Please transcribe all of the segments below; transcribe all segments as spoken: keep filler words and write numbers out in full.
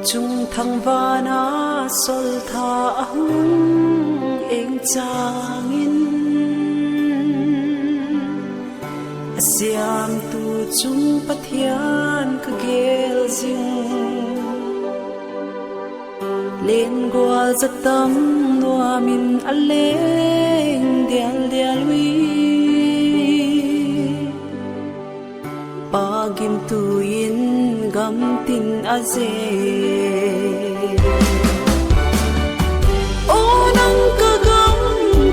Chungthang van a sawltha a hung eng chang in, a siamtu chung Pathian ka gel zing. Lengual za tam nuam in a leng dial dial ui, pâk gimtu in gam tin a ze. Aw nang ka gam,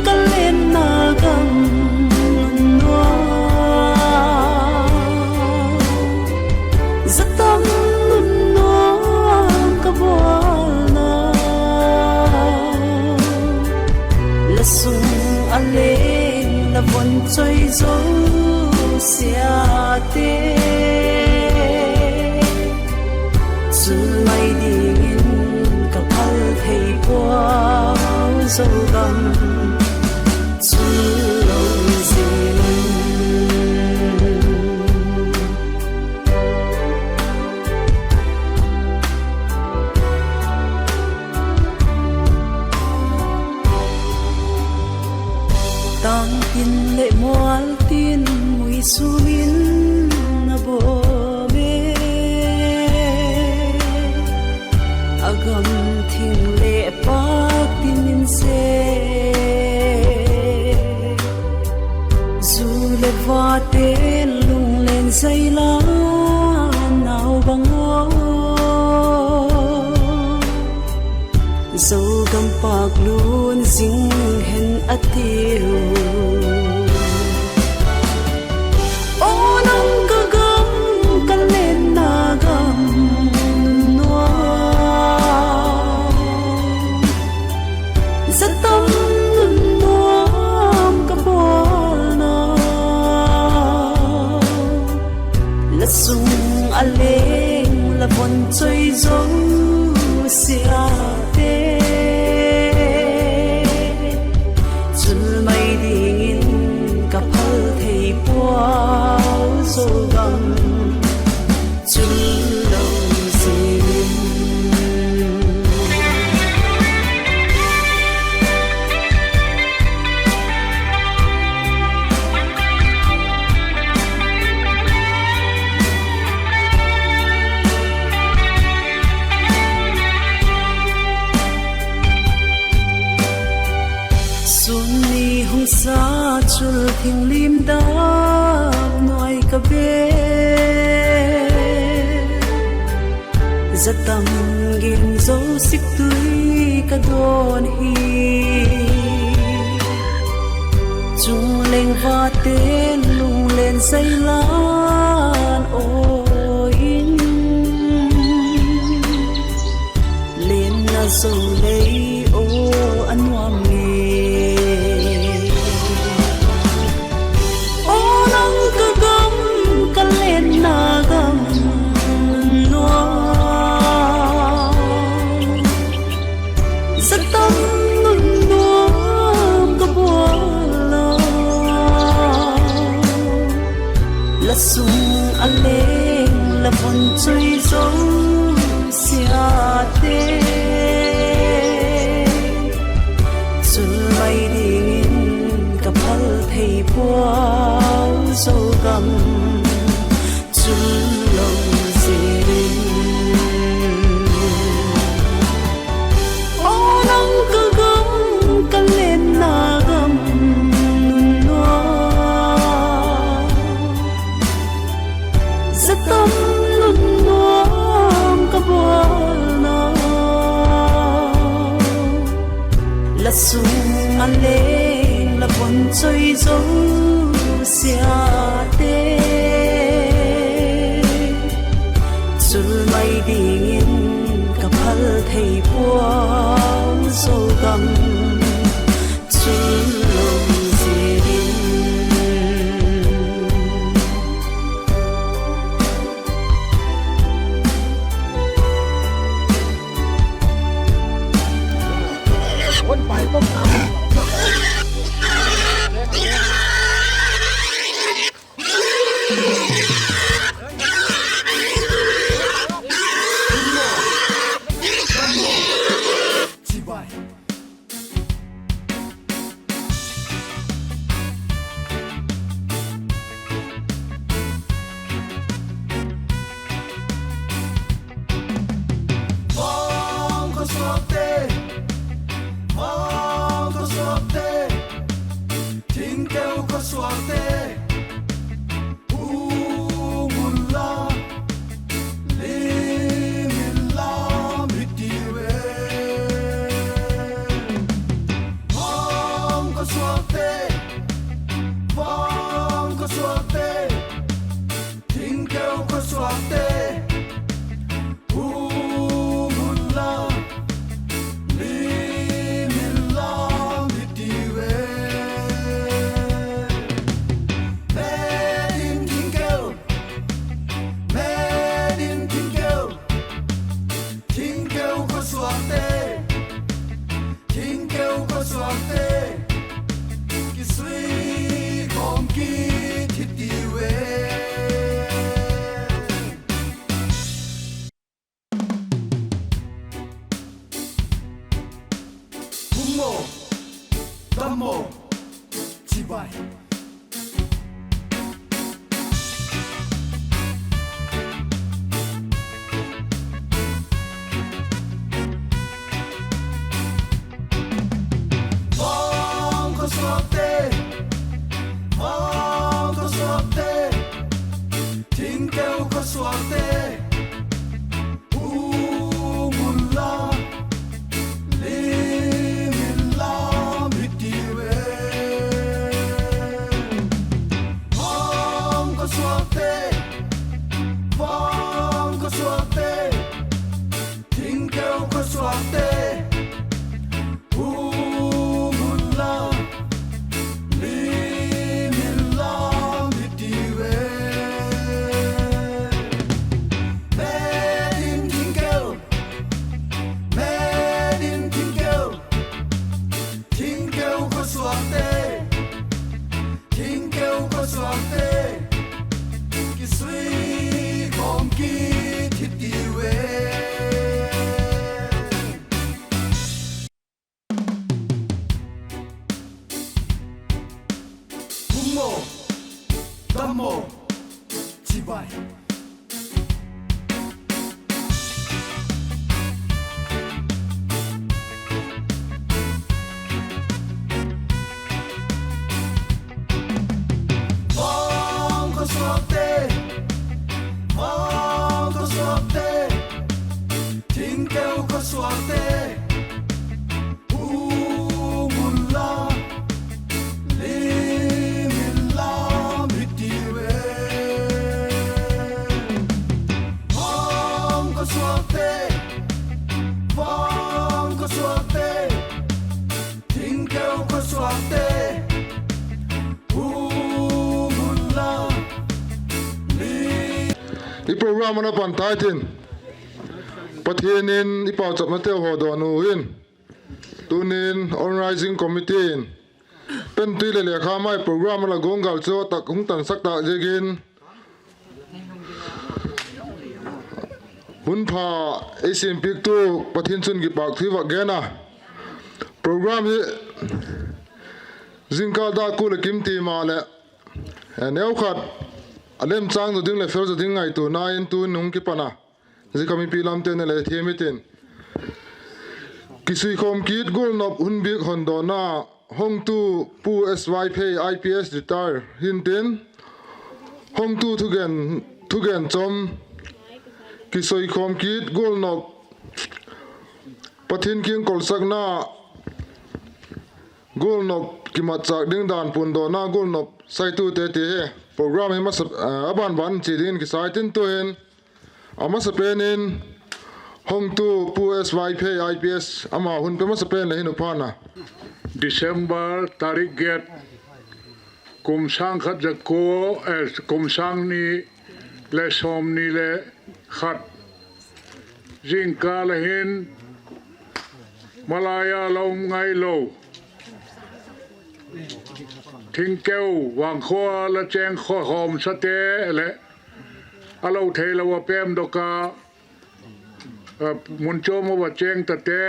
ka lenna gam nunnuam, za tam nunnuam ka bawlna, la sung a leng la von choi zosiate, chu mai dingin ka phal thei puau, Zogam chu lo zing. Tâng tin leh mual tin mui sum in a bawm e, a gam thing leh pâk tin in se. Zu leh vate lunglen zailan nau bang a, Zogam pâk lun zing hen a tiu. Aw nang ka gam, ka lenna gam nunnuam, za tam nunnuam ka bawlna, la sung a leng la von choi zosiate, chu mai dingin ka phal thei puau, Zogam chu lo zing. Sun ni hung sa chul thing lim dap nuai ka be, za tam gin zo sik tui ka dawn hi. Chungleng vate lunglen zailan aw in, lenna zo lei aw a nuam nge. Aw nang ka gam, ka lenna gam nunnuam, za tam nunnuam ka bawl a, la sung a leng la von choi zosiate, chun mai dingin ka phal thei puau, Zogam chu lo zing. Aw nang ka gam, ka lenna gam nunnuam, za tam nunnuam ka bawlna, la sung a leng la von choi zosiate, chul mai dingin ka phal thei puau, Zogam chu lo zing. suakte, hung unla, lim inla, mi tiu e. Vang khawsuakte, vang khawsuakte, thingkeu khawsuakte, hung unla, lim inla, mi tiu e. Met in thingkeu, met in thingkeu, thingkeu khawsuakte, thingkeu khawsuakte, kisui khawm kit hi tiu e. Hung maw, dam maw, chibai. Vang khawsuakte, vang khawsuakte, thingkeu khawsuakte, hung unla, lim inla, mi tiu e. Vang khawsuakte, vang khawsuakte, thingkeu khawsuakte, hung unla, lim. I program a la pan tai tin, Pathian in i pauchapnateu haw dawn u hin, tunin Organising Committee in pentui leh lekha mai program a la guanggal chu tak hung tansak tâk ziakin, hun pha ei siampiaktu Pathian chun kipâk thu i vak gen a. Program hi zingkâl dâk kua leh kim ti maleh, neukhat a lemchâng zaw ding leh fel zaw ding ngaituana in tun hung kipan a, zia kha mipi lamte'n le thiam i tin, kisuikhawm kit gualnop hun biak hondawna hongtu Pu S. Vaiphei, I P S retire hintin, hongtu thugen, thugen chom, kisuikhawm kit gualnop, Pathian kiang kolsakna gualnop kimatchâk ding dan puandawna gualnop saitute ti hi program hi masa, a ban ban chia dingin kisai tin, tu'hin a masapen in hongtu Pu S. Vaiphei, I P S, ama hun pe masapen leh hin u phan a. December tarik giat, kum sâng khat za kua, kum sâng ni leh sawmni leh khat, zingkâl a hin malai a la um ngailo thingkeu vangkhua la chêng khawsawmsate leh a lo theilo a pemdok a, mun chuam a va chêng tate,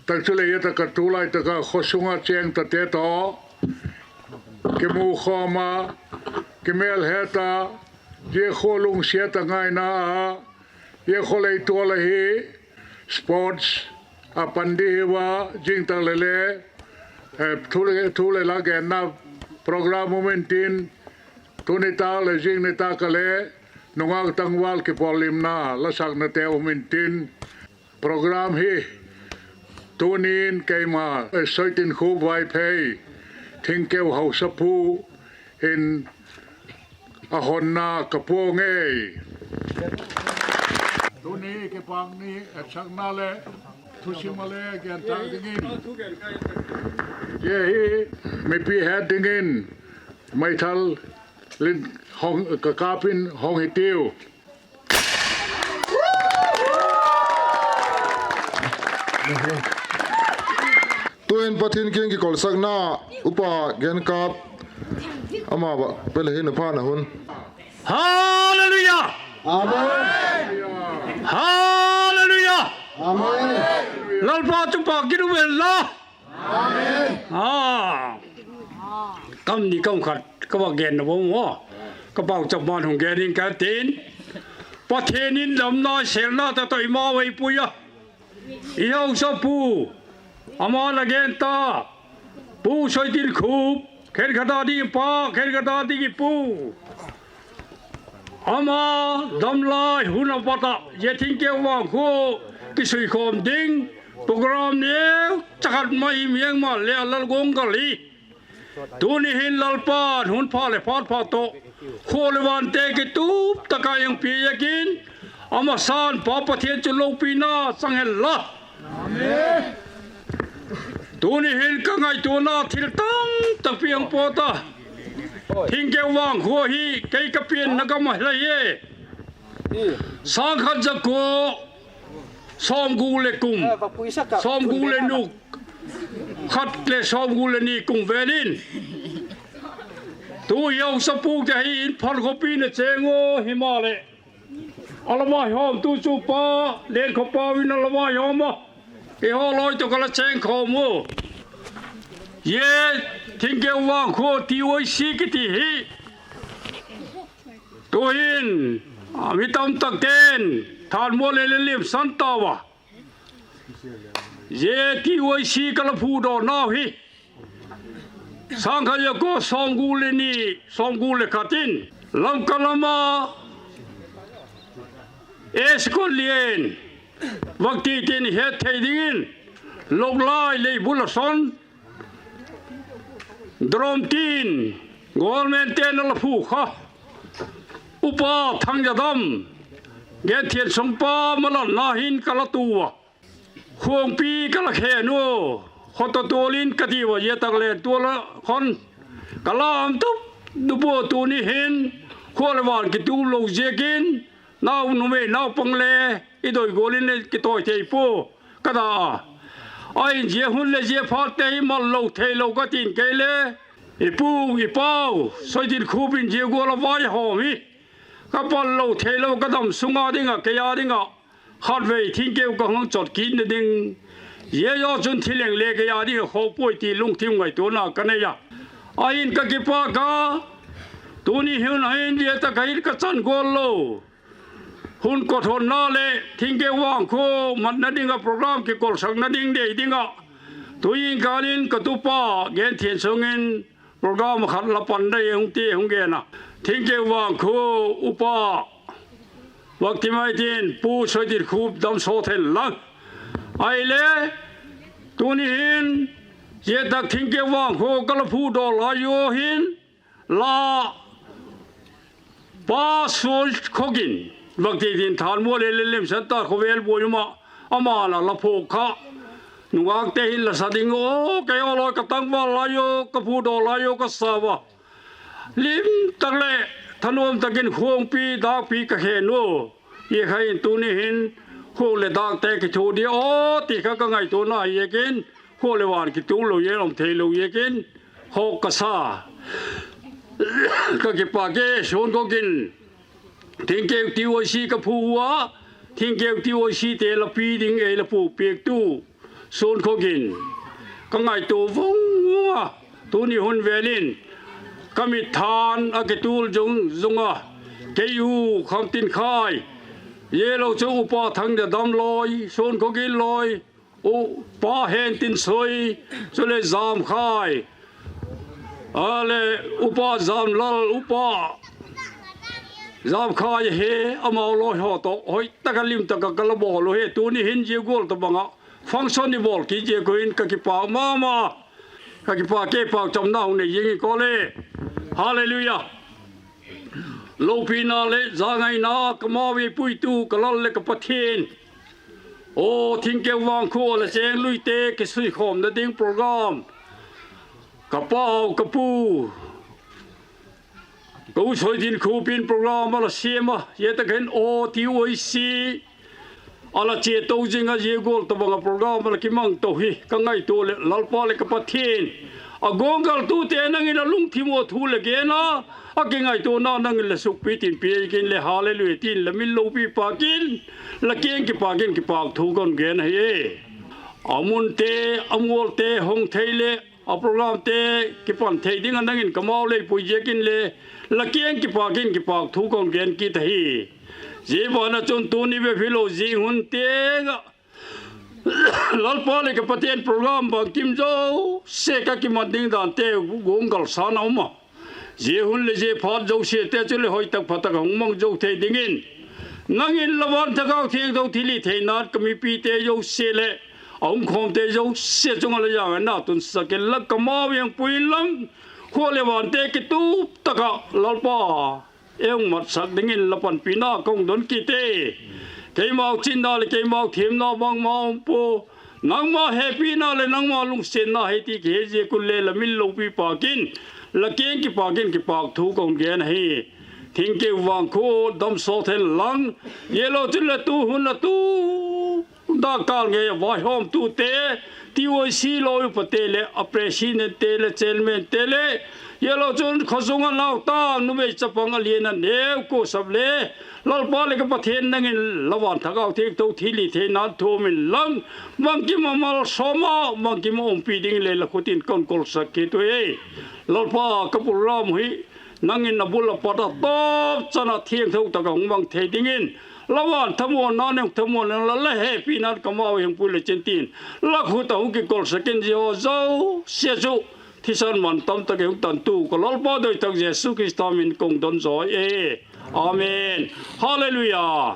tak chuleh a tak a tulai tak a khaw sung a chêng tate tawh kimukhawm a, kimêl het a, zia khua lungsiat a ngaina a, zia khua leitual ahi, sports a pan di hi ua, zing tak leh le thu leh la genna program um intin, tuni tâk leh zing ni tâk a le nungak tangval kipawllimna la saknate um intin, program hi tunin keima Soitinkhup Vaiphei, thingkeu hausapu in a honna ka puang ei. Tuni kipâk ni etsakna leh thusim a le gen tâk dingin, zia hi mipi het dingin meithal lin ka kâp in hong hi tiu. Tu'in Pathian kiang kikolsakna upa Genkap, ama va pe le hin u phan a hun. Halleluia! Halleluia! Lalpa chu pâk kit u hen la. Kam ni kam khat ka va genna bang maw, ka pauchap man hung gen ing ka tin. Pathian in damna sêlna tawh i mau ei pui a, i hausapu, ama la gen ta, Pu Soitinkhup, khenkhat a ding pa, khenkhat a ding i pu. Ama damlai hun a pat ah zia Thingkeu vangkhua kisuikhawm ding program neu chakhat mai miang maleh a la guanggal hi. Tuni hin Lalpa'n hun pha leh phat pha tawh khua leh vante kitup tak ah ei pia ziakin, a masa'n Pa Pathian chu lopina chang hen la. Tuni hin ka ngaituana thil tam tak piang pawt a, Thingkeu vangkhua hi kei ka pianna gam ahi lai e. Sâng khat za kua sawmguk leh kum, sawmguk leh nu, khat leh sawmguk leh ni kum vel in, tu hi hausapu ka hi in, Phalkhawpi na chêng ua himaleh, a la vaihawmtu chu Pa Lenkhawpau in a la vaihawm a, eihaw lawi tawh ka la chêngkhawm u. Zia Thingkeu vangkhua T Y C kiti hi tu'hin mi tam takte'n thanmual leh le limsan tau a. Zia T Y C ka la phudawknau hi sâng khat za kua sawmguk leh ni, sawmguk leh khat in Lamka lam a S Kotlian, vak ti tin het thei dingin, Loklai Leibul a son, Drom tin, government te'n a la phu kha, Upa Thangzadam, Genthiansung pa malatna hin ka la tu a, Khuangpi ka la khen u, khawtawtual in ka ti ua, zia tak le tual a khon ka la um tup, nu pua tuni hin khua leh van kitup lo ziakin, nau numei naupang le i doi gual in le kitawi thei pua ka da a. Ahin zia hun leh zia phatte hi mal lo theilo ka tin kei le, i pu, i pau Soitinkhup in zia gual a vaihawm hi ka pal lo theilo, ka dam sung a ding ah, kei a ding ah khatvei Thingkeu ka hung chot kitna ding, zia zaw chun thileng le kei a ding ah khawk puai ti lungthim ngaituana ka nei a. Ahin ka kipâk a, tuni hun a hin zia tak ah hin ka chan gual lo, hun kot honna leh Thingkeu vangkhua matna ding ah program kikolsakna ding dei ding ah, tu in kâl in ka tupa Genthiansung in program khat la pan dai hung ti hung gen a. Thingkeu vangkhua upa, vak ti mai tin, Pu Soitinkhup damsawt hen lang. Ahile, tuni hin zia tak Thingkeu vangkhua ka la phudawk lai ua hin, la Pa Suankhogin, vak ti tin, thanmual leh le limsan ta, khawvel buai um ah, ama'n a la phuak kha, nungâkte hin la sa ding aw, kei aw lawi ka tangval lai ua, ka phudawk lai ua ka sa ua, lim tak leh thanuam tak in khuangpi dâkpi ka khen u. Zia kha in tuni hin khuang leh dâkte kithu di aw ti kha ka ngaituana hi ziakin, khua leh van kitup lo ziak, um theilo ziakin khawk ka sa. Ka kipâk e, Suankhogin, Thingkeu T Y C ka phu ua, Thingkeu T Y C te la pi ding ei la phuak piaktu Suankhogin, ka ngaitua vang a, tuni hun vel in ka mitthan a kitul zung zung a, kei u Khamtinkhai, zia lo chu Upa Thangzadam lawi, Suankhogin lawi, Upa Hentinsoi, chuleh Zamkhai, a le Upa Zamlal, Upa Zamkhai hi, amau lawi haw tawh hoi tak ah lim tak ah ka la bawl u hi. Tuni hin zia gual tawhbang ah function i bawl kit ziak uh in ka kipâk ma ma. Ka kipâk e, pâkchamna hung nei zing in ka le. Hallelujah. Lopina leh zangaina ka mau ei puitu ka Lal leh ka Pathian, aw Thingkeu vangkhua la chêng luite kisuikhawmna ding program, ka pau ka pu, ka u Soitinkhup in program a la siam a, zia tak hin aw T Y C a la chia to zing a, zia gual tawhbang ah program a la kimang to hi ka ngaitua leh, Lalpa leh ka Pathian, a guanggaltute nang in a lungthim ua thu leh gen a, a kingaituana nang in la sukpi tin pia ziakin le, Hallelujah tin la min lopi pâk in, la kiang kipâk in kipâk thu ka hun gen ahi e. A munte, a mualte hong thei leh a programte kipan thei ding ah nang in ka mau lei pui ziakin le, la kiang kipâk in kipâk thu ka hun gen kit ahi. Zia ban ah chun tuni bep hilo, zing hun tiang ah Lalpa leh ka Pathian, program bangkim zosia ka kimat ding dante guanggalsan a um a, Zia hun leh zia phat zosiate chuleh hoi tak pha tak a hung mang zo thei dingin, nang in la van Thagau Thiangtho thilhitheina'n ka mipite zosia leh a hung khawmte zosia chung ah la jana tunsak inla, ka mau hung pui inlang, khua leh vante kitup tak ah Lalpa, ei hung matsak dingin la panpina ka hung don kit e. Keimau chinna leh keimau thiamna bangma um pua, nangma hepina leh nangma lungsiatna hi ti kihe ziak un le la min lopi pâk in, la kiang kipâk in kipâk thu ka hun gen ahi. Thingkeu vangkhua damsawt hen lang, zia lo chun leh tu hun a tu dâkkâl ngei a vaihawmtute, TYC lo upate leh a presidentte leh chairmante leh, zia lo chun khawsung a nautang numei chapang a lian a neu kuasap le, Lalpa leh ka Pathian, nang in la van Thagau Thiangtho thilhitheina'n thuam inlang, bangkim a malsawm a, bangkim a umpi dingin le la khut in ka hun kolsak kit uhi. Lalpa, ka program hi nang in a bul a pat a tawp chan ah thiangtho tak a hung mang thei dingin, la van thamuanna'n hung thamuan inla, la hepina'n ka mau hung pui le chin tin, la khut a hung kikolsak in, zia haw zosia chu thisan man tam tak ei hung tantu ka Lalpa doi tak Jesu Khrista min ka hung don zaw e. Amen. Halleluia.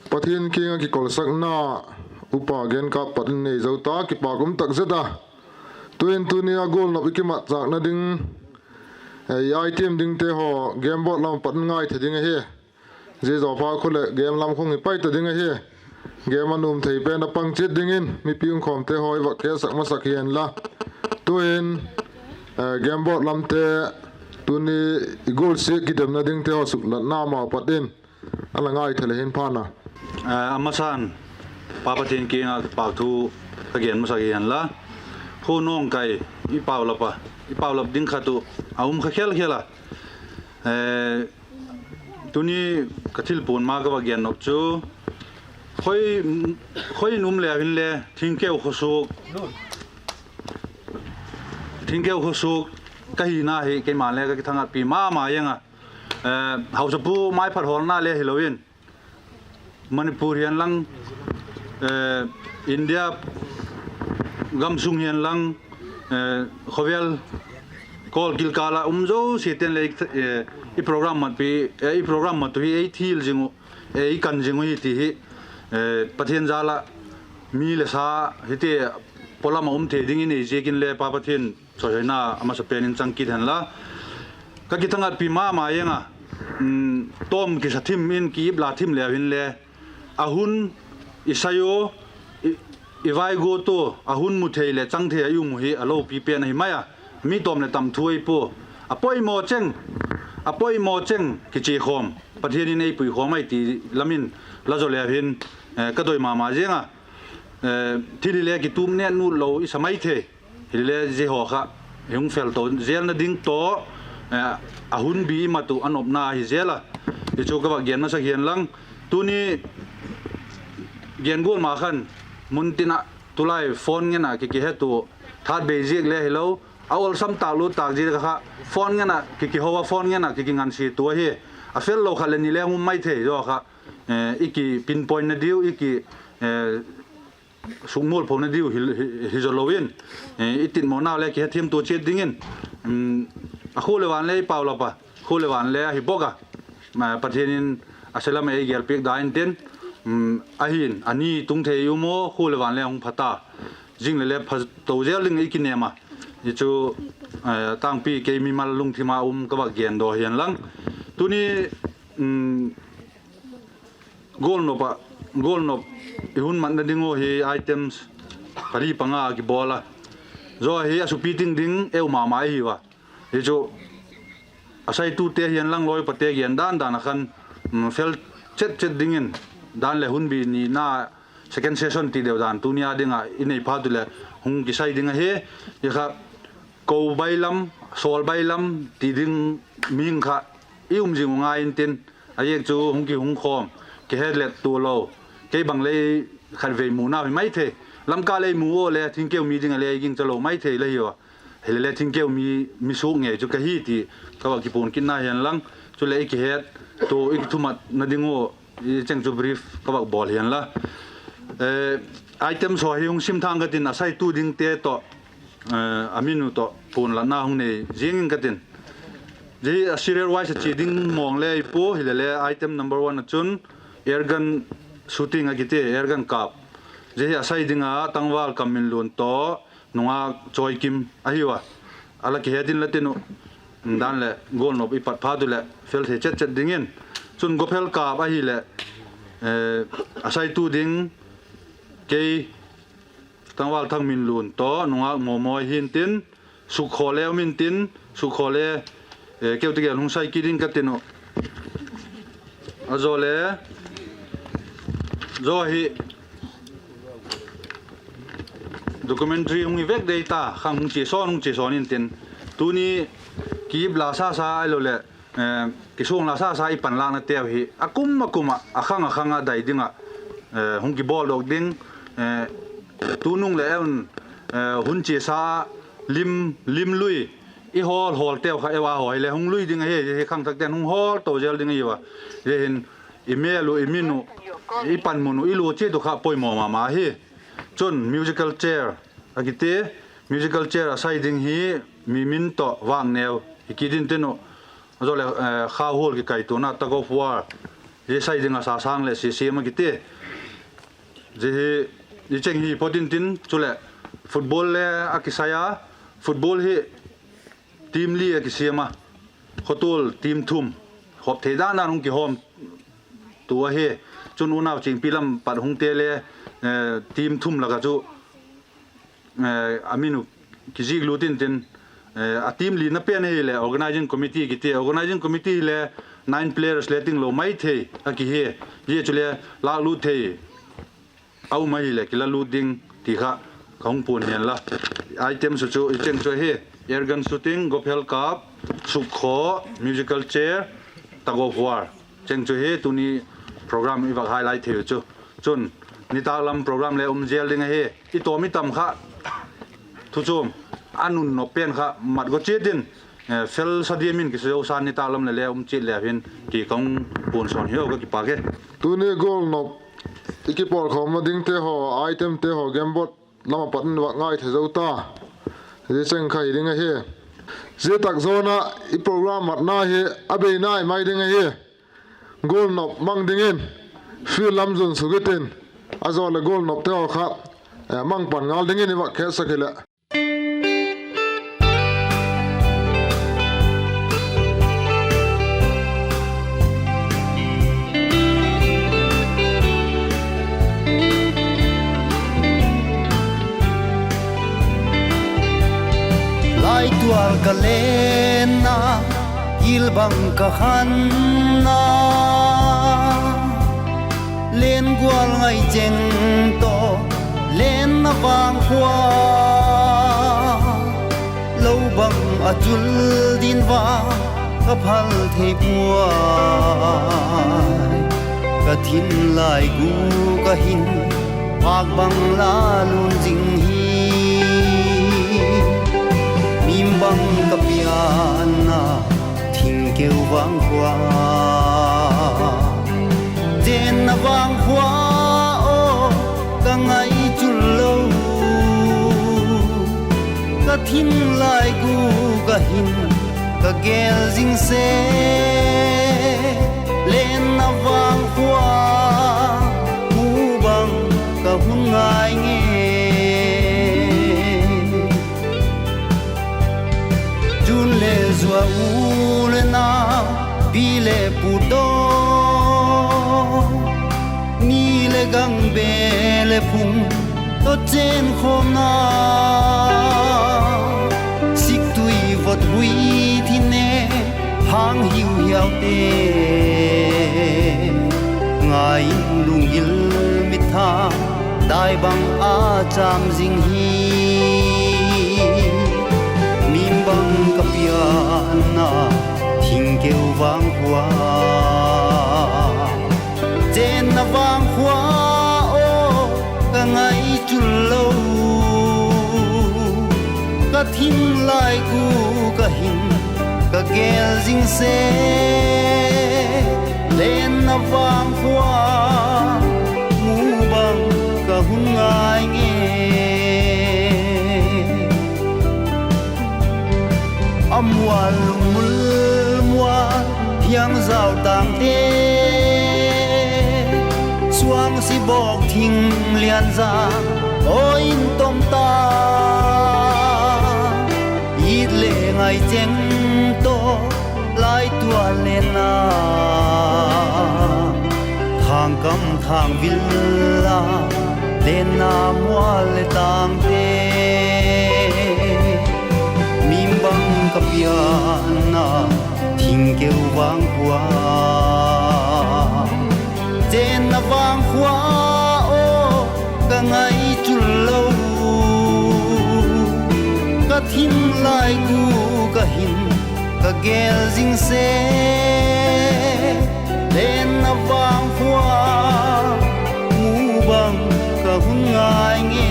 Pathian kiang ah kikolsakna upa genkâp pat in nei zo ta, kipâk um tak zet a. Tu'hin tuni a gualnop i kimatchâkna ding, i item dingte haw game board lam pat in ngai thei ding ahi. Zia zaw phat khu leh game lam khung hi pai ta ding ahi. Game a nuam thei pen a pang chiat dingin mipi um khawmte haw i vak kesak masak hianla, tu'hin game board lamte, tuni i gualsia kidemna dingte haw suklatna mau pat in a la ngai thei le hin phan a. A masan, Pa Pathian kiang ah kipâk thu ka gen masak hianla, khu nawngkai i paulap a, i paulap ding khat uh a um kha khel khel a. Tuni ka thil puan ma ka va gen nop chu, khoi in um le hinle Thingkeu khawsuak, Thingkeu khawsuak ka hina hi keima le ka kithangatpi ma ma eng a. Hausapu maiphat hawlna le hilo in, Manipur hian lang, India gamsung hian lang, khawvel kawl kilkal ah um zosiate'n le i program mat uh hi ei thil zing uh, ei kan zing uh hi ti hi Pathian jal ah mi le sa hiti pawlam ah um thei dingin ei ziakin le Pa Pathian chawihoina a masapen in chang kit hen la. Ka kithangatpi ma ma eng a, tawm kisa thim in ki ip la thim leu hinle, a hun i sai ua, i vaiguat ua, a hun mu thei leh chang thei a i um uh hi a lopi pen ahi mai a. Mi tawm leh tam thu ei pua, a poimaw cheng, a poimaw cheng kichia khawm, Pathian in ei pui khawm ahi ti lam in la zaw leu hin ka doi ma ma ziang a. Thil hile kitup net nut lo i sa mai thei. Hile zia haw kha i hung fel to zelna ding tawh, a hunbi i mat uh a nopna ahi zel a. Hi chu ka vak gen masak hian lang, tuni gen gual ma khan, muntin ah tulai phone ngen ah ki kihet uh, that bei ziak le hilo, a awlsam tâk lut tâk ziak kha phone ngen ah ki kiho a, phone ngen ah ki kingansia tua hi. A fel lo khat leh ni le um mai thei zaw kha, i ki pinpointna diu, i ki sukmualphona diu hi zaw lo in, i titmawna le kihethiam tua chiat dingin, a khua le van le i paulap a, khua le van le ahi bawk a, Pathian in a selam ei gêl piak da intin, ahi'n a ni tung thei i um a, khua le van le a hung pha ta, zing le le pha to zel ding i kinêm a. Hi chu tângpi kei mimal lungthim a um ka vak gen daw hian lang, tuni gualnop ah, gualnop i hun matna ding uh hi items pali panga a kibawl a, zaw hi a supi ting ding eu ma ma i hiu a. Hi chu a saitute hian lang, lawipate gen dan dan ah khan, fel chet chet dingin, dan leh hunbi nina second session ti deu dan tuni a ding ah i nei phat u leh hung kisai ding ahi. Hi kha ko bailam, sawl bailam ti ding mihing kha i um zing u ngai intin, a ziak chu hung ki hung khawm, kihet let tua lo, kei bang lei khatvei munau hi mai thei, Lamka lei mu u le Thingkeu mi ding a le i gingcha lo mai thei la hiu a. Hile le Thingkeu mi, mi suak ngei chu ka hi ti ka vak kipuan kitna hian lang, chuleh i kihet tua i kithumatna ding u i cheng chu brief ka vak bawl hian la. Item saw hi hung sim thang ka tin, a saitu dingte tawh, a min u tawh puan latna hung nei ziang in ka tin. Zia hi a serial wise a chia ding mawng le i pua, hilele item number one ah chun air gun shooting a kiti, air gun kâp. Zia hi a sai ding a Tangval Kamminlun tawh nungâk Chawikim ahiu a. A la kihet inla tin uh, dan leh gualnop i pat phat uh leh fel thei chet chet dingin. Chun gophel kâp ahileh, a saitu ding kei Tangval Thangminlun tawh nungâk Mawmawi hintin, Sukkhawle um intin, Sukkhawle, keu tegel hung sai kit ding ka tin uh. A zaw le, zaw hi documentary hung i vek dei ta, khang hung chia sawn, hung chia sawn intin. Tuni kip la sasa ahiloleh, kisuang la sasa i panlâknateu hi a kum a kum ah, a khang a khang ah dai ding ah hung kibawldok ding. Tunung leh en, hun chiasa lim, lim lui i hawl hawlteu kha, eu a hawl hile hung lui ding ahi, hi khangthakte'n hung hawl to zel ding ahiu a. Zia hin i mêl uh, i min uh, i panmun uh, i lua chiat uh kha poimaw ma ma hi. Chun musical chair a kiti, musical chair a sai ding hi mi min tawh vâk neu hi kit intin uh. A zaw leh, khauhual kikaituana tug of war, zia sai ding ah sasâng leh sisiam a kiti. Zia hi, i cheng hi phot intin, chuleh football le a kisai a, football hi team li a kisiam a, khotual team thum, hop thei dan dan hung kihawm tu ahi. Chun unau chingpi lam pat hungte le, team thum lak ah chu a min uh kizik lut intin, a team lina pen ahileh organising committee kiti, organising committee hile nine players le tinglo mai thei a kihi. Zia chule lâklut thei a um ahileh kila lut ding ti kha ka hung puan hen la. Items chu i cheng chu ahi, air gun shooting, gophel kâp, sukkhaw, musical chair, tug of war. Cheng chu hi tuni program i vak highlight thei uh chu. Chun nitâk lam program le um zel ding ahi. I tawm i tam kha thuchuam a nunnop pen kha mat go chiat in, fel sa diam in kisa zo sa nitâk lam le le um chiat le hin ti ka hung puan sawn hiu, ka kipâk e. Tuni gualnop i kipawlkhawmna dingte haw, itemte haw gameboard lam a pat in vak ngai thei zo ta. Zia cheng kha hi ding ahi. Zia tak zawn ah i program matna hi a bei nai mai ding ahi. Gualnop mang dingin field lam zun suk i tin, a zaw leh gualnopte haw kha mang pan ngal dingin i vak khetsak hileh. Laitual ka lenna, gil bang ka khanna, lengual ngai cheng tawh lenna vangkhua, lo bang a chul din va ka phal thei puai. Ka thin lai gu ka hin, pâk bang la lun zing hi, mim bang ka pianna, thingkeu vangkhua, chenna vangkhua aw, ka ngaichul lo. Ka thin lai gu ka hin, ka gel zing se, lenna vangkhua, mu bang ka hun ngai nge. June le zua u le na, pi le pu daw, ni le gang be le phung tawh chenkhawmna, siktui vot hui thin e, hang hiu hiaute, ngai in lunggil mit tha, dai bang a châm zing hi. Mim bang ka pianna, thingkeu vangkhua, chenna vangkhua aw, ka ngaichul lo. Ka thin lai gu ka hin, ka gel zing se, lenna vangkhua, mu bang ka hun ngai nge. A mual lungmul Sibawk thing lian zang aw in tom ta, it le ngai cheng tawh lai tual lenna, thangkam thangvil a lenna mual le tangte, mim bang ka pianna thingkeu vangkhua, chenna vangkhua aw ka ngaichul lo, ka thim lai guk ah hin ka gel zing se, lenna vangkhua mu bang ka hun ngai nge.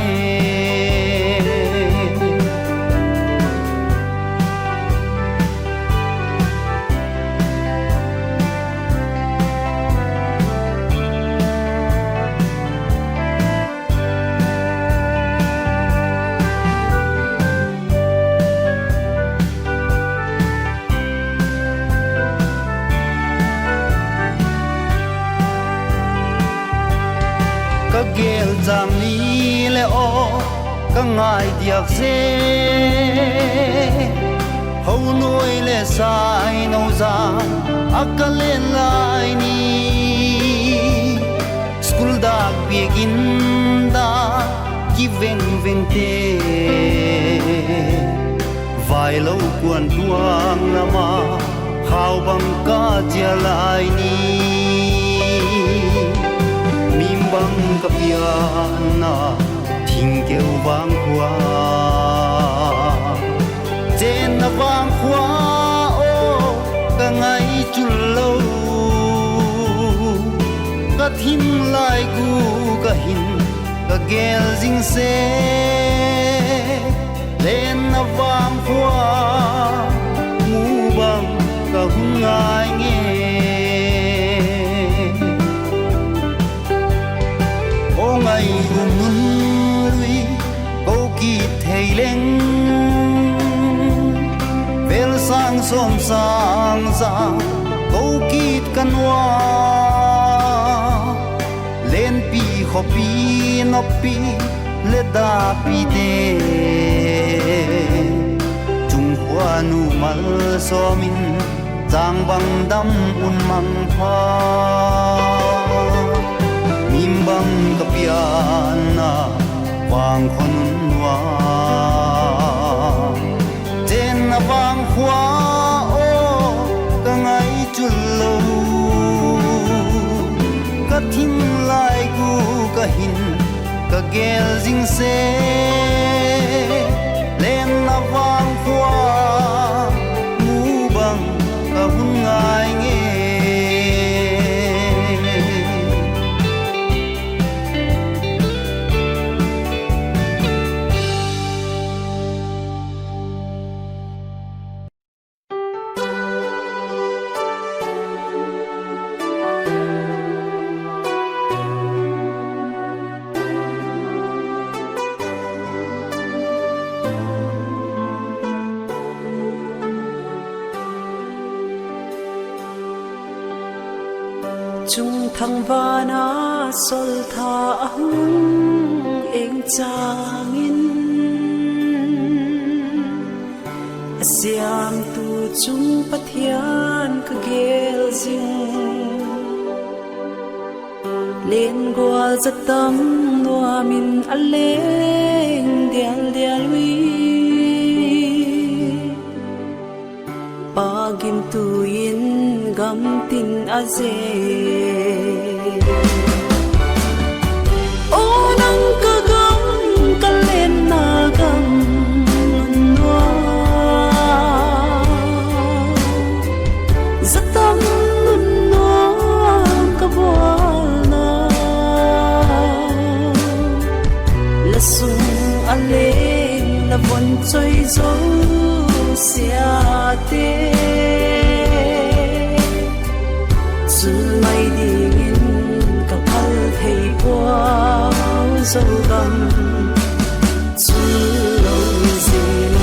Ka gel chang ni le aw ka ngai diak se, ho nuai le sai no za a ka len lai ni, school dâk biakin da kiveng vengte, vailo kuan tuang lam a khau bang ka chia lai ni, mim bang ka pianna thingkeu vangkhua, chenna vangkhua aw ka ngaichul lo, ka thim lai guk ah hin ka gel zing se, lenna vangkhua mu bang ka hun ngai nge. Aw ngai um nun lui ko kit thei leng, vel sâng sawm sâng za ko kit ka nuam, Lenpi, khawpi, noppi leh dapite, chung khua nu malsawm in chang bang dam un mangpha. Mim bang ka pianna vangkhua nun nuam, chenna vangkhua aw ka ngaichul lo, ka thim lai guk ah hin ka gel zing se, lenna vangkhua mu bang ka hun ngai nge. Chungthang van a sawltha a hung eng châng in, a siamtu chung Pathian ka gel zing. Lengual za tam nuam in a leng dial dial ui, pa gimtu in gam tin a ze. Aw nang ka gam, ka lenna gam nuam, za tam nuam ka bawl na, la sung a leng la von choi zosiate, chu mai dingin ka phal thei puau, Zogam chu lo zin.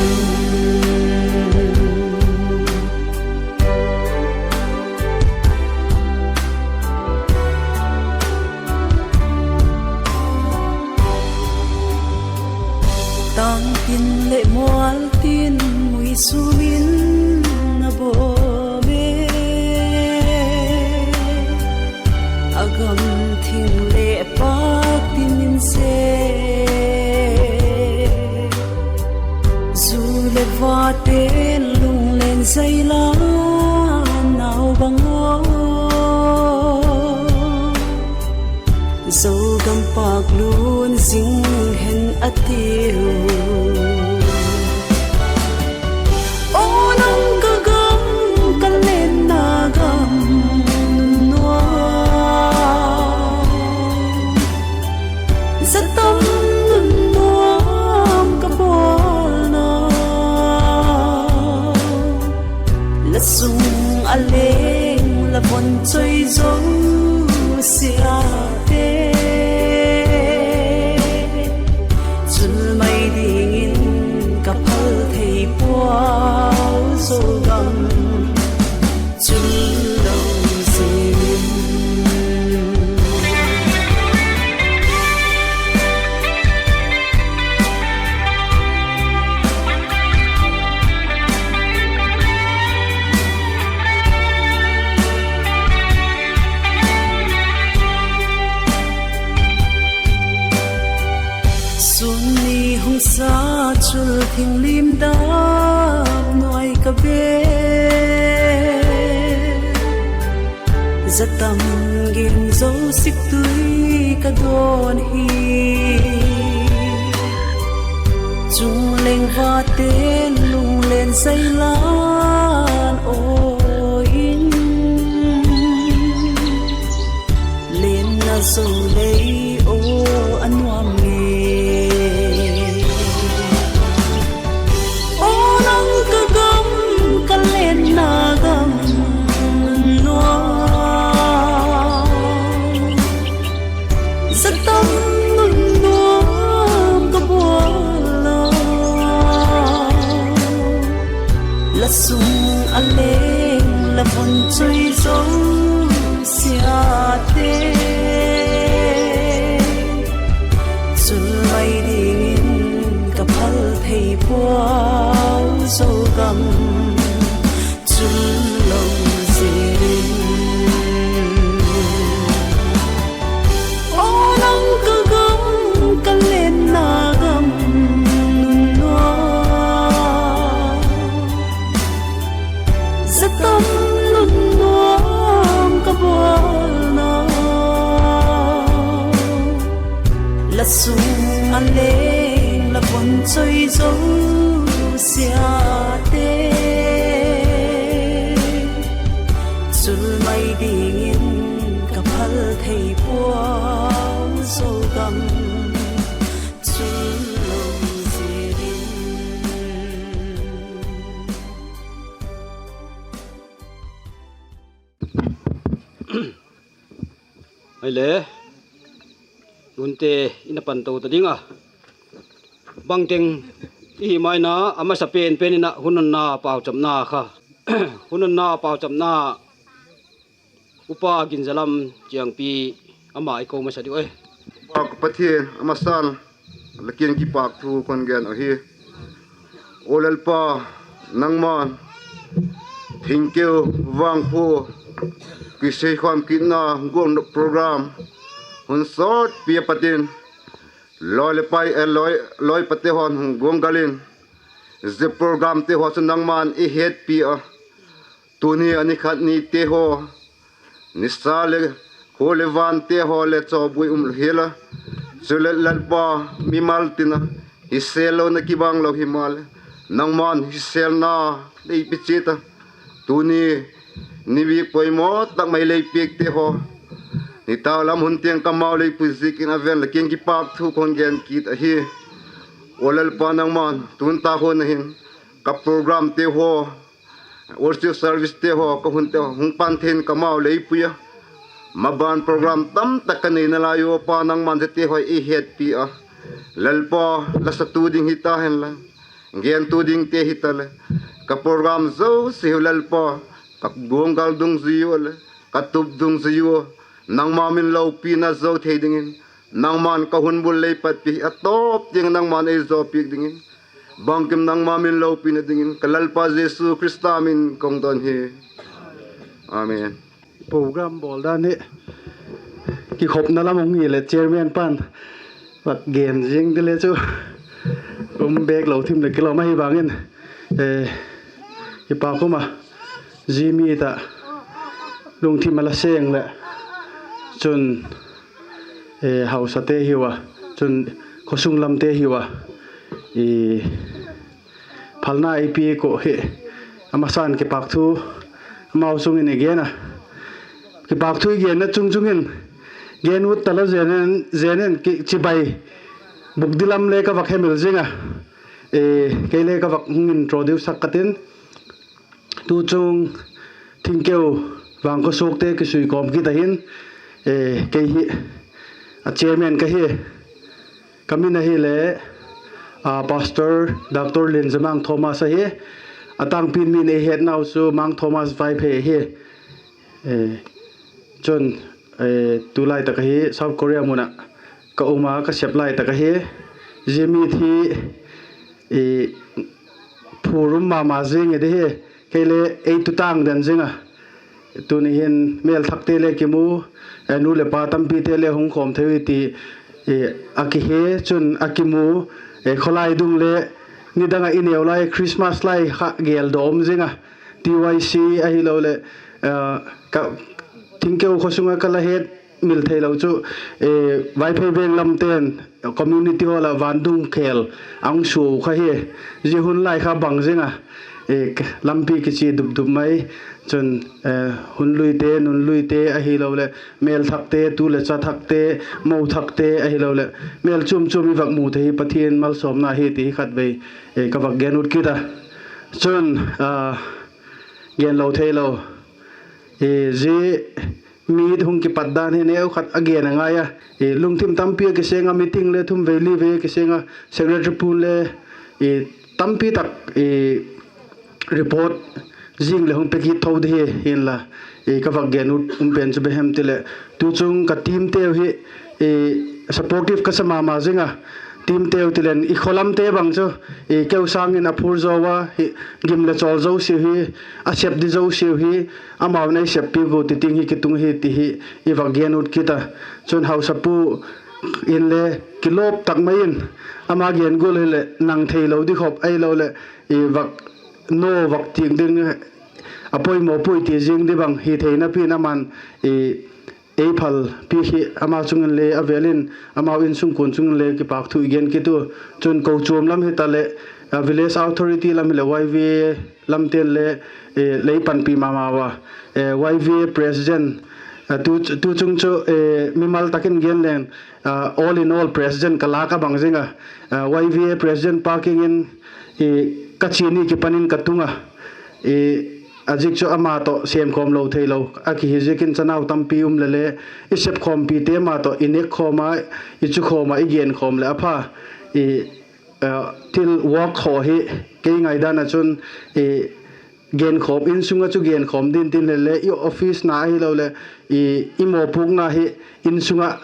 Zogam pâk lun zing hen a tiu. Aw nang ka gam, ka lenna gam nuam, za tam nun nuam ka bawlna, la sung a leng la von choi zosiate, chul mai dingin ka phal thei puau Zogam, chul lo zing. Sun ni hung sa chul thing lim dap nuai ka be, za tam gen zo sik tui ka dawn hi. Chungleng vate lunglen zailan aw in, lenna zo lei aw a nuam nge. Aw nang ka gam, ka lenna gam nuam, za tam nun nuam ka bawl lo, la sung a leng la von choi zosiate, chul mai dingin ka phal thei puau Zogam, chul lo zing. Aw nang ka gam, ka lenna gam nuam, za tam nun nuam ka bawlna, la sung a leng la von choi zosiate, chul mai dingin ka phal thei puau Zogam, chul lo zing. Ahile, nunte in a pan to ta ding a, bangteng i hi mai na a masa pen pen in a hun hun na pauchapna kha, hun hun na pauchapna Upa Ginzalam Chiangpi, ama i ko masa diu e. Pa ka Pathian, a masan la kiang kipakthu kon gen ahi. Aw Lalpa, nangma'n thingkeu vangkhu kiseikhawm kitna gual program hun sawtpi a pat in, lawi leh pai, eh, lawi, lawi pate haw'n hung guanggal in, zia programte haw chu nangma'n ei hetpi a, tuni a ni khat nite haw, nisa leh khua leh vante haw leh chawbui um hial a, chuleh Lalpa, mimal tin a hisel lona kibang lo himaleh, nangma'n hiselna lei pi chiat a, tuni ni bik poimaw tak mai lei piakte haw, nitâk lam hun tiang kamau lei pui ziakin a ven la kiang kipakthu kon gen kit ahi. Aw Lalpa, nangma'n tun tak hun a hin ka programte haw, worship servicete haw, ka hunte haw hung pan thei in kamau lei pui a, maban program tamtak ka nei nalai ua Pa, nangma'n ziate haw ei hetpi a, Lalpa, la satu ding hita henla, gentu dingte hitaleh, ka program zosia uh Lalpa, ka guanggal dungzui ua leh ka tup dungzui ua, nangma min lopina zo thei dingin, nangma'n ka hun bul lei patpi hi a tawp tiang nangma'n ei zawpiak dingin, bangkim nangma min lopina dingin ka Lalpa Jesu Khrista min ka hung don hi. Amen. Program bawl dan hi kikhopna lam hung hileh chairman pa'n vak gen zing dile chu um bek lo thim leh kilawm ahi vangin, eh, kipak um a, zia mi ta lungthim a la seng leh chun hausate hiu a, chun khawsung lamte hiu a, phalna ei piak uh hi a masa'n kipâk thu amau chung in i gen a, kipâk thu i genna chung chung in gen ut talo zen in chibai bûk di lam le ka vak hemil zing a, kei le ka vak hung introduce sak ka tin. Tuchung Thingkeu vangkhawsuakte kisuikawm kit a hin, kei hi a chairman ka hi. Ka min ahile Pastor Doctor Linzamang Thomas ahi. A tângpi'n mi'n ei hetnau chu Mang Thomas Vaiphei ahi. Chun, tulai tak ahi South Korea mun ah ka um a, ka sep lai tak ahi. Zia mi hi phur um ma ma zing i di hi, kei le ei tu tâng den zing a. Tuni hin mêl thakte le kimu, nu leh pa tampite le hung khawm thei ui ti a kihe, chun a kimu, khawlai dung le nidang ah i neu lai Christmas lai kha gêl dawm zing a, T Y C ahiloleh Thingkeu khaw sung ah ka la hetmil theilo chu Vaiphei veng lamte'n community hall ah van dung khêl a hung suau kha hi. Zia hun lai kha bang zing a, lampi kichia dup dup mai, chun hun luite, nun luite ahiloleh mêl thakte, tu leh cha thakte, mo thakte ahiloleh mêl chuam chuam i vak mu thei hi Pathian malsawmna hi ti hi khatvei ka vak gen ut kit a. Chun genlo theilo, zia mi hung kipat dan hi neu khat a gen a ngai a, lungthim tampi a kiseng a, meeting le thum vei li vei a kiseng a, secretary pu'n le tampi tak report zing leh hung pe kit tho di hi. Hinla, ka vak gen ut um pen chu bang hem tileh, tuchung ka teamteu hi supportive ka sa ma ma zing a, teamteu ti leng i khawlamte bang chu keu sâng in a phur zo a, gim leh chawl zosiau hi, a sep di zosiau hi amau'n ei seppi gu ti ting hi kitung hi ti hi i vak gen ut kit a. Chun hausapu in le kilawp tak mai in, ama gen gual hileh nang theilo di khop ahiloleh vak, naw vak tiak ding, a poimaw puai ti ziang di bang hi theina pi'n ama'n ei phal piak hi ama chung inle a vêl in, amau insungkuan chung inle kipâk thu i gen kit u. Chun kochuam lam hitaleh, village authority lam hileh Y V A lamte'n le lei panpi ma ma ua, Y V A president, tuchung chu mimal tak in gen leng, all in all president ka lâk a bang zing a, Y V A president pa kiang in ka chia ni kipan in ka tung a, a zik chu ama tawh sêmkhawm lo theilo a kihi ziakin chanau tampi um leh le, i sepkhawmpite ama tawh i nêk khawm a, i chu khawm ah i genkhawm leh a pha. Thil work khaw hi kei ngaidan ah chun genkhawm, insung ah chu genkhawm ding tin hileh le i office na ahiloleh i mawpuakna hi insung ah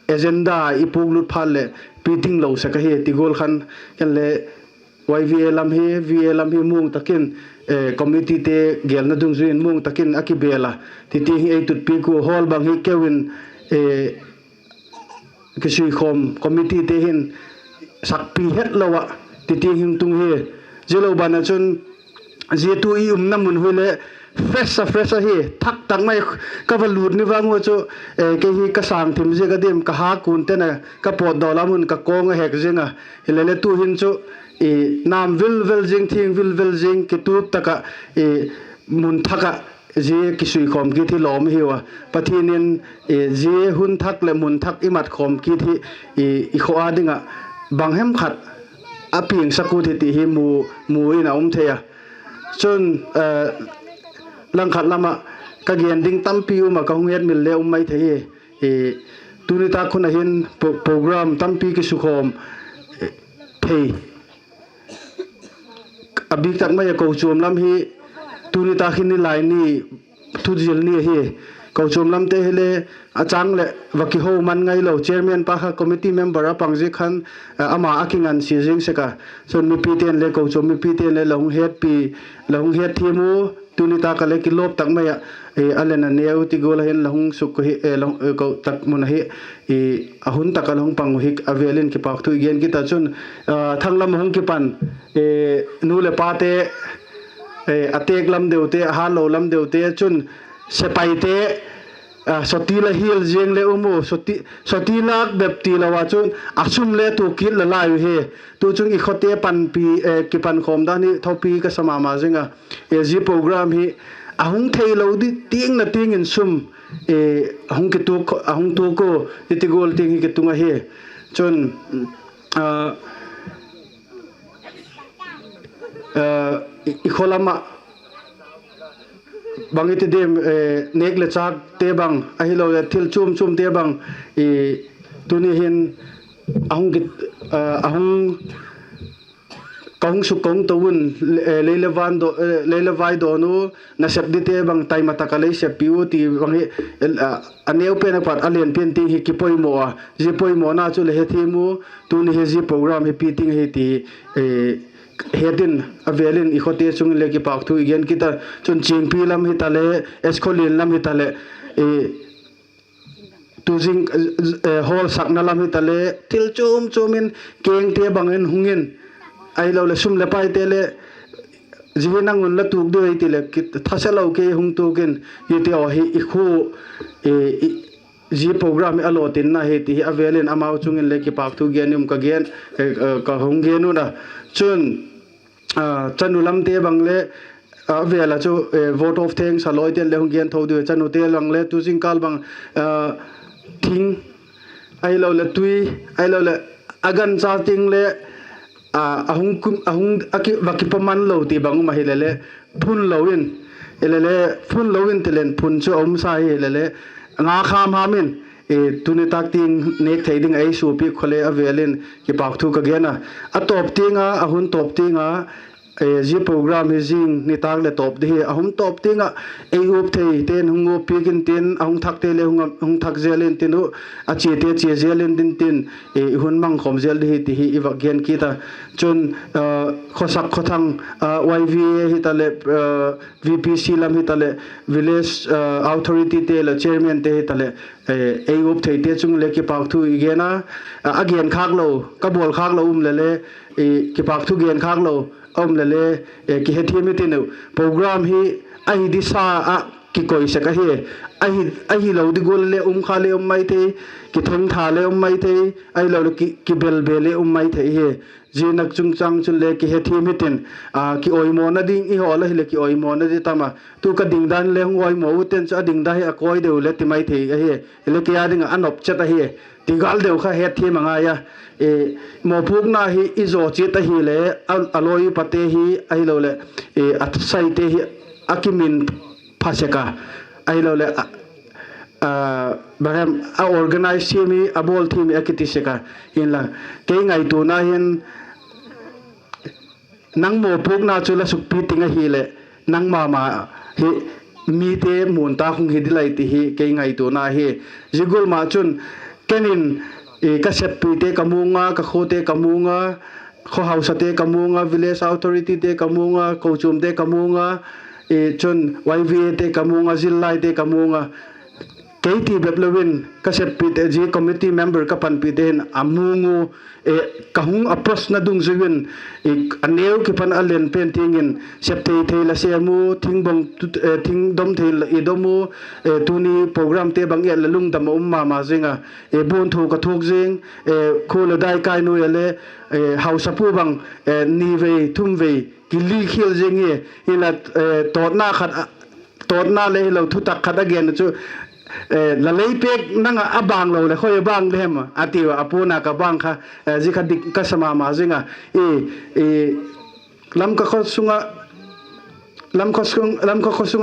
agenda i puaklut phat leh pi ding lo sek ahi ti gual khan, ken le Y V A lam hi, V A lam hi muang tak in, committeete gêlna dungzui in muang tak in a kibêl a, ti ti hi ei tutpiak ua, hall bang hi keu in kisuikhawm committeete hin sakpi hetlo ah ti ti hing tung hi. Zia lo ban ah chun zia tu i umna mun hi le fresh a fresh ahi, thak tak mai. Ka va lût ni vang ua chu kei hi ka sâng thim ziak a diam, ka ha kun ten a ka pawtdaw lam un ka kawng a hek zing a, hilele tu'hin chu nam vilvel zing, thiang vilvel zing, kitup tak ah mun thak ah zia kisuikhawm kit hi lawm hiu a. Pathian in zia hun thak leh mun thak i mat khawm kit hi i khua â ding ah bang hem khat a piangsak ut hi ti hi mu in a um thei a. Chun langkhat lam ah ka gen ding tampi um ah, ka hung hetmil le um mai thei hi. Tuni tak hun ah hin program tampi kisukhawm thei a bîk tak mai a kochuam lam hi, tuni tak hin ni lai ni, thuzil ni ahi. Kochuam lamte hile a châng leh va kiho man ngailo, chairman pa kha committee member a pang ziak khan ama a kingansia zing sek a. Chun mipite'n le, kochuam mipite'n le la hung hetthiam u, tuni tak ah le kilawp tak mai ah a len a neu ti gual ah hin la hung suk tak mun ahi, a hun tak ah la hung pang uh hi a vêl in kipâk thu i gen kit a. Chun thang lam a hung kipan nu leh pate, a têk lam deute, a hâtlo lam deute, chun sepaite, Sawti la hial ziang le um u, sawti lâk bep ti lo a chun a sum le tu kit la lai u hi. Tu chung i khawte panpi, kipankhawm dan hi thopi ka sa ma ma zing a. Zia program hi a hung theilo di tiang na tiang in sum a hung tuak u, hiti gual tiang hi kitung ahi. Chun i khaw lam ah bang i ti diam, nêk leh châkte bang ahiloleh thil chuam chuamte bang, tuni hin a hung, ka hung suk ka hung to un, lei leh vai dawn u, nasep dingte bang taima tak ah lei seppi u ti bang hi, a neu pen a pat a lian pen tiang hi kipoimaw a, zia poimawna chu le hethiam u, tuni hi zia program hi pi ting ahi ti het in a vêl in i khawte chung in le kipâkthu i gen kit a. Chun Chiangpi lam hitaleh, S. Khawlin lam hitaleh, tu zing, hall sakna lam hitaleh thil chuam chuam in kengte bang in hung in, ahiloleh sum leh paite le zia hi nang un la tuak diu ahi ti leh thaselo kei hung tuak in, hiti aw hi i khu, zia program hi a lawtinna hi ti hi a vêl in amau chung in le kipâkthu gen um ka gen, ka hung gen un a. Chun chanu lamte bang le a vêl a chu vote of thanks a lawite'n le hung gen tho diu, chanute lang le tu zingkal bang thing ahiloleh tui, ahiloleh a gancha ting le a hung, va kipaman lo ti bang um ahile le, phun lo in, hile le, phun lo in ti leng phun chu a um sa hi, hile le nga kham ham in, tuni tâk tiang nêk thei ding a ei suapiak kha le a vêl in kipâkthu ka gen a. A tawp tiang a, a hun tawp tiang a, zia program hi zing nitâk leh tawp di hi, a hun tawp tiang ah ei uap theite'n hung uap piak intin, a hung thakte le hung thak zel intin u, a chiate chia zel intin tin, i hun mangkhawm zel di hi ti hi i va gen kit a. Chun khawsak khawthang, YVA hitaleh, VPC lam hitaleh, village authorityte leh chairmante hitaleh, ei uap theite chung le kipâkthu i gen a. A genkhâk lo, ka bawlkhâk lo um le le, kipâkthu genkhâk lo a um le le, kihethiam hitin u. Program hi ahi disa ah kikoi sek ahi. Ahilo di gual le um kha le um mai thei, kithengtha le um mai thei, ahiloleh kibelbe le um mai thei hi. Zia nak chungchâng chun le kihethiam hitin, kiawimawna ding i hawl ahileh kiawimawna di tam a. Tu ka dingdan le hung awimaw u ten chu a dingdan hi a kawi deu le ti mai thei ahi. Hile kei â ding ah a nop chet ahi. Ti gal deu kha hetthiam a ngai a. Mawpuakna hi i zaw chiat ahile, a lawi pate hi ahiloleh a saite hi a kimin pha sek a, ahiloleh a organize thiam hi, a bawl thiam hi a kiti sek a. Hinla, kei ngaituana hin, nang mawpuakna chu la sukpi ting ahileh, nangma ma hi mite muan tâk hung hi di lai ti hi kei ngaituana hi. Zia gual ma chun, ken in ka seppite ka muang a, ka khuate ka muang a, khaw hausate ka muang a, village authorityte ka muang a, kochuamte ka muang a, chun YVAte ka muang a, zillaite ka muang a, kei ti bep lo in ka seppite, zia committee member ka panpite hin a muang u, ka hung approachna dungzui in, a neu kipan a lian pen tiang in, sep thei thei la sêm u, thing dom thei la i dom u, tuni programte bang et leh lungdam a um ma ma zing a, buanthu ka thuak zing, khua leh dai kai nuai a le, hausapu bang ni vei thum vei kilikhial zing hi, hinla, tawtna leh hilo thutak khat a gen chu, la lei pêk nang ah a bang lo leh khoi a bang di hem a tiu a, a puan a ka bang kha, zia kha dik ka sa ma ma zing a, Lamka khaw sung ah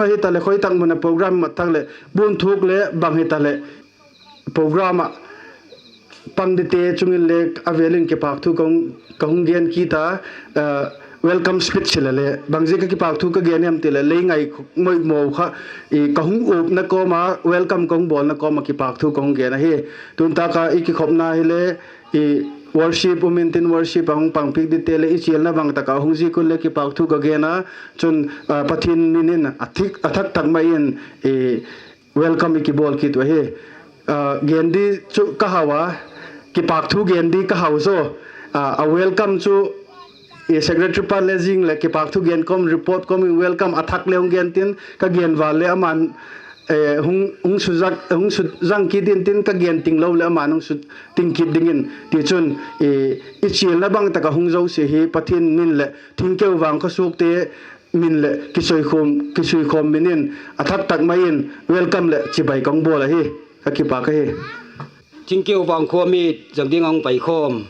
hitaleh khoi tak mun ah program mat tak leh buanthuak le bang hitaleh program ah pang dite chung in le a vêl in kipâkthu ka hung gen kit a, welcome speech hile le bang ziak a kipâkthu ka gen em ti leh lei ngai moimaw kha, ka hung upna kawm a welcome ka hung bawlna kawm ah kipâkthu ka hung gen ahi. Tun tâk a i kikhopna hile worship um intin worship a hung pangpiak dite leh i chialna bang tak a hung ziak un le kipâkthu ka gen a, chun Pathian min in a thak tak mai in welcome i kibawl kit uh ahi. Gen di chu ka hau a, kipâkthu gen di ka hau zaw. A welcome chu secretary pa le zing leh kipâkthu gen kawm report kawm in welcome a thak le hung gen tin ka gen val le aman hung, hung suzak, hung suzang kit intin ka gen ting lo leh ama'n hung su ting kit dingin. Tichun, i chialna bang tak ah hung zosia hi Pathian min leh Thingkeu Vangkho suakte min leh kisuikhawm, kisuikhawm min in a thak tak mai in welcome leh chibai ka hung bawl ahi. Ka kipâk ahi. Thingkeu Vangkho mi zang ding a hung paikhawm,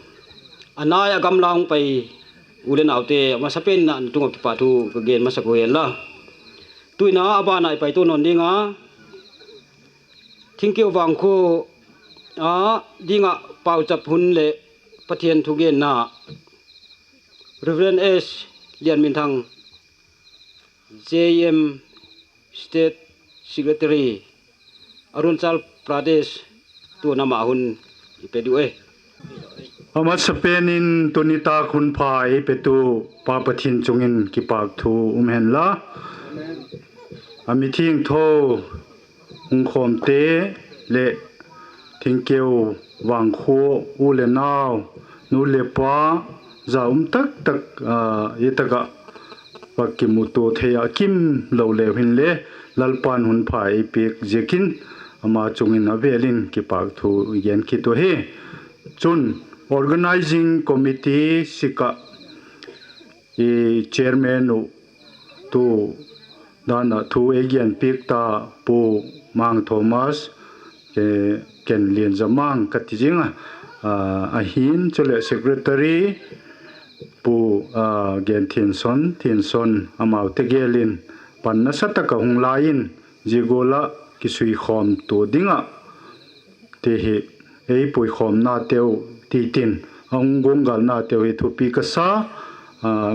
a nai a gamla hung pai u le naute, a masapen in a tung ah kipakthu ka gen masak u hen la. Tu'in a ban ah i paitua nawn ding a, Thingkeu Vangkho a ding ah pauchap hun leh Pathian thugenna, Reverend S. Lianminthang, J M State Secretary, Arunachal Pradesh, tu'n ama hun i pe diu e. A masapen in tuni tâk hun pha ei petu Pa Pathian chung in kipâkthu um hen la. A mithiangtho hung khawmte leh Thingkeu Vangkho u leh nau, nu leh pa, za um tak tak, i tak ah va kimutua thei ah kim lo leu hinle, Lalpa'n hun pha ei piak ziakin ama chung in a vêl in kipâkthu i gen kit u hi. Chun, Organising Committee sik ah i chairman uh tu dan ah thu ei genpiak ta Pu Mang Thomas, Ken Lianzamang ka ti zing a, ahi'n chuleh secretary Pu Gen Thianson, Thianson, amaute gel in pan nasa tak ah hung la in, zia gual ah kisuikhawm tua ding ah ti hi, ei puikhawmnateu ti tin, a hung guanggalnateu hi thupi ka sa.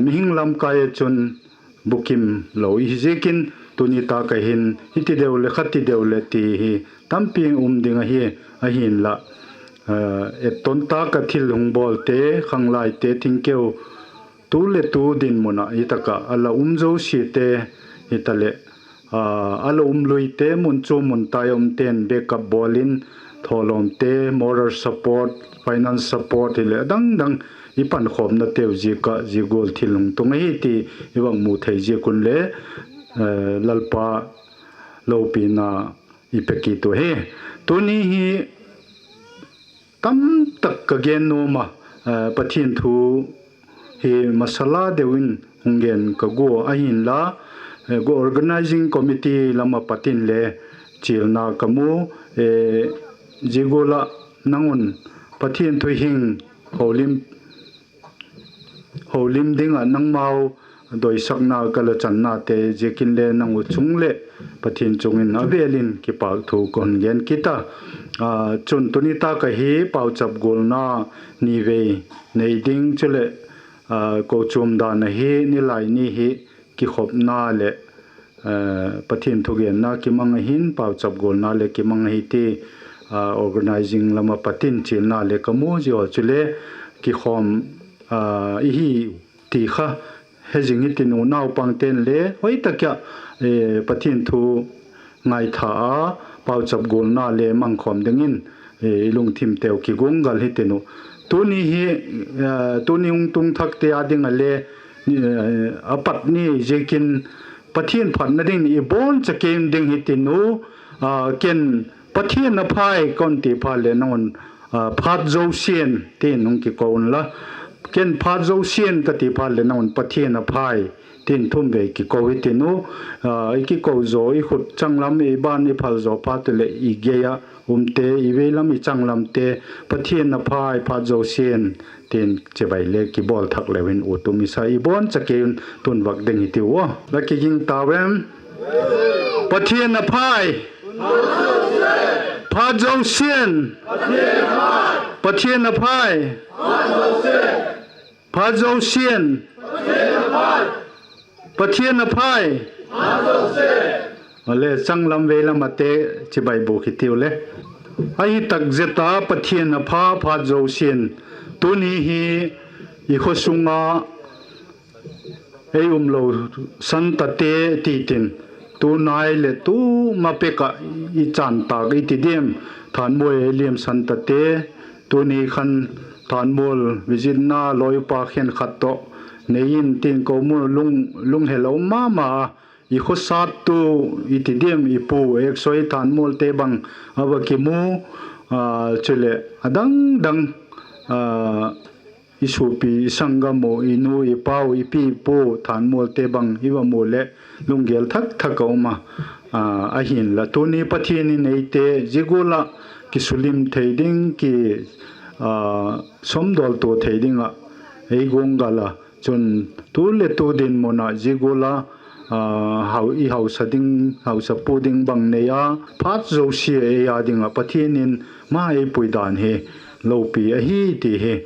Mihing lamkai ah chun bukim lo i hi ziakin, tuni tâk ah hin hiti deu leh khati deu leh ti hi tampi um ding ahi, ahinla, etton tâk ah thil hung bawlte, khanglaite, Thingkeu tu leh tu dinmun ah i tak ah a la um zosiate hitaleh, a la um luite, mun chuam mun tai a umte'n backup bawl in, thawlawmte, moral support, finance support hileh a dang dang i pankhawmnateu ziak ah zia gual thil hung tung ahi ti i vak mu thei ziak un le, Lalpa lopina i pe kit u hi. Tuni hi tamtak ka gen nuam a, Pathian thu hi masala deu in hung gen ka gua ahinla, Organising Committee lam ah pat in le chialna ka mu, zia gual ah nang un Pathian thu hing holim ding ah nangmau doisakna ka la channate ziakin le nang u chung leh Pathian chung in a vêl in kipâkthu ka hun gen kit a. Chun tuni tâk ah hi pauchap gualna ni vei nei ding chuleh, kochuam dan ahi, nilai ni hi kikhopna leh Pathian thugenna kimang ahi'n, pauchap gualna le kimang ahi ti, organising lam ah pat in chialna le ka mu zia haw chule kikhawm i hi ti kha he zing hitin, unaupangte'n le hoi tak ah Pathian thu ngaitha a, pauchap gualna le mangkhawm dingin i lungthimteu kiguanggal hitin uh. Tuni hi, tuni hung tung thakte â ding ah le a pat ni ziakin Pathian phatna ding i bawn cha kei ding hitin uh. Ken Pathian a phai ka hun ti phat leh nang un phat zosia'n tin hung kiko unla, ken phat zosia'n ka ti phat leh nang un Pathian a phai tin thum vei kiko hitin uh. I kiko zaw, i khut changlam, i ban i phal zaw phat leh i gei ah umte, i vei lam i changlamte, Pathian a phai, phat zosia'n tin chibai le kibawl thak leu in ut um i sa, i bawn cha kei un tun vak ding hitiu a. La kiging tau em? Pathian a phai, phat zosia'n, Pathian a phai, phat zosia'n, Pathian a phai. Ale, changlam vei lam ate chibai bûk hitiu le. Ahi tak zet a Pathian a pha, phat zosia'n. Tuni hi i khaw sung a ei umlo san tate ti tin, tunai leh tu ma pek ah i chan tâk i ti diam, Thanmual ei liam san tate, tuni khan Thanmual visitna lawipa khenkhat tawh nei in tin ko mu, lunghel a um ma ma a, i khawsattu, i ti diam, i pu Eksoi Thanmualte bang a va kimu, chuleh a dang dang, i suapi, i sanggam uh, i nu, i pau, i pi, i pu Thanmualte bang i va mu leh lunggêl thak thak a um a. Ahinla tuni Pathian in eite zia gual ah kisulim thei ding, ki, sawmdawltua thei ding ah ei guanggal a. Chun tu leh tu dinmun ah zia gual a i hausa ding, hausapu ding bang nei a, phat zosia ei â ding ah Pathian in ma ei pui dan hi lopi ahi ti hi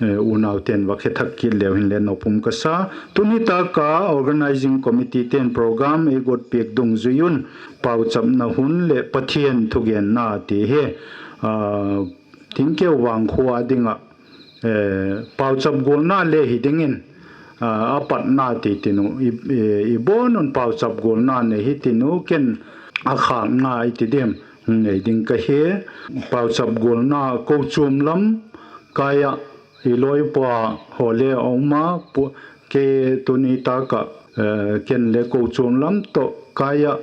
unauten va khe thak kit leu hinle nopum ka sa. Tuni tâk a organising committee ten program ei guat piak dungzui un, pauchapna hun leh Pathian thugenna ti hi, Thingkeu vangkhua ding ah pauchap gualna le hi dingin, a patna ti tin uh, i bawn un pauchap gualna nei hi tin uh, ken a khâkna i ti diam hung nei ding ka hi. Pauchap gualna kochuam lam kai ah i lawipa haw le a um a, kei tuni tâk ah ken le kochuam lam tawh kai ah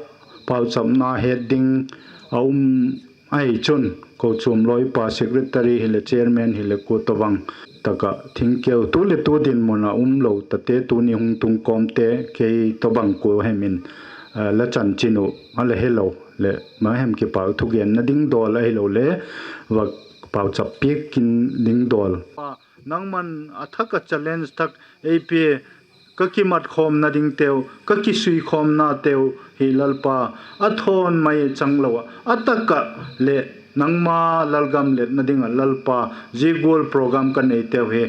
pauchapna het ding a um ahi chun, kochuam lawipa, secretary hileh chairman hileh kua tawhbang tak ah thingkeu tu leh tu dinmun ah um lo tate, tuni hung tung kawmte kei tawhbang kua hem in la chanchin uh a la helo leh ma hem kipâk thugenna ding dawl ahilole va pauchap piak in ding dawl, nangma'n a thak ah challenge thak ei pia, ka kimatkhawmna dingteu, ka kisuikhawmnateu hi Lalpa, a thawn mai chang lo ah, a tak ah leh nangma lalgam letna ding ah Lalpa, zia gual program ka neiteu hi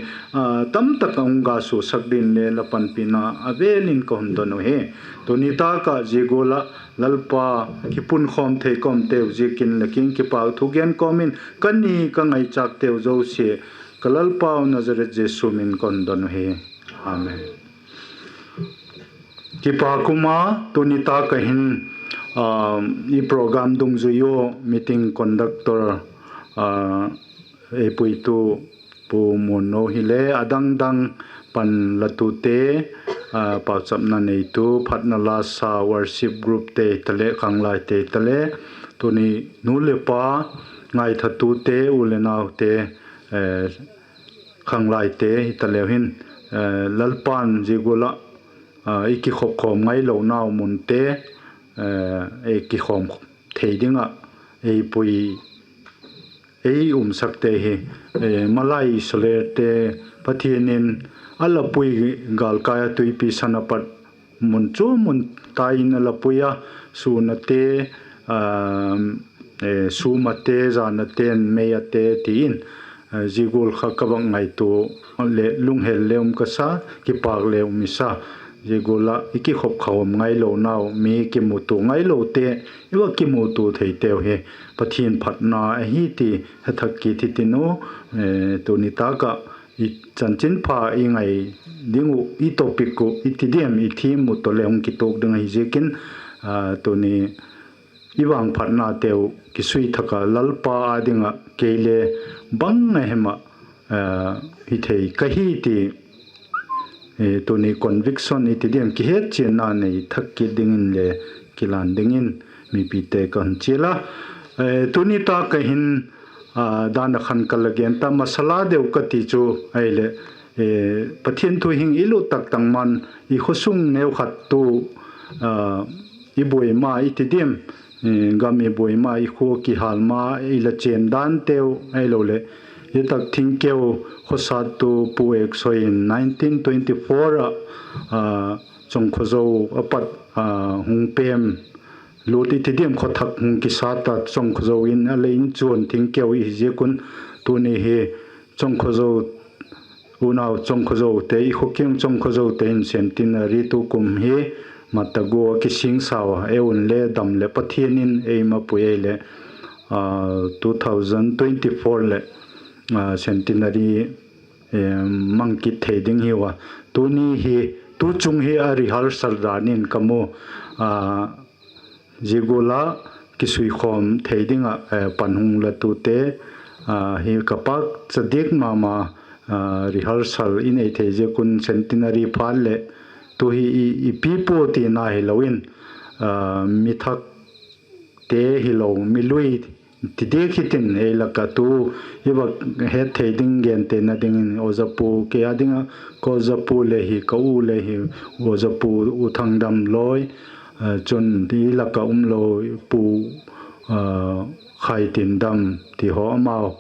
tamtak a hung ga suasak dingin le la panpina a vêl in ka hun don uhi. Tuni tâk ah zia gual ah Lalpa, kipunkhawm thei kawmteu ziakin la kiang kipâk thugen kawm in, ka ni ka ngaichâkteu zosia ka Lalpau Nazareth Jesu min ka hun don uhi. Amen. Kipâk um a, tuni tâk ah hin i program dungzui ua meeting conductor ei puitu Pu Muanno hile a dang dang pan latute, pauchapna neitu, phatna lasa worship groupte hitaleh khanglaite hitaleh, tuni nu leh pa ngaithatute, u leh naute, khanglaite hitaleu hin, Lalpa'n zia gual ah i kikhop khawm ngailonau munte ei kikhawm thei ding ah ei pui, ei umsakte hi, malai Israelte Pathian in a la pui gâlkai ah tuipi san a pat mun chu mun tai in a la pui a, sûnate, sûmate, zanate'n meiate ti in, zia gual kha ka vak ngaitua leh lunghel le um ka sa, kipâk le um i sa. Zia gual ah i kikhop khawm ngailonau, mi kimutua ngailote, i va kimutua theiteu hi Pathian phatna ahi ti he thak kit hi tin u. Tuni tâk ah i chanchinpha i ngai ding uh, i topic uh, i ti diam, i theme uh tawh le hung kituak ding ahi ziakin, tuni i vangphatnateu kisui thak ah Lalpa â ding ah kei le bang a hem ah hithei ka hi ti, tuni conviction i ti diam, kihetchianna nei thak kit dingin le kilan dingin mipite ka hun chial a. Tuni tâk ah hin dan a khan ka la gen ta, masala deu ka ti chu ahileh, Pathian thu hing i lut tak tak man i khawsung neukhat tu i buai ma i ti diam, gam i buai ma, i khua kihâl ma, i la chên danteu ahiloleh, zia tak thingkeu khawsattu Pu Eksoi in nineteen twenty-four ah Chawngkhozo a pat hung pêm lût i ti diam, khawthak hung kisa ta, Chawngkhozo in a lei in chuan thingkeu i hi ziak un, tuni hi Chawngkhozo, unau Chawngkhozote, i khawkiang Chawngkhozote hin centenary tukum hi Matagua a kisingsa ua, e un le dam leh Pathian in ei mapui ei leh, two thousand twenty-four leh centenary mang kit thei ding hiu a. Tuni hi, tu chung hi a rehearsal dan in ka mu, zia gual ah kisuikhawm thei ding ah pan hung latute hi ka pâkcha diak ma ma, rehearsal i nei thei ziak un centenary phat leh tu hi i pi pua tina hilo in, mi thakte hilo, mi lui ti diak hitin ei lak ah tu i va hetthei ding gentena dingin Ozapu, kei â ding ah ka Ozapu le hi, ka u le hi, Ozapu U Thangdam lawi, chun i lak ah umlo Pu Khaitindam ti haw, amau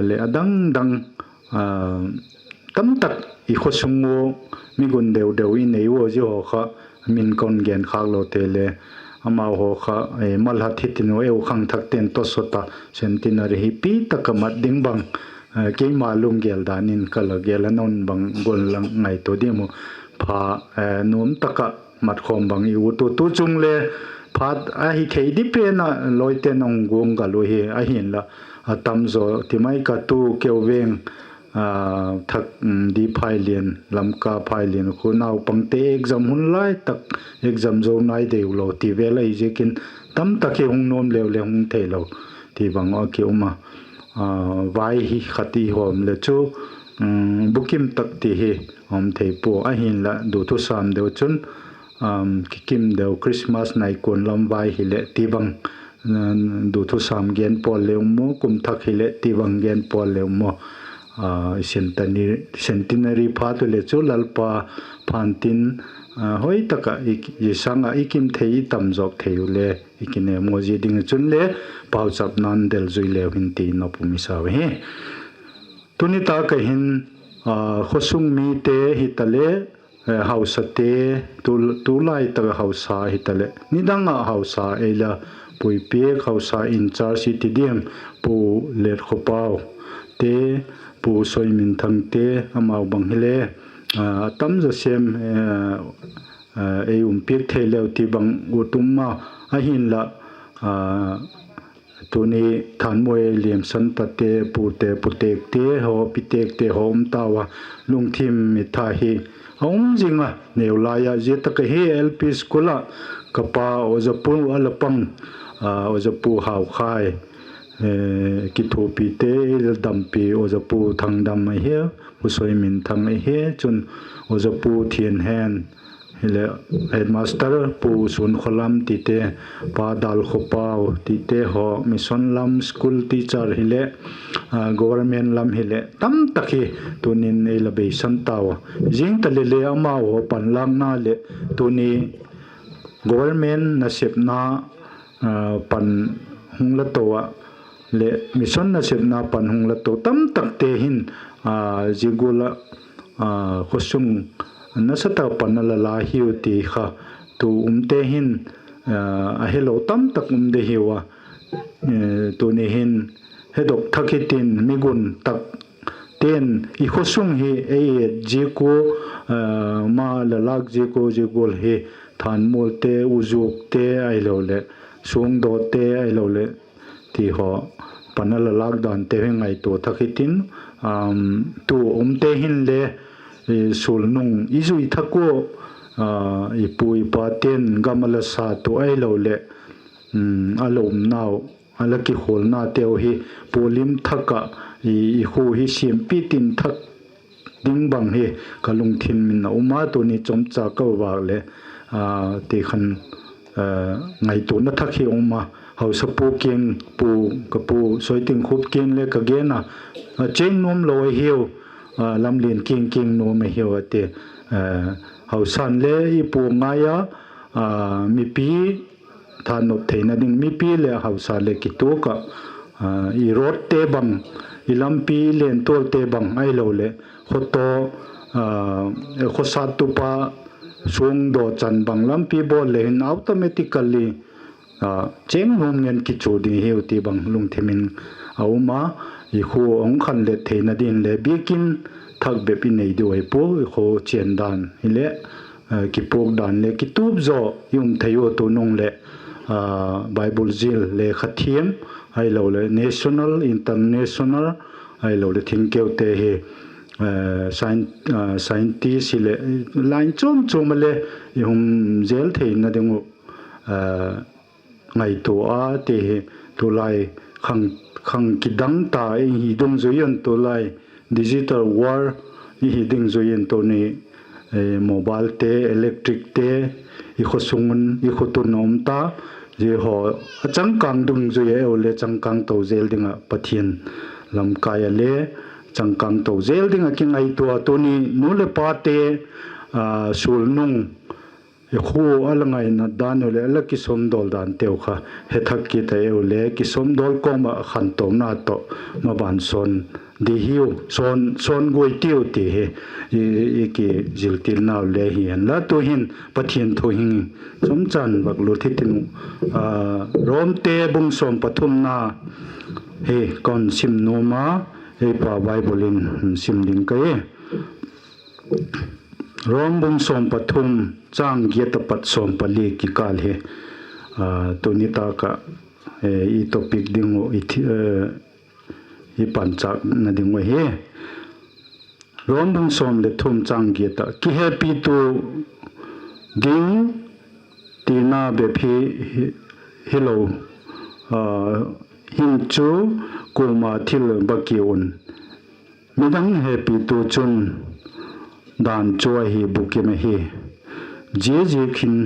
leh a dang dang tamtak i khawsung ua mi gun deu deu i nei ua, zia haw kha min ka hun genkhâk lo te le, amau haw kha malhat hitin u, eu khangthakte'n tawsawt a, centenary hi pi tak ah mat ding bang, keima lunggel dan in ka la gel a, non bang gual la ngaitua diam u, pha nuam tak ah mat khawm bang i ut u. Tu chung le phat ahi thei di pen ah lawite'n a hung guanggal u hi, ahinla a tam zaw ti mai ka, tu keu veng thak di phai lian, Lamka phai lian khu naupangte exam hun lai tak, exam zo nai deu lo ti vel ahi ziakin, tamtak hi hung nuam leu le hung theilo ti bang a ki um a, vai hi khat i hawm le chu bukim tak ti hi a um thei pua, ahinla duthusâm deu chun kikim deu, Christmas nai kuan lam vai hileh ti bang, duthusâm gen pawl le um maw, kum thak hileh ti bang gen pawl le um maw, centenary phat u le chu Lalpa phantin hoi tak ah i sâng ah i kim thei, i tam zawk thei u le i kinem u, zia ding ah chun le pauchapna'n del zui leu hin ti nop um i sau hi. Tuni tak ah hin khawsung mite hitaleh, hausate, tulai tak ah hausa hitaleh, nidang ah hausa ei la puipiak, hausa in charge i ti diam, Pu Letkhawpau te, Pu Soiminthang te, amau bang hile a tam zaw sêm ei umpiak thei leu ti bang ut um a, ahinla tuni Thanmuai Liamsanpate, pute, putêkte haw, pitêkte haw um tau a, lungthim mitha hi a um zing a, neu lai ah zia tak ahi, L P school ah ka pa Ozapu a la pang, Ozapu Haukhai, kithupite i la dampi Ozapu Thangdam ahi, Pu Soiminthang ahi, chun Ozapu Thianhen, hileh headmaster Pu Sunkholam tite, Pa Dalkhawpau tite haw, mission lam school teacher hileh, government lam hileh tamtak hi tunin ei la beisan tau a. Zing ta le le amau haw panlâkna leh tuni government nasepna pan hung la to ah leh mission nasepna pan hung la to tamtakte hin zia gual ah khawsung nasa tak pan a la la hiu ti kha tu umte hin a helo tamtak um de hiu a. Tuni hin hedok thak hitin mi gun tak ten i khawsung hi ei et ziak ua, ma la lâk ziak ua, zia gual hi Thanmualte, Uzukte ahiloleh Suangdawte ahiloleh ti haw pan a la lâk dante hi ngaitua thak hitin, tu umte hinle sulnung i zui thak ua, i pu i pate'n gam a la sat uh ahiloleh a la umnau, a la kikhualnateu hi pualim thak ah i khua hi siampi tin thak ding bang hi ka lungthim in a um a, tuni chomcha ka vâk leh ti khan ngaituana thak hi um a. Hausapu kiang, pu, ka pu Soitingkhup kiang le ka gen a, a chêng nuam lo ahiu, lamlian kiang kiang nuam ahiu a ti. Hausa'n le i pu ngai a, mipi thanop theina ding mipi leh hausa leh kituak ah, i roadte bang, i lampi lentualte bang ahiloleh khawtaw, khawsattupa Suangdaw chan bang lampi bawl le hin automatically chêng nuam ngen kichu ding hiu ti bang lungthim in a um a. I khua hung khanlet theina ding le biakin thak bep i nei diu ahi pua, i khua chian dan hileh kipuak dan le kitup zaw i um thei ua, tunung leh Bible zil, lekha thiam ahiloleh national, international ahiloleh thingkeute hi scientist hileh line chuam chuam a le i hung zel theina ding uh ngaitua a ti hi. Tulai khang, khang kidang ta i hi dungzui un, tulai digital world i hi dingzui in tuni mobilete, electricte i khaw sung un i khut un a um ta. Zia haw a changkâng dungzui a eu le changkâng to zel ding ah Pathian lamkai a le changkâng to zel ding ah kingaitua tuni nu leh pate sual nung khu a la ngainat dan uh leh a la kisawmdawl danteu kha he thak kit a eu le kisawmdawl kawm ah khantona tawh maban sawn di hiu, sawn guai tiu ti hi i kiziltilnau le hi hen la. Tu'hin Pathian thu hing chomchan vak lut hitin uh, Romte bung sawm pathumna hi ka hun sim nuam a, ei pa Bible in hun sim ding ka hi. Rom bung sawm pathum châng giat a pat sawm pali kikâl hi tuni tâk ah i topic ding uh, i panchâkna ding uh ahi. Rom bung sawm leh thum châng giat ah, kihepitu ding tina bep hi hilo, hin chu kuama thil ba kiu un, midang hepitu chun dan chu ahi bukim ahi. Ziaziak hin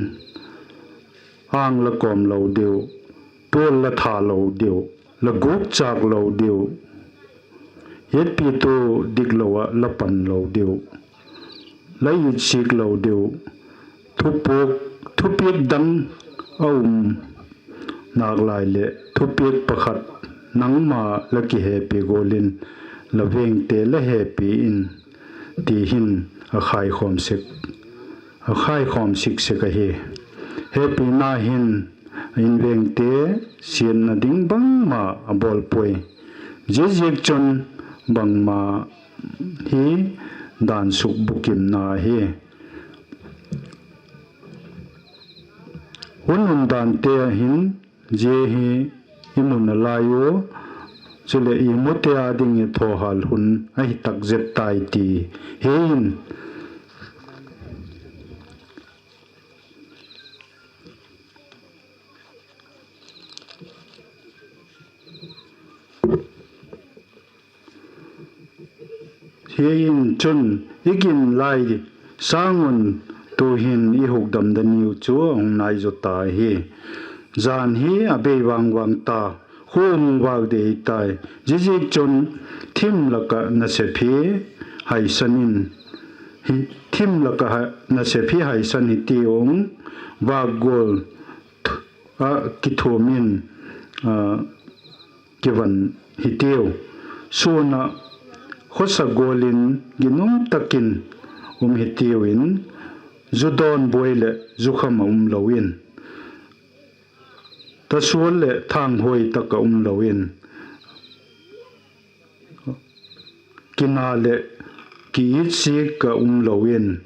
âng la kawm lo diu, tual la tha lo diu, la gûkchâk lo diu, hepitu diklo ah la pan lo diu, la itsik lo diu, thupiak dang a um nâk lai leh thupiak pakhat nangma la kihepi gual in la vengte la hepi in, ti hin a khaikhawm sik sik ahi. Hepina hin invengte siatna ding bangma a bawl puai. Ziaziakchun bangma hi dan sukbukimna ahi. Hun umdante ah hin zia hi i mu nalai ua, chuleh i mute â ding i thawhal hun ahi tak zet tai ti hi in Hi in chun i gin lai sâng un tu'hin i hukdam daniu chu a hung nai zaw ta hi. Jan hi a bei vang vang ta, khua hung vâk dei tai. Ziaziakchun thim lak ah nasep hi haisan in, thim lak ah nasep hi haisan hitiu, vâk gual ah kithuam in kivan hitiu. Suan ah khawsa gual in ginum tak in um hitiu in, zu dawn buai leh zukham ah um lo in, tasual leh thanghuai tak ah um lo in, kina leh kiitsik ah um lo in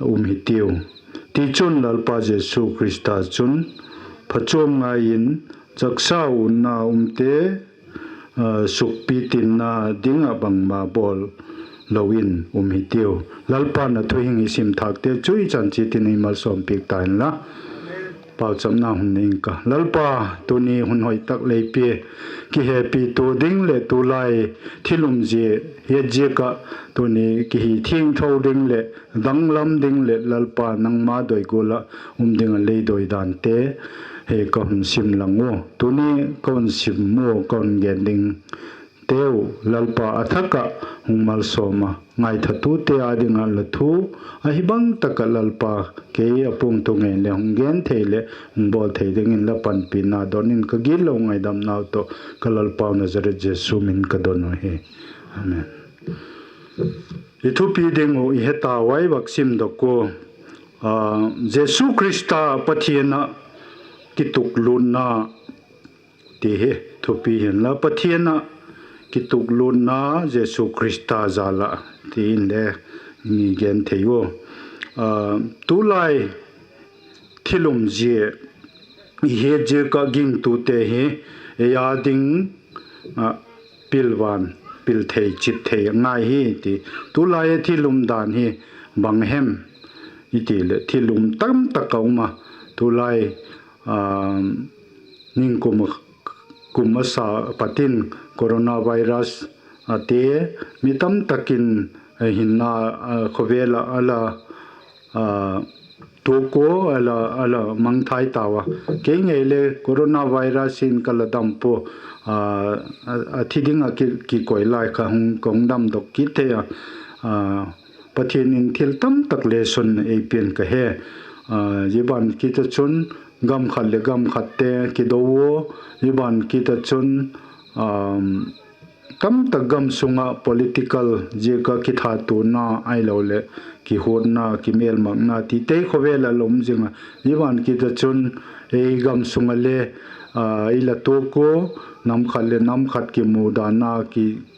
um hitiu. Tichun Lalpa Jesu Khrista chun phachuam ngai in, chaksa utna umte sukpitinna ding ah bangma bawl lo in um hitiu. Lalpa'n a thuhing i sim thâkte chu i chan chiat in ei malsawmpiak ta inla. Pauchapna hun nei ing ka. Lalpa, tuni hun hoi tak lei pia, kihepitu ding leh tulai thil umzia hiat ziak ah tuni kihi thiangtho ding leh danglam ding leh Lalpa nangma doi gual ah um ding ah lei doi dante hi ka hun sim lang ua, tuni ka hun sim ua ka hun gen dingteu Lalpa a thak ah hung malsawm a, ngaithatute â ding ah la thu ahi bang tak ah Lalpa, kei a puangtu ngei leh hung gen thei leh hung bawl thei dingin la panpina don in ka gitlo ngaidamnau tawh ka Lalpau Nazareth Jesu min ka don uh hi. Amen. I thupi ding uh i he tau a, i vak simdok ua, Jesu Khrista Pathian ah kituklûtna ti hi thupi hinla, Pathian ah kituklûtna Jesu Khrista jal ah ti inle i gen thei ua. Tulai thil umzia i hiat ziak ah gingtute hi ei â ding ah pilvan, pil thei, chit thei a ngai hi ti. Tulai a thil umdan hi bang hem i ti leh thil um tamtak a um a, tulai kum a sa pat in coronavirus a ti, mi tamtak in hinna, khawvel ah a la tuak ua, a la mangthai tau a. Kei ngei le coronavirus in ka la dam pua, a thi ding ah kikoi lai kha ka hung damdok kit thei a. Pathian in thil tamtak le sun ei pia'n ka he. Zia ban kit ah chun gam khat leh gam khatte kido ua, zia ban kit ah chun tamtak gam sung ah political ziak ah kithatuana ahiloleh kihuatna, kimêlmakna tite khawvel ah la um zing a. Zia ban kit ah chun ei gam sung ah le i la tuak ua, nam khat leh nam khat kimudana,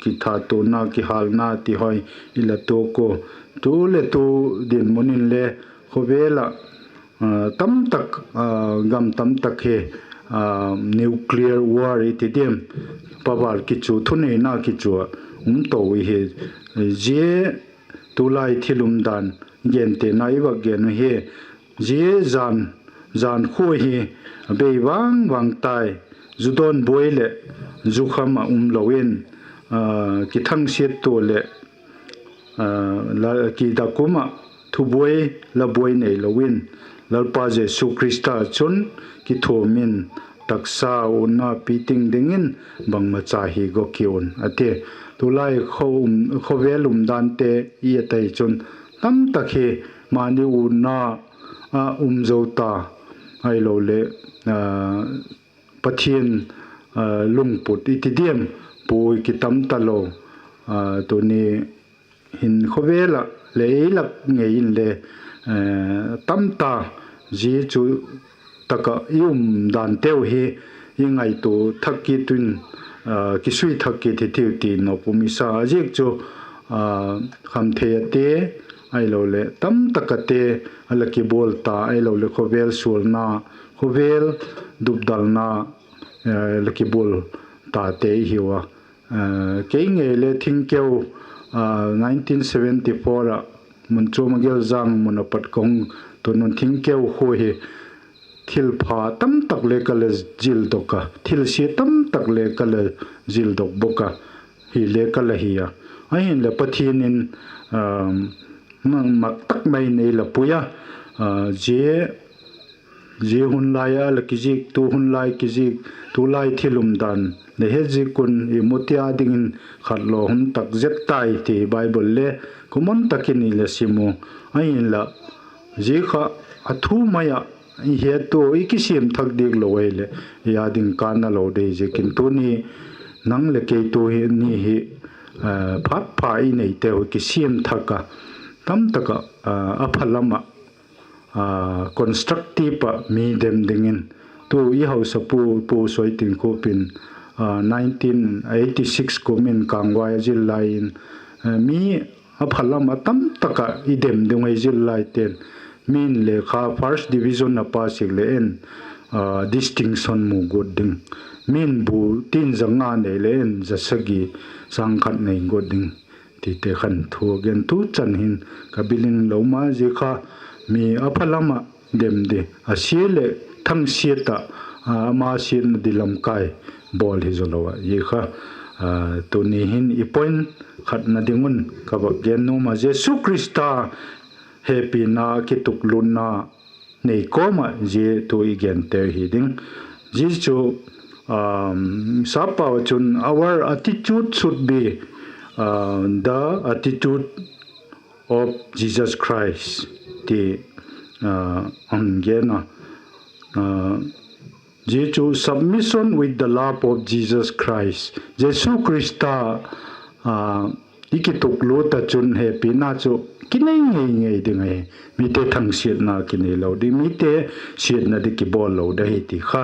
kithatuana, kihâlna ti hoi i la tuak ua. Tu leh tu dinmun in le khawvel ah tamtak, gam tamtak hi nuclear war i ti diam, power kichu, thuneina kichu a um to i hi. Zia tulai thil umdan gentena i vak gen uh hi, zia jan, jankhua hi a bei vang vang tai, zu dawn buai leh zu kham ah um lo in, kithangsiat tua leh kidak um ah thubuai la buai neilo in, Lalpa Jesu Khrista chun kithuam in, taksa utna piting dingin bangmacha hi go ki un, a ti. Tulai khawvel umdante i et ahi chun tamtak hi mani utna ah um zo ta, ahiloleh Pathian lungput i ti diam, pui kitam talo. Tuni hin khawvel ah leh ei lak ngei in le tam ta, zia chu tak ah i umdanteu hi i ngaitua thak kit un, kisui thak kit hitiu ti nop um i sa. A ziak chu khamthei ate, ahiloleh tamtak ate a la kibual ta, ahiloleh khawvel sualna, khawvel dupdalna la kibual tate i hiu a. Kei ngei le thingkeu, nineteen seventy-four ah mun chuam a Geljang mun a pat ka hung tun un, thingkeu khua hi thilpha tamtak le ka la zildok a, thilsia tamtak le ka la zildok bawk a, hile ka la hi a. Ahinleh Pathian in mak tak mai in ei la pui a, zia zia hun lai a la kizik, tu hun lai kizik, tulai thil umdan le he zik un, i mutia dingin khat law hun tak zet tai ti Bible le common tak in i la sim u. Ahinla zia kha a thu mai ah i het ua i kisiam thak diak lo ahileh i â ding kâna lo dei ziakin tuni nang leh kei tu hi ni hi phat pha i neiteu kisiam thak a, tamtak ah a pha lam ah constructive ah mi dem dingin, tu i hausapu Pu Suaitinkhûp in nineteen eighty six kum in Kangvai a zil lai in, mi a pha lam ah tamtak ah i dem ding uh ei zil laite'n, min lekha first division a pass ik leh en distinction mu guat ding, min bu tin za nga nei leh en za sagi, sâng khat nei guat ding, tite khan thu a gen tu chan hin ka bil in lo ma, zia kha mi a pha lam ah dem di, a sia leh thangsiat ah ama siatna di lamkai bawl hi zaw lo a, zia kha tuni hin i point khatna ding un ka vak gen nuam a, Jesu Khrista hepina kituklutna nei kawm ah zia tu i gente hi ding. Zia chu sapau ah chun our attitude should be the attitude of Jesus Christ ti a hun gen a. Zia chu submission with the love of Jesus Christ, Jesu Khrista i kituklut ah chun hepina chu kinei ngei ngei ding ahi. Mite thangsiatna kinei lo ding, mite siatna di kibawl lo ding ahi ti kha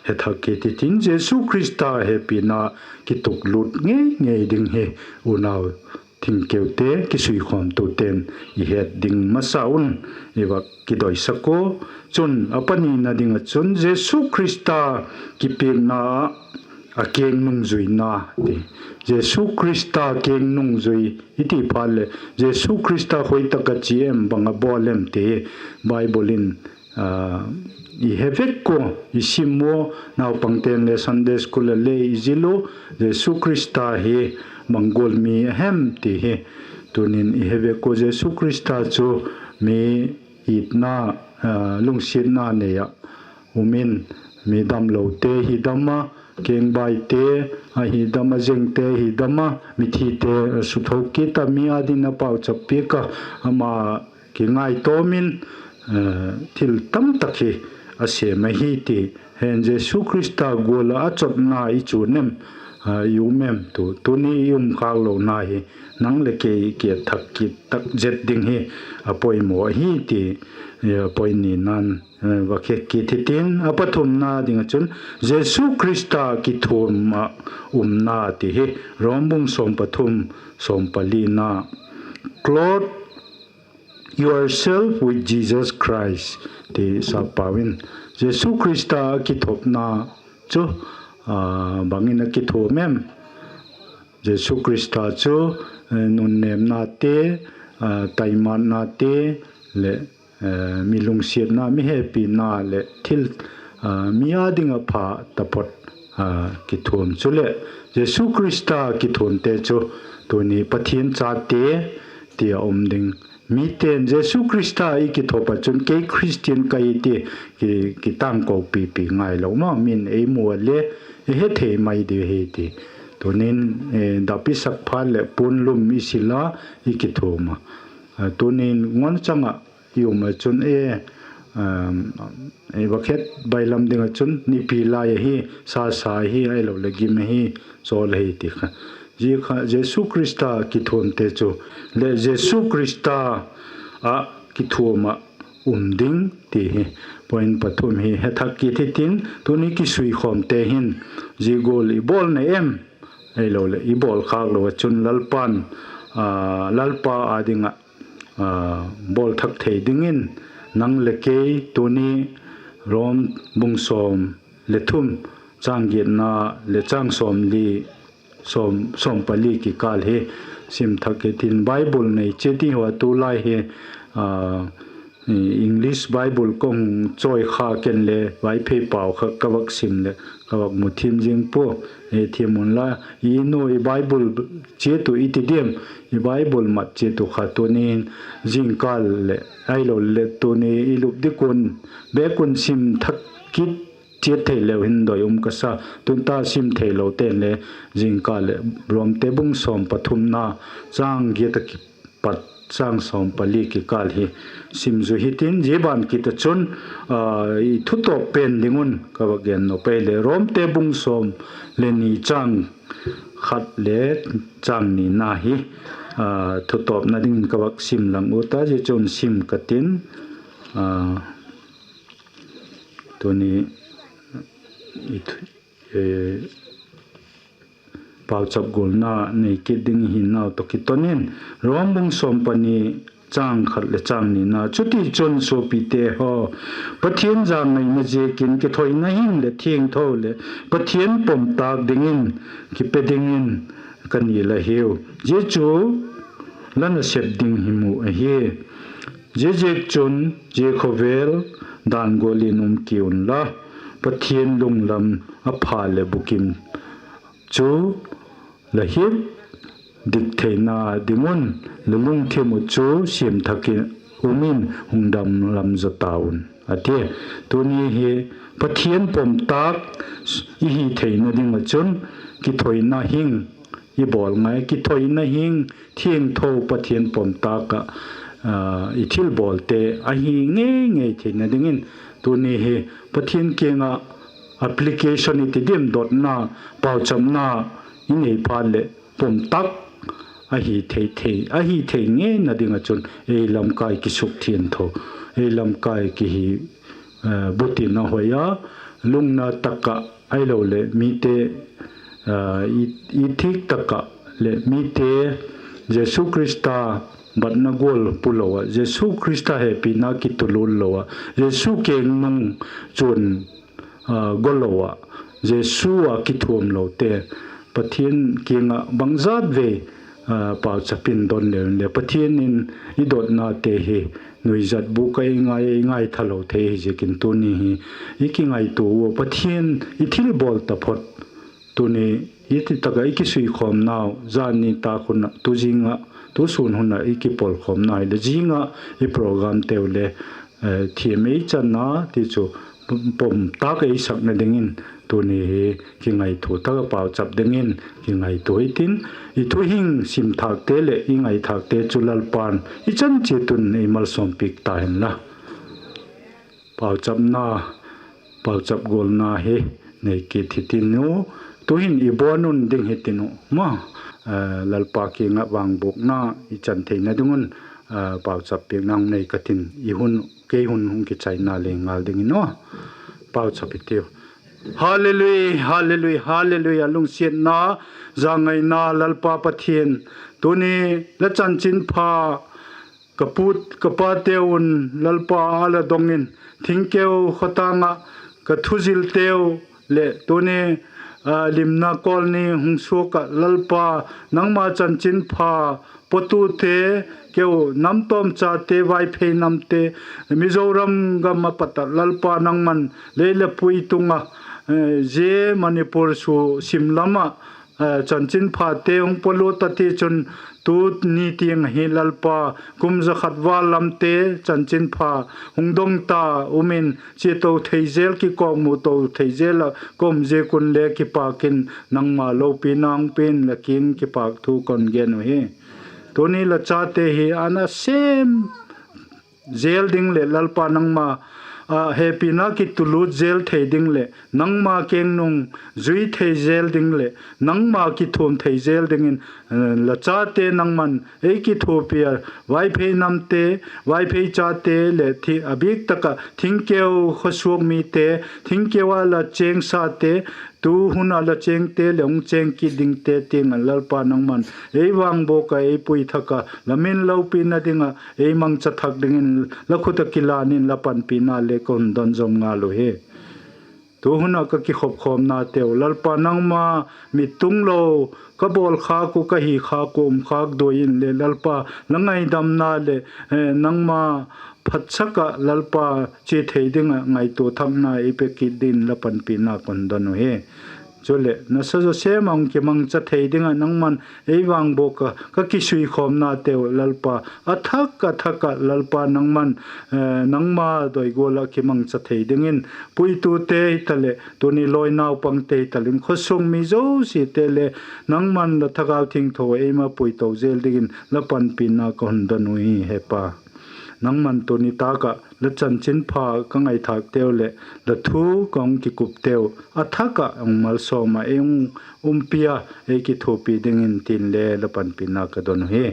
he thak kit i tin, Jesu Khrista hepina kituklut ngei ngei ding hi unau thingkeute, kisuikhawmtute'n i het ding masa un i vak kidoisak ua. Chun a panina ding ah chun Jesu Khrista kipiakna ah a keng nungzuina ti, Jesu Khrista keng nungzui i ti phat leh Jesu Khrista khoi tak ah chia em, bang a bawl em ti Bible in i he vek ua, i sim ua, naupangte'n le Sunday school ah le i zil u, Jesu Khrista hi bang gual mi a hem ti hi Tunin i he vek ua Jesu Khrista chu mi itna, lungsiatna nei ah um in, mi damlote hi dam a, kengbaite ahi dam a, zengte hi dam a, mithite sutho kit a, mi â dingin a pauchap piak a, ama kingaitawm in, thil tamtak hi a sêm ahi ti. Hen, Jesu Khrista gual ah a chotna i chuan em, i um em? Tu, tuni i um khâk lona hi nang leh kei ki thak kit tak zet ding hi a poimaw ahi ti, point nina'n va khe kit hitin, a pathumna ding ah chun Jesu Khrista kithuam ah umna ti hi, Rom bung sawm pathum, sawm palina, Clothe yourself with Jesus Christ, ti sappau in, Jesu Khrista a kithopna chu bang in a kithuam em? Jesu Khrista chu nunnêmnate, taimatnate leh mi lungsiatna, mi hepina leh thil, mi â ding ah pha taphot kithuam. Chuleh Jesu Khrista kithuamte chu tuni Pathian chate ti a um ding. Mite'n Jesu Khrista i kithop ah chun kei Christian ka hi ti kitangkopipi ngailo ma, min ei mu a le i he thei mai di hi ti. Tunin dap i sak phat leh puan lum i sil a, i kithuam a. Tunin ngan chang ah i um ah chun e, i va khet bailam ding ah chun nipi lai ahi, sasa ahi, ahiloleh gim ahi, chawl ahi ti kha. Zia kha Jesu Khrista kithuamte chu, leh Jesu Khrista ah kithuam ah um ding ti hi, point pathum hi he thak kit hitin, tuni kisuikhawmte hin zia gual i bawl na em? Ahiloleh i bawl khâk lo ah chun Lalpa'n, Lalpa â ding ah bawl thak thei dingin nang leh kei tuni Rom bung sawm le thum, châng giatna leh châng sawmli, sawm, sawm pali kikâl hi sim thak hitin, Bible nei chiat i hiu a, tulai hi English Bible ka hung chawi kha, ken le Vaiphei pau kha ka vak sim leh ka vak mu thiam zing pua. Thiam unla, i nu i Bible chiat uh i ti diam, i Bible mat chiat uh kha tuni'n zingkâl leh ahiloleh tuni i lup dik un bêk un sim thak kit chiat thei leu hin doi um ka sa. Tunta sim theilote'n le zingkâl leh Romte bung sawm pathumna, châng giat a kipat châng sawm pali kikâl hi sim zu hitin, zia ban kit ah chun i thutawp pen ding un ka vak gen nop ei leh Romte bung sawm le ni châng khat le châng nina hi thutawpna dingin ka vak sim lang u ta, zia chun sim ka tin, tuni pauchap gualna nei kit ding i hinau tawh kiton in, Rom bung sawm pani, châng khat leh châng nina, chutichun suapite haw, Pathian janngaina ziakin kithoina hing leh thiangtho leh Pathian pomtâk dingin kipe dingin ka ngen la hiu. Zia chu la nasep ding hi mu ahi. Ziaziakchun, zia khawvel dan gual in um ki unla, Pathian lunglam a pha leh bukim chu la hiat dik theina ding un, la lungthim uh chu siam thak in um in hung dam lam zaw ta un, a tia. Tuni hi Pathian pomtâk i hi theina ding ah chun kithoina hing i bawl ngai, kithoina hing thiangtho Pathian pomtâk ah i thilbawlte ahi ngei ngei theina dingin, tuni hi Pathian kiang ah application i ti diam, dotna, pauchapna i nei phat leh pomtâk ahi thei, ahi thei ngeina ding ah chun ei lamkai kisukthiangtho, ei lamkai kihi butin a hoi a, lungna tak ah ahiloleh mite i thik tak ah leh mite Jesu Khrista batna gual pu lo ah, Jesu Khrista hepina kitulul lo ah, Jesu keng nung chuan go lo ah, Jesu ah kithuam lote Pathian kiang ah bangzat vei pauchap in don leu inle Pathian in i dotnate hi nuizat bûk ah i ngai, i ngaitha lo thei hi ziakin tuni hi i kingaitua ua Pathian i thilbawl taphot tuni Zia ti tak ah i kisuikhawmnau, zani tak hun ah, tu zing ah, tu sûn hun ah i kipawlkhawmna hileh, zing ah i programteu le thiam ei channa ti chu pom tâk ei sakna dingin, tuni hi kingaitua tak ah pauchap dingin kingaitua i tin, i thuhing sim thâkte leh i ngaithâkte chu Lalpa'n i chan chiat un ei malsawmpiak ta hen la. Pauchapna, pauchap gualna hi nei kit hi tin u. Tu'hin i buan un ding hi tin u maw. Lalpa kiang ah vangbuakna i chan theina ding un pauchap piakna hung nei ka tin, i hun, kei hun hung kichaina le ngal dingin aw. Pauchap i tiu. Hallelujah, hallelujah, hallelujah. Lungsiatna, zangaina Lalpa Pathian, tuni la chanchinpha ka pute un Lalpa a la dong in, thingkeu khawtâng ah ka thuzilteu leh tuni limna kawlni hung suak ah Lalpa, nangma chanchinpha pawtute, keu nam tawmchate, Vaiphei namte, Mizoram gam ah pat ah Lalpa nangma'n lei leh pui tung ah, zia Manipur sua sim lam ah chanchinphate hung pawlut a, tichun tuni tiang ahi Lalpa, kum za khat val lamte chanchinpha hung dong ta um in, chia to thei zel, kikawkmu to thei zel ah ka um ziak un le kipâk in nangma lopina hung pia in la kiang kipâk thu ka hun gen uhi. Tuni la chate hi a na sêm zel ding leh Lalpa nangma hepina kitulut zel thei ding leh nangma kengnung zui thei zel ding leh nangma kithuam thei zel dingin, la chate nangma'n ei kithuapi a, Vaiphei namte, Vaiphei chate leh a bîk tak ah thingkeu khawsuak mite, thingkeu ah la chêngsate, tu hun ah la chêngte leh hung chêng kit dingte tiang ah Lalpa nangma'n ei vangbuak ah, ei pui thak ah, la min lopina ding ah ei mangcha thak dingin la khut ah kilan in la panpina le ka hun don zom ngal uhi. Tu hun ah ka kikhopkhawmnateu Lalpa nangma mit tung lo, ka bawl khâk uh, ka hi khâk uh, um khâk duai in le Lalpa la ngaidamna leh nangma phatsak ah Lalpa chia thei ding ah ngaitua thakna ei pe kit dingin la panpina ka hun don uhi. Chuleh nasa zaw sêm ah hung kimangcha thei ding ah nangma'n ei vangbuak ah, ka kisuikhawmnateu Lalpa, a thak a thak ah Lalpa nangma'n nangma doi gual ah kimangcha thei dingin, puitute hitaleh tuni lawi naupangte hitaleh khawsung mi zosiate le nangma'n la Thagau Thiangtho ei ma puito zel dingin la panpina ka hun don uhi, he Pa. Nangma'n tuni tâk ah la chanchinpha ka ngaithâkteu leh la thu ka hung kikupteu a thak ah hung malsawm ah ei hung umpi a, ei kithuapi dingin tin le la panpina ka don uhi.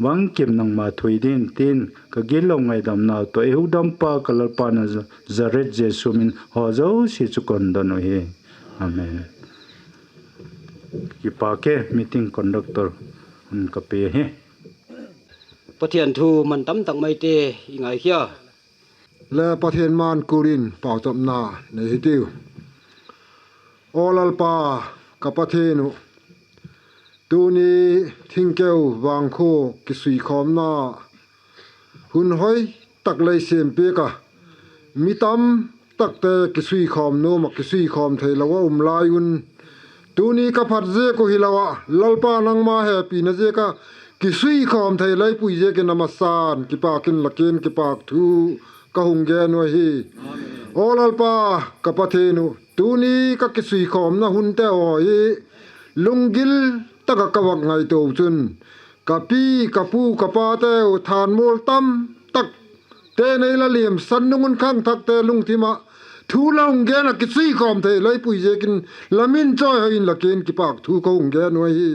Bangkim nangma thu hi dingin tin ka gitlo ngaidamnau tawh ei hukdampa ka Lalpa Nazareth Jesu min haw zosia chu ka hun don uhi. Amen. Kipâk e, meeting conductor hun ka pe hi. Pathian thu man tam tak maite i ngaikhia. Le Pathian man kul in pauchapna nei hitiu. Aw Lalpa, ka Pathian uh, tuni thingkeu vangkhua kisuikhawmna hun hoi tak lei siampiak a, mi tam takte kisuikhawm nuam ah kisuikhawm theilo a um lai un, tuni ka phat ziak uh hilo ah Lalpa nangma hepina ziak a kisuikhawm thei lei pui ziakin a masa'n kipâk in la kiang kipâk thu ka hung gen uh ahi. Aw Lalpa, ka Pathian uh, tuni ka kisuikhawmna hunte haw hi lunggil tak ah ka vak ngaitua chun, ka pi, ka pu, ka pateu thanmual tam tak te nei la liamsan nung un khangthakte lungthim ah thu la hung gen ah kisuikhawm thei lei pui ziakin la min chawihoi in la kiang kipâk thu ka hung gen uh ahi.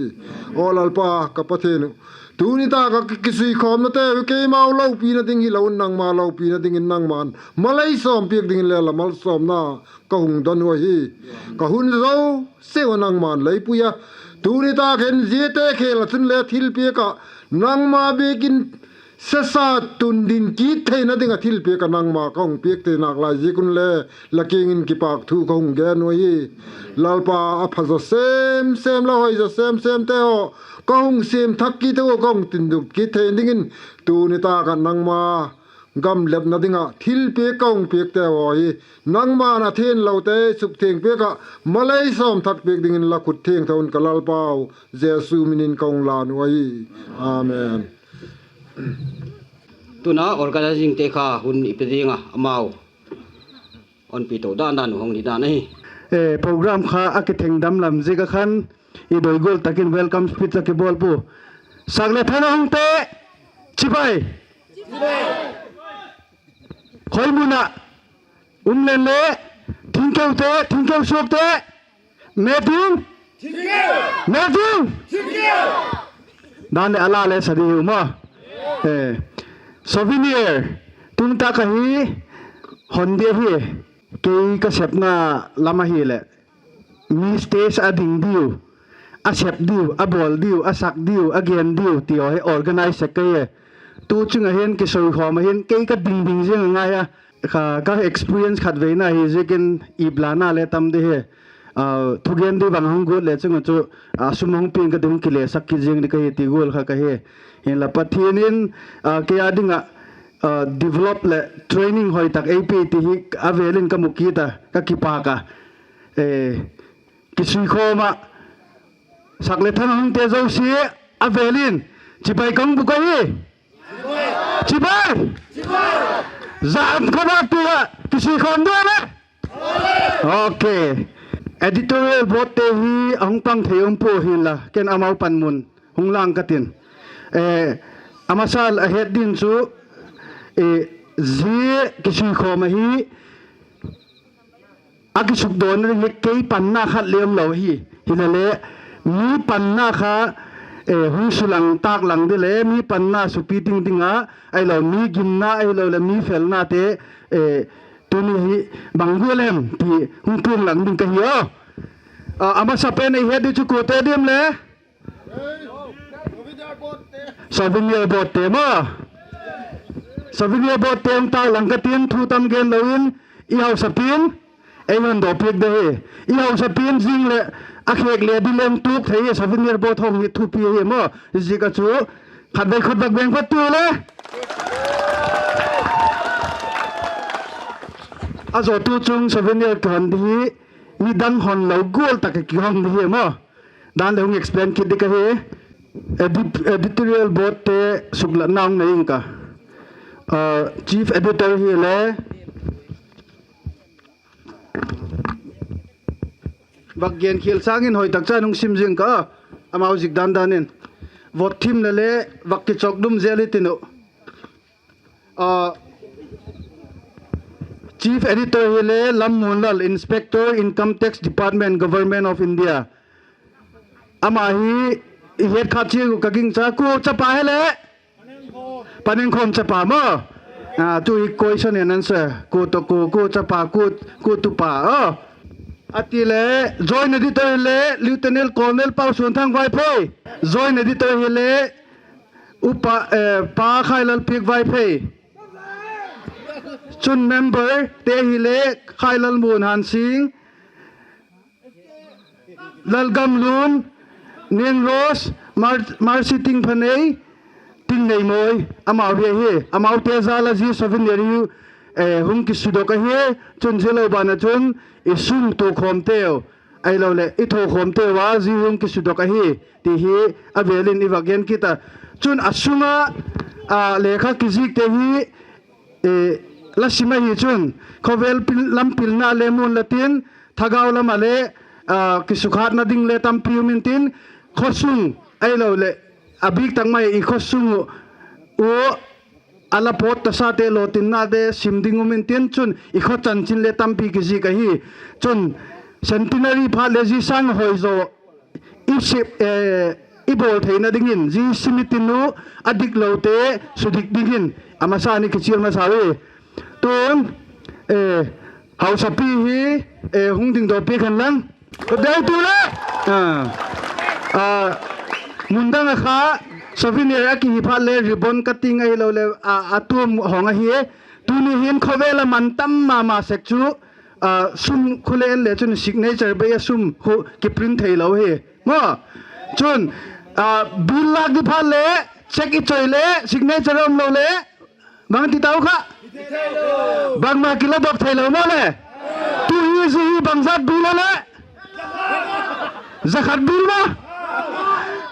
Aw Lalpa, ka Pathian uh, tuni tâk ah kisuikhawnate hi keimau lopina ding hilo in nangma lopina dingin nangma'n malei sawmpiak dingin le la malsawmna ka hung don uh ahi. Ka hun zosiau ah nangma'n lei pui a, tuni tâk hin ziate khêl ah chun le thilpiak ah nangma biakin sasa tun ding kit theina ding ah thilpiak ah nangma ka hung piak thei nalai ziak un le la kiang in kipâk thu ka hung gen uh ahi. Lalpa, a pha zaw semsem, la hoi zaw semsemte haw ka hung siam thak kit uh, ka hung tinduk kit thei dingin tuni tâk ah nangma gam lepna ding ah thilpiak ka hung piakte haw hi, nangma'n a thianglote sukthiang piak ah, malei sawm thak piak dingin la khut thiangtho in ka Lalpau Jesu min in ka hung lân uh ahi. Amen. Tuna organizingte kha hun i pe ding a, amau hon pi to dan dan uh hung hi dan ahi. Program kha a kithengdam lam ziak ah khan, i doi gual tak in welcome speech a kibawl pua. Sak leh Thangahungte, chibai. Khoi mun ah um leng le, thingkeute, thingkeu suakte, Matthew, Matthew, dan leh a la le sa di hiu maw. Souvenir, tun tak ahi, hon di ahi, kei ka sepna lam ahileh, mi stage a ding diu, a sep diu, a bawl diu, a sak diu, a gen diu ti haw hi organize sek ka hi. Tu chung ah hin kisoikhawm ah hin kei ka ding ding ziang a ngai a. Ka experience khatveina hi ziakin iplana le tam di hi. Thugen di bang hung guat le chung ah chu, a sum hung piang ka ding kilesak kit ziang di ka hi ti gual kha ka hi. Hinla Pathian in kei a ding ah develop leh training hoi tak ei pia ti hi a vêl in ka mu kit a, ka kipâk a. Kisuikhawm ah, Sak leh Thangahungte zosia a vêl in chibai ka hung bûk ahi. Chibai! Zan kha bâk tu ah kisuikhawm ding le. Ok. Editorial boardte hi a hung pang thei um pua hinla, ken amau panmun hung lang ka tin. A masa a het ding chu, zia kisuikhawm ahi, a kisukdawna ding hi kei panna khat le umlo ahi. Hilale, mi panna kha hung sulang tâk lang di le, mi panna supi ding ding a, ahilo mi ginna, ahiloleh mi felnate, tuni hi bang gual em ti hung puang lang ding ka hi a. A masa pen ei het di chu kuate diam le? Souvenir boardte maw. Souvenir boardte hung tâk lang ka tin, thu tam gen lo in, i hausapi'n ei hon dawpiak di hi. I hausapi'n zing leh a khêk le di leng tuak thei hi, souvenir board hong hi thupi hi maw. Ziak a chu khatvei khut vak beng phat tu le. A zawtu chung souvenir kihon di hi, midang hon lo gual tak a kihon di hi maw. Dan leh hung explain kit di ka hi. Editorial boardte suklatna hung nei ing ka. Chief editor hile vak gen khial sâng in hoi tak chan hung sim zing ka, amau zik dan dan in. Vot thim le le vak kichawk dum zel i tin uh. Chief editor hile Lammuanlal, Inspector, Income Tax Department, Government of India. Ama hi i het kha chiang uh ka gingcha, kua chapa hile? Panengkhawm chapa maw. Tu hi question and answer, kua tawh kua, kua chapa, kua tupa a. A ti le, joint editor hile Lieutenant Colonel Pausuanthang Vaiphei. Joint editor hile upa, Pa Khailalpiak Vaiphei. Chun member te hile Khailalmuan Hansing, Lalgamlun, Nengrose, Mercy Tingphanei, Tingneimoi, amau hi ahi. Amaute jal a zia souvenir hi hung kisudok ahi. Chun zia lo ban ah chun i sum tuakhawmteu, ahiloleh i thokhawmteu a zia hung kisudok ahi ti hi a vêl in i vak gen kit a. Chun a sung a lekha kizikte hi la sim ahi chun, khawvel lam pilna le mun la tin, thagau lam ah le kisukhâtna ding le tampi um intin, khawsung ahiloleh a bîk tak mai i khawsung uh a la pawt tasate lawtinnate sim ding um intin, chun i khaw chanchin le tampi kizik ahi. Chun centenary phat le zia sâng a hoi zaw i bawl theina dingin zia sim i tin uh, a diklote sudik dingin a masa in i kichial masa ui. Tun hausapi hi hung dingdawpiak hen lang. Dei tu le, mun dang ah kha souvenir a kihi phat le ribbon cutting ahiloleh a tuam hong ahi. Tuni hin khawvel a man tam ma ma sek chu, sum khu le en le chun signature bei a sum khu kiprint theilo hi maw. Chun bill lâk di phat le, cheque i choi le signature umlo le Bang ti tau kha? Bangma kila dok theilo maw le? Tu hi zi hi bangzat bil a le? Za khat bil ma?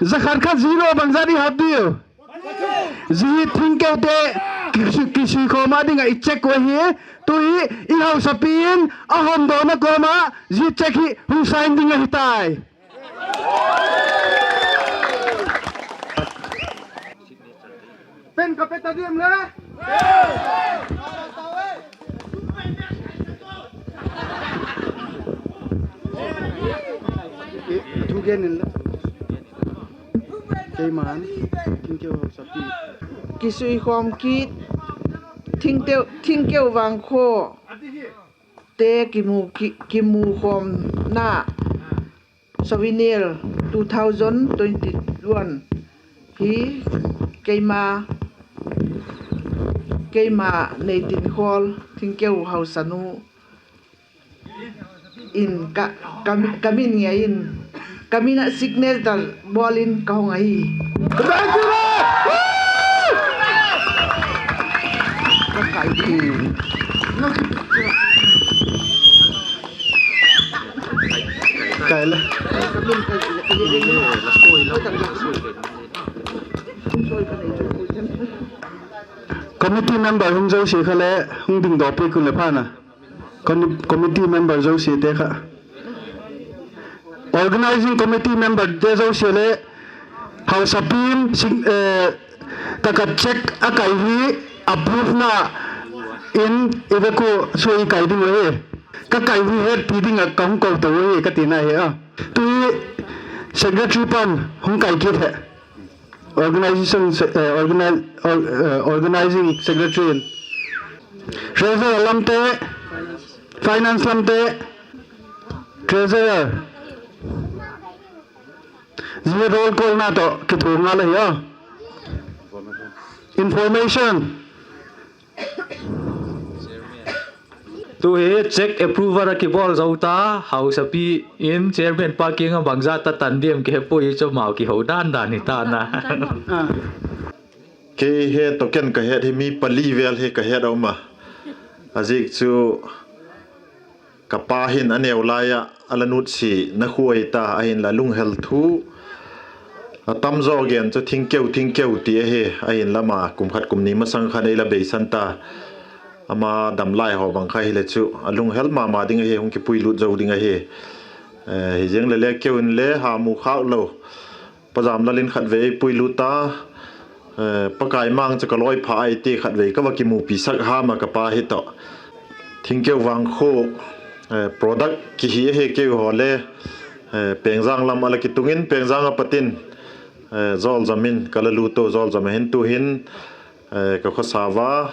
Za khat kha zero bangzat i hat diu? Zi hi thingkeute kisuikhawm a ding ah i check uh ahi. Tu hi i hausapi in a hondawna kawm ah zi check hi hung sign ding ahi tai. Pen ka pe ta diam le? Thu gen inla. Keima'n thingkeu hausapi, kisuikhawm kit, thingkeu vangkhaw te kimukhawmna, Souvenir two thousand twenty-one hi keima, keima Neitinkhol Thingkeu hausanu in ka, ka min ngei in, ka min ah signature bawl in ka hung ahi. Committee member hung zosia kha le hung dingdawpi kun le phan a. Committee member zosiate kha, organising committee memberte zosia le hausapi'n taka cheque a kai hi approvena in i vek ua sua i kai ding uh ahi. Ka kai hi hetpi ding ah ka hung ko to ahi ka tina hi a. Tu hi secretary pan hung kai kit he. Organisation, organising secretary in, treasurer lamte, finance lamte, treasurer, zia roll callna tawh kithuak ngal ahi a. Information. Tu hi cheque approval a kibawl zo ta, hausapi in chairman pa kiang ah bangzat a tan diam kihe puai chu, amau kiho dan dan hi ta na. Kei he tawh ken ka het hi mi pali vel hi ka het a um a. A ziak chu ka pa hin a neu lai ah a la nutsiatna khuai ta, ahinla lunghel thu a tam zaw gen chu Thingkeu, Thingkeu ti ahi. Ahinla ama kum khat kum ni masang khan ei la beisan ta. Ama dam lai haw bang kha hile chu a lunghel ma ma ding ahi, hung kipuilut zo ding ahi. Hi ziang le le keu in le ha mu khâk lo, Pa Zamlal in khatvei ei puilut a, Pakai Mang chu ka lawi pha ai ti, khatvei ka va kimupisak ham a ka pa hi tawh. Thingkeu vangkhu product kihi ahi keu haw le, Pengzang lam a la kitung in Pengzang a pat in Zawlzam in ka la lut u, Zawlzam a hin tu'hin ka khawsa ua.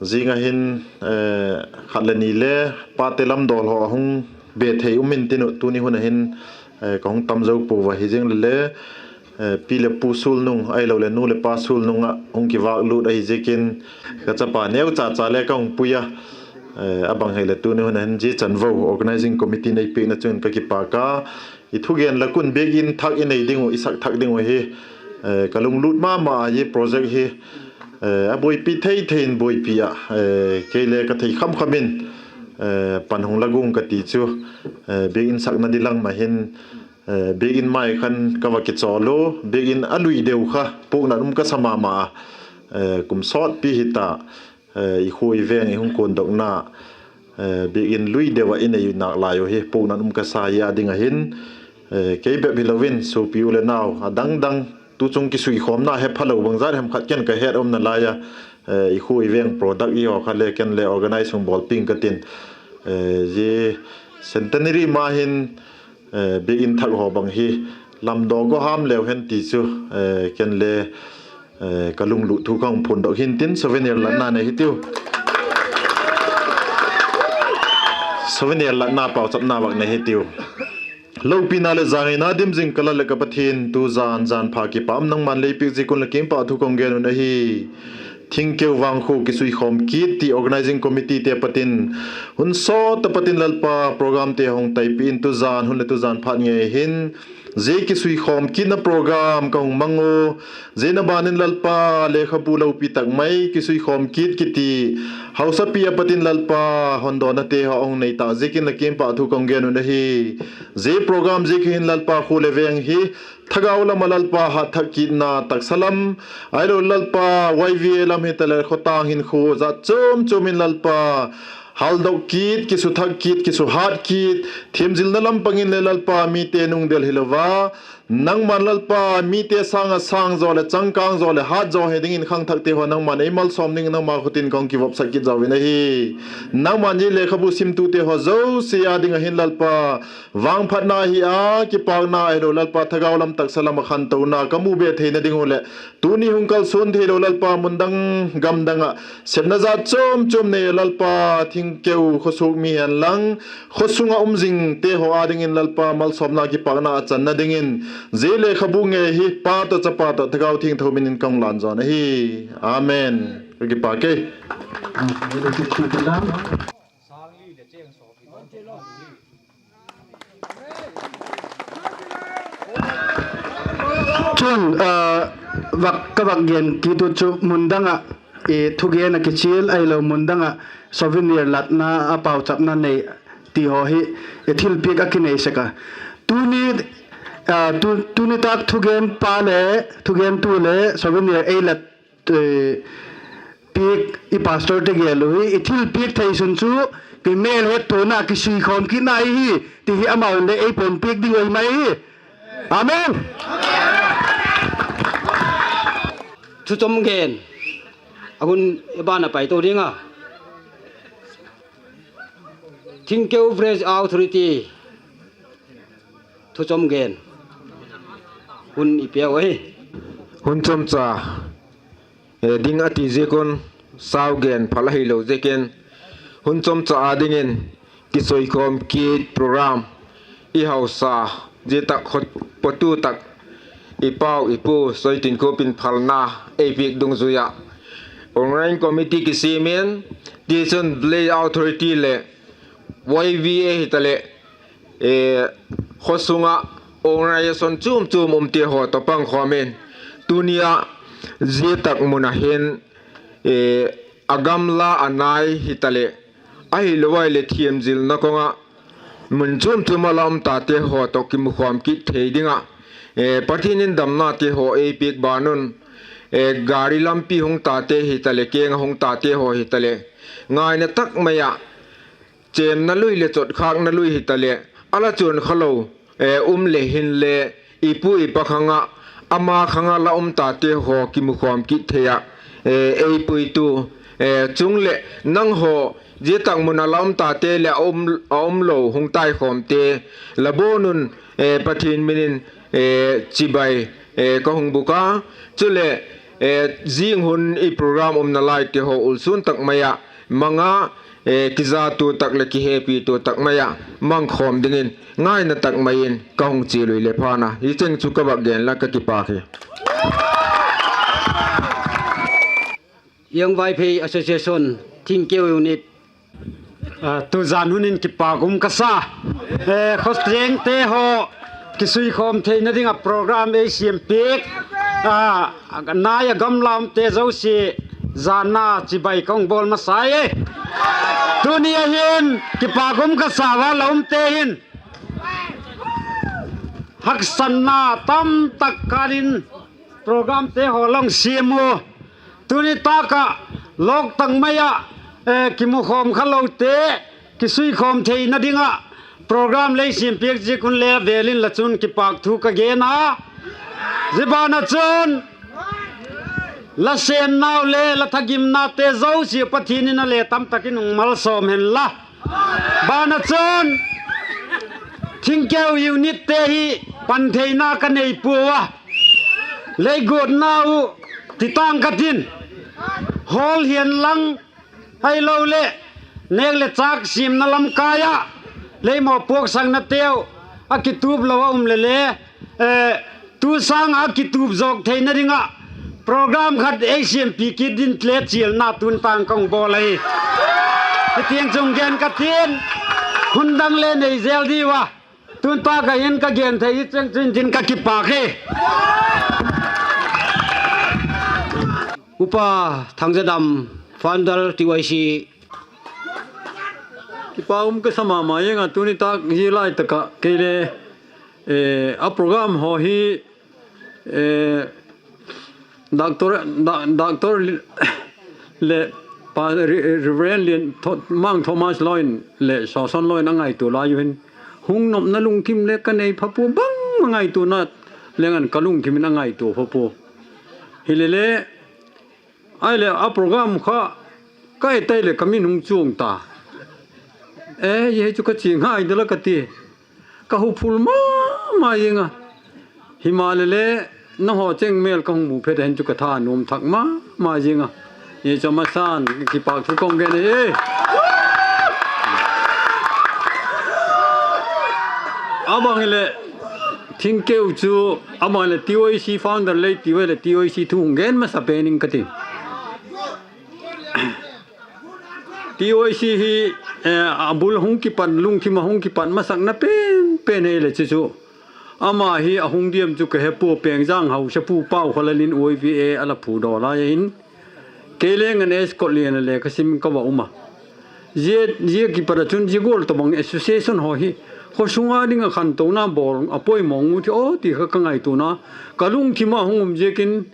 Zing a hin khat le ni le pate lam dawl haw a hung be thei um intin uh, tuni hun a hin ka hung tam zo pua a. Hi ziang le le pi leh pu sulnung ahiloleh nu leh pa sulnung ah hung kivâklut ahi ziakin ka chapa neucha cha le ka hung pui a. A bang hileh tuni hun a hin zia chanvo organising committee nei piakna chun ka kipâk a. I thugen lak un biakin thak i nei ding uh, i sak thak ding uh hi ka lunglut ma ma a, zia project hi a buaipi thei thei in buaipi ah, kei le ka thei kham kham in pan hung la guang ka ti chu. Biakin sakna di lang ma hin biakin mai khan ka va kichawl u, biakin a lui deu kha puaknat um ka sa ma ma a. Kum sawtpi hita, i khua i veng i hung kuandokna biakin lui deu ah i nei nâk lai uh hi puaknat um ka sa a, a ding a hin kei bep hilo in suapi u leh nau a dang dang tu chung kisuikhawmna he phalo bangzat hem khat ken ka het umna lai a, i khua i veng product i haw kha le ken le organize hung bawl piang ka tin. Zia centenary ma hin biakin thak haw bang hi lamdaw go ham leu hen ti chu ken le ka lunglut thu ka hung phuandok hintin, souvenir latna nei hitiu. Souvenir latna pauchapna vak nei hitiu. Lopina leh zangaina dim zing ka Lal leh ka Pathian, tu zan zan pha kipak um nangma'n lei piak ziak un leh kiang pau thu ka hung gen un ahi. Thingkeu Vangkhu kisuikhawm kit ti organising committeete patin hun sawt a patin Lalpa programte hung taipi in tuzan hun leh tuzan phat ngei hin zia kisuikhawm kitna program ka hung mang u. Zia na ban in Lalpa, lekhabu lopi tak mai kisuikhawm kit kiti hausapi a patin Lalpa, hondawnnate haw a hung nei tâk ziakin la kiang in pahthu ka hung gen un ahi. Zia program ziak hin Lalpa, khua leh veng hi thagau lam ah Lalpa, hat thak kitna taksa lam, ahilo Lalpa, Y V A lam hitaleh khawtâng hinkhua zat chuam chuam in Lalpa, haldok kit, kisuthak kit, kisuhat kit, thiamzilna lam pang in leh Lalpa, mite nungdel hilo a, nangma'n Lalpa, mite sâng ah sâng zaw leh changkâng zaw leh hat zaw hi dingin khangthakte haw nangma'n ei malsawm dingin nangma khut in ka hung kivopsak kit zaw in ahi. Nangma'n zia lekhabu simtute haw zosia â ding ah hin Lalpa, vangphatna hi a, kipâkna hilo Lalpa, thagau lam taksa lam ah khantona ka mu be theina ding uh leh tuni hung kalsuan theilo Lalpa, mun dang gam dang ah sepna zat chuam chuam nei Lalpa, Thingkeu khawsuak mi hen lang, khawsung ah um zingte haw â dingin Lalpa, malsawmna kipâkna a channa dingin zia lekhabu ngei hi Pa tawh Chapa tawh Thagau Thiangtho min in ka hung lan zawn ahi. Amen. Ka kipâk e. Chun, ah, vak, ka vak gen kit uh chu mun dang ah, i thugen a kichial ahilo mun dang ah souvenir latna a pauchapna nei ti haw hi, i thilpiak a kinei sek a. Tuni, ah, tu, tuni tâk thugenpa le, thugentu le souvenir ei lat, eh, piak i pastorte gel uh hi, i thilpiak thei sun chu, i mêlhettuana kisuikhawm kitna hi, ti hi amau'n le ei pom piak ding uh ahi mai hi. Amen. Thuchom gen a hun i ban a paitou ding a, Thingkeu Village Authority thuchom gen hun i piau ahi. Hun chomcha, eh, ding a ti ziak un, sau gen phal ahilo ziakin, hun chomcha â dingin kisuikhawm kit program i hausa, zia tak khawpatu tak, i pau i pu Soitinkup in phalna ei piak dungzui ah, Organizing Committee kisiam in, tichun Village Authority leh Y V A hitaleh, eh, khawsung ah organisation chuam chuam umte haw tawh pangkhawm in, tuni ah zia tak mun ah hin, eh, a gamla a nai hitaleh, ahilo ahileh thiamzilna kawng ah mun chuam chuam ah la um tate haw tawh kimukhawm kit thei ding ah, eh, Pathian in damnate haw ei piak ban un, eh, gari lampi hung tate hitaleh, keng ah hung tate haw hitaleh, ngaina tak mai ah, chêmna lui leh chotkhâkna lui hitaleh, a la chuan khalo, eh, um le hinle, i pu i pa khang ah, ama khang ah la um tate haw kimukhawm kit thei ah, eh, ei puitu, eh, chung leh nanghaw, zia tak mun ah la um tate leh a um, a umlo hung taikhawmte, la bawn un, eh, Pathian min in, eh, chibai, eh, ka hung bûk a. Chuleh, eh, zing hun i program umna laite haw ulsûn tak mai ah mang a, eh, kizatua tak leh kihepitua tak mai ah mangkhawm dingin ngaina tak mai in ka hung chial ui le phan a, hi cheng chu ka vak gen la, ka kipâk hi. Iang Vaiphei Association, Thingkeu Unit. Ah, tuzan hun in kipâk um ka sa. Eh, khawsengte haw kisuikhawm theina ding ah program ei siam piak, ah, nai ah gamla umte zosia zanna chibai ka hung bawl masa e. Tuni a hin kipâk um ka sa ua, la umte hin haksatna tamtak kâl in programte haw la hung siam u. Tuni tâk ah lawk tak mai ah, eh, kimukhawm khalote kisuikhawm theina ding ah program lei siam piak ziak un le vêl in la chun kipâk thu ka gen a. Zia ban ah chun la sêmnau le la thagimnate zosia Pathian in a le tamtak in hung malsawm hen la. Ban ah chun Thingkeu unitte hi pantheina ka nei pua a, lei guatna uh ti tâng ka tin, hall hian lang, ahiloleh nêk leh châk siamna lamkai ah lei mawpuaksaknateu a kitup lo a um leh le, eh, tu sâng ah a kitup zawk theina ding ah Program khat ei siampi kit ding le chialna tun tâng ka hung bawl ahi. Hitiang chung gen ka ti'n, hun dang le nei zel diu a. Tun tâng ka hin ka gen thei hi cheng chun tin ka kipâk hi. Upa Thangzadam, founder T Y C. Kipak um ka sa ma ma ing a, tuni tâk hi lai tak ah kei le, a program haw hi, doctor, doctor leh Reverend Lian, Mang Thomas Loin leh Sawson Loin a ngaitua lai u hin, hung nopna lungthim le ka nei pha pua, bangma ngaituana leng an ka lungthim in a ngaitua pha pua. Hilele, ahileh a program kha ka et tai leh ka min hung chuang ta. E, hi chu ka chia ngai dala ka ti. Ka huphul ma ma ing a. Himaleh le, nanghaw cheng mêl ka hung mu phet a hin chu ka tha nuam thak ma ma zing a. Hi chu a masa'n kipâk thu ka hung gen ahi. A bang hileh, Thingkeu chu, a bang hileh T Y C founder lei ti ua leh T Y C thu hung gen masa pen ing ka ti. T Y C hi, a bul hung kipat, lungthim a hung kipat masakna pen pen hile chu chu, ama hi a hung diam chu ka he pua, Pengjang hausapu Paukholal in Y V A a la phudaw lai a hin, kei leng an escort lian a le ka sim ka va um a. Zia, zia kipat ah chun zia gual tawhbang association haw hi khaw sung a ding ah khantona bawl a poimaw ngut hi aw ti kha ka ngaituana, ka lungthim a hung um ziakin,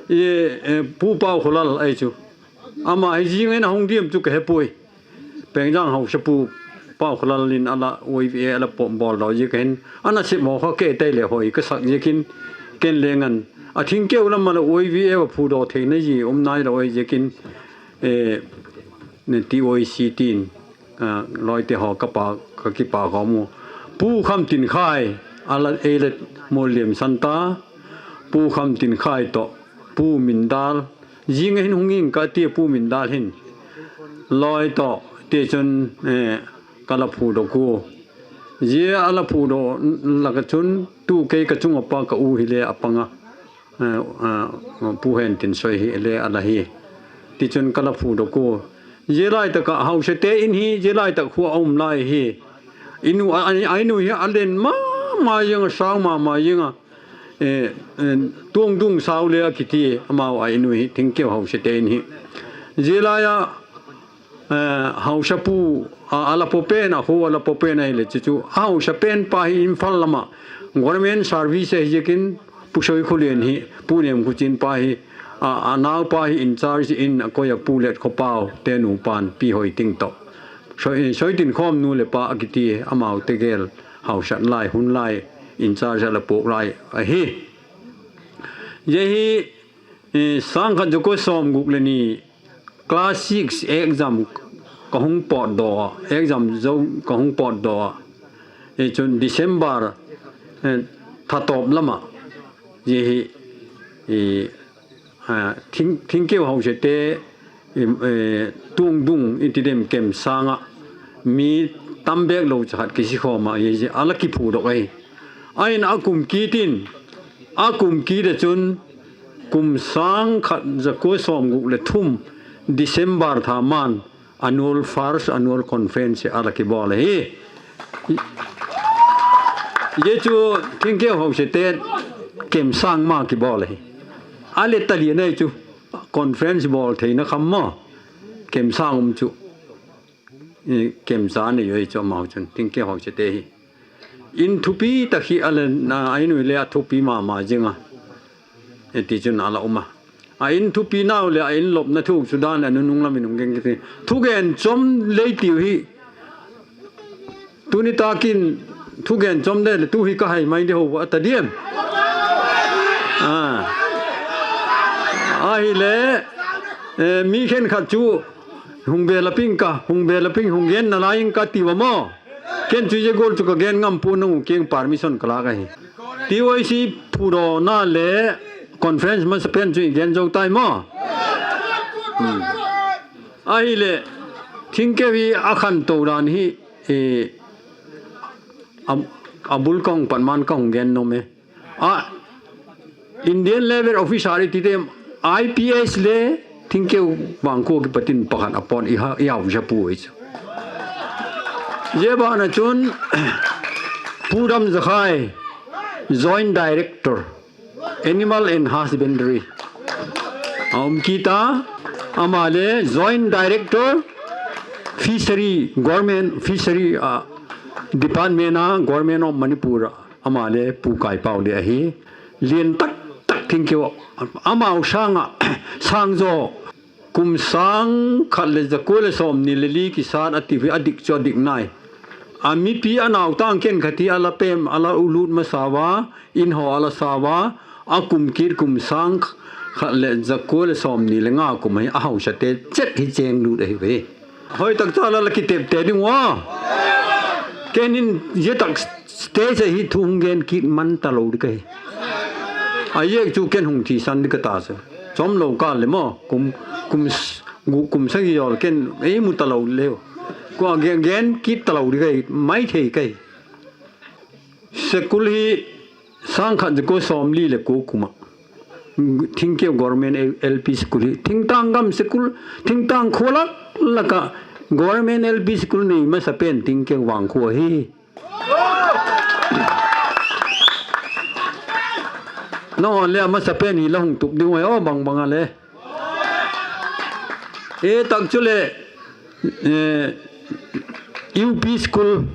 Pu Paukholal ahi chu. Ama hi zing in a hung diam chu ka he puai. Pengjang hausapu Paukholal in a la Y V A a la bawl daw ziak a hin, a nasep haw kha kei tai leh hoi ka sak ziakin, ken leng an a Thingkeu lam a la Y V A a phudaw theina zia um nailo ahi ziakin, T Y C tin, lawite haw ka pa, ka kipâk khawm u. Pu Khamtinkhai, a la ei la mualliamsan ta, Pu Khamtinkhai tawh, Pu Mindal, zing a hin hung ing ka ti a, Pu Mindal hin, lawi tawh tichun, ka la phudok u. Zia a la phudaw lak ah chun tu kei ka chung ah pa ka u hile a pang a, Pu Hentinsawi hile a la hi. Tichun ka la phudok u. Zia lai tak ah hausate in hi zia lai tak khua a um lai hi. A in u hi a len ma ma zing a, sau ma ma zing a, Tuangdung sau le a kiti, amau a in u hi Thingkeu hausate in hi. Zia lai a hausapu a la paw pen, a khu a la paw pen ahile chu chu a hausa pen pa hi Imphal lam ah government service ahi ziakin Pu Soikhulian hi, Pu Nemkhuchin pa hi, a naupa hi in charge in a koi a, Pu Letkhawpau te nupa'n Pi Hoiting tawh, Soitinkhawm nu leh pa a kiti, amaute gel hausat lai hun lai in charge a la puak lai ahi. Zia hi sâng khat za kua sawmguk leh ni, class six exam ka hung pawtdaw ah, exam zo ka hung pawtdaw ah, chun December tha tawp lam ah, zia hi Thingkeu hausate Tuangdung i ti dem kem sâng ah mi tam bêk lo cha khat kisikhawm ah, a la kiphudok ahi. A in a kum kit in, a kum kit ah chun kum sâng khat za kua sawmguk leh thum December tha ma'n annual, first annual conference a la kibawl ahi. Zia chu Thingkeu hausate kem sâng ma kibawl ahi. A le talian ahi chu, conference bawl theina kham maw, kem sâng um chu, kem za nei u ahi chu amau chun, Thingkeu hausate hi. In thupi tak hi a le, a in u le a thupi ma ma zing a, tichun a la um a. A in thupi nau leh a in lopna thu chu dan leh a nunung lam in hung gen kiti. Thugen chom lei tiu hi. Tuni tâk in thugen chom de leh tu hi ka hai mai di ho a ta diam? Ahile, mi khenkhat chu hung be la ping ka, hung be la ping, hung gen nalai ing ka ti ua maw. Ken chu zia gual chu ka gen ngam pua, nang u kiang permission ka lâk ahi. T Y C phudawna le conference masapen chu i gen zo tai maw. Ahileh, Thingkeu hi a khanto dan hi, a bul ka hung pat ma'n ka hung gen nuam e. A, Indian level officer i ti te, I P S le Thingkeu Vangkhua kipat in pakhat a pawt i ha, i hausa pua chu. Zia ban ah chun Pu Damzakhai, Joint Director, Animal and Husbandry a um kit a, ama le Joint Director, Fishery, Government Fishery, ah, Department a, Government of Manipur ah, ama le Pu Kaipau le ahi. Lian tak tak Thingkeu ah, amau sâng ah, sâng zaw, kum sâng khat leh za kua leh sawmni leh li kisat a ti hi a dik chu a dik nai. A mipi a nautang khenkhat hi a la pem, a la u lut masa ua, in haw a la sa ua, a kum kit kum sâng khat leh za kua leh sawmni leh nga kum hi a hausate chet hi chêng lut ahi ve. Hoi tak cha la la kitepte ding ua. Ken in zia tak stage ah hi thu hung gen kit man talo ding ka hi. A ziak chu ken hung thisan ding ka ta chu. Chawmlo kâl leh maw, kum, kum, kum sagi zaw ken ei mu talo leu. Kua gen, gen kit talo ding ka hi, mai thei ka hi. School hi sâng khat za kua sawmli leh kua kum ah Thingkeu Government L P School hi thingtâng gam school, thingtâng khua lak lak ah Government L P School nei masa pen Thingkeu Vangkhua hi. Nanghaw le a masa pen hi la hung tup ding uai aw, bang bang a le. E tak chuleh, eh, U P School,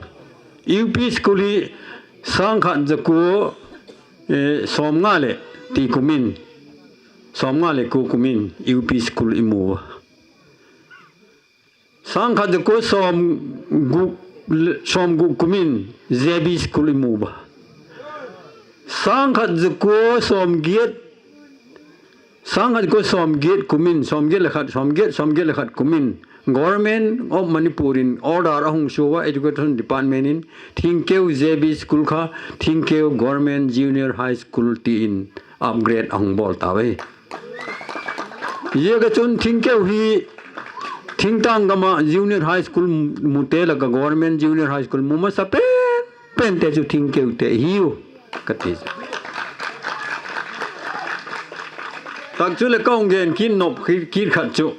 U P School hi sâng khat za kua, eh, sawmnga leh ti kum in, sawmnga leh kua kum in U P School i mu a. Sâng khat za kua sawm, sawmguk kum in J B School i mu a. Sâng khat za kua sawm, sâng khat za kua sawmgiat kum in, sawmgiat leh khat, sawmgiat, sawmgiat leh khat kum in Government of Manipur in order a hung sua ua, Education Department in Thingkeu J B School kha Thingkeu Government Junior High School ti in upgrade a hung bawl tau ahi. Ziak a chun Thingkeu hi thingtâng gam ah Junior High School mute lak ah Government Junior High School mu masa pen pente chu Thingkeute hiu ka ti. Tak chuleh ka hung gen kit nop kit khat chu,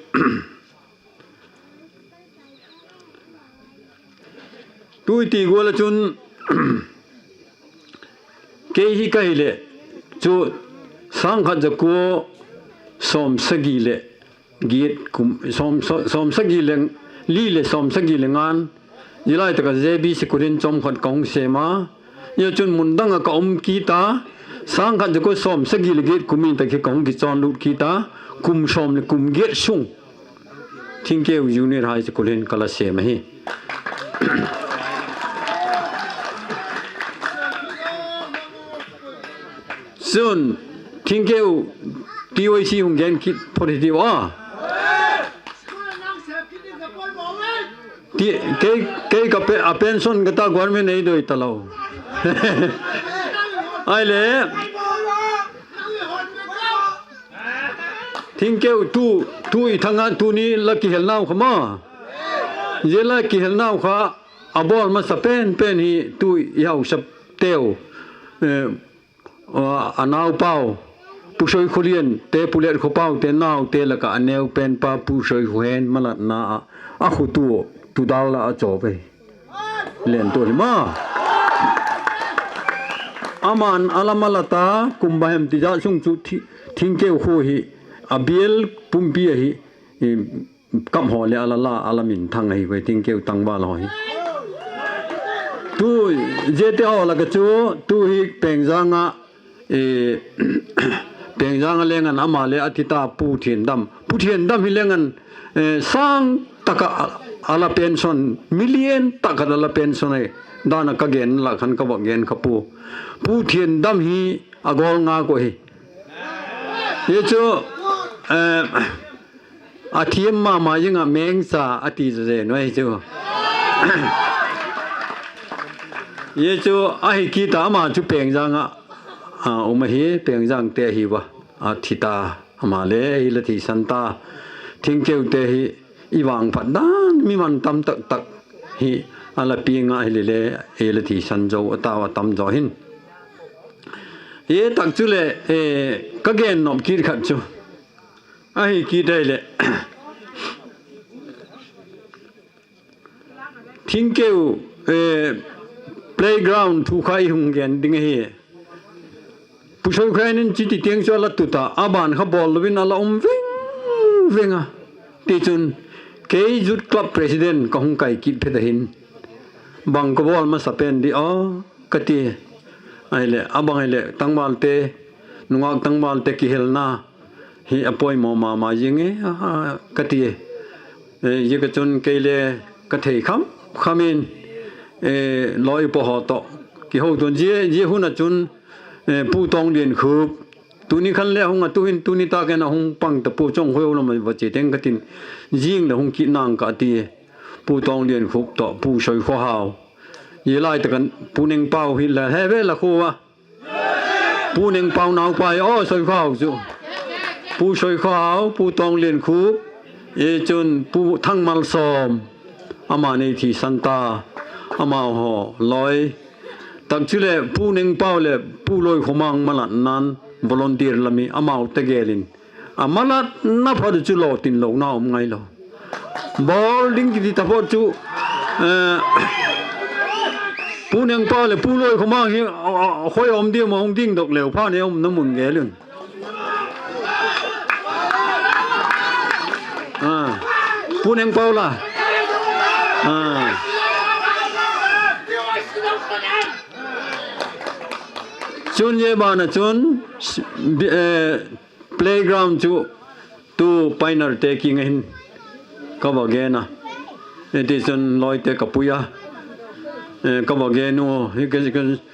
tu i ti gual ah chun kei hi ka hileh chu sâng khat za kua sawmsagi leh giat kum, sawm, sawm, sawmsagi leh li leh sawmsagi leh nga'n, zia lai tak ah J B School in chawm khat ka hung sêm a, zia chun mun dang ah ka um kit a, sâng khat za kua sawmsagi leh giat kum in tak hi ka hung kichawnlut kit a, kum sawm leh kum giat sung Thingkeu Junior High School hin ka la sêm ahi. Chun, Thingkeu T Y C hung gen kit phot hitiu a. Ti, kei, kei ka pe, a pension ka ta government ei doi talo. Ahile, Thingkeu tu, tu i thang a tuni la kihelnau kha ma, zia la kihelnau kha a bawl masa pen pen hi tu i hausateu, a naupau, Pu Soikholiante, Pu Letkhopau te naute lak ah a neu pen pa Pu Soikhohen malatna ah a khutu Tudal ah a chaw ve. Lentua hi ma, ama'n a la malat a, kum bang hem tijat sung chu Thingkeu khu hi a bial pumpi ahi, kap haw leh a la la a la minthang ahi ve, Thingkeu tangval haw hi. Tu, ziate haw lak ah chu, tu hi Pengjang ah, Pengjang ah leng an ama le a thi ta Pu Thiandam. Pu Thiandam hi leng an, sâng tak ah a la pension, million tak khat a la pension ahi. Dan ah ka gen lak khan ka vak gen kha pua. Pu Thiandam hi a gawl ngak uh ahi. Hi chu, a thiam ma ma zing ah mengcha a ti zazen uh ahi chu. Hi chu ahi kit a, ama chu Pengjang ah um ahi, Pengjangte ahi ua, a thi ta, ama le ei la thisan ta. Thingkeute hi i vangphat dan mi man tam tak tak hi a la piang a hile le ei la thisan zo a tau a tam zaw hin. Hi tak chuleh, ka gen nop kit khat chu, Ahi kit ahileh, Thingkeu playground thu kha i hung gen ding ahi. Pu Soikhai'n in chiti tiang chu a la tut a, a ban kha bawl lo in a la um veng veng a. Tichun, kei Youth Club President ka hung kai kit phet ahin, bang ka bawl masa pen di aw, ka ti. Ahileh, a bang ahileh, tangvalte, nungak tangvalte kihelna hi a poimaw ma ma zing e, ka ti. Zia ka chun kei le ka thei kham kham in, lawi pahaw tawh kiho tuan zia, zia hun ah chun, Pu Tawngliankhup, tuni khan le a hung a, tu'hin tuni tak in a hung pang ta pua, chawngkhoiho lam a va chia teng ka tin, zing le hung kit nang ka ti. Pu Tawngliankhup tawh Pu Soikhawhau, zia lai tak ah Pu Nengpau hi la he ve la khu a. Pu Nengpau naupa aw, Soikhawhau chu. Pu Soikhawhau, Pu Tawngliankhup, i chun Pu Thangmalsawm, ama nei thisan ta, amau haw lawi tak chuleh Pu Nengpau leh Pu Loikhawmang malatna'n volunteer lam hi amau tegel in a malatna phat chu lawtin lona um ngailo. Bawl ding kiti taphot chu, Pu Nengpau leh Pu Loikhawmang hi khoi a um diam a, hung dingdok leu phat ne, umna mun gel un. Pu Nengpau la. Chun zia ban ah chun, playground chu tu pioneerte kiang ah hin ka va gen a. Tichun lawite ka pui a, ka va gen u,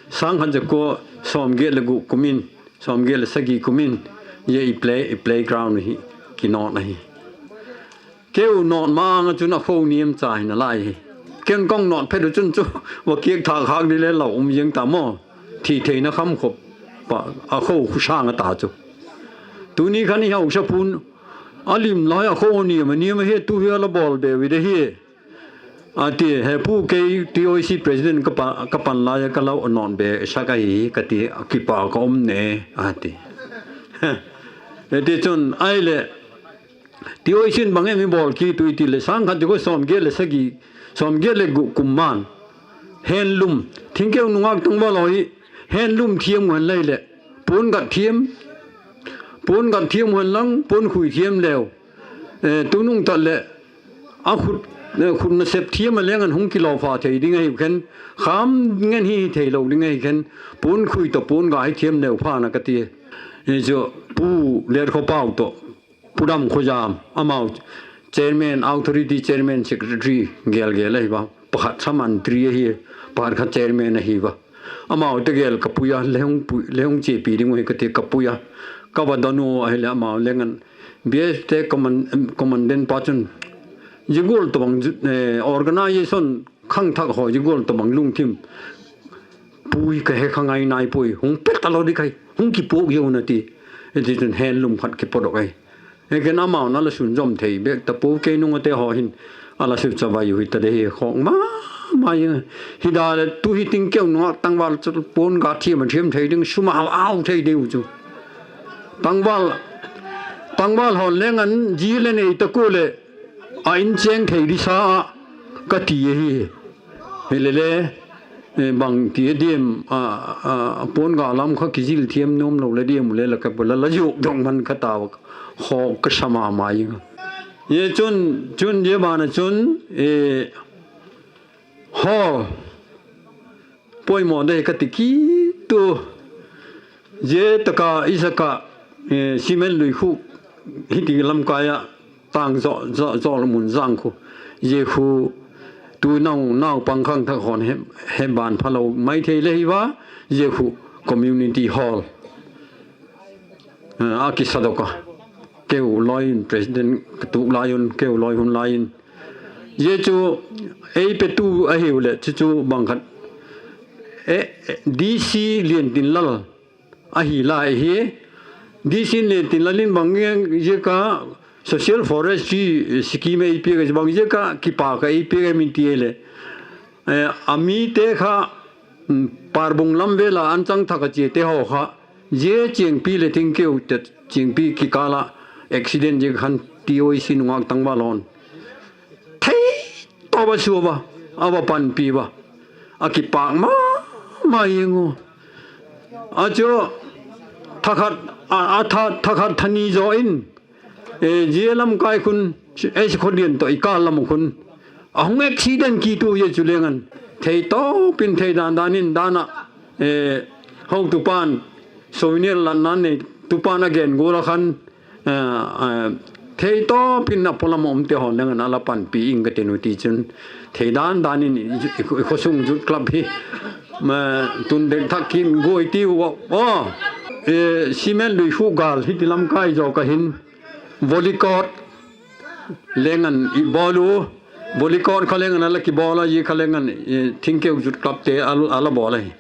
sâng khat za kua sawmgiat leh guk kum in, sawmgiat leh sagi kum in, zia i play, i playground hi kinawt ahi. Keu nawt ma-âng ah chun a kho niam cha hi nalai hi. Ken ka hung nawt phet u chun chu, va kiak thâk khâk di le lau um ziang ta maw. Thi theina kham khop a, a kho khu sâng a ta chu. Tuni khan i hausa pu'n, a lim lai a kho niam a niam ahi, tu hi a la bawl be u i de hi, a ti. He pu, kei TOC president ka pan lai a ka la nawt be sak ahi ka ti, kipak ka um ne, a ti. Tichun ahileh, TOC in bang em i bawl kit u i ti leh, sâng khat za kua sawmgiat leh sagi, sawmgiat leh guk kum ma'n, handloom, Thingkeu nungak tangval haw hi handloom thiam u hen lai leh, puan gat thiam, puan gat thiam u hen lang, puan khui thiam leu, tunung tak leh a khut, khut nasep thiam a leng an hung kilawpha thei ding ahiu khen, kham ngen hi theilo ding ahi khen, puan khui tawh puan ga hi thiam leu pha'n a ka ti. Hi chu Pu Letkhawpau tawh Pu Damkhawzam, amau chairman, authority chairman, secretary gel gel ahi va, pakhat kha mantri ahi, pakhat kha chairman ahi va. Amau tegel ka pui a, le hung chepi ding uh hi ka ti, ka pui a, ka va don u ahileh amau leng an, BSFte commandant pa chun, zia gual tawhbang, organisation khangthak haw zia gual tawhbang lungthim pui ka he kha ngai nai puai, hung pe talo di khai, hung kipuak ziau un a ti. Tichun handloom khat kipodok ahi. Hi ken amau'n a la sunzawm thei bek ta pua, kei nungate haw hin a la suchavai u hita de hi, khawk ma ma ing. Hi da leh tu hi Thingkeu nungak tangval chu puan ga thiam a thiam thei ding, sum a au thei diu chu. Tangval, tangval haw'n leng an zi le nei ta kua leh a in chêng thei disa a ka ti ahi. Hilele, bangti a diam, puan ga lam kha kizil thiam nuam lo le diam u le la ka la la ziak dong man kha tau, khawk ka sa ma ma ing. Chun, chun zia ban ah chun, hall poimaw de ka ti kit ua. Zia tak a i sak ah, cement lui khu, hiti lamkai ah tâng zaw, zaw, zawl mun zang khu, zia khu tu nau, naupang khangthak haw'n he ban phalo mai thei le hi va, zia khu community hall a kisadok a, keu lawi in president ka tuk lai un, keu lawi hun lai in, zia chu ei petu ahiu leh chu chu bang khat, DC Liantinlal ahi lai hi. DC Liantinlal in bang ziak a social forestry scheme ei piak a, bang ziak a kipak a ei piak em i ti leh, a mite kha, Parbung lam vel a an chang thak a chiate haw kha, zia Chiangpi leh Thingkeu te, Chiangpi kikâl ah Accident ziak khan T Y C nungak tangval hon thei tawp a sua a, a va panpi ua, a kipâk ma ma ing u. A chu thakhat, a, a tha, thakhat thani zaw in, e, zia lamkai khun, e, Sikholian tawh i kâl lam khun a hung accident kit u hi chu leng an, thei tawp in thei dan dan in dan ah, e, hotupa'n, souvenir latna nei tupa'n a gen gual a khan, thei tawp in a pawlam a umte hon leng an a la panpi ing ka tin u. Tichun thei dan dan in i, i, i khawsung Youth Club hi, tun dek thak kin guai tiu a, aw, e, cement lui khu gâl hi ti lamkai zaw ka hin, volley court leng an i bawl u, volley court kha leng an a la kibawl a, zia kha leng an, e, Thingkeu Youth Clubte a, a la bawl ahi.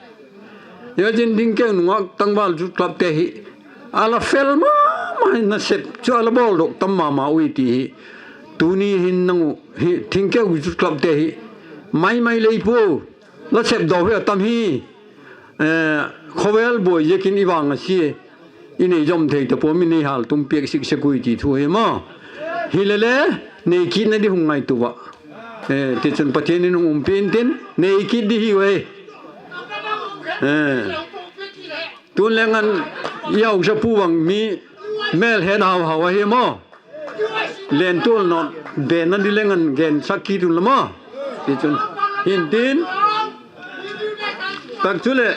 Zia chun Thingkeu nungak tangval Youth Clubte hi a la fel ma ma, nasep chu a la bawldok tam ma ma ui ti hi. Tuni hin nang u hi Thingkeu Youth Clubte hi mai mai lei pua, la sepdaw hi a tam hi. Khawvel buai ziakin i vang a sia, i nei zom thei ta pua, mi nei hâltum piak sik sek ui ti thu hi maw. Hilele, nei kitna di hung ngaitua a, tichun Pathian in hung umpi intin nei kit di hiu e. Tun leng an i hausapu bang mi mêl het hau hau ahi maw. Lentual nawn, denna di leng an gensak kit un la maw. Tichun, hintin, tak chuleh,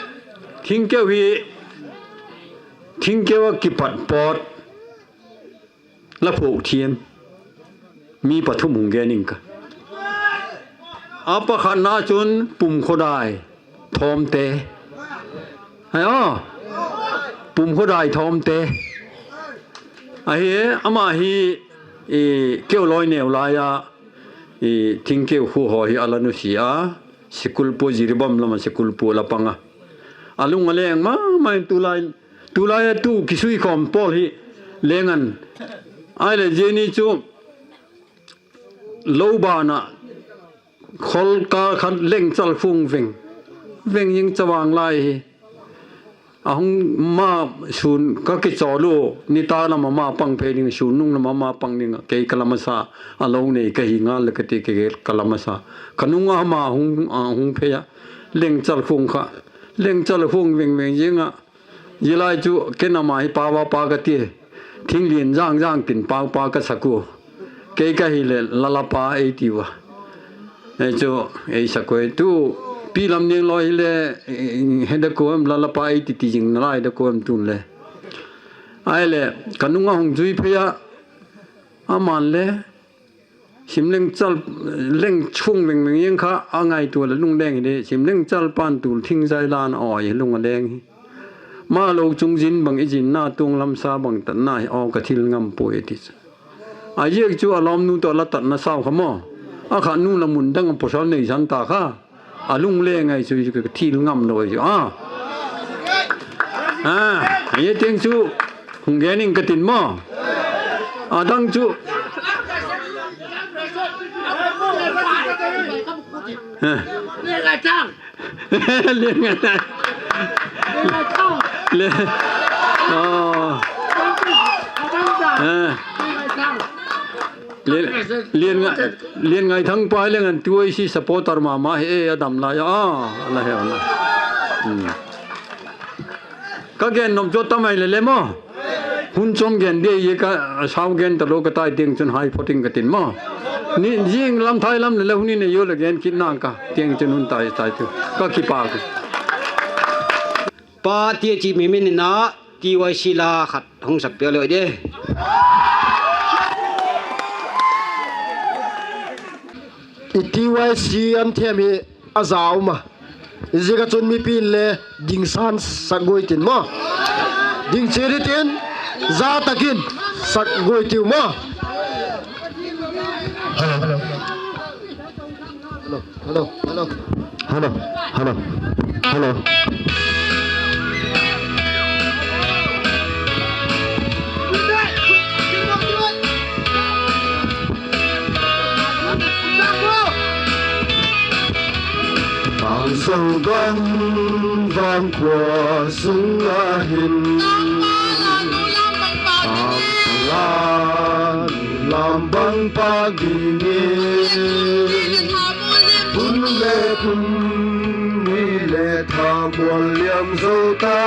Thingkeu hi, Thingkeu ah kipat pawt la phuak thiam mi pathum hung gen ing ka. A pakhatna chun Pumkhodai Thawmte. Hai aw, Pumkhodai Thawmte ahi. Ama hi, keu lawi neu lai a, Thingkeu khua haw hi a la nusia a, sikul pua, Jiribam lam ah sikul pua la pang a, a lung a leng ma ma in tulai, tulai a tu kisuikhawm pawl hi leng an, ahileh zia ni chu lo ban ah khol kâl khat lengchal khung veng veng zing chavang lai hi. A hung ma, sûn ka kichawl u, nitâk lam ah ma pang phei ding, sûn nung lam ah ma pang ding ah kei ka la masa, a lo nei ka hi ngal leh ka ti, kei ka la masa. Ka nung ah ma hung, hung phei a, lengchal khung kha, lengchal khung veng veng zing ah, zia lai chu ken ama hi pau a pa ka ti, thinglian zang zang tin pau pa ka sak u. Kei ka hileh Lalapa ei tiu a. Chu ei sak ui tu, Pi Lamnianglawi hile, he da kuam, Lalapa ei ti ti zing nalai da kuam tun le. Ahileh ka nung ah hung zui phei a, aman le, sim lengchal, lengchal khung veng veng zing kha a ngaitua leh lungleng hi di, sim lengchal pan tul thing zai lan aw hi lung a leng hi. Ma lo chung zin bang i zinna tuang lamsa bang tatna hi aw ka thil ngam puai a ti chu. A ziak chu a lawmnu tawh la tatna sau kha maw, a khatnu la mun dang a pawsal nei san ta kha, a lungleng ahi chu, ka thil ngam lo ahi chu a. A, a tiang chu hung gen ing ka tin maw. A dang chu, Lianngaithang pa hi leng an T Y C supporter ma ma hi e, a dam lai a, a la he a. Ka gen nop chu a tam ai le le maw. Hun chom gen di a, ka sau gen talo ka tai tiang chun hai phot ing ka tin maw. Ni zing lam thai lam le le hun in ei u leh gen kit nang ka tiang chun hun tai tai tu ka kipâk. Pa ti chi mi min in a T Y C la khat hung sak piak leu di. I T Y C anthem hi a za um a, ziak a chun mipi'n le dingsan sak guai tin maw, ding chiat in tin, za tak in sak guai tiu maw. Hello, hello, hello, hello, hello, hello. Pangso gam vangkhua sung ah hin, pangso la pâk dingin, hun le kum ni le tha mual liam zo ta.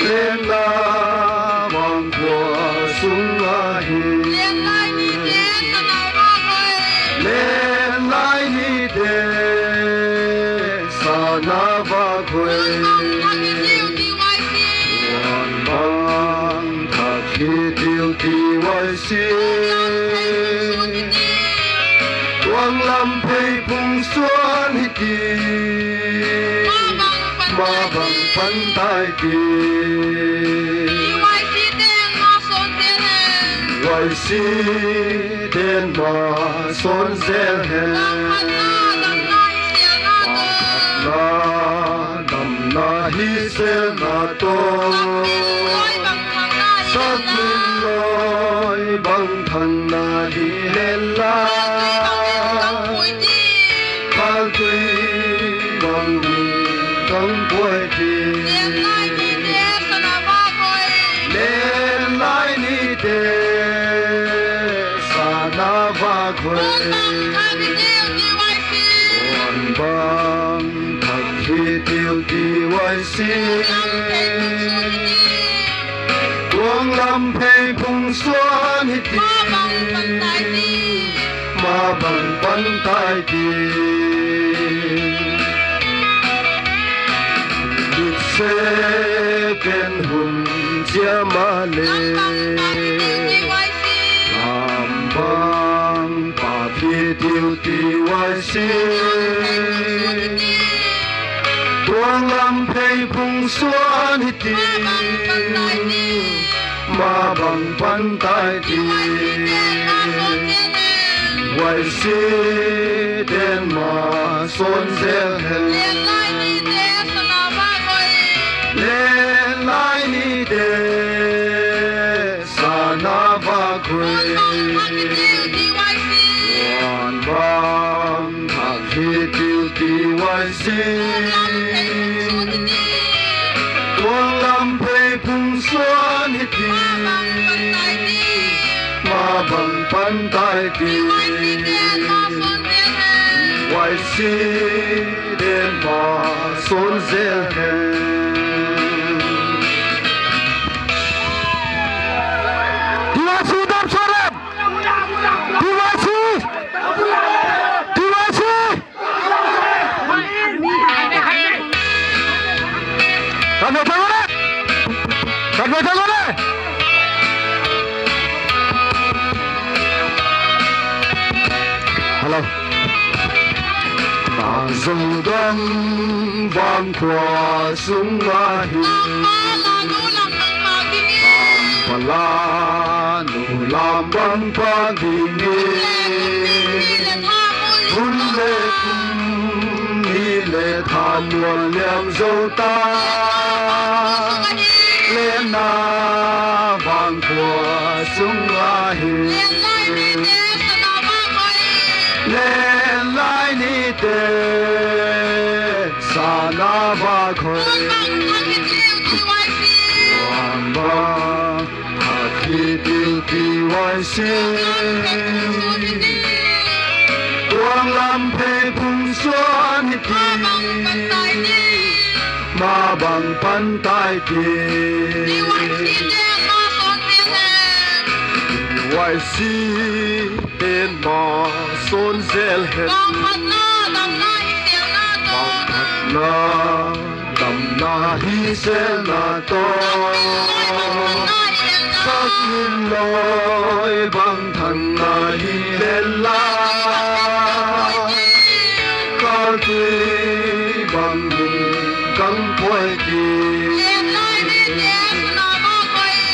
Lenna vangkhua sung ahi, lenlai nite sana vak hoi. Huan bang thak hi tiu ti Y C. Tuang lam phei phung suan hi ti, ma bang pan tai ti. Y C ten ma sawn zel hen. Phatna, damna hi selna tawh, sakmin lawi bang thanna hi hen la. Kâltui bang in kang puai ti. Lenlai nite sana vak hoi. Huan bang thak hi tiu ti Y C. Tuang lam phei phung suan hi ti, ma bang pan tai ti. Ditsek in hun chia maleh, lam bang pâk hi tiu ti Y C. Tuang lam phei phung suan hi ti, ma bang pan tai ti. Y C ten ma sawn zel hen. Lenlai nite sana vak hoi. Huan bang thak hi tiu ti Y C. Tuang lam phei phung suan hi ti, ma bang pan tai ti. Y C ten ma sawn zel hen. T Y C dam sawn em? T Y C, T Y C. Ka ve ta le, ka ve ta le. Hello. Bang zodang vangkhua sung ahi, pala nu lam bang pâk dingin, hun le kum ni le tha mual liam zo ta. Lenna vangkhua sung ahi, lenlai nite sana vak hoi. Huan bang thak hi tiu ti Y C. Tuang lam phei phung suan hi ti, ma bang pan tai ti. Y C ten ma sawn zel hen. Phatna, damna hi selna tawh, sakmin lawi bang thanna hi hen la. Kâltui bang in kang puai ti.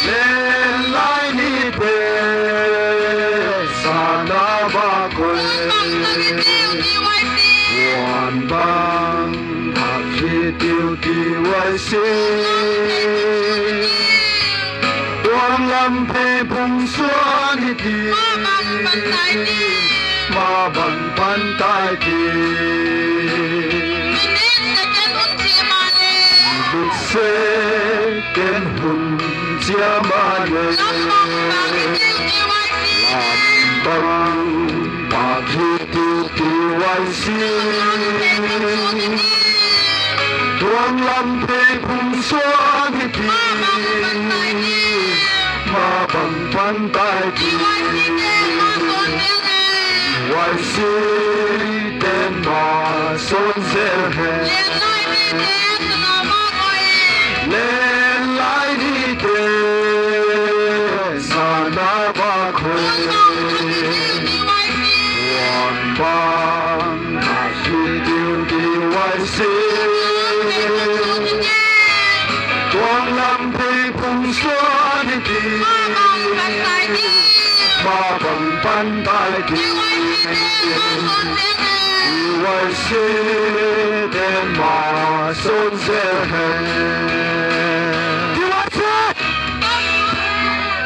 Lenlai nite sana vak hoi. Huan bang thak hi tiu ti Y C. Tuang lam phei phung suan hi ti, ma bang pan tai ti. Ditsek in hun chia maleh, lam bang pan tai ti. Bang bang hi ti ti uai si. Tuang lam phei phung suan hi ti. Ma bang pan tai ti. Uai si ten ma son zel he. Len lai ni te. Sana ba khoi. Wan bang a hi diu diu ai si. Tuang lam phei phung suan hi ti. Ma bang pan tai ti. Uai si ten ma son zel he. Diu ai si.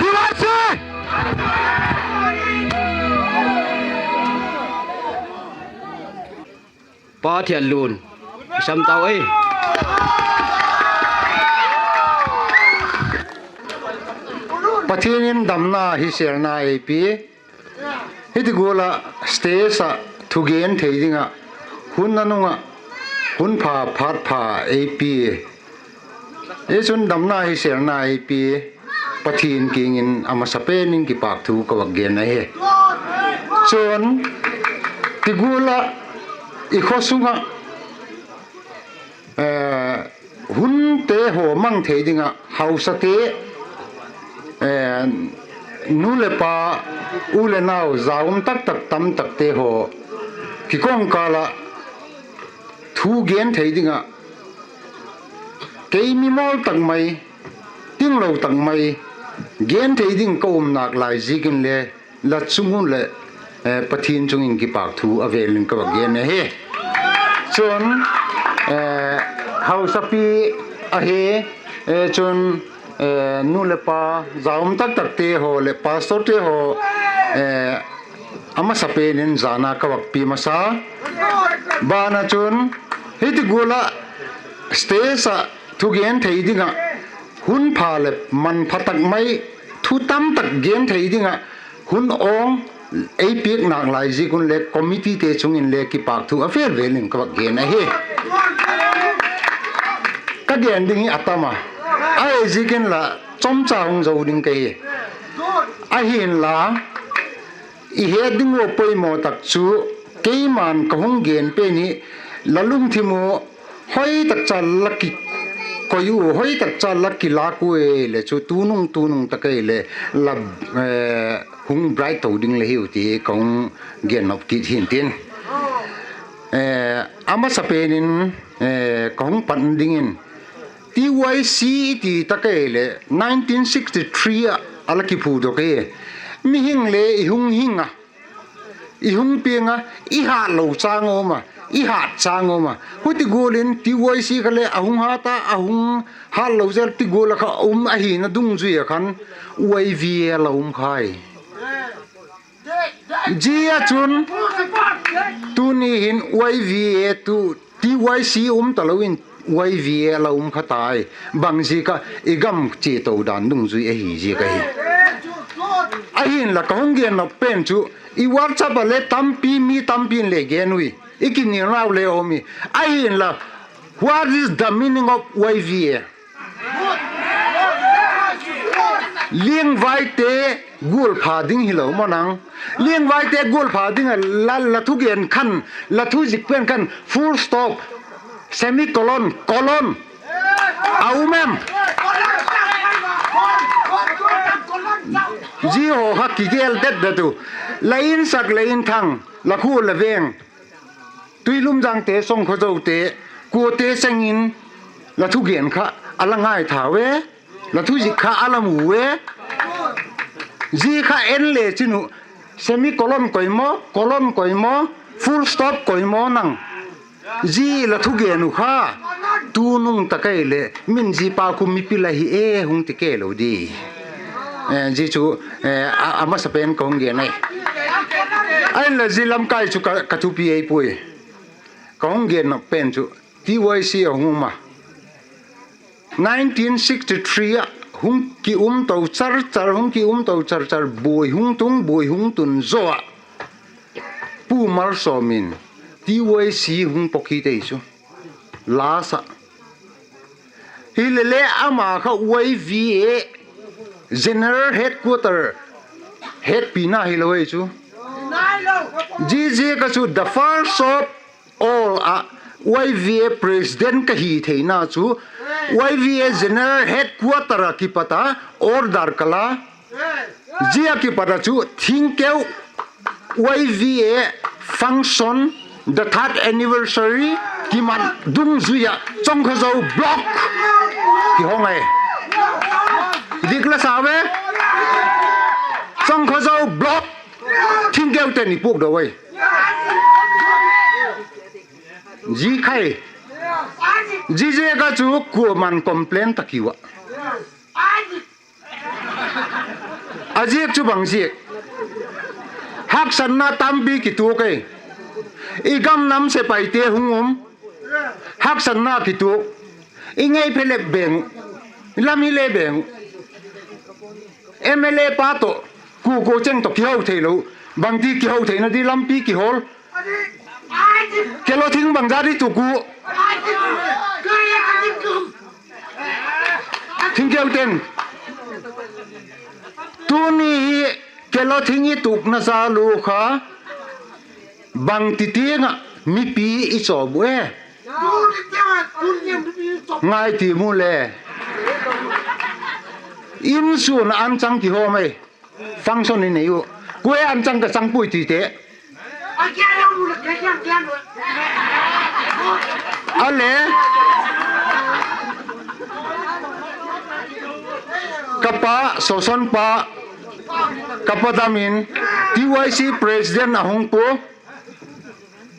Diu ai si. Pa Thianlun, i sam tau ei. Pathian in damna hi sêlna ei pia. Hiti gual ah stage ah thugen thei ding ah hun nanung ah hun pha phat pha ei pia. Ei chun damna hi sêlna ei pia. Pathian kiang in a masa pen in kipâk thu ka vak gen ahi. Chun, ti gual ah i khaw sung ah, eh, hunte haw mang thei ding ah hausate, eh, nu leh pa, u leh nau, za um tak tak tam takte haw kikawngkâl ah thu gen thei ding ah kei mimawl tak mai, tinglo tak mai gen thei ding ka um nâk lai ziak in le, la chung un leh, eh, Pathian chung in kipâk thu a vêl in ka vak gen ahi. Chun, eh, hausapi ahi, eh, chun, eh, nu leh pa, za um tak takte haw leh pastorte haw, eh, a masa pen in zana ka vak pia masa. Ban ah chun, hiti gual ah stage ah thugen thei ding ah hun pha leh manpha tak mai, thu tam tak gen thei ding ah hun awng ei piak nâk lai ziak un le committeete chung in le kipâk thu a vêl vêl in ka vak gen ahi. Ka gen ding hi a tam a, ahi ziak in la chomcha hung zo ding ka hi. Ahinla, i het ding ua poimaw tak chu, keima'n ka hung gen pen hi, la lungthim u hoi tak cha la kikoi u, hoi tak cha la kilâk u e leh chu tunung tunung tak ei leh la, eh, hung bright to ding le hiu ti ka hung gen nop kit hi'ntin. Eh, a masa pen in, eh, ka hung pan dingin T Y C ti tak ei leh nineteen sixty-three ah a la kiphudok e. Mihing le i hung hing a, i hung piang a, i hâtlo châng a um a, i hât châng a um a. Huti gual in T Y C kha le a hung hât a, a hung hâtlo zel ti gual a kha um ahina dungzui ah khan Y V A la um khai. Zia chun tuni hin Y V A tu T Y C um talo in Y V A la um kha tai. Bang ziak ah i gam chia to dan dungzui ahi ziak ahi. Ahinla ka hung gen nop pen chu i WhatsApp ah le tampi mi tampi'n le gen ui. I kinialnau le um i. Ahinla, what is the meaning of Y V A? Liangvaite gualpha ding hilo maw nang? Liangvaite gualpha ding ah la, la thugen khan, la thuzik pen khan full stop, semicolon, colon a um em? Zia haw kha kigel det det u. La insak, la inthang, la khua la veng, Tuilum Zangte, Songkhozote, kuate cheng in la thugen kha a la ngaitha ue, la thuzik kha a la mu ue. Zia kha en le chin u, semicolon koi maw, colon koi maw, full stop koi maw nang? Zia la thugen u kha tunung tak ei leh min zia pa khu mipil ahi e hung ti kei lo di. Eh, zia chu, eh, a, a masa pen ka hung gen ahi. Ahinla zia lamkai chu ka, ka thupi ei puai. Ka hung gen nop pen chu T Y C a hung um a, nineteen sixty-three ah Hung ki um to char char, hung ki um to char char, buai hung tung, buai hung tun zaw ah Pu Malsawm in T Y C hung pawk hi tei chu, last ah. Hilele ama kha Y V A General Headquarter hetpina hilo ei chu. Ziaziak a chu the first of all ah Y V A President ka hi theina chu Y V A General Headquarter ah kipat a order ka la. Zia kipat a chu thingkeu Y V A function the third anniversary kimat dungzui ah Chongkhozo block kihong ai. Dik la sa ve. Chongkhozo block thingkeu ten i puakdaw ai. Zia khai. Ziaziak a chu kuama'n complain ta kiu ah. A ziak chu bang ziak? Haksatna tampi kituak ei. I gam nam sepaite hung um. Haksatna kituak. I ngei phelep beng. Lam hi le beng. M L A pa tawh, kua kua cheng tawh kiho theilo. Bangti kiho theina di lampi kihawl. Kelothing bangza di tuk u. Thingkeu ten. Tuni hi Kelothing i tukna zia lu kha bangti tiang ah mipi i chawp u e? Ngai ti mu le. Insung ah anchang kihawm ei. Function i nei u. Kua anchang ka chang puai tite. A le, ka pa, Soson pa, ka pa dam in, T Y C president a hung pua,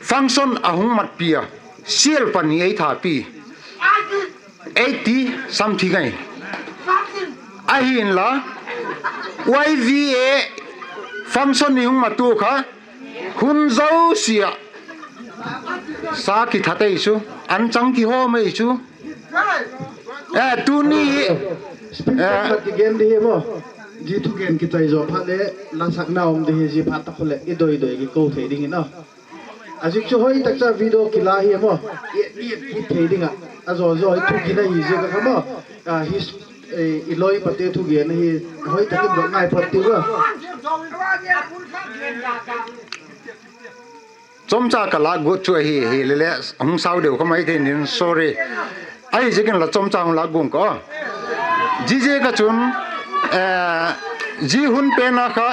function a hung matpi a, sial pani ei thapi. Eighty something ahi. Ahinla, Y V A function i hung mat u kha, hun zosia ah sa kithat ei chu, anchang kihawm ei chu. E, tuni hi, speaker khat kigen di hi maw. Zia thugen kichai zaw phat leh, la sakna um di hi, zia phat tak khu leh i doi doi kiko thei dingin a. A ziak chu hoi tak cha video kila hi maw. I, i, i thei ding ah. A zaw zaw i thugen ahi ziak a kha maw. A, hi, i loi pate thugen ahi, hoi tak in ngaiphat tiu a. Chomcha ka lâk guat chu ahi, hilele hung sau deu kha mai thei in, sorry. Ahi ziakin la chomcha hung lâk guang ka. Ziaziak a chun, zia hun pen a kha,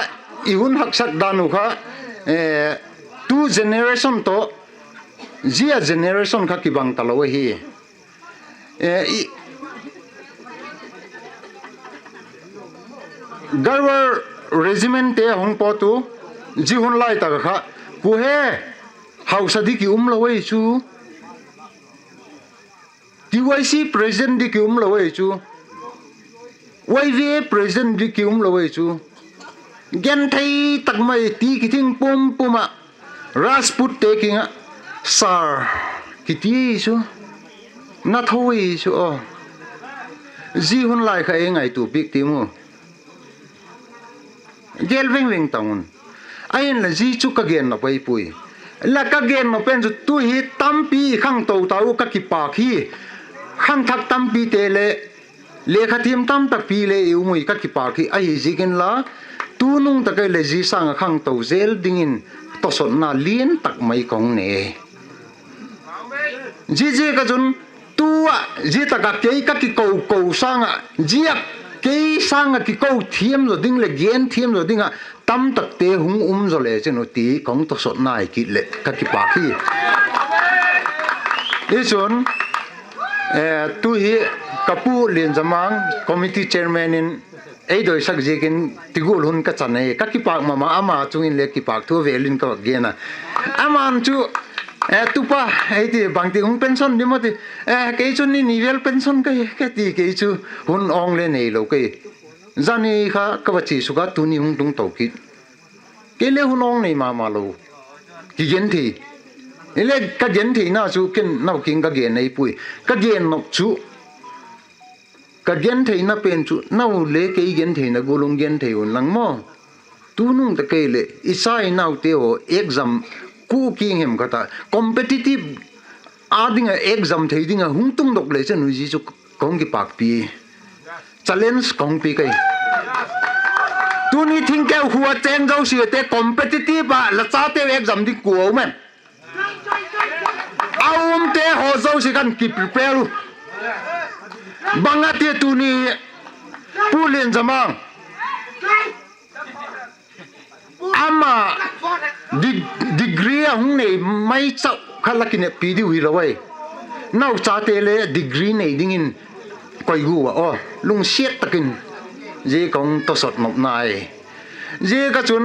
i hun haksak dan uh kha, tu generation tawh, zia generation kha kibang talo ahi. Garhwal regimente a hung pawt u, zia hun lai tak a kha, kua he hausa di ki um lo ei chu, T Y C president di ki um lo ei chu, Y V A president di ki um lo ei chu, genthei tak mai ti kithing pum pum ah, Rajputte kiang ah, sir, kiti chu, na tho ei chu aw. Zia hun lai kha ei ngaitua piak ti mu. Gel veng veng ta un. Ahinla zia chu ka gen nop ei puai. La ka gen nop pen chu tu hi tampi khangto ta u ka kipâk hi. Khangthak tampite le lekha thiam tam takpi le i um ui ka kipâk hi ahi ziakin la, tunung tak ei leh zia sâng ah khangto zel dingin tawsawtna lian tak mai ka hung nei. Ziaziak a chun tu ah zia tak ah kei ka kiko ko sâng ah, zia kei sâng ah kiko thiam zaw ding leh gen thiam zaw ding ah tamtakte hung um zaw le chin u ti ka hung tawsawtna hi kit leh ka kipâk hi. Ichun, tu hi ka pu Lianzamang committee chairman in ei doisak ziakin ti gual hun ka chan ei, ka kipâk ma ma, ama chung in le kipâk thu vel in ka vak gen a. Ama'n chu, tupa, ei ti bangti hung pension di maw ti, kei chun ni ni vel pension ka hi ka ti, kei chu hun awng le neilo kei. Zani kha ka va chia suk a tuni hung tung to kit. Kei le hun awng nei ma ma lo. Kigenthei. Ile ka gentheina chu ken nau kiang ka gen ei puai. Ka gen nop chu Ka gentheina pen chu nau le kei gentheina gual hung genthei un lang maw. Tunung tak ei leh i cha i naute haw exam kua kiang hem khat ah competitive â ding ah exam thei ding ah hung tungdok le chan u zi chu ka hung kipâkpi, challenge ka hung piak ahi. Tuni Thingkeu khua chêng zosiate competitive ah la chateu exam ding kua um em? A umte haw zosia khan kiprepare u. Bang a tia tuni Pu Lianzamang ama degree a hung nei mai chau kha la kineppi diu hilo ai. Nauchate le degree nei dingin koi gu a aw, lungsiat tak in zia ka hung tawsot nopna ai. Zia ka chun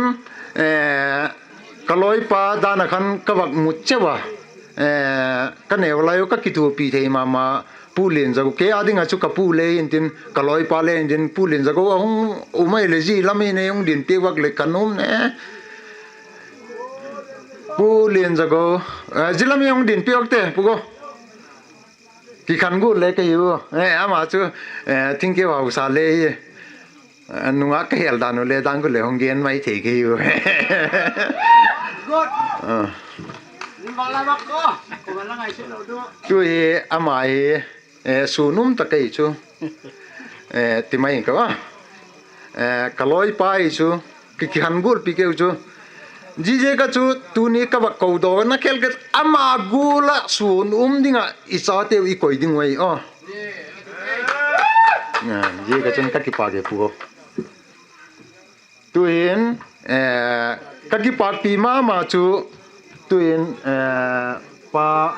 ka lawipa dan a khan ka vak mut cheu a, ka neu lai u ka kithuapi thei ma ma, Pu Lianzago, kei â ding ah chu ka pu le intin ka lawipa le intin Pu Lianzago a hung um ai leh zia lam in ei hung din piak vak leh ka nuam ne. Pu Lianzago, zia lam in hung din piak te Pu go. Kikhan gual le ka hiu, ama chu Thingkeu hausa le hi. Nungak ka hel dan u le dan khu le hung gen mai thei ka hiu. Tu hi ama hi suan um tak ei chu, ti mai ing ka a, ka lawipa hi chu, kikhan gual pi keu chu. Ziaziak a chu tuni ka vak kodaw na khel kei ama gual ah suan um ding ah i chateu i koi ding uh ahi aw. Ziaziak a chun ka kipâk e Pu. Tu'hin ka kipâkpi ma ma chu, tu'in Pa,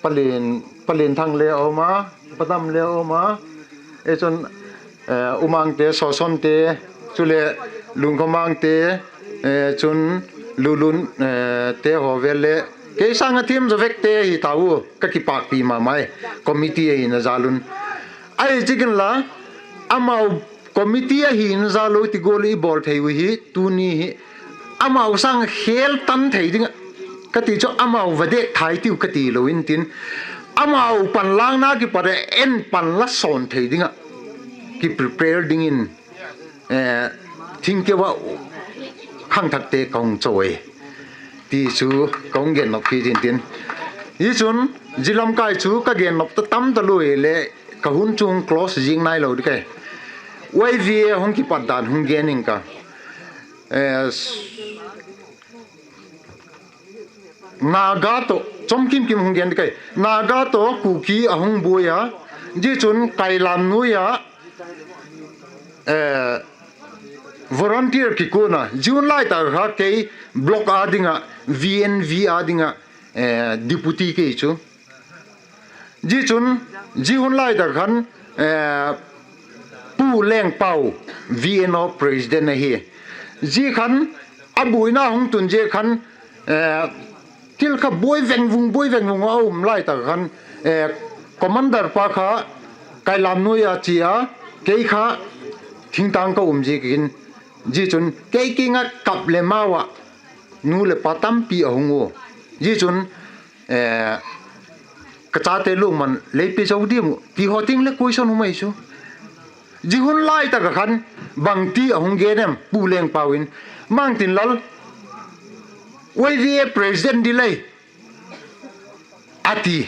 Pa Lianthang le a um a, Pa Dam le a um a, chun U Mangte, Sawsonte, chuleh Lungkhawmangte, chun Lulunte haw vel le kei sâng a thiam zaw vekte hi tau, ka kipâkpi ma mai, committee ahina jal un. Ahi ziakin la, amau committee ahina jal u ti gual i bawl thei u hi, tuni hi amau sâng khêl tan thei ding ah ka ti chu, amau va dek thai tiu ka ti lo intin, amau panlâkna kipat ah en pan la sawn thei ding ah kiprepare dingin Thingkeu ah khangthakte ka hung cho e ti chu ka hung gennop kit intin. Hi chun zia lam kai chu ka gennop ta tam ta lui le, ka hun chu hung close ziang nailo ding ka. Y V A hung kipat dan hung gen ing ka. Naga tawh chomkim kim hung gen ding ka. Naga tawh Kuki a hung buai a, zia chun Kailam nuai ah volunteer kikuan a, zia hun lai tak kha kei block â ding ah, V N V â ding ah deputy kei chu. Zia chun zia hun lai tak khan Pu Lengpau V N O president ahi. Zia khan a buaina hung tun zia khan thil kha buai veng vung buai veng vung a um lai tak khan commander pa kha Kailam nuai a chia, kei kha thingtâng ka um ziakin, zia chun kei kiang ah kap leh mau ah nu leh pa tampi a hung u. Zia chun ka chate lungman lei pe zo diam uh ti haw ting le question um ahi chu. Zia hun lai tak ah khan bangti a hung gen em Pu Lengpau in, Mangtinlal, Y V A president di lei, a ti.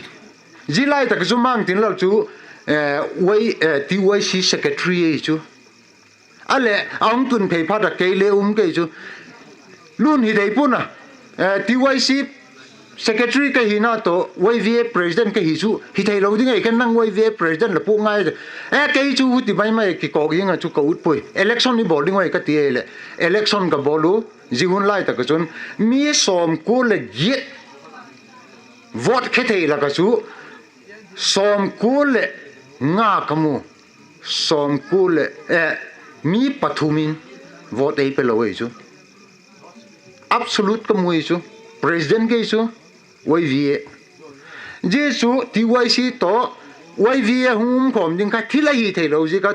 Zia lai tak chu Mangtinlal chu T Y C secretary ahi chu. A leh a hung tun phei phat ah kei le um kei chu, lun hi thei pua'n a, T Y C secretary ka hina tawh Y V A president ka hi chu hi theilo ding ahi khen, nang Y V A president la puak ngai. E, kei chu huti mai mai kikawk zing ah chu ka ut puai, election i bawl ding ahi ka ti ahileh, election ka bawl u. Zia hun lai tak ah chun mi sawmkua leh giat vote khe thei lak ah chu sawmkua leh nga ka mu, sawmkua leh, mi pathum in vote ei pe lo ahi chu. Absolute ka mu ahi chu, president kei chu, Y V A. Zia chu T Y C tawh Y V A hung um khawm ding kha thil ahi theilo ziak a,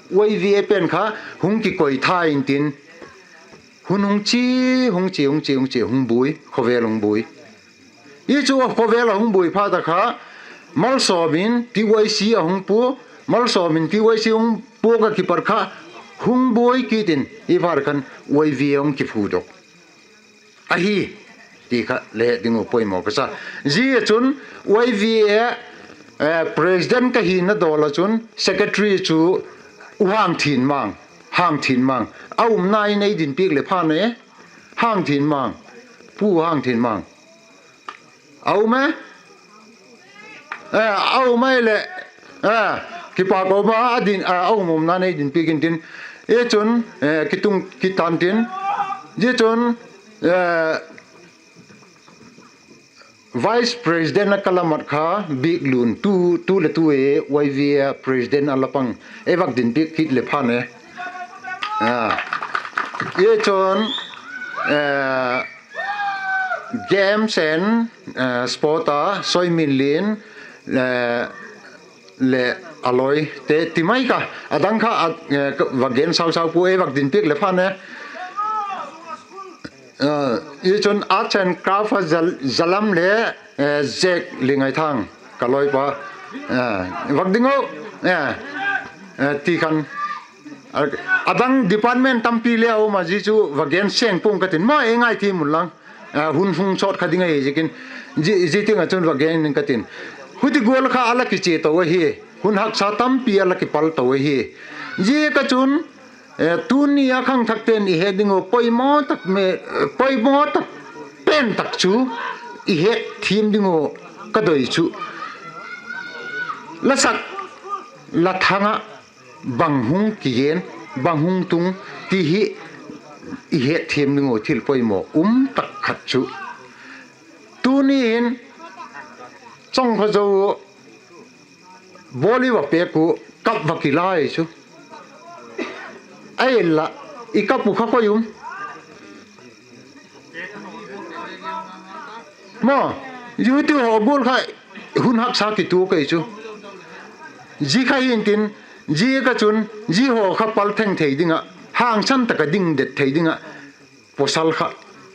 Y V A pen kha hung kikoi tha intin, hun hung chia, hung chia, hung chia, hung chia, hung buai, khawvel hung buai. Hi chu khawvel a hung buai phat a kha Malsawm in T Y C a hung pua, Malsawm in T Y C hung puak ah kipat kha hung buai kit in i phat khan Y V A hung kiphudok ahi ti kha le het ding uh poimaw ka sa. Zia chun Y V A president ka hina dawl ah chun secretary chu U Hangthinmang, Hangthinmang a umna in ei dinpiak leh phan e. Hangthinmang, Pu Hangthinmang, a um e. A um ai leh, kipak um a, a um umna nei dinpiak intin, i chun kitung kit tan tin, zia chun Vice President a ka la mat kha, Biaklun, tu, tu le tu e, Y V A president a la pang, ei vak dinpiak kit leh phan e. I chun Games and Sport a Soiminlin leh a lawite ti mai kha, a dang kha va gen sau sau pua, ei vak dinpiak leh phan e. I chun Arts and Craft a Zalam le Zek Lingaithang, ka lawipa, vak ding u ti khan, a dang department tampi le a um a, zia chu va gen seng pua'ng ka tin, ma ei ngaithiam unlang, hun hung sawt kha ding ahi ziakin, zia tiang ah chun va gen ing ka tin. Huti gual kha a la kichia to ahi, hun haksa tampi a la kipal to ahi. Ziak a chun tuni a khangthakte'n i het ding uh poimaw tak pen tak chu i hetthiam ding uh ka doi chu, la sak la thang ah bang hung kigen, bang hung tung ti hi i hetthiam ding uh thil poimaw um tak khat chu, tuni in Chawngkhozo bawl i va pêk uh, kap va kilai chu, ahinla i kap uh kha khoi um maw? Zia ti haw gual kha hun haksa kituak ei chu. Zia kha hintin, zia ka chun, zia haw kha pal theng thei ding ah, hangsan tak a ding det thei ding ah pawsal kha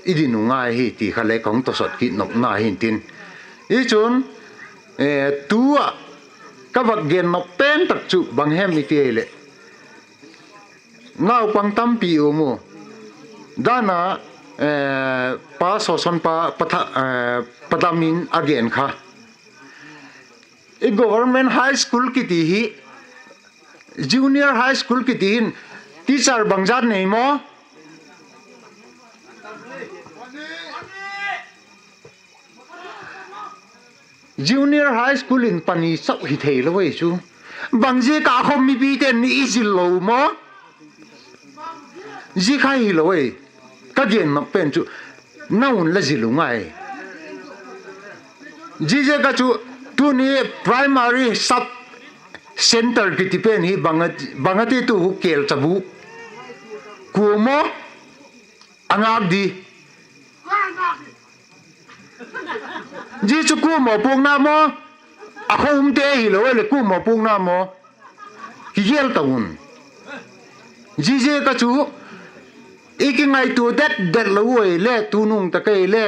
i din u ngai hi ti kha le ka hung tawsawt kit nopna hintin. I chun tu ah ka vak gen nop pen tak chu bang hem i ti leh, naupang tampi um u, dan a Pa Sawsonpa, Padam in a gen kha, i Government High School kiti hi, Junior High School kiti hin teacher bangzat nei maw? Junior High School in pani chau hi theilo ei chu. Bangziak a khawm mipite'n i zil lo maw? Zia kha hilo ei, ka gen nop pen chu, na un la zil u ngai. Ziaziak a chu tuni Primary Sub Centre kiti pen hi bang a ti tu hu, kêl chabu, kua maw a ngâk di? Zia chu kuamaw puakna maw? A khaw umte hilo ei leh kuamaw puakna maw? Kigel ta un. Ziaziak a chu i kingaitua det det lo ei le, tunung tak ei le,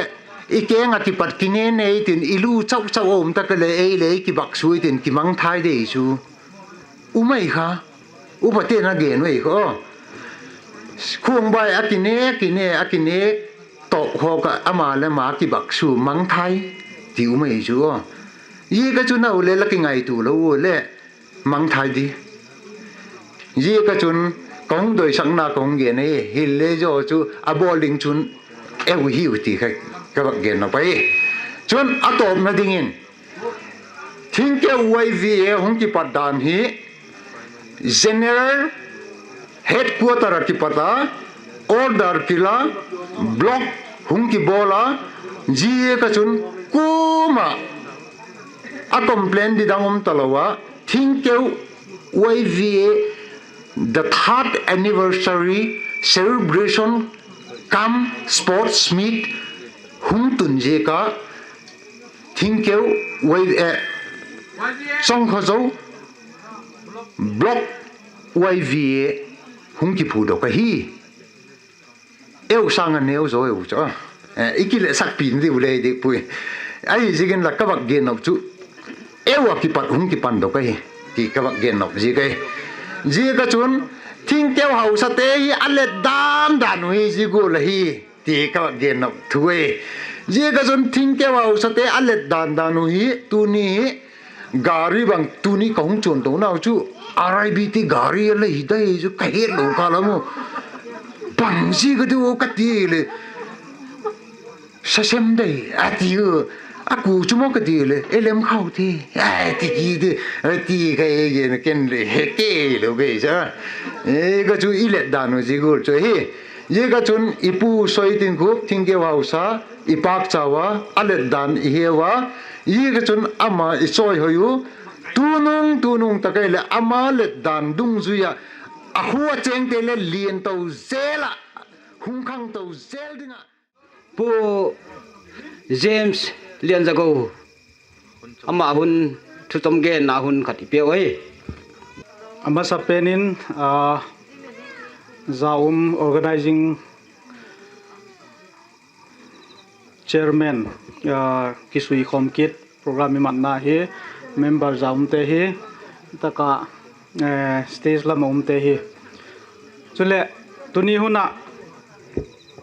i keng ah kipat kine nei tin i lu chau chau a um tak ei le, ei le i kibaksu i tin kimangthai dei chu. Um ei kha, upate'n a gen ei kha. Khuangbai a kine kine a kine tawk hawk ah ama le ama kibaksu mangthai ti um ei chu. Zia ka chun a u le la kingaitua lo u le mangthai di. Zia ka chun ka hung doisakna ka hung gen ei, hile zaw chu a bawl ding chun eu hiu ti kha ka vak gen nop ahi. Chun a tawpna dingin, Thingkeu Y V A hung kipat dan hi General Headquarter ah kipat a, order kila, block hung kibawl a, zia ka chun kuama a complain di dang um talo a, Thingkeu Y V A the third anniversary celebration cum sports meet hung tun ziak a, Thingkeu Y V A, Chawngkhozo Block Y V A hung kiphudok ahi. Eu sâng a neu zaw eu chu, i kilehsakpi diu le dik pui. Ahi ziakin la ka vak gen nop chu, eu ah kipat hung kipandok ahi, ti ka vak gen nop ziak ahi. Ziak a chun, thingkeu hausate hi a let dan dan uh hi zia gual ahi, ti ka vak gen nop thu ahi. Ziak a chun thingkeu hausate a let dan dan uh hi tuni hi gari bang tuni ka hung chuan tonau chu, R I B T gari a lei hi dai chu ka hetlo kha lam u. Bang ziak a diu ka ti le, sasem dai a ti u, a ku chu maw ka ti le, e lem khau ti, a ti ki ti, a ti ka e gen ken le he kei lo kei sa. E ka chu i let dan uh zia gual chu ahi. Ziak a chun i pu Soitingkhup thingkeu hausa, i pâkchau a, a let dan i heu a, ziak a chun ama i chawihoi u, tunung tunung tak ahileh ama let dan dungzui ah, a khua a chêngte le lian to zel ah, hung khang to zel ding ah, Pu James Lianzago, ama hun thuchom genna hun khat i piau ahi. A masapen in, a, za um organising chairman, a, kisuikhawm kit program i matna hi, member za umte hi, tak ah, e, stage lam a umte hi. Chuleh, tuni hun ah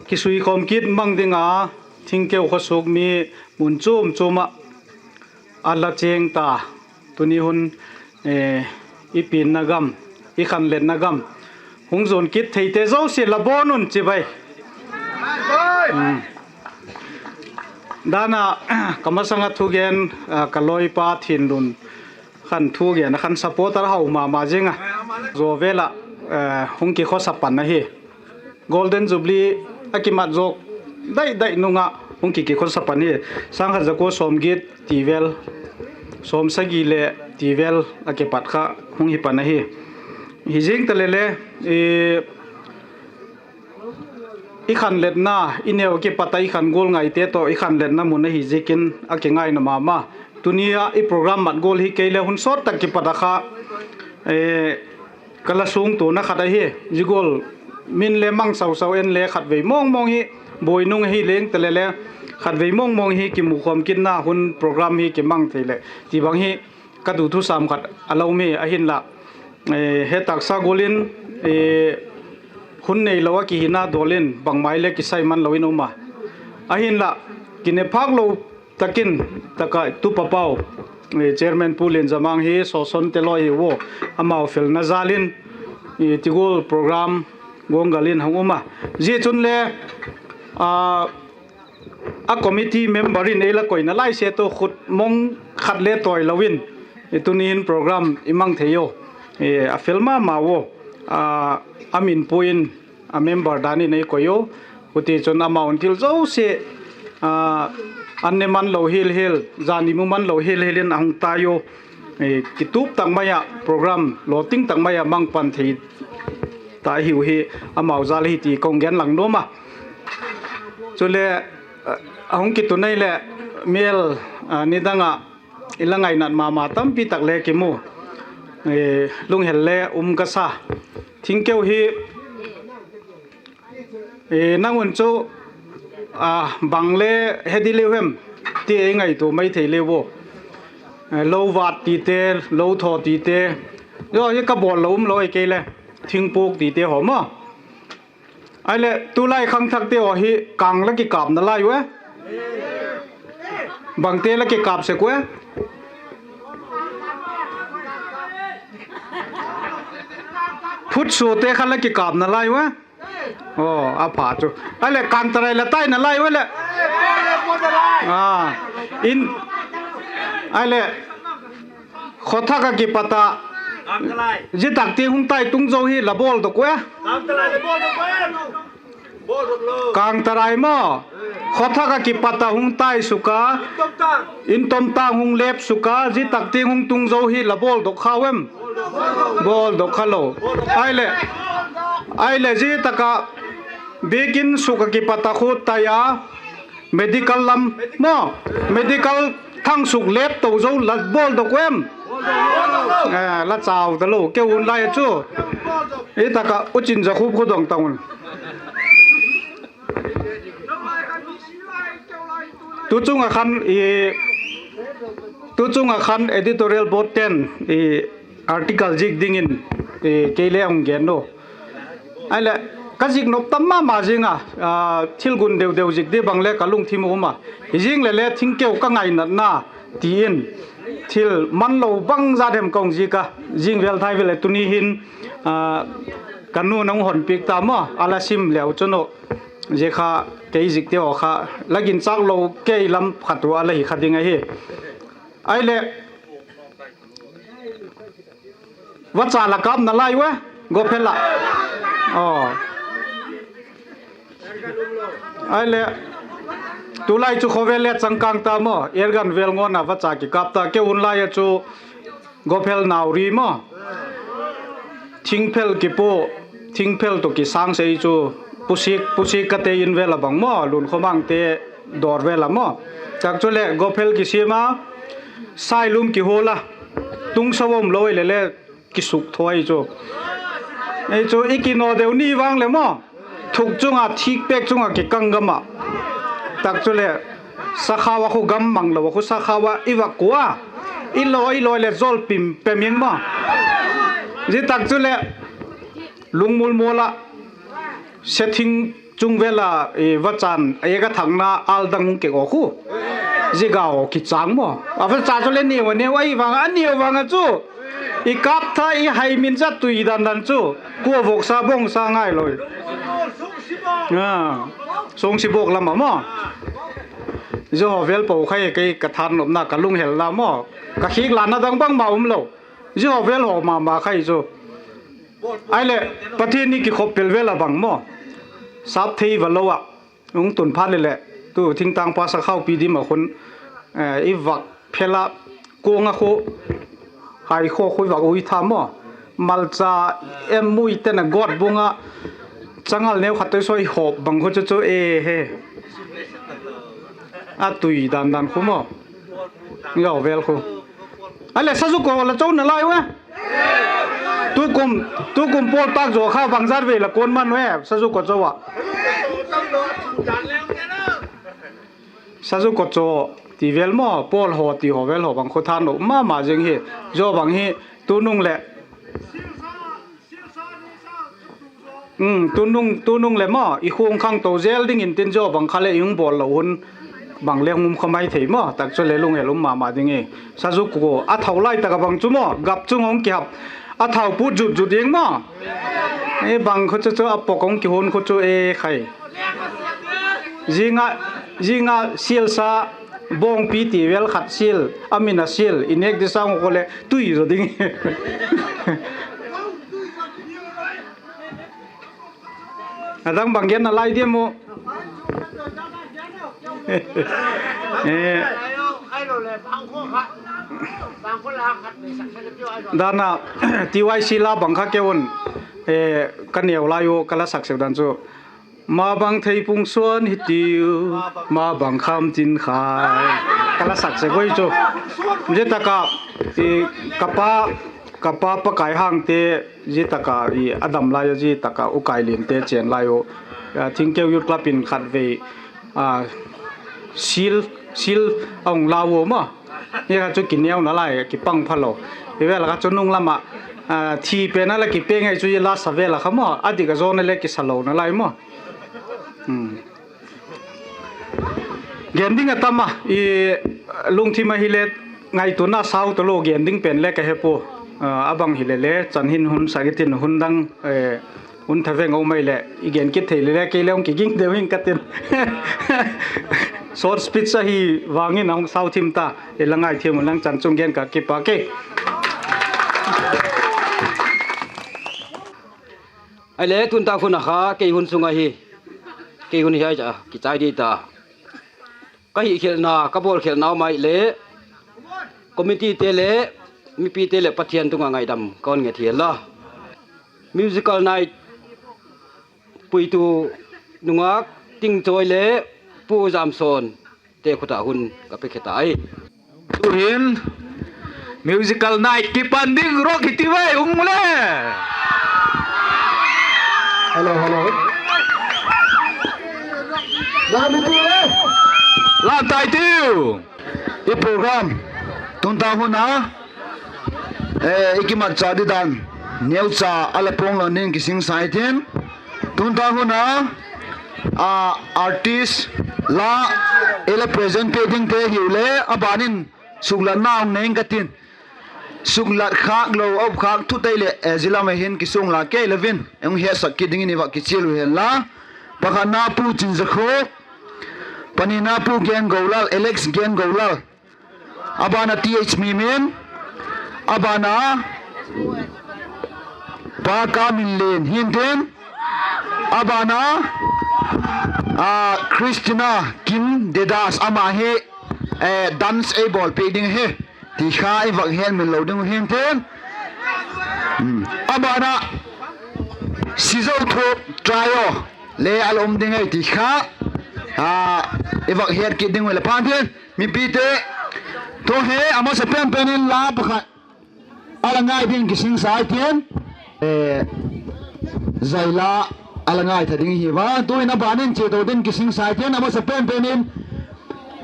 kisuikhawm kit mang ding a, Thingkeu khawsuak mi mun chuam chuam ah a la chêng ta, tuni hun, e, i pianna gam, i khanletna gam hung zuan kit theite zosia la bawn un chibai. Dan ah, ka masang ah thugen, a, ka lawipa Thinlun khan thugen a khan supporter hau ma ma zing a. Zaw vel ah, e, hung kikhawsa pan ahi. Golden Jubilee a kimat zawk dai dai nung ah hung ki, kikhawsa pan hi. Sâng khat za kua sawmgiat ti vel, sawmsagi leh ti vel a kipat kha hung hi pan ahi. Hi zing ta le le, i, i khanletna, i neu a kipat a i khan gual ngaite tawh i khanletna mun ahi ziakin a kingaina ma ma. Tuni ah i program mat gual hi kei le hun sawt tak kipat a kha, e, ka la suangtuana khat ahi. Zia gual min le mang sau sau en le khatvei mawng mawng hi, buai nung ahi leng ta le le, khatvei mawng mawng hi kimukhawm kitna hun program hi kimang thei leh ti bang hi ka duthusam khat a la um hi. Ahinla, e, he taksa gual in, e, hun neilo a kihina dawl in bangmai le kisai man lo in um a. Ahinla, kine phâk lo tak in, tak ah tu papau, e, Chairman Pu Lianzamang hi Sawsonte lawi hi ua, amau felna jal in, e, ti gual program guanggal in hung um a. Zia chun le, a, a committee member in ei la koina lai se tu khut mong khat le tawi lo in, e, tuni hin program i mang thei u, e, a fel ma ma ua, a, a min pui in, a member dan in ei koi u. Hutichun amau in thil zosia, a, an ne man lo hial hial, zani mu man lo hial hial in a hung tai u. E, kitup tak mai ah program lawting tak mai ah mang pan thei ta hiu hi, amau jal hi ti ka hung gen lang nuam a. Chule, a, a hung kitun ei leh, mêl, a, nidang ah i la ngainat ma ma tampi tak le kimu, e, lunghel le um ka sa. Thingkeu hi, e, nang un chu, a, bang le he di leu hem ti ei ngaitua mai thei leu a. E, lo vat tite, lo thaw tite, zia hi ka bawl lo um lo ei kei le, thingpuak tite haw maw. Ahileh tulai khangthakte haw hi kâng la kikâpna lai ua, bangte la kikâp sek ua, phutsuate kha la kikâpna lai ua. Aw, a pha chu. Ahileh kângtarai la taina lai ua leh, a, in, ahileh khawthak ah kipat ah, zia tak tiang hung tai tung zo hi la bawl dok ua, kângtarai maw, khawthak ah kipat ah hung tai suk a, in tom tâng hung lêp suk a, zia tak tiang hung tung zo hi la bawldok kha u em? Bawldok kha lo. Ahileh, ahileh zia tak ah biakin suk ah kipat ah khu tai a, medical lam maw, medical thang suk lêp to zo la bawldok u em? La chau talo, keu hun lai chu. Hi tak ah U Chinzakhup khu dong ta un. Tu chung ah khan i Tu chung ah khan editorial board ten article zik dingin kei le hung gen u. Ahileh, ka zik nop tam ma ma zing a, thil gun deu deu zik di bang le ka lungthim a um a. Hi zing leh le thingkeu ka ngainatna ti in, thil man lo bangzat hem ka hung zik a, zing vel thai vel leh tuni hin ka nu'n a hung honpiak ta maw, a la sim leu chun uh, zia kha kei zikte haw kha la ginchâk lo kei lam khat uh a la hi kha ding ahi. Ahileh, vacha la kâpna lai ua, Gophel ah. Ahileh, tulai chu khawvel le changkâng ta maw, air gun vel ngawn a vacha kikâp ta, keu hun lai a chu Gophel Nauri maw, thingphel kipua, thingphel tawh kisâng sei chu, Pusiak, Pusiak kate in vel a bang maw, Lunkhawmangte dawr vel a maw. Tak chuleh Gophel kisiam a, Sailum kihual a, tungso um lo ahileh le kisuk thaw ahi chu. Ei chu i kinaw deu ni vang leh maw, thuk chung a, thîk pêk chung a kikâng gam ah. Tak chuleh sakhau a khu gam mang lo a khu sakhau a i va kua a, i lawi i lawi leh zawl pim pem ing maw. Zia tak chuleh Lungmul mual ah, Sething chung vel a, vachan a ek a thakna âldang hung kek aw khu, zia ga aw kichâng maw. A vacha chu le neu a neu ahi vang a, a neu vang a chu i kâp tha, i hai min zat tui dan dan chu, kua voksa bawngsa ngai lo. Sungsi bawk lam a maw, zia haw vel po kha hi kei ka thanopna, ka lunghelna maw, ka khiklâkna dang bangma um lo. Zia haw vel haw ma ma kha hi chu. Ahileh, Pathian ni kikhop pel vel a bang maw, sâp thei va lo ah hung tun phat leh leh, tu thingtâng pa sakhau pi dim ah khun, i vak phel a, kuang a khu, hai khaw khu i vak ui tha maw, malcha, em mui ten a gawt bung ah, changal neu khat toi sawi hawp bang khu chu chu e he, a tui dan dan khu maw, zia haw vel khu. Ahileh, sazuko la chona lai ua. Tukum, tukum pawl tâk zaw kha bangzat vei la kuan man u e, sazuko cho ah. Sazuko cho ti vel maw, pawl haw ti haw vel haw bang khu thanop ma ma zing hi. Zia bang hi, tunung leh, tunung, tunung leh maw, i khung khangto zel dingin tin, zia bang kha leh i hung bawl lo hun bang le hung um kha mai thei maw, tak chuleh lunghel um ma ma ding hi. Sazuko a thau lai tak a bang chu maw, gap chung hung kihap, a thau put zut zut ing maw. I bang khu chu chu a pok hung kihun khu chu e khai. Zing a, zing a sial sa, bawngpi ti vel khat sial, a min a sial, i nêk di sâng khu leh tui zaw ding. A dang bang genna lai diam u? Dan a, T Y C la bang kha keu un, ka neu lai u ka la sak sek dan chu, ma bang theipung suan hitiu, ma bang kham chin khai, ka la sak sek ui chu. Zia tak a, ka pa, ka pa Pakaihangte, zia tak a, a dam lai a, zia tak a U Kailiante chên lai u, Thingkeu Youth Club in khatvei, sil, sil a hung lau u maw. Hi kha chu kineuna lai, kipang phalo. Hi vel kha chu nung lam ah, thi pen a la kipeng ai chu, i la sa vel a kha maw, a dik a zawna le kisa lona lai maw. Gen ding a tam a, i lungthim ahile ngaituana sau talo, gen ding pen le ka he pua. A bang hile le chan hin hun sak i tin, hun dang, hun thaveng a um ai leh i gen kit thei le le kei le hung kiging deu hing ka tin. Short speech ahi vang in a hung sau thim ta, i la ngaithiam un lang, chan chung gen ka kipak e. Ahile tun tak hun a kha kei hun sung ahi, kei hun hiai cha kichai di ta. Ka hihkhelhna, ka bawlkhelhna um ai le, committeete le, mipite leh Pathian tung ah ngaidam ka hun nget hi la. Musical night puitu nungak Tingchawi le Pu Zamsawnte khut ah hun ka pe khe ta ai. Tu'hin musical night kipan ding ruak hi ti ve, hung le. Hello, hello. Lam tai tiu. I program Tun ta hun a, eh, i kimatcha di dan neucha a la pawng lo nin kisingsa i tin. Tun ta hun a, a, artist la i la present pe dingte hiu le, a ban in suklatna hung nei ing ka tin. Suklat khâk lo, a up khâk thute leh, eh, zia lam ah hin kisuang la kei lo in hung hetsak kit dingin i va kichial u hen la. Pakhatna Pu Chinzakhup, panina Pu Gengolal, Alex Gengolal. A ban a Th Mimin, a ban a Pa Kaminlen hintin, a ban a, a, Christina Kim Dedas, ama hi, eh, dance ei bawl piak ding hi, ti kha i vak hetmil lo ding uh hintin. A ban a Sizothup Trio le a la um ding ahi ti kha, a, i vak het kit ding uh le phan tin. Mipite, tu hi a masa pen pen in la pakhat a la ngai ding kisingsa i tin. Eh, zai la a la ngaitha ding hi va. Tu'in a ban in chia to ding kisingsa i tin, a masa pen pen in.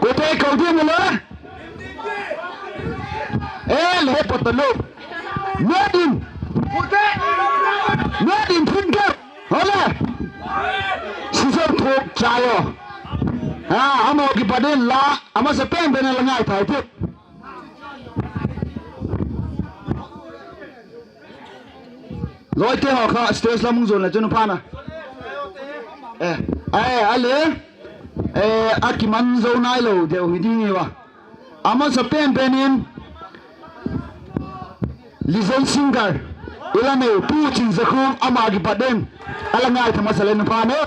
Kote ko ding le. E le he pawt ta lo. Nuai ding. Nuai ding thim ke. Hole. Sizothup Trio. A, amau kipat in la a masa pen pen a la ngaitha i tin. Lawite haw kha stage lam hung zuan le chun a phan a. E, a, a le, e, a kiman zo nailo deu hi ding hi va. A masa pen pen in Legend singer i la nei Pu Chinzakhup, ama kipat in a la ngaitha masa le na phan e.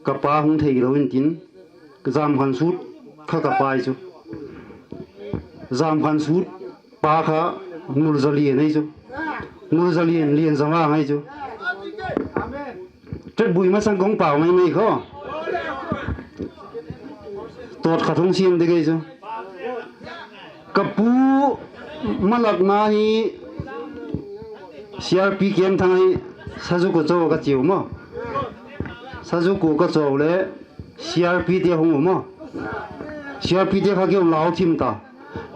Ka pa hung theilo intin, Zamkhansut kha ka pa ahi chu. Zamkhansut pa kha Nulzalian ahi chu. Nulzalian Lianzavang ahi chu. Chatbui masang kong pau mai mai kha. Tawt khat hung siam ding ahi chu. Ka pu malakna hi C R P Kemthang hi Sazuko cho ka chiu maw. Sazuko ka cho le C R P te hung u maw. C R P te kha keu lau thim ta.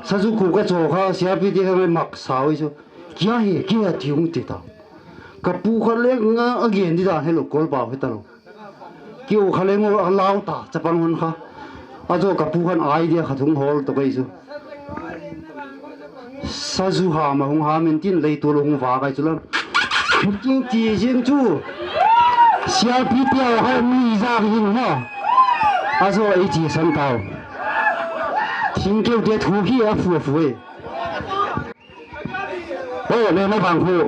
Sazuko ka cho kha C R P te kha ngai mak sau i chu. Kia hi, kia ti hung ti ta. Ka pu kha le nga a gen di dan helo kol pau hi ta lo. Keu kha le ngo a lau ta, chapang hon kha. A zo ka pu khan idea kha thung hol to kai chu. Sazu ham a hung ham intin lei tu lo hung va kai chu lam. King ti zing chu. C R P te a hai mi za hing maw. A zo ei chi san tau. Thingkeute thu hi a fu a fu e. O, le na vang khu.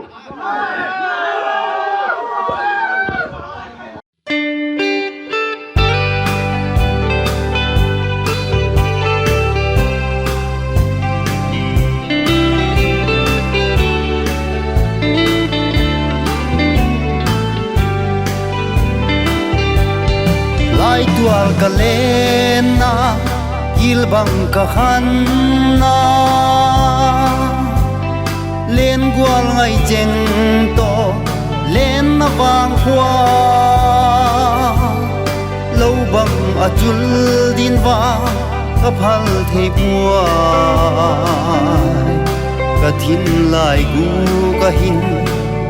Laitual ka lenna, kil bang ka khanna, len gual ngai cheng tawh, lenna vangkhua, lo bang a chul din va ka phal thei pua. Ka thin lai gu ka hin,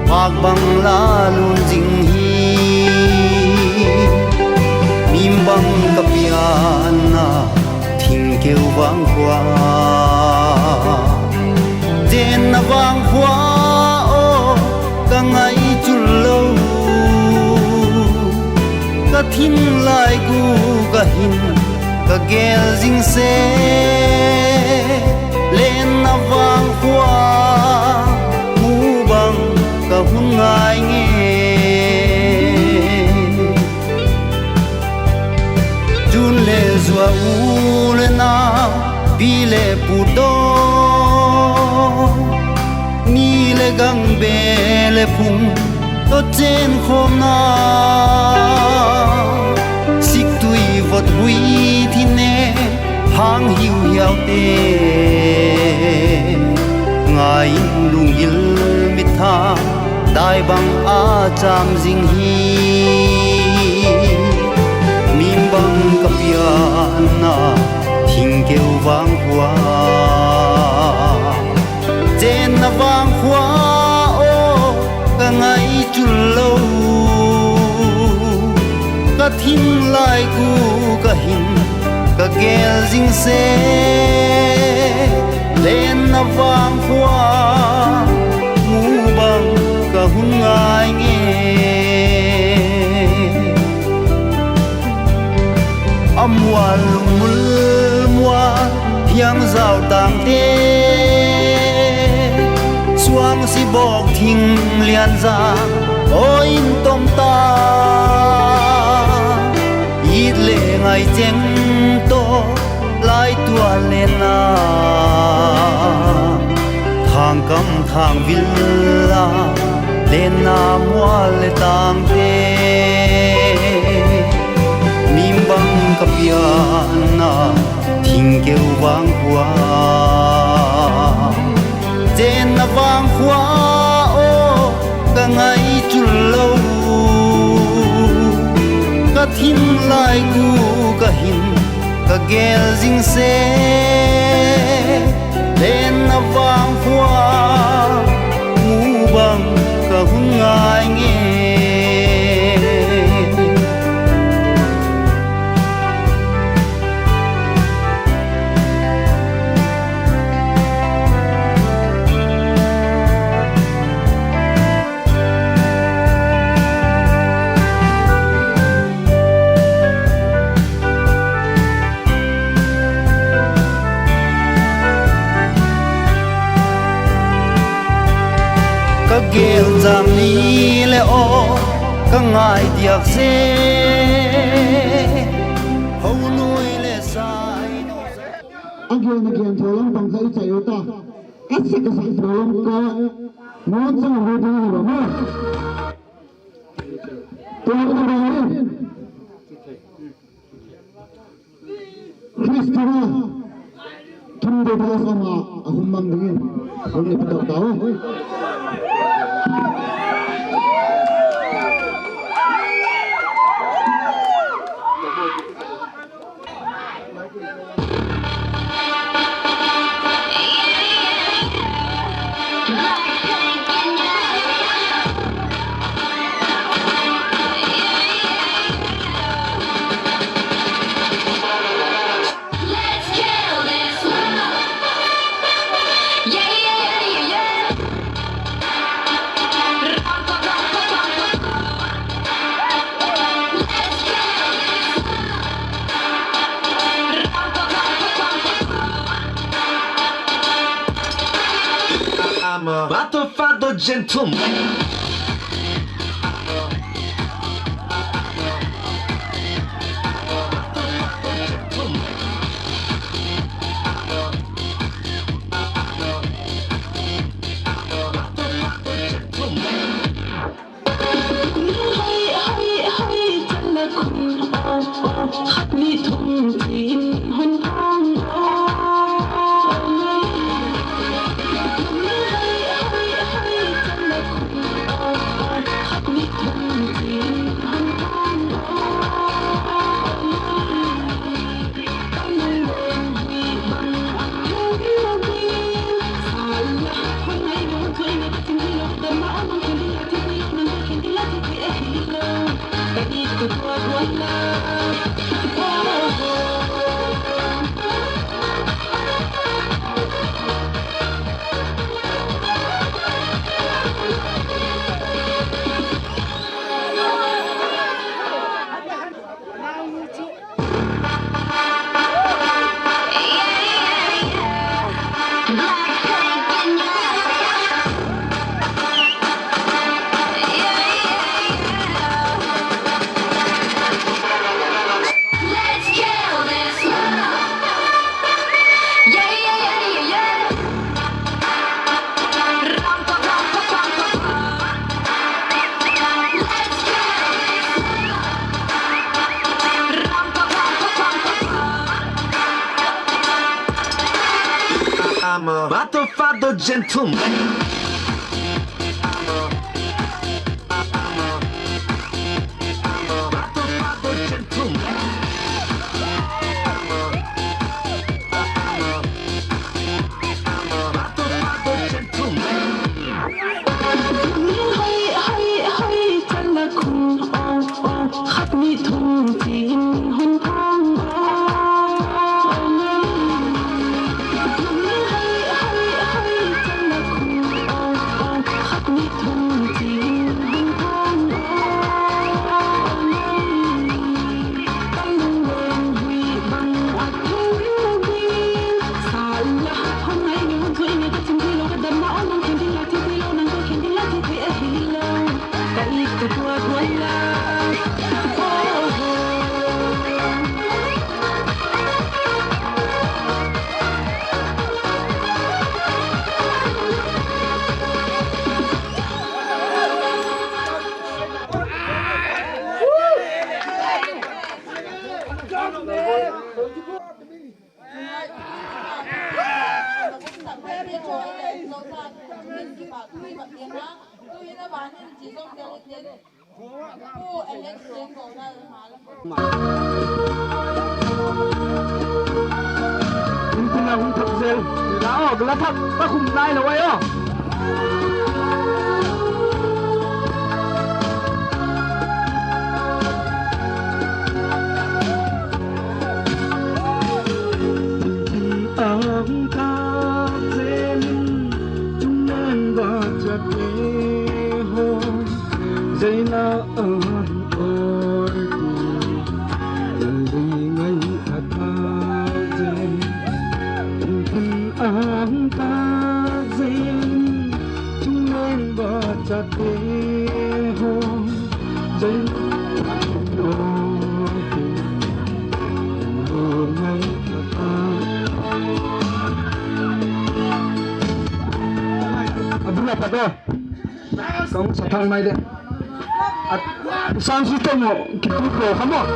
pâk bang la lun zing hi. Mim bang ka pianna, thingkeu vangkhua, chenna vangkhua aw, ka ngai chul lo. Ka thin lai gu ka hin, ka gel zing se, lenna vangkhua, mu bang ka hun ngai nge. Chun le zua u le nau, pi le pu daw, ni le gang be le phung, tawh chenkhawmna, siktui vot hui thine, hang hiu hiaute, ngai in lunggil mittha, dai bang a châm zing hi. Mim bang ka pia pianna thingkeu vangkhua, chenna vangkhua aw, ka ngai chul lo. Ka thim lai guk ah hin ka gel zing se, lenna vangkhua mu bang ka hun ngai nge. A mual lungmul mual hiang zau tangte, suangsi bawk thing lian za aw in tom ta, it le ngai cheng tawh lai tua lenna, thangkam thangvil a lenna mual le tangte, mi bang ka pianna thingkeu vangkhua, chenna vangkhua aw, ka ngai chul lo. Ka thim lai guk ah hin ka gel zing se, lenna vangkhua mu bang ka hun ngai nge. Ka gel chang ni le aw, ka ngai diak se, ho nuai le sai. A gen a gen tho lam pang kha i chai u ta. Ka sak a sak tho lam ka, ngawn chang hu ding hi lo maw. Tua ka ba in, Christopher Thumdei Bas ama a hum mang dingin hun i pe tau tau. I'm a motherfucker gentleman. I'm a motherfucker gentleman. I'm a, I'm a, I'm a motherfucker gentleman. Inpina hung thak zel. La aw, la thak ka khum nai lo ai aw. Ang ka zen, chungneng va chate ho, zeina a hi aw ti, lal dei ngai a ta zen. Ang ka zen, chungneng va chate ho, zeina a hi aw ti, lal dei ngai a ta. A bul a pat a. Kong sa thang mai de. A, sound system mo, kitu ko, come on.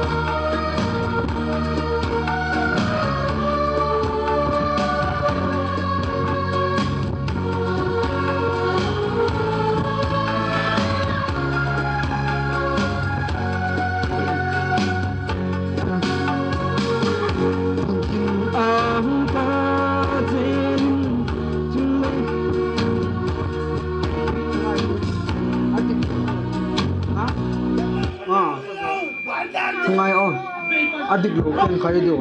Ngai aw. A dik lo ken khai deu.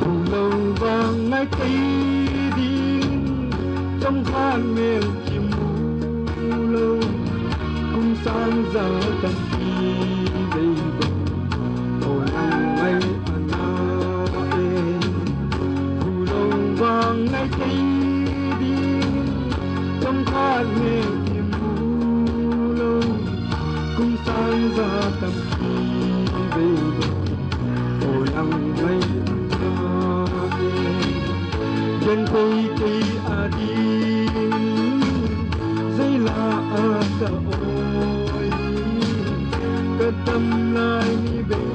Phûl lo vang nai kei ding, chawmkhat mêl kimu lo, kum sâng za tampi vei bang, aw nang mai a na e. Phûl lo vang nai kei ding, chawmkhat mêl kimu lo, kum sâng za tampi vei bang, aw nang mai a na e. Genthei kei a ding, zai la a ka awi, ka dam lai ni bei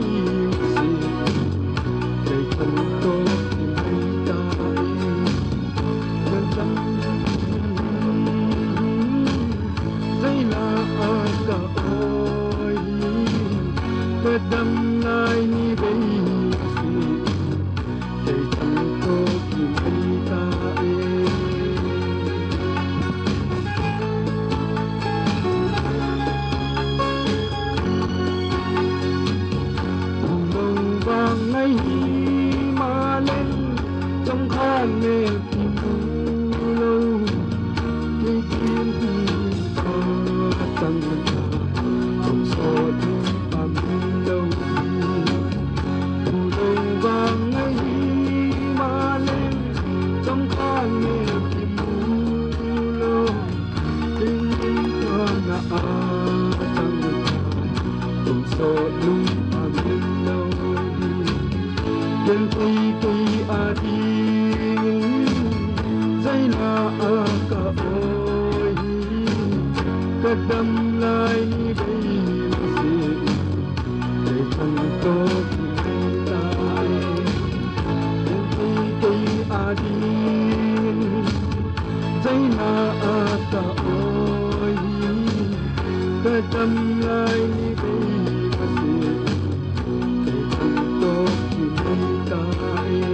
si, kei khan tawh ki mai ta e. Ka dam, zai la a ka awi, ka dam lai ni bei si, kei khan tawh ki mai ta e. ka awi hi, ka dam lai ni bei masia'n, kei chan tawh ki mai ta e. Kei, kei â dingin zaina a ka awi hi, ka dam lai ni bei masia'n, kei chan tawh ki mai ta e.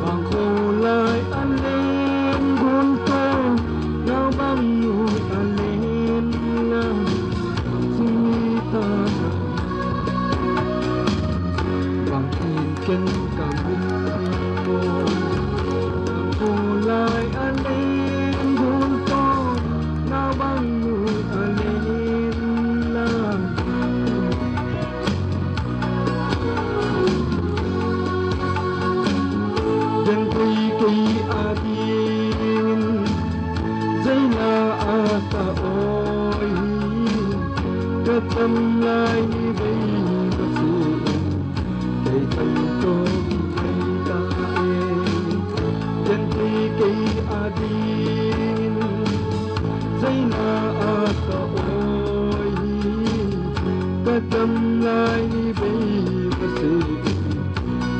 Vangkho lai a len gual tawh, naubang nu a len la, zingni ta, bangtin ken ka mu maw. Vangkho lai a len gual tawh, naubang nu a len la, kei, kei â dingin zaina a ka awi hi, ka dam lai ni bei masia'n, kei chan tawh ki mai ta e. Kei, kei â dingin zaina a ka awi hi, ka dam lai ni bei masia'n,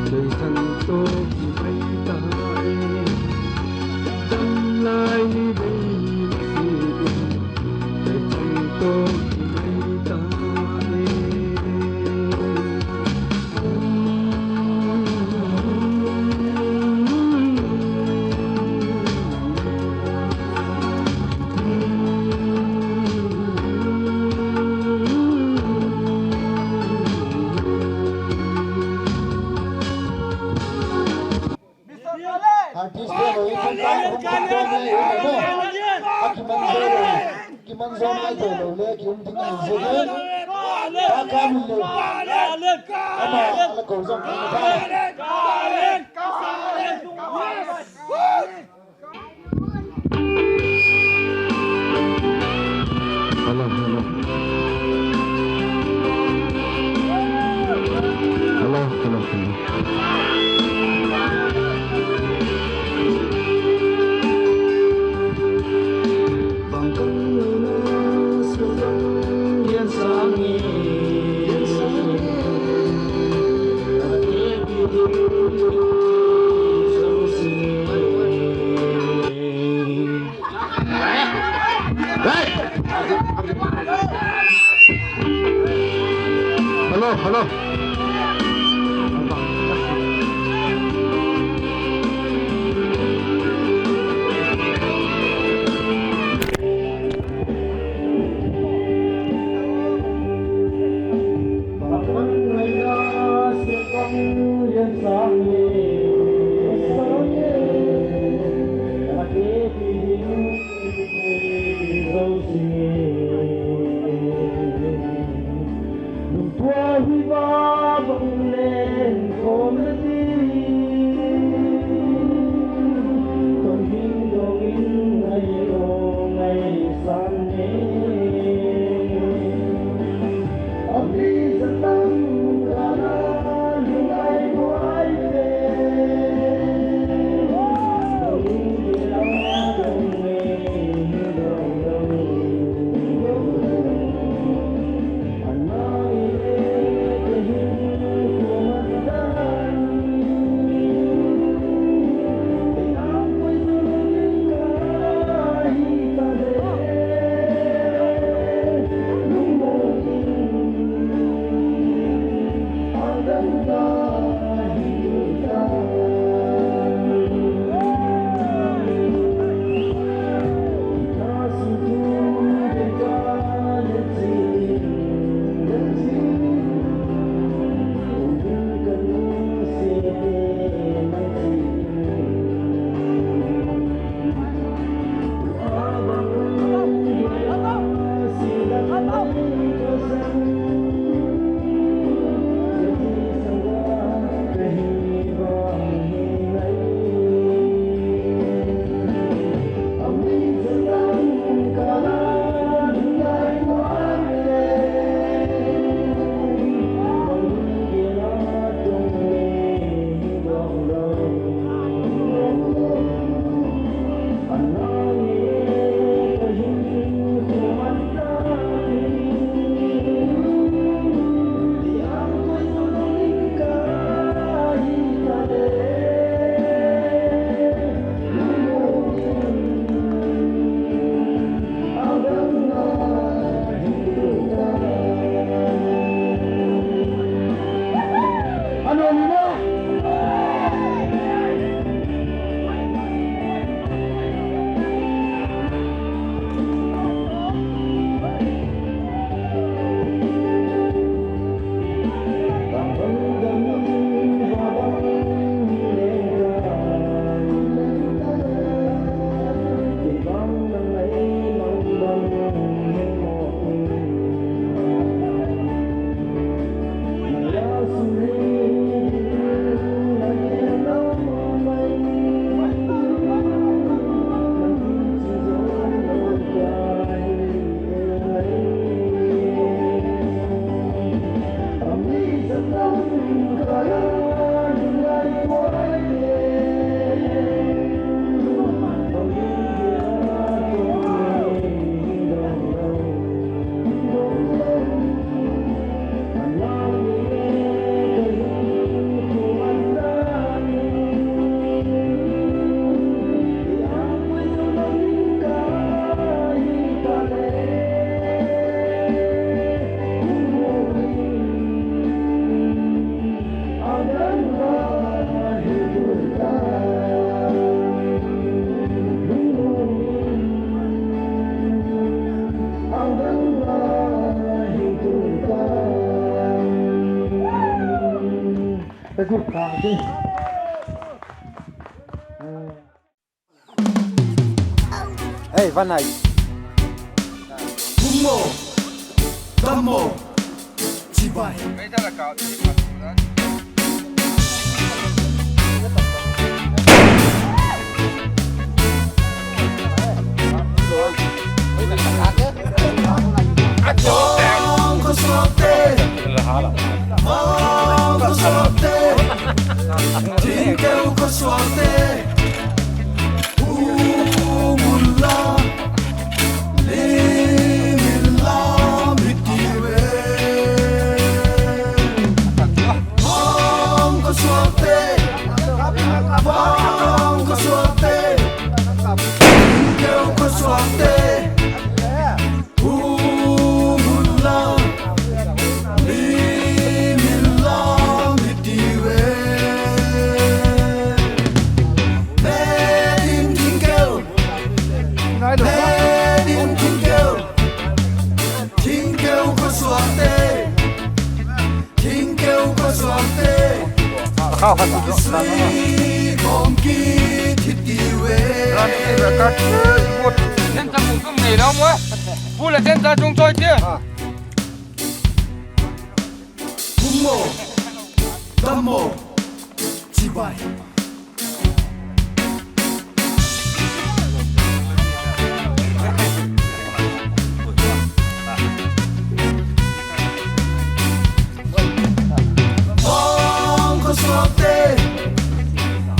kei chan tawh ki mai ta e. Dam lai ni bei masia'n, kei chan tawh ki mai ta e. Artist te lo in kan hung kan tawm le in a maw. A kiman zo lo, kiman zo nai to lo le ki um ding ahi ziakin, pa ka min lo, ama la ko zong kan ta. Hello, hello. Hello, hello, hello. Hello, hello. Ei, van ai. Bum maw, dam maw, chibai. Bawng khawsuakte, bawng khawsuakte, thingkeu khawsuakte, um unla, lim inla, mi tiu e. Bawng khawsuakte, bawng khawsuakte, thingkeu khawsuakte, um unla, lim inla, mi tiu e. Made in thingkeu, made in thingkeu, thingkeu khawsuakte, thingkeu khawsuakte, sui kawm kit hi tiu e. Center bung tum nei lo maw? Bu le center chung chawi tia. Bum maw, dam maw, chibai. Bawng khawsuakte,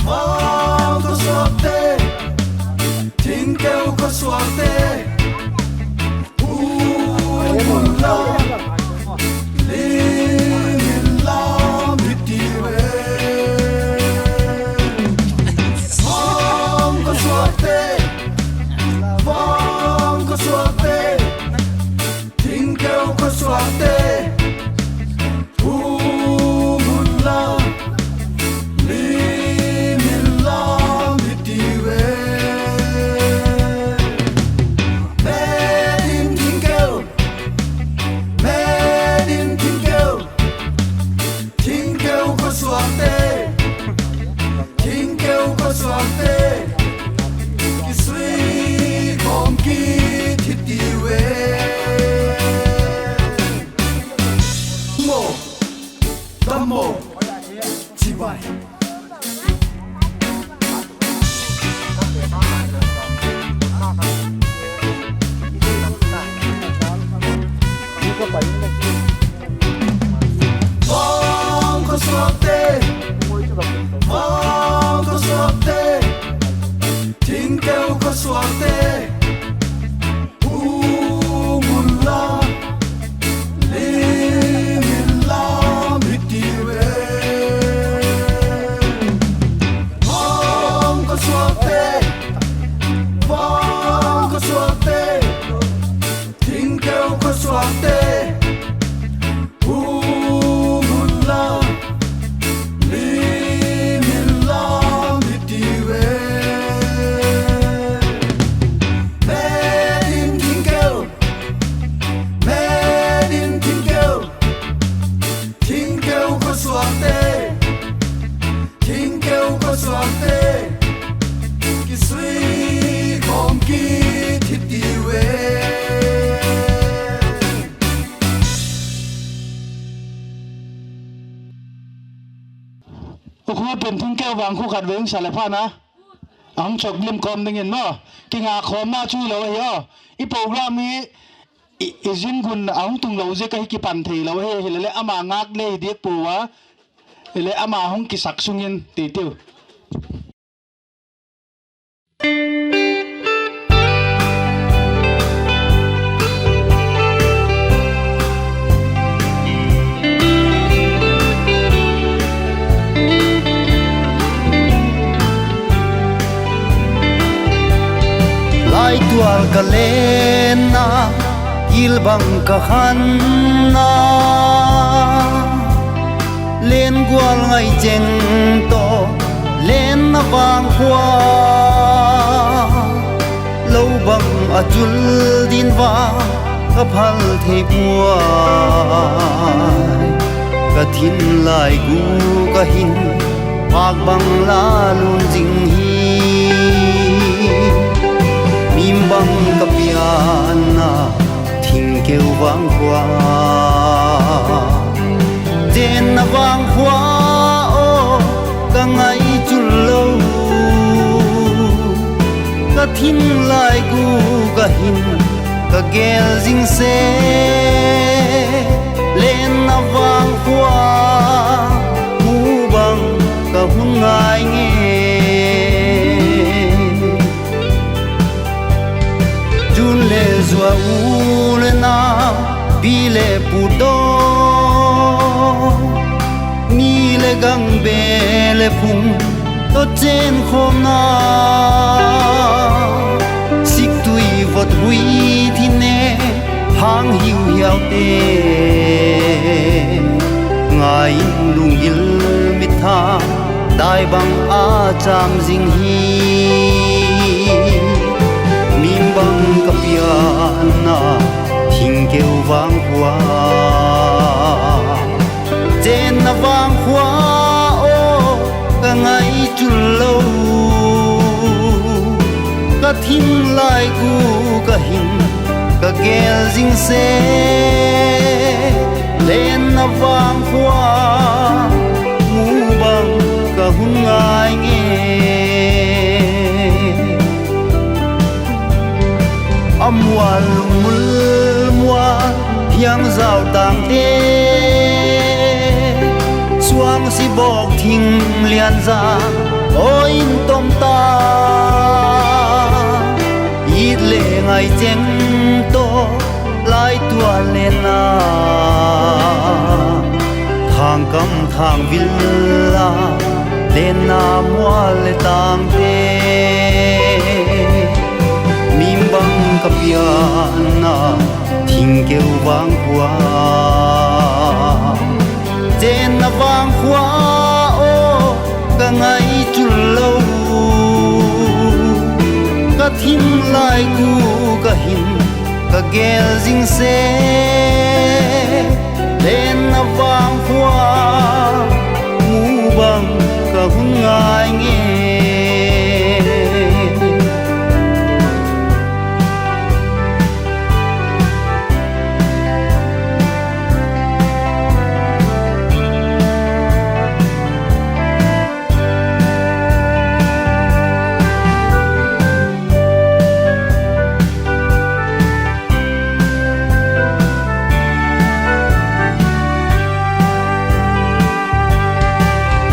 bawng khawsuakte, thingkeu khawsuakte, um unla, lim inla, mi tiu e. Bawng khawsuakte, bawng khawsuakte, thingkeu khawsuakte, um unla, lim inla, mi tiu e. Made in thingkeu, made in thingkeu, thingkeu khawsuakte, thingkeu khawsuakte, kisui kawm kit hi tiu e. Maw, dam maw, chibai. Bawng khawsuakte, bawng khawsuakte, thingkeu khawsuakte, um unla, lim inla, mi tiu e. Bawng khawsuakte, bawng khawsuakte, thingkeu khawsuakte, um unla, lim inla, mi tiu e. Made in thingkeu, made in thingkeu, thingkeu khawsuakte, thingkeu khawsuakte, kisui kawm kit hi tiu e. U khu pen thingkeu vang khu khat veng sa leh pha na. A hung chawk lim kawm dingin maw, kingakhawmna chu hilo ahi aw. I program hi i, i zing gun a hung tunglo ziak ahi kipan theilo ahi, hileleh ama ngâk le hi diak pua, hileh ama hung kisak sung in ti tiu. Laitual ka lenna, gil bang ka khanna, len gual ngai cheng tawh, lenna vang khua, lo bang a chul din va ka phal thei puai. Ka thin lai gûk ah hin, pâk bang la lun zing hi. Mim bang ka pianna, thingkeu vangkhua, chenna vangkhua aw, ka ngaichul lo. Ka thin lai gûk ah hin, ka gel zing se, lenna vangkhua, mu bang ka hun ngai nge. Chun le zua u le nau, pi le pu tawh, ni le gang, be le phung tawh chenkhawmna, siktui vot hui thi ne, hang hiu hiaute, ngai in lunggil mit tha, dai bang a châm zing hi. Mim bang ka pianna, thingkeu vangkhua, chenna vangkhua aw, ka ngaichul lo. Ka thin lai gûk ah hin, ka gel zing se, lenna vangkhua, mu bang ka hun ngai nge. A mual lungmul mual, hiang zau tangte, suangsi bawk thing lian za aw in tom ta, it le ngai cheng tawh, lai tual lenna, thângkam thângvil a, lenna mual le tangte. Mim bang ka pianna, thingkeu vangkhua, chenna vangkhua aw, ka ngaichul lo. Ka thin lai gûk ah hin, ka gel zing se, lenna vangkhua, mu bang ka hun ngai nge.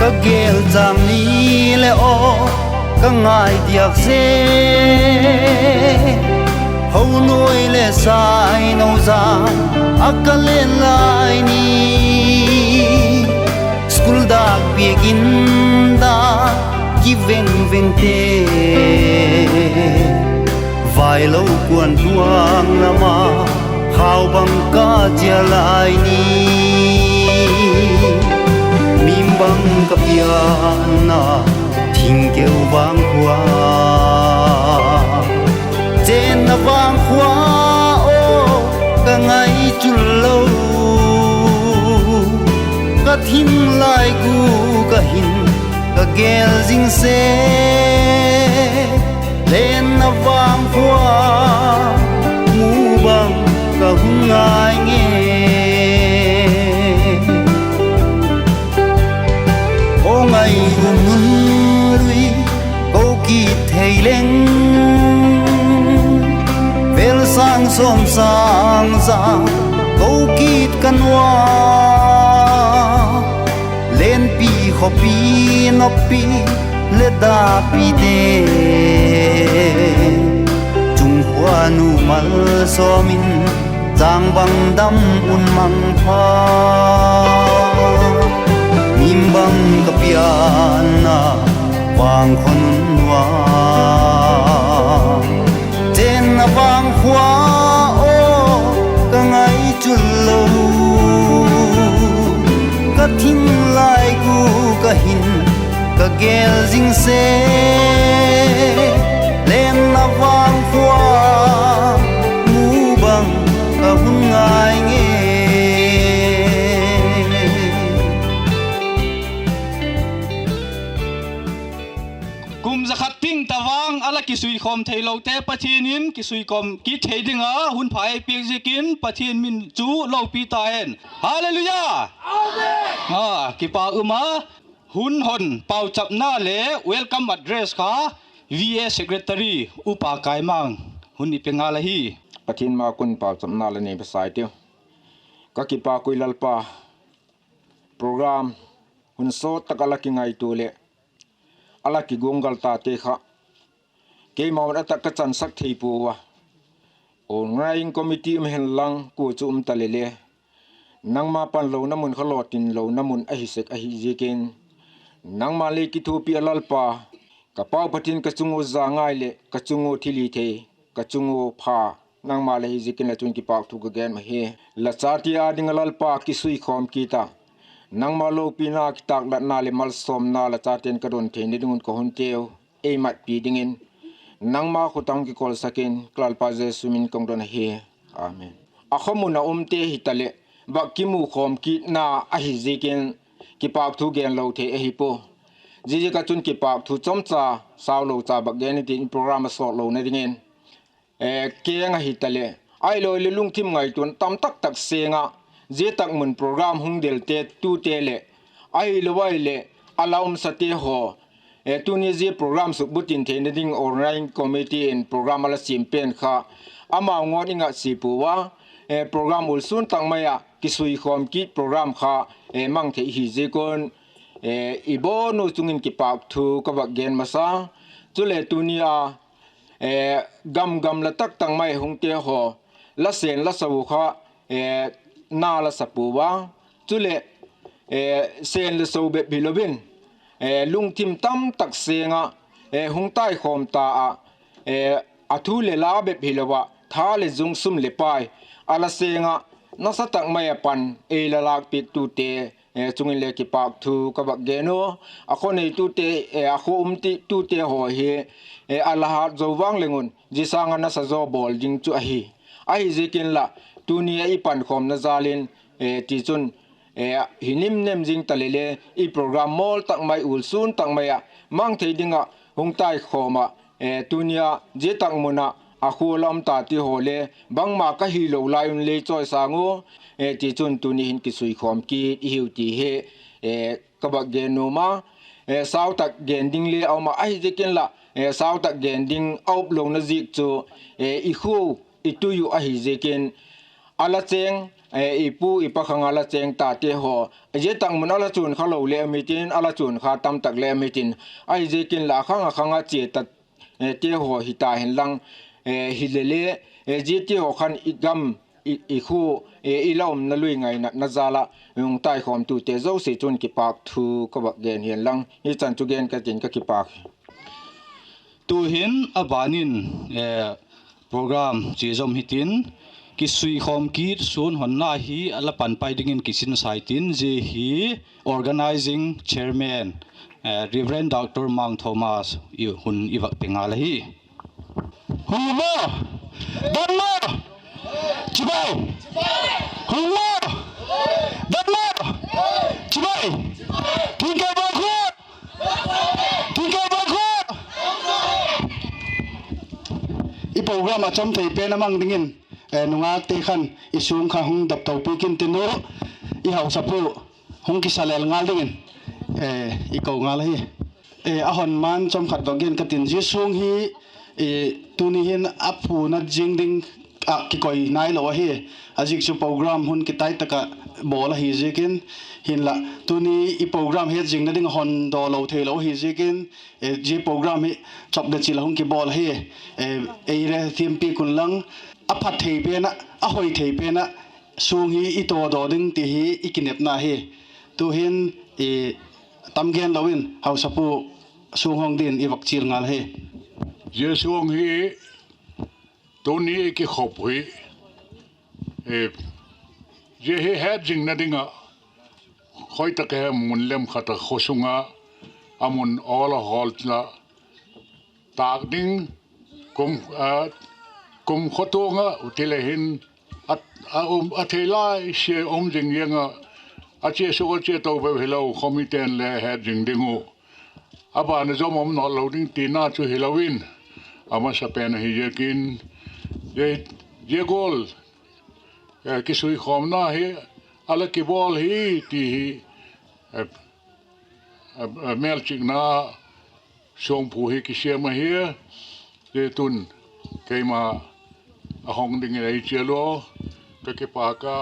Ka gel chang ni le aw, ka ngai diak se, ho nuai le sai no za a ka len lai ni. School dâk biak in da kiveng vengte, vailo kuan tuang lam a khau bang ka chia lai ni. Mim bang ka pianna, thingkeu vangkhua, chenna vangkhua aw, ka ngaichul lo. Ka thin lai gûk ah hin, ka gel zing se, lenna vangkhua, mu bang ka hun ngai nge. Aw ngai um nun lui, ko kit thei leng, vel sâng sawm sâng za ko kit ka nuam. Lenpi, khawpi, noppi le dappite, chung khua nu malsawm in, chang bang dam un mang pha. Mim bang ka pianna, vangkhua nun nuam, chenna vangkhua aw, ka ngaichul lo. Ka thin lai gûk ah hin, ka gel zing se, lenna vangkhua, mu bang ka hun ngai nge. a la kisuikhawm theilote Pathian in kisuikhawm kit thei ding a hun pha ei piak ziakin Pathian min chu lopi ta hen. Hallelujah! Kipâk um a, hun hon pauchapna le welcome address kha V A Secretary Upa Kaimang hun i pe ngal ahi. Pathian ma kun pauchapna la nei pasai tiu. Ka kipâk ui Lalpa, program hun sawt tak a la kingaitua leh a la kiguanggal tate kha keimau'n a tak ka chansak thei pua a. Organizing committee um hen lang kua chu um ta leh le, nangma panlona mun kha lawtinlona mun ahi sek ahi ziakin, nangma lei kithuapi a Lalpa, ka pau Pathian, ka chung ua zangai leh ka chung ua thilhithei, ka chung ua pha, nangma lei hi ziakin la chun kipâkthu ka gen ahi. La chate â ding a Lalpa kisuikhawm kit a, nangma lopina, kitâklatna leh malsawmna la chate'n ka don theina ding un ka hun teu ei matpi dingin nangma khut ah hung kikolsak in ka Lalpa Jesu min ka hung don ahi. Amen. A khawmun a umte hitaleh, vak kimukhawm kitna ahi ziakin kipâkthu genlo thei ahi pua. Ziaziak ah chun kipâkthu chomcha, saulo cha vak gen i tin, program a sawtlona dingin, keng ahi taleh, ahiloleh lungthim ngaituana tam tak tak seng ah, zia tak mun program hung delte tute leh, ahilo ahileh a la umsate haw, tuni zia program sukbukim theina ding organizing committee in program a la siam pen kha, amau ngawn i ngatsia pua a, program ulsûn tak mai ah kisuikhawm kit program kha mang thei hi ziak un, i bawn u chung in kipâkthu ka vak gen masa. Chule tuni a gam gamla tak tak mai hungte haw, la sen la so kha na la sa pua a, chuleh sen le so bep hilo in, lungthim tam tak seng ah hung taikhawm ta ah, a thu leh la bep hilo ah tha leh zung, sum leh pai a la seng ah, nasa tak mai ah pan ei la lâkpiak tute chung in le kipâkthu ka vak gen u. A khawneitute, a khua um tute haw hi a la hat zo vang leng un zia sâng ah nasa zaw bawl ding chu ahi. Ahi ziakin lah, tuni a i pankhawmna jâl in, tichun, hi nimnem zing ta leh le, i program mawl tak mai, ulsûn tak mai ah mang thei ding ah hung taikhawm ah, tuni a zia tak mun ah a khua la um tate haw le, bangma ka hilo lai un lei chawi sâng u, tichun tuni hin kisuikhawm kit i hiu ti hi ka vak gen nuam a. Sau tak gen ding le a um ah, ahi ziakin lah, sau tak gen ding a up lona ziak chu, i khua i tui uh ahi ziakin, a la chêng, i pu i pa khang a la chêng tate haw, zia tak mun a la chuan kha lo le um hitin, a la chuan kha tam tak le um hitin, ahi ziakin lah a khang a khang ah chia tate haw hita hen lang, hile le, ziate haw khan i gam, i khua, i la umna lui ngainatna jâl ah hung taikhawmtute zosia chun kipâkthu ka vak gen hian lang, hichan chu gen ka tin ka kipâk hi. Tu'hin a ban in program chia zom hitin, kisuikhawm kit suan honna hi a la panpai dingin kisinsa hitin, zia hi Organising Chairman, Reverend Doctor Mang Thomas hun i vak pe ngal ahi. Hung maw? Dam maw? Chibai. Hung maw? Dam maw? Chibai. Thingkeu bawlkhuat. Thingkeu bawlkhuat. I program a chawm thei pen a mang dingin, nungâkte khan i suang kha hung dap to piak intin u, i hausapu hung kisa lel ngal dingin i ko ngal ahi. A hon man chawm khat vak gen ka tin, zia suang hi tuni hin a phuna zing ding ah kikoi nailo ahi. A ziak chu program hun kitai tak ah bawl ahi ziakin, hinlah tuni i program hetzingna ding a hon daw lo theilo ahi ziakin, zia program hi chawp le chil a hung kibawl ahi. Ei re thiampiak un lang, a phat thei pen ah, a hoi thei pen ah suang hi i tawdaw ding ti hi i kinepna hi. Tu'hin tam gen lo in hausapu suang hong din i vak chial ngal hi. Zia suang hi tuni i kikhop hi, zia hi hetzingna ding ah, khoi tak a hem mun lem khat ah khaw sung ah, a mun awl a hawl la tâk ding, kum khawtuang ah u ti le hin, a thei lai sia um zing ziang ah, a chia suk a chia to bep hilo, khawmite'n le hetzing ding uh, a ban a zom um nawl lo ding tina chu hilo in, a masapen ahi ziakin, zia gual, eh, kisuikhawmna hi a la kibawl hi ti hi, eh, eh, eh, mêlchikna suangphu hi kisiam ahi. Zia tun keima a hong dingin ei chial ua, ka kipâk a,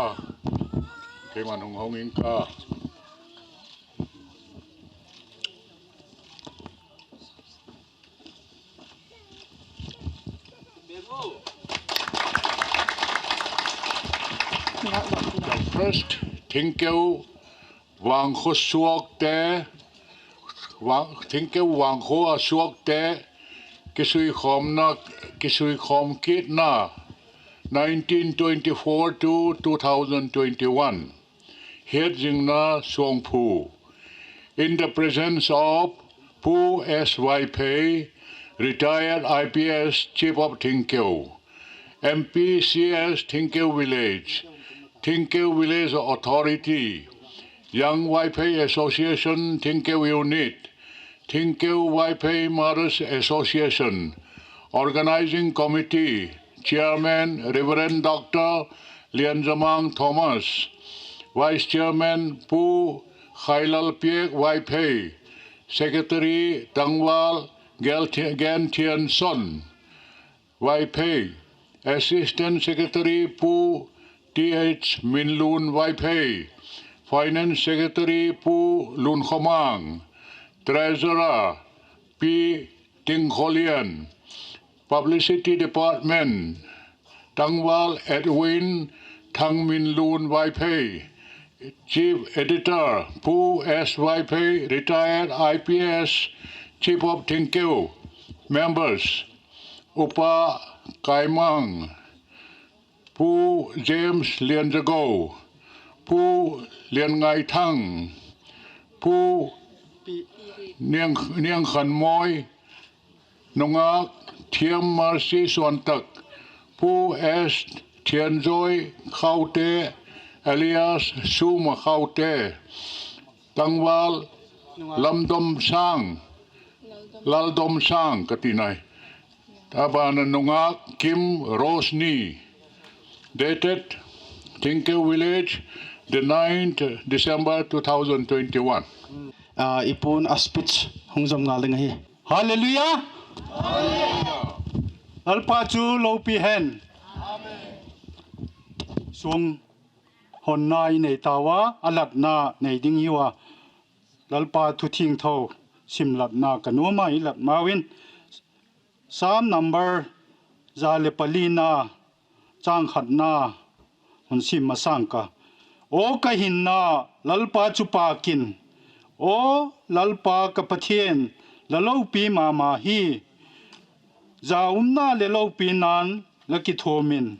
keima'n hung hong ing ka. First, Thingkeu vangkhaw suakte, vang, Thingkeu vangkhaw a suakte kisuikhawmna, kisuikhawm kitna, nineteen twenty-four to two thousand twenty-one. Hetzingna suangphu. In the presence of Pu S Vaiphei, retired I P S, Chief of Thingkeu, M P C S Thingkeu Village, Thingkeu Village Authority, Young Vaiphei Association Thingkeu Unit, Thingkeu Vaiphei Mothers Association, Organizing Committee, Chairman Reverend Doctor Lianzamang Thomas, Vice Chairman Pu Khailalpiak Vaiphei, Secretary Tangval Gel-, Genthianson Vaiphei, Assistant Secretary Pu T H Minlun Vaiphei, Finance Secretary Pu Lunkhomang, Treasurer Pi Tingkholian, Publicity Department, Tangval Edwin Thangminlun Vaiphei, Chief Editor Pu S Vaiphei, retired I P S, Chief of Thingkeu, members, Upa Kaimang, Pu James Lianzago, Pu Lianngaithang, Pu Niang, Niangkhanmawi, nungâk Thiam Mercy Suantak, Pu S Thianzawi Khaute, alias Suma Khaute, tangval Lamdomsâng, Laldomsâng ka ti nai. A ban a nungâk Kim Rosni. Dated Thingkeu Village, the ninth December two thousand twenty-one. Ah, i pu'n a speech hung zom ngal ding ahi. Hallelujah! Lalpa chu lopi hen. Suang honna i nei tau a, a latna nei ding hiu a. Lalpa thu thiangtho sim latna ka nuam a, i lat mau in. Sam number za leh palina, châng khatna hun sim masang ka. Aw ka hinna, Lalpa chu pâk in. Aw Lalpa ka Pathian, la lopi ma ma hi. Za umna leh lopina'n la kithuam in.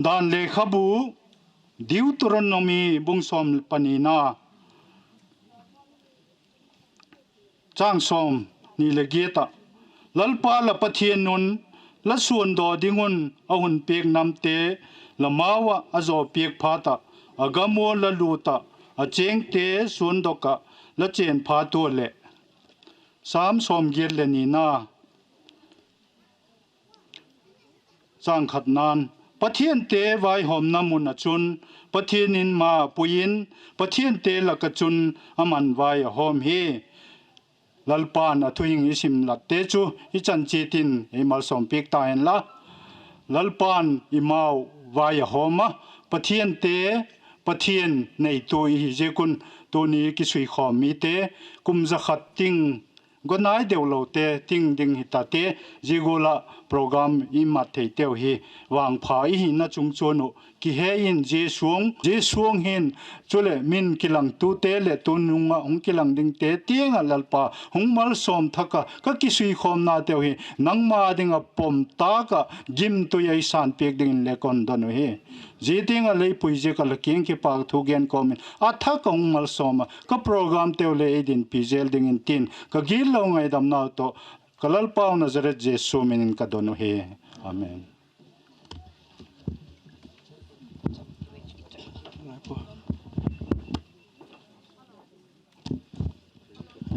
Dan Lekhabu, Deuteronomy bung sawm panina, châng sawmni leh giat ah, Lalpa la Pathian un la suandaw ding un a hun piak namte la mau ah a zawpiak phat ah, a gam ua la lût ah, a chêngte suandok ah la chên phat ua leh. Sam sawmgiat leh nina, châng khatna'n, pathiante vaihawmna mun ah chun Pathian in ma pui in, pathiante lak ah chun ama'n vai a hawm hi. Lalpa'n a thuhing i sim latte chu i chan chiat in ei malsawmpiak ta hen la. Lalpa'n i mau vai a hawm a, pathiante Pathian neitu i hi ziak un, tuni kisuikhawm mite, kum za khat ting, go nai deu lote ting ding hi tate, zia gual ah program i mat theiteu hi vangpha i hina chungchuan uh kihe in, zia suang, zia suang hin, chuleh min kilangtute leh tunung ah hung kilang dingte tiang ah Lalpa hung malsawm thak ah, ka kisuikhawmnateu hi nangma ding ah pom tâk ah gimtui ei sânpiak dingin le ka hun don uhi. Zia tiang ah lei pui ziak ah la kiang kipâk thu gen kawm in, a thak ah hung malsawm ah, ka programteu le ei dinpi zel dingin tin, ka gitlo ngaidamnau tawh ka Lalpau Nazareth Jesu min in ka don uhi. Amen.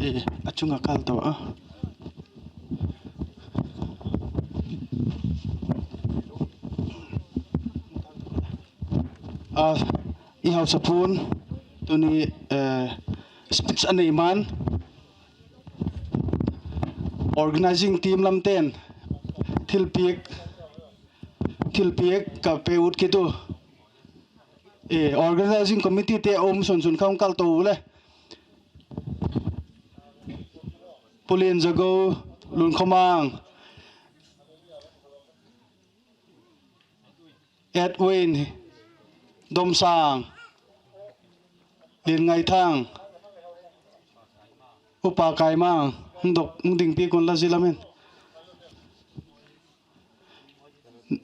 A chung ah kal to a. I hausapu'n tuni speech a nei ma'n, organizing team lamte'n thilpiak, thilpiak ka pe ut kit u. Organizing committeete um sun sun kha hung kal to u le. Pu Lianzago, Lunkhawmang, Edwin, Domsang, Lianngaithang, Upa Kaimang, hung dingpi kun la zi lam in.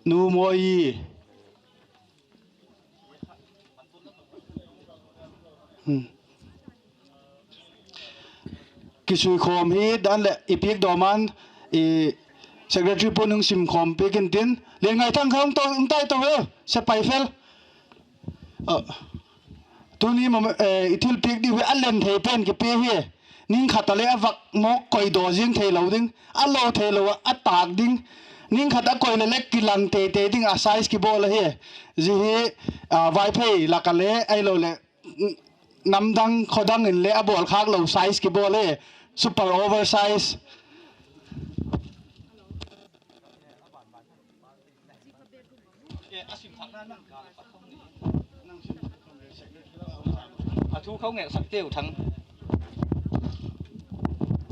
Nu Moi, kisuikhawm hi dan leh i piak dawm an, secretary pu'n hung simkhawm piak intin, Lianngaithang kha hung tai to e, sepai fel. Tuni i thilpiak diu hi a len thei pen kipia hi. Ning khat a leh a vak mawk koidaw ziang theilo ding, a lo theilo ah a tâk ding. Ning khat a koi leh le kilang teitei ding a size kibawl ahi. Zia hi Vaiphei lak a le ahiloleh namdang khawdang in le a bawlkhâk lo size kibawl hi, super oversize.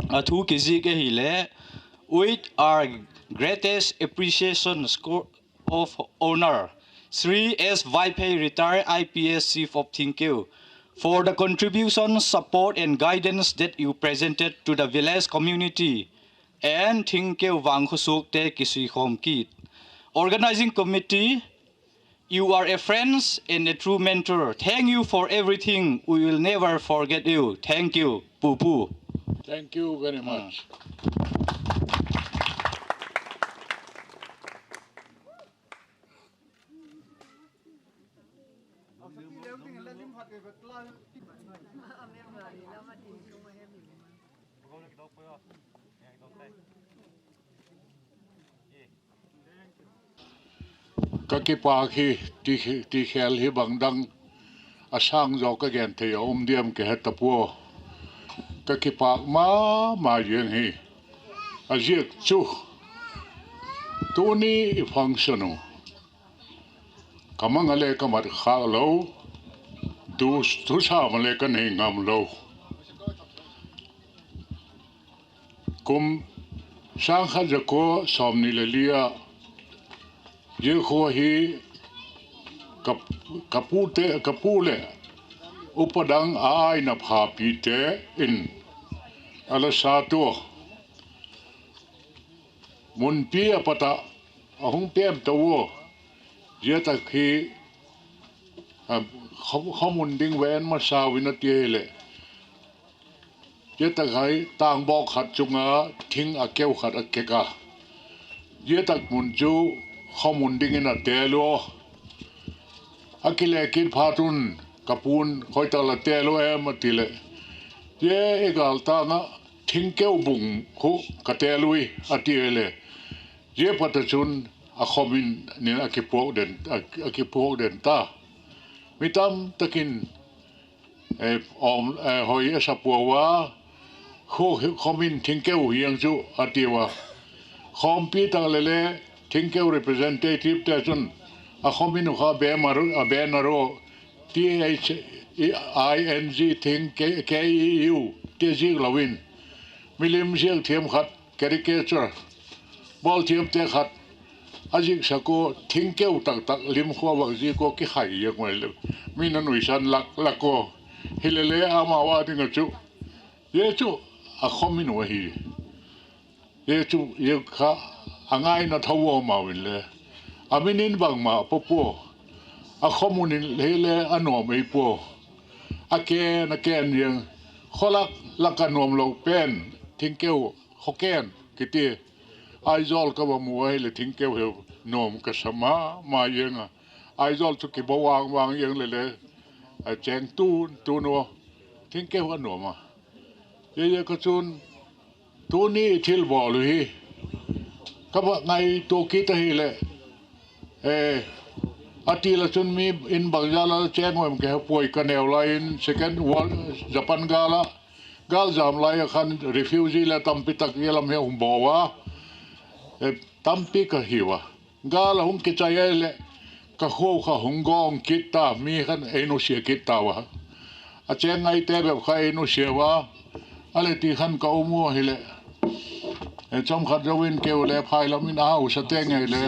A thu kizik ahile, with our greatest appreciation, court of honour, Shri S Vaiphei, retired I P S, Chief of Thingkeu, for the contribution, support and guidance that you presented to the village community and Thingkeu vang khawsuakte kisuikhawm kit. Organising committee, you are a friend and a true mentor. Thank you for everything. We will never forget you. Thank you, Pu Pu. Thank you very much. Ka kipâk hi, ti khel hi bang dang a sâng zaw ka gen thei a um diam ka he ta pua. Ka kipâk ma ma ziang hi. A ziak chu, tuni i function uh, ka mang a le ka mat khâk lo, tu, thusam a le ka nei ngam lo. Kum sâng khat za kua sawmni leh li ah, zia khua hi ka, ka pu leh upa dang a aina phapite in a la sat ua, munpi a pat ah a hung pem to ua. Zia tak hi khaw, khawmun ding va en masau in a ti hileh, zia tak hi tângbawk khat chung ah thing a keu khat a kek a, zia tak mun chu khawmun dingin a têl ua. A kile kit phat un ka pu'n, khoi tak la têl u em a ti leh, zia i gâl tâng ah thingkeu bung khu ka têl ui a ti hileh, zia pat ah chun a khawmin in a kipuak den ta. Mi tam tak in hoi a sa puau a, khawmin thingkeu hiang chu a tiu a. Khawmpi tak leh le thingkeu representativete chun a khawmin uh kha a banner ua, T H I N G, thing, K E U ti ziak lo in, milim ziak thiam khat, caricature bawl thiamte khat a ziksak ua, thingkeu tak tak lim khua vak zik ua kikhai ziak mai leh, mi'n a nuisan lak lak ua. Hilele amau â ding ah chu, zia chu a khawmin uh ahi. Zia chu, zia kha a ngaina tho ua mau inle, a min in bangma pua pua, a khawmun in hile a nuam ei pua. A ken a ken ziang, khaw lak lak a nuam lo pen, thingkeu, khawken kiti. Aizawl ka va mu ahileh thingkeu hi nuam ka sa ma ma ziang a. Aizawl chu kibo vang vang ziang leh le, a chêng tun tun ua, thingkeu a nuam a. Ziaziak a chun tuni i thilbawl uh hi ka va ngaitua kit ahileh, a til ah chun mi in bangzat a chêng um ka he puai, ka neu lai in Second World, Japan gâl ah, gâl jam lai ah khan refugee le tampi tak zia lam hi a hung bawl a, tampi ka hiu a. Gâl a hung kichai ahileh ka khua kha hung gawng kit ta, mi khan ei nusia kit tau a. A chêng ngaite bep kha ei nusia ua, a le ti khan ka um u ahileh, chawmkhat zo in keu le phai lam in a hausa te ngei le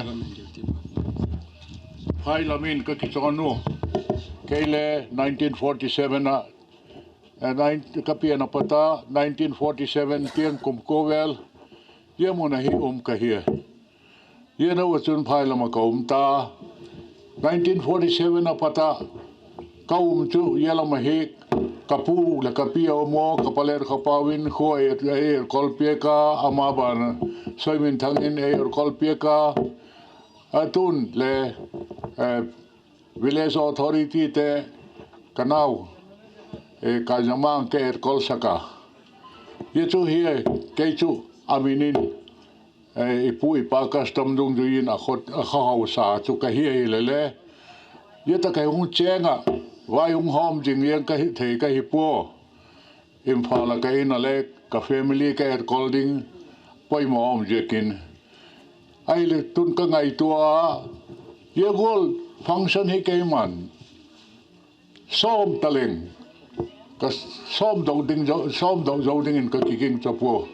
phai lam in ka kichawn u. Kei le nineteen forty seven ah, ka pian a pat a nineteen forty seven tiang kum kua vel zia mun ah hi um ka hia. Zia deu ah chun phai lam ah ka um ta. Nineteen forty seven a pat a ka um chu zia lam ahi. Ka pu leh ka pi a um a, ka pa leh ka pau in khua ei erkol piak a, ama ban Soiminthang in ei erkol piak a, a tun le village authority te ka nau Kaizamang ka erkol sak a. Zia chu hi, kei chu a min in i pu i pa custom dungzui in a kha hausa chu ka hi ahile le, zia tak a hung chêng ah vai hung hawm zing ziang ka hi thei ka hi pua. Imphal ah ka in a le ka family ka erkol ding poimaw um ziakin, ahile tun ka ngaitua a, zia gual function hi keima'n sawm taleng ka sawmdok ding, sawmdok zo dingin ka kiging cha pua.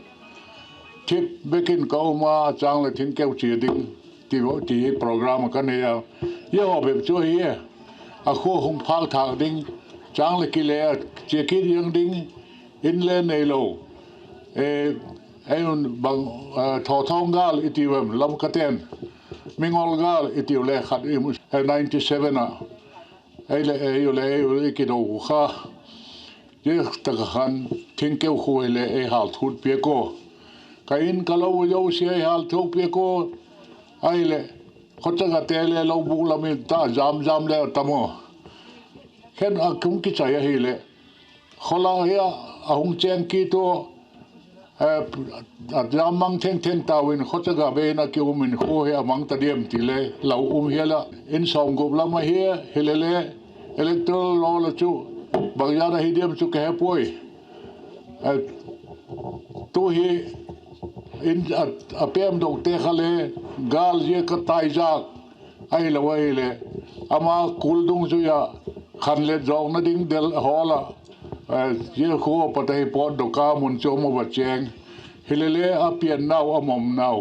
Thip bek in ka um a, a châng leh thingkeu chia ding ti hi program ah ka nei a. Zia haw bep chu ahi, a khua hung phâk thâk ding, châng leh kile a chia kit ziang ding, in le neilo, ei un bang, thawthawng gâl i tiu em, Lamkate'n Mingol gâl i tiu le khat, ninety seven ah ei leh ei u le ei u i kido kha, zia tak ah khan thingkeu khua hile ei hâlthut piak ua. Ka in ka lo zosia ei hâlthut piak ua. Ahileh khawchagate le lo bûk lam in ta jam jam le a tam a. Khen a hung kichai ahileh, khawlai ah a hung chêng kit ua, a jam mang theng theng tau in khawchaga bei in a ki um in khua hi a mang ta diam ti le lau um hial ah, in sawmgup lam ahi, hile le electoral roll ah chu bangzat ahi diam chu ka he puai. Tu hi in a pemdokte kha le gâl zia ka taizak ahilo ahileh, ama kul dungzui ah khanlet zawkna ding del hawl ah, zia khua pat ahi pawtdok a mun chu um a va chêng. Hile le a piannau a mawmnau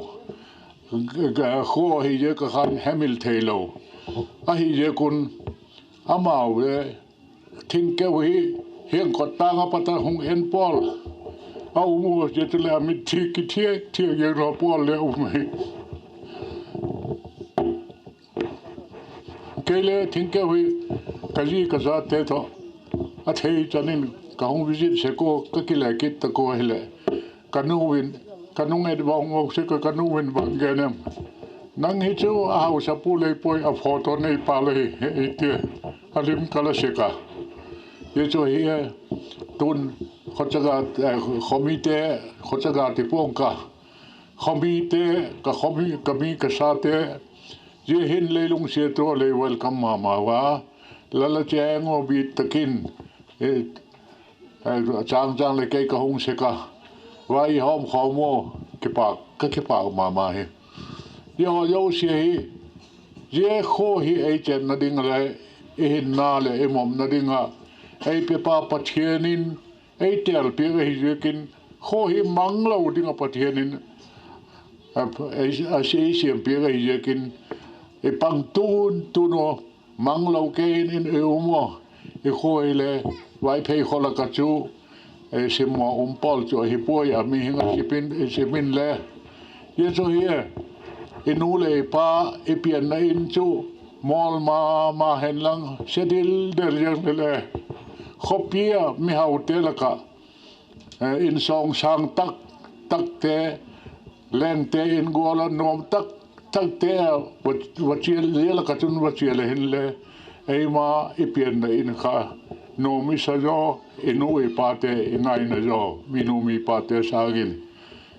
khua ahi ziak ah khan hemil theilo ahi ziak un, amau le thingkeu hi hiang kawt tâng a pat a hung en pawl a um u, zia chuleh a mit thi kithiak thiak ziang lo pawl le um hi. Kei le thingkeu hi ka zi ka zate tawh a thei chan in ka hung visit sek ua, ka kile kit tak ua hileh, ka nu in, ka nung et vang vang sek a, ka nu in bang gen em, nang hi chu a hausa pu lei puai, a photo nei pal ahi, ei tia, a lim ka la sek a. Zia chu hi, tun khawmite, khawchaga ti pua'ng ka, khawmite, ka khawmi, ka mi ka sate, zia hin lei lungsiat ua lei welcome ma ma ua, la la chêng ua bit tak in, chang chang leh kei ka hung sek a, vai i hawmkhawm ua, ka kipâk ma ma hi. Zia haw zosia hi, zia khua hi ei chenna ding le, i hinna leh i mawmna ding ah ei pepa Pathian in ei têl piak ahi ziakin, khua hi manglo ding ah Pathian in ei siam piak ahi ziakin, i pang tun tun ua, manglo kei in i um ua, i khua hile Vaiphei khaw lak ah chu, ei simmaw um pawl chu ahi puai a, mihing a sim in le. Zia chu hi, i nu leh i pa, i pianna in chu mawl ma ma hen lang, sia dil der ziang le le, khawpi ah mihaute lak ah, insawng sâng tak takte, lengte in gual a nuam tak takte, va chial, zia lak ah chun va chial a hinle, eima i pianna in kha nuam i sa zaw, i nu i pate i ngaina zaw, mi nu mi pate sâng in.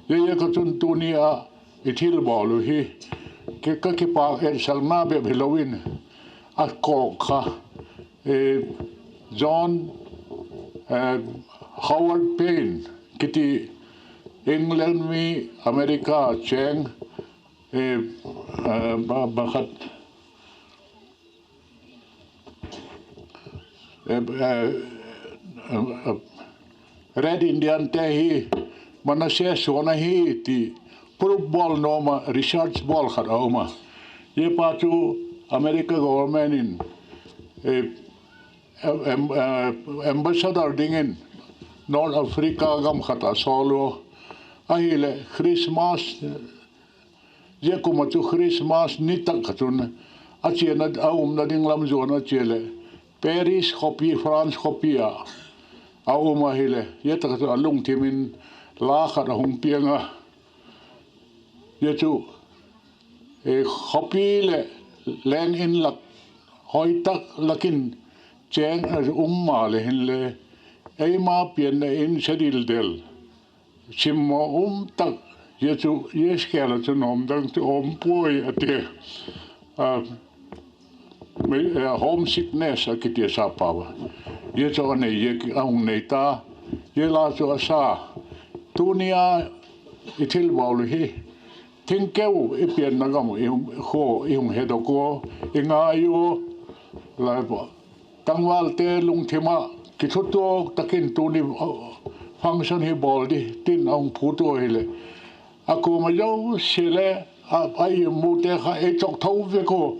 Zia ziak a chun tuni a i thilbawl uh hi, ka kipâk etsakna bep hilo in, a kawk kha, John Howard Payne kiti England mi, America chêng, pakhat, Red Indiante hi Manasseh suan ahi ti proof bawl nuam ah research bawl khat a um a. Zia pa chu America government in ambassador dingin North Africa gam khat a sawl ua. Ahileh Christmas, zia kum ah chu Christmas ni tak ah chun a chiana, a umna ding lam zuan a chia leh Paris khawpi, France khawpi ah a um ahileh, zia tak ah chun a lungthim in la khat a hung piang a. Zia chu khawpi leh leng in lak, hoi tak lak in chêng a um maleh hinle, eima pianna in se dildel, simmaw um tak, zia chu, zia khêl ah chu nuam dang chu um puai a ti. Homesickness a kiti a, sap pau a. Zia chu a nei, zia a hung nei ta. Zia la chu a sa. Tuni a i thilbawl uh hi, thingkeu i pianna gam, khua i hung hedok ua, i ngai ua, tangvalte lungthim ah kithutuak tak in tuni function hi bawl di tin a hung phut ua hileh, a kuama zosia le a imute kha ei chawk tho vek ua,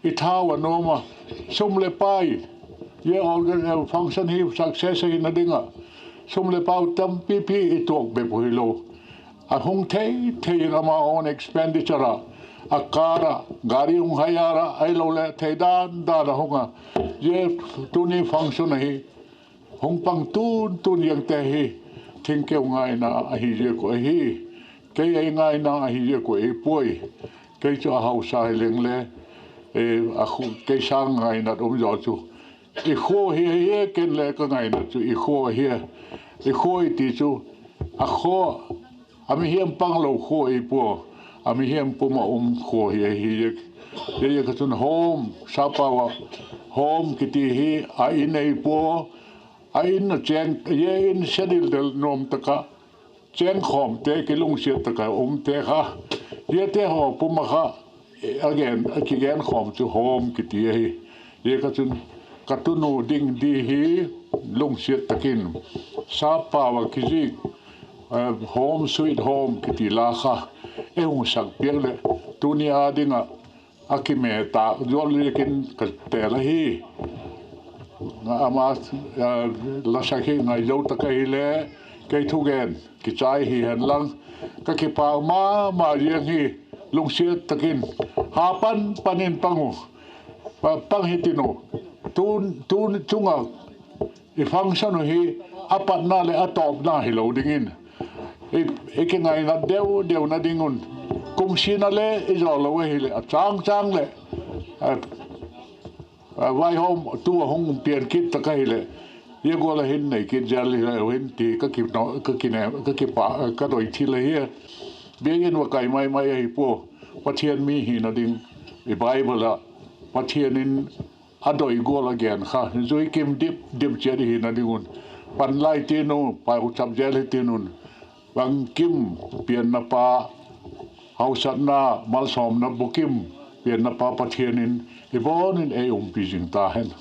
i thau a nuam a, sum leh pai, zia function hi success ahina ding ah sum leh pai tampipi i tuak bep uh hilo, a hung thei thei in ama own expenditure ah, a car ah, gari hung hire ah, ahiloleh thei dan dan a hung a, zia tuni function ahi, hung pang tun tun ziangte hi thingkeu ngaina ahi ziak uh ahi. Kei ei ngaina ahi ziak uh ahi puai. Kei chu a hausa hi leng le, kei sâng ngainat um zaw chu, i khua hi ahi, ken le ka ngainat chu i khua ahi. I khua i ti chu, a khua, a mihiam panglo khua ahi pua, a mihiam pum ah um khua hi ahi. Zia ziak a chun home, sap pau a, home kiti hi a in ahi pua, a in a chêng, zia in se dildel nuam tak ah chêngkhawmte, kilungsiat tak a umte kha, ziate haw pum ah kha a gen, a kigenkhawm chu home kiti ahi. Zia ziak a chun ka tunu ding di hi lungsiat tak in, sap pau a kizik, Home Sweet Home kiti la kha ei hung sak piak leh, tuni a ding ah a kime tâk zual ziakin ka tel ahi. Ama la sak hi ngai zo tak ahile, kei thugen kichai hi hen lang, ka kipâk ma ma ziang hi. Lungsiat tak in, ha pan pan in pang u, pang hi tin u, tun chung ah i function uh hi a patna leh a tawpna hilo dingin, i kingainat deu deuna ding un, kum sina le i zaw lo ahileh a châng châng leh vaihawmtu a hung pian kit tak ahileh, zia gual a hin nei kit zel hilo hin ti ka kipâk, ka doi thil ahi. Biakin va kai mai mai ahi pua, Pathian mi hina ding, i Bible ah Pathian in a doi gual a gen kha zui kim dip dip chiat i hina ding un, pan lai tin u, pauchap zel hi tin un, bangkim pianna pa, hausakna, malsawmna bukim pianna pa Pathian in i bawn in ei umpi zing ta hen.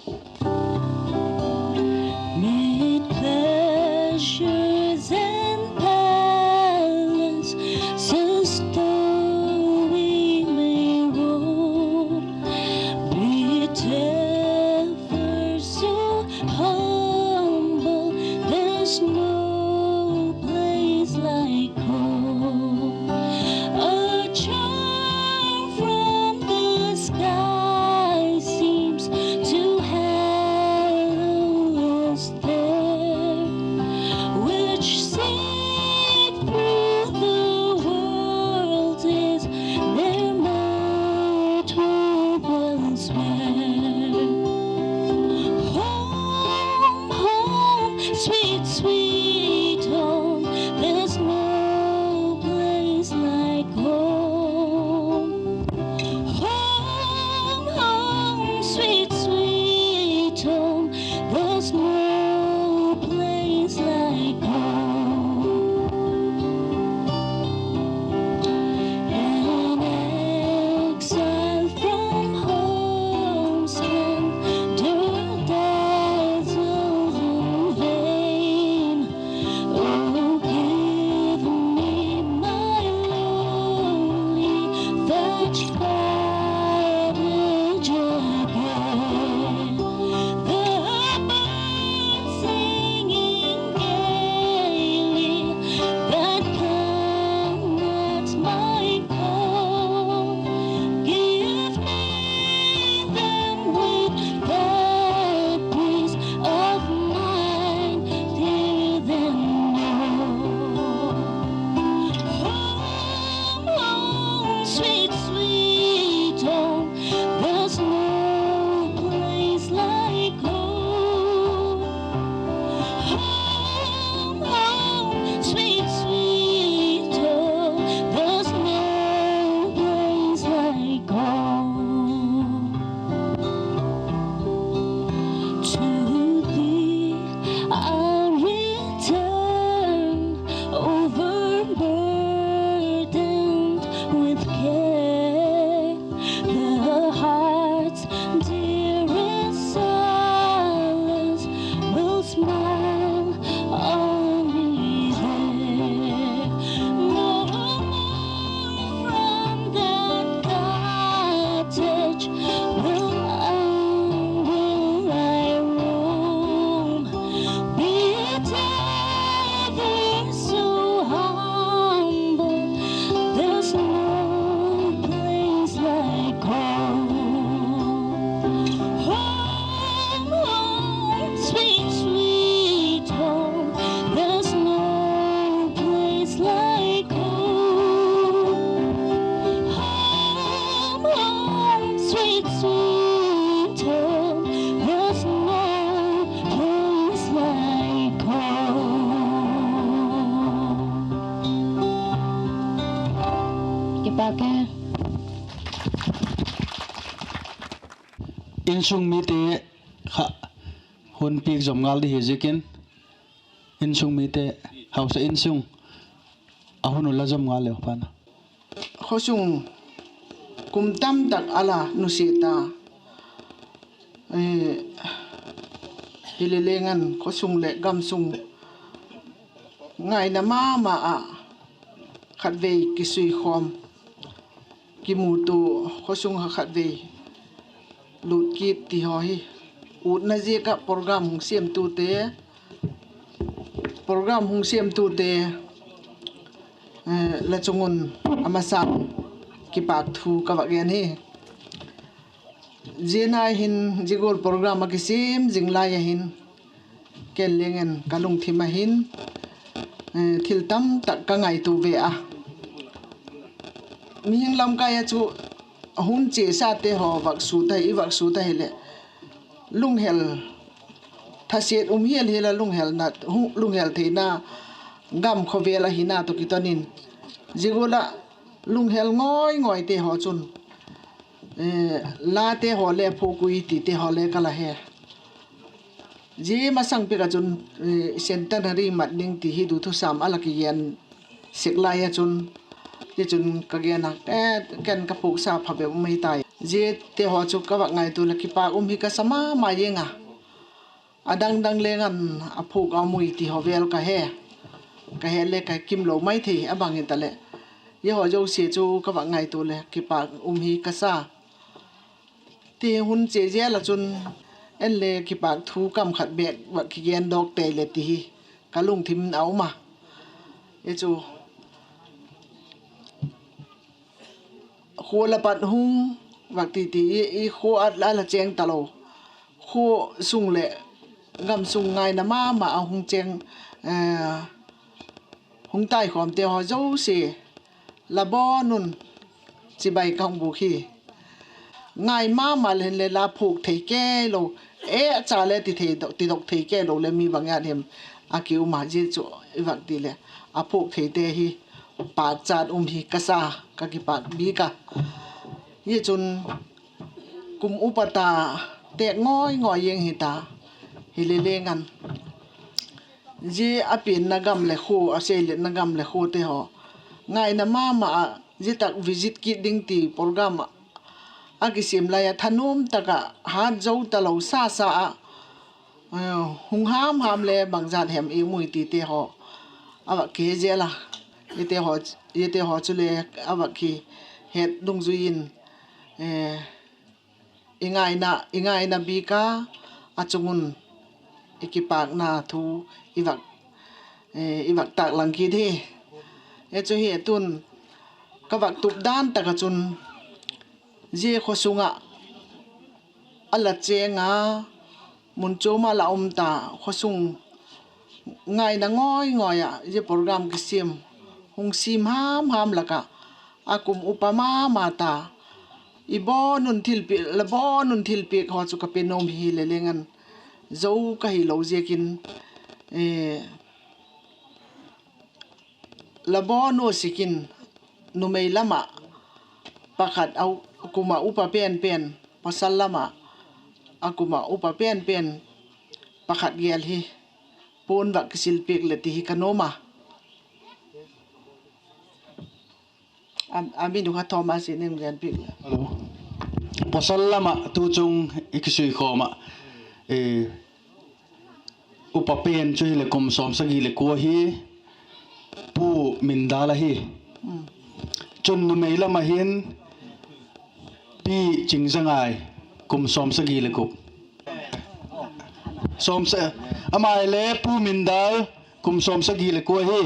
Mid pleasures and palaces, though we may roam, be it ever so humble, there's no place like home. A charm from the sky seems to have Insung mite kha hun piak zom ngal di hi ziakin, insung mite, hausa insung a hun uh la zom ngal leu pan a, khawsung kum tam tak a la nusia ta. Hile leng an khawsung leh gamsung ngaina ma ma ah khatvei kisuikhawm, kimutua, khawsung ah khatvei lut kit ti haw hi utna ziak ah program hung siamtute, program hung siamtute la chung un a masa kipâk thu ka vak gen hi. Zia nai hin zia gual program a kisiam zing lai a hin, ken leng en ka lungthim a hin thil tam tak ka ngaitua ve a. Mihing lamkai ah chu hun chiasate haw vak sut ahi, i vak sut ahileh lunghel, thasiat um hial hial a lunghel, lunghel theina gam khawvel ahina tawh kiton in, zia gual ah lunghel ngawi ngawite haw chun late haw le phuak ui tite haw le ka la he. Zia masang pek ah chun centenary mat ding ti hi du thusam a la kigen sek lai a chun, tichun ka gen a, ken ka phuaksa phabep um hi tai. Ziate haw chu ka vak ngaitua leh kipâk um hi ka sa ma ma ing a. A dang dang leng an a phuak a um ui ti haw vel ka he, ka he le ka kimlo mai thei a bang hitaleh, zia haw zosia chu ka vak ngaitua leh kipâk um hi ka sa. Ti hun chia zel ah chun, en le kipâk thu kam khat bêk vak kigendawk tei leh ti hi ka lungthim a um a. I chu khua la pat hung vak ti ti, i khua a la chêng talo, khua sung leh gamsung ngaina ma ma a hung chêng, hung taikhawmte haw zosia la bawn un, chibai ka hung bûk hi. Ngai ma ma le hinle la phuak thei kei lo, e cha le ti thei, tidok thei kei lo le mi bang a hem a ki um a, zia chu i vak ti leh a phuak theite hi pâkchat um hi ka sa, ka kipâk bik a. Zia chun kum upa ta têk ngawi ngawi ing hita, hile leng an zia a pianna gam leh khua, a seiletna gam leh khuate haw ngaina ma ma ah zia tak visit kit ding ti program a kisiam lai a thanuam tak ah hat zo talo sa sa ah hung ham ham le bang zat hem i um ui tite haw a vak kihe zel a, zite haw chule a vak kihet dungzui in i ngaina, i ngaina bik a, a chung un i kipâkna thu i vak, i vak tâklang kit hi. Chu hi tun ka vak tup dan tak ah chun, zia khaw sung ah a la chêng a, mun chuam ah la um ta, khaw sung ngaina ngawi ngawi ah zia program kisiam, hung siam ham ham lak ah a kum upa ma ma ta, i bawn un thilpiak, la bawn un thilpiak haw chu ka pe nuam hile leng an, zo ka hilo ziakin la bawn u sikin, numei lam ah pakhat, a kum ah upa pen pen, pawsal lam ah a kum ah upa pen pen pakhat gel hi puan vak kisil piak leh ti hi ka nuam a. A min u kha Thomas in gen piak le. Pawsal lam ah tu chung i kisuikhawm ah, upa pen chu hileh kum sawmsagi leh kua hi, Pu Mindal ahi. Chun numei lam ah hin Pi Chingzangai, kum sawmsagi leh gup. Ama le Pu Mindal, kum sawmsagi leh kua hi.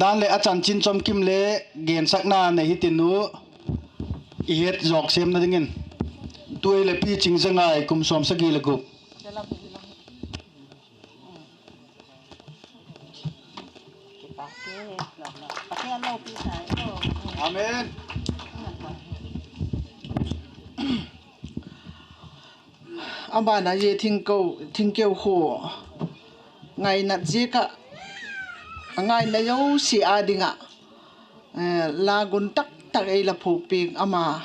Dan leh a chanchin chomkim le gensakna nei hitin u, i het zawk semna dingin. Tu hileh Pi Chingzangai, kum sawmsagi leh gup. Amen. A ban ah zia thingkeu khua ngainat ziak ah, a ngaina zosia â ding ah Eh, la gun tak tak ei la phuak piak ama,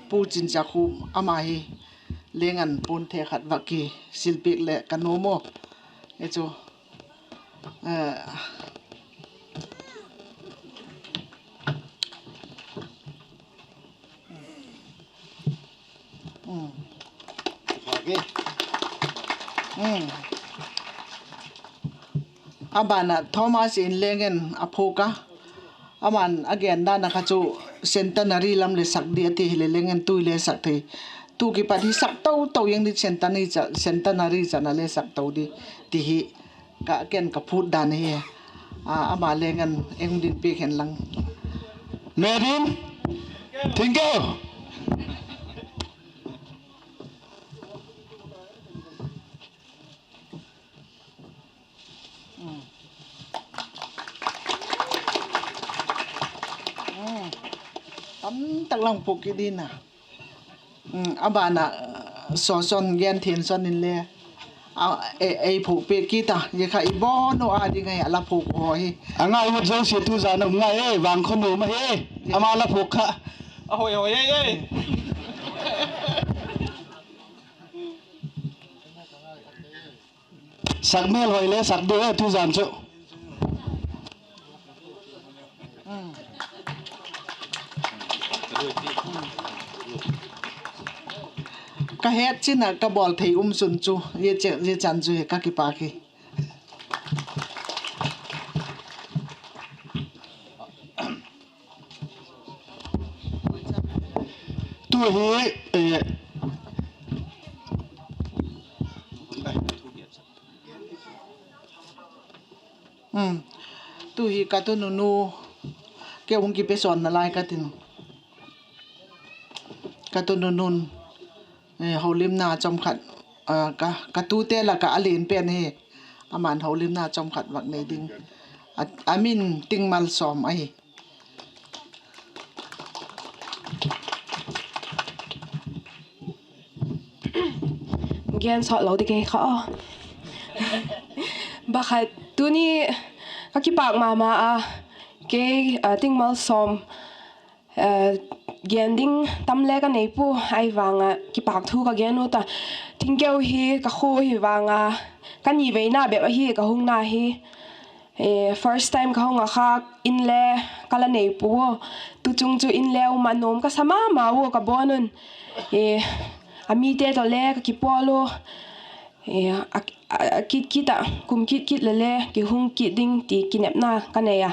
Pu Chinchakhup ama hi, leng an puan the khat vak kisil piak leh ka nuam aw. I chu, eh, A ban ah Thomas in leng en a phuak a, aman a gen dan ah kha chu centenary lam le sak di a ti hileh leng en tu le sak thei. Tu kipat hi sak to to ing di, centenary chan, centenary chan a le sak to di ti hi ka ken ka phut dan ahi. A, ama leng en ei hung din piak hen lang. Medin, thingkeu. Tam tak lang phuak kit ding a. A ban ah, Sawson Genthinson in le, a, ei, ei phuak piak kit a, zia kha i bawn u a ding ahi a la phuak haw hi. A ngai ut zosia tu zan a um ngai e, Vangkhawnuam ahi, ama la phuak kha. A hoi hoi e. Sak mêl hoi le sak di e tu zan chu. Ka het chin ah ka bawl thei um sun chu, zia chan chu hi ka kipâk hi. Tu hi, eh, tu hi ka tununu, keu hung kipesawnna lai ka tin. Ka tununun, eh, holimna chawm khat, ah, ka, ka tute lak ah a lian pen hi, aman holimna chawm khat vak nei ding. A, a min Tingmalsawm ahi. Gen sawt lo di kei kha aw. Bakhat tuni ka kipâk ma ma a, kei, ah, Tingmalsawm, eh, gen ding tam le ka nei pua, ahi vang ah kipâk thu ka gen ut a. Thingkeu hi ka khua hi vang a, ka ni veina bep ahi ka hungna hi. Eh, first time ka hung a kha, in le ka la nei pua. Tu chung chu in le um a nuam ka sa ma ma ua ka bawn un. Eh, a mite tawh le ka kipawl ua. Eh, a, a, a kit kit ah, kum kit kit le le kihung kit ding ti kinepna ka nei a.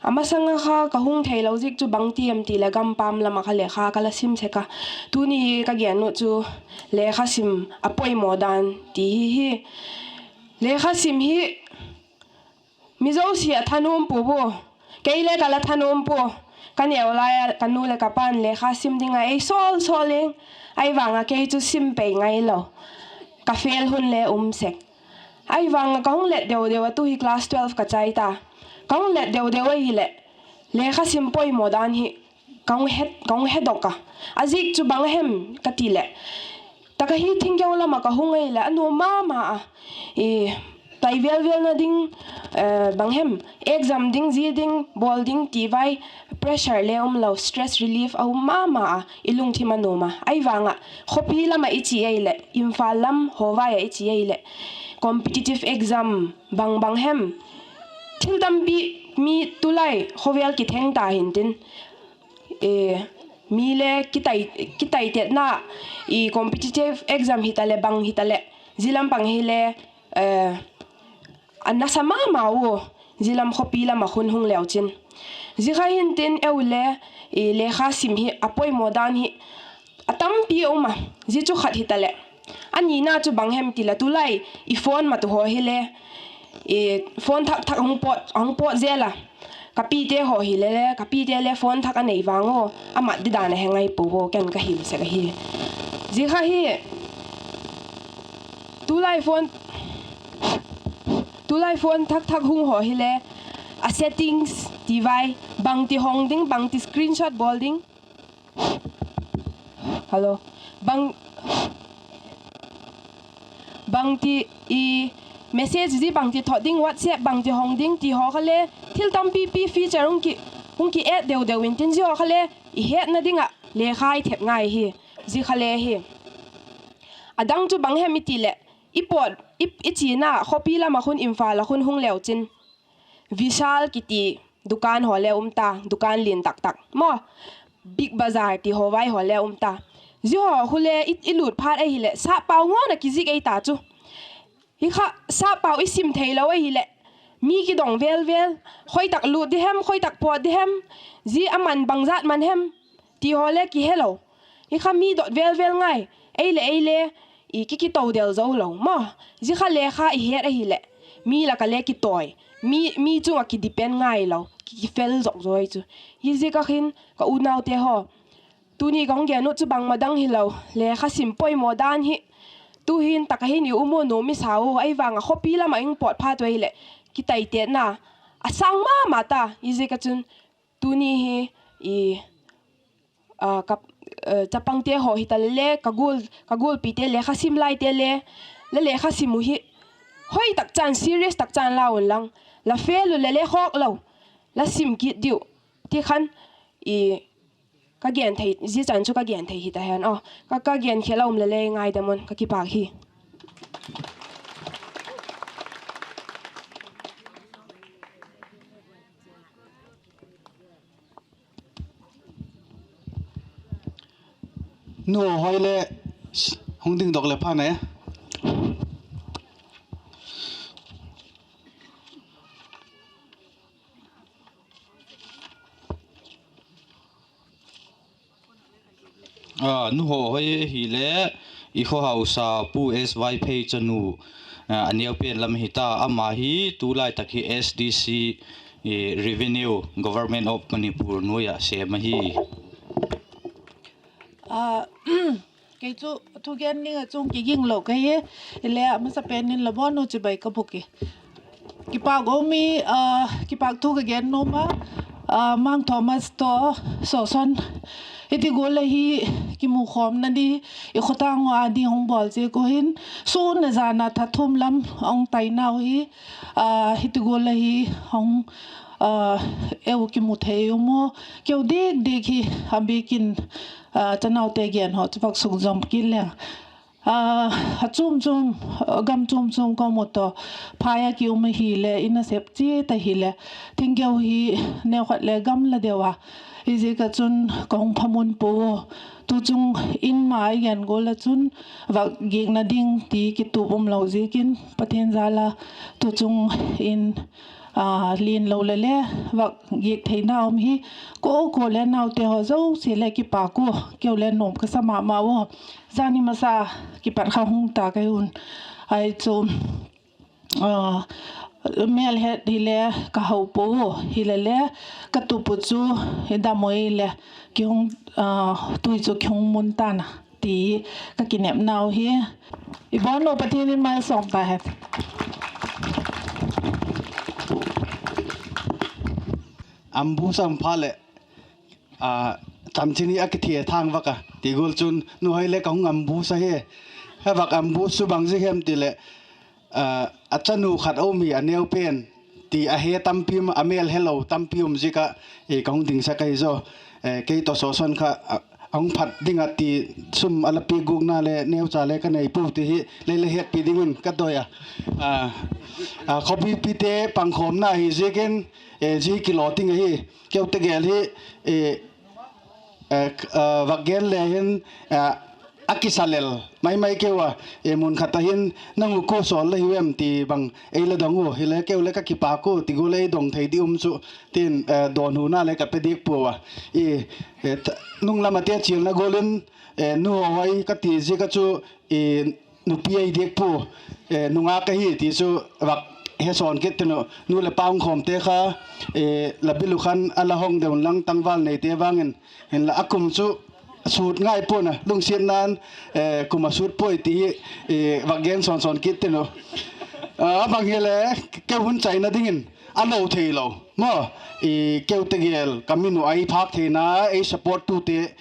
A masang a kha ka hung theilo zik chu bangti em ti leh gam pâm lam ah kha lekha ka la sim sek a. Tuni ka gen ut chu lekha sim a poimaw dan ti hi hi. Lekha sim hi mi zosia a thanuam pua ua. Kei le ka la thanuam pua. Ka neu lai a ka nu leh ka pa'n lekha sim ding a ei sawl sawl ing. Ahi vang ah kei chu sim pei ngailo. Ka fail hun le um sek. Ahi vang ah ka hung let deu deu a, tu hi class twelve ka chai ta. Ka hung let deu deu ahileh lekha sim poimaw dan hi ka hung he, ka hung hedok a. A zik chu bang hem ka ti leh, tak ah hi Thingkeu lam ah ka hung ahileh a nuam ma ma a. Pai vel velna ding, eh, bang hem, exam ding, zia ding, bawl ding ti vai, pressure le umlo, stress relief a um ma ma a, i lungthim a nuam a. Ahi vang ah khawpi lam ah i chi ahileh, Imphal lam hawvai ah i chi ahileh, competitive exam bang bang hem, thil tampi, mi tulai khawvel kitheng ta hintin, eh, mi le kitai, kitaitetna, i competitive exam hitaleh bang hitaleh, zia lam pang hile, eh, a nasa ma ma ua, zia lam khawpi lam ah khun hung leu chin. Zia kha hintin eu le, i lekha sim hi a poimaw dan hi a tampi a um a, zia chu khat hitaleh. A nina chu bang hem ti leh tulai i phone matu haw hile, phone thak thak a hung pawt zel a. Ka pite haw hile le, ka pite le phone thak a nei vang ua, a mat didan a he ngai pua ua, ken ka hil sek ahi. Zia kha hi, tulai phone, tulai phone thak thak hung haw hile, a settings ti vai, bangti hong ding, bangti screenshot bawl ding, hello, bang, bangti i, message zia bangti thot ding, WhatsApp bangti hong ding ti haw kha le, thil tampipi feature hung ki, hung ki add deu deu intin, zia haw kha le i hetna ding ah lekha i thep ngai hi. Zia kha le hi. A dang chu bang hem i ti leh, i pawt, i, i chiana khawpi lam ah khun, Imphal ah khun hung leu chin, Vishal kiti dukan haw le um ta, dukan lian tak tak maw, Big Bazaar ti haw vai haw le um ta. Zia haw khu le i, i lut phat ahileh sappau ngawn ah kizik ei ta chu. Hi kha sappau i sim theilo ahileh, mi kidong vel vel, khoi tak lut di hem, khoi tak pawt di hem, zia a man bangzat man hem ti haw le kihelo. Hi kha mi dot vel vel ngai, ei leh ei le i ki, kito del zo lo maw. Zia kha lekha i het ahileh, mi lak ah le kitawi, mi, mi chung ah kidepend ngai lo, ki, kifel zok zaw hi chu. Hi ziak ah hin ka unaute haw, tuni ka hung gen ut chu bangma dang hilo, lekha sim poimaw dan hi. Tu'hin tak ah hin i um u nuam i sa u, ei vang ah khawpi lam ah i hung pawt phat u ahileh, kitaitetna a sâng ma ma ta. Hi ziak ah chun tuni hi i, a, ka, chapangte haw hita le le, ka gual, ka gualpite, lekha sim laite le, la lekha sim u hi hoi tak chan, serious tak chan la un lang, la fail u leh le khawk lo, la sim kit diu ti khan, i, ka gen thei, zia chan chu ka gen thei hita hen aw. Ka, ka gen khel a um leh le ngaidam un, ka kipâk hi. Nu Hoi le, hung dingdok le phan e. A, Nu Hoi hile, i khawhausa Pu S Vaiphei chanu, a, a neu pen lam hita, ama hi tulai tak hi S D C, Revenue, Government of Manipur nuai ah sêm ahi. Kei chu thugen ding ah chung kiging lo ka hi, hile a masapen in la bawn u chibai ka bûk i. Kipâk um i, kipâk thu ka gen nuam a, Mang Thomas tawh Sawson, hiti gual a hi kimukhawmna di, i khawtâng u â ding hung bawl ziak u hin, sûn a zan a tha thum lam hung tainau hi, hiti gual a hi hung, eu kimu thei um u, keu dik dik hi, a bîk in, chanaute gen haw chu vak sukzawm kit leng. A chuam chuam, gam chuam chuam ka mu tawh, phai a ki um ahile, i nasep chiat ahile, thingkeu hi neukhat le gam la deu a, hiziak ah chun ka hung phamun pua. Tuchung in ma i gen gual ah chun, vak giakna ding ti kitup um lo ziakin, Pathian jal a, tuchung in, lian lo le le, vak giak theina um hi, ko ko le naute haw zosia le kipâk ua, keu le nuam ka sa ma ma ua. Zani masa kipat kha hung ta ka hi un, ai chu, mêlhet hile ka hau pua, hile le ka tup u chu i dam ui le, tui chu kihung mun ta'n a ti ka kinepnau hi. I bawn u Pathian in malsawm ta hen. Ambush a um phat leh, chanchin hi a kithethang vak a, ti gual chun Nu Hoi le ka hung ambush ahi. He vak ambush chu bang ziak hem ti leh, a chanu khat a um hi a neu pen, ti a he tampi um, a mêl helo tampi um ziak ah, ka hung dingsak ahi zaw. Kei tawh Sawson kha, a hung phat ding ah ti, sum a la piak gûkna le neucha le ka nei pua ti hi lei le hetpi ding un ka doi a. Khawpipite pangkhawmna hi ziakin, zia kilawting ahi. Keute gel hi, vak gen le hin, a kisa lel mai mai keu a, mun khat ah hin, nang u kua sawl la hiu em ti bang ei la dong u, hile keu le ka kipâk u ti gual ei dong thei di um chu, tin, dawnhuna le ka pe diak pua a. Nung lam ah te chialna gual in, Nu Hoi ka ti ziak ah chu, nupi ei diak pua, nungak ahi ti chu vak hesawn kit tin u, nu leh pa hung khawmte kha, la bil u khan a la hong deu inlang tangval neite vang in, hinla a kum chu sut ngai pua'n a, lungsiatna'n, kum a sut puai ti hi, vak gen sawn sawn kit tin u. A bang hile, keu hun chaina dingin a lo theilo maw, keute gel ka min u ei phâk theina, ei support tute,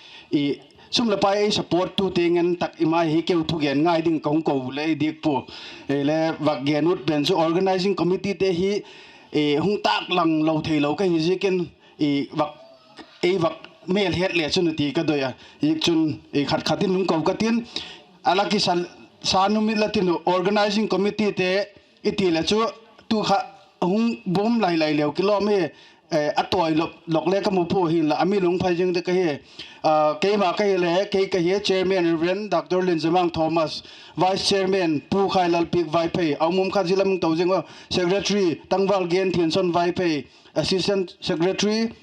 Sum leh pai ei support tute ngen tak i mai hi keu thugen ngai ding ka hung ko le i diak pua. Ei le vak gen ut pen chu organising committeete hi hung tâklang lo theilo ka hi ziakin, ei vak mêl het le chun a ti ka doi a. Ziakchun, khat khat in hung ko ka tin, a la kisa sa numit la tin uh organising committeete i ti leh chu tu kha hung bum lai lai leu kilawm hi, a tawi lok le ka mu pua hinla a mi lungphai zing dek ahi. Keima ka hi le, kei ka hi chairman Reverend Doctor Linzamang Thomas, vice chairman Pu Khailalpiak Vaiphei, a um um kha zia lam hung to zing a, secretary Tangval Gen Thianson Vaiphei, assistant secretary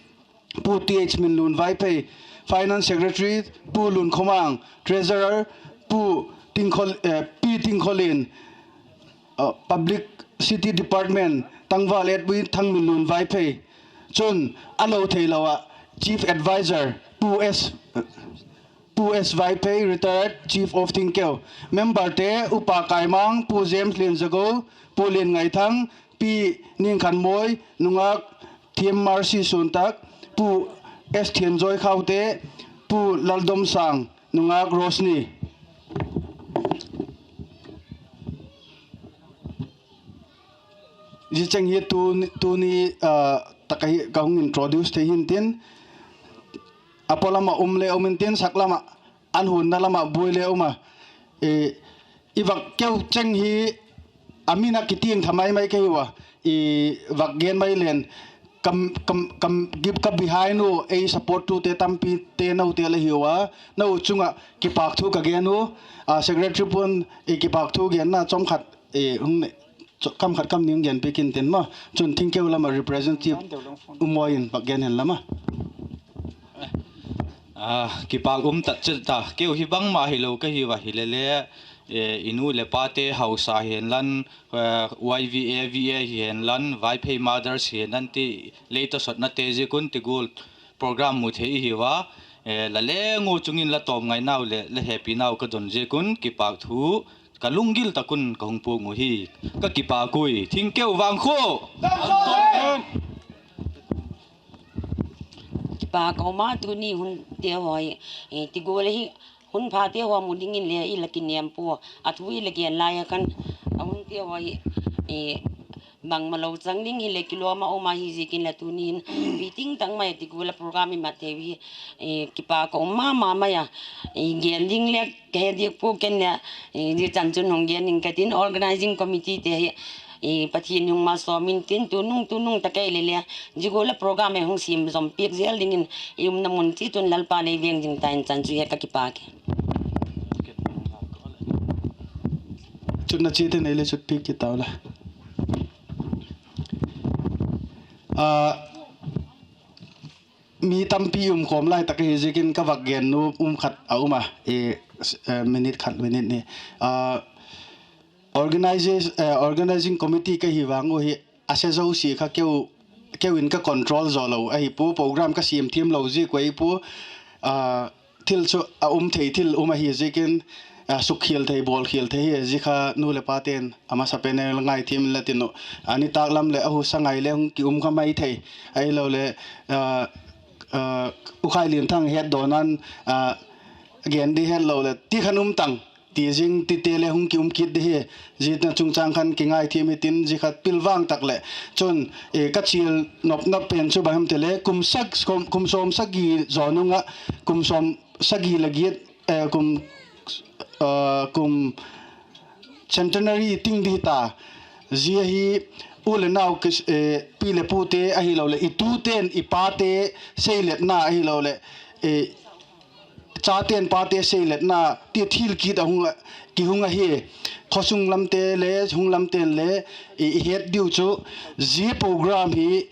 Pu Th Minlun Vaiphei, finance secretary Pu Lunkhomang, treasurer Pu Pi Tingkholin, publicity department Tangval Edwin Thangminlun Vaiphei, chun a lo theilo ah chief adviser Pu S Vaiphei, retired chief of Thingkeu, memberte Upa Kaimang, Pu James Lianzagou, Pu Lianngaithang, Pi Ningkhanmawi, nungâk Thiam Mercy Suantak, Pu S Thianzawi Khaute, Pu Laldomsang, nungâk Rosni. Zia cheng hi tuni tak ahi ka hung introduce thei hintin, a paw lam ah um le um intin, sak lam ah, an hunna lam ah buai le um a, i vak keu cheng hi a min a kitiang tha mai mai ka hiu a, i vak gen mai len, ka behind u ei support tute tampite noute la hiu a, nou chung ah kipâk thu ka gen u, secretary puan, kipâk thu genna chawm khat, kam khat kam ni hung genpiak intin maw, chun Thingkeu lam ah representative U Mawi in vak gen hen la maw. Kipâk um tak chet ta, keu hi bangma hilo ka hiu a, hile le, i nu leh pate hausa hihen lan, Y V A, V A hihen lan, Vaiphei Mothers hihen lan ti, lei tawsawtnate ziak un ti gual program mu thei i hiu a, la leng u chung in la tawm ngainau leh la hepinau ka don ziak un kipâk thu ka lunggil tak un ka hung puang uhi. Ka kipâk ui, Thingkeu vangkhua. Kipâk a um a, tuni hunte haw hi ti gual ahi, hun phate haw mu dingin le i la kinêm pua, a thu i la gen lai a khan, a hunte haw hi bangmalo chang ding hileh kilawm a um ahi ziakin la tuni in, pi ting tak mai a ti gual a program i mat thei hi, kipâk a um ma ma mai a, gen ding le ka he diak pua ken le, zia chan chun hung gen ding ka tin, organising committeete hi Pathian hung malsawm intin, tunung tunung tak ei le le, zia gual a program hi hung siam zom piak zel dingin i umna mun chiat un Lalpa lei veng zing ta in chan chu he ka kipâk e. Chutna chiat in ei le chut piak kit tau la. Mi tampi um khawm lai tak ahi ziakin ka vak gen nuam um khat a um a, minute khat, minute ni. Organising committee ka hi vang u hi, a se zosia kha keu in ka control zaw lo ahi pua, program ka siam thiam lo ziak uh ahi pua. Thil chu a um thei thil um ahi ziakin, sukkhial thei, bawlkhial thei hi, zia kha nu leh pate'n a masapen a la ngaithiam inla tin uh, a nitâk lam leh a husa ngai le hung ki um kha mai thei, ahiloleh U Khailianthang hetdawna'n gen di hetlo leh ti khan um tang ti zing tite le hung ki um kit di hi. Zia chungchâng khan kingaithiam hitin, zia kha pilvang tak leh chun, ka chial nopna pen chu bang hem ti le, kum sawm sagi zaw nung ah, kum sawm sagi leh giat, kum, kum centenary ting di hi ta. Zia hi u leh nau, pi leh pute ahiloleh i tute'n i pate seiletna ahiloleh chate'n pate seiletna ti thil kit a kihung ahi. Khawsung lamte le hung lamte'n le i het diu chu, zia program hi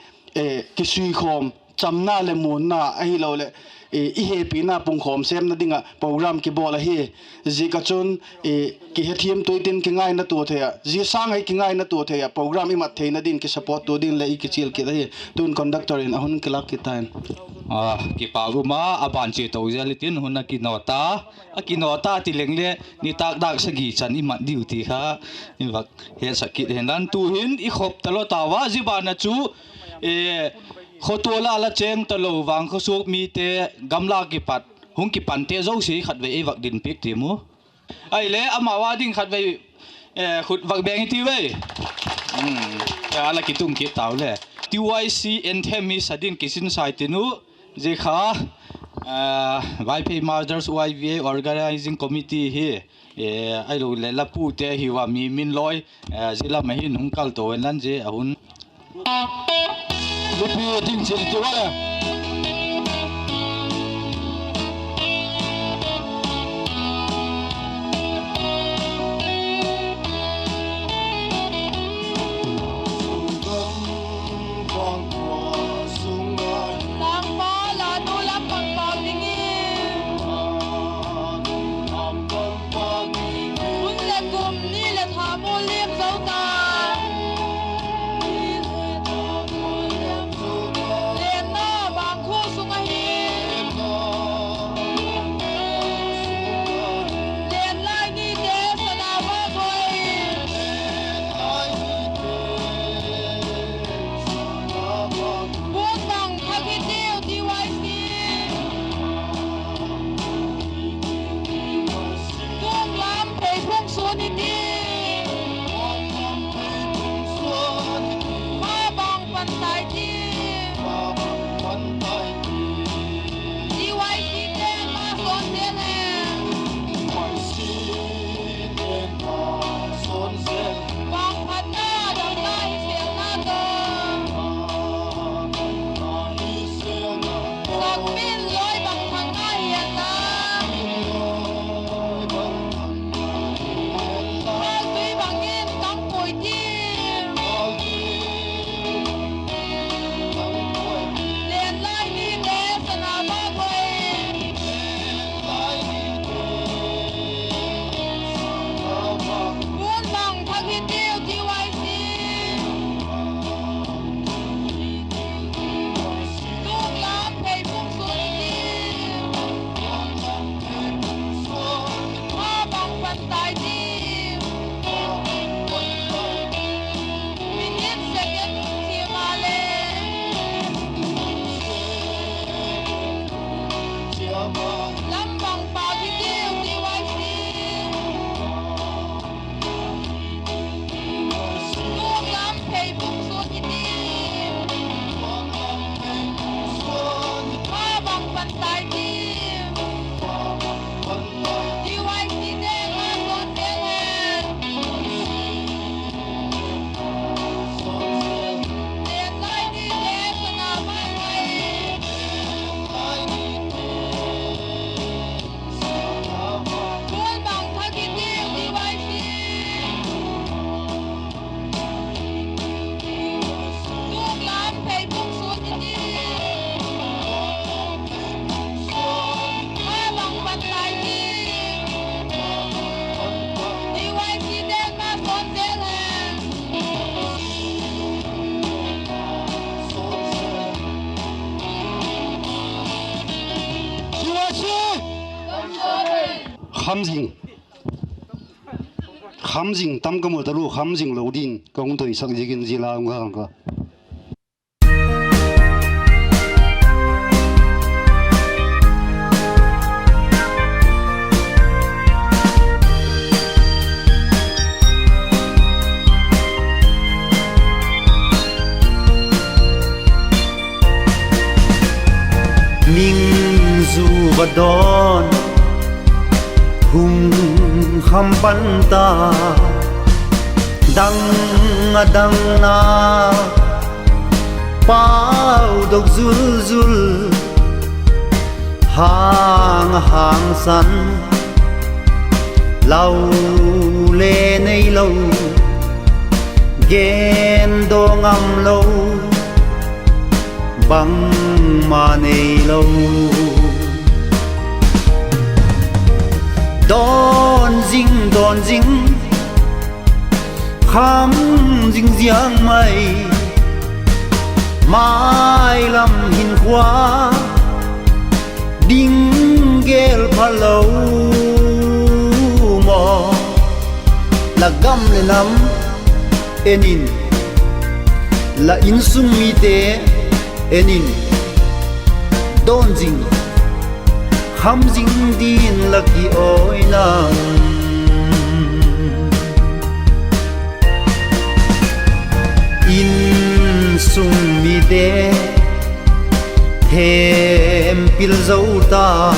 kisuikhawm, chamna leh muanna ahiloleh i hepina pungkhawm sêmna ding ah program kibawl ahi. Ziak ah chun kihethiam tuitin kingaina tua thei ah, zia sâng ah kingaina tua thei ah program i mat theina ding kisupport tua ding leh i kichial kit ahi. Tun conductor in a hun kilâk kit ta in. Kipâk um a, a ban chia to zel hitin, hun a kinaw ta, a kinaw ta ti leng le nitâk dâk sagi chan i mat diu ti kha i vak hetsak kit hen lan. Tu'hin i khop talo tau a, zia ban ah chu khotual ah la chêng talo vang khawsuak mite gamla kipat Hung kipante zosia khatvei ei vak din piak ti mu. Ahile amau a ding khatvei khut vak beng i ti ve. A la kitung kit tau le. T Y C anthem i sa din kisin sai tin u. Zia kha Vaiphei Mothers Y V A Organizing Committee hi, ahilo le la pute hi ua mi min lawi, zia lam a hin hung kal to en lan zia a hun. Lupi ding zil ti ua le. Sangpa la nu lam pang pau dingin, hun leh kum ni leh tha mu liam zo ta. Lenna bang khua sung ahi, lenlai nite sana va koi. Puan bang thak hitiu T Y C. Tunglam phei phung suan hitiu. Kha bang pan tai ti. T Y C te ma son te ne. Bang phatna dam lai sel na to. Sak min loi bang thang na hian la. Kal tui bangin tang pui ti. Lenlai nite sana va koi. Puan bang thak hitiu T Y C. Tunglam phei phung suan hitiu. Kha bang pan tai ti. Minute second thiam a le. Lam bang pau hitiu T Y C. Tunglam phei phung suan hitiu. Kha bang pan tai ti. T Y C te ma son te le. Lenlai nite sana va koi. Puan bang thak hitiu T Y C. Tunglam phei phung suan hitiu. Kha bang pan tai ti. T Y C te ma son te le. Kham zing, kham zing tam ka mu talua, kham zing lo din ka hung doisak ziakin zia la hung hang ka. Ming zu va dawn, hung kham pan ta, dang a dang na, pau dok zul zul, hang a hangsan, lau le neilo, gen daw ngam lo, bangma neilo. Dawn zing, dawn zing, kham zing ziang mai, mai lam hinkhua ding gel phalo maw, la gam leh nam en in, la insung mite en in, dawn zing, Kham zing din la ki awi nam. Insung mite thempil zo ta,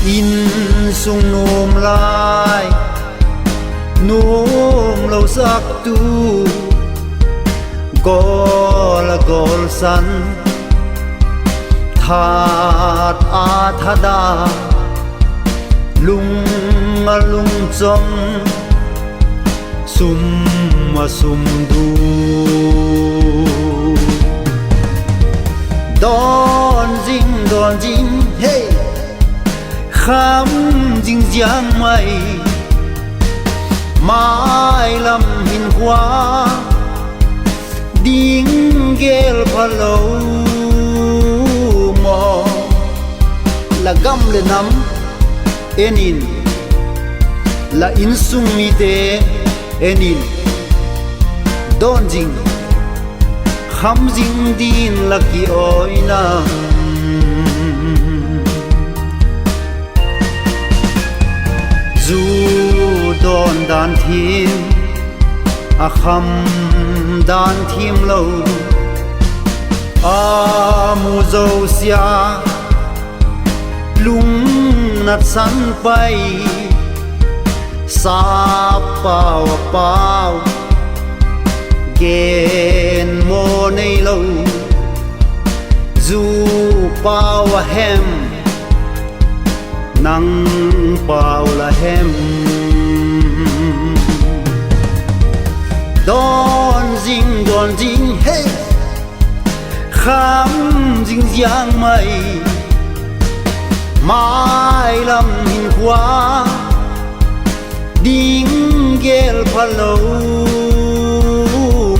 insung nuam lai nuam lo saktu, gawl a gawlsan, that a thada, lung a lungchom, sum a sumdu. Dawn zing, dawn zing, hei, kham zing ziang mai, mai lam hinkhua ding gel phalo maw. La gam leh nam en in, la insung mite en in, dawn zing, kham zing din la ki awi nam. Zu dawn dan thiam, a kham dan thiam lo, a mu zosia, lungna san pai, sap pau a pau, gen maw neilo, zu pau a hem, nang pau la hem. Dawn zing, dawn zing, hei, kham zing ziang mai, mai lam hinkhua ding gel phalo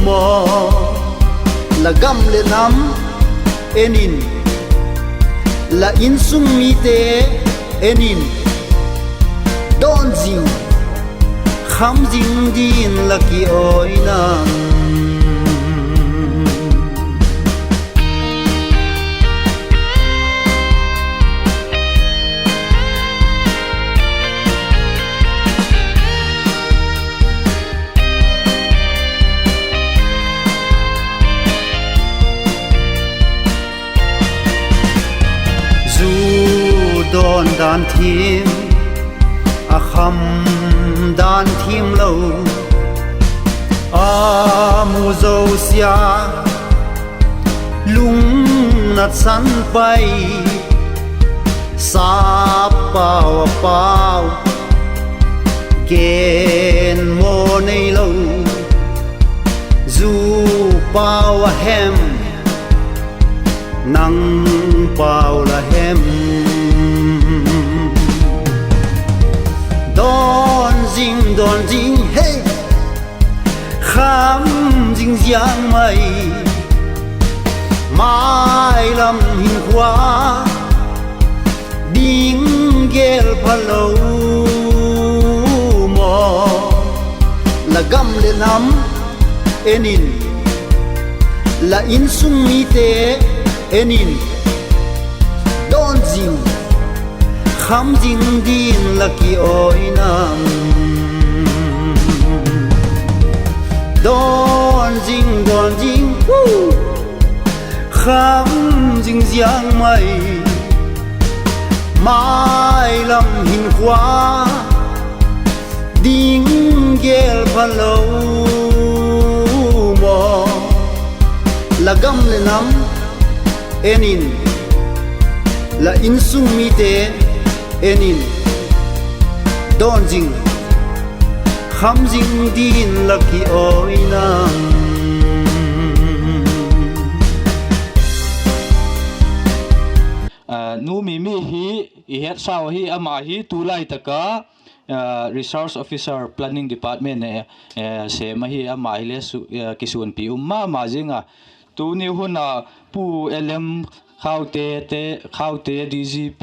maw. La gam leh nam en in, la insung mite en in, dawn zing, kham zing din la ki awi nam. Zu dawn dan thiam, a kham dan thiam lo, a mu zosia, lungna san pai, sap pau a pau, gen maw neilo, zu pau a hem, nang pau la hem. Dawn zing, dawn zing, hei, kham zing ziang mai, mai lam hinkhua ding gel phalo maw. La gam leh nam en in, la insung mite en in, dawn zing, kham zing din la ki awi nam. Dawn zing, dawn zing, kham zing ziang mai, mai lam hinkhua ding gel phalo maw. La gam leh nam en in, la insung mite en in, dawn zing, kham zing din la ki awi nam. Nu Mimi hi i hetsau ahi, ama hi tulai tak a resource officer planning department a sêm ahi, ama hile kisuanpi um ma ma zing a. Tuni hun a Pu L M Khaute, Khaute D G P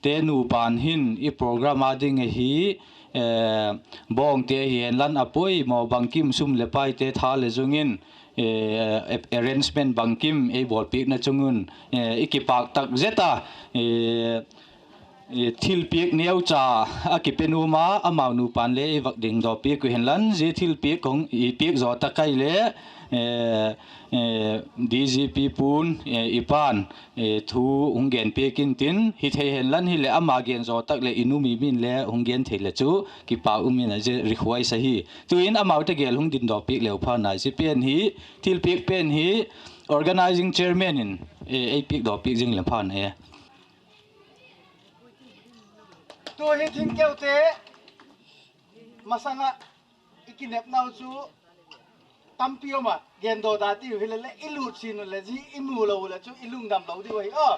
te nupa'n hin i program a ding ahi bawngte hi henlan a poimaw bangkim sum leh paite tha leh zung in, arrangement bangkim ei bawlpiakna chung un i kipâk tak zet a. Thilpiak neucha a kipe nuam a, amau nupa'n le ei vak dingdawpiak uh henlan, zia thilpiak hung i piak zaw tak ai le, DGP pu'n, i pa'n thu hung genpiak intin, hithei henlan hileh ama gen zaw tak leh i nu Mimi'n le hung gen thei leh chu kipâk um in a, zia request ahi. Tu'in amau tegel hung dingdawpiak leu pha'n a, zia pen hi, thilpiak pen hi organising chairman in ei piakdawpiak zing leh pha'n e. Tu hi thingkeute masang ah i kinepnau chu tampi um a, gendaw da tiu hileleh i lutsin u leh zia i mu lo u leh chu i lungdam lo diu ahi a.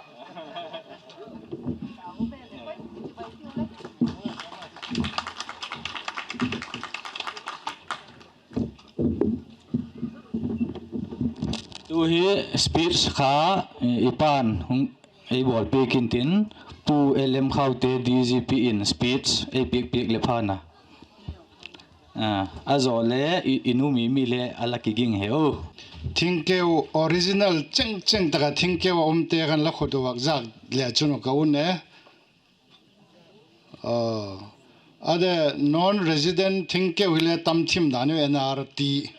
Tu hi speech kha i pa'n hung ei bawlpiak intin, Pu L M Khaute DGP in speech ei piakpiak leh pha'n a. A zaw le i nu Mimi le a la kiging he u. Thingkeu original chengcheng tak ah thingkeu a umte khan la khut u vak zâk le chun u ka un e. A de, non resident thingkeu hile tam thim dan u, N R T.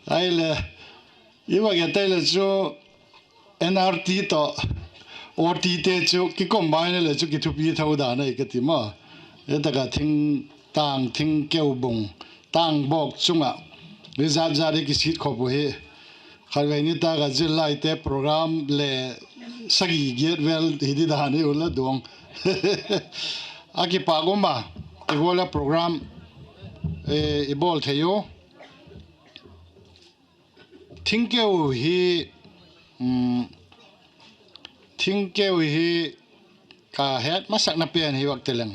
Ahile, i vak et ai le chu N R T tawh O T te chu kicombine le chu kithupi tho dan ahi ka ti maw. Hi tak ah thing, tâng, thingkeu bung, tâng bawk chung ah i zat zat i kisit khop u hi. Khatvei nitâk ah zillaite program le sagi giat vel hi di dan hi u la duang. A kipâk um a, i gual a program i bawl thei u. Thingkeu hi, thingkeu hi ka het masakna pen hi vak ti leng,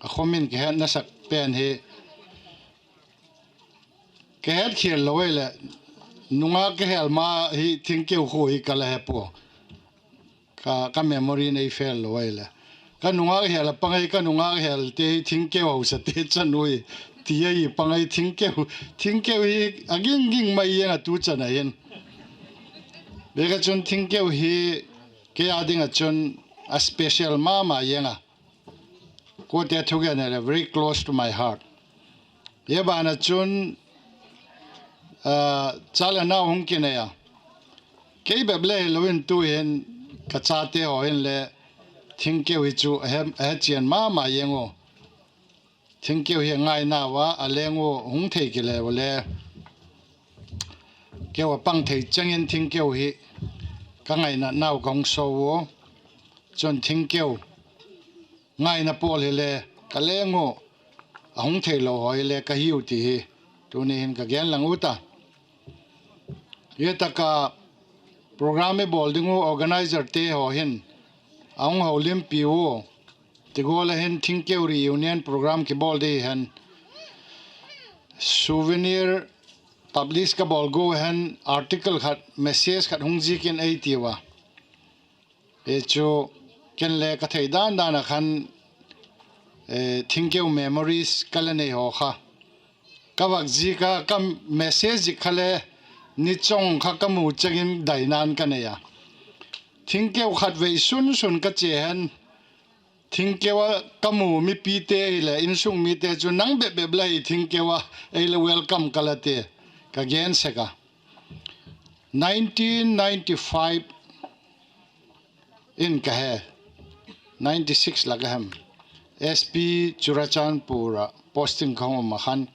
a khawm in ka het nasak pen hi, ka het khial lo ahileh, nungak ka hel ma hi thingkeu khu hi ka la he pua. Ka, ka memory in ei fail lo ahileh, ka nungak hel a pang ai, ka nungak helte hi thingkeu hausate chan ui, ti ahi pang ai. Thingkeu, thingkeu hi a ging ging mai eng a tu chan a hin. Bek a chun thingkeu hi kei a ding ah chun a special ma ma eng a. Kuate thugen ahileh very close to my heart. Hi ban ah chun cha le nau hung kinei a, kei bep le hilo in tu hin ka chate haw hin le thingkeu hi chu a he chian ma ma eng u. Thingkeu hi a ngainau a, a leng u hung thei kile u le, keu a pang thei chang in thingkeu hi ka ngainatnau ka hung so u. Chun thingkeu ngaina pawl hile ka leng u, a hung theilo haw hile ka hiu ti hi tuni hin ka gen lang u ta. Hi tak a program i bawl ding u organiserte haw hin a hung holimpi u, ti gual a hin thingkeu reunion program kibawl di hen, souvenir publish ka bawl gua hen, article khat, message khat hung zik in ei tiu a. Hi chu ken le ka thei dan dan a khan thingkeu memories ka la nei haw kha ka vak zik a, ka message zik kha le ni chawng kha ka mu chang in daina'n ka nei a. Thingkeu khatvei sun sun ka chia hen, thingkeu a ka mu mipite hileh insung mite chu nang bep bep la hi thingkeu a, ei le welcome ka la ti, ka gen sek a. Nineteen ninety-five in ka he, ninety-six lak a hem, S P Churachandpur ah posting ka hung um a khan,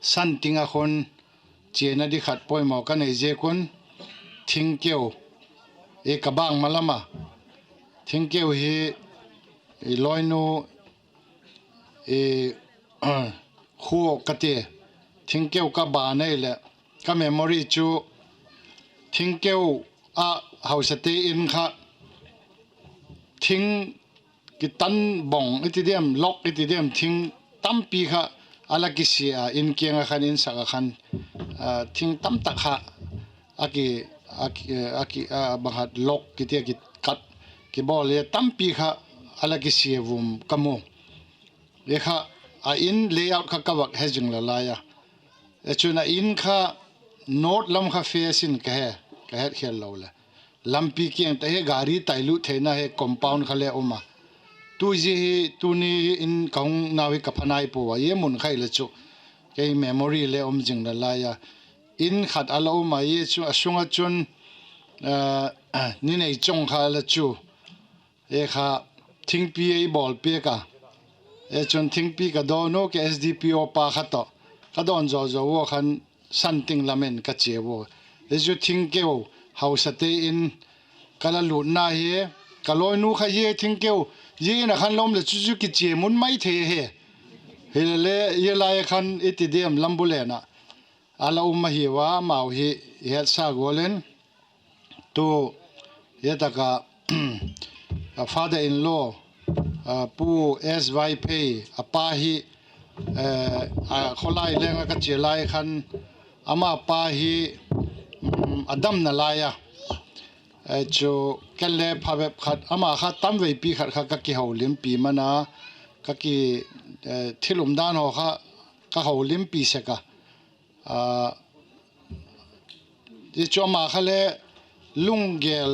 Santing a khun chiana di khat poimaw ka nei ziak un, thingkeu i ka bang ma lam a, thingkeu hi i lawinu khu ka ti, thingkeu ka ban ahileh ka memory chu thingkeu a hausate in kha thing kitan bawng i ti diam, lawk i ti diam, thing tampi kha a la kisia a, in kiang a khan, in sak a khan thing tamtak kha a ki, a ki, a ki, bang khat lawk kiti a kikat, kibawl e tampi kha a la kisia vum ka mu. E kha a in layout kha ka vak he zing la lai a. E chun a in kha north lam kha face in ka he, ka het khial lo le. Lampi kiang ta hi gari tai lut theina hi compound kha le um a. Tu zia hi tuni in ka hung nau hi ka pha nai pua a, zia mun kha i la chu kei memory le um zing la lai a. In khat a la um a, zia chu a sung ah chun ni nei chong kha la chu e kha thingpi ei bawl piak a. E chun thingpi ka dawn u, ka SDPO pa kha tawh ka dawn zaw zaw ua khan Santing lam in ka chia u. Zia chu thingkeu hausate in ka la lutna hi. Ka lawinu kha zia thingkeu, zia in a khan la um leh chu chu kichia mun mai thei ahi. Hilele zia lai khan i ti diam, Lambu len ah a la um ahi ua, amau hi i hetsa gual in. Tu, zia tak ah father in law, Pu S. Vaiphei, a pa hi, a khawlai leng ah ka chia lai khan ama pa hi a damna lai a chu, ken le phabep khat ama kha tamveipi khat kha ka kiholimpi man a, ka ki, thil umdan haw kha ka holimpi sek a. Zia chu ama kha le lunggel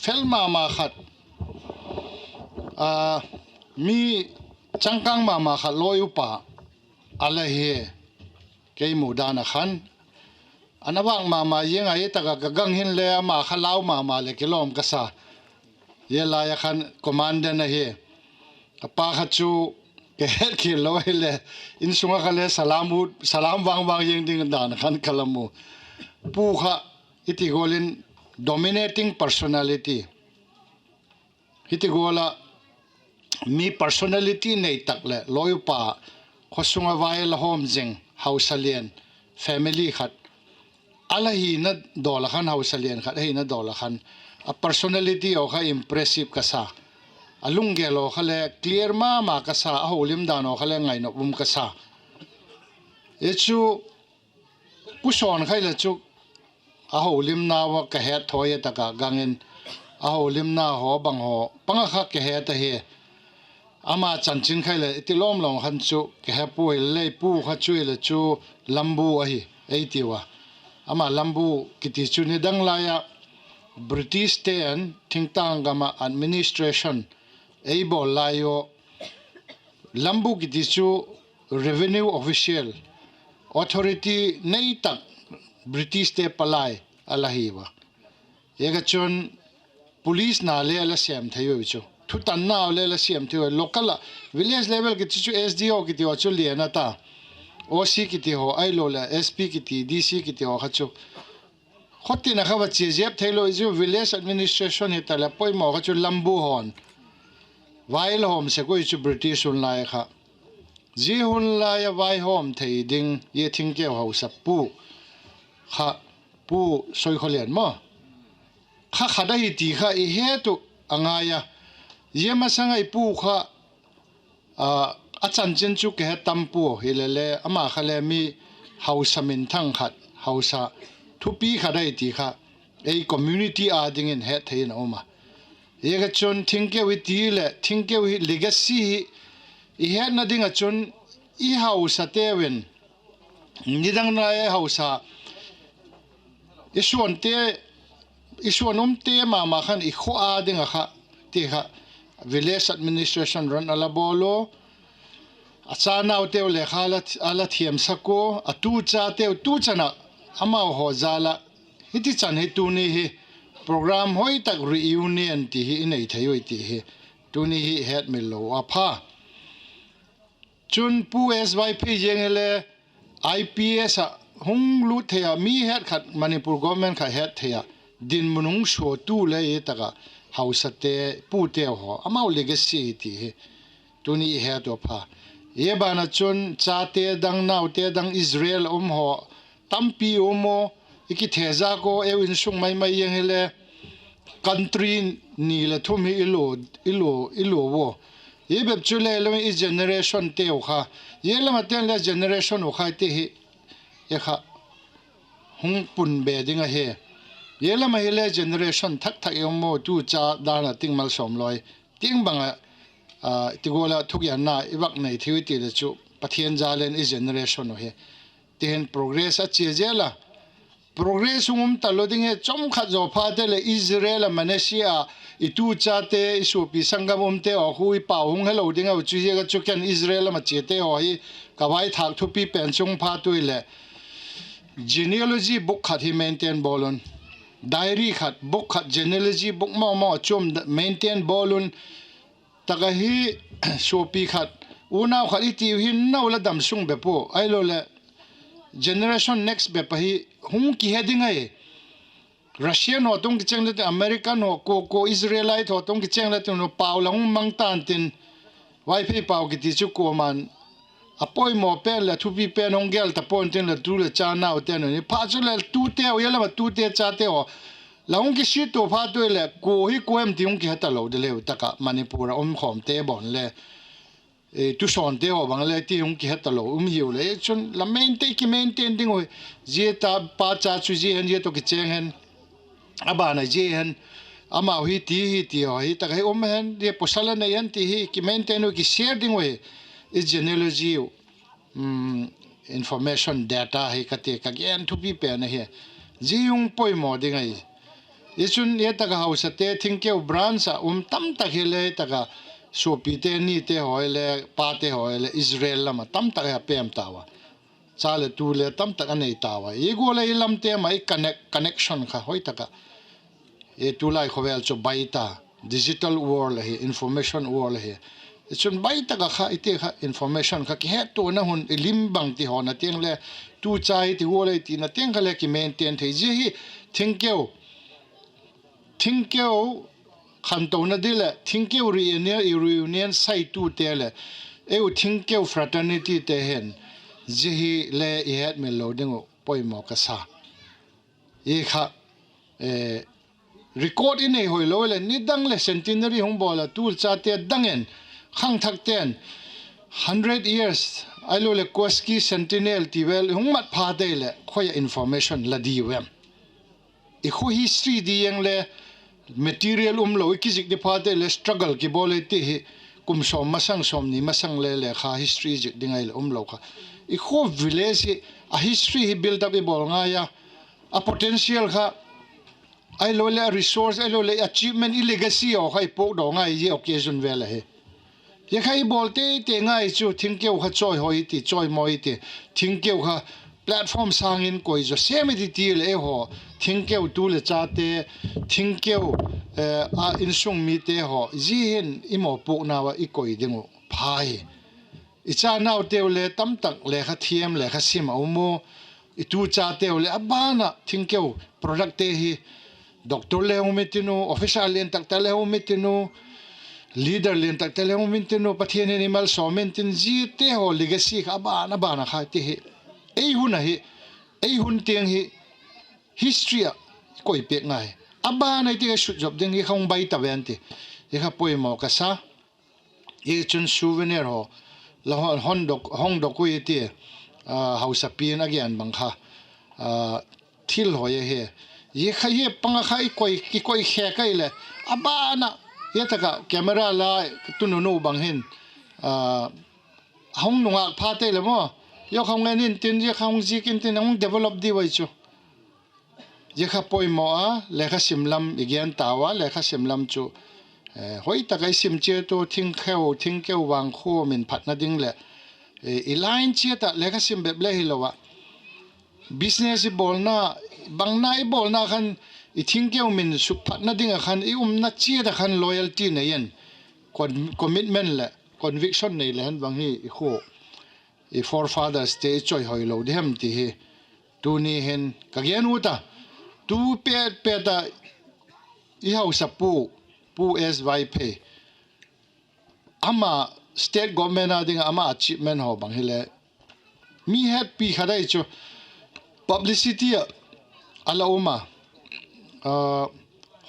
fel ma ma khat, mi changkâng ma ma khat lawi upa a la hi. Kei mudan ah khan a na vâk ma ma ziang a, zia tak ah ka gang hinle ama kha lau ma ma leh kilawm ka sa. Zia lai ah khan commandant ahi. A pa kha chu ka het khial lo hile, insung ah kha le salam vang vang ziang ding dan khan ka la mu. Pu kha i ti gual in dominating personality. Hiti gual ah mi personality nei tak leh lawi upa, khawsung ah vai la hawm zing hausa lian, family khat a la hina dawl ah khan, hausa lian khat a hina dawl ah khan a personality haw kha impressive ka sa, a lunggel haw kha le clear ma ma ka sa, a holim dan haw kha le ngainop um ka sa. Hi chu Pu Sawn kha hile chu a holimna haw ka het thawi tak ah gang in, a holimna haw bang haw pang ah kha ka het ahi. Ama chanchin kha hile i ti lawm lawm khan chu ka he pua, hile lei pu kha chu hile chu Lambu ahi ei tiu a. Ama Lambu kiti chu nidang lai ah Britishten thingtâng gam ah administration ei bawl lai u, Lambu kiti chu revenue official, authority nei tak Britishte palai a la hi ua. Ziak ah chun police na le la siam thei ui chu, thutannau le la siam thei ui. Local ah village level kiti chu S D O kiti haw chu lian a ta, O C kiti haw ahilo leh S P kiti, D C kiti haw kha chu khawtin a kha va chia zep theilo chu, village administration hita leh poimaw kha chu Lambu haw'n vai la hawm sek ui chu British hun lai kha. Zia hun lai a vaihawm thei ding zia thingkeu hausa pu kha, Pu Soikholian maw, kha khat ahi ti kha i het uh a ngai a. Zia masang a i pu kha a chanchin chu ka he tam pua, hilele ama kha le mi hausa minthang khat, hausa thupi khat ahi ti kha ei community â dingin het thei in a um a. Ziak ah chun thingkeu i ti leh thingkeu hi legacy hi i hetna ding ah chun i hausateu in nidang lai hausa i suante, i suan umte ma ma khan i khua â ding ah kha ti kha village administration run a la bawl ua, a chanauteu le kha a la thiamsak ua, a tuchateu tuchan ah amau haw jal ah hiti chan hi tuni hi program hoi tak reunion ti hi i nei thei ui ti hi tuni hi hetmil lo a pha. Chun Pu S. Vaiphei ziang hile I P S ah hung lût thei ah, mi het khat, Manipur government kha het thei ah dinmun hung suatu le i tak ah hausate, puteu haw amau legacy hi ti hi tuni i het uh a pha. Zia ban ah chun chate dang, naute dang Israel a um haw tampi um u, i kithezak u, eu insung mai mai ziang hile country ni leh thum hi i lua, i lua, i lua u. Zia bep chu le lo i generation teu kha, zia lam a ten le generation u kha ti hi, e kha hung pun be ding ahi. Zia lam ah hile generation thak thak i um maw, tu cha dan a ting malsawm lawi. Ting bang ah, ti gual ah thugenna i vak nei thei u ti le chu Pathian jal in i generation uh hi, ti hin progress a chia zel a. Progress hung um talo ding hi, chawm khat zaw phat leh Israel ah Manasseh ah i tu chate, i suapi sanggam umte haw khu i pau hung helo ding a, chu ziak a chu ken Israel lam a chiate haw hi ka vaithâk thupi pen chu phat ui leh, genealogy book khat hi maintain bawl un. Diary khat, book khat, genealogy book mawng mawng a chuam maintain bawl un. Tak ahi, suapi khat, unau khat i tiu hi nau la dam sung bep ua, ahiloleh generation next bep ahi, hung kihe ding ahi. Russian haw tung kicheng le tin, American haw, kua kua Israelite haw tung kicheng le tin, pau la hung mang ta'n tin, Vaiphei pau kiti chu kuama'n a poimaw pen leh a thupi pen hung gel ta pua'n tin leh, tu leh cha naute'n un hi pha chu leh, tute haw, zia lam ah tute chate haw la hung kisiat tua phat ui leh, kua hi kua em ti hung kihe talo ding leu tak ah Manipur ah um khawmte bawn le, tusawnte haw bang le ti hung kihe talo um hiu le, chun la maintain, kimaintain ding uh hi. Zia ta pa cha chu zia hen, zia tawh kicheng hen, a ban ah zia hen, amau hi ti hi ti haw hi tak ahi um hen, zia pawsal a nei hen ti hi kimaintain u, kishare ding uh hi. I genealogy uh, information, data hi ka ti, ka gen thupi pen ahi. Zia hung poimaw ding ahi. Zia chun zia tak ah hausate thingkeu branch ah um tamtak hile, tak ah suapite nite haw le, pate haw le Israel lam ah tamtak hi a pem tau a. Cha leh tu le tamtak a nei tau a. Zia gual ah i lamte ma i connect, connection kha hoi tak ah, tulai khawvel chu bai ta, digital world ahi, information world ahi. Chun bai tak ah kha i ti kha information kha kihettuana hun i lim bang ti hawna tiang le, tu cha i ti gual ah i tina tiang kha le kimaintain thei. Zia hi thingkeu, thingkeu khantona ding leh thingkeu reunion, reunion saitute leh, eu thingkeu fraternityte hin zia hi le i hetmil lo ding uh poimaw ka sa. I kha record i nei hoi lo leh, nidang leh centenary hung bawl a, tu chate dang in, khangthakte'n hundred years, ahiloleh Koski centennial ti vel hung mat phat ei leh, khoi ah information la diu em? I khua history di eng le, material umlo, i kizik di phat ei leh struggle kibawl ei ti hi, kum sawm masang, sawmni masang le lekha history zik ding ahi leh umlo kha. I khua village hi, a history hi build up i bawl ngai a, a potential kha, ahiloleh a resource, ahiloleh achievement, i legacy haw kha i puakdaw ngai zia occasion vel ahi. Zia kha i bawl teitei ngai chu, thingkeu kha chawihoi i ti, chawimawi i ti, thingkeu kha platform sâng in koi zaw sêm i ti ti leh eihaw, thingkeu tu leh chate, thingkeu a insung mite haw zia hin i mawpuaknau ah i koi ding uh pha hi. I chanauteu le tamtak lekha thiam, lekha sim a um u, i tu chateu leh a ban ah thingkeu productte hi doctor le hung um intin u, officer lian takte le hung um intin u, leader lian takte le hung um intin u, Pathian in i malsawm intin, ziate haw legacy kha a ban a ban a kha ti hi, ei hun ahi, ei hun tiang hi history ah koi pêk ngai. A ban a i ti kha sutzop ding hi kha hung bai ta ven ti, hi kha poimaw ka sa. I chun souvenir haw la hon, hongdok ui ti, hausapi'n a gen bang kha thil hoi ahi. Hi kha hi pang a kha i koi, kikoi khe kai leh, a ban ah hi tak ah camera la tununu bang hin hung nungâk phat ei leh maw, zia kha hung en intin, zia kha hung zik intin, hung develop diu ahi chu. Zia kha poimaw a, lekha sim lam i gen tau a, lekha sim lam chu hoi tak ah i sim chiat u, thingkeu, thingkeu vangkhua min phatna ding leh, i line chiat ah lekha sim bep le hilo ah, business i bawlna, bangna i bawlna khan, i thingkeu min sukphatna ding ah khan i umna chiat ah khan loyalty nei in, commitment leh conviction nei le hen bang hi i khua, i forefatherste i chawihoi lo di hem ti hi tuni hin ka gen ut a. Tu pet pet ah i hausapu, Pu S Vaiphei, ama state government a ding ah ama achievement haw bang hile, mi hetpi khat ahi chu, publicity ah a la um a,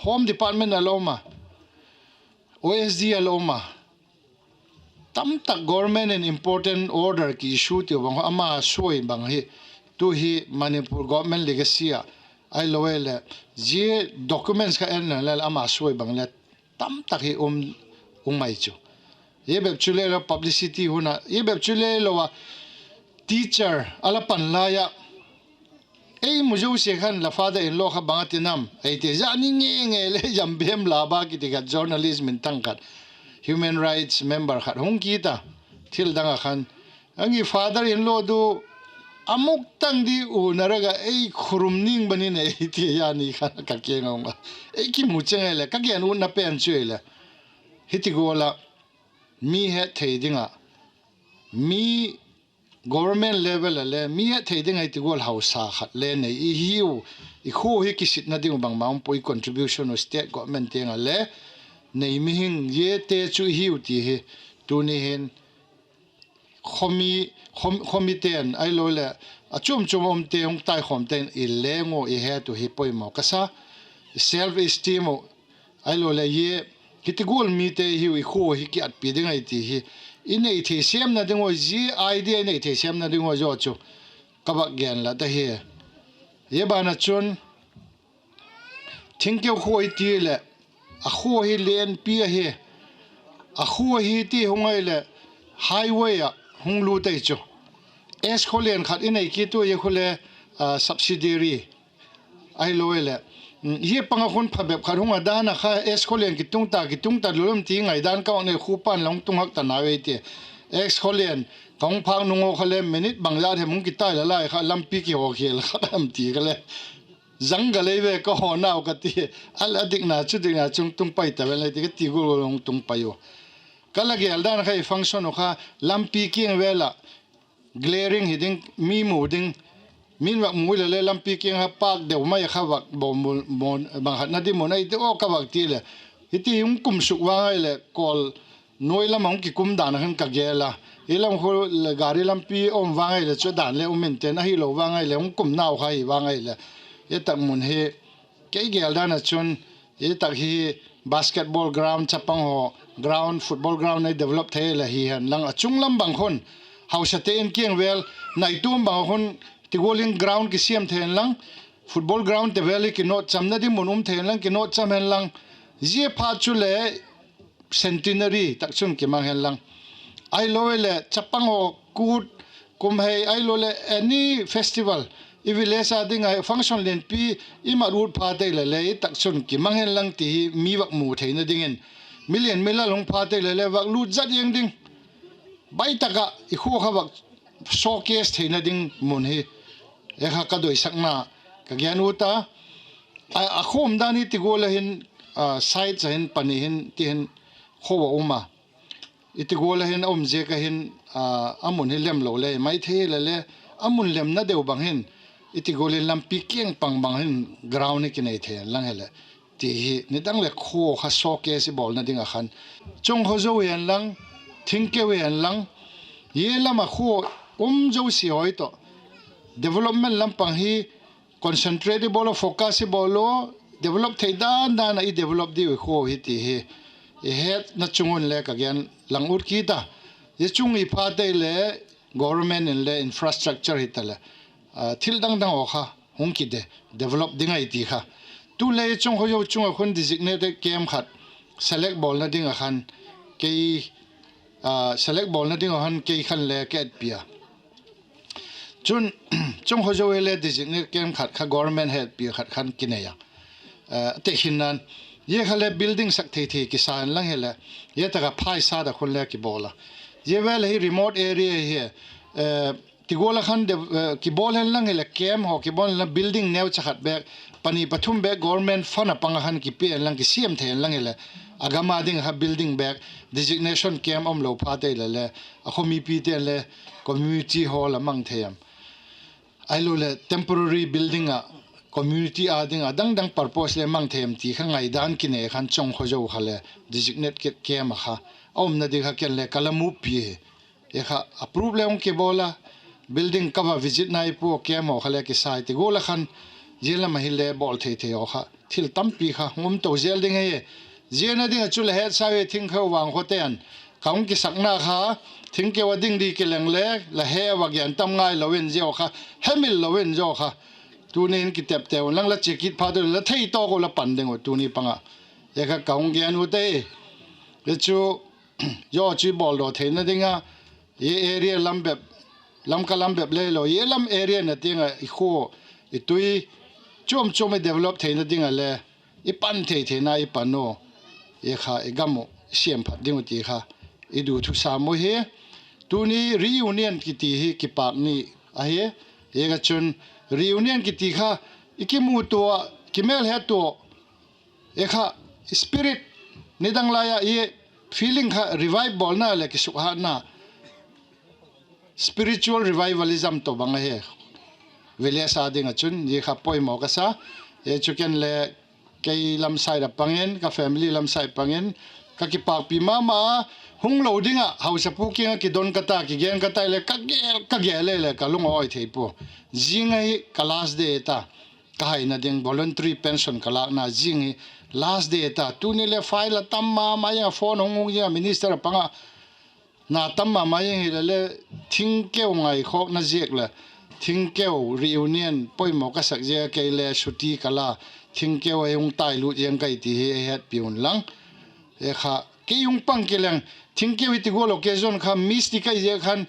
Home Department a la um a, O S D a la um a, tamtak government in important order ki issue tiu bang, ama suai bang hi, tu hi Manipur government legacy ah Ahilo leh, zia documents kha en leng le ama suai bang le tamtak hi um, um mai chu. Zia bep chu le lo publicity hun a, zia bep chu le lo a teacher a la pan lai ah, ei mu zosia khan la father-in-law kha bang a ti nam ei ti, zani nge nge le Zambem Laba kiti khat journalist minthang khat, human rights member khat hung kit a, thil dang ah khan, ang i father-in-law du a muk tang di u na rek ah ei khurum ning ban in ei ti, zani khan ka kiang a hung a, ei kimu cheng ei le ka gen utna pen chu ei le, hiti gual ah mi het thei ding ah, mi government level ah le mi het thei ding ah hiti gual hausa khat le nei i hiu, i khua hi kisitna ding uh bangma um pua, i contribution uh state government tiang ah le nei mihing ziate chu i hiu ti hi tuni hin khomi, khomi ten ahilo leh a chuam chuam a umte hung taikhawmte'n i leng uh i het uh hi poimaw ka sa, self esteem uh, ahilo leh zia hiti gual mite hiu i khua hi kiatpi ding ahi ti hi i nei thei sêmna ding ua, zia idea i nei thei sêmna ding ua zaw chu ka vak gen la ta hi. Zia ban ah chun Thingkeu khua i ti leh, a khua hi lianpi ahi, a khua hi ti hung ai leh highway ah hung lut ei chu. S khawlian khat i nei kit ua, zia khu le subsidiary ahilo leh, zia pang ah khun phabep khat hung a dan a kha S khawlian kitung ta, kitung ta lulum ti ngaidan ka nei, khu pan la hung tung hak ta nau ei ti. S khawlian ka hung phâk nung ua kha le minute bangzat hem hung kitai la lai kha lampi kihaw khel khat am ti kha le, zang ka lei ve ka haw nau ka ti. A la dikna chu dikna chung tung pai ta vel ei ti ka ti gual gual hung tung pai u. Ka la gel dan kha i function uh kha lampi kiang vel ah glaring hi ding, mi mu ding, min vak mu ila le lampi kiang kha pâk deu mai a kha vak bawm, bawm bang khat na di mun ei ti aw ka vak ti leh, hiti hung kum suk vang ai leh kawl nuai lam a hung kikum dan a khan ka gel a, i lam khu gari lampi um vang ai leh chu dan le um in ten, ahilo vang ai leh hung kum nau kha hi vang ai leh, i tak mun hi kei gel dan ah chun, i tak hi basketball ground, chapang haw ground, football ground ei develop thei leh hi hen lang, a chung lam bang khun hausate in kiang vel nai tuam bang khun ti gual in ground kisiam thei hen lang, football ground te vel hi kinawtchamna ding mun um thei hen lang, kinawtcham hen lang, zia phat chu le centenary tak chun kimang hen lang, ahilo leh chapang haw kût, kum hei ahilo leh any festival, i village a ding a function lianpi i mat ut phat ei leh le i tak chun kimang hen lang ti hi mi vak mu theina dingin, mi lian mi lal hung phat ei leh le vak lut zat ziang ding, bai tak ah i khua kha vak showcase theina ding mun hi, e kha ka doisakna ka gen ut a. A khua um dan hi ti gual a hin, side a hin pani hin ti hin khua a um a, i ti gual a hin a um ziak a hin, a mun hi lem lo le mai thei leh le, a mun lemna deu bang hin i ti gual in lampi kiang pang bang hin ground hi kinei thei hen lang hileh, ti hi nidang leh khua kha showcase i bawlna ding ah khan, Chungkhozo hi hen lang, Thingkeu hi hen lang, zia lam ah khua um zosia hawi tawh development lam pang hi concentrate i bawl a, focus i bawl a, develop thei dan dan ah i develop diu i khua hi ti hi i hetna chung un le ka gen lang ut kit a. Zia chung i phat ei leh government in le infrastructure hitaleh, thil dang dang haw kha hung kide, develop ding ahi ti kha. Tu le Chungkhozo chung ah khun designated camp khat select bawlna ding ah khan, kei, select bawlna ding ah khan kei khan le ka etpi a. Chun, Chungkhozo hile designated camp khat kha government hetpi khat khan kinei a, tekhinna'n, zia kha le building sak thei thei kisa hen lang hileh, zia tak ah phaisat ah khun le kibawl a. Zia vel hi remote area hi, ti gual ah khan kibawl hen lang hileh, camp haw kibawl hen lang building neucha khat bêk, pani pathum bêk government fund ah pang ah khan kipia hen lang, kisiam thei hen lang hileh, a gam a ding kha building bêk, designation camp umlo phat ei leh le, a khaw mipite'n le community hall a mang thei am, ahiloleh temporary building ah community â ding a dang dang purpose le mang thei am ti kha ngaidan kinei khan Chungkhozo kha le designated camp ah kha a umna ding kha ken le ka la move pi hi. Hi kha approve le hung kibawl a, building ka va visit nai pua, camp haw kha le kisai ti gual ah khan, zia lam ah hile bawl thei thei haw kha thil tampi kha hung um to zel ding hi. Ziana ding ah chu la hetsau hi, Thingkeu vang khawte'n ka hung kisakna kha, Thingkeu a ding di kileng le la he va gen tam ngailo in zia kha, hemil lo in zia kha Tuni in kitepte un lang la chia kit phat u la thei tawk u la pan ding uh tuni pang ah. Zia kha ka hung gen u te. Zia chu, zia chu i bawldaw theina ding a, i area lam bep, Lamka lam bep le lo, i lam area na tiang ah i khua, i tui, chuam chuam i develop theina ding ah le, i pan thei theina i pan u, zia kha i gam uh siam phat ding uh ti kha i du thusam u hi. Tuni reunion kiti hi kipâk ni ahi. Zia ka chun reunion kiti kha i kimutua, kimêl hetua, zia kha spirit, nidang lai ah i feeling kha revive bawlna leh kisukhatna, spiritual revivalism tawh bang ahi. Village a ding ah chun zia kha poimaw ka sa. Zia chu ken le kei lam side ah pang in, ka family lam side pang in, ka kipâkpi ma ma a, hung lo ding ah hausapu kiang ah kidon ka ta, kigen ka ta le, ka gel, ka gel le le ka lung a awi thei pua. Zing ahi ka last day ta, ka haina ding voluntary pension ka lâkna zing hi last day ta. Tuni le file a tam ma ma ing a, phone hung hung zing a, minister a pang a, na tam ma ma ing hile le, thingkeu ngaikhawkna ziak leh, thingkeu reunion poimaw ka sak ziak a kei le suti ka la, thingkeu a hung tai lut ziang kai ti hi ei hetpi unlang. E kha, kei hung pang kileng, thingkeu hi ti gual occasion kha miss ti kai ziak khan,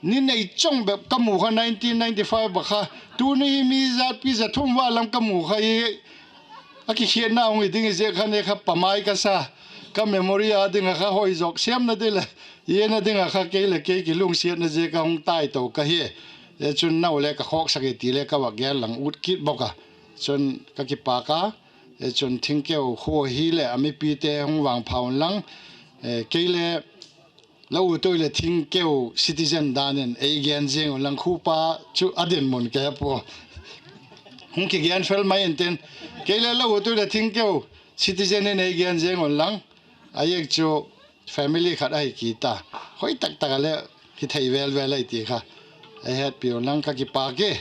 ni nei chawng bep ka mu kha nineteen ninety-five a kha, tuni hi mi zatpi za thum va lam ka mu kha hi, a kikhiatna hung hi ding hi ziak khan e kha pamai ka sa, ka memory a ding ah kha hoi zawk siamna ding leh, i ena ding ah kha kei leh kei kilungsiatna ziak a hung tai to ka hi. E chun nau le ka khawksak hi ti le ka va gen lang ut kit bawk a. Chun ka kipâk a, e chun thingkeu khua hileh a mipite hung vangpha unlang, e, kei le la u toi leh thingkeu citizen dan in ei gen ziang unlang khuapa chu a dinmun ka he pua. Hung kigen fel mai intin, kei le la u toi leh thingkeu citizen in ei gen ziang unlang, a ziak chu family khat ahi kit a, hoi tak tak a le hithei vel vel ahi ti kha ei hetpi unlang ka kipâk e.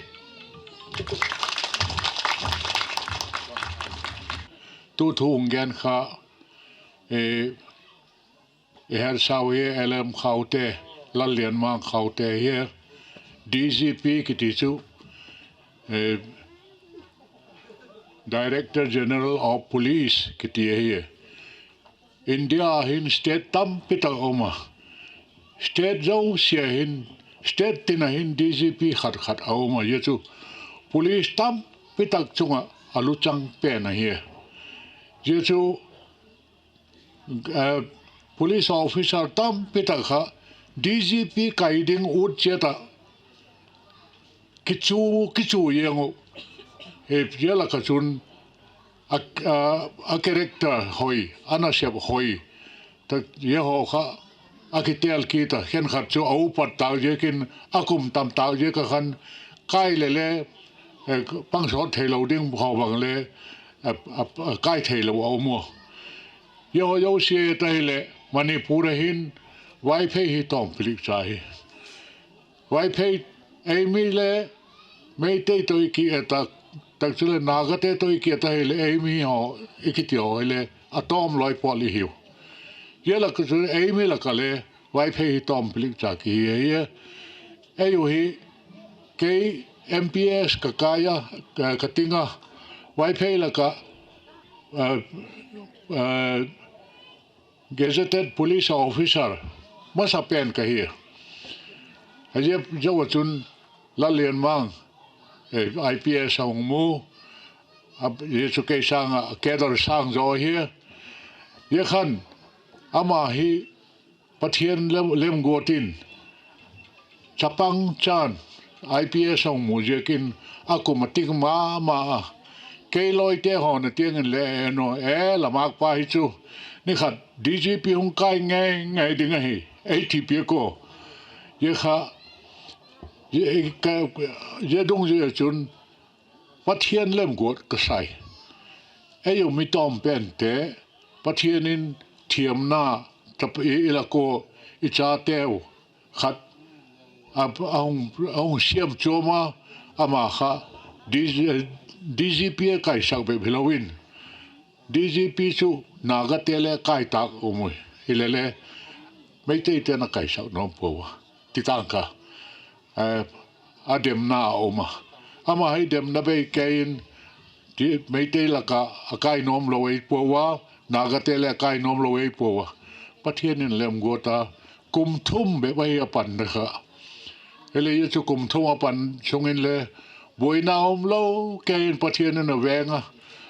Tu thu hung gen kha, e, i hetsau hi L M Khaute, Lallianmang Khaute hi, D G P kiti chu, e, Director General of Police kiti ahi. India ah hin state tampi tak a um a, state zosia hin, state tin ah hin D G P khat khat a um a, zia chu police tampi tak chung ah a luchang pen ahi. Zia chu police officer tampi tak kha D G P kai ding ut chiat ah kichu, kichu ziang uh. Zia lak ah chun a, a character hoi, a nasep hoi, zia haw kha a kitel kit a, khenkhat chu a upat tâk ziakin, a kum tam tâk ziak ah khan kai le le, pangsawt theilo ding haw bang le kai theilo a um u. Zia haw zosia ta hileh Manipur ah hin Vaiphei hi tawm pilik cha hi. Vaiphei, ei mi le Meitei tawh i ki et a, tak chuleh Nagate tawh i ki et a hileh ei mi haw i kiti haw hile a tawm lawi pawl i hiu. Zia lak ah chu ei mi lak ah le Vaiphei hi tawm pilik cha kihi ahi. Ei u hi, kei M P S ka kai a, ka ting a, Vaiphei lak ah gazetted police officer masa pen ka hi. A zia zo a chun Lallianmang, I P S a hung mu, zia chu kei sâng ah cadre sâng zaw ahi. Zia khan ama hi Pathian lemguat in chapang chan I P S a hung mu ziakin a kum a tik ma ma a. Kei lawite hawna tiang in le en u, e, la mâkpa hi chu ni khat D G P hung kai ngei ngei ding ahi, ei ti piak ua. Zia kha, zia dungzui ah chun Pathian lemguat ka sai. Ei u mi tawm pente Pathian in thiamna i lak ua, i chateu khat a hung siam chuam a, ama kha D G P a kaisak bep hilo in, D G P chu Nagate le kai tâk um ui, hilele Meiteite'n a kaisak nuam puau a, ti tâng kha a demna a um a. Ama hi demna bei kei in, Meitei lak ah a kai nuam lo ei puau a, Nagate le a kai nuam lo ei puau a. Pathian in lem guat a, kum thum bep ahi a panna kha. Hileh chu kum thum a pan sung in le buaina um lo kei in Pathian in a veng a,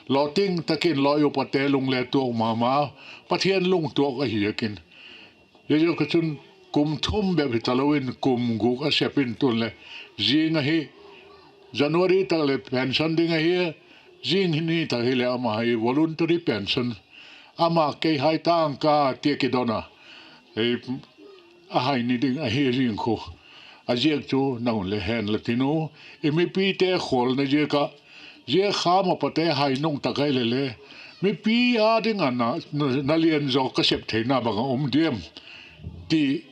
lawting tak in lawi upate lung le tuak ma ma, Pathian lungtuak ahi ziakin. Ziaziakchun, kum thum bep hi talo in kum guk a sep in tun le, zing ahi, January tak leh pension ding ahi, zing hi ni tak hileh ama hi voluntary pension, ama kei hai tang ka ti a kidon a, a hai ni ding ahi zing khu. A ziak chu nang un le hen la tin u, i mipite khawlna ziak ah, zia kha mapate hai nung tak ahile le, mipi â ding ah na, na lian zaw ka sep theina bang a um diam ti,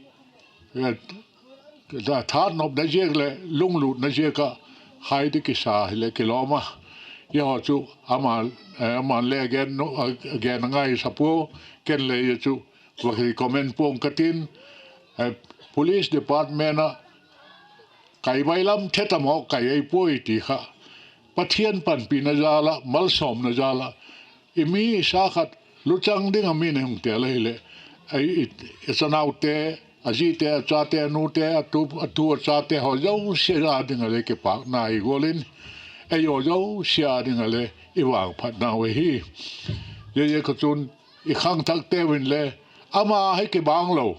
thanopna ziak leh lunglutna ziak ah hai di kisa hileh kilawm a. Zia haw chu ama'n le a gen a ngai sa pua, ken le zia chu va comment pua'ng ka tin, police department ah kai bailam thet a maw kai ei puai ti kha, Pathian panpina jal ah, malsawmna jal ah, i mi sa khat luchang ding ah mi'n a hung tel ahileh, a chanaute, a zite, a chate, a nute, a tu a chate haw zosia â ding ah le kipâkna i gual in, ei haw zosia â ding ah le i vangphatnau ahi. Ziaziakchun, i khangthakte un le, ama hi kibang lo,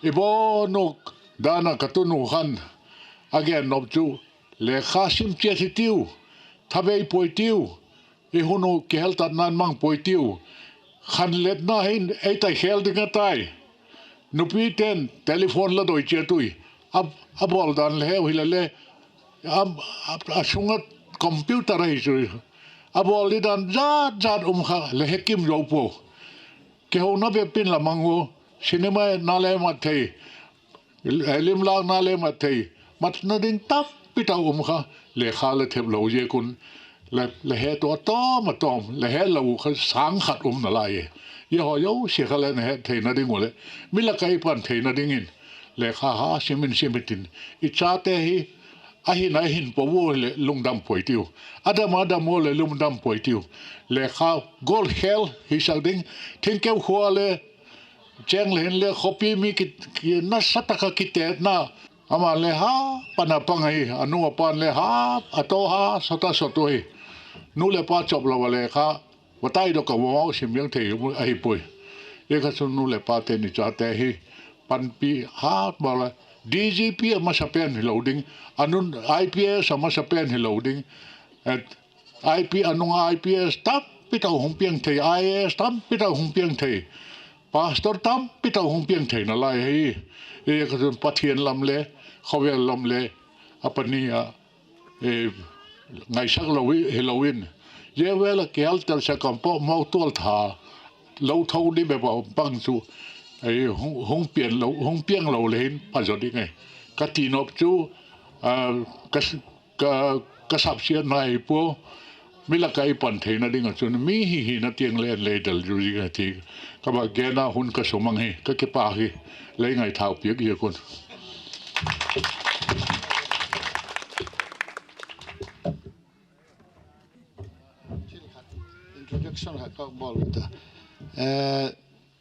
i bawn uh dan ah ka tunu khan a gen nop chu, lekha sim chiat hi tiu, thabei puai tiu, i hun uh kiheltatna'n mang puai tiu, khanletna hin ei tai khêl ding a tai. Nupite'n telephone la doi chiat ui, a bawl dan le heu hile le, a sung ah computer ahi chu, a bawl di dan zat zat um kha le he kim zo puau. Kihouna bep in la mang u, cinema na le mat thei, limlâkna le mat thei, matna ding tampi tak um kha, lekha la thep lo ziak un, la het uh a tawm a tawm, la het lo uh kha sâng khat um nalai e. Zia haw zosia kha le na het theina ding uh leh, mi lak ah i pan theina dingin, lekha ha sim in sim i tin, i chate hi, a hin a hin po ua leh lungdam puai tiu, a dam a dam ua leh lungdam puai tiu. Lekha gual khêl hisak ding, Thingkeu khua le chêng le hin le khawpi mi nasa tak ah kitetna, ama'n le ha pan a pang ahi, a nu a pa'n le ha, a taw ha sawt a sawt uhi. Nu leh pa chawp lo a lekha va tai dok a, va mau sim ziang thei ahi puai. Zia kha chun nu leh pate'n i chate hi panpi ha ma la, DGP a masapen hilo ding, a nun IPS a masapen hilo ding, IP a nung IPS tampi tak hung piang thei, IAS tampi tak hung piang thei, pastor tampi tak hung piang thei nalai hi. Zia kha chun Pathian lam le khawvel lam le a pani ah ngaisak lo hilo in, zia vêl ah kiheltel sak a pawmhaw tual tha lo tho di bep a pang chu, hung piang lo le hin pha zaw ding ahi, ka ti nop chu, ka sapsiatna hi pua, mi lak ah i pan theina ding ah chun mi hi hina tiang le en lei del zu ding ahi ti ka va gen a, hun ka sumang hi, ka kipâk hi, lei ngaithâk piak ziak un.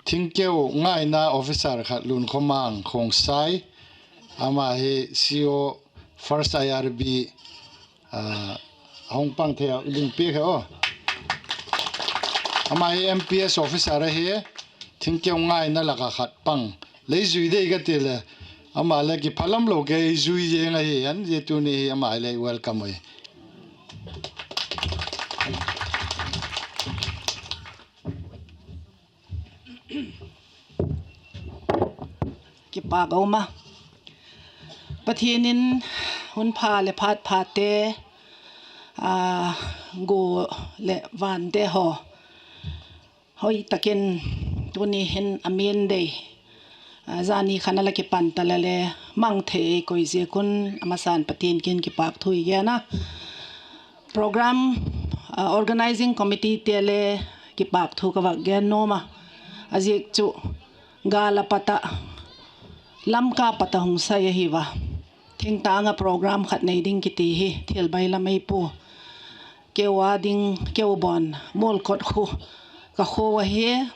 Thingkeu ngaina officer khat Lunkhawmang Khongsai, ama hi CO First IRB hung pang thei a, lungpi khe aw. Ama hi MPS officer ahi, Thingkeu ngaina lak ah khat pang, lei zui dei ka ti le, ama le kiphalam lo kei zui zeng ahi, an zia tuni hi ama le welcome ui. Kipâk a um a, Pathian in hun pha leh phat phate, gua leh vante haw hoi tak in tuni hin a min dei, zani khan a la kipan ta le le, mang thei ei koi ziak un a masa'n Pathian kiang in kipâk thu i gen a, program organising committeete le kipâk thu ka vak gen nuam a, a ziak chu gâl a pat ah, Lamka pat ah hung sai ahi a, Thingtâng ah program khat nei ding kiti hi thil bailam ei pua. Keu a ding, keu bawn Mualkot khu ka khua ahi.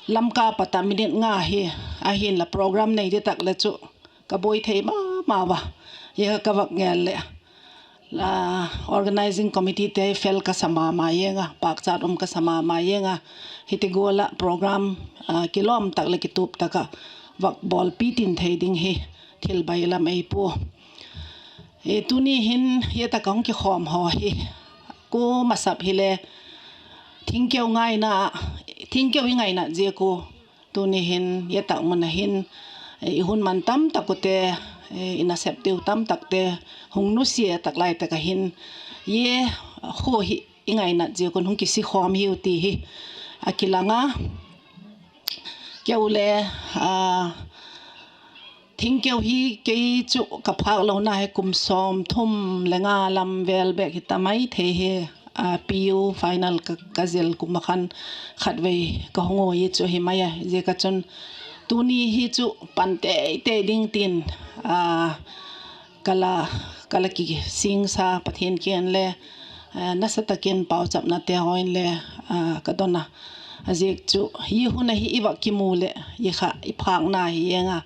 Lamka pat ah minute nga hi, ahinla program nei di tak leh chu ka buai thei ma ma ua. Zia ka vak ngel leh, organising committeete fel ka sa ma ma eng a, pâkchat um ka sa ma ma eng a. Hiti gual ah program kilawm tak leh kitup tak ah vak bawlpi tin thei ding hi thil bailam ei pua. Tuni hin zia tak a hung kikhawm haw hi kuama sap hile, thingkeu i ngainat ziak ua, tuni hin zia tak mun a hin i hun man tam tak ute, i nasepte uh tam takte hung nusia tak lai tak a hin, zia khua hi i ngainat ziak un hung kisikhawm hiu ti hi a kilang a. Keu le, thingkeu hi kei chu ka phâk lona hi kum sawmthum le nga lam vel bek hi ta mai thei hi. PU final ka zil kum ah khan khatvei ka hung ui chu hi mai a, ziak a chun tuni hi chu pan tei tei ding tin ka la kisingsa Pathian kiang le nasa tak in pauchapnate haw in le ka don a. A ziak chu zia hun a hi i vak kimu leh i kha i phâkna hi eng a,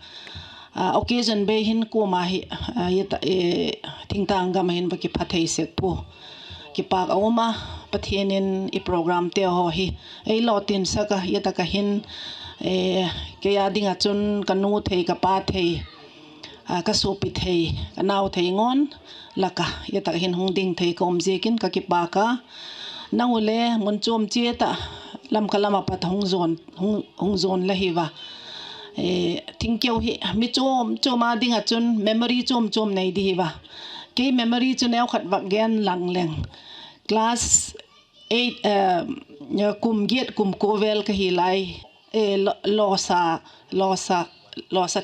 occasion bei hin kuama hi thingtâng gam a hin va kipha thei sek pua. Kipâk a um a, Pathian in i programte haw hi ei lawtinsak a, zia tak a hin kei â ding ah chun ka nu thei, ka pa thei, ka suapi thei, ka nau thei ngawn lak a zia tak hin hung ding thei ka um ziakin ka kipâk a. Nang u le mun chuam chiat ah Lamka lam a pat hung zuan la hi ua. Thingkeu hi mi chuam chuam â ding ah chun memory chuam chuam nei di hi ua. Kei memory chu neukhat vak gen lang leng, class eight, kum giat kum kua vel ka hi lai, lawsa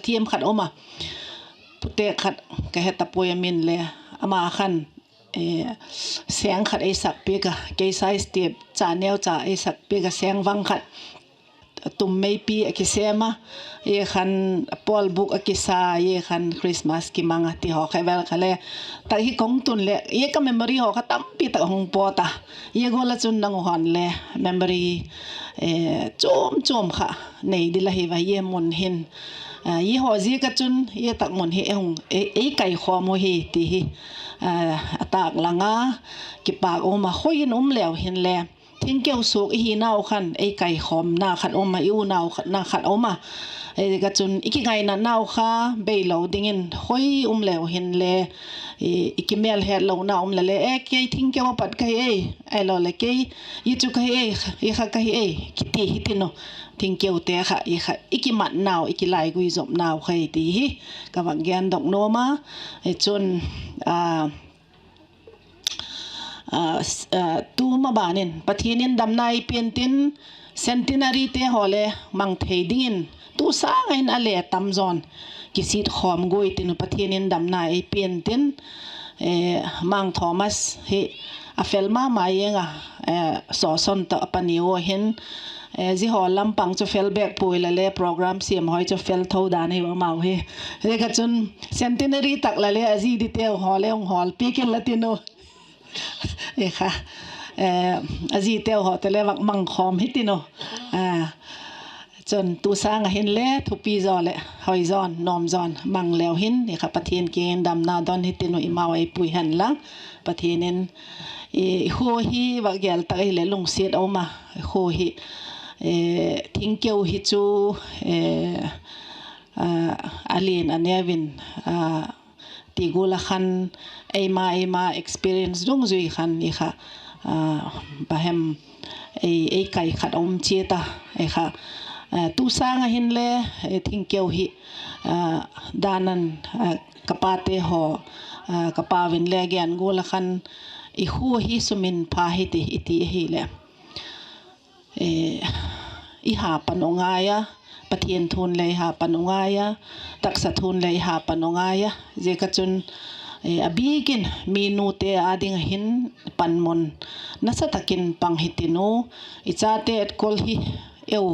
thiam khat um a, putek khat ka he ta puai a min le, ama khan seng khat ei sak piak a, kei size tiap cha neu cha ei sak piak a, seng vang khat tum meipi a kisêm a, zia khan pawlbûk a kisa, zia khan Christmas kimang a ti haw kha vel kha le, tak hi ka hung tun leh zia ka memory haw kha tampi tak hung pawt a. Zia gual ah chun nang u haw'n le memory chuam chuam kha nei di la hi ua, zia mun hin. Zia haw ziak a chun zia tak mun hi ei kaikhawm u hi ti hi a tâk lang a, kipâk um a. Khoi in um leu hinle, thingkeu suak i hinau khan ei kaikhawmna khat um a, i unau khatna khat um a. Ziak a chun i kingainatnau kha beilo dingin khoi um leu hinle, i kimêl hetlona um le le, e kei thingkeu a pat ka hi ei, ahilo leh kei i chu ka hi ei, i kha ka hi ei kiti hitin u. Thingkeute kha i kha i kimatnau, i kilaigui zopnau kha hi ti hi ka vak gendok nuam a. Chun tu maban in Pathian in damna ei pian tin, centenaryte haw le mang thei dingin tu sâng ah hin a le tam zaw'n kisit khawm guai tin u, Pathian in damna ei pian tin. Mang Thomas hi a fel ma ma eng a, Sawson tawh a pani ua hin, zia haw lam pang chu fel bek puai la le program siam hoi chu fel tho dan ahi amau hi. Ziak a chun centenary tak la le a zi diteu haw le hung hawlpiak inla tin u. A ziteu haw te le vak mang khawm hitin u. Chun tu sâng ah hinle thupi zaw leh hoi zaw'n nuam zaw'n mang leu hin i kha Pathian kiang in damna don hitin u, i mau ei pui hen lang. Pathian in, i khua hi vak gel tak ahileh lungsiat a um a, khua hi, thingkeu hi chu a lian a neu in, ti gual a khan eima eima experience dungzui khan i kha bang hem ei kai khat a um chiat a, i kha tu sâng ah hinle thingkeu hi dan an ka pate haw, ka pau in le gen gual a khan i khua hi sumin pha hi ti i ti ahileh i ha pan u ngai a, Pathian thu'n le i ha pan u ngai a, taksa thu'n le i ha pan u ngai a. Ziak a chun a bîk in mi nute â ding ah hin panmun nasa tak in pang hitin u, i chate etkol hi eu,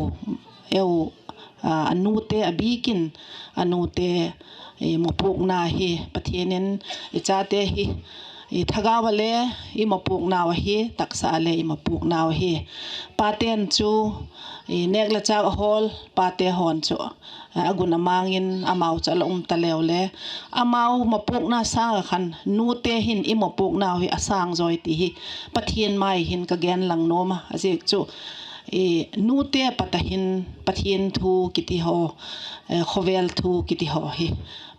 eu, a nute a bîk in a nute i mawpuakna hi Pathian in i chate hi, i thagau a le i mawpuaknau ahi, taksa a le i mawpuaknau ahi. Pate'n chu, i nêk le châk a hawl pate haw'n chu, a gun a mang in amau chu a la um ta leu le, amau mawpuakna sâng ah khan nute hin i mawpuaknau hi a sâng zawi ti hi Pathian mai hin ka gen lang nuam a, a ziak chu, nute pat a hin Pathian thu kiti haw, khawvel thu kiti haw hi,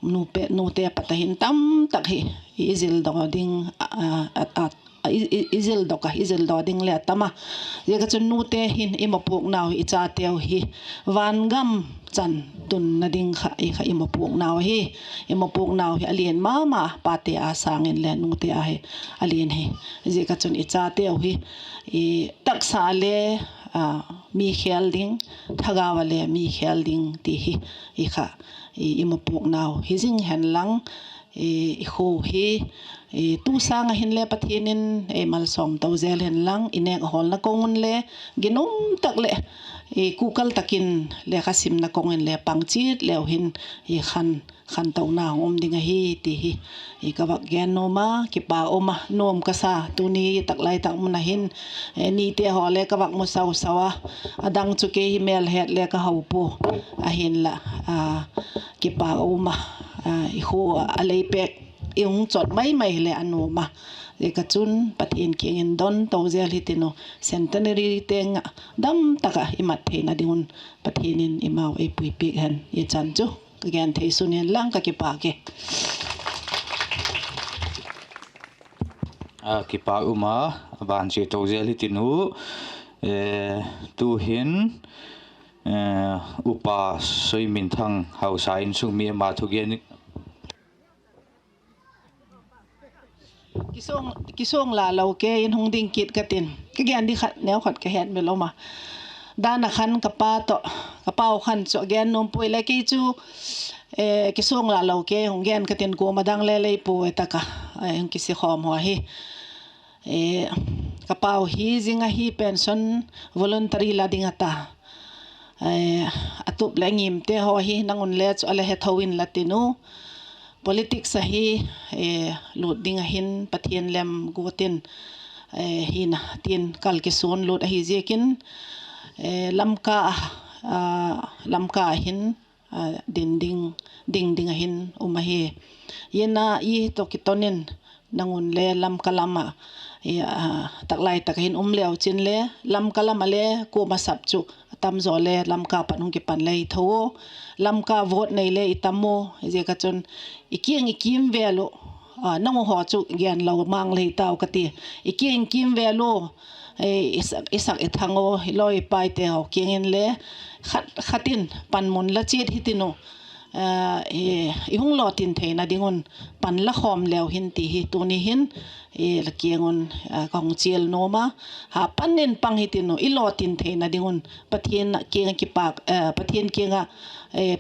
nute pat a hin tamtak hi i zildaw ding, i zildok a, i zildaw ding le a tam a. Ziak ah chun nute hin i mawpuaknau hi i chateu hi vangam chan tunna ding kha i kha i mawpuaknau ahi. I mawpuaknau hi a lian ma ma, pate a sâng in le nute a hi a lian hi. Ziak ah chun i chateu hi taksa le mi khêl ding, thagau a le mi khêl ding ti hi i kha i mawpuaknau hi zing hen lang, i khua hi tu sâng ah hinle Pathian in ei malsawm to zel hen lang, i nêk hawlna kong un le ginum tak leh kukal tak in lekha simna kong in le pang chiat leu hin, khan, khantona hung um ding ahi ti hi ka vak gen nuam a, kipak um a, nuam ka sa. Tuni tak lai tak mun a hin nite haw le ka vak mu sau sau a, a dang chu kei hi mêl het le ka hau pua, ahinla kipak um a, i khua a lei pêk i hung chot mai mai hileh a nuam a. Ziak ah chun Pathian kiang in don to zel hitin u, centenary teng ah dam tak ah i mat theina ding un Pathian in eimau ei puipiak hen, i chan chu ka gen thei sun hen lang ka kipak e. Kipak um a, a ban chia to zel hitin u, tu'hin Upa Soiminthang Hausa Insung mi ama thugen kisung la lo kei in hung ding kit ka tin, ka gen di khat neu khat ka hetmil um a. Dan a khan ka pa tawh, ka pau khan chu a gen nuam puai le kei chu kisung la lo kei hung gen ka tin, kuama dang le lei puai tak a hung kisikhawm haw hi. Ka pau hi zing ahi pension voluntary la ding a ta. A tup leh ngimte haw hi nang un le chu a la he tho inla tin u. Politics ahi, lût ding a hin Pathian lem guat in, hina tin kal kisuan lût ahi ziakin, Lamka, Lamka hin din ding, ding ding a hin um ahi. Zia i tawh kiton in nang un le Lamka lam ah, tak lai tak a hin um leu chin le, Lamka lam ah le kuama sap chu a tam zaw le Lamka pat hung kipan le i tho u. Lamka vote nei le i tam u, ziak ah chun i kiang i kîmvêl u, nang u haw chu gen lo mang le i tau ka ti, i kiang i kîmvêl u, i sak i thang u, i lawi paite haw kiang inle khat khat in panmun la chiat hitin u, i hung lawtin theina ding un pan la khawm leu hin ti hi tuni hin la kiang un ka hung chial nuam a. Ha pan in pang hitin u, i lawtin theina ding un Pathian kiang ah kipak, Pathian kiang ah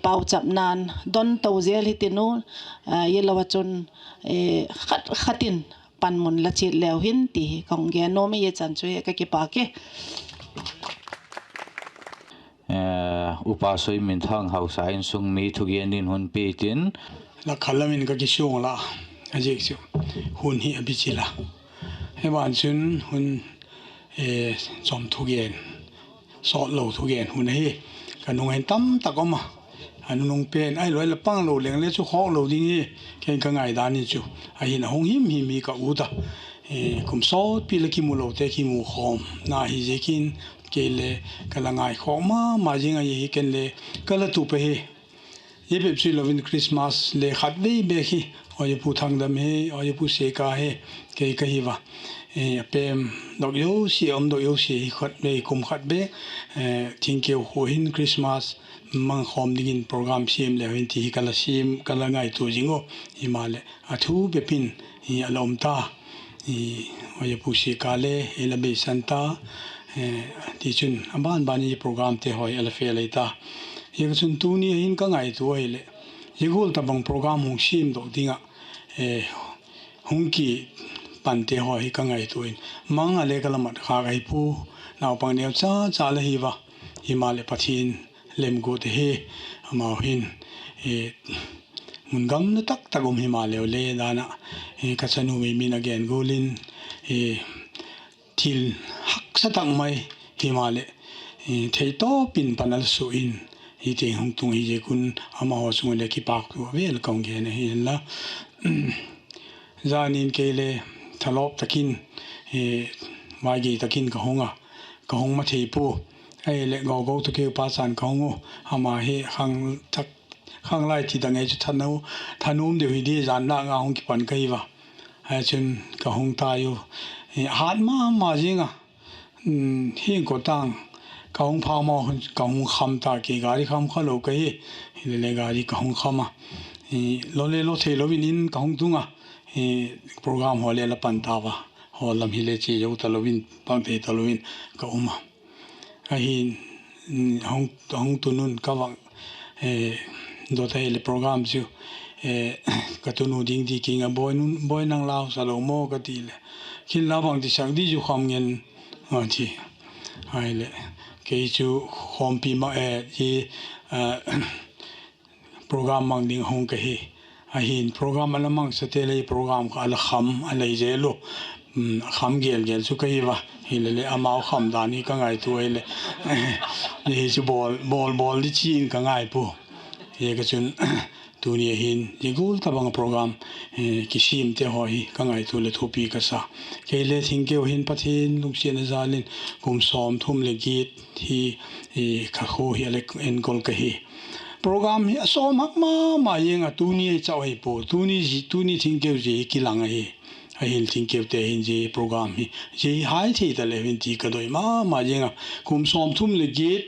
pauchapna'n don to zel hitin u, zia lo ah chun khat khat in panmun la chiat leu hin ti hi ka hung gen nuam e, zia chan chu hi ka kipak e. Upa Soiminthang Hausa Insung mi thugen in hun pia tin, la khat lam in ka kisuang la, a ziak chu hun hi a bichil a, hi ban chun hun chom thugen, sawt lo thugen hun ahi. Ka nung ah hin tamtak um a, a nunung pen ahiloleh pang lo leng le chu khawk lo ding hi, ken ka ngaidan in chu. Ahin a hung him him hi ka ut a, kum sawtpi la kimu lote kimu khawmna hi ziakin, kei le ka la ngaikhawk ma ma zing ahi hi, ken le ka la tup ahi. Zia bep chu hilo in Christmas le khatvei bêk hi, Aw Pu Thangdam hi, Aw Pu Seka hi, kei ka hi va, a pem dok zosia, um dok zosia hi khatvei kum khat bêk, Thingkeu khua hin Christmas mang khawm dingin program siam leu hin ti hi ka la siam, ka la ngaitua zing u. Himaleh a thu bep in a la um ta, Aw Pu Seka le ei la beisan ta, tichun a ban ban in programte haw hi a la fel ei ta. Ziak ah chun tuni a hin ka ngaitua ahileh, zia gual tabang program hung siamdok ding ah hung kipante haw hi ka ngaitua in, mang a le ka la mat khâk ahi pua, naupang neu cha cha la hi va, himaleh Pathian lemguat ahi, amau hin, mun gamla tak tak um himaleu le dan ah, ka chanu Meimin a gen gual in, thil haksa tak mai himaleh, theitawp in pan a la sua in, hiti hung tung ahi ziak un, amahaw chung ah le kipâk thu a vêl ka hung gen ahi inla, zan in kei le thalawp tak in, vaigei tak in ka hung a, ka hung ma thei pua. Ahileh Gogo tawh keu pa chan ka hung u, ama hi khanglai ti dang ei chu thanuam deu hi di, zan lâk nga hung kipan ka hi ua. Chun ka hung tai u, hat ma ma zing a, hing ko tang, ka hung pha ma, ka hung kham ta, kei gari kham kha lo ka hi, hilele gari ka hung kham a, lo le lo theilo in in ka hung tung a, program haw le la pan tau a, haw lam hile chia zo talo in, pang thei talo in ka um a. Ahin, hung tun un ka vak dot ahileh program chu ka tunu ding di kiang a, Bawi, nang lau sa lo maw ka ti leh, Khin la bang ti sak di zu kham ngen, a ti. Ahileh kei chu khawmpi ma e, program mang ding a hung ka hi. Ahin program a la mangsate le program kha a la kham a lei zel u, kham gel gel chu ka hi ua. Hilele amau kham dan hi ka ngaitua ahileh, hi chu bawl bawl di chi in ka ngai pua. Ziaka chun tuni a hin zia gual tabang a program kisiamte haw hi ka ngaitua leh thupi ka sa. Kei le Thingkeu hin Pathian lungsiatna jal in kum sawmthum leh giat hi ka khua hi a le enkol ka hi. Program hi a sawm hak ma ma ziang a, tuni a chau ahi pua, tuni Thingkeu zia hi kilang ahi. Ahin Thingkeute hin zia program hi, zia hi hai thei ta leu hin ti ka doi ma ma ziang a, kum sawmthum leh giat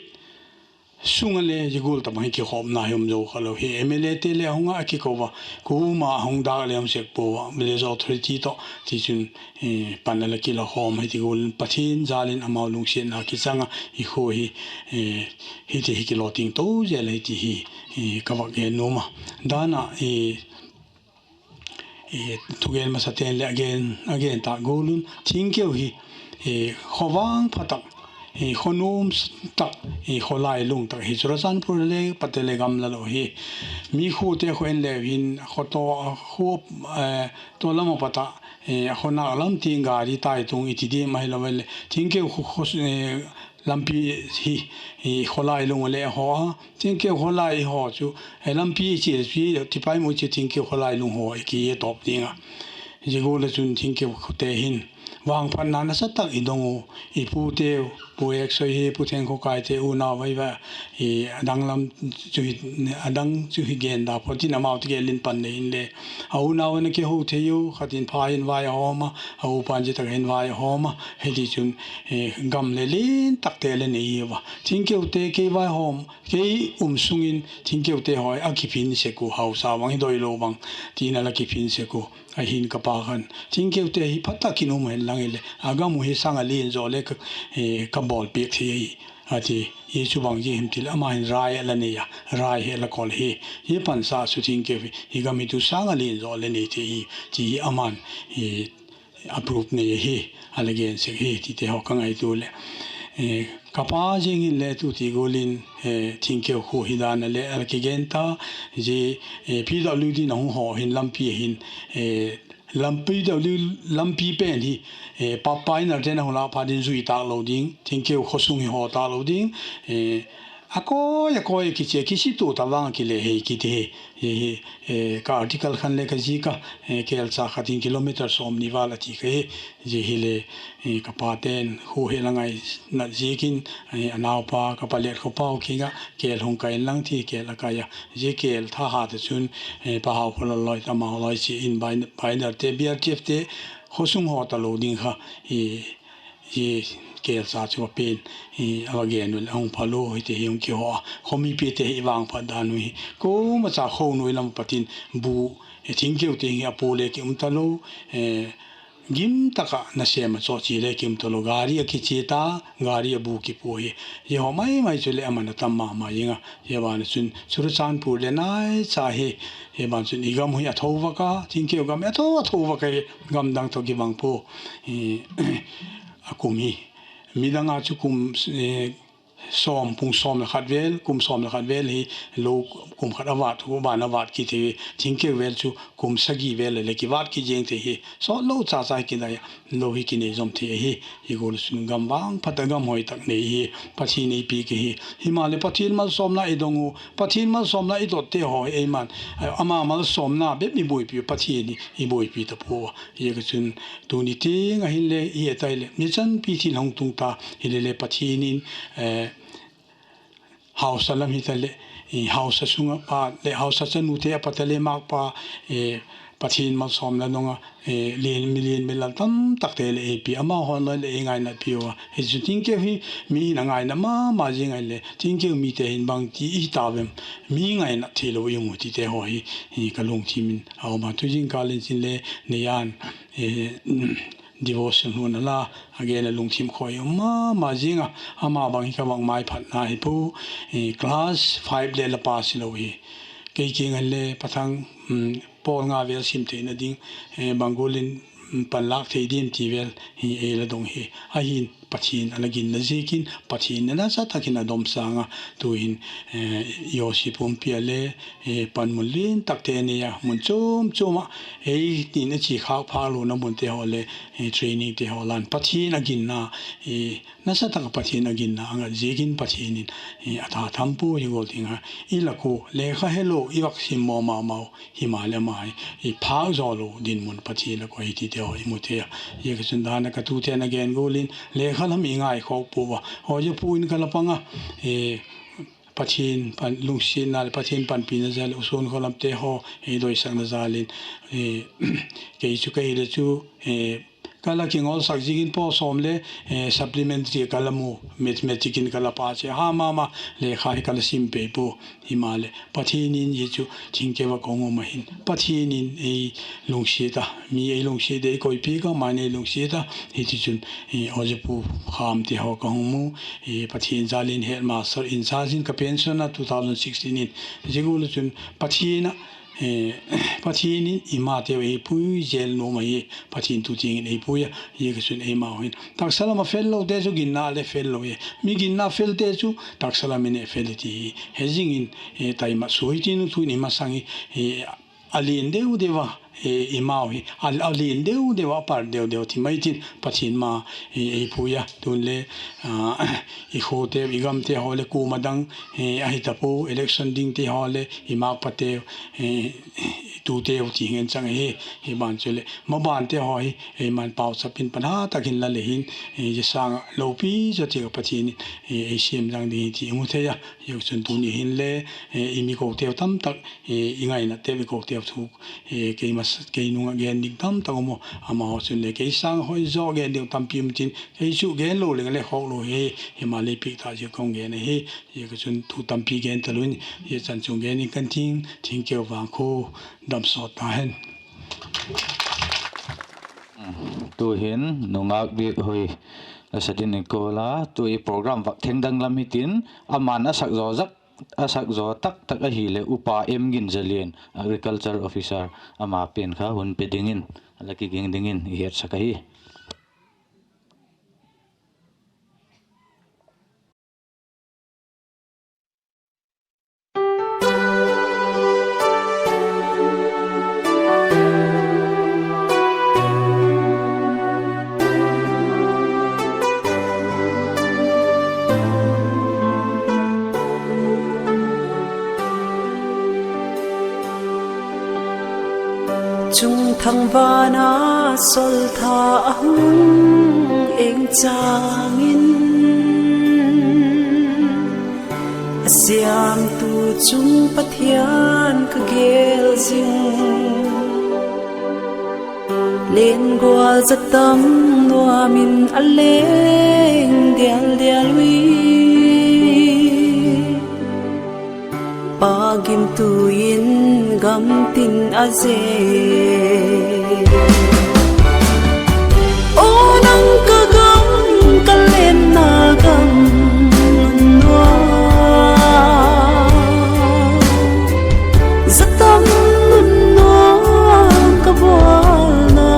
sung a le zia gual tabang hi kikhawmna hi um zo kha lo hi. MLAte le a hung a, a kiko a, kuama a hung dâk le um sek pua, Village Authority tawh tichun, pan a la kila khawm hi ti gual in Pathian jal in amau lungsiatna kichang a, i khua hi hiti hi kilawting to zel ahi ti hi ka vak gen nuam a. Dan ah thugen masate'n leh a gen tâk gual un Thingkeu hi khawvang pha tak, khaw nuam tak, khaw lailung tak hi Churachandpur le pate le gamla lo hi. Mi khuate khaw en leu hin khaw taw, khua taw lam a pat ah, a khaw nâk lam tiang gari tai tung i ti diam ahilo leh Thingkeu lampi hi, khaw lailung a le haw a, Thingkeu khaw lai i haw chu, lampi i chia chu tipai mu chu Thingkeu khaw lailung haw i ki a tawp ding a. Zia gual ah chun Thingkeute hin vangphatna nasa tak i dong u, i puteu, Pu Eksoi hi, Pu Thengkhawkaite unau ahi va, a dang chu hi gen da phot in amau ti gel in pan nei inle, a unau in a kiho thei u, khat in pha in vai a hawm a, a upa'n zia tak hin vai a hawm a, hitichun gam le lian takte le nei hi ua. Thingkeute kei vai hawm, kei um sung in Thingkeute haw a kiphin sek u, hausa bang hi doilo bang ti'n a la kiphin sek u. Ahin ka pa khan, Thingkeute hi pha tak in um hen lang hileh a gam uh hi sâng a lian zaw le ka bawlpiak thei ahi, a ti. Hi chu bang ziak hem ti leh ama hin rai a la nei a, rai hi a la kol hi. Hi pansa chu Thingkeu hi gam hi tu sâng a lian zaw le nei thei hi ti hi ama'n a proof nei ahi, a la gen sek hi tite haw ka ngaitua leh, ka pa ziang inle tu ti gual in Thingkeu khua hi dan a le a la kigen ta, zia PWD in a hung haw hin lampi hin, lampi lampi pen hi, Pathfinder te'n a hung lâk phat in zui tâk lo ding, Thingkeu khaw sung hi haw tâk lo ding, a kawi a kawi a kichia kisitua ta vang a kile hei kiti hi, hi ka article khan le ka zik a, kêlcha khat in kilometer sawmni val a ti ka hi. Zia hile ka pate'n khua hi la ngainat ziakin, a naupa ka pa Liatkhawpau kiang ah kêl hung kai inlang ti kêl a kai a, zia kêl thahat ah chun Pa Haukhawlal loi, amau loi chia in Binderte, BRTFte khaw sung haw talo ding kha, zia kêlcha chu a pen, a va gen u leh a hung phal u hiti hi hung kihaw a, khawmipite hi vangphat dan u hi kuama cha kho nuai lam pat in bu, Thingkeute hi a pu le ki um talo, gim tak ah nasêm a chawh chia le ki um talo, gari a kichia ta, gari a bu kipua hi. Zia haw mai mai chu leh a man a tam ma ma zing a, zia ban ah chun Churachandpur le naicha hi, zia ban chun i gam hi a tho vak a, Thingkeu gam hi a tho a tho vak a, gam dang tawh kibang pua, a kum hi midang a chu kum sawm, pung sawm le khat vel, kum sawm le khat vel hi lo, kum khat a vât, van a vât kit hi, thingkeu vel chu kum sagi vel le kivat kit ziang thei hi, sawt lo cha cha hi kinei a, lo hi kinei zom thei ahi. Hi gual chun gam vangphat a gam hoi tak nei hi Pathian ei piak ahi. Himaleh Pathian malsawmna i dong u, Pathian malsawmna i dotte haw hi eima'n, ama malsawmna bep i buaipi u, Pathian hi i buaipi ta pua. Ziaziakchun tuni tiang ah hinle i he tai leh, mi chanpi thil hung tung ta hile le Pathian in, hausa lam hitaleh, hausa sung ah pa leh hausa chanute a pat a le mâkpa, Pathian malsawmna dong a, lian mi lian mi lal tamtakte leh ei pia, amahaw'n loi leh ei ngainatpi ua. Hi chu thingkeu hi mi hin a ngainat ma ma ziang a, hile thingkeu mite hin bangti i hi ta vem, mi ngainat theilo i um u tite haw hi ka lungthim in a um a. Tu zingkâl in chin le Neia'n devotion hun a la a gen a, lungthim khoi um ma ma ziang a, ama bang hi ka vak maiphatna hi pua, class five le la pass hilo hi. Kei kiang ah le Pathang, pawl nga vel sim theina ding, bang gual in panlâk thei diam ti vel hi ei la dong hi. Ahi'n Pathian a la ginna ziakin Pathian in nasa tak in a dom sâng a, tu'hin Yosi pumpi ah le panmun lian takte nei a, mun chuam chuam ah ei tin a chi khâk phâk lona munte haw leh trainingte haw la'n Pathian a ginna, nasa tak ah Pathian a ginna a ngat ziakin Pathian in a tha tham pua. Hi gual tiang ah i lak ua lekha helo i vak sim maw ma mau, himaleh ama hi i phâk zaw lo dinmun Pathian lak ua hi tite haw i mu thei a. Ziaziakchun dan ah ka tute'n a gen gual in lekha lam i ngaikhawk pua a, Hoizapu in ka la pang a, Pathian lungsiatna leh Pathian panpina zel u suan khaw lamte haw ei doisakna jal in, kei chu ka hile chu ka la kingolsak ziakin pawl sawm le supplementary ka la mu, mathematics in ka la pass a, ha ma ma, lekha hi ka la sim pei pua. Himaleh Pathian in zia chu thingkeu ah ka hung um ahi'n, Pathian in ei lungsiat a, mi ei lungsiat a, ei koipiak a, ama'n ei lungsiat a, hitichun Hoizapu Khamte haw ka hung mu, Pathian jal in headmaster in charge in ka pension a two thousand sixteen in. Zia gual ah chun Pathian in i mateu ei pui zel nuam ahi, Pathian tu tiang in ei pui a. Ziaziakchun eimau hin taksa lam ah fellote chu ginna le fel lo e, mi ginna felte chu taksa lam in e fel i ti hi he zing in, taimat sua hitin, tu in i masang hi a lian deu deu a, eimau hi a lian deu deu a, a par deu deu ti mai tin Pathian ma ei pui a. Tun le i khuate i gamte haw leh kuama dang ahi ta pua, election dingte haw leh i mâkpateu, i tuteu ti ngen chang ahi. Hi ban chuleh mabante haw hi eima'n pauchap in pan ha tak in la le hin, zia sâng ah lopi zaw tiak ah Pathian in ei siam zang ding hi ti i mu thei a. Ziaziakchun tuni hin le i mi koteu tamtak, i ngainatteu i koteu thu, kei nung ah gen ding tamtak um a, amahaw chun le kei sâng hoi zaw gen ding tampi um tin, kei chu gen lo leng le khawk lo hi. Himaleh piak ta ziak ka hung gen ahi. Ziaziakchun thu tampi gen talun, zia chan chung gen in kan thing, thingkeu vang khu, damsawt ta hen. Tu'hin nungak Biakhoi a sa dingin i kawl a, tu i program vak theng dang lam hitin, ama'n a sak zaw tak tak ahileh Upa M Ginzalian, Agriculture Officer, ama pen kha hun pe dingin a la kiging dingin i hetsak ahi. Chungthang van a sawltha a hung eng chang in, a siamtu chung Pathian ka gel zing. Lengual za tam nuam in a leng dial dial ui, pa gimtu in gam tin a ze. Aw nang ka gam, ka lenna gam nua, za tam nunna ka bawlna,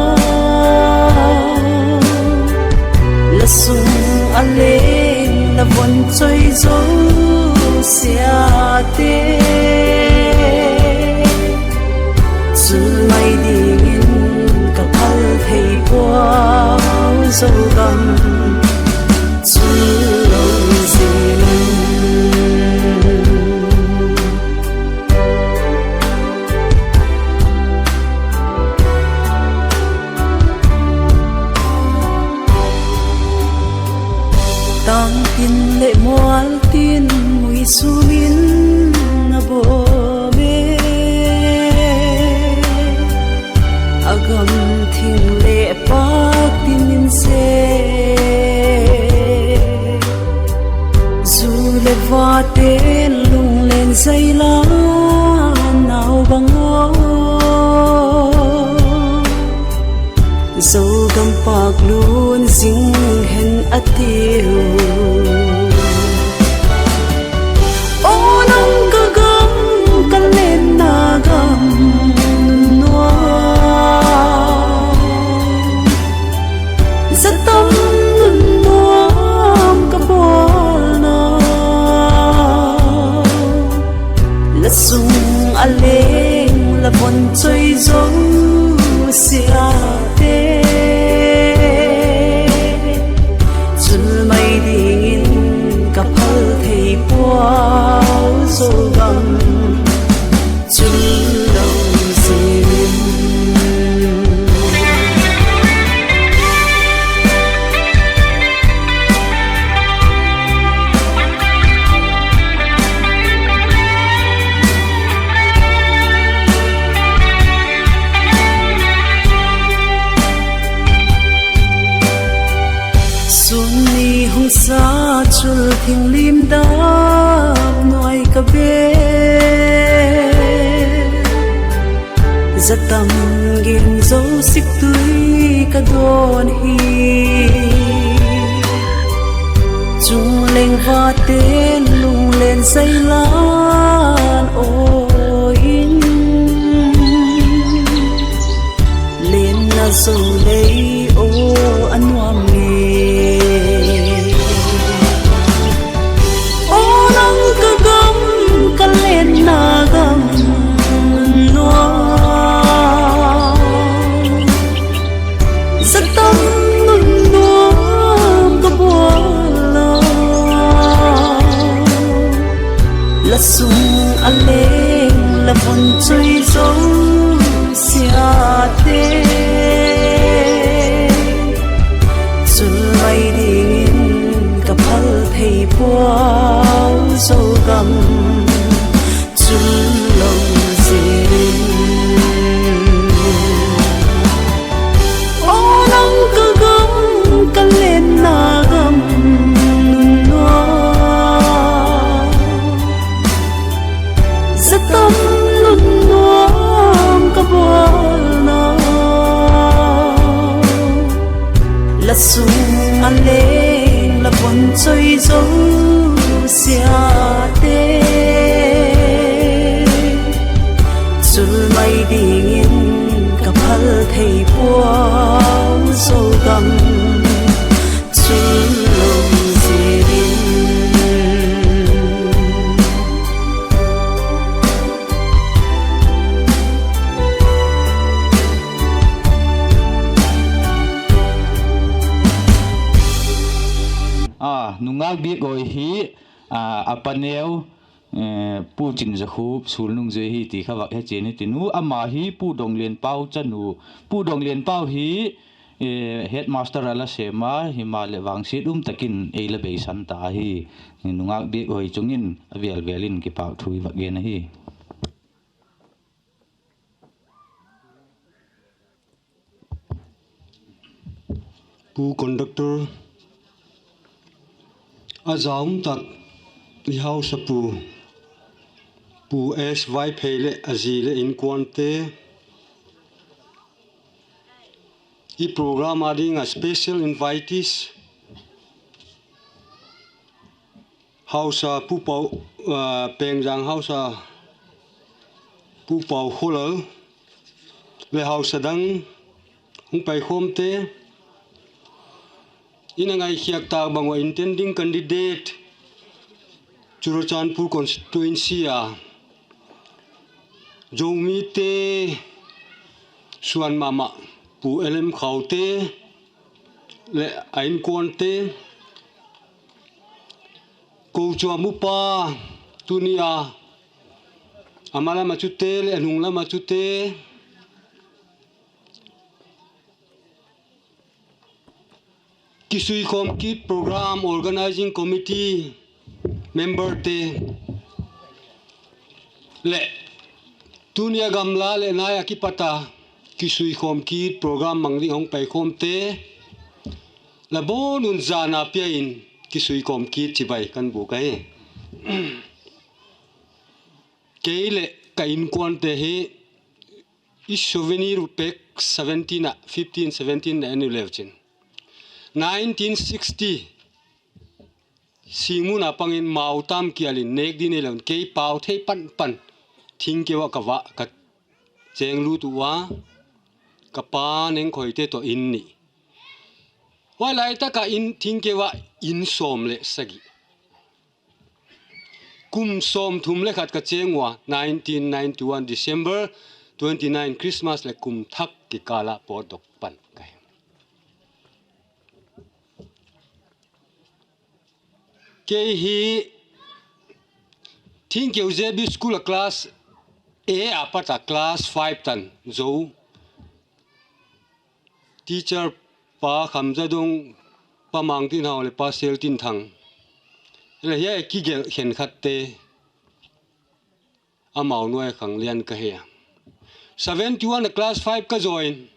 la sung a leng la von choi zosiate, chun mai dingin ka phal thei puau, Zogam chun lo zing. Tâng tin leh mual tin mui sum in a bawm e, a gam thing leh pâk tin in se, zu leh vate'n lunglen zai lan nau bang a, Zogam pâk lun zing hen a tiu. Aw nang ka gam, ka lenna gam nuam, za tam nun nuam ka bawlna, la sung a leng la von choi zosiate, chul mai dingin ka phal thei puau, Zogam chun lo zing. Sun ni hung sa chul thing lim dap nuai ka be, za tam gen zo sik tui ka dawn hi. Chung leng vate'n lunglen zai lan aw in, lenna zo lei aw a nuam e. Aw nang ka gam, ka lenna gam nuam, za tam nun nuam ka bawl a, la sung a leng la von choi zosiate, chul mai dingin ka phal thei puau, Zogam chun lo zing. Aw nang ka gam, ka lenna gam nuam, za tam nun nuam ka bawlna, la sung a leng la von choi zosiate, chul mai dingin ka phal thei puau, Zogam chun lo zing. A, nungak biak awi hi, a, a paneu, eh, Pu Chinzakhup Sulnungzui hi ti kha vak he chian i tin u, ama hi Pu Donglianpau chanu, Pu Donglianpau hi, eh, headmaster a la sêm a, himaleh vangsiat um tak in ei la beisan ta ahi. Nungak biak awi chung in a vêl vêl in kipâk thu i vak gen ahi. Pu conductor, a za um tak i hausa pu, Pu S Vaiphei leh a zi leh inkuante, i program a ding a special invitees, hausa Pu Pau, ah, Pengjang hausa Pu Pau Kholal leh hausa dang hung paikhawmte, in a ngaikhiak tâk bang ua intending candidate Churachandpur constituency a Zomite suan ma ma Pu L M Khaute leh a inkuante, kochuam upa tuni a a ma lam ah chute leh a nung lam ah chute, kisuikhawm kit program organising committee memberte leh tuni a gamla leh nai ah kipat a kisuikhawm kit program mang ding hung paikhawmte, la bawn un zana pia in kisuikhawm kit chibai kan bûk ahi. Kei leh ka inkuante hi i souvenir u pek seventeen ah, fifteen, seventeen na en u leu chin, nineteen sixty sîngmun a pang in mau tam kial in nêk ding neilo in kei pau thei pan pan Thingkeu ah ka va ka chêng lût ua, ka pa Nengkhoite tawh in ni. Huai lai tak ah in Thingkeu ah in sawm leh sagi, kum sawmthum leh khat ka chêng ua, nineteen ninety one December twenty nine Christmas leh kum thak kikâl ah pawtdok pan ka hi. Kei hi Thingkeu Z B School a class A a pat a class five tan zo teacher pa Khamzadong, pa Mangtinhau leh pa Seltinthang, leh hiai kigel khenkhatte, amau nuai khang lian ka hi a. Seventy one a class five ka zaw in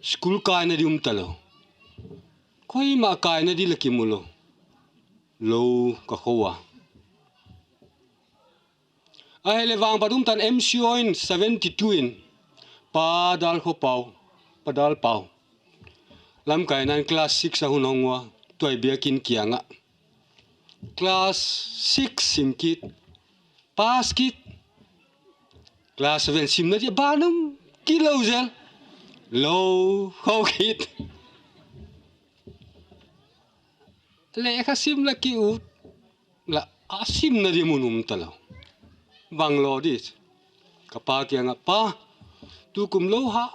school kaina di um talo, koima kaina di la kimu lo, lou ka kho a. Ahileh vangphat um tan M C O in seventy two in Pa Dalkhopau, Pa Dalpau, lamkaina'n class six a hun hong ua, tuai biakin kiang ah class six sim kit, pass kit, class seven simna di ban um kit lo zel, lou kho kit. Lekha sim la ki ut la a simna di mun um talo, bang lo di. Ka pa kiang ah, Pa, tukum lou ha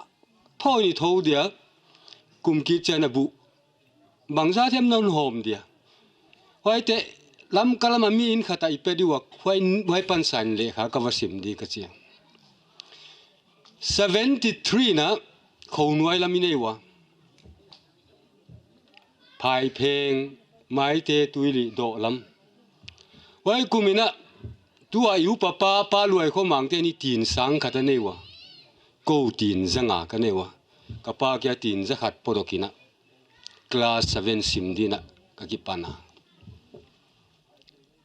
thawn i tho dia, kum kit chian a bu bangza them na hun hawm dia? Huaite, Lamka lam a mi in khat ah i pe diu a, huai, huai pansan lekha ka va sim di ka chi a. Seventy three na, Khounuai lam i nei ua, Phaipheng, Maite, Tuili, Doh lam. Huai kum in a, tu a i upa pa, Pa Luaikhomangte'n i tin sâng khat a nei ua, kou tin za nga ka nei ua. Ka pa kia tin za khat pawtdok in a, class seven sim dingin a ka kipan a.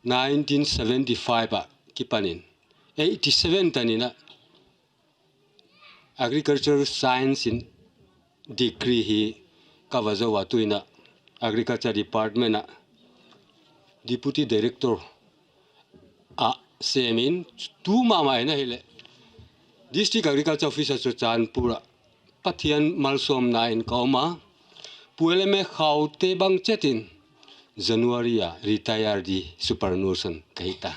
Nineteen seventy five ah kipan in, eighty seven tan in a, Agriculture Science in degree hi ka va zo a, tu in a Agriculture Department ah Deputy Director ah sêm in, tu ma ma in ahileh District Agriculture Officer Churachandpur ah Pathian malsawmna in ka um a, Pu L M A Khaute bang chet in January a retire di superannuation ka hi ta.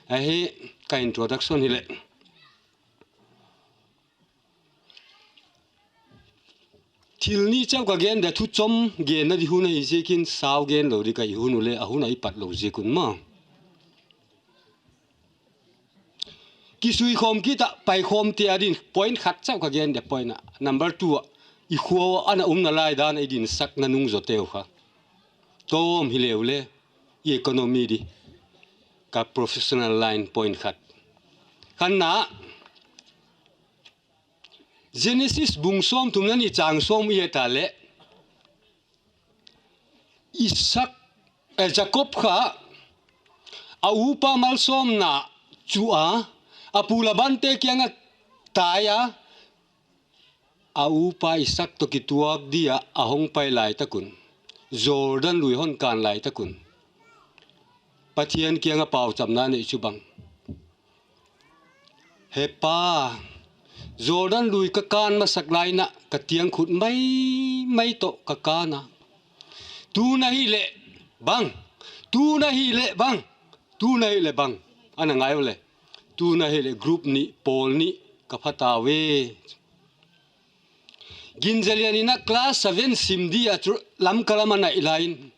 Ahi, ka introduction hileh. Thil ni chau ka gen dia, thuchom genna di hun ahi ziakin sau gen lo di ka hi, hun u le a hun a i pat lo ziak un maw. Kisuikhawm kit ah paikhawmte a din point khat chau ka gen dia, point a, number two ah, i khua ana umna lai dan a i dinsakna nungzawteu kha tawm hileu le, i economy di, ka professional line point khat. Khanna, Genesis bung sawmthum leh ni chang sawm i et a leh, Isak, eh, Jakob kha a upa malsawmna chu a, a pu Labante kiang ah tai a, a upa Isak tawh kituak di ah a hong pai lai tak un, Jordan lui hon kân lai tak un, Pathian kiang ah pauchapna nei chu bang, He pa, Jordan lui ka kân masak lai in ah ka tiang khut mai mai tawh ka kân a. Tun ahileh bang, tun ahileh bang, Tuna hileh bang ana ngai u le, tuna hileh group ni, pawl ni ka pha tau e. Ginzalian in a class seven sim di a chu Lamka lam a nai lai in,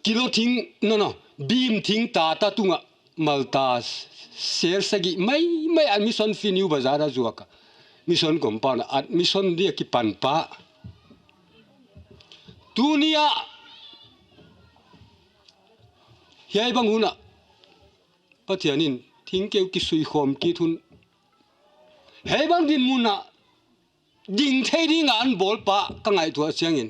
kilo thing, no, no, bim thing ta ta tung ah, malta sêr sagi mai mai admission fee New Bazar a zuak a, mission compound ah admission di a kipan pa. Tuni ah hiai bang hun ah Pathian in thingkeu kisuikhawm kit hun, hiai bang dinmun ah ding thei ding a an bawl pa ka ngaihtuah chiang in,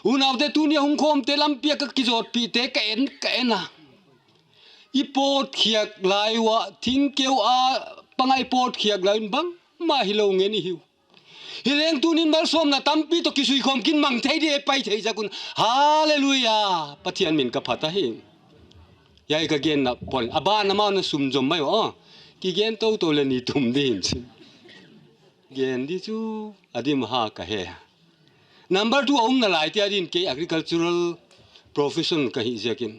unaute, tuni a hung khawmte lampi ah ka kizawtpihte ka en ka en a, i pawtkhiak lai ua thingkeu a pang a i pawtkhiak lai un bangma hilo ngen i hiu. Hileng tuni'n malsawmna tampi tawh kisuikhawm kin mang thei di e, pai thei zak un. Hallelujah, Pathian min ka phat ahi. Hiai ka genna pawl a ban amau na sumzom mai u a, kigen toto leh ni tum di hin chin, gen di chu a dim ha ka he. Number two a umna lai tia din kei agricultural profession ka hi ziakin,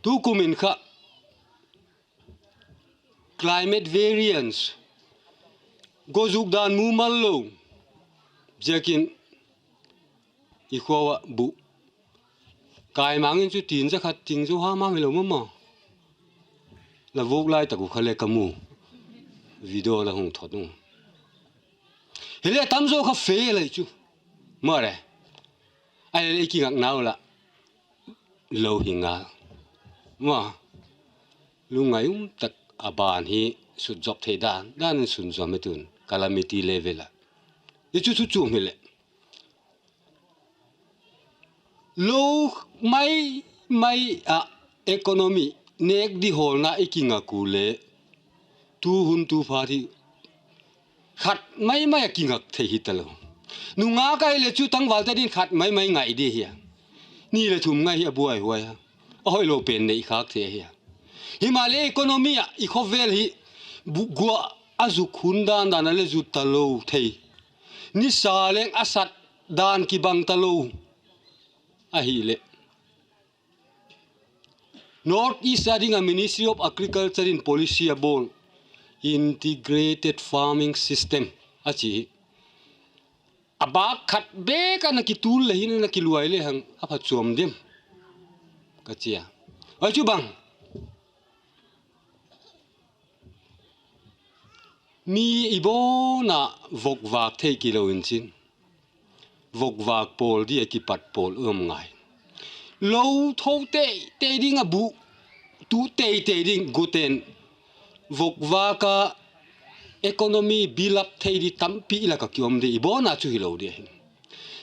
tukum in kha climate variance, gua zuk dan mumal lo ziakin i khua ah buh kai mang in chu tin za khat ting zo ha mang hilo mama. La vuak lai tak uh kha le ka mu, video la hung thot u. Hile tamzaw kha fe lai chu, mare, ai le i kingaknau lah lo hi ngal ma, lungngai um tak a ban hi sutzop thei dan dan in sunzom i tun calamity level ah. I chu chu chuam hileh lo mai mai ah economy nêk di hawlna i kingak u le, tu hun tu phat hi khat mai mai a kingak thei hi talo. Nungak ahileh chu tangvalte din khat mai mai ngai di hi a, ni leh thum ngai hi a buaihuai a, a hoilo pen nei khâk thei ahi a. Himaleh economy ah i khawvel hi gua a zuk hun dan dan a le zut talo thei, nisa leng a sat dan kibang talo ahileh, North East a ding ah Ministry of Agriculture in policy a bawl, integrated farming system a chi hi, a bâk khat bêk a na kitul le hin a na kiluai le hang a phachuam diam ka chi a. Ai chu bang, mi i bawn a vokvâk thei kilo in chin, vokvâk pawl di a kipat pawl um ngai. Lo tho teitei ding a bu tu teitei ding guten vokvâk a economy build up thei di tampi i lak ah ki um di, i bawn a chu hilo di ahi.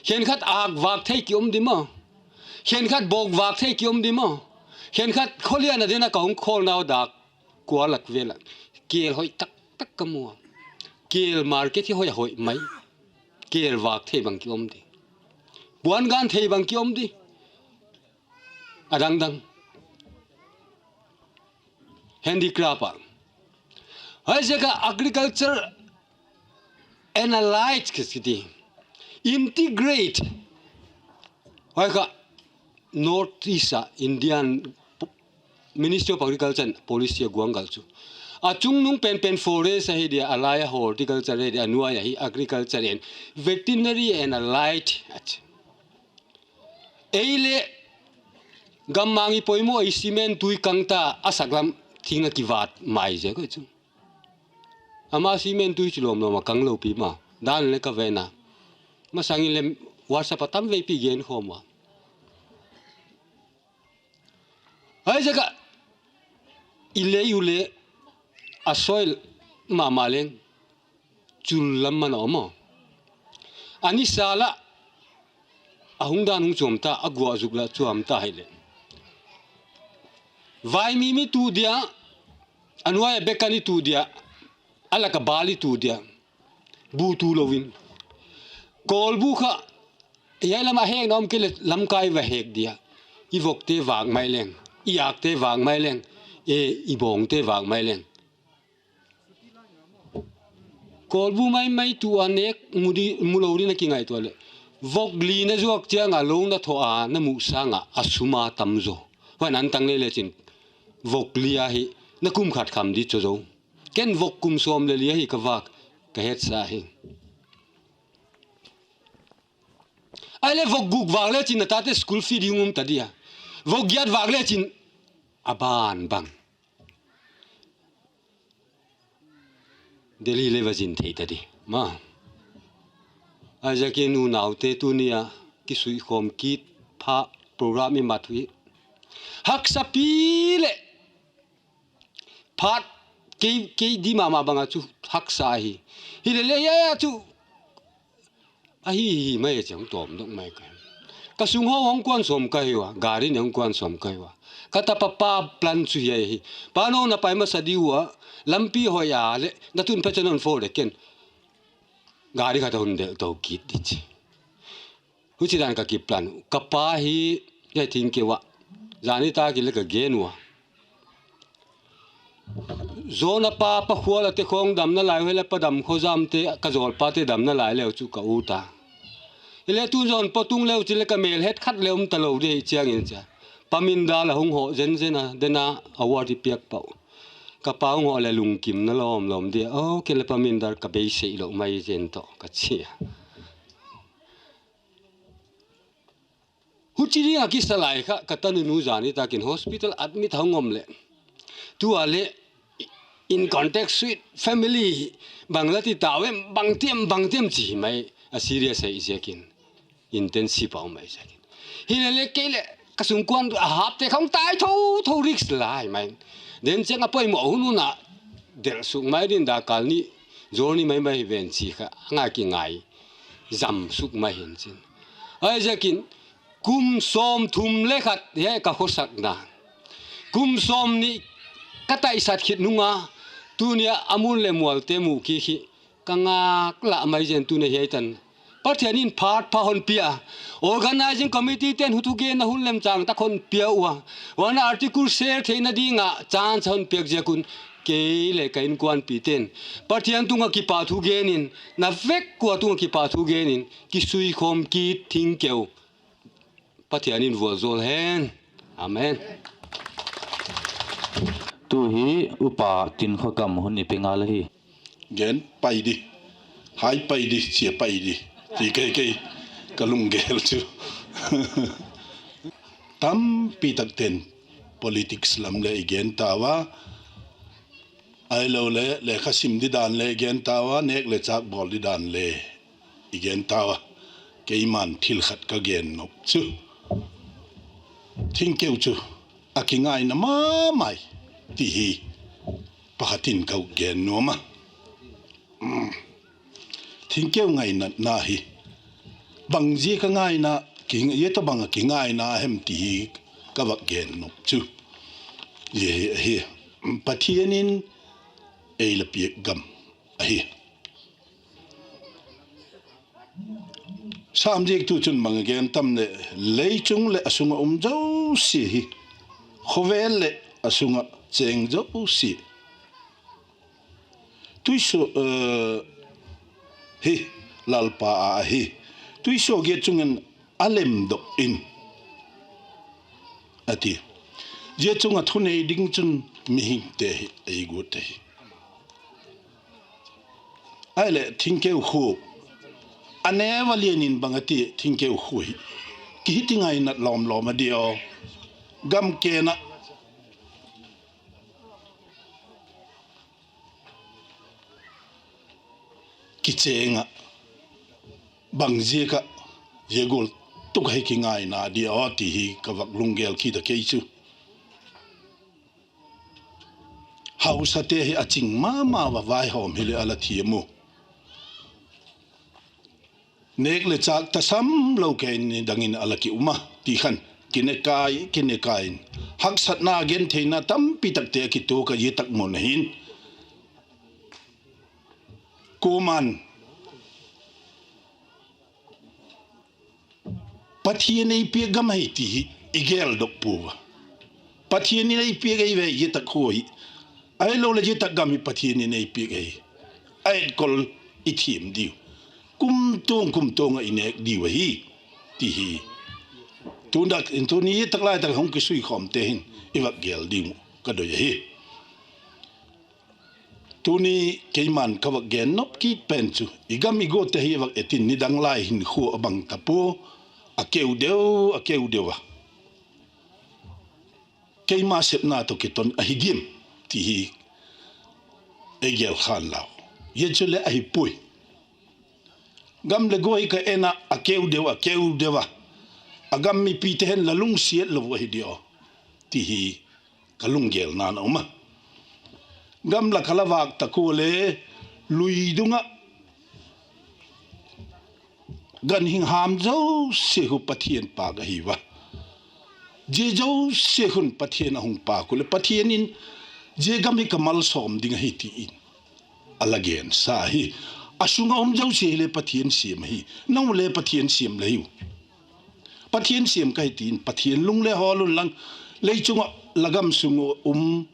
Khenkhat âkvâk thei ki um di maw, khenkhat bawkvâk thei ki um di maw, khenkhat khawlian a ding a ka hung khawlnau dak kua lak vel ah kêl hoi tak tak ka mu a, kêl market hi hoi a hoi mai, kêl vâk thei bang ki um di, puan gan thei bang ki um di, a dang dang handicraft ah, huaiziak ah agriculture and allied ka ti, integrate, huai kha North East ah Indian Ministry of Agriculture policy a guanggal chu, a chungnung pen pen forest ahi dia, a lai a horticulture ahi dia, a nuai ahi agriculture and veterinary and allied a chi. Ei leh gammang i poimaw, ei cement tui kang ta a, sak lam thing a kivât mai ziak chu, ama cement tui chu lawm lawm a kang lo pi ma, dan le ka ven a, masang in le WhatsApp a tam veipi gen khawm a. Huaiziak ah i lei u le a soil ma ma leng chul lam man a um a, a nisa lah a hung dan hung chuam ta, a gua zuk lah chuam ta hileh, vaimim i tu dia, a nuai a bekan i tu dia, a lak a bâl i tu dia, bu tu lo in, kawlbu kha hiai lam a hekna um kei leh lamkai va hek dia, i vokte vâk mai leng, i âkte vâk mai leng, i bawngte vâk mai leng, kawlbu mai mai tu a nêk mu lo ding a kingaitua leh, Vok li na zuak chiang ah lo na tho a na muh sâng ah a sum a tam zaw. Huan an tang le lechin vok li ahi, na kum khat kham di chu zo. Ken vok kum sawm le li ahi ka vâk, ka hetsa hi. Ahileh vok guk vâk lechin na tate school fee ding um ta dia. Vok giat vâk lechin a ban bang Delhi le va zin thei ta di ma. Ahiziakin unaute tuni a kisuikhawm kit pha program i mat hi haksa pi leh phat kei, kei di ma ma bang a chu haksa ahi. Hilele a chu ahi hi mai a chi hung tawm dok mai ka. Ka sung ho hung kuan sawm ka hiu a, gari ni hung kuan sawm ka hiu a. Ka tapa pa plan chu hi ahi. Pa, nang na pai masa di ua, lampi hoi a leh na tun phe chan hon phone le ken gari khat a hun del to kit di chi. Huchidan ka kiplan u. Ka pa hi, hi Thingkeu ah, zani tak in le ka gen ua. Zona pa, Pa Khual a te khawng damna lai u, hile Pa Damkhawzamte, ka zawlpate damna lai leu chu ka ut a. Hile tun zawn paw tung leu chin le ka mêl het khat le um talo di hi chiang in chia, Pa Mindal a hung haw zen zen a, den a award i piak pah u. Ka pa hung haw leh lungkimna lawm lawm dia, aw, ken le Pa Mindal ka beisei lo mai zen tawh ka chi a. Huchi ding ah kisa lai kha ka tanunu zani tak in hospital admit a hung um leh, tu a leh in contact with family, bang la ti tau em, bang tiam, bang tiam chi mai, a serious ahi ziakin, intensive a um ahi ziakin. Hilele kei leh ka sungkuan a hapte khawng tai tho tho risk lai mai. Den cheng a poimaw hun hun a del suk mai din da kal ni, zol ni mai mai hi ven chi kha a ngai kingai zam suk mai hin chin. Ahiziakin kum sawmthum le khat hi ka khawsakna, kum sawmni ka taisat khit nung a, tuni a a mun leh mualte mu kit hi ka ngâk lah mai zen tuni hi ai tan. Pathian in phat pha hon pia, organising committee ten hu thugenna hun lemchâng tak hon pia ua, huan article share theina ding ah chance hon piak ziak un, kei leh ka inkuanpite'n Pathian tung ah kipahthu gen in, na vek ua tung ah kipahthu gen in kisuikhawm kit Thingkeu. Pathian in vualzawl hen. Amen. Tu hi Upa Tinkhokam hun i pe ngal ahi. Gen pai di, hai pai di, chia pai di, ti kei kei ka lunggel chu. Tampi tak ten politics lam le i gen tau a, ahiloleh lekha sim di dan le i gen tau a, nêk leh châk bawl di dan le i gen tau a, keima'n thil khat ka gen nop chu, Thingkeu chu a kingaina ma mai ti hi pakhat in ka gen nuam a. Thingkeu ngainatna hi bang ziak a ngaina, zia tawhbang a kingaina hem ti hi ka vak gen nop chu, zia hi ahi, Pathian in ei la piak gam ahi. Sâm ziaktu chun bang a gen tam leh, lei chung leh a sung ah um zosia hi, khawvel leh a sung ah chêng zosia tuisuak hi Lalpa â ahi, tuisuak giat chung in a lemdok in, a ti. Zia chung ah thunei ding chun mihingte hi ei guat ahi. Ahileh Thingkeu khua a ne va lian in bang a ti, Thingkeu khua hi kihiti ngainat lawm lawm a di aw, gam ken ah kichêng ah, bang ziak ah zia gual tuk ah hi kingaina di aw ti hi ka vak lunggel kit a kei chu. Hausate hi a ching ma ma ua vaihawm hileh a la thiam u. Nêk leh châk tasam lo kei ni dang in a la ki um a ti khan, kinekai kinekai in, haksatna gentheina tampi takte a kituak a, zia tak mun hin kuama'n Pathian ei piak gam ahi ti hi i geldok pua a. Pathian in ei piak ei ve zia tak khua hi, ahiloleh zia tak gam hi Pathian in ei piak ahi, a etkol i thiam diu. kumtuang kumtuang ah i nêk diu ahi, ti hi. Tun dak in tuni tak lai tak hung kisuikhawmte hin i vak gel ding uh ka doi ahi. Tuni keima'n ka vak gen nop kit pen chu i gam i guatte hi vak et in, nidang lai hinkhua a bang ta pua, a keu deu, a keu deu a, keima sepna tawh kiton ahi diam, ti hi ei gel khan lau. Zia chuleh ahi puai. Gam leh gua hi ka en ah, a keu deu, a keu deu a, a gam mipite hin la lungsiat lo uh ahi diam, ti hi ka lunggêlna'n a um a. Gam lak a la vâk tak ua le, lui dung ah ganhing ham zosia khu Pathian pâk ahi ua. Zia zosia khun Pathian a hung pâk uh leh Pathian in, zia gam hi ka malsawm ding ahi ti in a la gensa hi. A sung ah um zosia hile Pathian siam ahi. Nang u le Pathian siam la hiu. Pathian siam ka hi ti in Pathian lung le hawl unlang, lei chung ah la gam sung uh um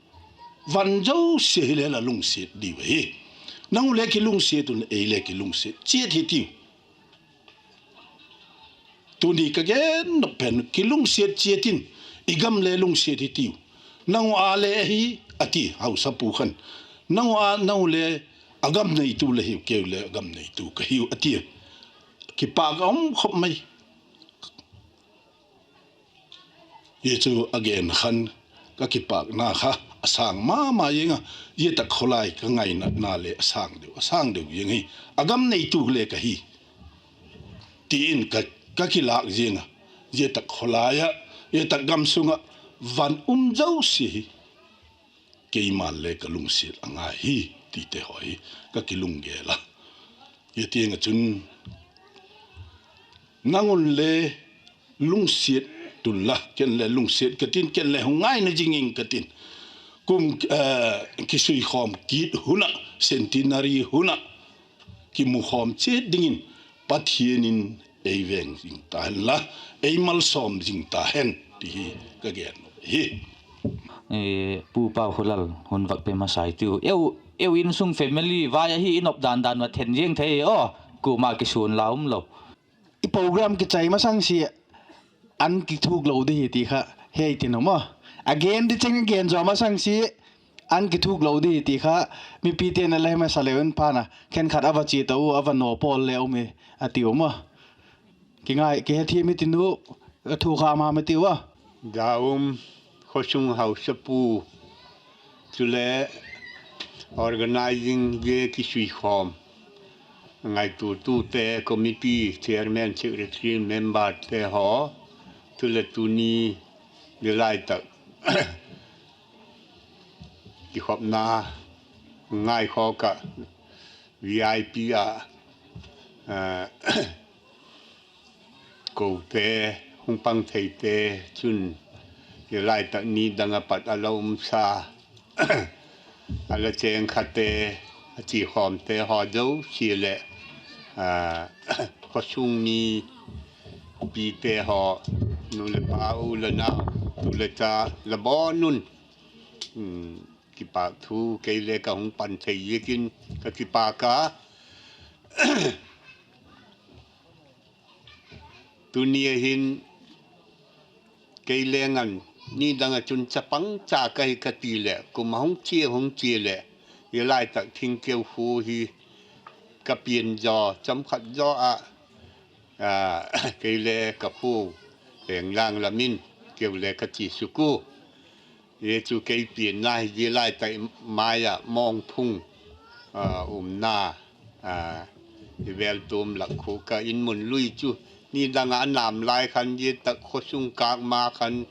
van zosia hile la lungsiat diu ahi. Nang u le kilungsiat un, ei le kilungsiat chiat hi tiu. Tuni ka gen nop pen, kilungsiat chiat in, i gam le lungsiat hi tiu. Nang u a le ahi, a ti hausapu khan. Nang u a, nang u le a gam neitu la hiu, keu le a gam neitu ka hiu, a ti. Kipâk a um khop mai. Hi chu a gen khan ka kipâkna kha a sâng ma ma ziang a, zia tak khawlai ka ngainatna le a sâng deu, a sâng deu ziang hi. A gam neitu le ka hi, ti in ka, ka kilâk ziang a, zia tak khawlai ah, zia tak gam sung ah van um zosia hi keima'n le ka lungsiat a ngai hi, tite haw hi ka kilunggel a. Hi tiang ah chun, nang un le lungsiat tun la, ken le lungsiat ka tin, ken le hung ngaina zing ing ka tin. Kum, eh, kisuikhawm kit hun ah, centenary hun ah kimukhawm chiat dingin Pathian in ei veng zing ta hen la, ei malsawm zing ta hen ti hi ka gen hi. Pu Pau Kholal, hun vak pe masai tiu. Eu, eu insung family vai ahi i nop dan dan va then ziang thei aw, kuama kisuan la um lo. I program kichai masang sia, an kithuk lo di hi ti kha hei tin um aw. A gen di cheng a gen zaw masang sia, an kithuk lo di hi ti kha, mipite'n a la he masa leu in phan a, khenkhat a va chia ta u, a va naw pawl le um e, a ti um aw. Kingai, kihethiam i tin u, a thu kha ma ma tiu a. Za um, khawsung hausapu, chule organizing zia kisuikhawm ngaituatute, committee chairman, secretary, memberte haw, chule tuni zia lai tak kikhopna ngaikhawk ah VIP ah, kote, hung pang theite chun, zia lai tak ni dang ah pat a la umsa, a la chêng khate, a chi khawmte haw zosia leh, khawsung mipite haw, nu le pa, u le nau, tu le cha, la bawn un, kipâk thu kei le ka hung pan thei ziakin ka kipâk a. Tuni a hin kei le ngan, ni dang ah chun chapang cha ka hi ka ti leh, kum a hung chia hung chia leh, zia lai tak thingkeu khu hi ka pian zaw, cham khat zaw ah, kei le ka khu Penglâng lam in keu le ka chia suk u. Zia chu kei pianna hi, zia lai tak mai ah Mawngphung umna, i vêl tuam lak khu ka in mun lui chu, ni dang ah a nam lai khan zia tak khawsung kâk ma khan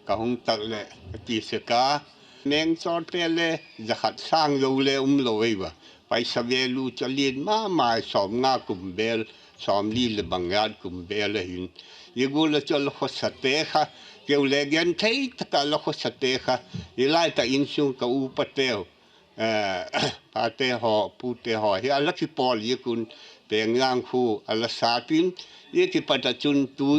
ka hung tak leh ka ti sek a. Mengchawlte le za khat sâng lo le um lo ei va. Paisa value chu a lian ma ma, sawmnga kum bêl, sawmli leh bang zat kum bêl ahin. Zia gual ah chu a la khawsate kha, keu le genthei tak ah la khawsate kha, zia lai tak insung ka upateu, pate haw, pute haw hi a la kipawl ziak un, Penglâng khu a la sat in, zia kipat ah chun tu,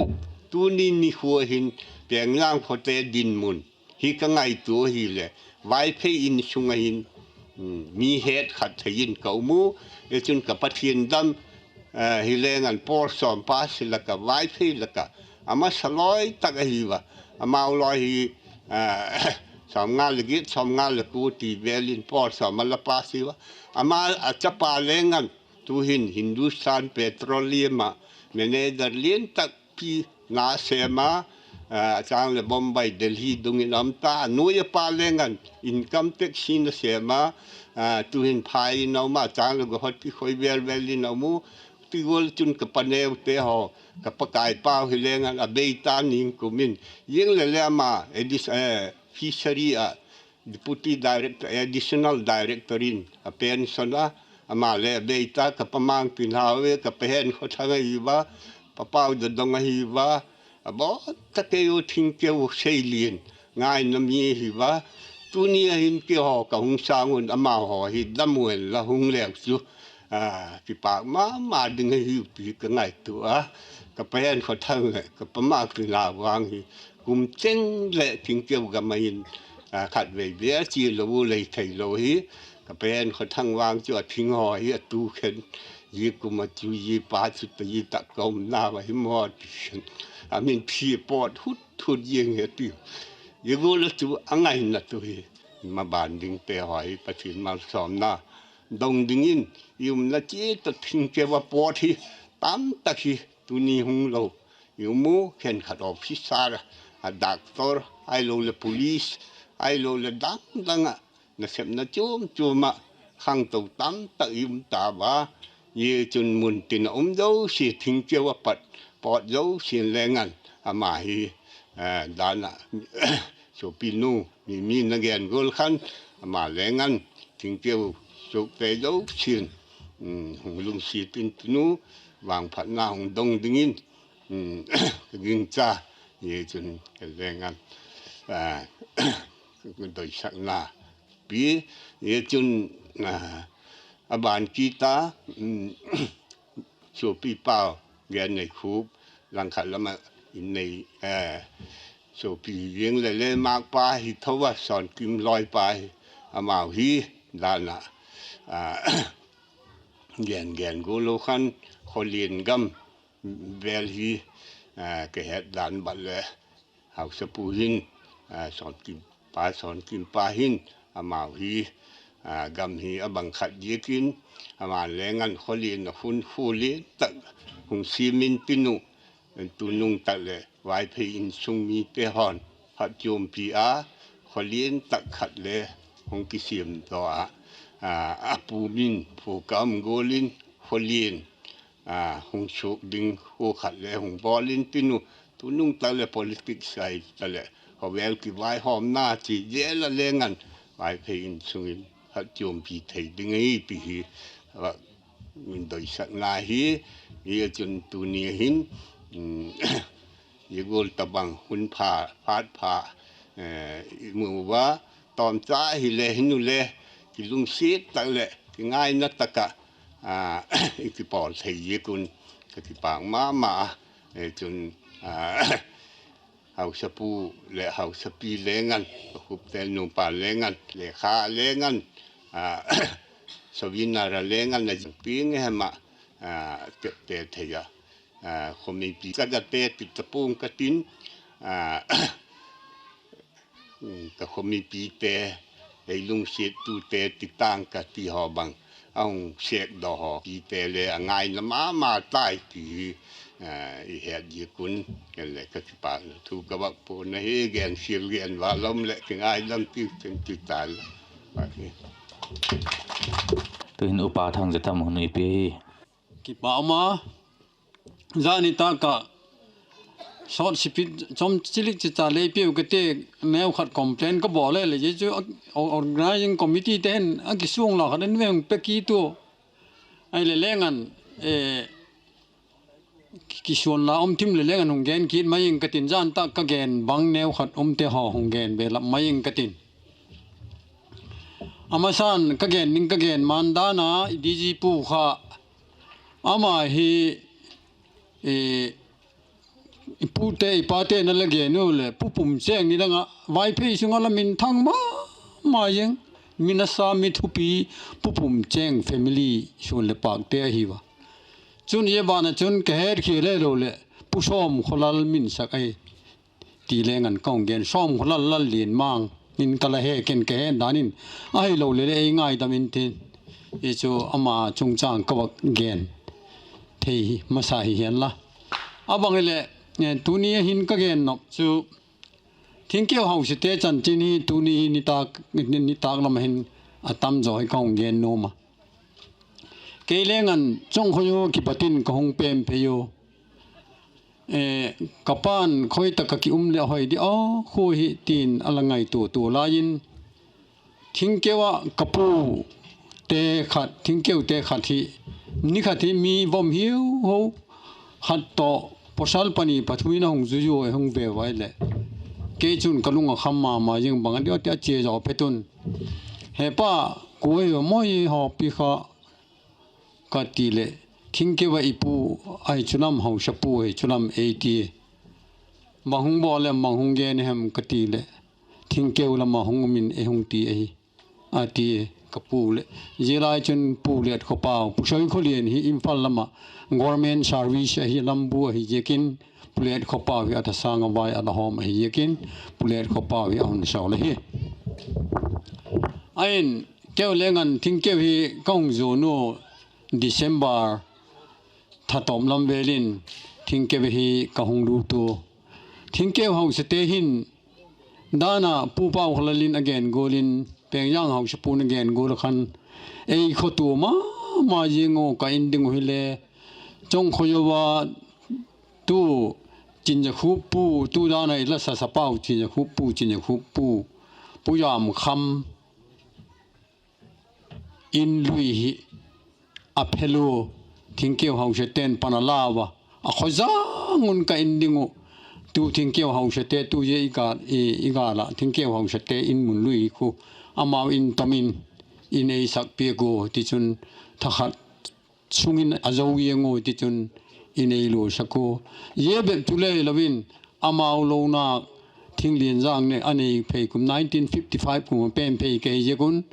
tuni nikhua hin Penglâng khawte dinmun hi ka ngaitua ahileh, Vaiphei insung ah hin mi het khat thei in ka um u. Zia chun ka Pathian dam, Hileng an pawl sawm pass lak ah, Vaiphei lak ah a masa lawi tak ahi ua. Amau lawi hi sawmnga leh giat, sawmnga leh kua ti vel in pawl sawm a la pass hi ua. Ama a chapa leng an tu'hin Hindustan Petroleum ah manager lian tak pi na sêm a, a châng leh Bombay, Delhi dung in a um ta. A nuai a pa leng an income tax in a sêm a, tu'hin phai in a um a, a châng leh Guwahati khoi vel vel in a um u. Ti gual chun ka paneute haw, ka pakaipa hileng an a bei ta, ningkum in. Ziang leh le ama fishery ah Deputy Director, Additional Director in a pension a, ama le a bei ta. Ka pa Mangtinhau e, ka pa Henkhothang ahi ua, pa Pau Dadong ahi ua, a bawl ta kei u, thingkeu sei lian ngaina mi ahi ua. Tuni a hin keihaw ka hung sâng un amau haw hi dam u hen la hung leu chu kipâk ma ma ding ahiu ti ka ngaitua a. Ka pa Henkhothang leh ka pa Mangtinhau vang hi kum cheng leh thingkeu gam ah in khatvei bêk chia lo u lei theilo hi. Ka pa Henkhothang vang chu a thing haw hi a tu khen, zia kum a chu zia pa chu ta zia tak ka umna a him haw ti khen, a min thi pawt hut hut ziang hi a tiu. Zia gual a chu a ngaina tu hi, maban dingte haw hi Pathian malsawmna dong dingin i umna chiat ah thingkeu a pawt hi tamtak hi tuni hung lo i um u. Khenkhat officer, a doctor, ahiloleh police, ahiloleh dang dang ah nasepna chuam chuam ah khangto tamtak i um ta ua. Zia chun mun tin a um zosia, thingkeu a pat pawt zosia'n leng an ama hi dan ah suapinu Mimi na gen gual khan, ama leng an thingkeu suakte zosia'n hung lungsiat in tunu vangphatna hung dong dingin ka gingcha. Zia chun ka leng an doisakna pi, zia chun a ban kit a, suapi pau Genneikhup, langkhat lam ah innei suapi ziang leh le mâkpa hi tho a, Sawnkim lawipa hi, amau hi dan ah gen gen gual lo khan, Khawlien gam vel hi ka het dan bat leh hausapu hin, Sawnkimpa, Sawnkimpa hin amau hi gam hi a bang khat ziakin, ama'n leng an Khawlien a hun khua lian tak hung siam intin uh, tunung tak leh Vaiphei insung mite haw'n phatchuampi a, khawlien tak khat le hung kisiam daw a, a pu min phuak a um gual in khawlien hung suak ding khua khat le hung bawl intin uh, tunung tak leh politics ahi ta leh khawvel kivaihawmna chi zel a leng an Vaiphei insung in phatchuampi thei ding ahi ti hi, min doisakna hi. Hi a chun tuni a hin zia gual tabang hun pha, phat pha i mu ua, tawmcha hile hin u le kilungsiat tak leh kingaina tak ah i kipawl thei ziak un ka kipâk ma ma a. Chun hausapu leh hausapi leng an, ka khupte nupa leng an, lekha leng an, souvenir a leng an, a zing piang hem ah tepte thei a, khawmipi ka date ti ta pua'ng ka tin, ka khawmipite, ei lungsiattute ti tang ka ti haw bang a hung sêkdaw haw pite le a ngaina ma ma tai ti hi i het ziak un, ken le ka kipâkna thu ka vak puan ahi. Gen khial gen va lom leh kingaidam tiu chin ti tai. Tu'hin Upa Thangzatham hun i pia hi. Kipâk ma. Zani tak ah sawt sipit chom chilik chicha lei piau ka ti, neu khat complain ka bawl le le zia chu organising committee te hin a kisuang la khat in ve hung pe kit u. Ahile leng an kisuan la um thim le leng an hung gen kit mai ing ka tin, zan tak ka gen bang neu khat umte haw hung gen belap mai ing ka tin. A masan ka gen ding ka gen man dan a, i D G pu kha, ama hi i pute i pate na la gen u leh Pu Pumcheng ni dang ah Vaiphei sung ah la minthang ma ma ing, mi nasa mi thupi, Pu Pumcheng family suan leh pâkte ahi ua. Chun zia ban ah chun ka het khial hilo leh Pu Sawmkhawlal min sak ahi ti leng an ka hung gen, Sawmkhawlal Lallianmang in ka la he, ken ka het dan in, ahilo leh leh ei ngaidam intin, i chu ama chungchâng ka va gen thei masa hi hen la. A bang hileh, tuni a hin ka gen nop chu Thingkeu hausiate chanchin hi tuni hi nitâk, nitâk lam ah hin a tam zaw hi ka hung gen nuam a. Kei leng an Chongkhoyu kipat in ka hung pem phei u. Ka pa'n khoi tak ah ki um leh hoi di aw khu hi tin a la ngaitua tua lai in, Thingkeu ah ka pute khat, Thingkeute khat hi, ni khat hi mi vom hiu ho khat tawh pawsal pani pathum in a hung zui ua, hung veu ai leh, kei chun ka lung a kham ma ma zing, bang a di a ti a chia zaw phet un, He pa, kua hi maw hi hawpi kha? ka ti leh, Thingkeu ah i pu ahi chu lam, hausa pu ahi chu lam ei ti. Bang hung bawl leh bang hung gen hem? ka ti leh, Thingkeu lam ah hung um in ei hung ti ahi, a ti. Ka pu leh, zia lai chun Pu Liatkhawpau, Pu Soikholian hi Imphal lam ah government service ahi, lambu ahi ziakin, Pu Liatkhawpau hi a thasâng a vai a la hawm ahi ziakin, Pu Liatkhawpau hi a hun sau la hi. Ahin, keu leng an Thingkeu hi ka hung zuan u December tha tawp lam vêl in Thingkeu hi ka hung lût u. Thingkeu hausate hin dan a Pu Paukhawlal in a gen gual in, Pengjang hausapu'n a gen gual a khan, ei khawtua ma ma ziang u, ka in ding uh hile Chongkhoyu a tu Chinzakhup pu, tu dan a i la sasapau Chinzakhup pu, Chinzakhup pu, Pu Jamkham in lui hi a phel u, Thingkeu hausate'n pan a lau a, a khawzang un ka in ding uh. Tu Thingkeu hausate, tu zia i gâl ah Thingkeu hausate in mun lui khu amau in tom in, in ei sak piak ua, tichun thakhat sung in a zo ziang ua, tichun in ei luasak ua. Zia bep chu le hilo in, amau lonâk, Thinglianzang ne a nei phei kum nineteen fifty five kum a pen phei ka hi ziak un,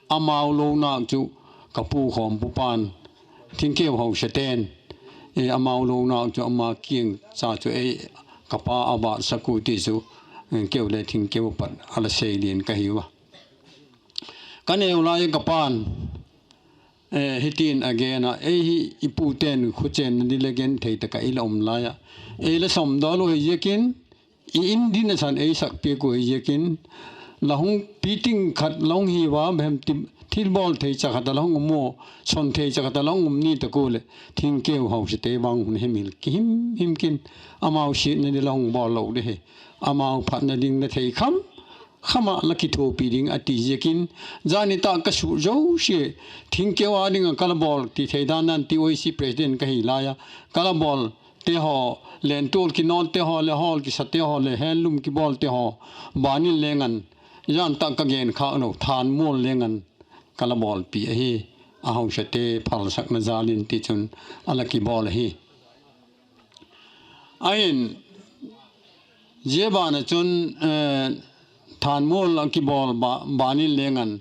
amau lonâk chu ka pu khawmpupa'n, Thingkeu hausate'n, amau lonâk chu ama kiang cha chu ei, ka pa a vâtsak ua ti chu, keu le Thingkeu a pat a la sei lian ka hiu a. Ka neu lai ka pa'n hitin a gen a, ei hi i pute'n khuchênna ding le genthei tak ah i la um lai ah, ei la sawmdawl u hi ziakin, i in din a san ei sak piak u hi ziakin, la hung piting khat la hung hi ua, bang hem ti, thilbawl thei cha khat a la hung um ua, son thei cha khat a la hung um ni tak ua leh, Thingkeu hausate vang hun hemil kihim him kin, amau siatna ding la hung bawl lo ding hi, amau phatna ding la thei kham kham ah la kithuapi ding a ti ziakin, zani tak ka sut zosia, Thingkeu â ding ah ka la bawl ti thei dan dan, T Y C president ka hi lai a, ka la bawlte haw, lentual kinawtte haw leh hawl kisate haw leh handloom kibawlte haw, ban in leng an, zan tak ka genkhâk lo, thanmual leng an ka la bawlpi ahi, a hausate phalsakna jâl in, tichun a la kibawl ahi. Ahin, zia ban ah chun, thanmual a kibawl ban in leng an,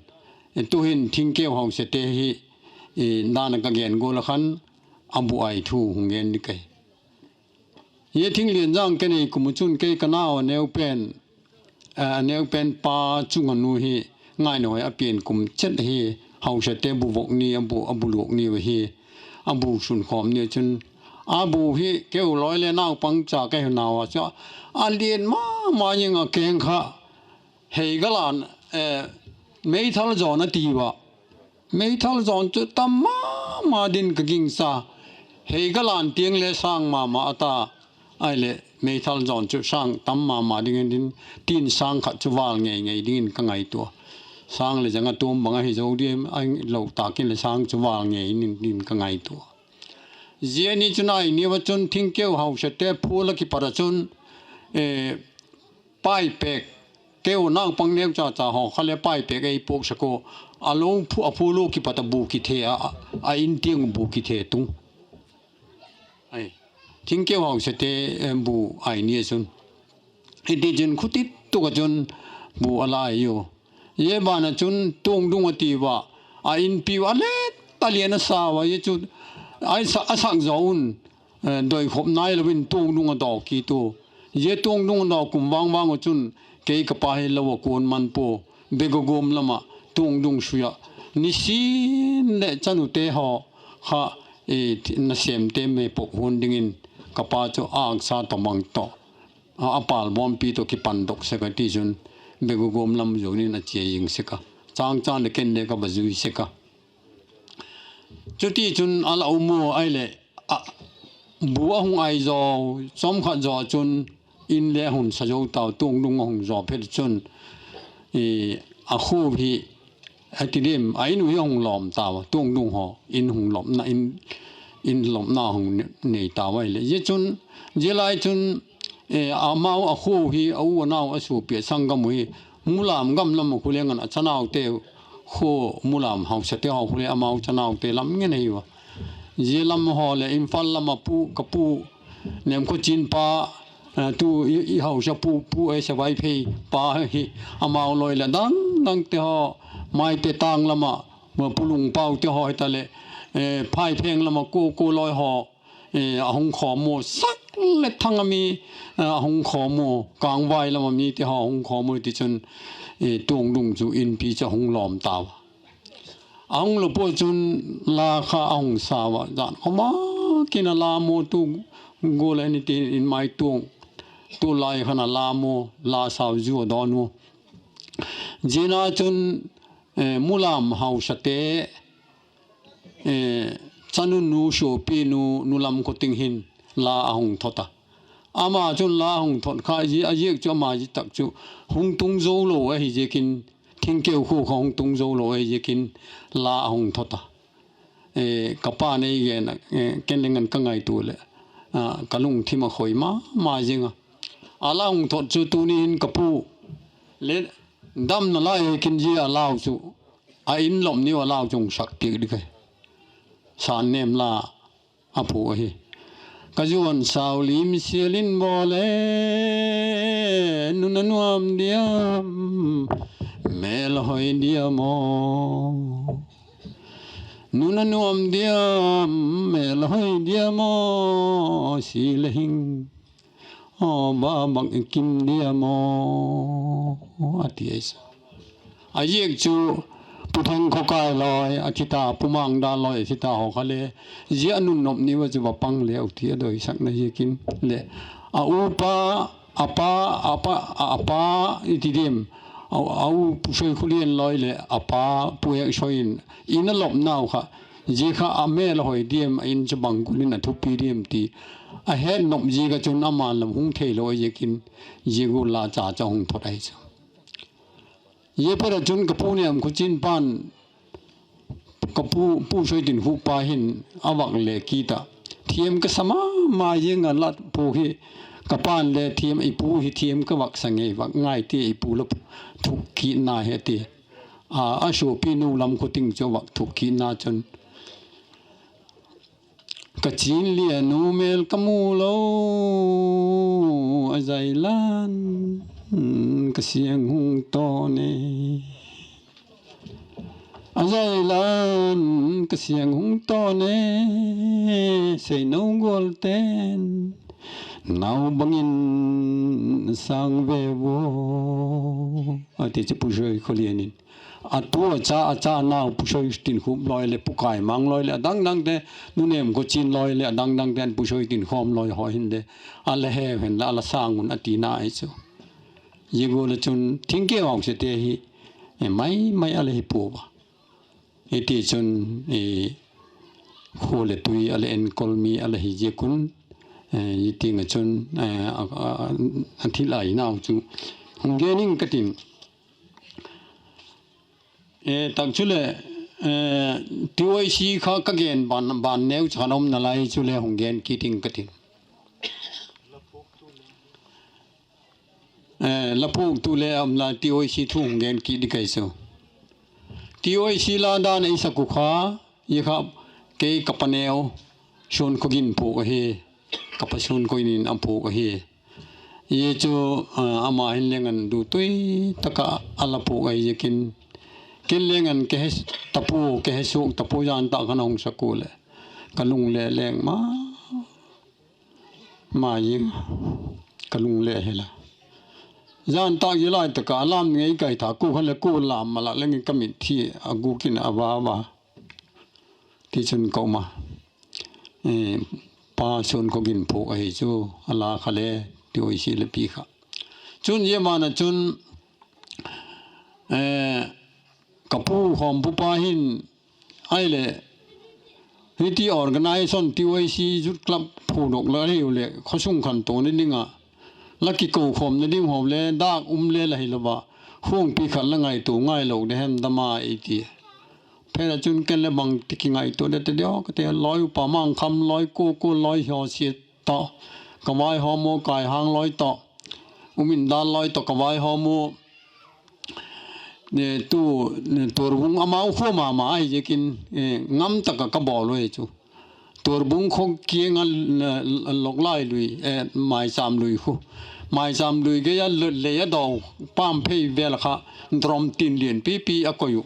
tu'hin Thingkeu hausate hi, dan a ka gen gual a khan, a bu ai thu hung gen ding ka hi. Zia Thinglianzang ka nei kum u chun kei ka nau a neu pen, a neu pen pa chung a nu hi ngainoi a pian kum chet ahi, hausate bu vok ni, a bu luak ni u ahi, a bu sunkhawm ni chun, a bu hi keu lawi le naupang cha ka hi nau a chu, a lian ma ma zing a keng kha, hei galan, meithal zawn a ti ua, meithal zawn chu tam ma ma ding ka gingcha, hei galan tiang le sâng ma ma a ta, ahileh meithal zawn chu sâng tam ma ma ding in, tin sâng khat chu vâl ngei ngei dingin ka ngaitua. Sâng leh zang a tuam bang ahi zo diam, a lo tâk in leh sâng chu vâl ngei in dingin ka ngaitua. Zia ni chun ai ni ua chun Thingkeu hausate phual a kipat ah chun, paipêk, keu naupang neucha cha haw kha le paipêk ei puaksak ua, a lo phu, a phual ua kipat a bu kithe a, a in tiang bu kithe tung. Thingkeu hausate bu ai ni a chun, hiti chun khutit tuk ah chun bu a lai u. Zia ban ah chun Tuangdung a ti ua, a inpiu a let a lian a sa ua, zia chu A sak, a sak zaw un, doikhop nailo in tuangdung a daw kit u. Zia tuangdung a daw kum vang vang u chun, kei ka pa hi lo a kuan man pua, Begugum lam ah tuangdung sui ah, nisin leh chanute haw kha, nasêmte mei pok hun dingin, ka pa chu âksa tawh mang tawh a pâlbawmpi tawh kipandok sek a, tichun Begugum lam zuan in a chia zing sek a, châng châng leh ken le ka va zui sek a. Chutichun a la um ua, ahileh, bu a hung ai zaw, chawmkhat zaw chun in le a hun sa zo tau, tuangdung a hung zaw phet chun, a khua hi, a ti diam, a in uh hi a hung lawm tau a, tuangdung haw in hung lawmna, in lawmna hung nei tau ahileh, zia chun, zia lai chun, amau a khua hi a u a nau a suapi a sanggam uh hi, Mulam gam lam ah khu le ngan a chanaute, khua Mulam hausate haw khu le amau chanaute lam ngen ahi ua. Zia lam haw leh Imphal lam ah pu, ka pu Nemkhawchin pa, tu i hausa pu, Pu S. Vaiphei pa hi, amau lawi leh dang dangte haw, Maite tâng lam ah, Pu Lungpaute haw hitaleh, Phaipheng lam ah kua kua lawi haw, a hung khawm ua, sak leh thang a mi, a hung khawm ua, Kângvai lam a mite haw a hung khawm ua, tichun, tuangdung chu inpi chu a hung lawm tau a. A hung lawm pua chun la kha a hung sau a, zan khawm a kin a la mu tu, gual a ni tin in mai tuang, tu lai khan a la mu, la sau zu a dawn u. Ziana chun, Mulam hausate chanu nu, suapinu, Nu Lamkhawting hin la a hung thot a. Ama chun la a hung thot kha, a ziak chu ama zia tak chu hung tung zo lo ahi ziakin, Thingkeu khua kha hung tung zo lo ahi ziakin, la a hung thot a. Ka pa'n ei gen a, ken le ngan ka ngaitua leh, ka lungthim a khoi ma ma zing a. A la hung thot chu tuni hin ka pu le damna lai kin zia a lau chu, a in lawm niu a lau chu hung sak piak ding ahi. Sannêm la a phu ahi. Ka zuan sau lim sial in bawl e, nuna nuam diam, mêl a hoi diam aw. Nuna nuam diam, mêl a hoi diam aw, si le hing, aw ba bang i kim diam aw, a ti ai sa. A ziak chu Pu Thangkhawkai lawi a thi ta, Pu Mangdal lawi a thi ta haw kha le, zia a nunnop niu a chu va pang leu ti a doisakna ziakin leh, a upa, a pa, a pa, a pa, i ti diam, a u Pu Soikholian lawi leh a pa Pu Heksoi in, in a lawmnau kha, zia kha a mêl a hoi diam, a in chu bang gual in a thupi diam ti a hetnop ziak a chun ama'n lam hung theilo a ziakin, zia gual la cha chu a hung thot ahi chu. Zia phat ah chun ka pu Nemkhawchin pa'n, ka pu, Pu Soitinkhuk pa hin a vak le kit ah, thiam ka sa ma ma ziang a, la phuak hi, ka pa'n le thiam, i pu hi thiam ka vak sa ngei vak ngai ti, i pu la thuk kitna hi a ti. A suapinu Lamkhawting chu vak thuk kitna chun, ka chin lian u mêl ka mu lo, a zailan ka siang hung tawn e. A zailan ka siang hung tawn e, seino gualte'n nau bangin sâng ve ua, a ti chu Pu Soikholian in. A tu a cha, a cha nau Pu Soitinkhuk lawi leh Pu Kaimang lawi leh a dang dangte, Nu Nemkhawchin lawi leh a dang dangte'n Pu Soitinkhawm lawi haw hin le, a la heu hen la, a la sâng un a tina ahi chu. Zia gual ah chun Thingkeu hausate hi mai mai a la hi pua a. Hitichun, khua leh tui a la enkol mi a la hi ziak un, zia tiang ah chun, a thil ai nau chu hung gen ing ka tin. Tak chuleh, TYC kha ka gen ban, ban neu cha khan um nalai chule hung gen kit ing ka tin. La phuaktu le um la, TYC thu hung gen kit ding ka hi chu. TYC la dan ei sak uh kha, zia kha kei ka paneu Suankhogin phuak ahi, ka pa Suankhogin in a phuak ahi. Zia chu, ama hin leng an du tui tak ah a la phuak ahi ziakin, ken leng an ka he ta pua, ka he suak ta pua, zan tak khan a hung sak ua leh, ka lung le leng ma, ma ing, ka lung le hela. Zan tâk zia lai tak ah lam ngei ka hi tha, kua khan le kua lam malak leng in ka mitthi a gûk in a va va. Tichun ka um a, pa Suankhawgin phuak ahi chu, a la kha le T Y C le pi kha. Chun zia ban ah chun ka pu khawmpupa hin, ahileh hiti organisation T Y C Youth Club phudok la hiu leh khawsung khantouna ding ah la kikokhawmna ding haw le dâk um le la hilo a, khuangpi khat la ngaitua ngailo de hem dam a i ti. Phet a chun ken le bangti kingaitua de te dia ka ti, lawi upa Mangkham lawi, kua kua lawi haw sia tawh, ka vaihawm u Kaihang lawi tawh, U Mindan lawi tawh ka vaihawm u, tu, Tuarbung amau khua ma ma ahi ziakin, ngam tak ah ka bawl u hi chu. Tuarbung khua kiang a, Loklai lui, Maicham lui khu, Maicham lui gei a lei a daw pam phei vel kha, drum tin lian pipi a koi uh,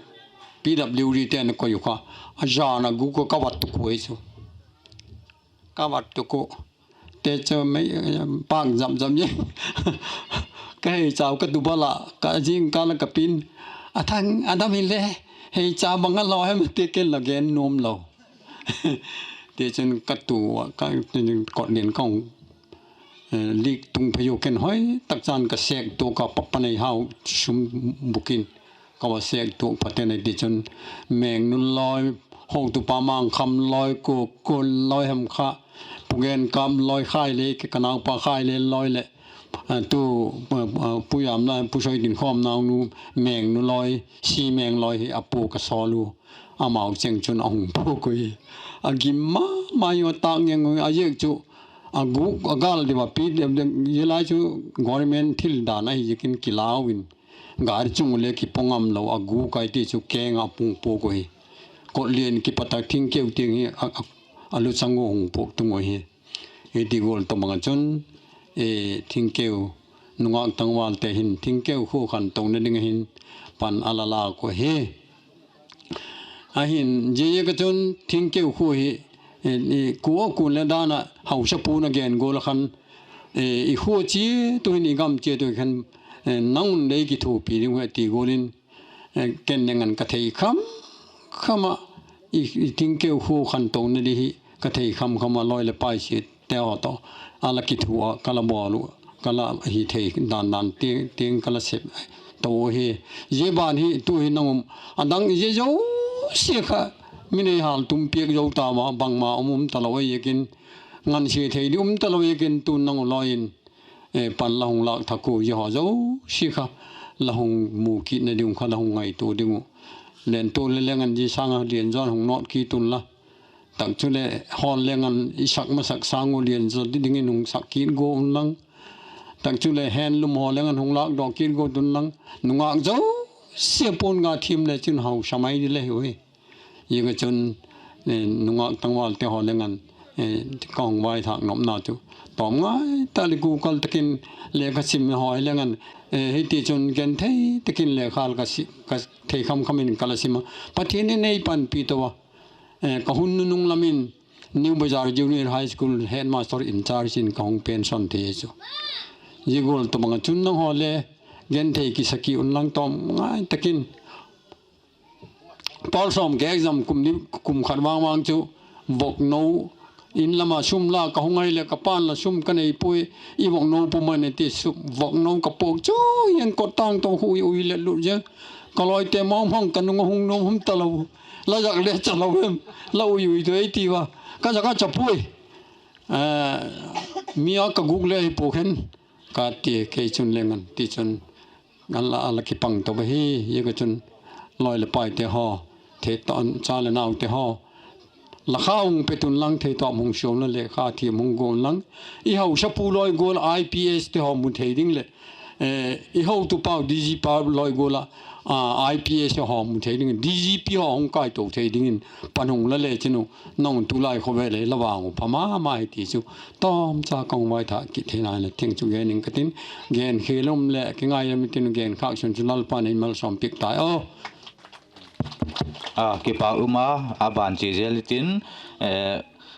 P W Dte'n a koi uh kha, a zan a gûk a ka vat tuk u hi chu. Ka vat tuk uh, te chu mei, pâk zap zap e. Ka hei chau ka tu bal ah ka zingkal ah ka pi'n, a thang a dam hile, hei cha bang a law hem ti ken la gen nuam lo. Tichun ka tu a, ka, kotlian ka hung lik tung phei u, ken hoi tak chan ka sêk tuak a, pa Paneihau sum buk in ka va sêk tuak phaten a, tichun Mengnu lawi, hotupa Mangkham lawi, kua kua lawi hem kha, Pu Genkap lawi khai le, ka naupa khai le lawi leh, tu, Pu Yamlai, Pu Soitinkhawm naunu, Mengnu lawi, Si Meng lawi hi a pu ka sawl u. Amau cheng chun a hung phuak u hi. A gim ma ma ua, tâk ngeng u, a ziak chu a gûk a gâl diu a pi, zia lai chu government thil dan ahi ziakin kilau in, gari chung u le kipaw ngam lo a gûk ai ti chu keng ah pung puak u hi. Kotlian kipat a thingkeu tiang hi a luchang u hung puak tung u hi. Hiti gual tawhbang ah chun thingkeu, nungâk tangvalte hin thingkeu khua khantona ding ah hin pan a la lâk u hi. Ahin zia ziak ah chun thingkeu khua hi kua kuan le dan ah hausapu'n a gen gual ah khan, i khua chiat u hin, i gam chiat u khan, nang un lei kithuapi ding uh a ti gual in, ken leng an ka thei kham kham ah, i thingkeu khua khantona ding hi ka thei kham kham ah, lawi leh paisiate haw tawh a la kithua, ka la bawl u, ka la hi thei dan dan tiang ka la sep to u hi. Zia ban hi tu hi nang um, a dang zia zosia kha mi nei hâltum piak zo tau a, bangma um um talo ahi ziakin, ngansia thei ding um talo ziakin tu nang u lawi in pan la hung lâk thak u, zia haw zosia kha la hung mu kitna ding uh kha la hung ngaitua ding uh. Lentua le leng an zia sâng a lian zaw in hung nawt kit unla, tak chuleh hawl leng an i sak masak sâng u lian zaw dingin hung sak kit gua unlang, tak chuleh handloom haw leng an hung lâkdaw kit gua unlang, nungâk zosia puan ga thiam le chun hausa mai di le hi ui. Ziak ah chun nungâk tangvalte haw leng an ka hung vaithâk nopna chu, tawm ngai tak leh kukal tak in lekha sim haw hi leng an, hiti chun genthei tak in lekha ka thei kham kham in ka la sim a, Pathian in ei panpi to a, ka hun nunung lam in New Bazar Junior High School headmaster in charge in ka hung pension thei chu. Zia gual tawhbang ah chun nanghaw le genthei kisa ki unlang, tawm ngai tak in. Pawl sawm ka exam kum ni, kum khat vang vang chu vokno, in lam a sum la ka hung ahileh ka pa'n la sum ka nei puai, i vokno pum a ne ti, vokno ka puak chu, hian kot tâng to hui ui leh lut ziang. Ka lawite mawng hmang ka nung a hung nuam hum talo, la zak le chalo em, la ui ui tu ei ti ua, ka zak a cha puai. Mi a ka gûk le hi puak hen, ka ti, kei chun leng an tichun a la kipang to ahi. Ziak ah chun lawi leh paite haw, thei ta, cha leh naute haw, la kha hung pe tun lang, thei tawm hung siam la, lekha thiam hung guan lang, i hausapu lawi gual IPSte haw mu thei ding leh, i hotupau DGP lawi gual a IPS haw mu thei dingin, DGP haw hung kaito thei dingin pan hung la le chin u, nang tulai khawvel hi la vang u pha ma ma hi ti chu tawmcha ka hung vaithâk kit thei nai leh tiang chu gen ing ka tin, gen khêl um leh kingai a mi tin, gen khâk sun chu Lalpa'n ei malsawm piak tai aw. Kipâk um a, a ban chia zel i tin,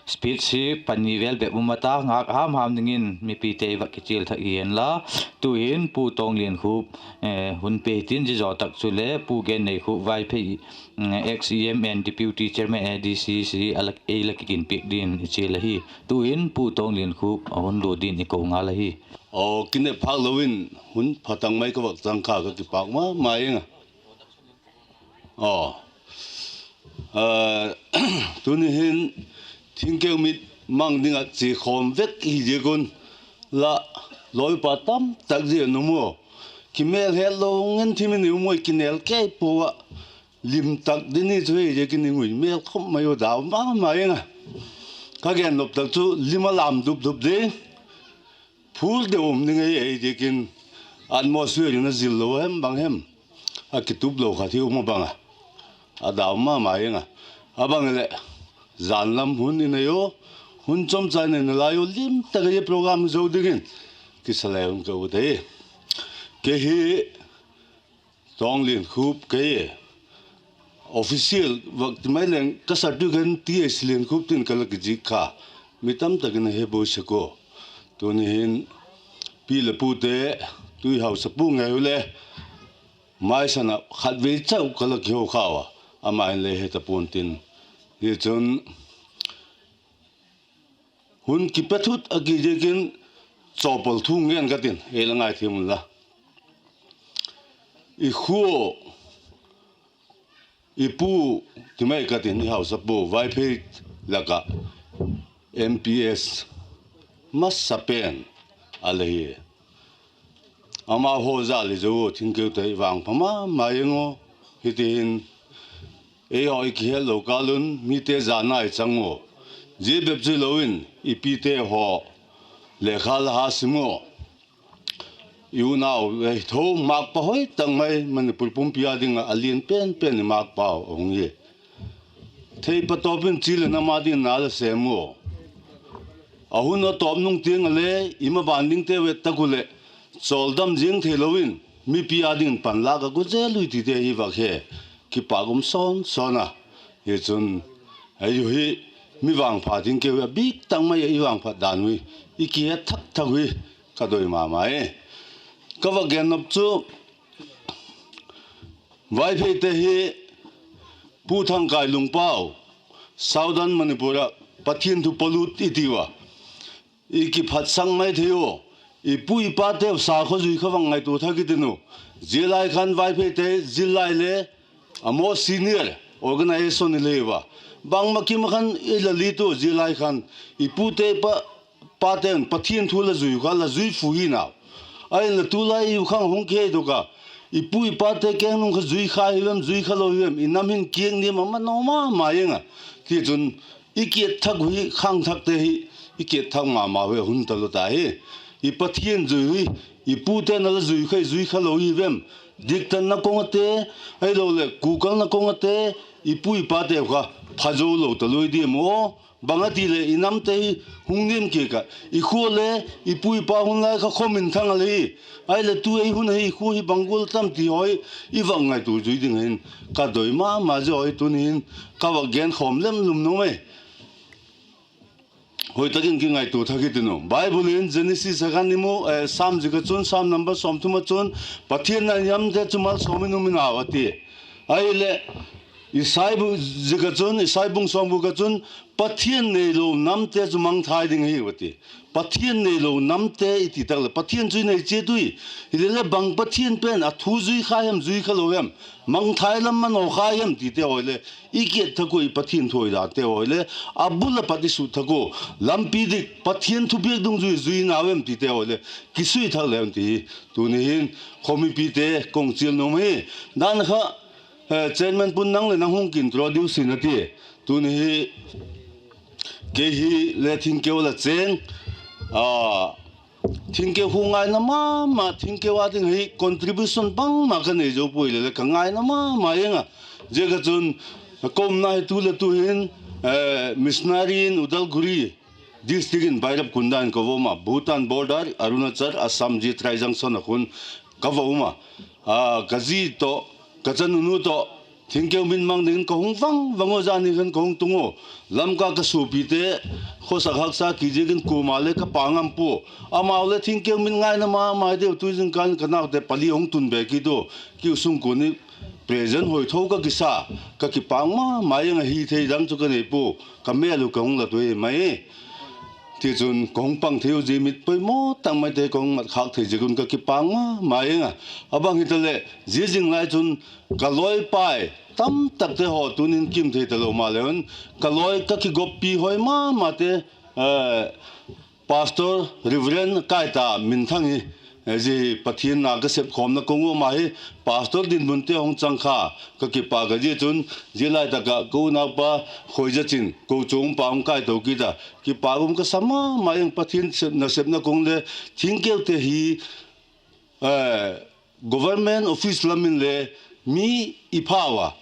Speech hi pani vel bep um a ta, ngâk ham ham dingin mipite i va kichial thak hi hen la. Tu'hin Pu Tawngliankhup hun pe hitin, zia zaw tak chule Pu Genneikhup Vaiphei, ex E M and Deputy Chairman A D C C, ei la kiginpiak din i chial ahi. Tu'hin Pu Tawngliankhup a hun lut din i ko ngal ahi. Aw, kinep phâk lo in hun pha tak mai ka vak chang kha ka kipâk ma ma ing a. Aw, tuni hin thingkeu mit mang ding ah chia khawm vek hi ziak un la, lawipa tam tak zia na mu. Kimêl het lo ngen thim in i um ui, kinêl kei pua ah, lim tak ding ni chu hi ziakin i ngui mêl khawm mai u, dau ma ma ing a. Ka gen nop tak chu lim a lam dup dup ding, phul deu um ding ahi, ahi ziakin atmosphere in a zil lo hem bang hem, a kitup lo khat hi um a bang a, a dau ma ma ing a. A bang leh, jan lam hun i nei u, hun chomcha i nei nalai u, lim tak a program zo dingin kisa le hun ka ut ahi. Kei hi Tawngliankhup kei, official vak ti mai leng ka certificate T S Liankhup tin ka la kizik kha, mi tam tak in a he buai sek ua. Tuni hin pi leh pute, tui hausapu ngei u le maisan ah khatvei chau ka la kiho kha ua, ama in le he ta pua'n tin. Hi chun hun kipe thut a ki ziakin chawpal thu ngen ka tin, ei la ngaithiam unla. I khua, i pu ti mai ka tin, i hausapu Vaiphei lak ah M P S masa pen a la hi. Amau haw jal hi zo u, thingkeute i vangpha ma ma ing u. Hiti hin eihaw i kihetlo kâl un mite jana i chang u. Zia bep chu hilo in i pite haw lekha la ha sim u. I unau hi tho, mâkpa hoi tak mai, Manipur pumpi â ding ah a lian pen pen i mâkpau a hung hi. Thei patawp in chi leh nam â dingin na la sêm u. A hun a tawp nung tiang ah le i maban dingte ve tak u leh, chawldam ziang theilo in mipi â dingin panlâk a gu zel ui tite hi vak he, kipâk um sawn sawn a. Hi chun, ei u hi mi vangpha thingkeu hi a bîk tak mai ah i vangphat dan ui, i kihet thak thak ui, ka doi ma ma e. Ka vak gen nop chu, Vaipheite hi Pu Thangkai Lungpau, Southern Manipur ah Pathian thu palut i tiu a, i kiphatsak mai thei u. I pu i pateu sakhaw zui kha vang ngaitua thak i tin u. Zia lai khan Vaipheite zillai le a maw senior organisation i le ua, bangma kim a khan i la lit u. Zia lai khan i pute pa, pate'n Pathian thu la zui u kha la zui fu hi nau. Ahinla tulai i u khang hung kihei dok a, i pu i pate keng nung kha zui kha hi vem, zui kha lo hi vem, i nam hin kiang niam a mano ma ma ing a. Tichun, i kiat thak u hi, khangthakte hi i kiat thak ma ma ui, a hun talo ta hi. I Pathian zui hi, i pute'n a la zui kha, i zui kha lo hi vem? Diktatna kong ate, ahiloleh kukalna kong ate, i pu i pateu kha phazo lo talo i diam aw? Bang a ti leh i namte hi hung niam kiak ah, i khua le i pu i pa hun lai kha khaw minthang a le hi. Ahileh tu ei hun ahi, i khua hi bang gual tam ti haw i vak ngaitua zui ding hin ka doi ma ma zia haw hi tuni hin ka vak genkhawm lem lum nuam e. Hoi tak in kingaitua thak i tin u. Bible in Genesis a khan i mu, Sam zik ah chun, Sam number sawmthum ah chun, Pathian a namte chu malsawm in um in au a ti. Ahileh, Isai bu-, zik ah chun, Isai bung sawmguk ah chun, Pathian neilo namte chu mangthai ding ahiu a ti. Pathian neilo namte i ti tak leh Pathian chu i nei chiat ui. Hileleh bang Pathian pen a thu zui kha hem, zui kha lo hem, mangthai lam manaw kha hem tite haw le, i kiat thak ua, i Pathian thu i dante haw le, a bul a pat i sut thak ua, lampi dik Pathian thupiak dungzui zui nau em tite haw le, kisui thak le em ti hi. Tuni hin khawmipite kong chial nuam hi. Dan kha, chairman pu'n nang leh nang hung kiintroduce in a ti. Tuni hi kei hi le thingkeu la chêng, thingkeu khu ngaina ma ma, thingkeu â ding hi contribution bangma ka nei zo puai leh le ka ngaina ma ma ing a. Ziak ah chun, ka umna hi tu leh tu hin missionary in Udalguri district in Bairap Kunda in ka va um a, Bhutan border, Arunachal, Assam zia Trai junction ah khun ka va um a. Ka zi tawh, ka chanunu tawh Thingkeu min mang dingin ka hung vang vang u, zani khan ka hung tung u. Lamka ka suapite khawsak haksa ki ziakin kuama le ka pang ngam pua. Amau le thingkeu min ngaina ma ma deu, tu zingkal in ka naute pali hung tun be kit u. Kiu sungkuan hi present hoi tho ka kisa, ka kipâk ma ma ing a, hi thei dang chu ka nei pua. Ka mêl uh ka hung lat uh hi mai. Tichun ka hung pang thei u, zia mit poimaw tak maite ka hung mat khâk thei ziak un ka kipâk ma ma ing a. A bang hitaleh zia zing lai chun ka lawipai tamtakte haw tun in kim thei talo maleu in, ka lawi ka kigoppi hoi ma mate, Pastor Reverend Kaita Minthang hi, zia hi Pathian na ka sep khawmna kong u, ama hi pastor dinmunte hung chang kha, ka kipâk a. Zia chun zia lai tak ah ka unaupa Khoizaching kochuam pa hung kaitou kit a, kipâk um ka sa ma ma ing. Pathian nasepna kong le thingkeute hi government office lam inle mi i phau a,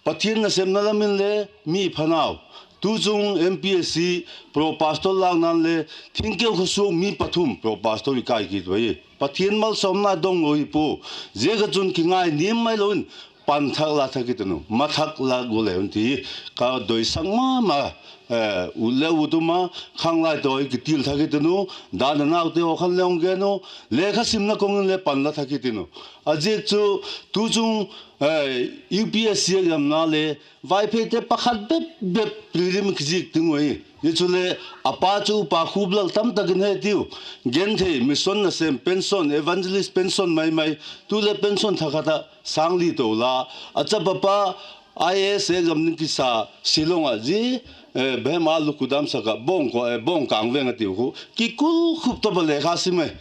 Pathian nasepna lam inle mi i phanau. Tuchung M P S C pro pastor lâkna'n le thingkeu khawsuak mi pathum pro pastor i kai kit uhi. Pathian malsawmna dong lo hi pua. Ziak a chun kingai niam mai lo in, pan thak la thak kit in u, ma thak la gu le un ti hi ka doisak ma ma. Ut le ut um a, khanglaite haw i kitil thak kit in u, dan a naute haw khan le hung gen u, lekha simna kong inle pan la thak kit in u. A ziak chu tuchung U P S C examna le Vaipheite pakhat bep bep prelim kizik ding uhi. Zia chule a pa chu Upa Khuplal, tam tak in he tiu, genthei, mission nasêm pension, evangelist pension mai mai, tu le pension thakhat ah sâng li to la. A chapa pa I A S exam ding kisa Shillong ah, zia bema lukudam sak ah, Bawngkâng veng a tiu khu, kikul khup tawp a lekha sim e.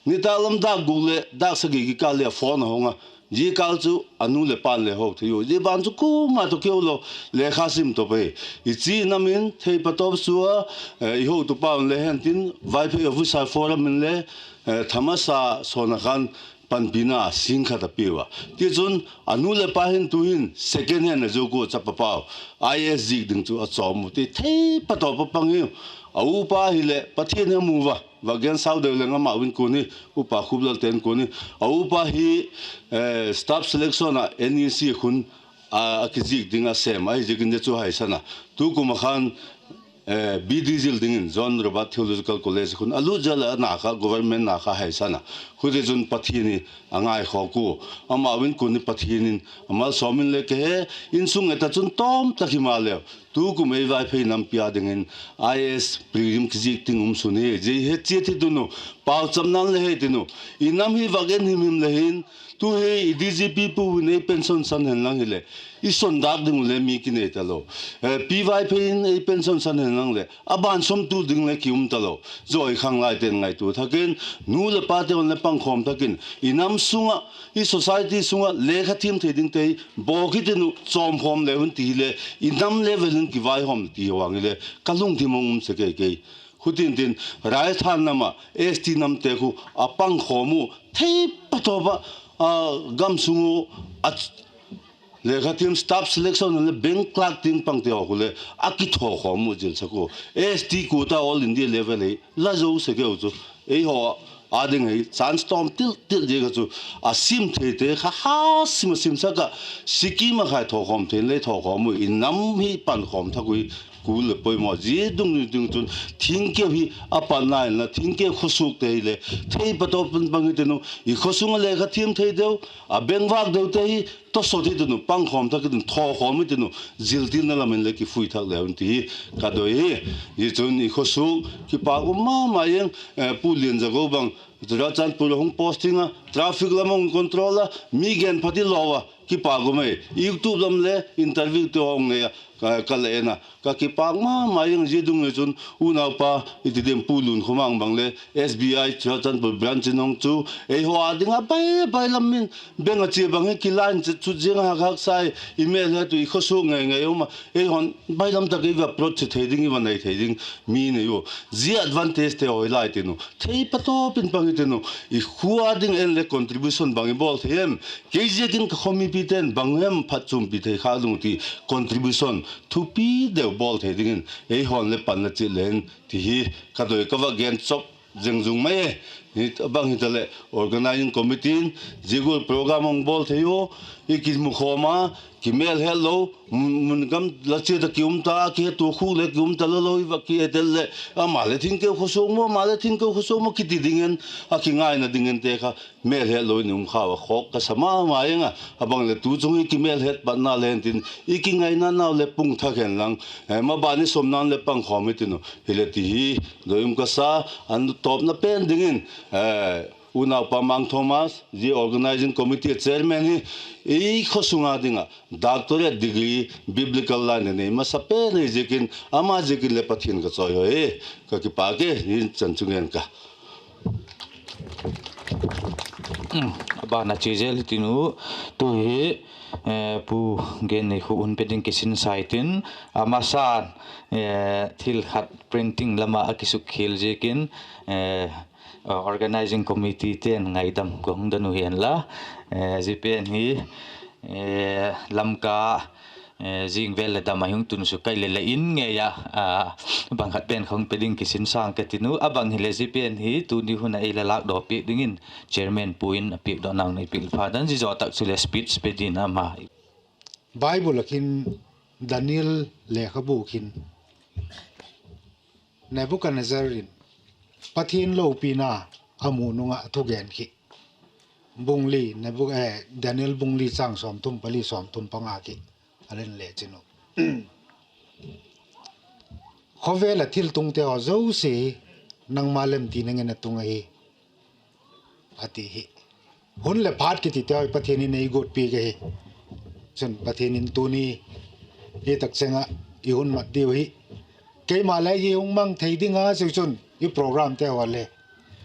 Nitâk lam dâk guk leh dâk sagi kikâl le a phone a hong a. Zia kâl chu a nu leh pa'n le ho thei u. Zia ban chu kuama tawh keu lo, lekha sim tawp ahi. I chi nam in thei patawp sua, i hotupa un le hen tin, Vaiphei Officer Forum inle thamasa sawn a khan panpina sîng khat a piau a. Tichun a nu leh pa hin tu'hin second hand a zuak ua, chapa pau I A S zik ding chu a chawm u ti thei patawp a pang hiu. A upa hileh Pathian a mu ua, va gen sau deu leng, amau inkuan hi, Upa Khuplalte inkuan hi, a upa hi staff selection ah N E C khun a kizik ding a sêm ahi ziakin zia chu haisan a. Tukum a khan B D zil dingin John Roberts Theological College khun a lut zel a, na kha government na kha haisan a. Hutichun Pathian hi a ngaikhawk ua, amau inkuan hi Pathian in a malsawm in le ka he. Insung et ah chun tawm tak himaleu, tukum ei Vaiphei nampi a dingin I A S prelim kizik ding um sun hi, zia hi chiat hi tun u, pauchapna'n le hei tin u. I nam hi vak en him him le hin, tu hi i D G P pu in ei pension san hen lang hileh, i son dâk ding u le mi kinei talo. Pi Vaiphei in ei pension san hen lang leh a ban sawmtu ding le ki um talo. Zia hi khanglaite'n ngaitua thak in, nu leh pate hawn le pangkhawm thak in, i nam sung ah, i society sung ah lekha thiam thei dingte hi bawl kit in u, chawmkhawm le hun ti hile, i nam level in kivaihawm ti vang hile ka lungthim hung um sek ei kei. Hutin tin, Rajasthan nam ah S T namte khu a pangkhawm u, thei patawp ah, gam sung u a lekha thiam, staff selection le bank clerk tiang pangte haw khu le a kithakhawm u, zilsak u. S T quota All India level hi la zo sek eu chu, eihaw â ding hi chance tawm til til ziak a chu, a sim theite kha ha sim a simsak ah, Sikkim a khai thakhawm thei in le thakhawm u, i nam hi pankhawm thak ui. Kul le poimaw zia dungzui ding chun, thingkeu hi a panna inla, thingkeu khawsuakte hile thei patawp in pang hi tin u. I khawsung ah lekha thiam thei deu, a bengvâk deute hi tawsawt hi tin u, pangkhawm thak hi tin u, thakhawm hi tin u, ziltilna lam in le kiphui thak le un ti hi ka doi hi. Zia chun i khawsuak kipâk um ma ma ing. Pu Lianzago bang Churachandpur a hung posting a, traffic lam a hung control a, mi gen phat i law a, kipâk um ei. YouTube lam le interview te hung nei a, ka la en a, ka kipâk ma ma ing. Zia dungzui chun unaupa, i ti diam, Pu Lunkhomang bang le S B I Churachandpur branch in hung chu, eihaw â ding a bai bai lam in, bank a chia bang hi kiline chut ziang a, hak haksa i, i mêl het u, i khawsuak ngei ngei um a, eihaw'n bailam tak ei va approach thei ding, i va nei thei ding mi nei u. Zia advantage te hoi lai tin u, thei patawp in pang hi tin u. I khua ding en le contribution bang i bawl thei em? Kei ziakin ka khawmipite'n bang hem phatchuampi thei khâk ding u ti contribution thupi deu bawl thei dingin eihaw'n le pan la chiat le in ti hi ka doi, ka va gen chop zeng zung mai e. Hi bang hitaleh organising committee in zia gual program hung bawl thei u, i kimukhawm a, kimêl het lo, mun gam la chiat ah ki um ta, a kihetua khuk le ki um ta lo lo i va ki et leh, ama le Thingkeu khawsuak maw, ama le Thingkeu khawsuak maw kiti dingin, a kingaina dingin te kha mêl het lo in i um khau a khawk ka sa ma ma ing a. A bang leh tu chung hi kimêl het patna le hen tin, i kingaina nau le pung thak hen lang, maban i sawmna'n le pangkhawm i tin u hile ti hi doi um ka sa. A tawpna pen dingin, unaupa Mang Thomas, zia organising committee chairman hi, i khaw sung a ding ah doctorate degree biblical line a nei masa pen ahi ziakin, ama ziakin le Pathian ka chawihoih e, ka kipâk e, hi chan chung en ka. A ban a chia zel hitin u, tu hi, Pu Genneikhup hun pe ding kisinsa hitin, a masa'n thil khat printing lam ah a kisukkhial ziakin, organising committeete'n ngaidam ka hung don u hi en la, zia pen hi Lamka zingvêl leh dam a hung tun suk kai leh la in ngei a, bang khat pen kha hung pe ding kisinsang ka tin u. A bang hileh zia pen hi tuni hun a ei la lâkdaw piak dingin chairman pu in a piakdawkna hung nei piak phat dan, zia zaw tak chuleh speech pe ding ama. Bible ah khin, Daniel lekhabu khin, Nebukadnezzar in Pathian lopina a mu nung ah a thugen khi, Daniel bung li châng sawmthum pali, sawmthum panga khi a len le chin u, khawvel ah thiltungte haw zosia hi nangma lemtina ngen a tung ahi, a ti hi. Hun leh phat kitite haw hi Pathian in ei guat piak ahi. Chun Pathian in tuni hi tak cheng ah i hun mat diu hi, keima le hi hung mang thei ding a, chu chun i programte haw le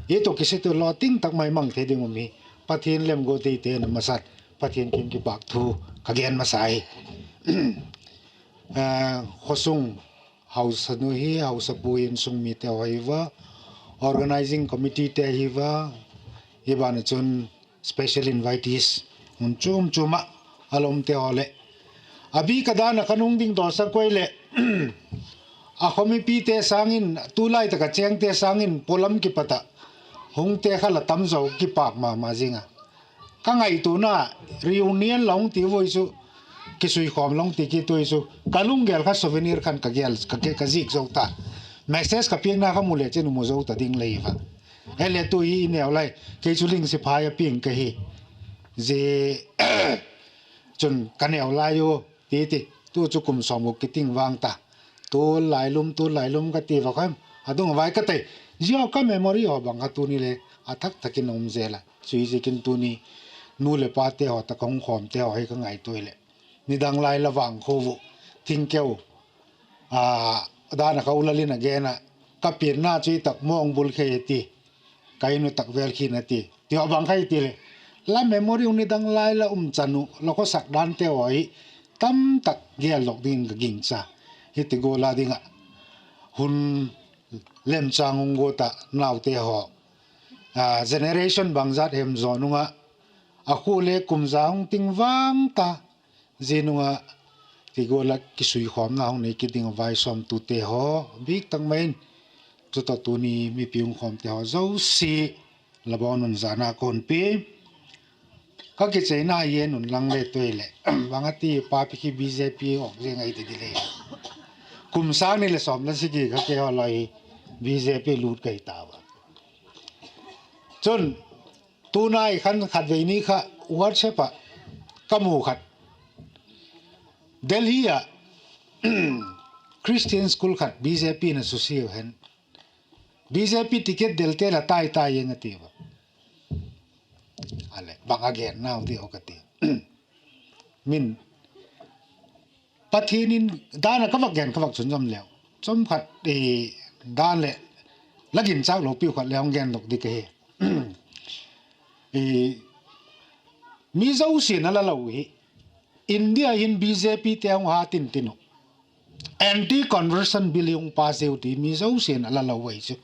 i tawh kisit u law ting tak mai mang thei ding um hi Pathian lemguat eite na masat Pathian kiang kipâk thu ka gen masa hi. Khawsung hausanu hi, hausapu, insung mite haw hi va, organising committeete hi va, i ban ah chun special invitees mun chuam chuam ah a la umte haw leh, a bîk a dan ah ka hung ding dawsak ua leh, a khawmipite sâng in, tulai tak ah chêngte sâng in polam kipat ah hungte kha la tam zaw, kipâk ma ma zing a. Ka ngaituana reunion la hung ti ua chu, kisuikhawm la hung ti kit ua chu, ka lunggel kha souvenir khan ka gel, ka zik zo ta. Message ka piakna kha mu le chin u mu zo ta ding le hi va. Hile tu hi i neu lai, kei chu ling siphai a piang ka hi. Zia chun ka neu lai u, ti ti, tu chu kum sawmguk kiting vang ta. Tul lailum, tul lailum ka ti va kha, a dung a vai ka tai. Zia ka memory haw bang kha tuni le a thak thak in a um zel a. Chu ziakin tuni nu leh pate haw tak a hung khawmte haw hi ka ngaitua leh, nidang lai la vang kha u, thingkeu dan a kha u Lal in a gen ah, ka pianna chu i tak mawng bul khe a ti, ka in u tak vel khin a ti, ti haw bang kha i ti leh, la memory u nidang lai la um chan u, la khawsak dante haw hi tamtak geldok dingin ka gingcha. Hiti gual a ding ah hun lemchâng hung guat ah naute haw, generation bangzat hem zaw nung ah, a khua le kum za hung ting vang ta, zia nung ah ti gual ah kisuikhawmna hung nei kit ding a vaisawmtute haw bîk tak mai in, chu tawh tuni mipi hung khawmte haw zosia la bawn un zana ka hun pia. Ka kicheina a en un lang le tu leh, bang a ti pa pi khi BJP awk ziang ahi ti di le, kum sâng ni leh sawm leh sagi kha kei haw lai BJP lût ka hi tau a. Chun tunai khan khatvei ni kha WhatsApp ah ka mu khat, Delhi ah Christian school khat BJP in a susia hen, BJP ticket delte la tai tai eng a ti a. A leh bang a gen nau di aw ka ti. Min, Pathian in dan a ka vak gen ka vak chun zom leu, chomkhat dan leh la ginchâk lo piu khat le hung gendok di ka hi. Mi zosia'n a la lo hi, India hin BJPte hung ha tin tin uh, anti conversion bill hung pass diu ti mi zosia'n a la lo ahi chu.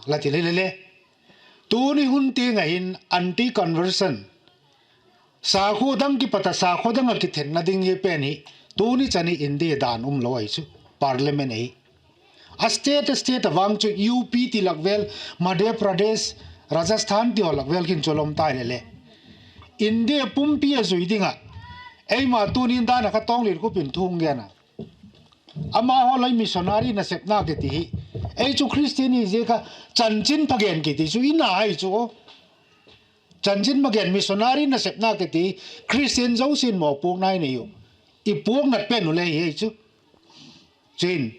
La ti le le le, tuni hun tiang ah hin anti conversion, sakhua dang kipat ah sakhua dang ah kithenna ding hi pen hi, tuni chan hi India dan um lo ahi chu, parliament ahi. A state, a state a vang chu U P ti lak vel, Madhya Pradesh, Rajasthan ti haw lak vel khin chu a lom tai le le. India pumpi a zui ding ah, eima tuni'n dan a kha Tawnglian Khup in thu hung gen a, amahaw lai missionary nasepna kiti hi, ei chu Christian hi ziak a chanchinpha gen kiti chu i na ahi chu. Chanchinpha gen, missionary nasepna kiti, Christian zosia'n mawpuakna i nei uh, i puaknat pen uh le hi ei chu. Chuin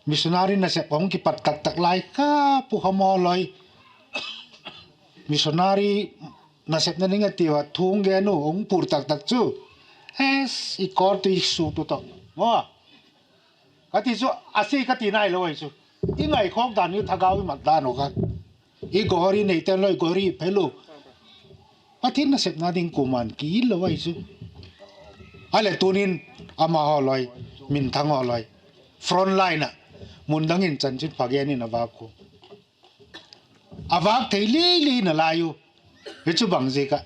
missionary nasep hung kipat tak tak lai kha, Pu Khamawloi, missionary nasepna ding a tiu a thu hung gen uh, hung pur tak tak chu, es, i kawr tu i su tu tawh maw, ka ti chu, a si ka ti nailo ahi chu. I ngaikhawk dan hi thagau i mat dan uh kha, i gawri neite'n loi gawri phel u, Pathian nasepna ding kuama'n ki lo ahi chu. A leh tuni'n amahaw loi, Minthang haw loi, front line ah, mun dang in chanchinpha gen in a vâk khu, a vâk thei lili nalai u. Hi chu bang ziak ah,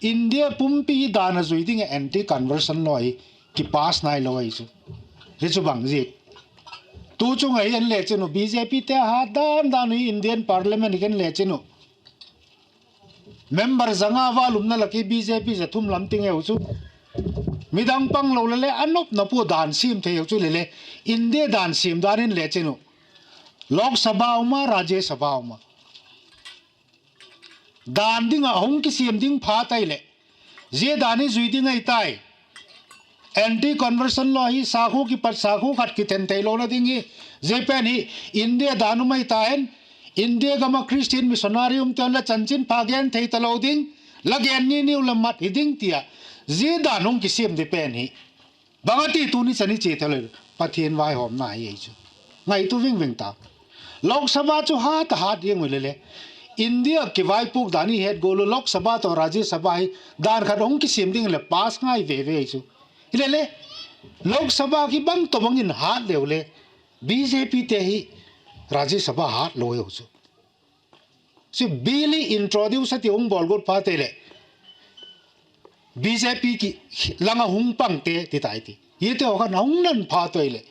India pumpi hi dan a zui ding ah anti conversion law hi kipass nailo ahi chu. Hi chu bang ziak, tu chung ah hi en le chin uh, BJPte hat dan dan uh hi Indian Parliament hi en le chin uh, member za nga va lumna lak hi BJP za thum lam ting eu chu. Midang pang lo le le a nop nop ua dan siam thei eu chu le le, India dan siam dan en le chin uh, Lok Sabha um a, Rajya Sabha um a, dan ding ah hung kisiam ding phat ai leh, zia dan hi zui ding ahi tai. Anti conversion law hi sakhua kipat sakhua khat kithen theilona ding hi, zia pen hi India dan um ahi ta hen, India gam ah Christian missionary umte'n la chanchinpha gen thei talo ding, la gen ni niu la mat hi ding ti a, zia dan hung kisiam di pen hi. Bang a ti tuni chan i chia thei lo, Pathian vaihawmna hi ei chu. Ngaitua ving ving ta. Lok Sabha chu hat a hat ding ui le le, India kivaipuak dan i het gual u, Lok Sabha tawh Rajya Sabha hi dan khat hung kisiam ding leh pass ngai ve ve ei chu. Hile le, Lok Sabha kibang tawhbang in hat leu le, BJPte hi Rajya Sabha hat lo eu chu. Chu bill introduce a ti hung bawl guat phat ei leh, BJP ki lang a hung pangte ti tai ti, hite haw khan a hung nan phat ei leh,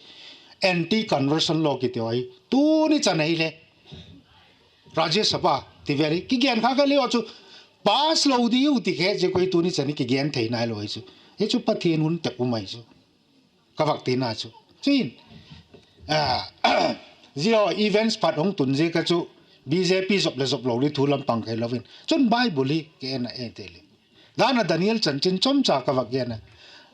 anti conversion law kiti haw hi tuni chan ahile, Rajya Sabha ti vel hi kigen kha ka leu a chu, pass lo diu ti khe zia koi tuni chan hi kigen thei nailo hi chu. Hi chu Pathian hun tep um ahi chu, ka vak tina chu. Chuin, zia events phat hung tun ziak a chu, BJP zop leh zop lo di thu lam pang kei lo in chun Bible hi ke na e te le, dan a Daniel chanchin chomcha ka vak gen a.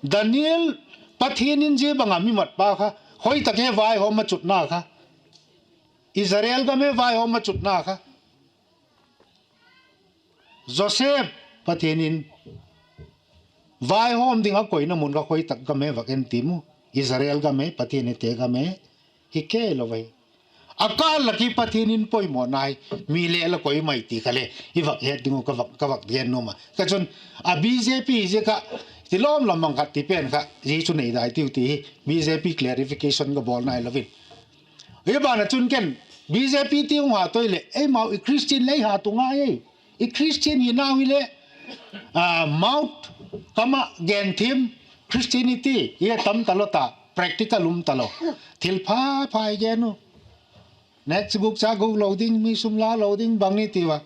Daniel, Pathian in zia bang a mi mat pa kha, khoi tak he vaihawm a chutna kha, Israel gam he vaihawm a chutna kha, Joseph, Pathian in vaihawm ding a koina mun kha khoi tak gam he vak en ti mu, Israel gam he, Pathian ite gam he, hi kei lo ahi. A kâl lak hi Pathian in poimaw nai, mi le la koi mai ti kha le i vak het ding uh ka vak, ka vak gen nuam a. Ka chun, a BJP hi ziak ah, ti lawm lam mang khat ti pen kha zia chu nei dai tiu ti hi BJP clarification ka bawl nai lo in. Hi ban a chun ken, BJP ti hung ha toi leh eimau i Christian lei ha tu ngai ei. I Christian hi nau hile, mouth kam ah gen thim, Christianity hi a tam talo ta, practical um talo. Thil pha pha i gen u, next guk cha guk lo ding, mi sum la lo ding bang ni ti ua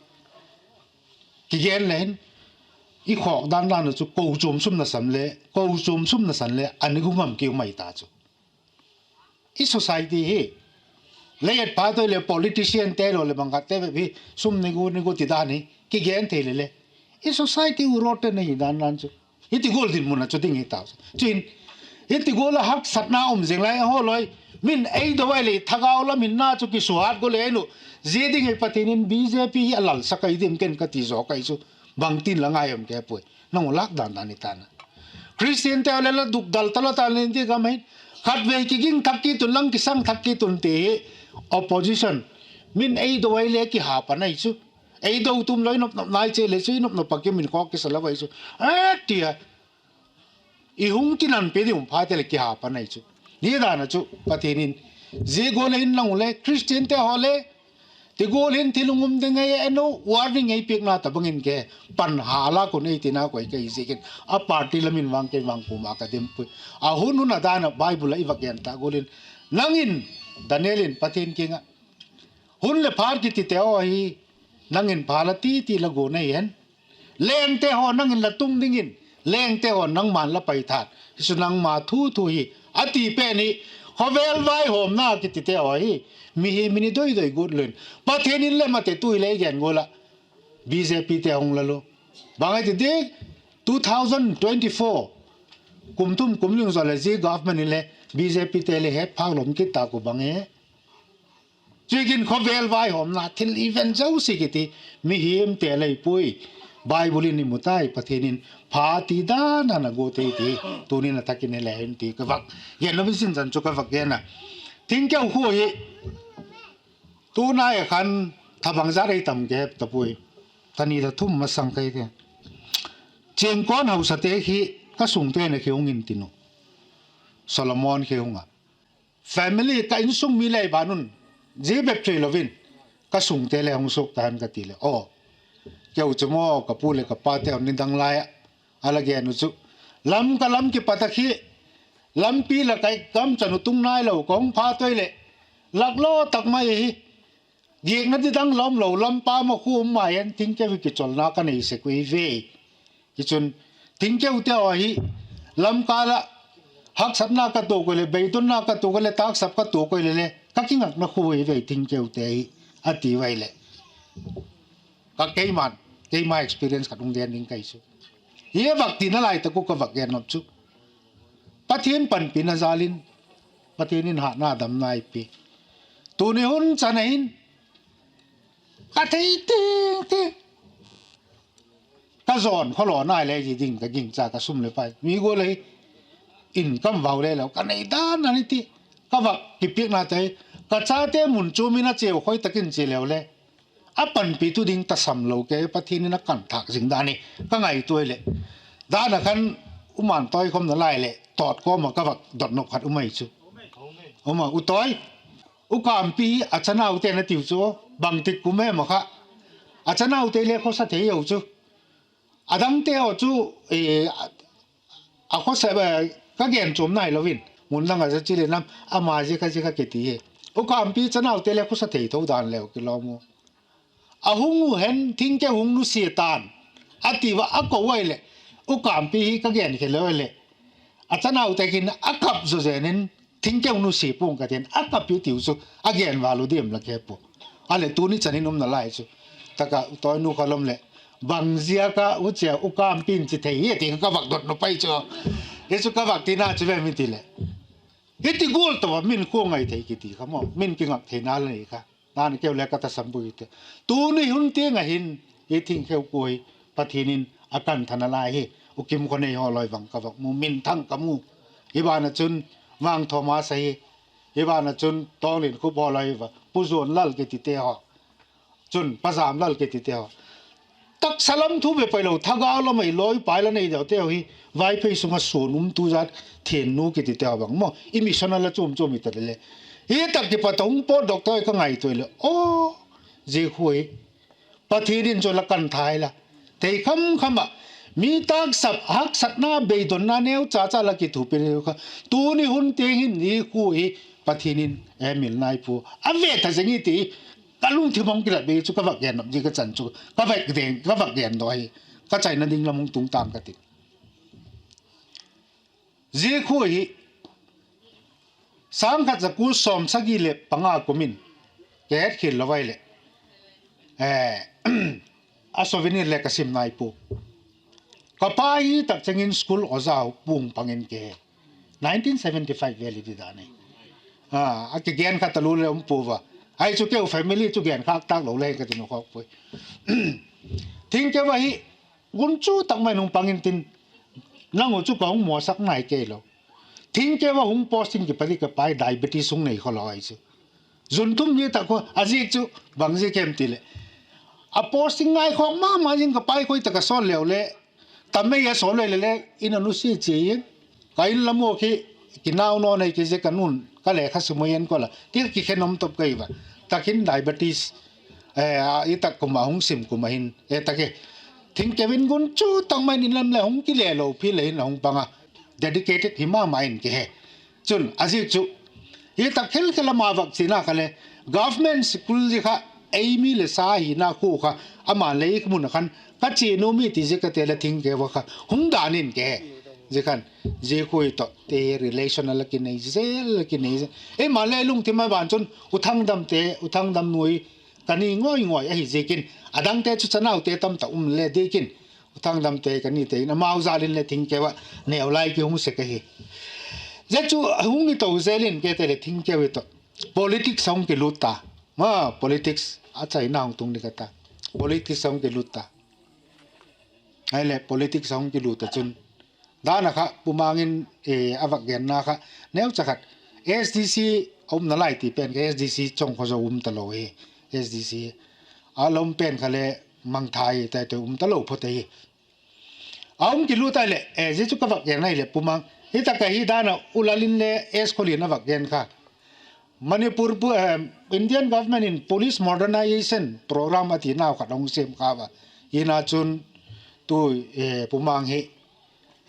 kigen le hin, i khawk dan dan u chu kochuam sum nasan le, kochuam sum nasan le a ni gu ngam ki um ai ta chu. I society hi, lei et pha toi leh politiciante lo leh bang khatte bep hi, sum ni gu ni gu ti dan hi kigen thei le le, i society u rotten ahi dan dan chu. Hiti gual dinmun a chu ding hi tau. Chuin, hiti gual a haksatna um zing lai a haw loi, min ei do ai leh thagau lam hinna chu kisuhat gual le nu, zia ding hi Pathian in BJP hi a lalsak ai dim ken ka ti zaw kai chu. Bangtin la ngai um ke puai, nang u lâk dan dan hi ta na. Christiante le la dukdal talo ta len ti gam hin, khatvei kiging thak kit un, lang kisang thak kit un ti hi, opposition, min ei do ai le kiha pan ai chu. Ei do tum loi nop nop nai che le chu i nop nop a ki min khawk kisa lo ai chu, a ti a, i hung kinanpi ding um pha te leh kiha pan ai chu. Hi dan a chu Pathian in, zia gual le hin lang u le Christiante haw le, ti gual hin thil hung um ding ei, en u, warning ei piakna ta bang in ke, pan ha lâk un ei tina koi ka hi ziakin, a party lam in vang kei vang kuama ka dim puai. A hun hun a dan a Bible a i vak gen ta gual in, nang in Daniel in Pathian kiang ah, hun leh phat kitite aw hi, nang in pha la ti ti la guan ahi hen. Lengte haw nang in la tung dingin, lengte haw nangma'n la paithâk, hi chu nangma thu thu hi, a ti pen hi. Khawvel vaihawmna kitite aw hi, mihing min i doi doi guat lo in, Pathian in lem a te tu hileh i gen gual ah, BJPte hung la lo. Bang a ti di, two thousand twenty-four, kum thum kum li zaw leh zia government in le BJPte le het phâk lawm kit ta ku bang e. Ziakin khawvel vaihawmna thil event zosia kiti, mihingte lei puai. Bible in i mu tai, Pathian in pha ti dan a na guat ei ti, tunin a thak in he le hin ti ka vak gen lo, mi sin zan chu ka vak gen a. Thingkeu khua hi, tunai a khan tha bangzat ei tam ke ta puai. Tha ni tha thum masang kai ke. Chiangkawn hausate khi ka sungte na khi hung in tin u. Solomon khi hung a. Family ka insung mi lei ban un, zia bep thei lo in, ka sungte le hung suak ta hen ka ti leh, aw, keu chu maw ka pu leh ka pate haw'n nidang lai ah a la gen u chu, lam ka lam kipat a khi, lampi la kai gam chan u tung nailo ka hung phat ui leh, lak lo tak mai hi, giakna didang la um lo lampi ma khu um mai hen, thingkeu hi kicholna ka nei sek ui ve. Hi chun, thingkeute aw hi, lamkâl ah haksatna ka tuak ui leh, beidonna ka tuak ui leh, tâksap ka tuak ui leh le, ka kingakna khu hi ve thingkeute hi, a ti ui leh, ka keima'n, keima experience khat hung gen ding kai chu. Hi vak tina lai tak u ka vak gen nop chu, Pathian panpina jal in, Pathian in hatna damna ei pia. Tuni hun chan a hin, ka thei ting ting, ka zawn khawlaw nai le hi ding ka gingcha, ka sum leh pai mi gual ahi, income vau le lo ka nei dan a ni ti, ka vak kipiakna te, ka chate mun chu min a cheu khoi tak in chia leu le, a panpitu ding tasam lo ke, Pathian in a kan thâk zing dan hi ka ngaitua ui leh, dan a khan U Mantawi khawm na lai leh tawt kawm ah ka vak dot nop khat um ai chu. Um a, U Tawi, U Kampi hi a chanaute na tiu chu, bangtik kum em a kha, a chanaute le khawsa thei u chu, a dangte haw chu, a khawsa, ka gen chuam nai lo in, mun dang a za chi le nam ama zia kha zia kha kiti hi. U Kampi chanaute le khawsa thei tho dan leu kilawm u. A hung u hen, thingkeu hung nusia ta'n, a ti ua a ko ui leh, U Kampi hi ka gen khe leu leh, a chanaute kin a kap zaw zen in, thingkeu nusia pua'ng ka tin, a kap hi tiu chu, a gen val u diam la khe pu. A leh tuni chan in umna lai chu, tak ah U Tawinu kha lom leh, bang ziak a u chia U Kampi'n chi thei hi ti ka vak dot nop ai chu. Hi chu ka vak tina chu ve mi ti leh, hiti gual tawh a min khua ngai thei kiti kha maw, min kingak theina la nei kha, dan keu le ka tasam bu hi te. Tuni hun tiang a hin, hi thingkeu khua hi, Pathian in a kan thana lai hi, U Kim Khonei haw lai vang ka vak mu, minthang ka mu. Hi ban a chun, Vangthawma sa hi, hi ban a chun Tawnglinkhup haw lai va, Pu Zuanlal kitite haw, chun Pa Zamlal kitite haw, taksa lam thu bep pei lo, thagau lam ah i lawi pai la nei daute haw hi, Vaiphei sung ah suan umtu zat, Thiannu kitite haw bang maw, i mission a la chuam chuam i ta le le, hi tak kipat a hung pawt doctor ka ngaitua leh, aw, zia khu hi Pathian in chu la kan thai la, thei kham kham ah, mi tâksap, haksatna, beidonna neu cha cha la kithupi kha, tuni hun tiang hin hi khu hi Pathian in e mil nai pua, a ve tha zeng i ti, ka lungthim hong kilat be chu ka vak gen nop di ka chan chu, ka vak gen, ka vak gen daw hi, ka chaina ding lam hung tung tang ka ti. Zia khu hi, sâng khat za kua sawmsagi leh panga kum in, ka hetkhial lo ai leh, a souvenir le ka sim nai pua. Ka pa hi tak cheng in school oza pua'ng pang in ke, nineteen seventy five vel i ti dan hi, a kigen kha talu le um pua a. Ahi chu keu family chu gen khâk tâk lo le ka ti nop khawk puai. Thingkeu ahi, gunchu tak mai in hung pang intin, nang u chu ka hung mawsak nai kei lo. Thingkeu a hung posting kipat i ka pa hi diabetes hung nei kha lo ahi chu. Zun thum ni tak khu a ziak chu, bang ziak hem ti leh, a posting ngaikhawk ma ma zing ka pa hi khoi tak a sawl leu le, ta mei a sawl le le le, in a nusia chia in, ka in lam u khi, kinau nawn ei kei zia ka nu'n ka lekha sim ui en kol a ti kikhen um top ka hi va. Tak in diabetes, i tak kum a hung sim kum a hin e tak e, thingkeu in gunchu tak mai in lam le hung kile lo phi le in a hung pang a, dedicated hi ma ma in kihe. Chun a ziak chu, Hi tak khel khel ama vak chiana kha le, government school zia kha ei mi leh sa hina khu kha, ama lei mun a khan ka chia nuam hi ti zia ka te le thingkeu a kha hung dan in ke. Zia khan, zia khu hi tawh te relation a la kinei zel, la kinei zel. Eima le lungthim a ban chun U Thangdamte, U Thangdam nu hi ka ni ngawi ngawi ahi ziakin, a dangte chu chanaute tamtak um le diakin, U Thangdamte ka ni te in amau zal in le thingkeu a neu lai ki hung sek ahi. Zia chu hung i to zel in ke te le thingkeu i tawh politics a hung kilut ta. Ma, politics a chaina hung tung ding ka ta. Politics a hung kilut ta. Ahileh politics a hung kilut ta chun, dan a kha Pu Mang in, eh, a vak genna kha, neucha khat, S D C a umna lai ti pen kha S D C Chawngkhozo um talo hi, S D C a la um pen kha le Mangthai tai te um talo phot ahi. A hung kilut tai leh, eh, zia chu ka vak gen ahileh Pu Mang, hi tak a hi dan a U Lal in le S Kholian a vak gen kha, Manipur pu-, eh, Indian government in police modernization program a ti nau khat a hung siam kha a. Hina chun tu, eh, Pu Mang hi,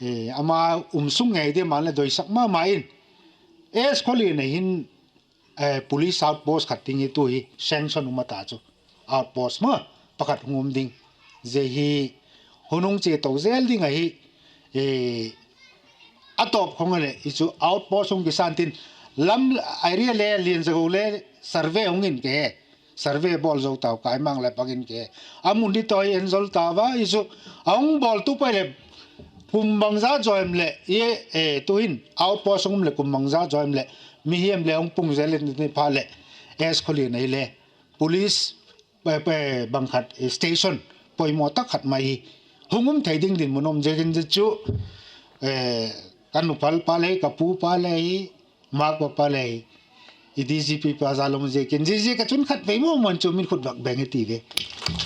eh, ama um sung ngei ding man le doisak ma ma in, S Kholian a hin, eh, police outpost khat ding hi tu hi sanction um a ta chu. Outpost ma pakhat hung um ding. Zia hi hun hung chia to zel ding ahi, eh, a tawp khong a leh i chu outpost hung kisan tin, lam area le lian zago le survey hung in ke he. Survey bawl zo tau Kaimang le pak in ke he. A mun di tawi en zol ta va i chu a hung bawl tu pai leh kum bangza zaw em leh i, eh, tu hin outpost hung um leh kum bangza zaw em leh mihiam le hung pung zel in ni pha leh S Kholian ahileh police, eh, eh, bang khat, eh, station poimaw tak khat mai hi hung um thei ding dinmun um ziakin zia chu, eh, ka nu pal pa le, ka pu pa le hi, Mak pa pa le hi, i D G P pa za lom ziakin zia zia ka chun khat vei maw man chu min khut vak beng hi ti ve.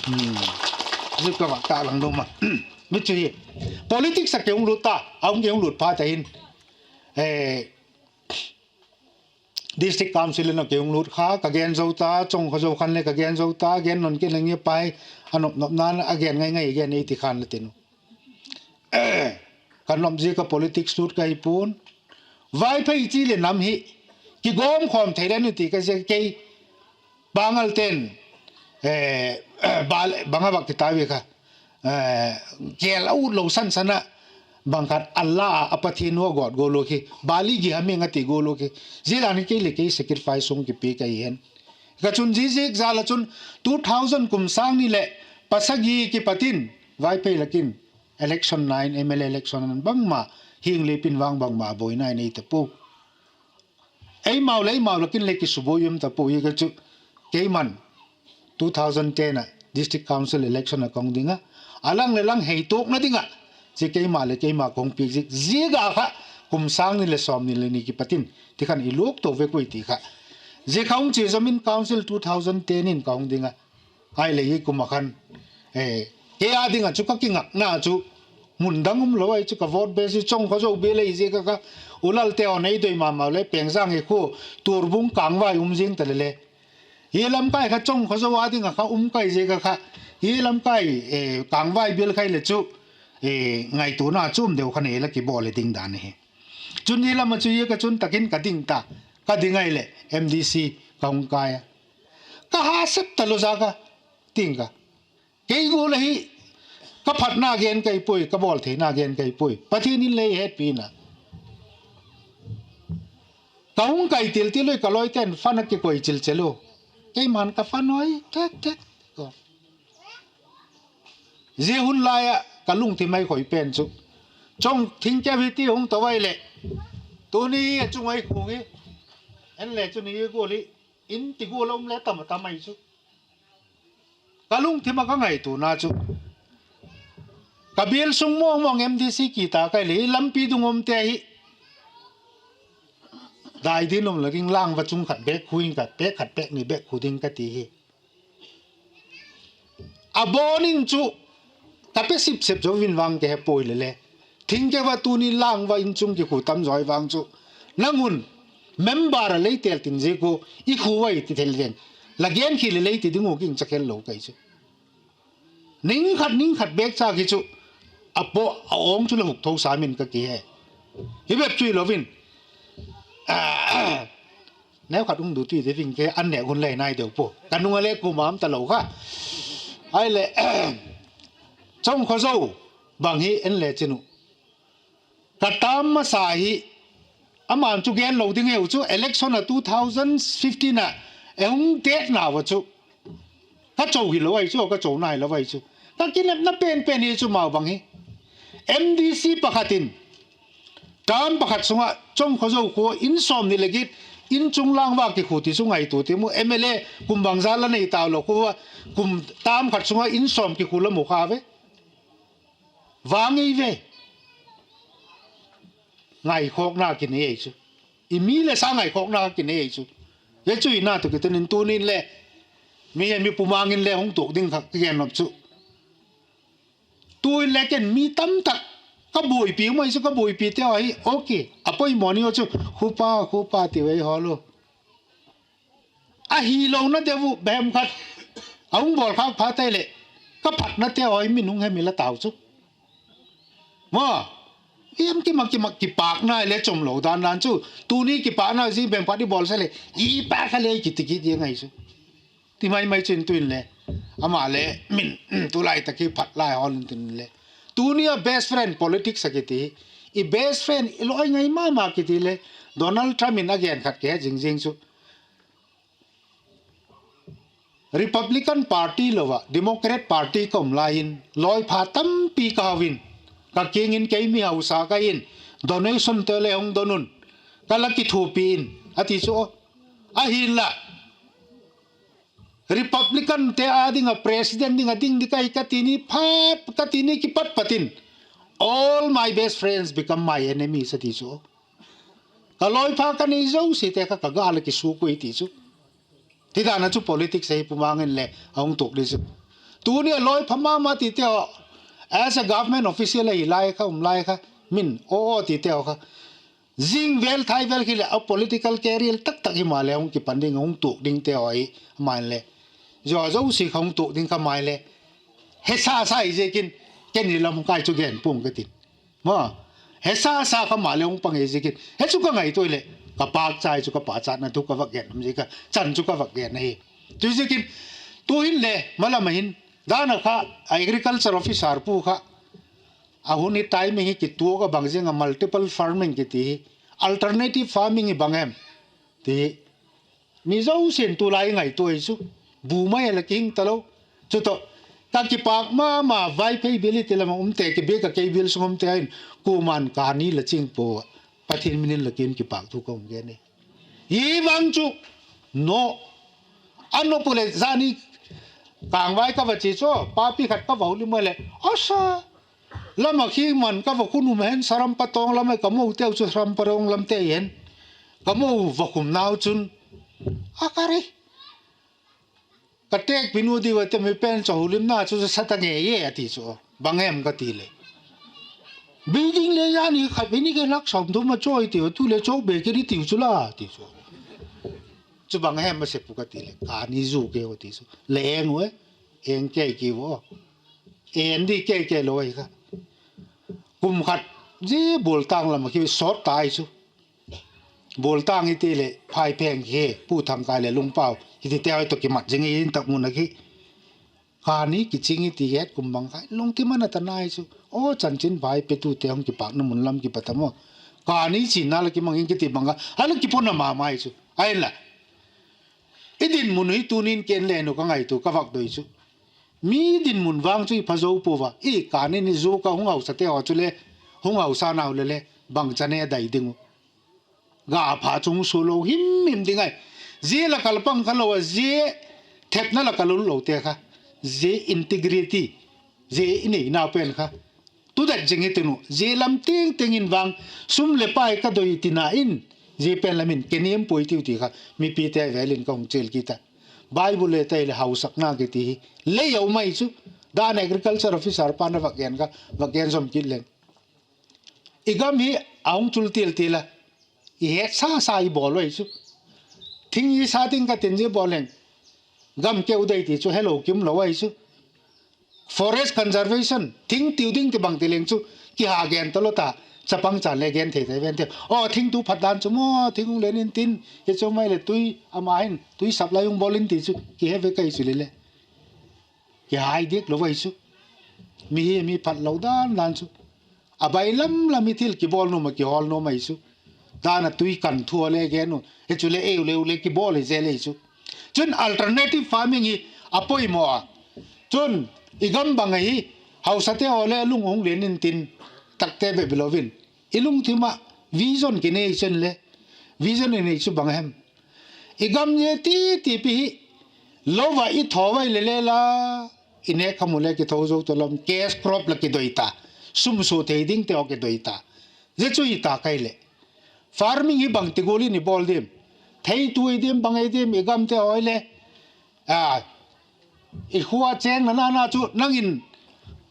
Hmm. Zia ka vak ta lang dong ma. Mi chu hi politics a ke hung lut ta, a hung ke hung lut pha ta hin, eh, District Council in a ke hung lut kha, ka gen zo ta, Chawngkhozo khan le ka gen zo ta, gen non ke leng e pai, a nop nopna a gen ngai ngai gen ei ti khan la tin u. Ka nop zia ka politics lut ka hi pua'n. Vaiphei chi leh nam hi kigawm khawm thei le nu ti ka zia kei, Pangal ten, eh, bang a vak kitau i kha, eh, gel a ut lo san san a, bang khat a la a, a Pathian nu a gawt gual u khi, Bali gi ha meng a ti gual u khi, zia dan hi kei leh kei sacrifice sung kipiak ahi hen. Ka chun zia ziak zal a chun two thousand kum sâng ni leh pasagi kipat in Vaiphei lak in election nine, M L A election bangma, hing le pin vang bangma buaina i nei ta pua. Eimau leh eimau lak in le kisubuai um ta pua hi ka chu, keiman two thousand ten a District Council election a ka hung ding a, a lang leh lang heituakna ding ah, zia keima leh keima ka hung piak ziak, zia ga kha kum sâng ni leh sawmni leh ni kipat in ti khan i luak to vek ui ti kha, zia kha hung chia zawm in Council two thousand ten in ka hung ding a, ahileh hi kum a khan, eh, kei â ding ah chu ka kingakna chu mun dang um lo ahi chu, ka vote base hi Chawngkhozo bial ahi ziak a kha, U Lalte haw nei doi ma ma le Pengzang hi khu, Turbung Kângvai um zing ta le le, hi lamkai kha Chawngkhozo â ding ah kha um kai ziak a kha, hi lamkai, eh, Kângvai bial khai leh chu, eh, ngaituana chuam deu kha nei la kibawl le ding dan ahi. Chun hi lam ah chu hi ka chun tak in ka ding ta, ka ding ahileh M D C ka hung kai a, ka ha sep talo zia ka ting ka, kei gual ahi, ka phatna gen kai puai, ka bawl theina gen kai puai, Pathian in lei hetpi na. Ka hung kai til til ui, ka lawiten fan a kikoi chil chel u, keiman ka fan ui tek tek. Zia hun lai ah ka lungthim ai khoi pen chu, Chawng, thingkeu hi ti hung to vai leh, tuni a chung ai khu hi, en le chu ni gual hi, in ti gual a um le tam a tam ai chu, ka lungthim ah ka ngaituana chu, ka bial sung mawng mawng M D C kit a kai leh lampi dung umte hi dai din um la ding, lang va chung khat bêk khu in ka pêk, khat pêk ni bêk khu ding ka ti hi. A bawn in chu ka pe sip sep zo vin vang ka he puai le le, thingkeu va tuni lang va in chung kikhu tam zaw i vang chu, nang un member a lei têl tin ziak u, i khu vai ti thei le ding, la gen khi leh lei ti ding u ging chakhel lo kai chu, ning khat ning khat bêk cha ki chu, a paw a awng chu la huk tho sam in ka ki he. Hi bep chu hilo vin, Neukhat hung du tui de ving ke an nêk hun le nai deu pua. Ka nung a le kuama um talo kha. Ahileh, Chongkhozo bang hi en le chin uh, ka tam masa hi, ama'n chu gen lo ding heu chu, election a two thousand fifteen a e hung têkna ua chu ka cho hilo ahi chu, ka chona hilo ahi chu. Ka kinepna pen pen hi chu mau bang hi, MDC pakhat in term pakhat sung ah Chongkhozo khua in sawmni leh giat, in chung lang va kikhu ti chu ngaitua ti mu, MLA kum bangza la nei tau lo khu a, kum term khat sung ah in sawm kikhu la mu kha ve. Vang ei ve. Ngaikhawkna kinei ei chu. I mi le sa ngaikhawkna kinei ei chu. Zia chu i na tu kitan in tuni'n le, mi he mi pumang in le hung tuak ding kha ka gen nop chu, tu'n le ken mi tamtak ka buaipi um ahi chu, ka buaipite ahi, okay, a poimaw ni u chu, khupa, khupa ti vei hawl u. Ahilona deu u bem khat a hung bawl khâk phat ei leh, ka phatnate haw hi min hung hemil a tau chu, maw. Iam kimak kimak kipâkna le chawm lo dan dan chu, tuni kipâkna zing bem khat i bawl sa leh i pâk kha le kiti kit ding ahi chu. Ti mai mai chun tu'n le, ama le min, tulai tak hi phat lai hawl in tin le, tuni a best friend politics a kiti, i best friend i lawi ngai ma ma kiti le, Donald Trump in a gen khat kihe zing zing chu, Republican Party lo ah Democrat Party ka um lai in lawipha tampi ka hau in, ka kiang in kei mi hausa ka in, donationte le hung don un, ka la kithuapi in a ti chu. Ahinla, Republicante â ding ah president ding ah ding ding ka hi ka ti ni phat, ka ti ni kipat pat in, all my best friends become my enemies a ti chu. Ka lawipha ka nei zosiate kha ka gâl a kisuak ui ti chu. Ti dan a chu politics ahi pumang in le a hung tuak di chu. Tuni a lawipha ma ma tite haw, as a government official ahi lai kha, um lai kha, min aw aw tite haw kha, zing vel thai vel khi leh a political career tak tak himaleh hung kipan ding, hung tuak dingte haw hi, ama in le, zia zosia kha hung tuak ding kha mai le, hesa sa hi ziakin, ken hi lam kai chu gen pua'ng ka tin, maw. Hesa sa kha maleh hung pang hi ziakin he chu ka ngaitua leh, ka pâkcha hi chu ka pâkchatna thu ka vak gen um ziak a, chan chu ka vak gen ahi. Tuziakin, tu'hin le malam a hin, dan a kha, a agriculture officer pu kha, a hun hi timing hi kituak a bang ziang a multiple farming kiti hi, alternative farming hi bang em ti hi, mi zosia'n tulai ngaitua hi chu, bu mai a la kihing talo. Chutawh, ka kipâk ma ma, Vaiphei bial hi ti lam a umte, kibiak a kei bial sung umte hin, kuama'n kani la ching pua, Pathian min in la kiang in kipâk thu ka hung gen hi. Hi vang chu, no, a nop u leh zani kângvai ka va chia chu, papi khat ka va houlim a leh, a sa, lam a khi man ka va khun um hen, saram patawng lam a ka moteu chu saram patawng lamte hen, ka mo va khumnau chun, a ka ri, ka têkpi nu diu a te mi pen chu houlimna chu sa ta ngei e a ti chu, bang em ka ti leh, building le zani khat vei ni kei lak sawmthum a chawi tiu, tu le chaw be kei ni tiu chu la ti chu. Chu bang hem a sep u ka ti leh, kani zu kei u ti chu. Le eng u e, eng kei ki u, en di kei kei lo ahi kha. Kum khat, zia Bualtâng lam a khi sawt tai chu. Bualtâng i ti leh Phaipheng hi, Pu Thangkai leh Lungpau hi tite haw tawh kimat zing i in tak mun a khi, kani kiching i ti het kum bang kha lungthim a na ta nai chu. Aw chanchinpha i petute hung kipâkna mun lam kipat a maw, kani chinna la kimang in kiti bang kha a la kipona ma ma hi chu. Ahinla, i dinmun hi tuni'n ken le nu ka ngaitua ka vak doi chu, mi dinmun vang chu i pha zo pua a, i kani ni zu ka hung hausate haw chule, hung hausa nau le le, bangchan e dai ding u. Ga pha chung sulo him him ding ahi. Zia la kal pang kha lo a, zia thepna la kal u lote kha, zia integrity, zia i neinau pen kha, tudet zing hi tin u, zia lam tiang tiang in vang, sum leh pai ka doi tina in, zia pen lam in keniam puai tiu ti kha mipite vêl in ka hung chial kit a. Bible le tai leh hausakna kiti hi lei a um ahi chu, dan agriculture officer pa'n a vak gen kha, vak gen zom kit leng, i gam hi a hung chul til til a, i het sa sa i bawl u ahi chu. Thing i sa ding ka tin zia bawl leng, gam keu dei ti chu helo kim lo ahi chu. Forest conservation, thing tiu ding ti bang ti leng chu, kiha gen talo ta. chapang chan le gen thei thei ven ti. Aw, thing tu phat dan chu maw, thing hung len intin, hi chu mai leh tui, ama hin tui sap lai hung bawl in ti chu kihe ve kai chu le le. Kihai diak lo ai chu. Mi hi mi phat lo dan dan chu. A bailam lam hi thil kibawl nuam a kihawl nuam ai chu. Dan a tui kan thu a le gen u. Hi chu le ei u le u le kibawl hi zel ei chu. Chun alternative farming hi a poimaw a. Chun i gam bang ahi, hausate haw le lung hung len intin, takte bep hilo in, i lungthim ah vision kinei chen le, vision i nei chu bang hem? I gam zia ti ti pi hi lo va i thaw vai le le la, i nêk kha mu le kitho zo ta lom, cash crop la kidoi ta, sum sua thei dingte haw kidoi ta. Zia chu hi ta kai leh, farming hi bangti gual in i bawl diam? Thei tu i diam, bang ei diam, i gamte haw le, a, i khua chêng na na na chu nang in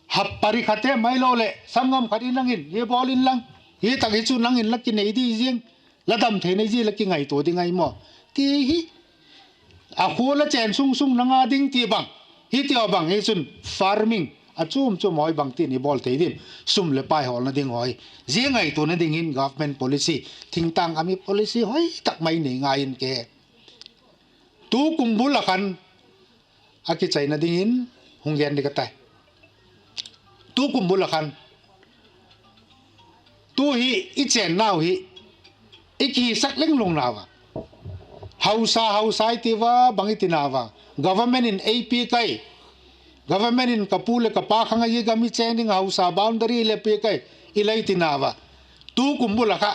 hap pari khat te mai lo leh sanggam khat in nang in hi bawl inlang, hi tak hi chu nang in la kinei di ziang, la dam theina zia la kingaitua ding ahi maw, ti hi. A khua la chên sung sung nang a ding ti bang, hi ti a bang hi chun farming a chuam chuam haw bangtin i bawl thei diam, sum leh pai hawlna ding haw hi. Zia ngaituana dingin government policy, thingtâng gam hi policy hoi tak mai nei ngai in ke. Tu kum bul a khan a kichaina dingin hung gen ding ka tai. Tu kum bul a khan, tu hi i chênnau hi i kihisak leng lung nau a, hausa hausa i ti ua bang i ti nau a, government in ei piak ai, government in ka pu leh ka pa khang a i gam i chêng ding hausa boundary le piak ai, i lei ti nau a. Tu kum bul a kha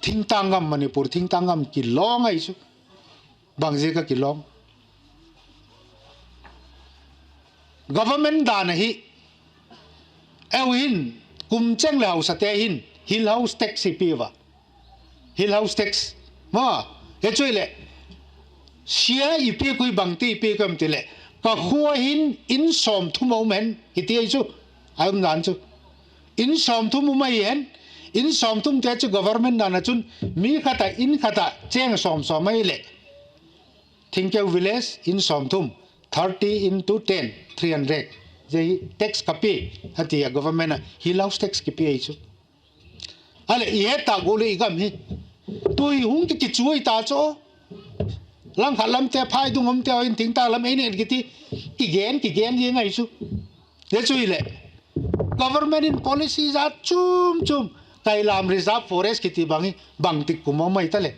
thingtâng gam, Manipur thingtâng gam kilawng ai chu. Bang ziak a kilawng? Government dan ahi, eu hin, kum cheng leh hausate hin hill house tax i pia ua, hill house tax, ma, hi chu hileh, sia i piak ui, bangti i piak em ti leh, ka khua hin in sawmthum a um hen i ti ai chu, a umdan chu, in sawmthum um ahi hen, in sawmthumte chu government dan a chun mi khat ah, in khat ah chêng sawm sawm ahileh, Thingkeu village in sawmthum, thirty into ten, three hundred, zia hi tax ka pia, a ti a, government ah hill house tax kipia ahi chu. A leh i het tâk gual leh i gam hi tu hi hung ki kichuai ta chu, langkhat lamte phaidung umte haw in thingtâng lam ei nei kiti, kigen kigen zing ahi chu. Zia chu hileh, government in policy zat chuam chuam, Kailam Reserve Forest kiti bang hi bangtik kum a um ai ta leh,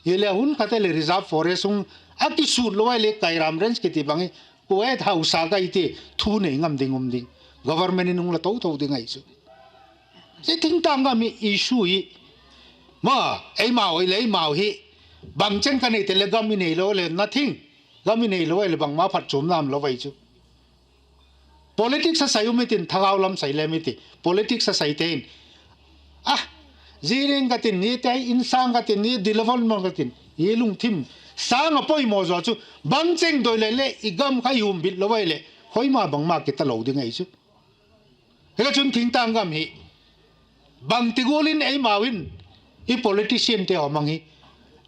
hileh hun khat a leh reserve forest hung a kisût lo ahileh Kailam Range kiti bang hi kuat hausa ka i ti thu nei ngam ding um ding, government in hung la to tho ding ahi chu. Zia thingtâng gam hi issue hi, ma, eimau hileh eimau hi, bang cheng ka nei te leh gam i neilo leh nothing, gam i neilo ahileh bangma phatchuamna umlo ahi chu. Politics a sai um i tin, thagau lam sai lem i ti, politics a saite in, a, zia ring ka tin, ni te insâng ka tin, ni development ka tin, i lungthim sâng a poimaw zaw chu, bang cheng doi leh leh i gam kha i humbit lo ahileh hoima bangma kita lo ding ahi chu. Hika chun thingtâng gam hi bangti gual in eimau in, i politiciante haw mang hi,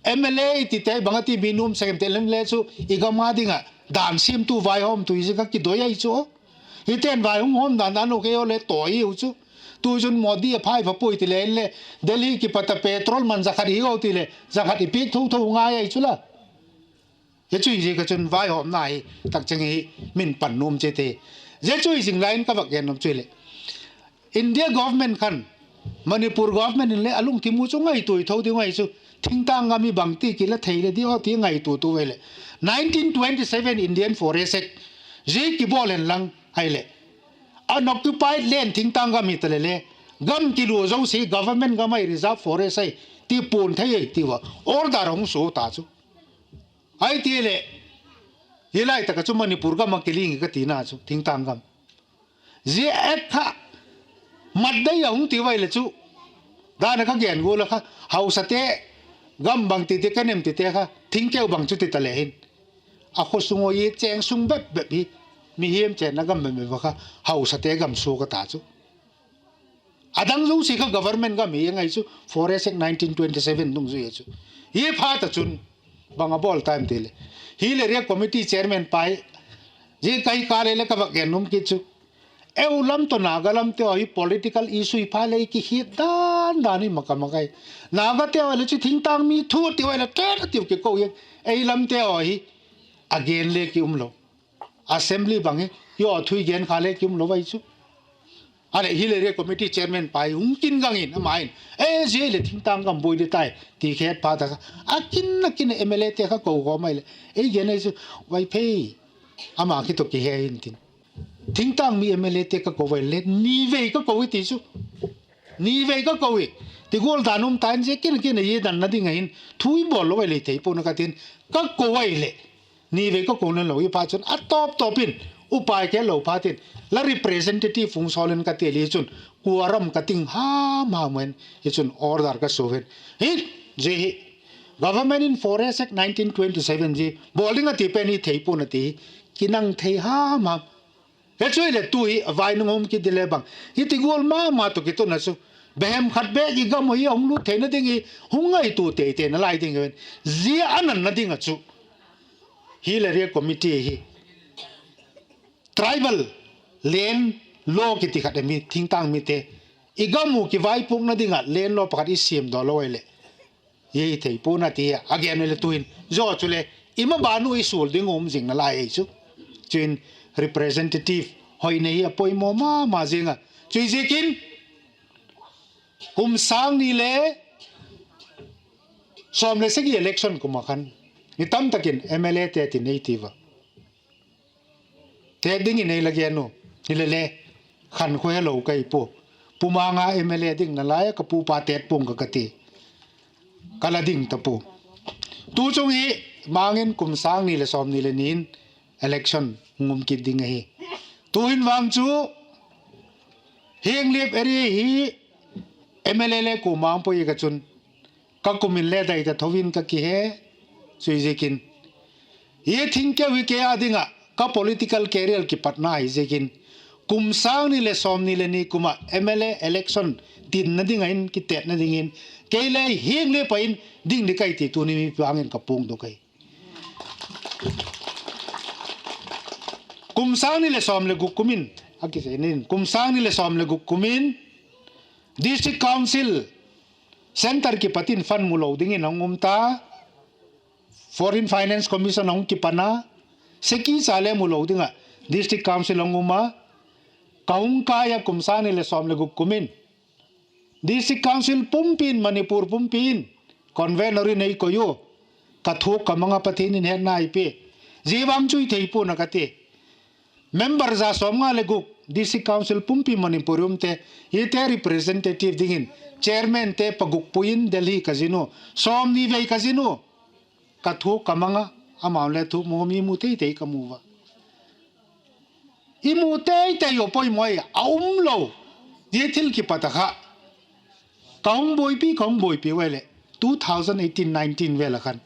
MLA i tite bang a ti, mi nuam sek em ti, MLA chu i gam a ding ah dan siamtu, vaihawmtu hi zia kha kidoi ahi chu. Hiten vai hung hawm dan dan lo kei haw le tawi hiu chu. Tu chun Modi a phai va puai ti le inle, Delhi kipat a petrol man za khat hi haw ti leh za khat i piak tho tho ngai ahi chu la. Hi chu hi ziak a chun vaihawmna hi tak cheng hi min pan nuam chiat hi. Zia chu hi zing lai in ka vak gen nuam chu hileh, India government khan, Manipur government in le a lungthim u chu ngaitua tho ding ahi chu, thingtâng gam hi bangti kila thei le di aw ti ngaitua tu ve leh, nineteen twenty seven Indian Forest Act, zia kibawl hen lang ahileh, unoccupied land thingtâng gam hi ta leh le, gam kilua zosia government gam ahi, reserve forest ahi ti puan thei ahi ti ua order a hung sua ta chu. Ahi ti leh, hi lai tak ah chu Manipur gam a kiling hi ka tina chu, thingtâng gam. Zia act kha mat dei a hung ti vai leh chu, dan a ka gen gual a kha, hausate gam bangti ti ka nem tite kha thingkeu bang chu ti ta le hin, a khaw sung ua i chêng sung bep bep hi, mihiam chênna gam bep bep a kha hausate gam suak a ta chu. A dang zosia kha government gam hi ngai chu, Forest Act nineteen twenty seven dungzui a chu. Hi phat a chun bang a bawl tam ti leh, hileh area committee chairman pa hi, zia ka hi ka le le ka vak gen nuam kit chu, Eu lam tawh Naga lamte haw hi political issue hi pha lei kihiat dan dan hi maka maka i. Nagate haw le chu thingtang mi thu ti haw le tet a tiu kiko i. Ei lamte haw hi a gen le ki um lo. Assembly bang hi, i aw thu i gen kha le ki um lo ai chu. A leh Hill Area Committee chairman pa hi hung kin gang in ama in, e, zia le thingtang gam buai di tai ti khet pha ta kha, a kin a kin MLAte kha ko khawm ai leh ei gen ai chu, Vaiphei, ama khi tawh kihe intin. Thingtang mi MLAte ka ko ai le ni vei ka ko i ti chu. Ni vei ka ko i. Ti gual dan um ta in zia kin a kin a hi danna ding ahin thu i bawl lo ai lei thei pua'n ka tin. Ka ko ai leh ni vei ka ko len lo i phat chun a tawp tawp in, upai kei lo phat in, la representative hung sawl in ka ti le chun, kuaram ka ting ham ham in, hi chun order ka sua hin. Hi, zia hi, Government in Forest Act nineteen twenty-seven zia bawl ding a ti pen hi thei pua'n a ti hi, kinang thei ham ham. Hi chu i leh tu hi a vai nung um kit di le bang, hi ti gual ma ma tawh kitun a chu, behem khat bek i gam uh hi a hung lut theina ding hi, hung ngaitua tei tei nalai ding hin, zia a natna ding ah chu Hill Area Committee hi tribal land law kiti khat em hi, thingtang mite i gam uh kivaipuakna ding ah land law pakhat i siam daw lo ai leh, hi thei pua'n a ti a gen le tu hin zaw chule, i ma ban uh i sual ding um zing nalai ei chu. Chuin representative hoina hi a poimaw ma ma zing a. Chu ziakin kum sâng ni le sawm le sagi election kum ah khan, mi tam tak in MLAte ti nei ti va. Tet dingin ei la gen u, hile le, khankhua helo ka hi pua. Pumang a MLA ding nalai a ka pupa tet pua'ng ka ka ti. Ka la ding ta pua. Tu chung hi, mangin kum sâng ni leh sawmni leh ni in election hung um kit ding ahi. Tu'hin vang chu, Henglep area hi MLA le kuama um poi ka chun, ka kum in le dai ta tho in ka kihe, chu ziakin hi thingkeu hi kei â ding ah ka political career kipatna hi ziakin, kum sâng ni leh sawmni leh ni kum ah MLA election dinna ding ah in kitetna dingin, kei le Henglep ah in ding ding ka hi ti tuni mi pangin ka puangdok ahi. Kum sâng ni leh sawm leh guk kum in, a kisa in, kum sâng ni leh sawm leh guk kum in District Council, Centre kipat in fund mu lo dingin a hung um ta, Foreign Finance Commission a hung kipan a, seki cha le mu lo ding ah District Council a hung um a, ka hung kai a kum sâng ni leh sawm leh guk kum in District Council pumpi in, Manipur pumpi in, convener in ei koi u, ka thuak ka mang a, Pathian in hetna ei pia. Zia vang chu i thei pua'n a ka ti. Member za sawmnga leh guk District Council pumpi Manipur umte, hite representative dingin chairmante paguk pui in Delhi ka zin u, sawmni vei ka zin u. Ka thuak ka mang a, amau le thuak mang a, mi mu tei tei ka mu ua. I mu tei tei u poimaw a um lo. Zia thil kipat a kha, ka hung buaipi, ka hung buaipi ua leh two thousand eighteen nineteen vel a khan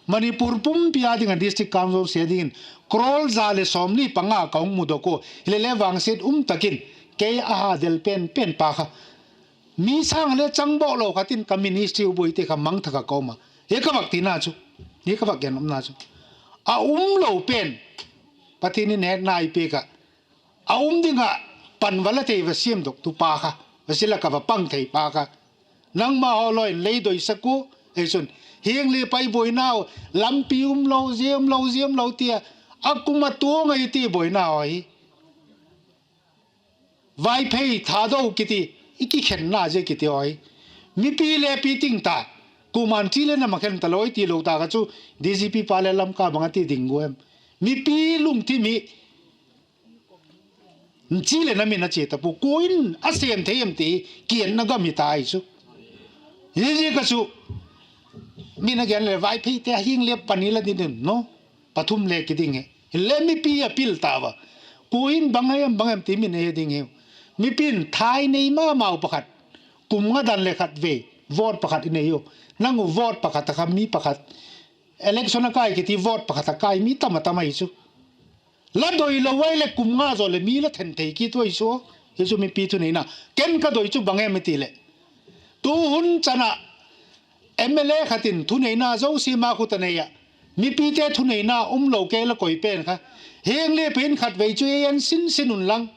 Manipur pumpi â ding ah District Council zosia dingin crore za leh sawmli panga ka hung mudok ua, hile le vangsiat um tak in, kei a ha del pen pen pa kha, mi sâng le chang bawk lo khat in ka ministry u buai ti kha mangthak a ka um a. Hi ka vak tina chu, hi ka vak gen umna chu, a um lo pen, Pathian in hetna ei piak a, a um ding ah pan va la thei va siamdok tu pa kha, va sil a ka va pang thei pa kha, nangma haw law in lei doisak u, ei chun, Henglep ah i buainau, lampi um lo, zia um lo, zia um lo ti a, a kum a tuang ahi ti buainau ahi. Vaiphei, Thadou kiti, i kikhenna zia kiti ahi. Mipi le pi ting ta, kuama'n chi le na ma khen talo i ti lo ta kha chu, DGP pa le Lamka bang a ti ding gu em? Mipi lungthim hi chi le na min a chia ta pua, kua in a sêm thei em ti kianna gam hi ta ahi chu. Hi zia kha chu, min a gen le Vaipheite a Henglep pani la ding in no, pathum le kiding hi. Hile mipi a pil ta ua, kua in bang a em bang em ti min a he ding hiu. Mipi'n thai nei ma mau pakhat, kum nga dan le khat vei vote pakhat i nei u. Nang u vote pakhat a kha mi pakhat, election a kai kiti vote pakhat a kai mi tam a tam ahi chu. La doi lo ai leh kum nga zaw leh mi la then thei kit u ahi chu. Hi chu mipi thuneina. Ken ka doi chu bang em i ti leh, tu hun chan ah MLA khat in thuneina zosia ma khut a nei ah, mipite thuneina um lo kei la koi pen kha, Henglep ah hin khatvei chu ei en sin sin unlang,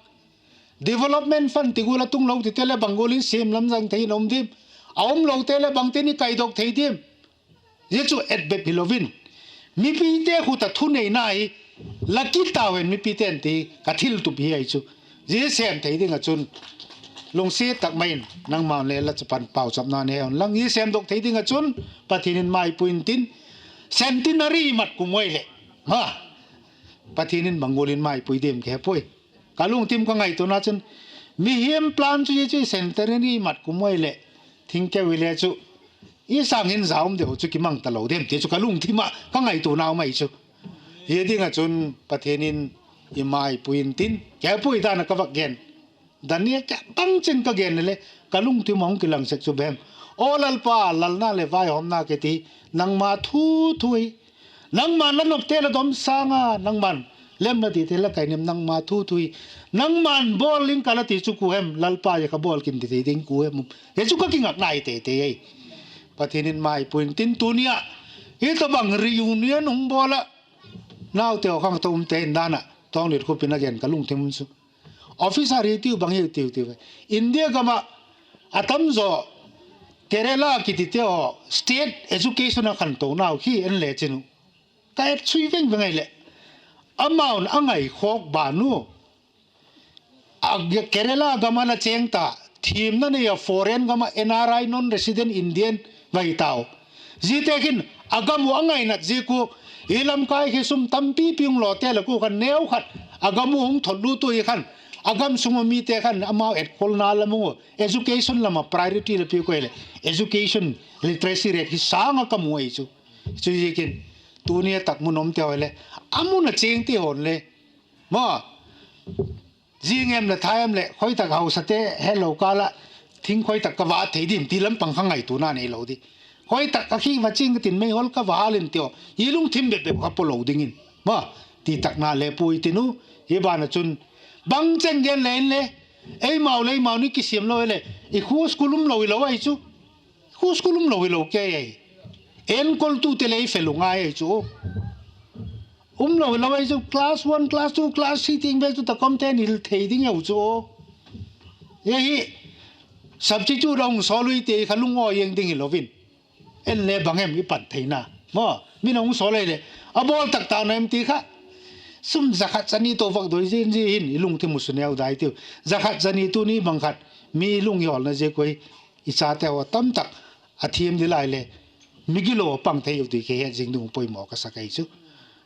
Development fund ti gual a tung lo tite leh bang gual in siam lam zang thei in a um diam? A um lote leh bangtin i kaidok thei diam? Zia chu et bep hilo in, mipite khut ah thuneina hi la kit tau hen mipite'n ti ka thiltup hi ahi chu. Zia sêm thei ding ah chun lungsiat tak mai in nangmau le la chapan pauchapna nei un lang, zia sêmdok thei ding ah chun Pathian in maipui intin, centenary mat kum uai leh, ha, Pathian in bang gual in maipui diam ka he puai. Ka lungthim ka ngaituana chun, mihing plan chu zia chu centenary mat kum uai leh, thingkeu hile chu, i sâng in za um deu chu kimang talo diam ti chu ka lungthim ah ka ngaituana um ahi chu. Hi ding ah chun Pathian in i maipui intin, ka he puai dan ah ka vak gen. Daniel, ka bangchin ka gen le, ka lungthim ah hung kilang sek chu bang hem? Aw Lalpa, lalna leh vaihawmna kiti, nangma thu thu hi. Nangma'n la nopte la dom sâng a, nangma'n lemna dite la kai nem, nangma thu thu hi. Nangma'n bawl ing ka la ti chu kua hem? Lalpa, zia kha bawl kim ti thei ding kua hem? Hi chu ka kingakna hi tei tei ahi. Pathian in maipui intin tuni ah, hi tawhbang reunion hung bawl ah, naute haw khangto umte in dan ah Tawngliat Khup in a gen ka lungthim chu, officer hi tiu bang hiu tiu tiu ve. India gam ah a tamzaw Kerala kitite haw state education a khantonau hi en le chin u, ka et sui veng veng ahileh, amau'n a ngaikhawk ban u, a Kerala gam ah la chêng ta, thiamna nei ah foreign gam ah N R I, non resident Indian, vai tau. Ziate khin a gam uh a ngainat ziak ua, i lamkai hi sum tampipi hung lawte lak ua khan neu khat a gam uh hung thotlut ua hi khan, a gam sung ua mite khan amau etkholna lam ua, education lam ah priority la piak ua hileh, education literacy rate hi sâng ah ka mu ahi chu. Chuziakin, tuni a tak mun umte haw hileh, a mun a chêngte haw'n le, maw, zing em leh tha em leh khoi tak hausate helo kâl ah thing khoi tak ka va thei dim ti lam pang kha ngaituana neilo di. Khoi tak a khi va ching ka tin, meihol ka va hâl in ti aw, i lungthim bep bep kha polo dingin, maw, ti takna le puai tin u. Hi ban ah chun, bang cheng gen le inle, eimau le eimau ni kisiam lo hileh, i khua school umlo hilo ahi chu. Khua school umlo hilo kei ahi. Enkoltute le i fe lungngai ahi chu. Umlo hilo ahi chu, class one, class two, class three tiang bek chu takomte'n hil thei ding eu chu. Hi substitute a hung sawl ui ti kha lungawi eng ding hilo in, en le bang em i pan theina, maw, min a hung sawl ahileh, a bawl tak ta na em ti kha, sum za khat za ni tawh vak doi zin zi hin i lungthim uh su neu dai tiu. Za khat za ni tuni bang khat mi lung i hawlna ziak ua, i chate haw tamtak a thiam di lai le, migilo a pang thei u ti kha het zing ding uh poimaw ka sak ahi chu.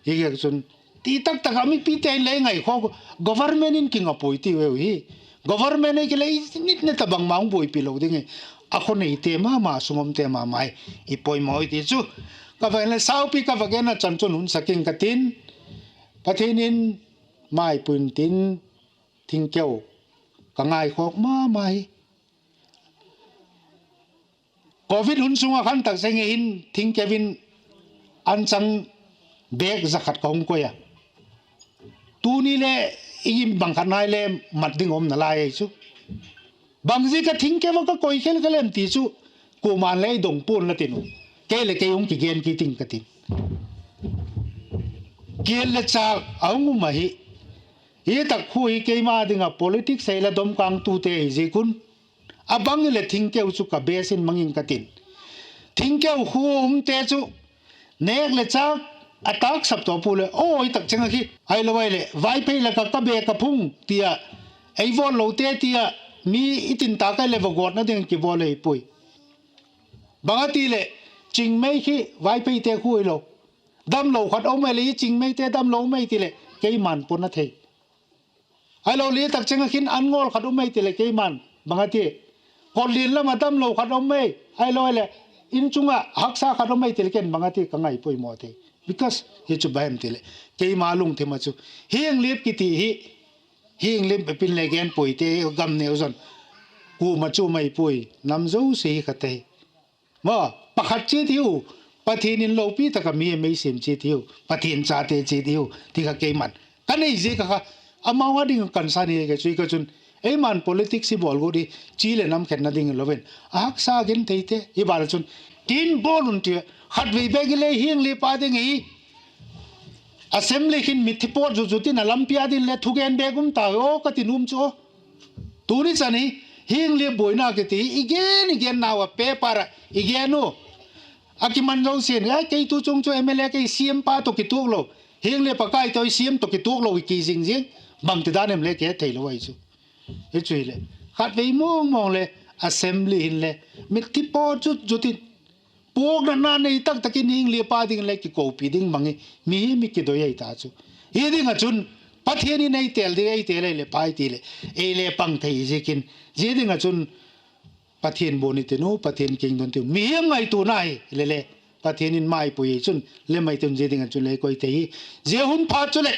Hi ziak chun, ti taktak ah mipite in le ngaikhawk, government in kinga puai tiu eu hi. Government ei kilei nit nit a bangma hung buaipi lo ding hi. A khaw neite ma ma, sung umte ma ma hi i poimaw hi ti chu ka va en le, saupi ka va gen a chan chun hun sak ing ka tin, Pathian in maipui intin, thingkeu ka ngaikhawk ma ma hi. Covid hun sung ah khan tak cheng hin thingkeu in an chang bag za khat ka hung koi a. Tuni le i gim bang khat nai le mat ding um nalai ahi chu. Bangziak a thingkeu a ka koi khel khel em ti chu kuama'n le i dong pua'n la tin u. Kei leh kei hung kigen kit ing ka tin. Kial le châk a hung um ahi. Hi tak khu hi keima ding ah politics ei la dom kângtute hi ziak un, a bang hileh thingkeu chu ka base in mang ing ka tin. Thingkeu khu umte chu nêk leh châk a tâksap tawh pua leh, aw, hi tak cheng ah khi ahilo ahileh Vaiphei lak ah ka bag ka phung ti ah, ei vawl lote ti ah, mi i tin tâk ahileh va gawtna ding kivawl ahi puai. Bang a ti leh, Chingmei khi Vaipheite khu hilo. Damlo khat um ahileh, i Chingmeite damlo um ahi ti leh keima'n pona thei. Ahilo leh tak cheng ah khin an ngawl khat um ahi ti leh keima'n bang a ti. Kawtlian lam ah damlo khat um ahi, ahilo leh in chung ah haksa khat um ahi ti leh ken bang a ti ka ngaipoimaw thei. Because hi chu bang em ti leh, keima lungthim ah chu, hiang lip kiti hi, hiang lip bep in le gen puai te, gam neu zon kuama chu mai puai, nam zosia hi kha te. Ma, pakhat chiat hiu, Pathian in lopi tak ah mi a mei siam chiat hiu, Pathian chate chiat hiu ti kha keima'n ka nei ziak a kha, amau a ding ah concern hi ka chu, ka chun, eima'n politics hi bawl guat hi chi leh nam khenna ding hilo in, a haksa gen theite hi ban ah chun, tin bawl un ti, khatvei bek hile hiang lip a ding hi, assembly khin mitthi pawt zut zut in a lampi a ding le thugen bek um ta aw ka ti nuam chu aw. Tuni chan hi, hing le buaina kiti i gen i gen nau a paper ah i gen u. A kiman zosia'n, a kei tu chung chu M L A kei, C M pa tawh kituak lo. Hing le pakai tawh, C M tawh kituak lo i ki zing zing. Bangtidan em le ke theilo ahi chu. Hi chu hileh, khatvei mawng mawng le, assembly hin le, mit kipaw chut chut in, puaknatna nei tak tak in hing le pa ding le kikopi ding bang hi, mi hi mi kidoi ahi ta chu. Hi ding ah chun, Pathian in ei tel ding, ei tel ei le pai ti leh, ei le pang thei ziakin, zia ding ah chun, Pathian buan i tin u, Pathian kiang don tiu. Mihing ngaituana hi le le, Pathian in maipui ei chun, le mai tun zia ding ah chun le koi thei hi. Zia hun phat chuleh,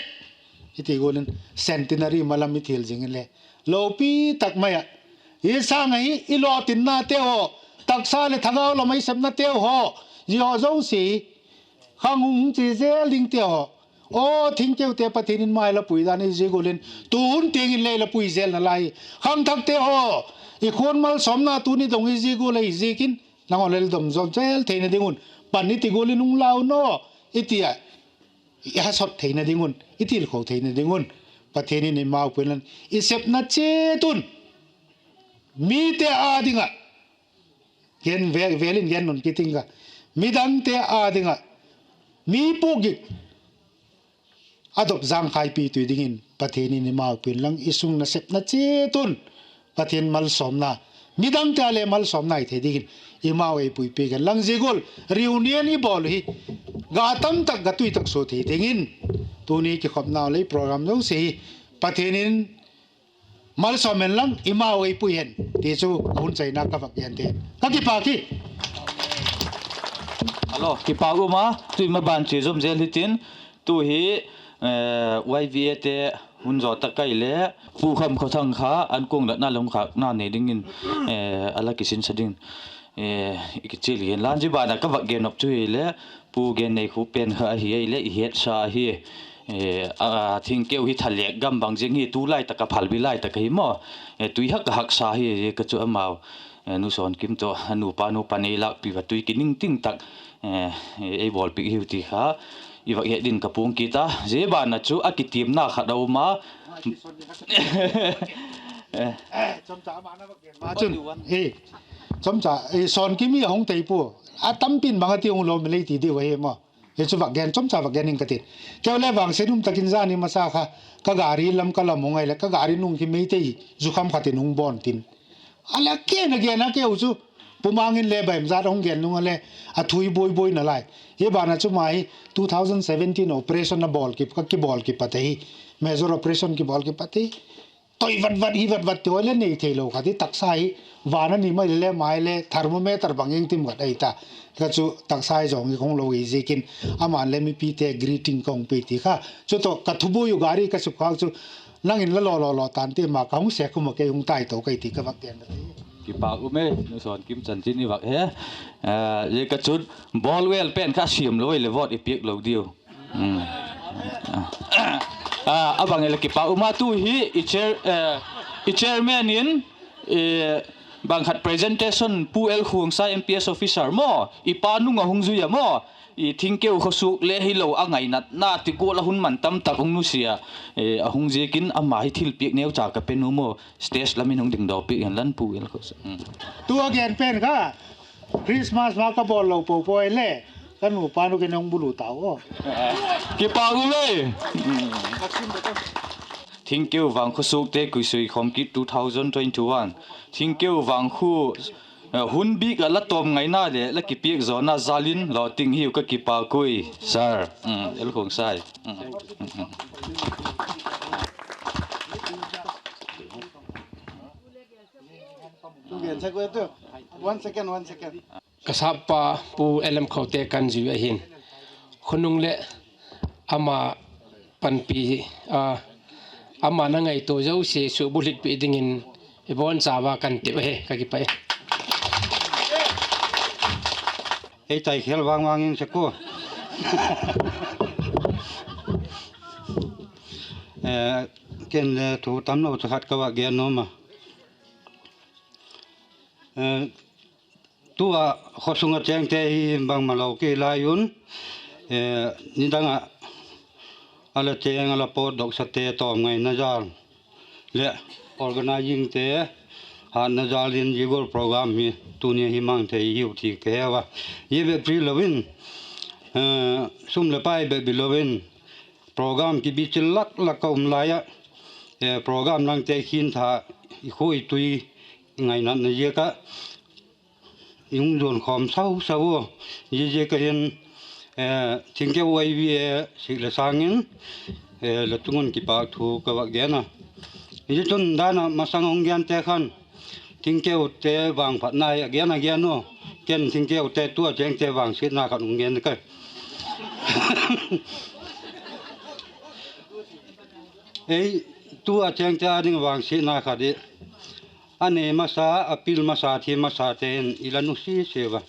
i ti gual in, centenary malam i thil zing in le, lopi tak mai ah, i sâng ahi, i lawtinnate haw, taksa leh thagau lam ah i sepnate haw, zia haw zosia hi, khang hung chia zel dingte haw, aw, thingkeute Pathian in mai la pui dan i zia gual in, tu hun tiang in le la pui zel nalai. Khangthakte haw, i khuan malsawmna tuni dong i zia gual ahi ziakin, nang haw le dom zo zel theina ding un, pan i ti gual in hung lau naw, i ti a, i hasot theina ding un, i tilkho theina ding un, Pathian in i mau pui inlang, i sepna chiat un, mite â ding ah, gen ve-, vêl in gen nun kit ing ka, midangte â ding ah, mi puak gik a dop zangkhaipi tui dingin Pathian in i mau pui inlang, i sung nasepna chiat un Pathian malsawmna, midangte â le malsawmna i thei dingin i mau ei puipiak hen lang, zia gual reunion i bawl hi ga tam tak, ga tui tak sua thei dingin, tuni kikhopnau leh program zosia hi Pathian in malsawm hen lang, i mau ei pui hen ti chu a hun chaina ka vak gen te. Ka kipâk hi. Alo, kipâk um a, tu i maban chia zawm zel hitin, tu hi, eh, Y V Ate hun zaw tak ai le, Pu Khamkhawthang kha an kuang latna leh hung khâkna nei dingin, eh, a la kisinsa ding, eh, i kichial gen lan. Zia ban ah ka vak gen nop chu hile, Pu Genneikhup pen kha ahi ai le, i hetsa ahi. Eh, a, thingkeu hi thalêk gam bang ziang hi, tu lai tak a phalbi lai tak ahi maw. Eh, tui hak a haksa hi, zia ka chu amau, eh, Nu Sawnkim tawh a nupa nu pan ei lâkpi va tui kiningting tak, eh, ei bawlpiak hiu ti kha i vak het din ka puang kit a. Zia ban ah chu a kitiamna khat a um a. Chun, Sawnkim hi a hung thei pua. A tampi'n bang a ti hung lawm lei ti diu ahi maw. Hi chu vak gen, chomcha vak gen ing ka tin. Keu le vangse num tak in zani masa kha, ka gari lam ka la mu ngai leh, ka gari nung khi Meitei zukham khat in hung bawn tin. A la ken a gen a keu chu, Pu Mang in le baimzat a hung gen nung a le, a thui buai buai nalai. Hi ban ah chu ama hi two thousand seventeen operation a bawl ki, ka kibawl kipat ahi. Major operation kibawl kipat ahi. Toi vat vat hi vat vat ti haw le nei theilo kha ti, taksa hi van a ni mai le le mai le thermometer bang eng tim khat ahi ta. Ka chu taksa hi zawng hi ka hung lo hi ziakin, ama'n le mipite greeting ka hung pe ti kha. Chu tawh ka thubuai uh gari ka sukkhâk chu, nang in la law law law tante ma ka hung sek khum a kei hung tai to kai ti ka vak gen. Kipâk um e, Nu Sawnkim chanchin i vak he. Eh, zia ka chun Bawlwel pen kha siam lo ai le vote i piak lo diu. A bang e le kipâk um a, tu hi i chair, eh, i chairman in, eh, bang khat presentation Pu L Khuangsai M P S officer maw, i pa nung a hung zui a maw, i thingkeu khawsuak le hilo a ngainatna ti gual a hun man tam tak hung nusia, eh, a hung ziakin ama hi thilpiak neucha ka pe nuam aw, stage lam in hung dingdaw piak hen lan Pu L Khuangsai. Tu a gen pen kha, Christmas ma ka bawl lo po po ai le, ka nupa nu ken hung bulu tau aw. Kipâk u le. Thingkeu vang khawsuakte kuisui khawm kit two thousand twenty-one. Thingkeu vang khu, eh, hun bik ah la tawm ngaina leh la kipiak zawna zal in lawting hiu, ka kipâk ui, sir. L Khuangsai. One second, one second. Ka sappa Pu L M Khote kan zui ahi'n. Khonung leh ama panpi, a, ama'n a ngaitua zosia subuhlitpi dingin i bawn chau a kan tip ahi, ka kipak e. Ei tai khel vang vang ing sek u. Eh, ken le thu tamlo chu khat ka va gen nuam a. Eh, tu a khawsung a chêngte hi bangmalo kei lai un, eh, nidang ah a la chêng a la pawt doksate tawm ngaina zal leh Organizingte hatna jal in zia gual program hi tuni hi mang thei hiu ti ka heu a. Zia bep hilo in, sum leh pai bep hilo in, program kibichil lak lak ka um lai ah, program langte khin tha, i khua i tui, i ngainatna ziak ah i hung zuan khawm sau sau u. Zia ziak ah hin, Thingkeu Y V A sik le sâng in la chung un kipâk thu ka vak gen a. Zia chun dan ah masang hung gente khan Thingkeute vangphatna hi a gen a gen u. Ken Thingkeute tu a chêngte vangsiatna khat hung gen ka Ei, tu a chêngte â ding vangsiatna khat hi, a nei masa, a pil masa, thi masate hin i la nusia sia a.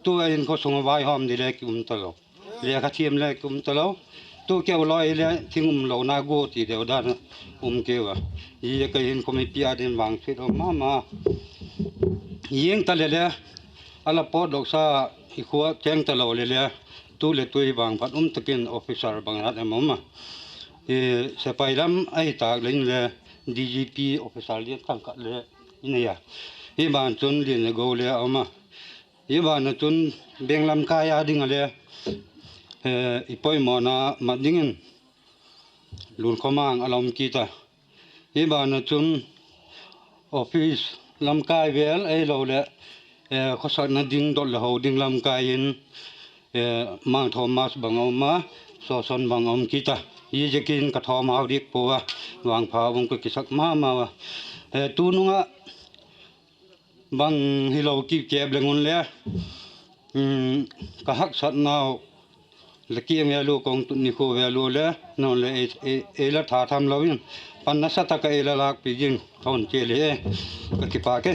Tu a hin khaw sung a vaihawm di le ki um talo, lekha thiam le ki um talo. Tu keu lawi le thing umlona gua ti deu dan a um keu a. Zia ka hin khaw mipi â ding vangsiat um ma ma. Ziang ta le le, a la pawtdoksa, i khua chêng talo le le, tu leh tu hi vangphat um tak in officer bang hat em um a. Sepai lam ahi tâk le inle, D G P officer lian thang khat le i nei a. Hi ban chun lian le go le a um a. Hi ban ah chun beng lamkai â ding a le, i poimawna mat dingin Lunkhawmang a la um kit a. Hi ban ah chun office lamkai vel ahiloleh khawsakna ding dot le ho ding lamkai in Mang Thomas bang a um a, Sawson bang a um kit a. Ziaziakin ka thawmhau diak pua a, vangpha um ka kisak ma mau a. Tunung ah bang hilo kipkep leng unle, ka haksatnau la kiang vel u, ka hung tut nikhua vel u le, nawn le ei la thatham lo in, pan nasa tak ah ei la lâkpi ding ka hun chial hi e. Ka kipâk e.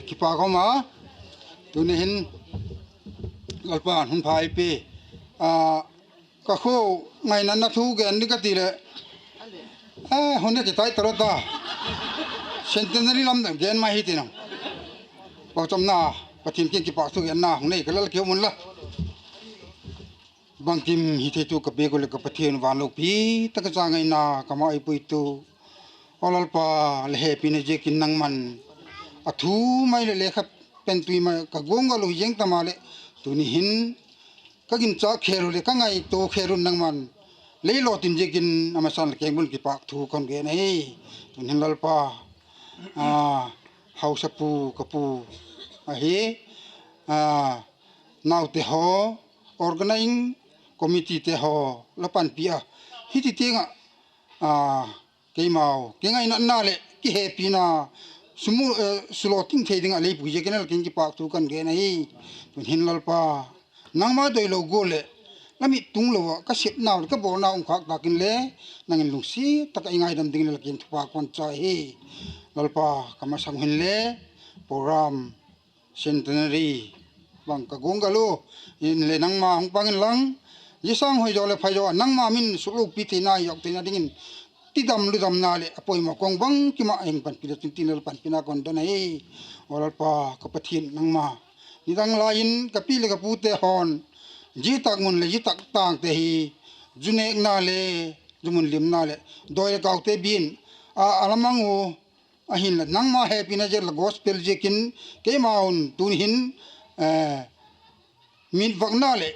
Kipâk um a, tuni hin Lalpa'n hun pha ei pi. Ka khua ngainatna thu gen ding ka ti leh, hun a kitai talo ta. Centenary lam gen mai hi ti nang. Pawtchomna, Pathian kiang kipâk thu genna hung nei ka lal kiu mun la. Bangkim hitheitu ka biak u leh ka Pathian, van lopi tak a cha ngaina ka ma ei puitu, aw Lalpa, la hepina ziakin nangma'n a thu mai leh lekha pentui mai ka guanggal u hi ziang ta maleh, tuni hin ka ginchâk khel u leh ka ngaitua khel un nangma'n lei lawtin ziakin a masan la kengbul kipâk thu ka hun gen ahi. Tuni hin Lalpa, hausapu ka pu ahi, naute haw, organizing committeete haw la panpi a, hiti tiang ah keimau kingainatna leh kihepina sulawting thei ding ah lei pui ziakin la kiang kipâk thu ka hun gen ahi. Tuni hin Lalpa, nangma doilo gual leh la mit tung lo ah ka sepnau leh ka bawlnau um khâk tâk inle, nang in lungsiat tak ah ei ngaidam ding leh la kiang thupha ka hun cha hi. Lalpa, ka masang hinle program centenary bang ka guanggal u, inle nangma hung pang inlang, zia sâng hoi zaw leh phai zaw ah nangma min suklopi theina, yok theina dingin tidam ludamna leh a poimaw kawng bangkim ah ei panpi le chin tin leh la panpina ka hun don ahi. Aw Lalpa ka Pathian, nangma nidang lai in ka pi leh ka pute haw'n zia tak mun leh zia tak tângte hi zu nêkna le zu mun limna leh dawi leh kaute biakin a la mang u, ahinla nangma hepina ziak leh gospel ziakin keimau'n tuni hin mitvakna leh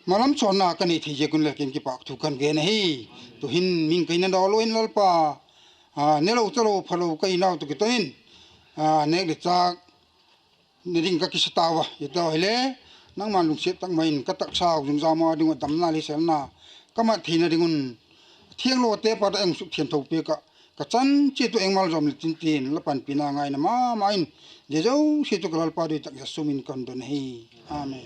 malam chawnna ka nei thei ziak un la kiang kipâk thu ka hun gen ahi. Tu'hin min ka hina dawl lo in Lalpa, nelo chalo phalo ka hinau tawh kiton in, nêk leh châk na ding ka kisa tau a, i tau hile, nangma'n lungsiat tak mai in ka taksau zungzam a ding uh damna leh selna ka mat theina ding un, thianglote pat ah ei hung sukthiangtho piak ah, ka chan chiat uh ei malzawm leh chin tin la panpina ngaina ma ma in, zia zosia chu ka Lalpa doi tak Jesu min in ka hun don ahi. Amen.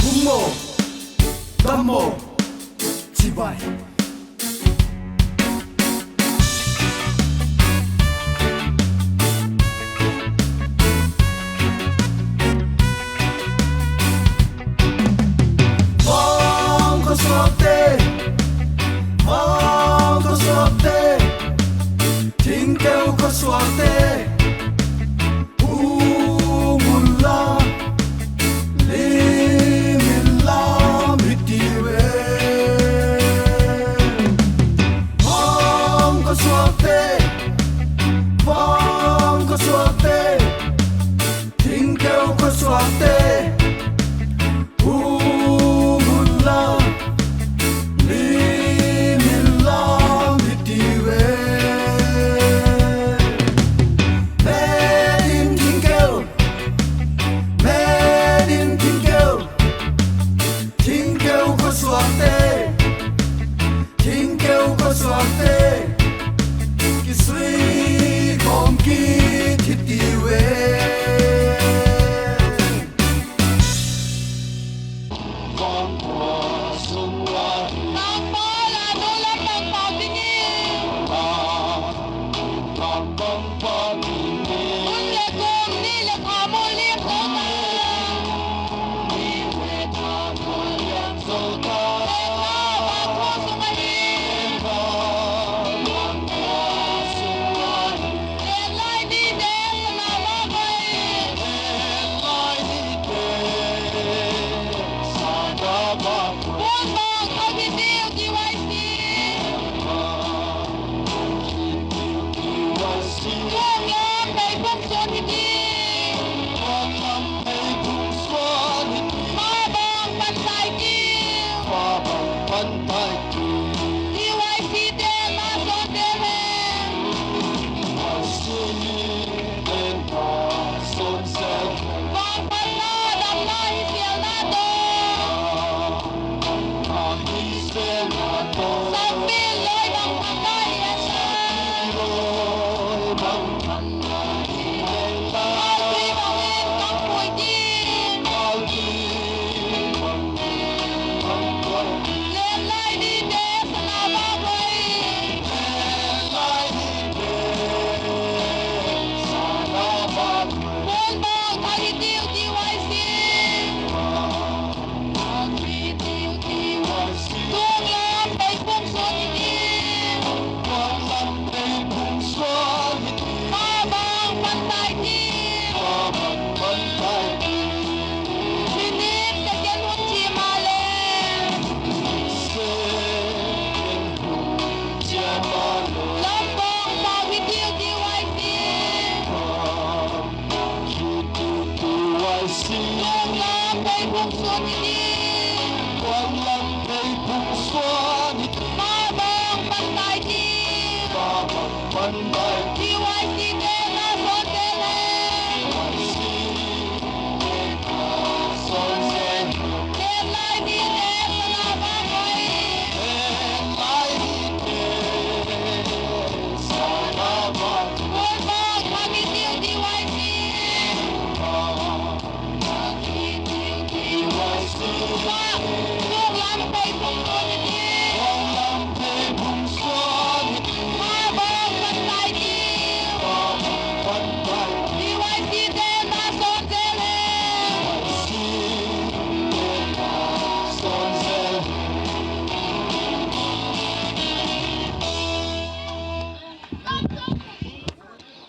Hung maw, dam maw, chibai. Mawng khawsuakte, mawng khawsuak Te, vang khawsuakte, thingkeu khawsuakte, um unla, lim inla, i tiu e. Met in thingkeu, met in thingkeu, thingkeu khawsuakte, thingkeu khawsuakte, kisui khawm kit hi tiu e.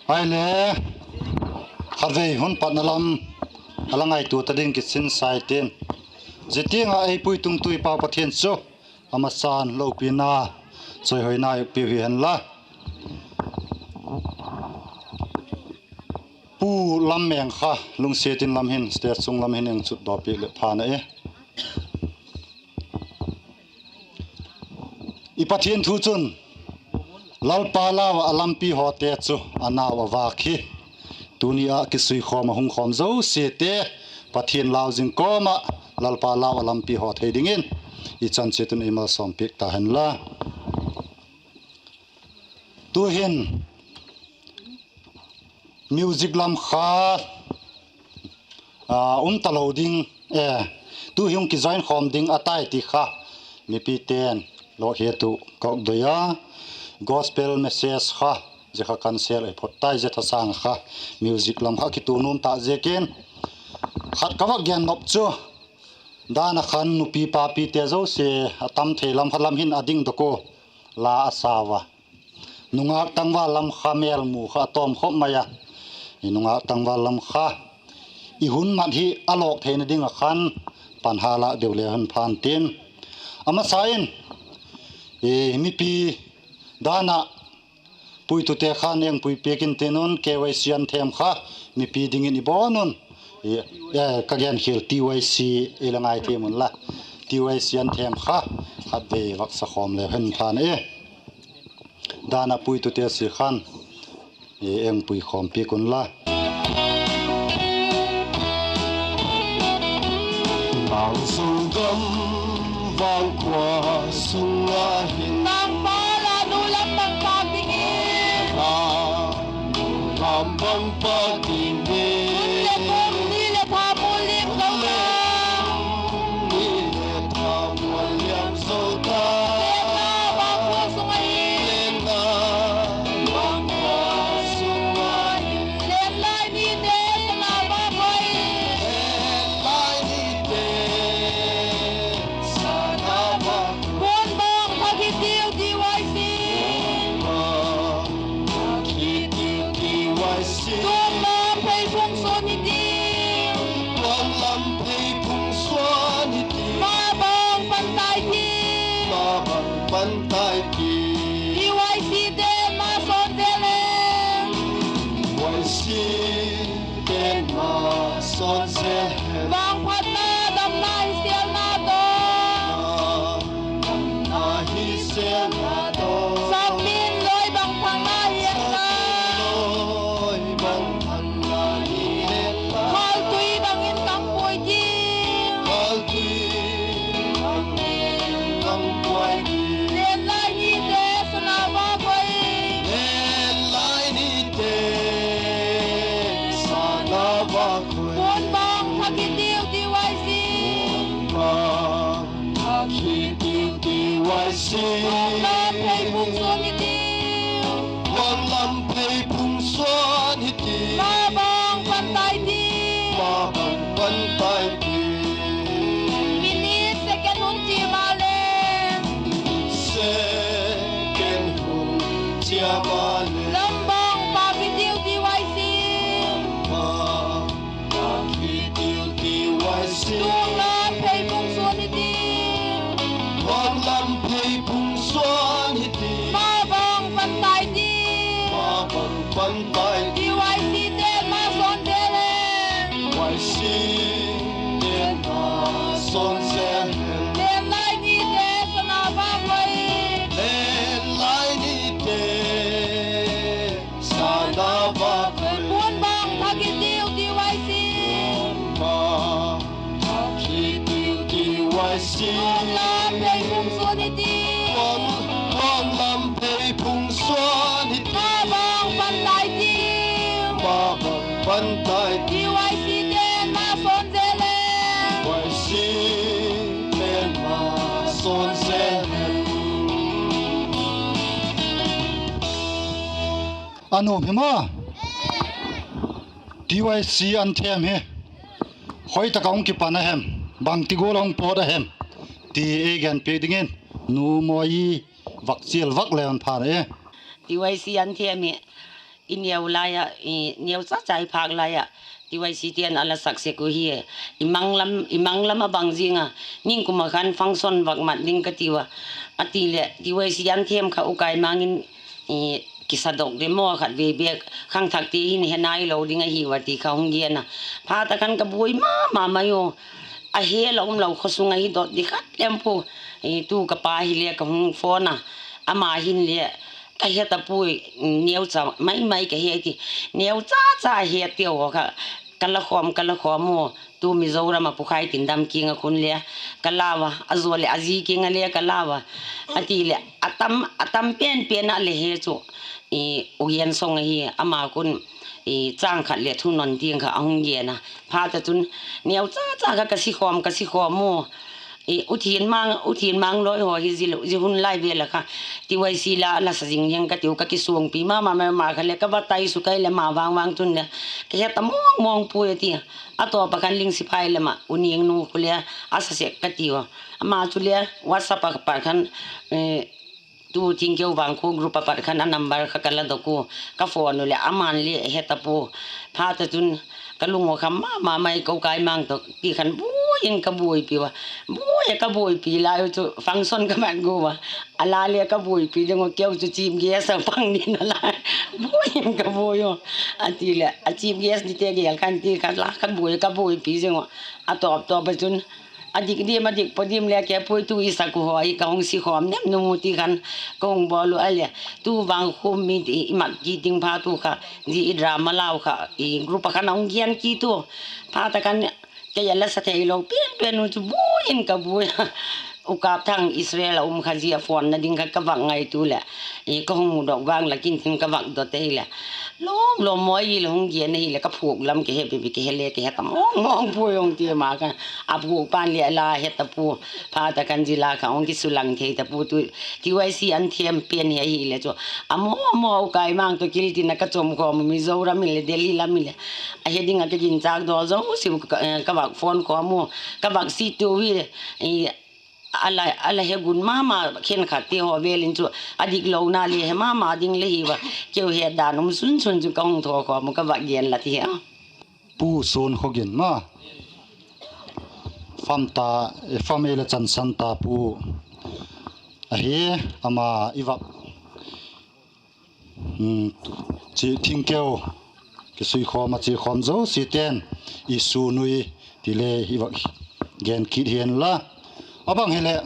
Ahile, khatvei hun patna lam a la ngaitua ta ding kisin sai tin, zia tiang ah ei puitung tui Pau Pathian chu a masan lopina, chawihoina ei piu hi hen la. Pu Lammeng kha lungsiat in lam hin, stage sung lam hin ei chutdawpiak leh pha na e. I Pathian thu chun, Lalpa lau ah a lampi hawte chu a nau a vâk hi. Tuni ah kisuikhawm ah hung khawm zosiate, Pathian lau zing kawm ah Lalpa lau a lampi haw thei dingin i chan chiat un ei malsawmpiak ta hen la. Tu'hin music lam kha um talo ding, e, tu'hin hung kijoin khawm ding a tai ti kha mipite'n lawk hiat u ka hukdoi a. Gospel message kha, zia kha cancel ei phot tai, zia thasâng kha music lam kha kitua nuam ta ziakin. Khat ka vak gen nop chu, dan a khan nupi papite zosia a tam thei lam kha lam hin a dingdok ua, la a sau a. Nungâk tangval lam kha mêlmu kha a tawm khop mai a. I nungâk tangval lam kha i hun mat hi a lawk theina ding ah khan pan ha lâk deu le hun phan tin. A masa in, mipi dan ah Puitute khan engpui piak intin un, K Y C an thêm kha mipi dingin i bawn un. Ka genkhial T Y C i la ngaithiam unla, T Y C an thêm kha khatvei vak sa khawm leu hen phan e. Dan ah puitute sia khan engpui khawm piak unla. Bang sung gam vang khua sung ah hin, Lalpa la nu lam bang pâk dingin, a, lam bang pâk dingin, hun leh kum, ni leh tha mual liam zo ta, ni leh tha mual liam zo ta. Lenna vangkhua sung ahi, lenna vangkhua sung ahi, lenlai nite sana vangkhua, lenlai nite sana vangkhua, puan bang thak hitiu T Y C, puan bang thak hitiu T Y C, tuang lam phei phung suan hitiu, tuang lam phei phung suan hitiu, ma bang pan tai ti, ma bang pan tai ti, T Y C te'n ma sawn zel hen, T Y C te'n ma sawn zel hen, vangphatna damna hi sêlna tawh, damna hi sêlna tawh, sap min loi bang thangna hi hen la, sap min loi bang thangna hi hen la, khaltui bang in kang puai ti, khaltui bang in kang puai ti, lenlai nite sana vangkhua, lenlai nite sana vangkhua, puan bang thak hitiu T Y C, puan bang thak hitiu T Y C, tuang lam phei phung suan hitiu, tuang lam phei phung suan hitiu, ma bang pan tai ti, ma bang pan tai ti, minute second hun chia maleh, second hun chia maleh, lam bang pâk hitiu T Y C, lam bang pâk hitiu T Y C, tuang lam phei phung suan hitiu, tuang lam phei phung suan hitiu, ma bang pan tai ti, ma bang pan tai ti, T Y C te'n ma sawn zel hen, T Y C te'n ma sawn zel hen, lenlai nite sana vangkhua, lenlai nite sana vangkhua, puan bang thak hitiu T Y C, puan bang thak hitiu T Y C, tuang lam phei phung suan hitiu, tuang, tuang lam phei phung suan hitiu, ma bang pan tai ti, ma bang pan tai ti, T Y C te'n ma sawn zel hen, T Y C te'n ma sawn zel hen. A nuam hi maw? T Y C an thêm hi khoi tak ah hung kipan a hem, bangti gual a hung pawt a hem ti ei gen piak dingin Nu Mawi vak chial vak le an phan e. T Y C an thêm hi i neu lai ah, i neu chacha i phâk lai ah, T Y C te'n a la sak sek uh hi. I mang lam, i mang lam a bang zing a, ningkum ah khan function vak mat ding ka tiu a, a ti leh T Y C an thêm kha ukai mang in kisadok de maw, khatvei bêk khangthakte hin he nailo ding ahiu a ti kha hung gen a. Phat a khan ka buai ma ma mai u. A he la um lo khaw sung ahi dot di khat lem pua. Tu ka pa hile ka hung phone a, ama hinle ka he ta puai, neucha mai mai ka he ti, neucha cha he teu haw kha ka la khawm, ka la khawm u. Tu Mizoram ah Pu Khaitindan kiang ah khun le ka lau a, a zaw leh a zi kiang ah le ka lau a, a ti leh a tam, a tam pen pen ah le he chu U Gen Song ahi, ama khun châng khat leh thu non tiang kha a hung gen a. Phat a chun neucha cha kha ka si khawm, ka si khawm u. U Thianmang, U Thianmang lawi haw hi zia hun lai vel a kha T Y C la la sa zing hiang ka tiu, ka kisuangpi ma ma mai, ama kha leh ka va tai su kai leh ma vang vang chun le ka he ta mawng mawng puai a ti. A tawp a khan Ling Sipai lam ah U Niangnu khu le a sa sek ka tiu a. Ama chu le WhatsApp a pat khan, tu Thingkeu Vangkhu group a pat khan a number kha ka la dok u, ka phone u leh ama'n le he ta pua. Phat a chun Ka lung a kham ma ma mai, ka u Kaimang tawh ti khan buai in ka buaipi ua. Buai a ka buaipi lai u chu function ka mat gua a. A la le ka buaipi ding uh, keu chu chief guest a pang ding a la. Buai in ka buai u. A ti leh a chief guest nite gel khan ti khan la khan buai ka buaipi zing uh. A tawp tawp a chun a dik dim, a dik pua dim le ke puai, tu i sak u haw hi ka hung si khawm nem nung u ti khan ka hung bawl u a le. Tu vang khum mi i mat kit ding phat u kha, zia i drama lau kha i group a khan a hung gen kit u. Phat a khan kei a la sa theilo pen pen u chu buai in ka buai a. U Kap Thang Israel a um kha, zia phone na ding kha ka vak ngaitua leh, ka hung mudok vang la kin tin ka vak dot ei leh, lawm lawm mawi i la hung gen ahileh ka phuak lam ka he bik, ka he le ka he ta mawng mawng puai hung ti ma kha. A phuak pan le a la he ta pua. Phat a khan zia la kha hung kisulang thei ta pua, tu TYC an thiam pen hi ahileh chu. A maw maw u Kaimang tawh kil tin a ka chom khawm u, Mizoram hileh Delhi lam hileh a he ding ah ka ginchâk daw zosia ka, ka vak phone khawm u, ka vak si tu hi. A la, a la he gun ma ma khenkhatte haw vel in chu a diklona le he ma ma ding le hi ua, keu het dan um sun sun chu ka hung thaw khawm u, ka vak gen la ti a. Pu Suankhogin ma, fam ta, fam ei le chansan ta pu ahi, ama i vak, thingkeu kisuikhawm a chia khawm zosiate'n i su nui ti le i vak gen kit hian la. A bang hileh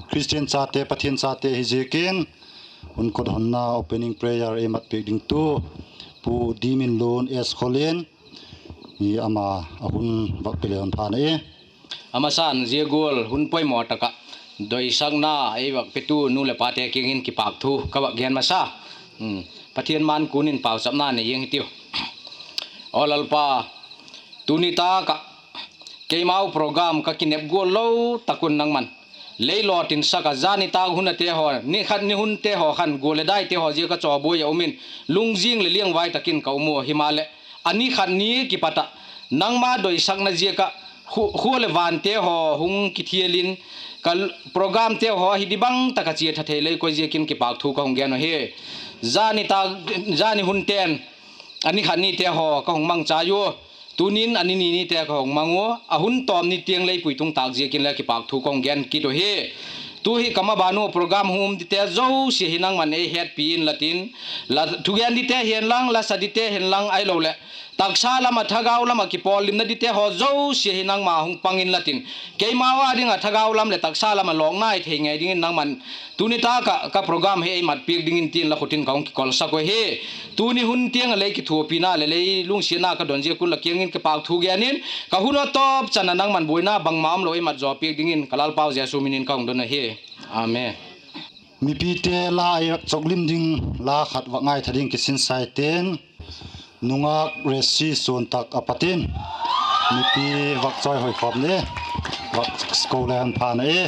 Christian chate, Pathian chate hi ziakin, hun kot honna opening prayer ei mat piak dingtu Pu Diminlun S Kholin, ama a hun vak pe le hun pha na e. A masan zia gual hun poimaw tak ah doisakna ei vak petu nu leh pate kiang in kipâk thu ka vak gen masa. Pathian man kun in pauchapna nei ing hitiu. Aw Lalpa, tuni tâk ah keimau program ka kinep gual lo tak un nangma'n lei lawtin sak a, zani tâk hun ate haw, ni khat ni hunte haw khan gual leh daite haw ziak ah chawbuai a um in, lungzing leh liangvai tak in ka um ua, himaleh a ni khat ni kipat ah nangma doisakna ziak ah khua leh vante haw hung kithial in, ka programte haw ahi di bang tak ah chia tha thei lei koi ziakin kipâk thu ka hung gen uhi. Zani tâk, zani hunte'n a ni khat nite haw ka hung mangchai ua, tunin a ni ni nite ka hung mang ua, a hun tawm ni tiang lei puitung tâk ziakin le kipâk thu ka hung gen kit uhi. Tu hi ka maban ua program hung um dite zosia hi nangma'n ei hetpi inla tin, la thugen dite hianlang, la sa dite hianlang, ahiloleh taksa lam ah thagau lam ah kipawllimna dite haw zosia hi nangma hung pang inla tin, keimau â ding ah thagau lam leh taksa lam ah lawkna i thei ngei dingin nangma'n tuni tâk ah ka program hi ei mat piak dingin tin la khut in ka hung kikolsak uhi. Tuni hun tiang ah lei kithuapina leh lei lungsiatna ka don ziak un la kiang in kipâk thu gen in, ka hun a tawp chan ah nangma'n buaina bangma umlo ei mat zaw piak dingin ka Lalpau Jesu min in ka hung don ahi. Amen. Mipite la ei chawklim ding la khat vak ngaitha ding kisin sai ten, nungak Resi Suantak a pat in, mipi vak chawihoi khawm le, vak ko le hun pha na e.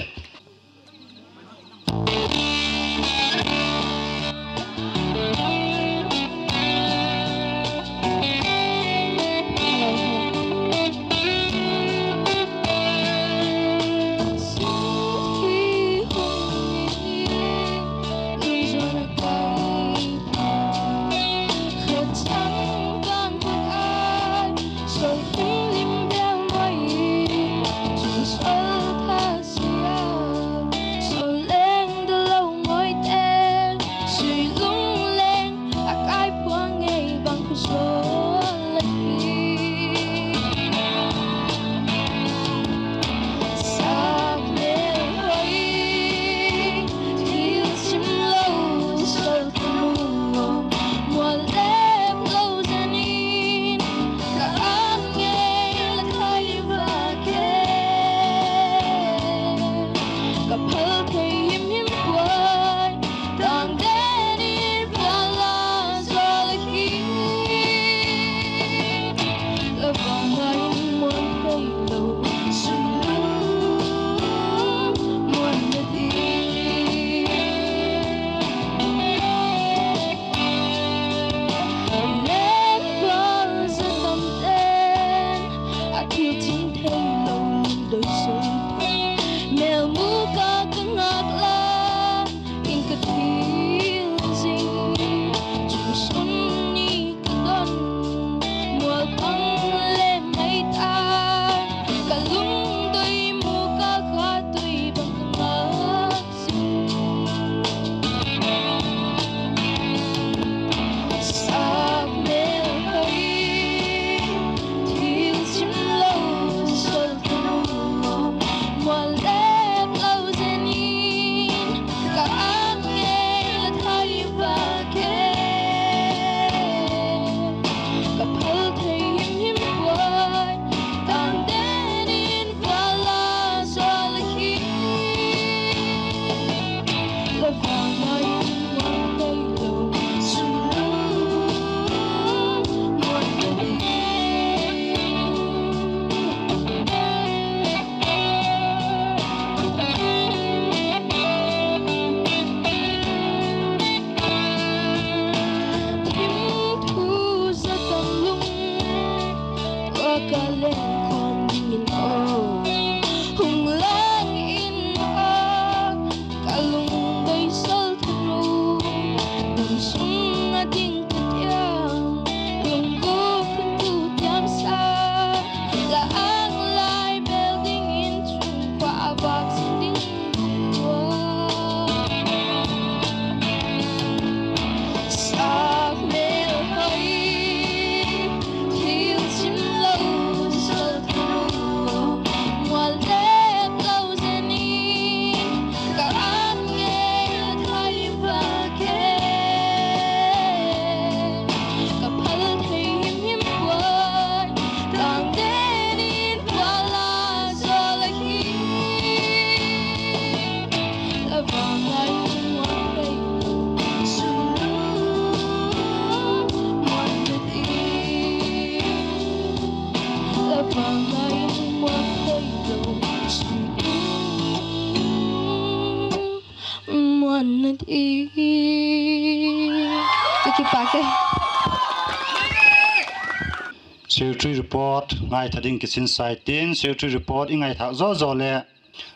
Secretary report ngaitha ding kisin sai tin, secretary report i ngaithâk zaw zaw leh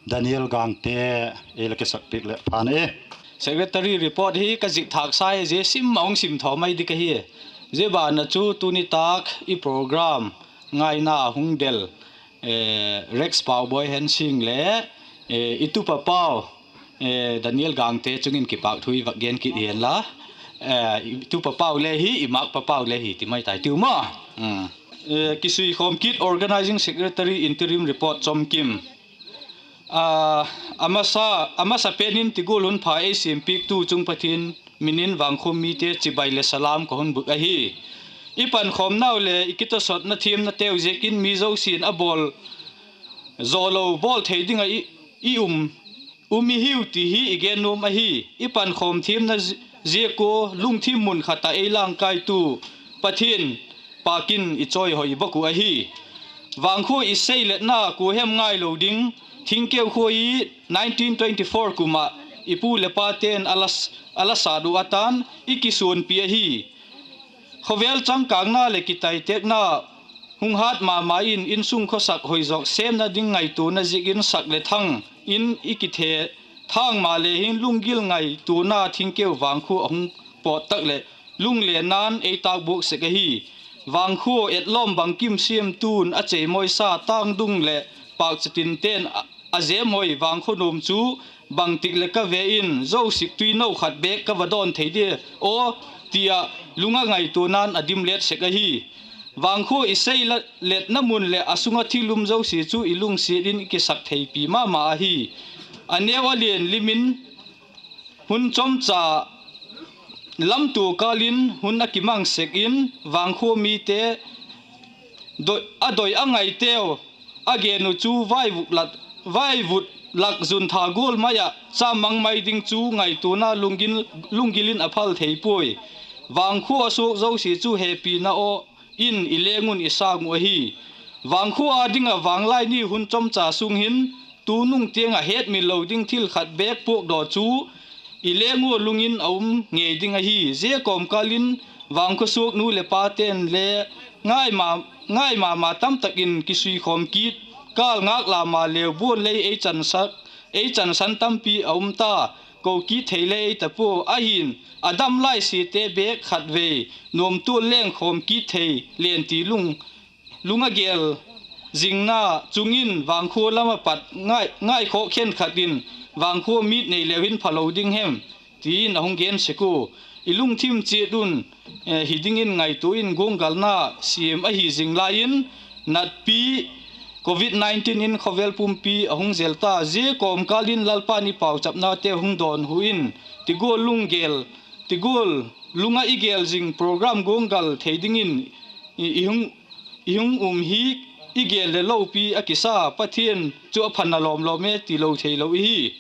Daniel Gangte ei la kisak piak leh phan e. Secretary report hi ka zik thâk sai, zia sim a hung sim thaw mai ding ka hi. Zia ban ah chu tuni tâk i program ngaina hung del, Rex Pauboi Hensing le i tupa pau Daniel Gangte chung in kipâk thu i vak gen kit hianla, i tupa pau le hi, i mak pa pau le hi ti mai tai tiu maw. Kisuikhawm kit, organising secretary, interim report chomkim. A masa pen in ti gual hun pha ei siampiaktu chung Pathian min in Vangkho mite chibai leh salam ka hun bûk ahi. I pankhawmnau leh i kitawsawtna thiamnateu ziakin mi zosia'n a bawl zawlo bawl thei ding ah i um, um i hiu ti hi i gen nuam ahi. I pankhawm thiamna ziak ua lungthim mun khat ah ei langkaitu Pathian pâk in i chawihoi bawk uh ahi. Vangkhua i seiletna kua hem ngailo ding, Thingkeu khua hi nineteen twenty four kum ah i pu leh pate'n a la sat uh a ta'n i kisuanpi ahi. Khawvel changkângna leh kitaitêkna hung hât ma ma in insung khawsak hoizawk sêmna ding ngaituana ziakin sak leh thang in i kithe thâng ma le hin lunggil ngaituana Thingkeu Vangkhua a hung pawt tak leh lunglenna'n ei tâkbuak sek ahi. Vangkhua etlawm bangkim siamtu'n a cheimawisa tângdung leh pâkchatinte'n a zemhoi Vangkhua nuam chu bangtik leh ka ve in zosik tui no khat bêk ka va dawn thei dia aw, ti ah lung a ngaituana'n a dim let sek ahi. Vangkhua i seiletna mun leh a sung ah thil um zosia chu i lungsiat in i kisak theipi ma ma ahi. A neu a lian lim in hun chomcha lamtua kâl in hun a kimang sek in Vangkhua mite a doi a ngaiteu a gen uh chu vaivut lak zun tha gual mai ah chammang mai ding chu ngaituana lunggil in a phal thei puai. Vangkhua a suak zosia chu hepina aw in i leng un i sâng uh ahi. Vangkhua â ding ah vânglai ni hun chomcha sung hin tunung tiang ah hetmil lo ding thil khat bêk puakdaw chu i leng ua lung in a um ngei ding ahi. Zia kawmkâl in Vangkhua suak nu leh pate'n le ngai ma ma tamtak in kisuikhawm kit kâl ngâk la maleu buan lei ei chansan tampi a um ta, ko kit thei le ei ta pua ahi'n, a dam laisiate bêk khatvei nuamtua'n lengkhawm kit thei len ti lung a gel zingna chung in Vangkhua lam ah pat ngaikhawk khenkhat in Vangkhua mit nei leu hin phalo ding hem ti in a hung gen sek ua, i lungthim chiat un hi dingin ngaitua in guanggalna siam ahi zing lai in natpi Covid nineteen in khawvel pumpi a hung zel ta. Zia kawmkâl in Lalpa'n i pauchapnate hung dawnhu in ti gual lung a i gel zing program guanggal thei dingin i hung um hi, i gel leh lopi a kisa, Pathian chu a phatna lawm lawm e ti lo theilo i hi.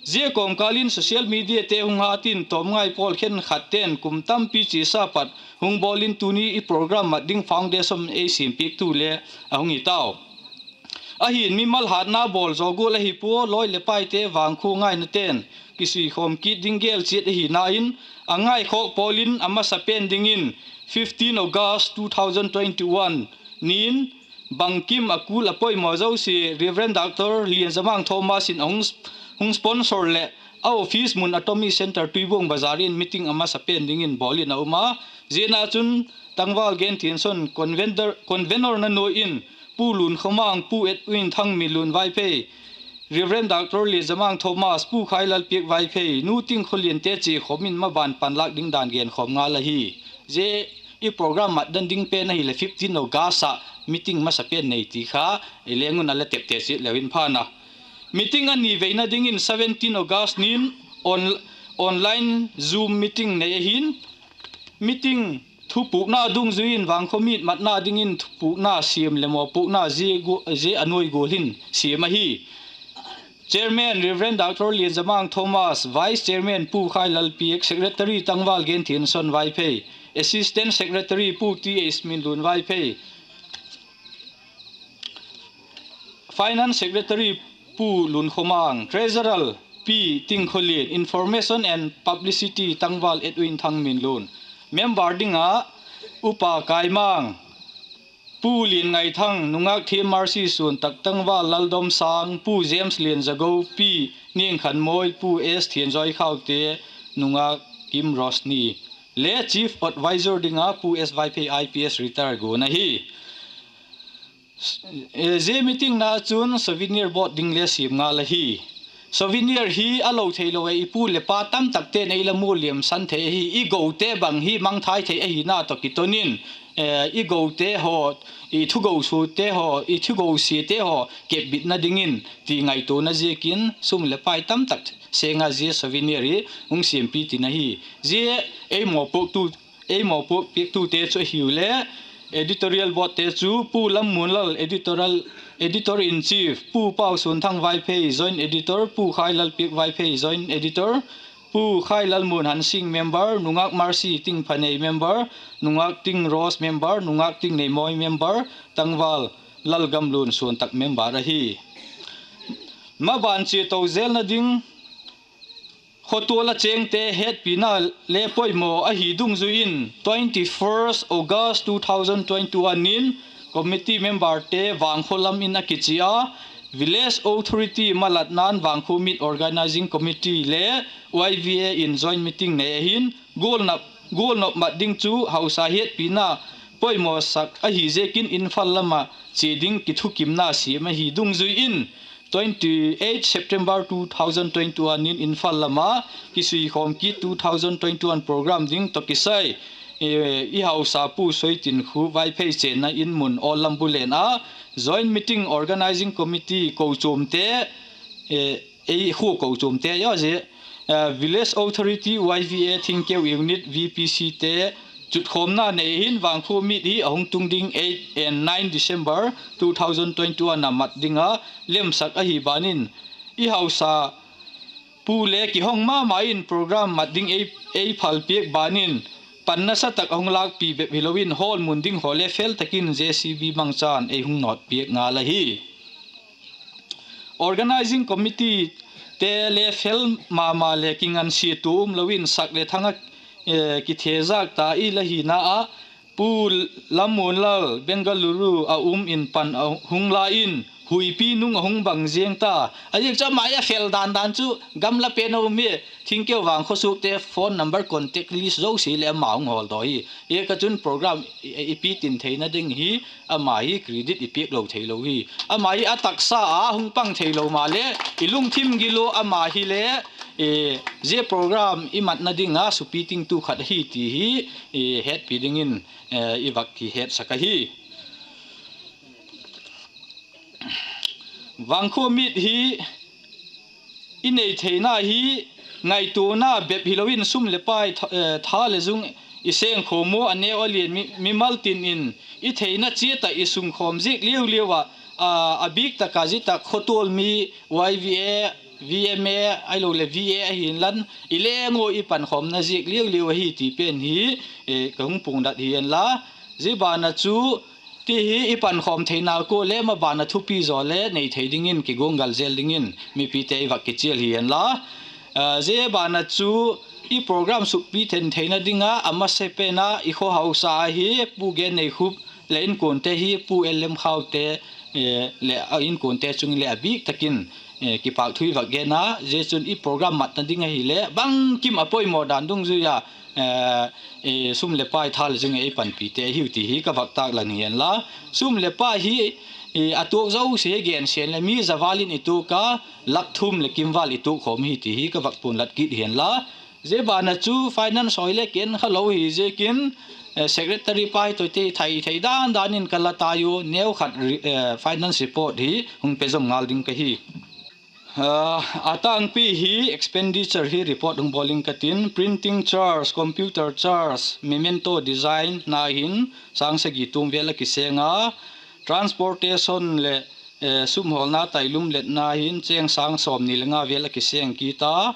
Zia kawmkâl in social mediate hung hat in tawmngai pawl khenkhatte'n kum tampi chiasa pat hung bawl in tuni i program mat ding foundation ei siampiaktu le a hung hi tau. Ahi'n mimal hatna bawl zaw gual ahi pua, lawi leh paite Vangkhua ngainate'n kisuikhawm kit ding gel chiat ahina in a ngaikhawk pawl in a masapen dingin fifteen August two thousand twenty-one ni'n bangkim a kul a poimaw zosia Reverend Doctor Lianzamang Thomas in hung sponsor leh a office mun Atomy Centre Tuibuang Bazar in meeting a masapen dingin bawl in a um a. Ziana chun tangval Genthinson, convener na nuai in Pu Lunkhomang, Pu Edwin Thangminlun Vaiphei, Reverend Doctor Lianzamang Thomas, Pu Khailalpiak Vaiphei, Nu Tingkholiante chia khawm in maban panlâk ding dan genkhawm ngal ahi. Zia i program mat dan ding pen ahileh fifteen August ah meeting masapen nei ti kha i leng un a la tepte chiat leu in phan a. Meeting a ni veina dingin seventeen August ni'n online Zoom meeting nei ahi'n, meeting thupukna dungzui in Vangkhawmit matna dingin thupukna siam leh mawpuakna zia a nuai gual hin siam ahi. Chairman Reverend Doctor Lianzamang Thomas, Vice Chairman Pu Khailalpiak, Secretary tangval Genthinson Vaiphei, Assistant Secretary Pu T H Minlun Vaiphei, Finance Secretary Pu Lunkhomang, Treasurer Pi Tingkholian, Information and Publicity tangval Edwin Thangminlun, Member ding ah Upa Kaimang, Pu Lianngaithang, nungâk Thiam Mercy Suantak, tangval Laldomsâng, Pu James Lianzago, Pi Niangkhanmawi, Pu S Thianzawi Khaute, nungâk Kim Rosni, le Chief Advisor ding ah Pu S Vaiphei I P S retire guan ahi. Zia meeting na chun souvenir board ding le siam ngal ahi. Souvenir hi a lo theilo e, i pu leh pa tamtakte'n ei la mu liamsan thei ahi. I gote bang hi mangthai thei ahina tawh kiton in, i gote haw, i thugosute haw, i thugosiate haw kepbitna dingin ti ngaituana ziakin sum leh pai tamtak seng a zia souvenir hi hung siampi tin ahi. Zia ei mawpuaktu, ei mawpuak piaktute chu ahiu le, editorial boardte chu Pu Lammuanlal, editorial, editor in chief, Pu Pausuanthang Vaiphei, joint editor, Pu Khailalpiak Vaiphei, joint editor, Pu Khailalmuan Hansing, member, nungâk Mercy Tingphanei, member, nungâk Ting Rose, member, nungâk Tingneimawi, member, tangval Lalgamlun Suantak, member ahi. Maban chia to zelna ding, khotual a chêngte hetpina le poimaw ahi dungzui in, twenty first August two thousand twenty-one in committee memberte Vangkho lam in a kichia a, Village Authority malatna'n Vangkho Meet Organising Committee le Y V A in joint meeting nei ahi'n, gualnop mat ding chu hausa hetpina poimaw sak ahi ziakin Imphal lam ah chia ding kithukimna siam ahi dungzui in, twenty eight September two thousand twenty-one in Imphal lam ah kisuikhawm kit two thousand twenty-one program ding tawh kisai, i hausa Pu Soitinkhu Vaiphei chenna in mun Awl Lam Bulen ah joint meeting, organising committee kochuamte, ei khua kochuamte aw zia, Village Authority, Y V A, Thingkeu Unit, V P Cte chutkhawmna nei hin Vangkho Meet hi a hung tung ding eight and nine December two thousand twenty-one a mat ding a lemsak ahi ban in, i hausa pu le kihong ma ma in program mat ding ei, ei phalpiak ban in, pan nasa tak a hung lâkpi bep hilo in hall mun ding haw le fel tak in J C B mangchan ei hung nawtpiak ngal ahi. Organising committeete le fel ma ma leh kingansia tua umlo in sak leh thang a kithezâk ta i la hina ah, Pu Lammuanlal Bengaluru a um in pan a hung la in, huipi nung a hung bang ziang ta. A ziak chu ama hi a fel dan dan chu gamla pen a um hi. Thingkeu Vangkho suakte phone number, contact list zosia leh ama hung hawldaw hi. Hi ka chun program i, i pitin theina ding hi ama hi credit i piak lo theilo hi. Ama hi a taksa a hung pang theilo maleh i lungthim gil ua ama hile, zia program i matna ding a supi tingtu khat ahi ti hi hetpi dingin i vak kihetsak ahi. Vangkho Meet hi i nei theina hi ngaituana bep hilo in sum leh pai, tha leh zung i sengkhawm ua, a neu a lian mimal tin in i theina chiat ah i sungkhawm ziak liau liau ah, a bîk tak a zia tak khotual mi, Y V A, V M A ahiloleh V A ahinlan, i leng ua i pankhawmna ziak liau liau ahi ti pen hi ka hung puangdat hi enla. Zia ban ah chu ti hi i pankhawm theina kua le maban ah thupi zaw le nei thei dingin kiguanggal zel dingin mipite i vak kichial hi enla. Zia ban ah chu i program sukpi then theina ding a a masa pen a i khaw hausa ahi Pu Genneikhup leh inkuante hi Pu L M Khaute leh a inkuante chung in le a bîk tak in kipâk thu i vak gen a, zia chun i program matna ding ahileh bangkim a poimaw dan dungzui a sum leh pai, tha leh zung ei panpite ahiu ti hi ka vak tâklang hi enla. Sum leh pai hi a tuak zosia hi gensia leh mi za val in i tuak a, lak thum leh kim val i tuak khawm hi ti hi ka vak puanglat kit hi enla. Zia ban ah chu finance hoi le ken kha lo hi ziakin secretary pa hi tawh te thai thei dan dan in ka la tai ua, neu khat finance report hi hung pe zom ngal ding ka hi. A tângpi hi expenditure hi report hung bawl ing ka tin, printing charge, computer charge, memento design na hin sâng sagi tum vel a kiseng a, transportation leh sum hawlna tailum letna hin chêng sâng sawmni le nga vel a kiseng kit a,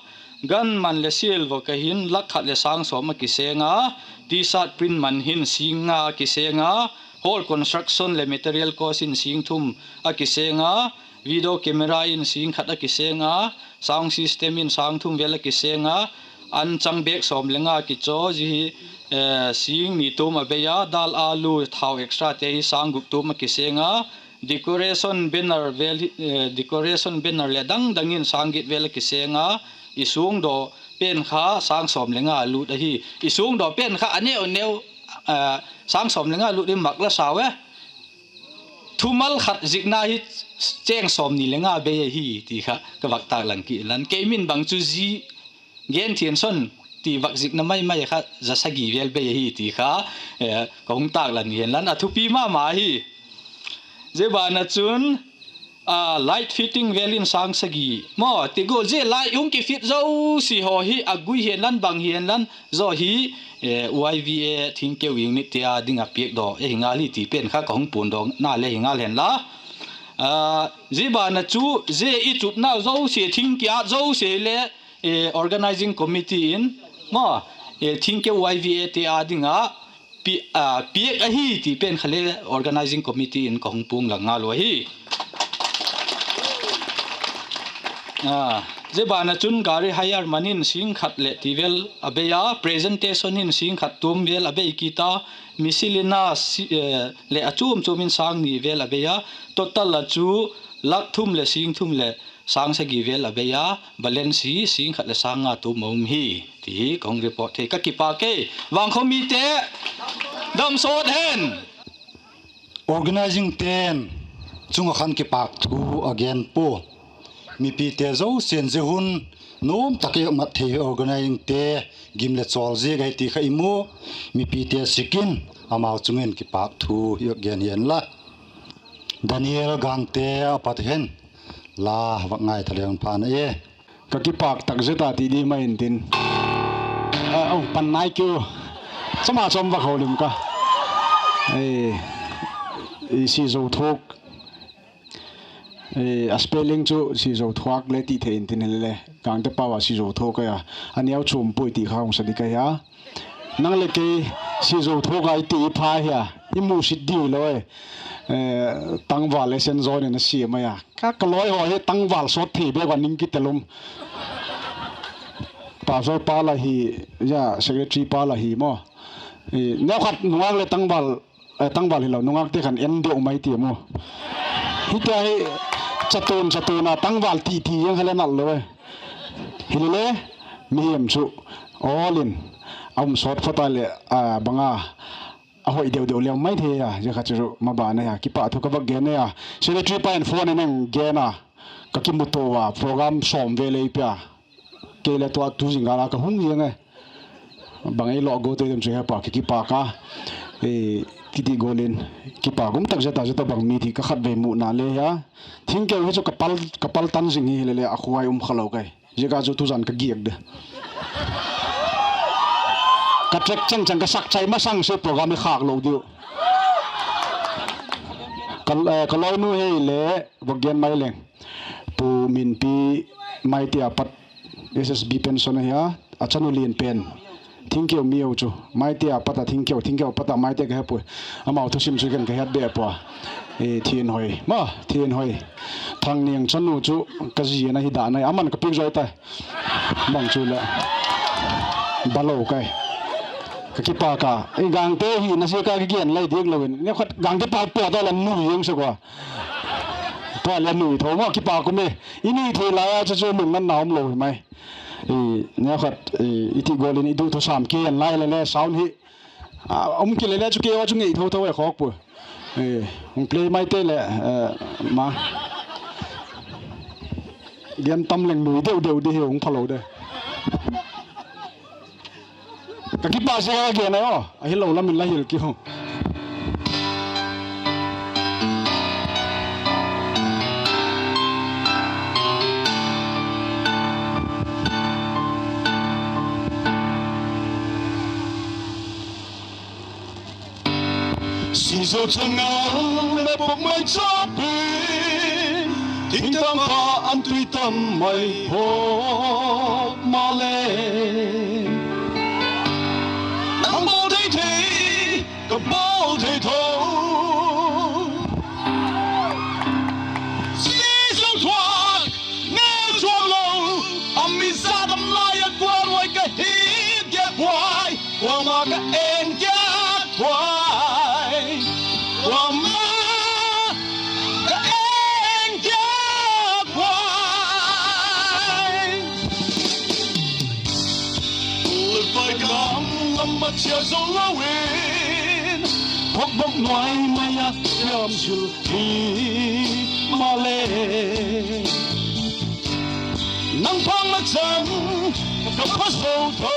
gun man leh sial vok a hin lak khat leh sâng sawm a kiseng a, T-shirt print man hin sîng nga a kiseng a, hall construction leh material cost in sîng thum a kiseng a, video camera in sîng khat a kiseng a, sound system in sâng thum vel a kiseng a, An chang bêk sawm le nga kichaw, zia hi sîng ni tum a bei a, dal, alu, thau extrate hi sâng guk tum a kisêng a, decoration banner vel, decoration banner leh dang dang in sâng giat vel a kisêng a, i suangdaw pen kha sâng sawm le nga lût ahi. I suangdaw pen kha a neu neu, sâng sawm le nga lût in mak la sau e. Thumal khat zikna hi chêng sawmni le nga bei ahi ti kha ka vak tâk lang kit lan. Kei min bang chu zi gen thian son ti vak zikna mai mai kha za sagi vel bei ahi ti kha ka hung tâk lan hi hen lan, a thupi ma ma hi. Zia ban ah chun light fitting vel in sâng sagi maw ti gual, zia light hung kifit zosia haw hi a gui hi hen lan, bang hi hen lan, zaw hi YVA Thingkeu unit te â ding ah piakdaw e hi ngal hi ti pen kha ka hung puandawna le hi ngal hen la. Zia ban ah chu zia i chutnau zosia, thing kiat zosia hile organising committee in maw, Thingkeu YVA te â ding ah piak ahi ti pen kha le organising committee in ka hung puang lang ngal u ahi. Zia ban ah chun gari hire man in sîng khat leh ti vel a bei a, presentation in sîng khat tum vel a bei kit a, miscellaneous leh a chuam chuam in sâng ni vel a bei a, total ah chu lak thum leh sîng thum leh sâng sagi vel a bei a, balance hi sîng khat leh sâng nga tum a um hi ti hi ka hung report thei. Ka kipâk e. Vangkho mite, damsawt hen. Organising te'n chung ah khan kipâk thu a gen pua. Mipite zosia'n zia hun nuam tak a mat thei hi organising te gim leh chawl ziak ahi ti kha i mu. Mipite sik in amau chung in kipâk thu i gen hi hen la. Daniel Gangte a pat hen la, vak ngaitha leng pha na e. Ka kipâk tak zet a ti di mai intin, pan nai kiu, chama chom vak ho lim ka. Sizothuak, a spelling chu Sizothuak le ti thei intin, hile le Gangte pau a Sizothuak ahi a, a neu chuam puai ti kha hung sa dik ahi a. Nang leh kei Sizothuak a i ti i pha hi a, i musit diu lo e. Tangval essence zawn in a siam ahi a. Ka, ka lawi haw hi tangval sawt thei bek a ning kitel um. Pastor pa la hi, secretary pa la hi maw. Neukhat nungâk leh tangval, tangval hilo nungâkte khan en deu mai ti maw. Hiti hi chatuan chatuan a tangval ti ti ziang kha le nal lo e. Hile le, mihem chu awl in a um sawt phot a leh, bang a, a hoi deu deu leu mai thei a, zia kha chu maban ahi a, kipâk thu ka vak gen ahi a. Secretary pa in phone in eng gen a, ka kimuto a, program sawm vel ei pia. Kei le tua tu zing gâl a ka hung ziang e. Bang ei lo go te dem chu he pa, ka kipâk a. Kiti gual in, kipâk um tak zet a, zia tabang mi ti ka khatvei muna le hi a. Thingkeu hi chu ka pal, ka pal tan zing hi, hile le a khuai um kha lo kai. Ziak a chu tuzan ka giak de. Ka track chang chang ka sak chai masang se program i khâk lo diu. Ka lawinu hile, vak gen mai leng. Pu Minpi, Maite a pat S S B pension ahi a, a chanu lian pen. Thingkeu mi u chu Maite a pat a Thingkeu, Thingkeu a pat a Maite ka he puai. Amau thusim chu ken ka het bep pua. Thianhoi ma, Thianhoi. Thangniang chanu chu ka zi ana hi dan ai, aman ka piak zoi tai. Bang chu le, balo kai. Ka kipâk a, i Gangte hina ziak a ka gen lai diak lo in, neukhat Gangte pau pua ta la nui ziang sek ua. Tua le nui tho maw, kipâk um e. I nui thei lai a chu chu lungna na um lo hi mai. Neukhat i ti gual in i du thusam ki en lai le le sound hi um kile le chu kei a chu ngei tho tho e khawk pua. Hung play mai te le, ma gen tam leng nui deu deu di hi hung phalo de. Ka kipâk ziak a gen ai aw, ahilo lam in la hil ki u. Sizo chang a le pok mai chapi, thingtang kha an tui tam mai haw maleh, nang bawl thei thei, ka bawl thei tho. Sizo thuak, neu chuam lo, a mi za dam lai a kuanuai ka hi. lo in, phokbok nuai mai ah thiam zil hi maleh, nang pang la chan ka pha zo tho.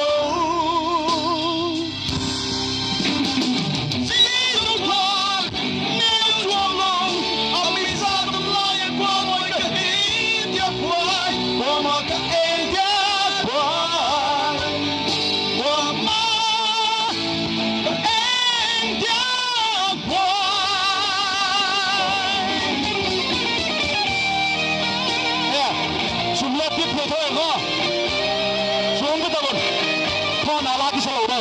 Zia zo thak neu chuam lo, a mi za tam lai a kuamaw ka hi dia puai, kuama ka eng dia puai, kuama ka eng dia puai. Sum le tip thei thei ka. Sum ka ta bun. Kha na la kisa lo de.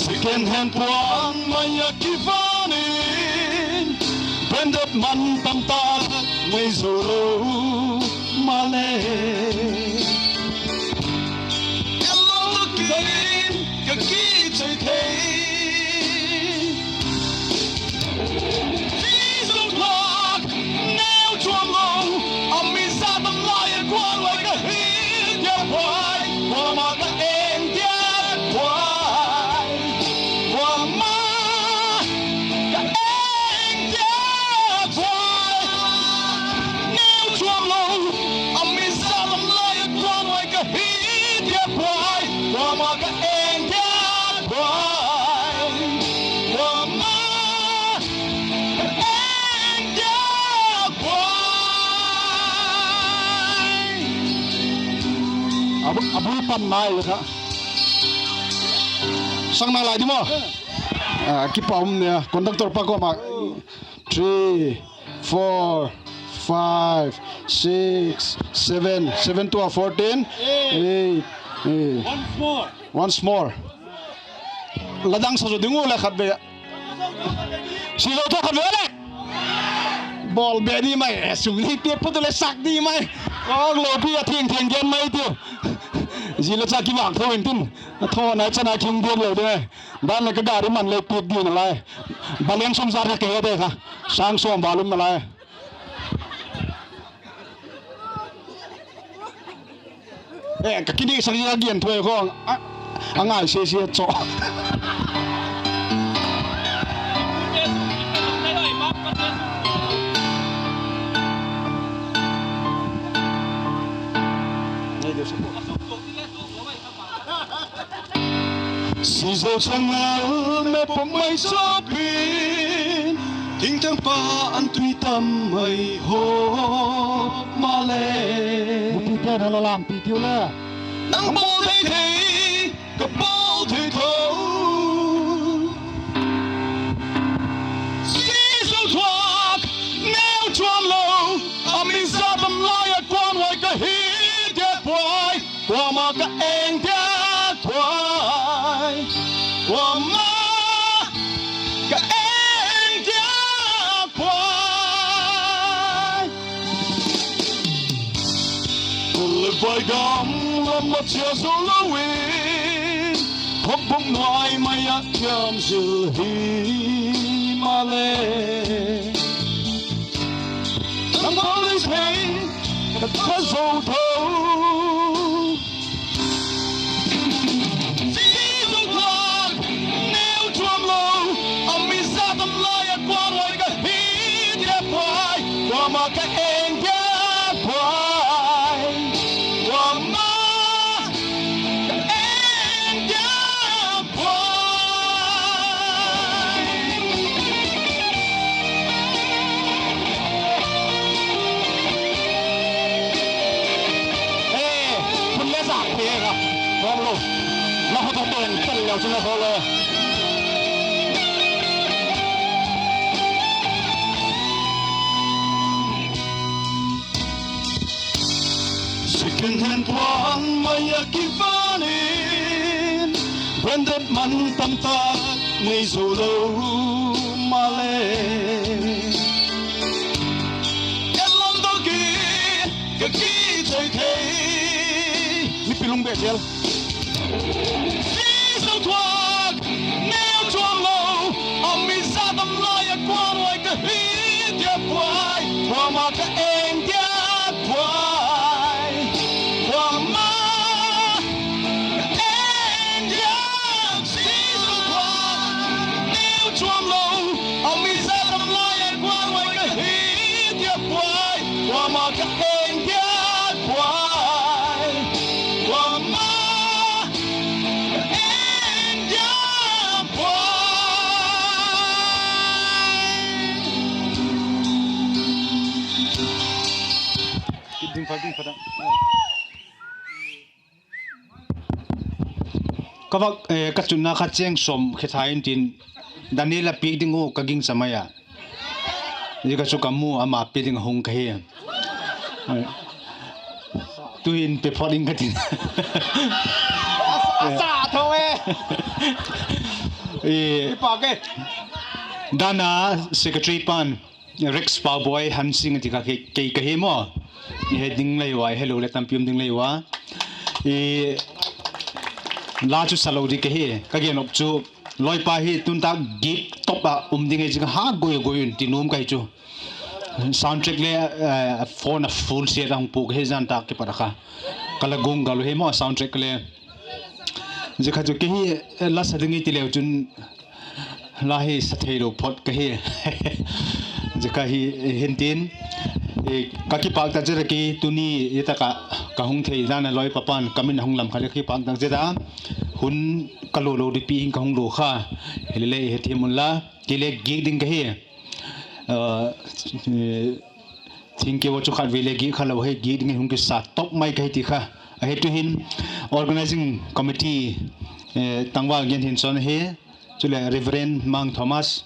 Second hand puan mai ah kivan in, branded man tam tak nei zo lo maleh, en lo tak in ka kichai thei. Zia zo thak neu chuam lo, a mi za tam lai a kuamaw ka hi dia puai, kuama ka eng dia puai, kuama ka eng dia puai. Neu chuam lo, a mi za tam lai a kuamaw ka hi dia puai, kuama ka eng dia puai, kuama ka eng dia puai. A bu, a bu pan nai le kha. Sang nalai di maw. Kipak um nia, conductor pa kawm ah. Three, four, five, six, seven, seven to a fourteen, eight, eh. Once more. La dang sa zo ding u le khatvei. Si zo tho khatvei le. Bawl be ni mai, sum ni te pu tu le sak ni mai. Kawk lo pi a thiang thiang gen mai tiu. Zi le cha kivak tho intin. A tho nai chana ki hung diak lo ding e. Dan le ka gari man le piak ding nalai. Baleng sum zar kha ke he de kha. Sang sawm val um nalai. E, ka kidik sak a gen thuai khawng. A ngai se se chaw. Sizo changal me pom mai chawpin, thingtang pa an tui tam mai haw maleh. Bupi te na la lampi tiu le. Nang bawl thei thei, ka bawl thei tho. Sizo thuak neu chuam lo, a mi za tam lai a kuamaw ka hi dia puai, kuama ka eng dia puai, kuama ka eng dia puai. Kul le vai gam lam a chia zo lo in, phokbok nuai mai ah thiam zil hi maleh, nang bawl thei, ka tha zo tho. Sizo thuak neu chuam lo, a mi za tam lai a kuamaw ka hi dia puai, kuama ka eng dia puai, kuama ka eng dia puai. E, hun le zak thei ka. Khawk lo. La khawk a ten tel leu chun la khawk lo. Second hand puan mai ah kivan in, branded man tam tak nei zo lo maleh, en lo tak in ka kichai thei. Mipi lung beh zel. Sizo thuak neu chuam lo, a mi za Kuama'n ka hi dia puai, kuama'n ka en dia puai, kuama'n ka en dia puai, Jesu puai. Neu chuam lo, a mi za tam lai ah kuama'n ka hi dia puai, kuama'n ka en dia puai, kuama'n ka en dia puai. Ka vak, eh, ka chunna kha chêng sawm khe tha intin, Daniel a piak ding uh ka gingcha mai a. Zia kha chu ka mu ama pia ding a hung ka hi. Tu'hin pe phot ing ka tin. Dan a secretary pa'n, Rex Pauboi Hansing a ti kha, kei ka hi maw. I he ding lei ua, i helo leh tampi um ding lei ua. La chu sa lo ding ka hi, ka gen op chu, lawipa hi tun tak gik top ah um ding hi zing ha goi goi un ti nuam ka hi chu. Sound check le, phone a full set a hung puk hi zan tak kipat a kha. Ka la gung gal u hi maw sound check le. Zia kha chu kei hi, la sa ding i ti leu chun, la hi sa theilo phot ka hi. Zia kha hi, hintin, ka kipâk tak zet a, kei tuni i tak ah ka hung thei dan a lawipa pa'n ka min a hung lam kha le kipâk tak zet a, hun ka lo lo di pi in ka hung lo kha, hilele i hethiam unla, kei le gik ding ka hi. Thingkeu a chu khatvei le gik kha lo hi, gik dingin hung kisa top mai ka hi ti kha. Ahi tu'hin organising committee, tangval gen hin chun ahi, chuleh Reverend Mang Thomas,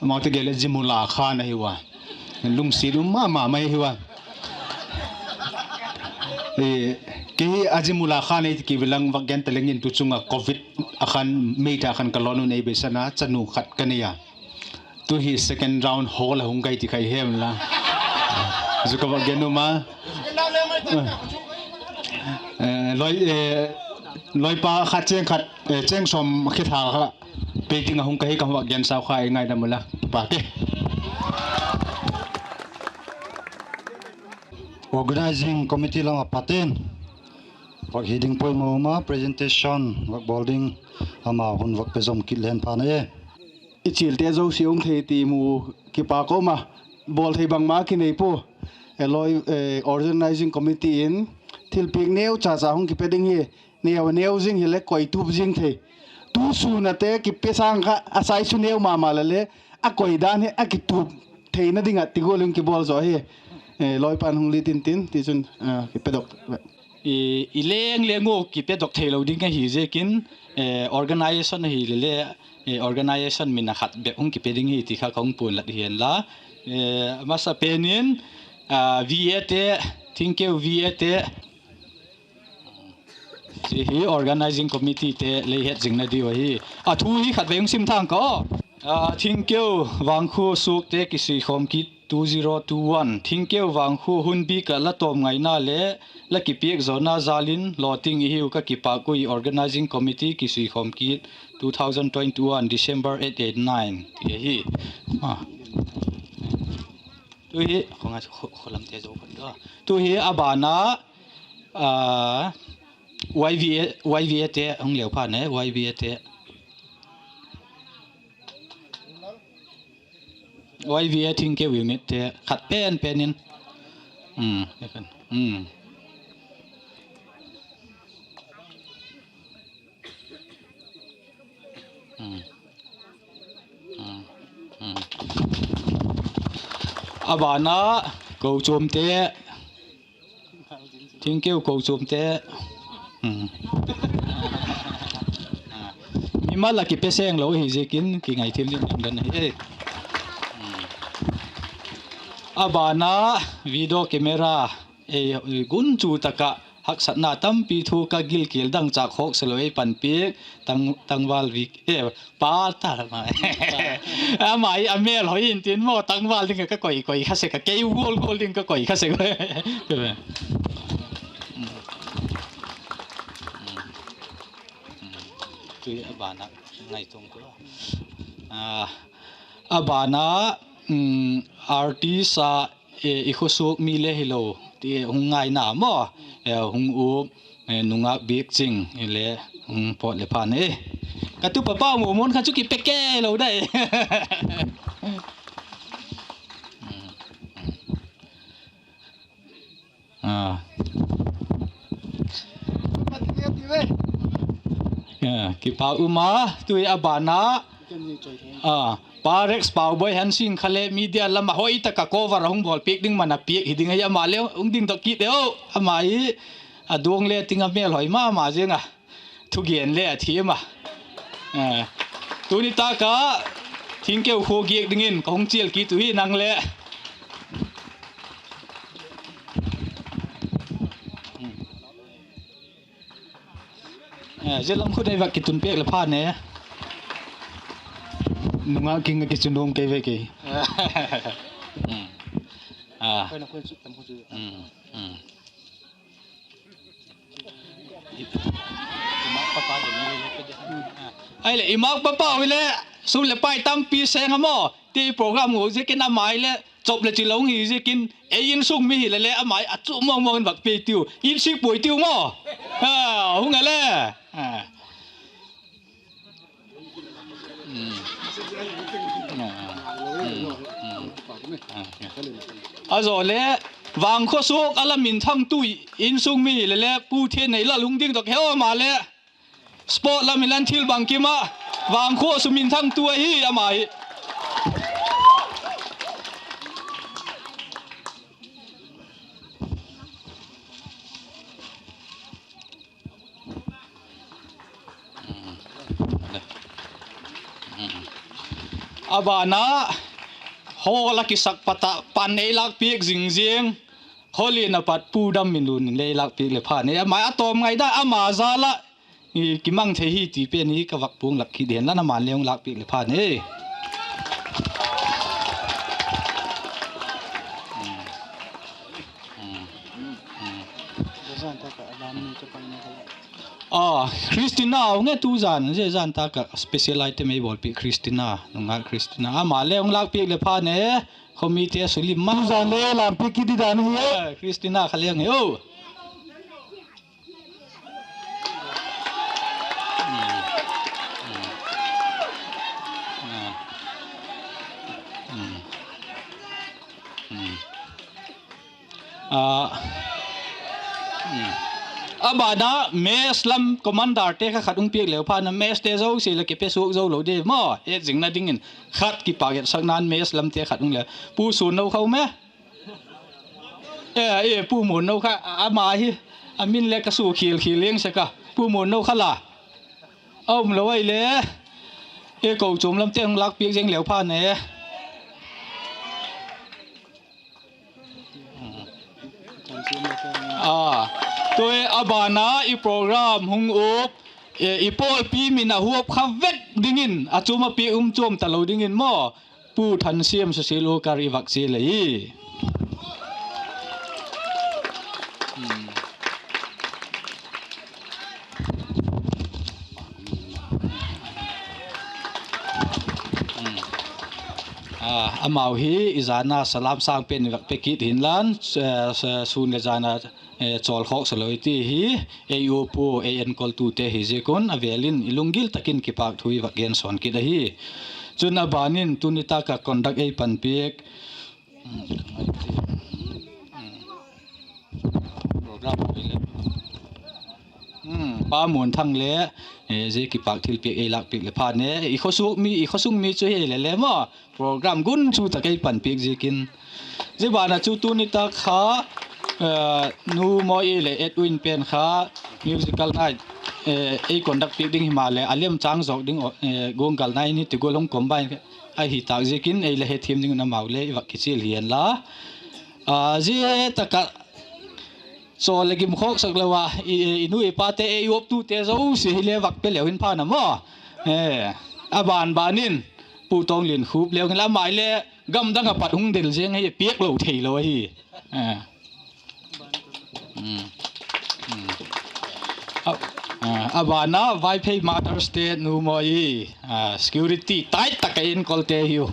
amau te gel le Jimula khan ahi ua. Lungsiat um ma ma mai ahi ua. Kei hi a Jimula khan ei ti kivilang vak gen ta leng in tu chung ah covid a khan, May tha khan ka lawn un ei beisan a, chanu khat ka nei a. Tu hi second round hall a hung ka hi ti kha i he unla. Zu ka vak gen um a. Lawipa kha chêng khat, chêng sawm khe tha kha piak ding a hung ka hi ka vak gen sau kha, i ngaidam unla. Kipâk e. Organising committee lam a pate'n vak hi ding poimaw um a, presentation vak bawl ding, ama hun vak pe zom kit leng pha na e. I chialte zosia hung thei ti mu kipâk um a, bawl thei bangma kinei pua. Organising committee in thilpiak neu cha cha hung kipe ding hi, neu neu zing hile koi tup zing thei. Tu sûn ate kipe sâng kha a size chu neu ma ma le le, a koi dan hi a kitup theina ding ah ti gual in kibawl zaw hi. Lawipa'n hung lit intin, tichun, kipedok i leng leng u kipedok theilo ding ahi ziakin, organisation ahile le, organisation min a khat bep hung kipe ding hi ti kha ka hung puanlat hianla, masapen in, VAte, Thingkeu VAte, hi organising committeete lei het zingna diu ahi. A thu hi khatvei hung sim thang ka aw. Thingkeu Vangkhu suakte kisuikhawm kit two zero two one. Thingkeu Vangkhu, hun bik ah la tawm ngaina leh la kipiak zawna jâl in lawting i hiu, ka kipâk ui. Organising committee kisuikhawm kit two thousand twenty-one December eight and nine ti ahi. Tu hi, tu'hi a ban a, YVAte hung leu pha ne, YVAte. YVA Thingkeu unitte khat pen pen in. A ban a kochuamte, Thingkeu kochuamte, mimal a kipe seng lo hi ziakin kingaithiam ding dan ahi. A ban a video camera, ei, gunchu tak ah haksatna tampi thu ka gilkial dangchâk khawk silo ei panpiak, tangval Vic, pa ta ma, ama hi a mêl hoi intin maw, tangval ding ah ka koi koi kha sek a, kei gual gual ding ka koi kha sek. Tui a ban a ngaitung tu a, A ban a, artist a, i khawsuak mi le hilo, ti hung ngaina maw, hung u, nungak biak ching le, hung pawt le phan e. Ka tu papa Mumun kha chu kipe kei lo dai. Kipak um a, tu a ban a, Pa Rex Pauboi Hansing kha le media lam a hoi tak a cover a hung bawlpiak ding man a piak hi ding ahi, ama le hung ding tawh kit e o, ama hi a duang le ting a mêlhoi ma ma ziang a, thugen le a thiam a. Tuni tâk a Thingkeu khua giak dingin ka hung chial kit uh hi nang le. Zia lam khut ei vak kitun piak le phan e. Nungak ging a kichun nuam kei ve kei. Ahileh i mak papa hile, sum leh pai tampi seng a maw, ti program u ziakin ama hile chop leh chilo hi ziakin, ei insung mi hile le ama hi a chu mawng mawng in vak pe tiu, insik puai tiu maw. Hung a le. A zaw le, Vangkhua suak a la minthang tu insung mi hile le Pu Thianneilal hung ding dok he o, ama le sport lam hilan thil bangkim ah Vangkhua su minthang tu ahi ama hi. A ban a, hall a kisak pat ah pan ei lâkpiak zing ziang, khawlin a pat Pu Damminlun in lei lâkpiak le phan e, ama a tawm ngai da, ama jal ah kimang thei hi ti pen hi ka vak puang lak kit hen la, aman le hung lâkpiak le phan e. Christina hung e tu zan, zia zan tak ah special item ei bawlpiak Christina, nungak Christina, ama le hung lâkpiak le phan e. Khawmite sulim ma zan le lâkpiak kit di dan hi e. Christina kha le hung e o. A ban a mess lam commanderte kha khat hung piak leu phan a, messte zosia le kipe suak zo lo di maw, hetzingna dingin khat kipâk etsakna'n mess lamte khat hung le, Pu Suanno kha um e. E, Pu Muanno kha, ama hi a min le ka sukhial khial leng sek a, Pu Muanno kha la a um lo ahile, e, kochuam lamte hung lâkpiak zing leu phan e. Tu'hin a ban a i program hung uap, i pawlpi min a huap kha vek dingin a chuam a piak um chuam talo dingin maw, Pu Thansiam Social Worker i vak chia le hi. Amau hi i zan a salam sâng pen i vak pe kit hinlan, sûn leh jan a chawlkhawksa lo i ti hi, ei uap u, ei enkoltute hi ziak un a vêl in i lunggil tak in kipâk thu i vak gen sawn kit ahi. Chun a ban in tuni tak a conduct ei panpiak Pa Muanthang le, zia kipâk thilpiak ei lâkpiak leh phan e, i khawsung mi chu hi le le maw, program gunchu tak ei panpiak ziakin. Zia ban a chu tuni tak kha, Nu Mawi leh Edwin pen kha musical night ei conduct piak ding himaleh a lemchâng zawk ding, guanggalna in hiti gual hung combine ahi tâk ziakin ei la hethiam ding un amau le i vak kichial hi hen la. Zia tak ah chawl leh gimkhawksak lo a, i nu i pate ei uaptute zosia hi le vak pe leu hin phan a maw. A ban ban in Pu Tawngliankhup leu hin la, ama hi le gamdang ah pat hung del ziang hi, piak lo theilo ahi. A ban a Vaiphei Mother's Day Nu Mawi, security tight tak a enkolte hiu.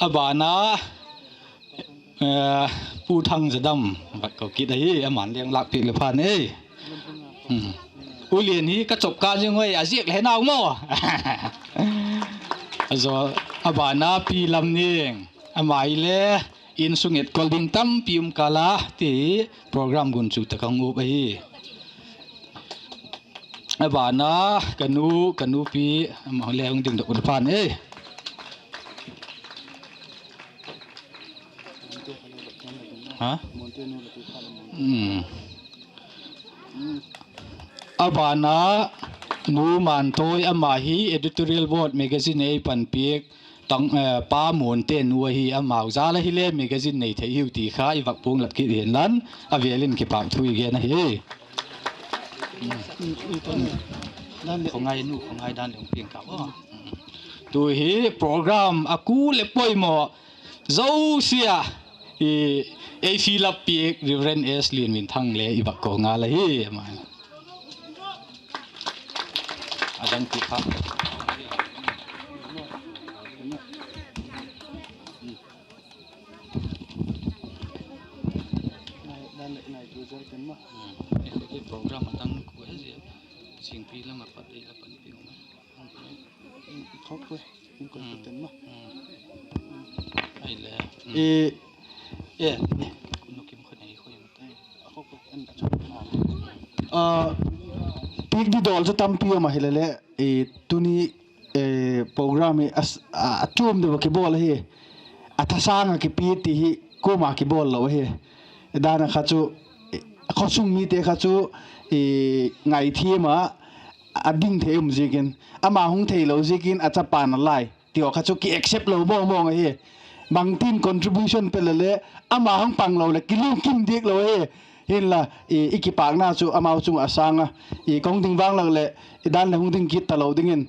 A ban a Pu Thangzadam vak ko kit ahi, aman leng lâkpiak le phan ei. U Lian hi ka chop ka zing ui, a ziak le he nau maw. A ban a Pi Lamning, ama hile insung etkol ding tampi um kâl a ti, program gunchu tak a hung up ahi. A ban a ka nu, ka nupi, ama le hung dingdok le phan ei. A ban a Nu Mantawi, ama hi editorial board magazine ei panpiak Pa Muante nu ahi, amau jal a hile magazine nei thei hiu ti kha i vak puang lap kit hi'n lan, a vêl in kipâk thu i gen ahi. Khongai nu, khongai dan le hung piang ka. Tu hi program a kul leh poimaw zosia a, ei fill up piak Reverend S Lianminthang le i vak ko ngal ahi. A dang ti kha program a dang khu e zia, Singpi lam a pat ei la panpi um a. Piak di dawl chu tampi um a hile leh, tuni program hi a chuam deu a kibawl ahi. A thasâng ah kipiak ti hi kuama kibawl lo ahi. Dan a kha chu khawsung mite kha chu ngaithiam a a ding thei um ziakin, ama hung theilo ziakin a chapa'n a lai ti haw kha chu ki accept lo mawngmawng ahi. Bangtin contribution pe le le, ama hung pang lo leh kilungkim diak lo ahi. Hinla, i kipâkna chu amau chung ah a sâng a, ka hung ding vang lak leh i dan leh hung ding kit talo dingin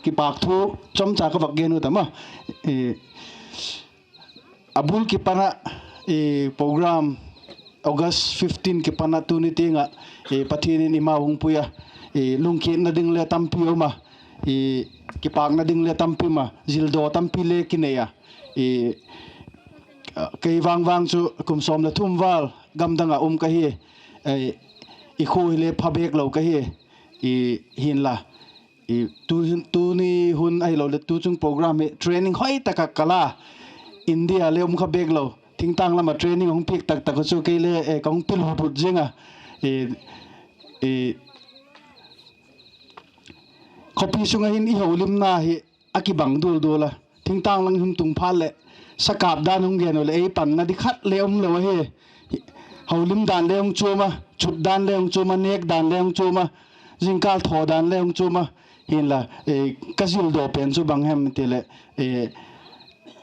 kipâk thu chomcha ka vak gen u tam a. A bul kipan ah program August fifteen kipan ah tuni tiang ah Pathian in eimau hung pui a, lungkhiatna ding le tampi um a, kipâkna ding le tampi um a, zildaw tampi le kinei a, kei vang vang chu kum sawm leh thum val gamdang ah um ka hi, i khua hile pha bêk lo ka hi, hinla tuni hun ahiloleh tu chung program hi training hoi tak ah ka la, India le um kha bêk lo, thingtâng lam ah training hung piak tak tak chu kei le ka hung pil hut hut ziang a. Khawpi sung ah hin i holimna hi a kibang dual dual a, thingtâng lam hung tung phat leh sakap dan hung gen u leh ei panna di khat le um lo ahi. Holim dan le hung chuam a, chut dan le hung chuam a, nêk dan le hung chuam a, zingkâl thaw dan le hung chuam a. Hinla, ka zildaw pen chu bang hem ti leh,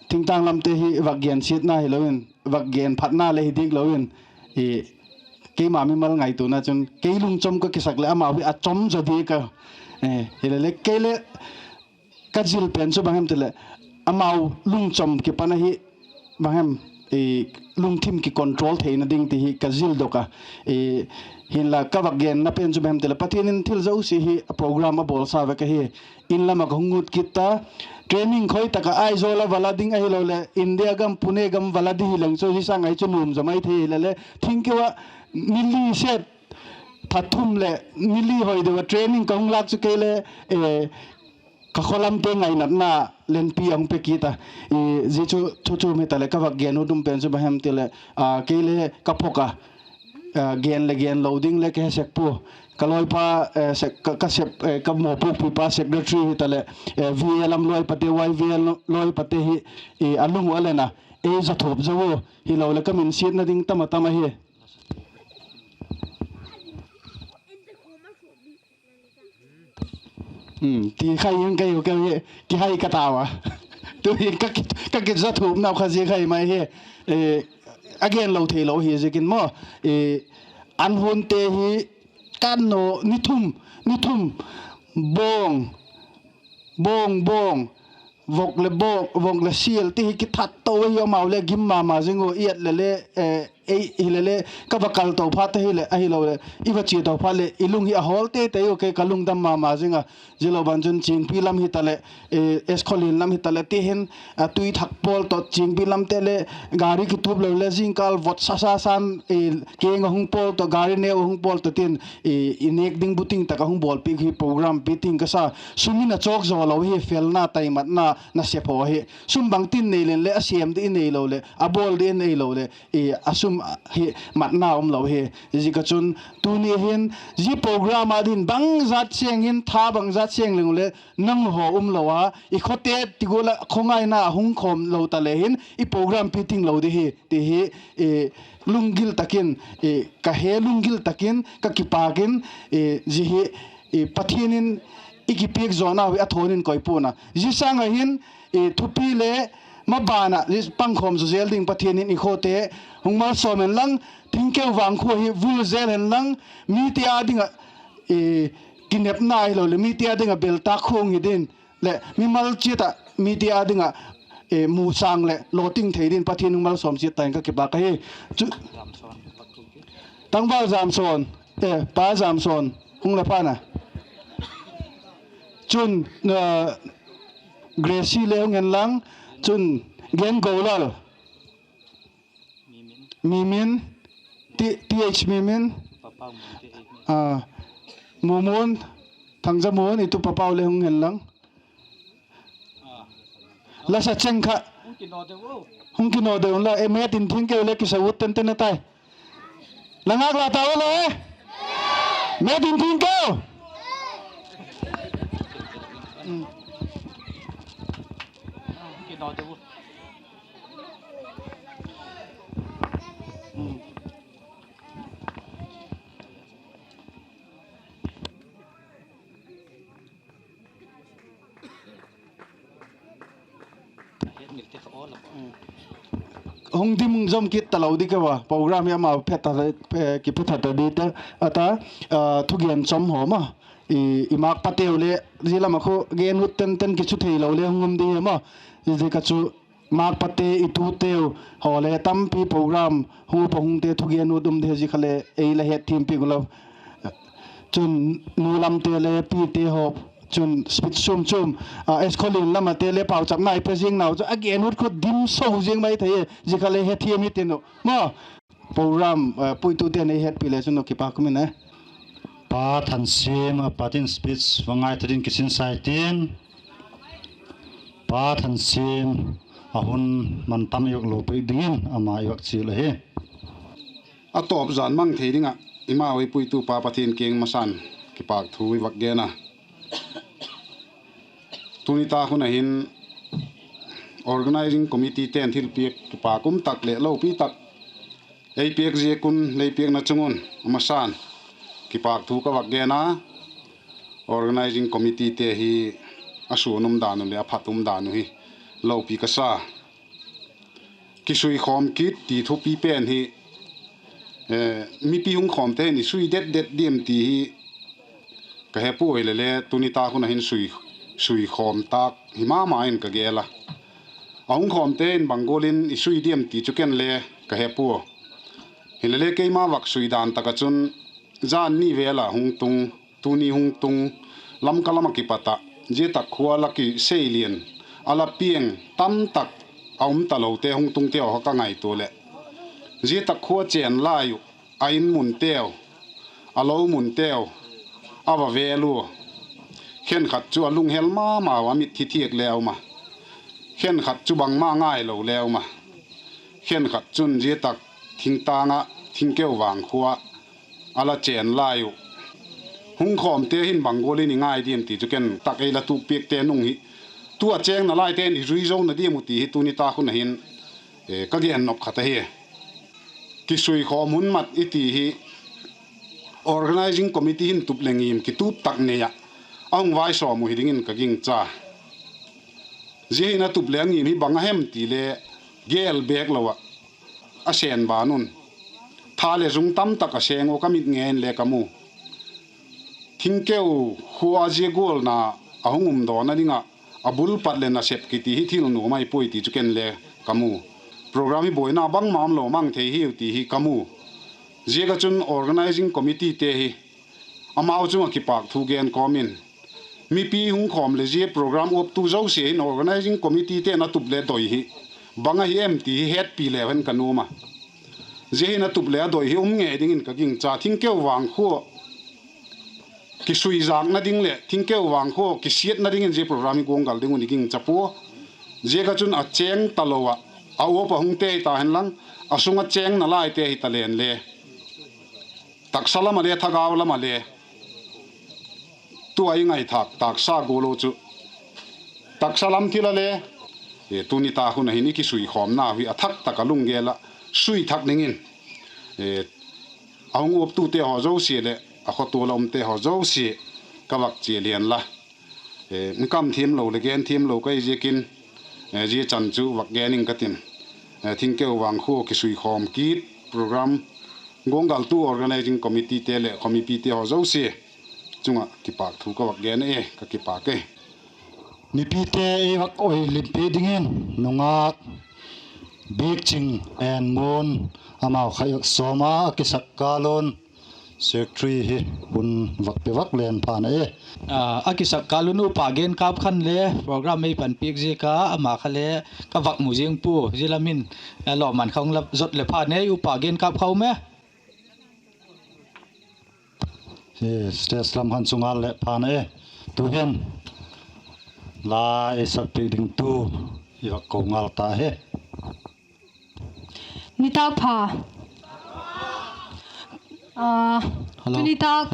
thingtâng lamte hi vak gensiatna hilo in, vak gen phatna le hi diak lo in, keima mimal ngaituana chun kei lungchom ka kisak leh amau hi a chom zaw diak a. Hile le kei le ka zil pen chu bang hem ti leh, amau lungchom kipan ahi, bang hem, lungthim kicontrol theina ding ti hi ka zildok a. Hinla ka vak genna pen chu bang hem ti leh, Pathian in thil zosia hi a program a bawlsa vek ahi. In lam ah ka hung ngut kit ta, training khoi tak ah Aizawl a va la ding ahiloleh India gam Pune gam va la ding hileng chu zia sâng ahi chu nuam zaw mai thei hile le, thingkeu ah ni li set, pha thum leh ni li hoi deu ah training ka hung lâk chu kei le ka khaw lamte ngainatna lenpi a hung pe kit a. Zia chu thu chuam hita leh ka vak gen u dum pen chu bang hem ti leh, kei le ka phok a, gen leh gen lo ding le ka he sek pua. Ka lawipa, ka mawpuakpuipa secretary hita leh, VA lam lawipate, YVA lawipate hi a lung uh a len a, ei za thuap zo u, hiloleh ka minsiatna ding tam a tam ahi. Ti khai in kei u keu hi kihai ka tau a. Tu hi ka kizathuapnau kha zia khai mai hi, a gen lo theilo hi ziakin maw. An hunte hi kan naw ni thum, ni thum, bawng, bawng, bawng, vok le bawng, vok le sial ti hi kithat to ahi, amau le gim ma ma zing u, iat le le, ei hile le, ka va kal to phat ta hileh, ahiloleh i va chia to phat leh i lung hi a hawl tei tei u, kei ka lungdam ma ma zing a. Zia lo ban chun Chiangpi lam hitaleh, S. Khawlin lam hitaleh ti hin, a tui thak pawl tawh Chiangpi lamte le gari kitup lo le zingkâl vot sa sa san, keng a hung pawl tawh, gari neu a hung pawl tawh tin, i nêk ding buting tak a hung bawlpiak hi program pi ting ka sa. Sum in a chawk zaw lo hi, felna, taimatna, nasep haw hi. Sum bangtin nei len leh a sêm ding i neilo leh, a bawl ding i neilo leh, a sum hi matna um lo hi. Ziak a chun tuni hin zia program a ding bangzat seng hin, tha bangzat seng leng u leh nanghaw um lo a, i khawte ti gual ah khawngaina a hung khawm lo ta le hin i program pi ting lo ding hi ti hi, lunggil tak in, ka he lunggil tak in ka kipâk in, zia hi Pathian in i kipiak zawnau hi a thawn in koi pua'n a. Zia sâng ah hin thupi le maban ah zia pangkhawm zaw zel ding Pathian in i khawte hung malsawm hen lang, Thingkeu vang khua hi vul zel hen lang, mite â ding ah kinepna ahiloleh mite â ding ah beltâk khua hung hi ding leh mimal chiat ah mite â ding ah mu sâng leh lawting thei dingin Pathian hung malsawm chiat ta in ka kipâk ahi. Tangval Zamsawn, Pa Zamsawn hung la pha'n a. Chun Gracie le hung hen lang, chun Gen Golal, Mimin, Th Mimin, Mumun, Thangjamun, i tu Papau le hung hen lang. La sa cheng kha hung kinaw deu unla, e, met in Thingkeu le kisa ut ten ten a tai. La ngâk la tau le, met in Thingkeu. Hung dim zom kit talo di ka va, program hi amau kiphetha ta di ta, a ta, thugen chom haw maw, i, i mâkpateu le zia lam ah khu gen ut ten ten kichu theilo le hung um di hi maw. Zia ka chu mâkpate, i tuteu haw le tampi program hung upa hungte thugen ut um di hi, zia kha le ei la hetthiam piak u lo. Chun nu lamte le pite haw chun speech chuam chuam, S. Khawlin lam ate le pauchapna i pe ziang nau chu a gen ut khu dim so ziang mai thei e, zia kha le hetthiam hi tin u maw. Program puitute'n ei hetpi le chun u kipâk um in e. Pa Thansiam a pat in speech va ngaitha dingin kisin sai tin, Pa Thansiam a hun man tam i vak lo piak dingin ama i vak chial ahi. A tawp zan mang thei ding ah i mau ei puitu pa Pathian kiang masan kipâk thu i vak gen a. Tuni tak hun a hin organising committee te'n thilpiak kipâk um tak leh lopi tak ei piak ziak un, lei piakna chung un a masan kipâk thu ka vak gen a. Organising committeete hi a suan um dan uh leh a phat um dan uh hi lopi ka sa. Kisuikhawm kit ti thupi pen hi, mipi hung khawmte hin i sui det det diam ti hi ka he pua, hilele tuni tak hun a hin sui, suikhawm tâk hi ma ma in ka gel a. A hung khawmte in bang gual in i sui diam ti chu ken le ka he pua. Hilele keima vak sui dan tak ah chun, zan ni vel ah hung tung, tuni hung tung, Lamka lam ah kipat ah zia tak khua la kisei lian, a la piang tam tak a um talote hung tungte haw kha ka ngaitua leh, zia tak khua chên lai uh a in munteu, a lo munteu a va vel ua, khenkhat chu a lunghel ma ma ua, a mit thi thiak le a um a, khenkhat chu bangma ngailo le a um a, khenkhat chun zia tak thingtâng ah Thingkeu vang khua a la chên lai uh, hung khawmte hin bang gual in i ngai diam ti chu ken tak ei la tukpiakte nung hi, tu a chêng nalaite'n i zui zona diam uh ti hi tuni tak hun a hin ka gen nop khat ahi. Kisuikhawm hun mat i ti hi organising committee hin tup leh ngim kitup tak nei ah a hung vaisawm uh hi dingin ka gingcha. Zia hin a tup leh a ngim hi bang a hem ti le gel bêk lo ah a sên ban un, tha leh zung tam tak a seng uh ka mit ngei in le ka mu. Thingkeu khua zia gualna a hung umdawna ding ah a bul pat leh nasep kiti hi thil nuam ahi puai ti chu ken le ka mu. Program hi buaina bangma umlo mang thei hiu ti hi ka mu. Ziak ah chun organising committeete hi amau chung ah kipâk thu gen kawm in, mipi hung khawm leh zia program uaptu zosia hin organising committeete'n a tup leh doi hi bang ahi em ti hi hetpi leu hen ka nuam a. Zia hin a tup leh a doi hi um ngei dingin ka gingcha. Thingkeu vangkhua kisuizâkna ding leh thingkeu vangkhua kisiatna dingin zia program hi guanggal ding un i gingcha pua. Ziak ah chun a chêng talo ah, a uap ah hungte hita hen lang, a sung ah chêng nalaite hita len le, taksa lam ah le thagau lam ah le, tu a i ngaithâk tâksa gual u chu taksa lam thil a le, tuni ta hun a hin i kisuikhawmnau hi a thak tak ah lunggel ah sui thak dingin, a hung uaptute haw zosia leh a khotual a umte haw zosia ka vak chia lian la. Kam thiamlo leh gen thiamlo ka hi ziakin, zia chan chu vak gen ing ka tin. Thingkeu vangkhua kisuikhawm kit program guanggaltu organising committeete leh khawmipite haw zosia chung ah kipâk thu ka vak gen e, ka kipâk e. Mipite ei vak oi limpi dingin nungak Biakching Enmun, amau kha i vak sawm a, a kisak kâl un secretary hi hun vak pe vak len phan a e. A kisak kâl un upa Genkâp khan le program ei panpiak ziak a ama kha le ka vak mu ziang pua, zia lam in lawmman kha hung la zot leh phan e, upa Genkâp kha um e. Stage lam khan chu ngal leh phan a e. Tu'hin la ei sakpiak dingtu i vak ko ngal ta hi. Nitâk pha. Tuni tâk,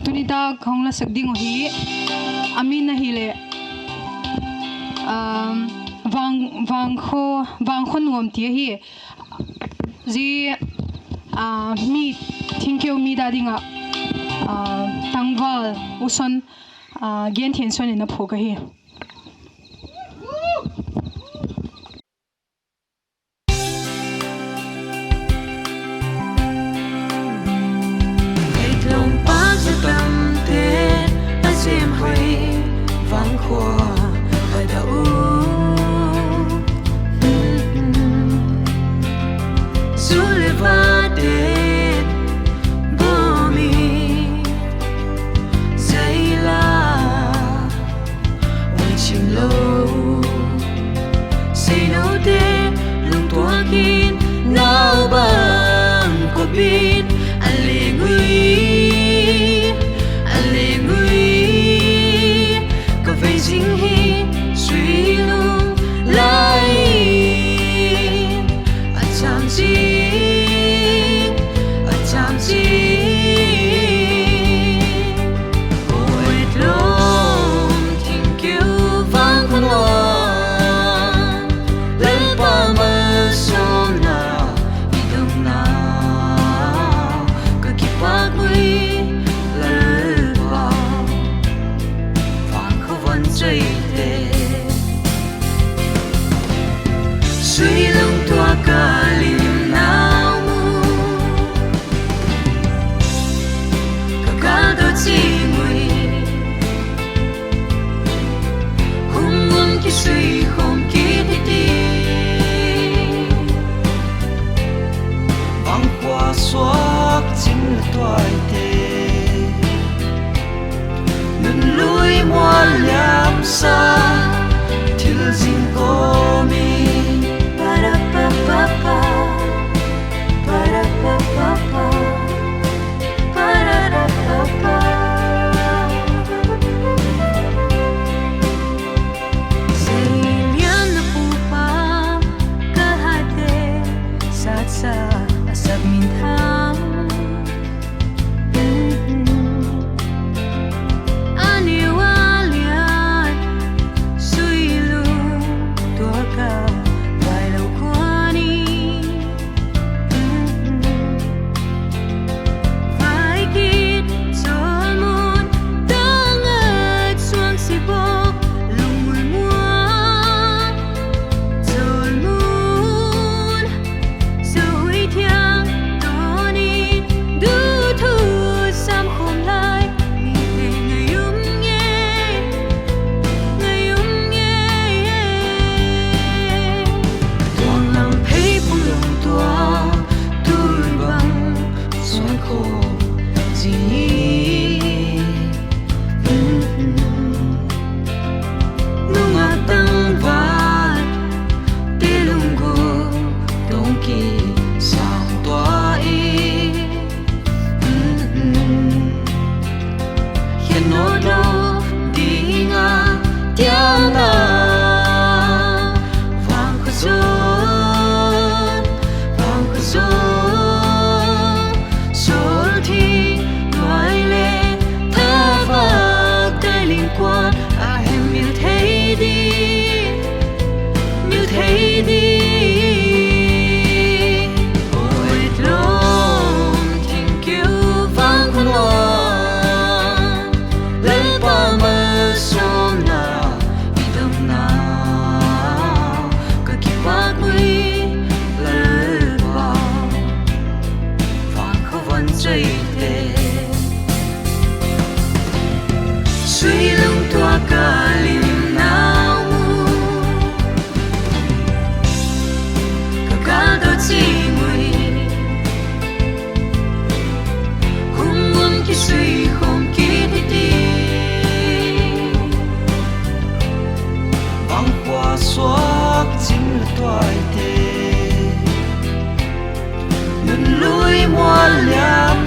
tuni tâk hung la sak ding uh hi, a min ahileh, vang, vangkhaw, vangkhaw nuam ti ahi. Zia, mi, thingkeu mi da ding ah, tangval u son, Genthianson in a phuak ahi. Eitlawmpa za tamte a sêm hoi, vangkhua a da u. Zu le vate bawm i, zai la, ui chim lo, seinote lungtuak in, nau bang kop in, a leng ui, a leng ui, ka vei zing hi, sui lung lai in, a cham zing, a cham zing. Poet lawm thingkeu vang khun a, Lalpa malsawmna i dongna, ka kipâk ui, Lalpa, vangkhaw van chaite, sui lungtuak a limna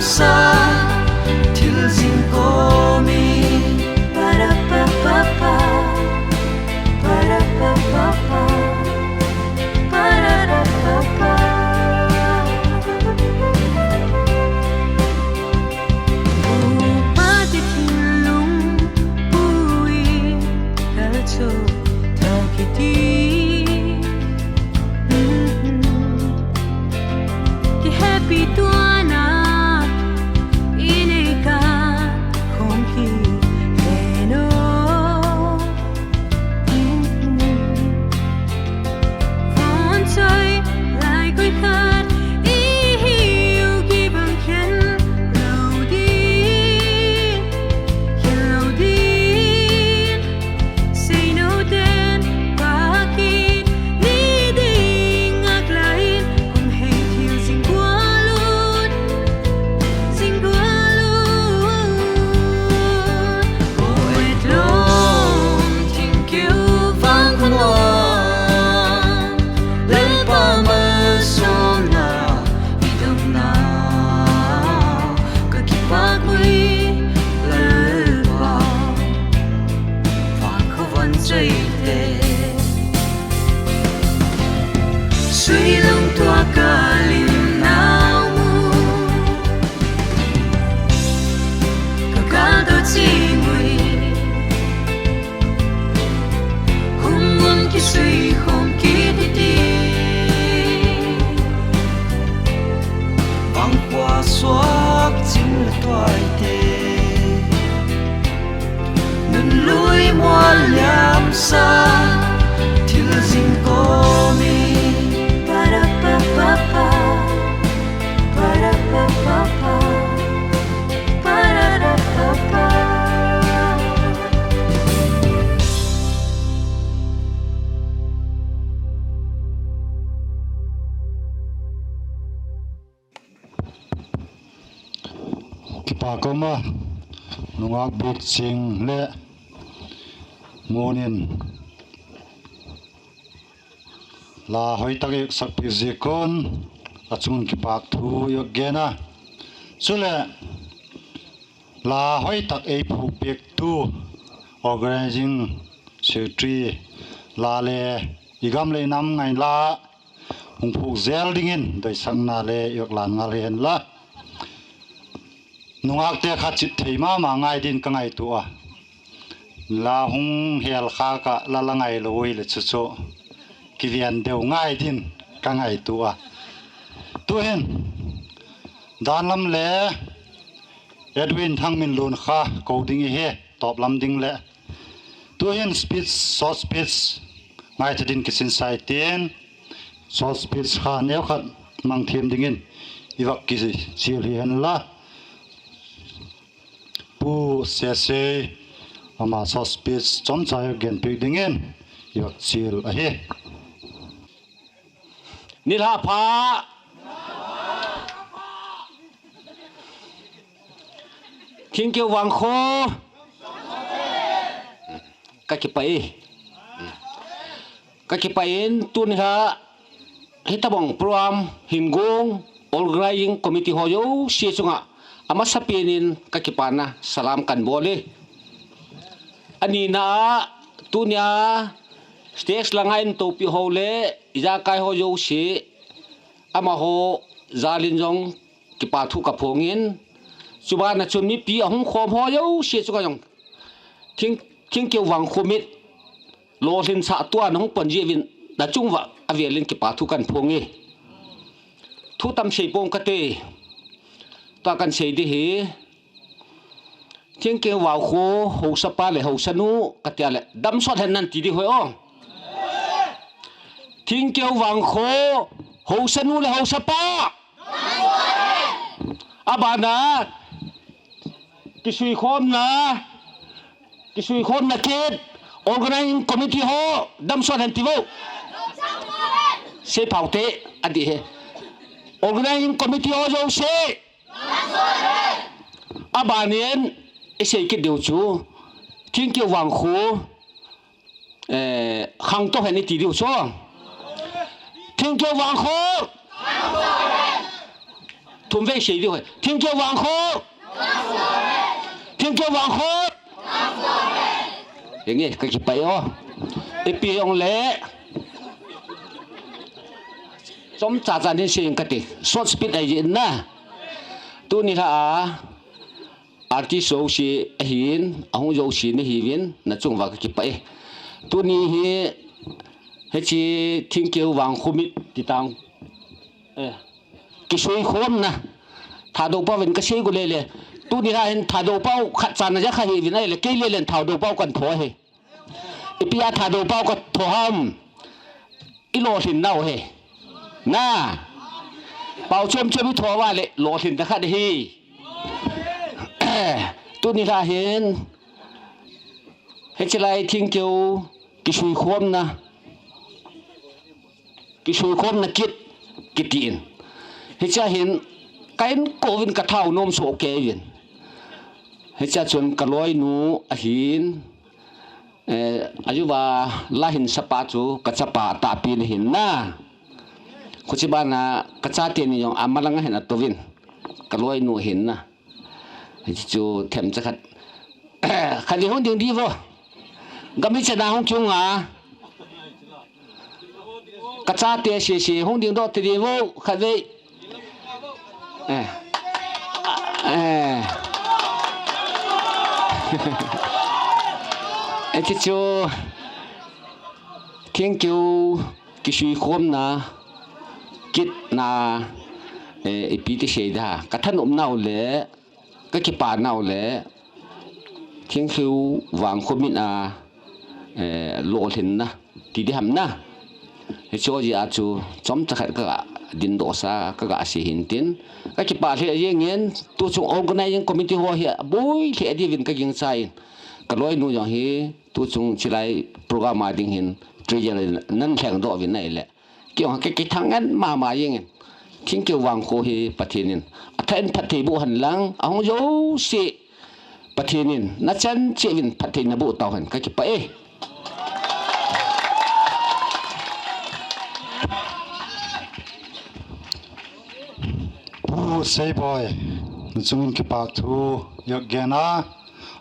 sa thil zing kawm i, para pa pa pa, para pa pa pa, para pa pa pa. Upa ti thinlung pui, kal chu tha kiti. Kihepi tuana i nei ka khawm hi ven aw. Vawn choi lai koi khat i hiu kibang khen lo ding, khen lo ding. Seinote'n pa kit ni ding ngâk lai in, hun hei thil zing gual un, zing gual un. Poet lawm thingkiu vang khun a, Lalpa malsawmna i dotna ka kipak ui, Lalpa vang khawvang choi te. Sui lung tua ka limnau mu, ka kâl dawt zing ui, hun mun kisui khawm kit i ti. Bang khua suak chim le tuai te, nun lui mual liam sa thil zing kawm i, para pa pa pa, para pa pa pa, para pa pa pa. Kipak um a, nungak Bikching leh Mun in la hoi tak i sakpiak ziak un a chung un kipak thu i gen a. Chuleh, la hoi tak ei phukpiaktu, organising secretary, la le i gam le i nam ngai la hung phuk zel dingin doisakna le i vak lân ngal hi hen la. Nungakte kha chit thei ma ma ngai din ka ngaitua a. La hung hel khâk ah la la ngailo ui leh chu chu kiven deu ngai din ka ngaitua a. Tu'hin, dan lam le Edwin Thangminlun kha ko ding i hi, tawp lam ding leh. Tu'hin speech, short speech ngaitha din kisin sai tin, short speech kha neu khat mang thiam dingin i vak kichial hi hen la. Pu Sesei, ama short speech chomcha i genpiak dingin i vak chial ahi. Nilhah pha. Thingkiu vangkhaw. Ka kipak i. Ka kipak in tuni kha hitabang program hin guang organising committee haw zosia chung ah a masapen in ka kipakna salam kan bawl i. A nina ah, tuni a stage lang a en topi haw le i jakai haw zosia, amahaw jal in zong kipak thu ka phuang in, chuban a chun mipi a hung khawm haw zosia chung ah zong thingkiu vangkhaw mit lawhlinsaktuana hung pang ziak in, na chung ua a vêl in kipak thu kan phuang i. Thu tam sei pua'ng ka ti, tua kan sei di hi. Thingkiu vangkhaw hausapa leh hausanu ka ti a leh damsawt hen nan ti di hoi aw. Thingkiu vangkhaw hausanu leh hausapa. A ban a kisuikhawmna, kisuikhawmna kit organising committee haw damsawt hen ti vo. Seiphaute a di hi. Organising committee haw zosia. A ban in i sei kit diu chu, thingkiu vangkhaw khangto hen i ti diu chu. Thingkiu vangkhaw. thum vei sei diu hi. Thingkeu vangkho. Thingkeu vangkho. Eng e, ka kipak aw. Ipi hung le, chomcha chan hin sei ing ka ti. Short speech ahi in na. Tuni la a artist zosia ahi'n, a hung zosia na hi'n, na chung ua ka kipak e. Tuni hi, hichi Thingkeu vangkho mit ti tang, kisuikhawmna, Thadou pau in ka sei gu le le. Tuni la hin Thadou pau khat chan a ja kha hi'n ahileh, kei le len Thadou pau kan thaw hi. Ipi a Thadou pau ka thaw ham? I lawlhinnau hi. Na, pau chuam chuam i thaw ua leh lawlhinna khat ahi. Tuni la hin, hichi lai Thingkeu kisuikhawmna, kisuikhawmna kit kiti in, hichia hin ka inkuan ka thau nuam suak kei in. Hichia chun ka lawinu ahi'n, a yu ua la hinsapa chu ka chapa tahpi'n ahi'n na. Khuchiban a ka chate ni zong a malang a hin a to in, ka lawinu ahi'n na. Hichu themcha khat, khat vei hung ding di vo. Gam i chan a hung chung a, ka chate sisi hung ding dawk ti di vo, khat vei. Hichu Thingkeu kisuikhawmna kitna, ipi ti sei da, ka thanopnau leh ka kipanau leh Thingkeu vangkho mit a lawlhinna ti di ham na. Hichu zia chu chomcha khat ka dindawsa ka ga sei hintin, ka kipak lheh ziang in, tuchung organising committee haw hi a buai lheh diu in ka gingcha in, ka lawinu zong hi tuchung chilai program a ding hin treasurer nan thleng dawk uvin ahileh, kei zong ka kithang ngen ma ma ziang in, Thingkeu vangkho hi Pathian in a tha in phatthei boh hen lang, a hung zosia Pathian in na chan chiat in phatthei na boh tau hen, ka kipak e. Pu Seiboi, na chung in kipakthu i gen a,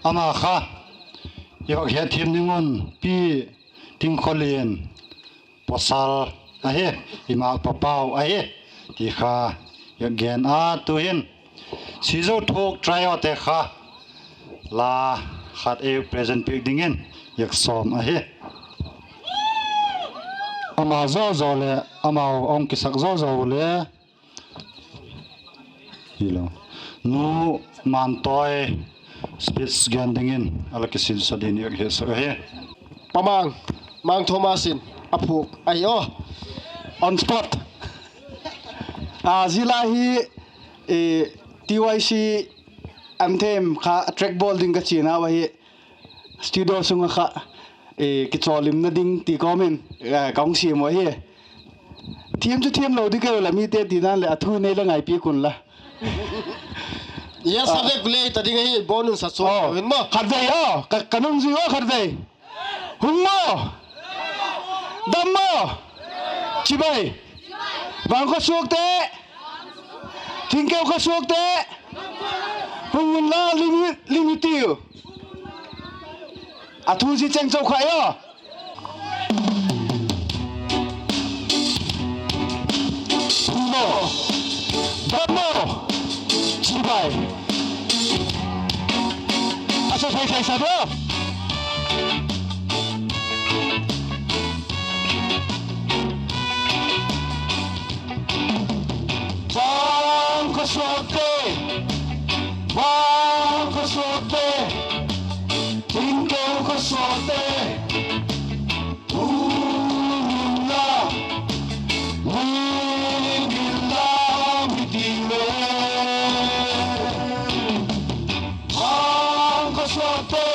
ama kha i vak hetthiam ding un Pi Tingkholian pawsal ahi, i ma pa pau ahi ti kha i gen a, tuhin Sizo Thuak Trio te kha la khat ei present piak dingin i sawm ahi. Ama zaw zaw leh amau a hung kisak zaw zaw le hilo, Nu Mantoi speech gen dingin a la kisinsa ding i hesak ahi. Pa Mang, Mang Thomas in a phuak ahi aw. On spot. A zia la hi, TYC anthem kha track bawl ding ka chianau ahi. Studio sung ah kha kichawlimna ding ti kawm in ka hung siam uh ahi. Thiam chu thiam lo ding ka hi ula, mite tidan leh a thu nei la ngaipiak unla. Yes, a vek le ta ding ahi, bawn un sa chuam in maw. Khatvei aw, ka nung zing aw khatvei. Hung maw. Dam maw. Chibai. Vangkho suakte. Thingkeu kho suakte. Hung unla, ling i tiu. A thu zia cheng chau kha aw. Hung maw. Dam maw. Chibai. A sa thei thei sa maw. Vangkho suakte, vangkho suakte, Thingkeu kho suakte, hung unla, ling unla, mi ti le. Vangkho suakte,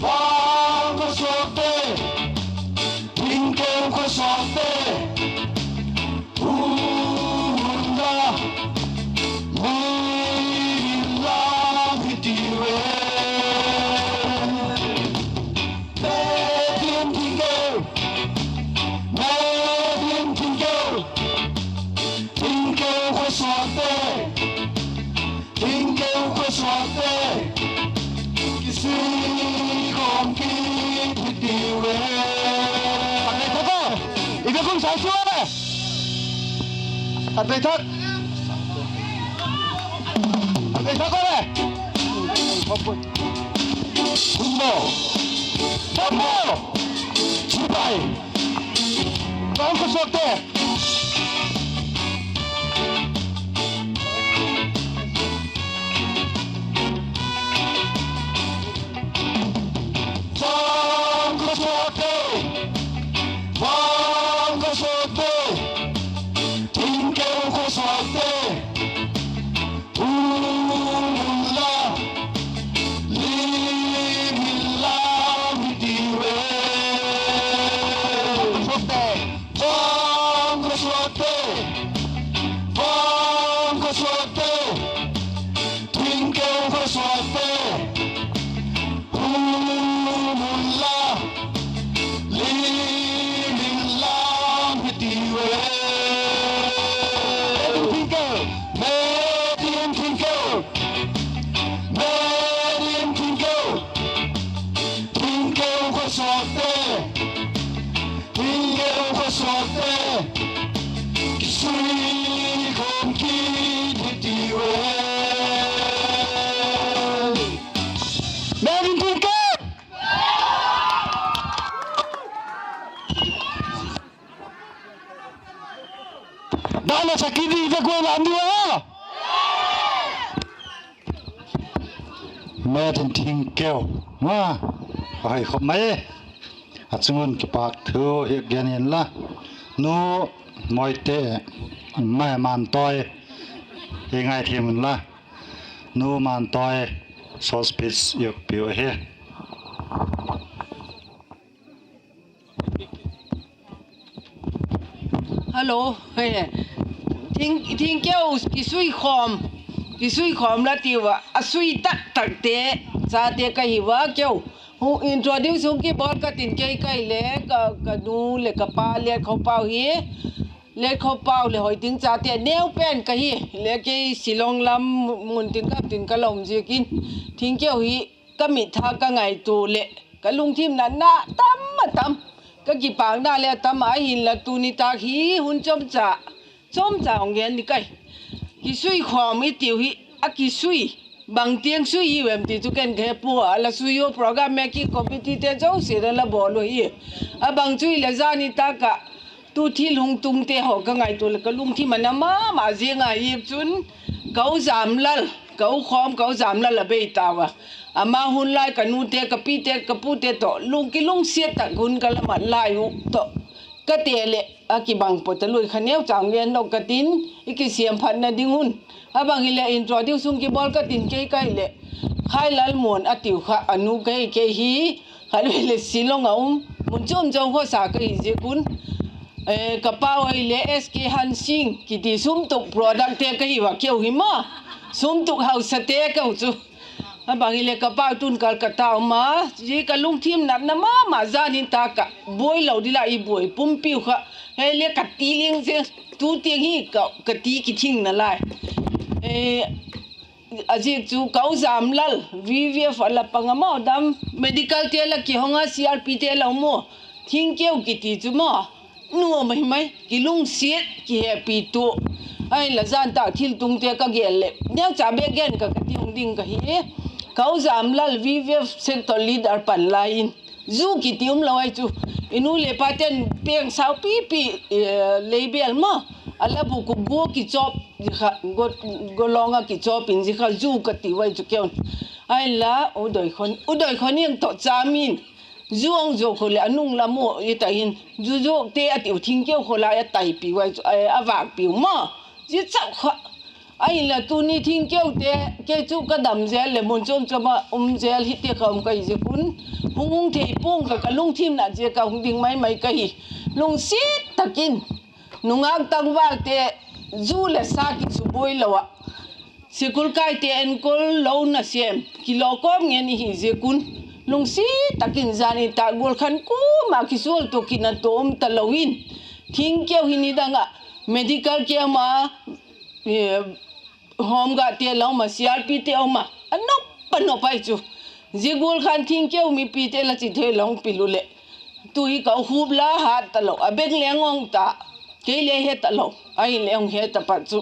vangkho suakte, Thingkeu kho suakte, hung unla, A tei thak. A tei thak ko le. Kumbo. Kumbo. Chibai. Bang ko sok te. Vang ka suakte, vang ka suakte, thingkeu ka suakte, um unla, lim inla, mi ti ve. Vang ka suakte, vang ka suakte, thingkeu ka suakte, um unla, lim inla, mi ti ve. Thingkeu, made in thingkeu, made in thingkeu, thingkeu ka suakte, thingkeu ka suakte, kisui khawm kit hi ti ve. Made in thingkeu. Dan a sa kit di ve kuai lam di a. Made in thingkeu. Ma, a hoi khop mai. A chung un kipak thu hi gen inla, Nu Moite, mai Mantawi, hi ngai thiam inla, Nu Mantawi, short speech i piu ahi. Hello, he, thing, thingkeu kisui khawm, kisui khawm la ti ua, a sui tak takte, chate ka hi ua keu. Hu introduce hung kibawl ka tin kei ka hi le, ka, ka nu leh ka pa Letkhopau hi, Letkhopau leh Hoiting chate neu pen ka hi, le kei Shillong lam mun tin gam tin ka la um ziakin, thingkeu hi ka mit tha ka ngaitua leh ka lungthim natna tam a tam, ka kipâkna le a tam a, ahinla tuni tâk hi hun chomcha, chomcha hung gen ding ka hi. Kisui khawm i tiu hi, a kisui, bang tiang sui hiu em ti chu ken ka he pua, a la sui u program making committeete zosia'n a la bawl u hi. A bang chu hileh zani tâk ah tu thil hung tungte haw ka ngaitua leh ka lungthim a na ma ma ziang ahi chun, ka u Zamlal, ka u khawm ka u Zamlal a bei tau a. Ama hun lai ka nute, ka pite, ka pute tawh lung kilungsiat tak hun ka la mat lai uh tawh ka te leh a kibang pua ta lui kha neu chang gen nop ka tin, i kisiam phatna ding un. A bang hileh introduce hung kibawl ka tin kei ka hileh, Khailalmuan a tiu kha a nu ka hi, kei hi khatvei leh Shillong a um, mun chuam chuam khawsa ka hi ziak un, ka pau ahileh S K Hansing kiti sumtuk productte ka hi ua keu hi maw, sumtuk hausate keu chu. A bang hileh ka pau tun Kolkata um a, zia ka lungthim natna ma ma zan in tâk ah buai lo ding la i buai pumpiu kha, hile ka ti ling zia, tu tiang hi ka, ka ti kithing nalai. A ziak chu ka u Zamlal, V V F a la pang a maw dam, medicalte'n la kihong a, C R Pte'n la um u, thingkeu kiti chu maw, nuam ahi mai, kilungsiat, kihepi tu. Ahinla zan tâk thil tungte ka gen leh neucha bek gen ka, ka ti hung ding ka hi. Ka u Zamlal V V F sector leader pan lai in, zu kiti um lo ahi chu, i nu leh pate'n peng sau pipi, lei bêl maw, a la bûk uh gua kichawp, gua lawng ah kichawp in zia kha zu ka ti uh ahi chu keu. Ahinla u Doikhoniang tawh cham in, zu hung zuak khu leh a nung lam u i ta hin, zu zuakte a tiu thingkeu khaw lai a taipi uh ahi chu, a vâkpiu maw, zia chau kha. Ahinla tuni thingkeute, kei chu ka dam zel leh mun chuam chuam ah um zel hiti kha um ka hi ziak un, hung hung thei pua'ng ka, ka lungthim nat ziak a hung ding mai mai ka hi. Lungsiat tak in, nungak tangvalte zu leh sa kisubuai lo ah, school kaite enkol lo nasêm kilawkawm ngen i hi ziak un, lungsiat tak in zan in tâk gual khan kuama kisual tua kina tua um talo in, thingkeu hi nidang ah medical camp a, home guardte la um a, C R Pte um a, a nop a nop ahi chu. Zia gual khan thingkeu mipite la chi thei la hung pil u leh, tu hi ka u khup la hat talo, a bek leng ong ta. Kei le he talo, ahinle hung he tapat chu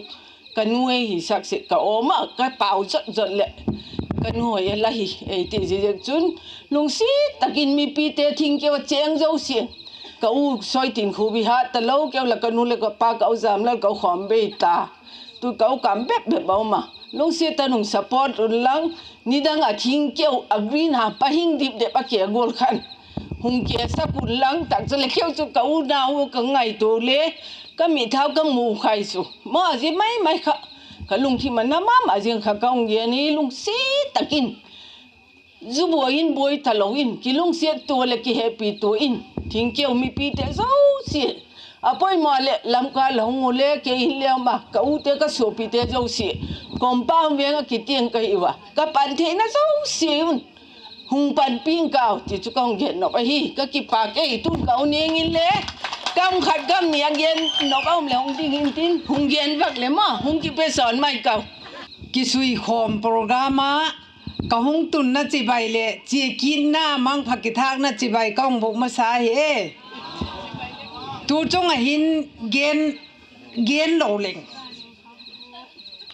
ka nu ei hisak sek ka awm ah, ka pau zot zot leh ka nu hoi a la hi ei ti ziak chun, lungsiat tak in mipite thingkeu a chêng zosia, ka u Soitin Khubi hat talo, keu la ka nu leh ka pa, ka u Zamlal, ka u Khawmbei ta, tu ka u kam bep bep a um a, lungsiat tak in hung support unlang, nidang ah thingkeu a green ha pa hing dip dep a ke gual khan hung ke sak unlang, tak chu leh keu chu ka u nau ka ngaitua le, ka mitthau ka mu khai chu ma zia mai mai kha, ka lungthim a na ma ma ziang kha ka hung gen hi, lungsiat tak in zu buai in buai talo in, kilungsiat tua leh kihepi tua in, thingkeu mipite zosia, a poimaw leh Lamka la hung u le kei in le ma ka ute ka suapite zosia, compound veng ah kitiang ka hi ua, ka pan theina zosia un hung panpi ing kau ti chu ka hung gen nop ahi. Ka kipâk ei, tun ka u ning in le kam khat kam ni a gen nop a um leh hung ding intin, hung gen vak leh ma hung kipesawn mai kau. Kisuikhawm program ah ka hung tunna chibai leh chia kitna mangpha kithâkna chibai ka hung bûk masa hi. Tu chung ah hin gen, gen lo leng,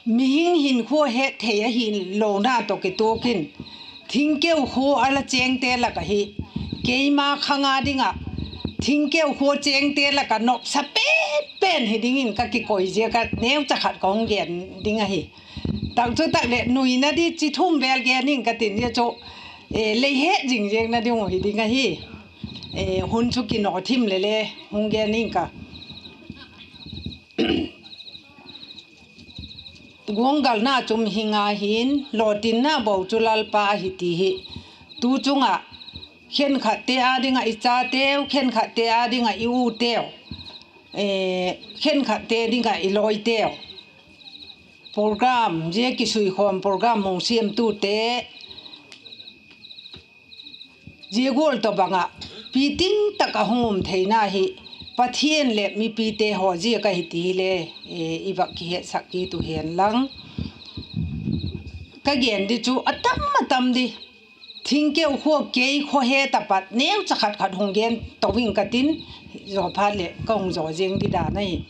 mihing hinkhua het thei ahilona tawh kituak in, thingkeu khua a la chêngte lak ahi, keima khang a ding ah thingkeu khua chêngte lak ah nopsa pen pen hi dingin ka kikoi ziak a neucha khat ka hung gen ding ahi. Tak chu tak leh nuina di chi thum vel gen ing ka tin, zia chu lei het zing ziakna ding uh hi ding ahi. Hun chu kinaw thim leh le hung gen ing ka. Guanggalna chu mihing a hin, lawtinna bo chu Lalpa ahi ti hi. Tu chung ah khenkhatte â ding ah i chateu, khenkhatte â ding ah i uteu, khenkhatte ding ah i lawiteu, program, zia kisuikhawm program hung siamtute, zia gual tawhbang ah piting tak ah hung um theina hi Pathian leh mipite haw ziak ahi ti hile, i vak kihetsak kit u hen lang. Ka gen di chu a tam a tam di, thingkeu khua kei khua he tapat neucha khat khat hung gen to ing ka tin, zaw phat leh ka hung zaw ziang di dan ahi.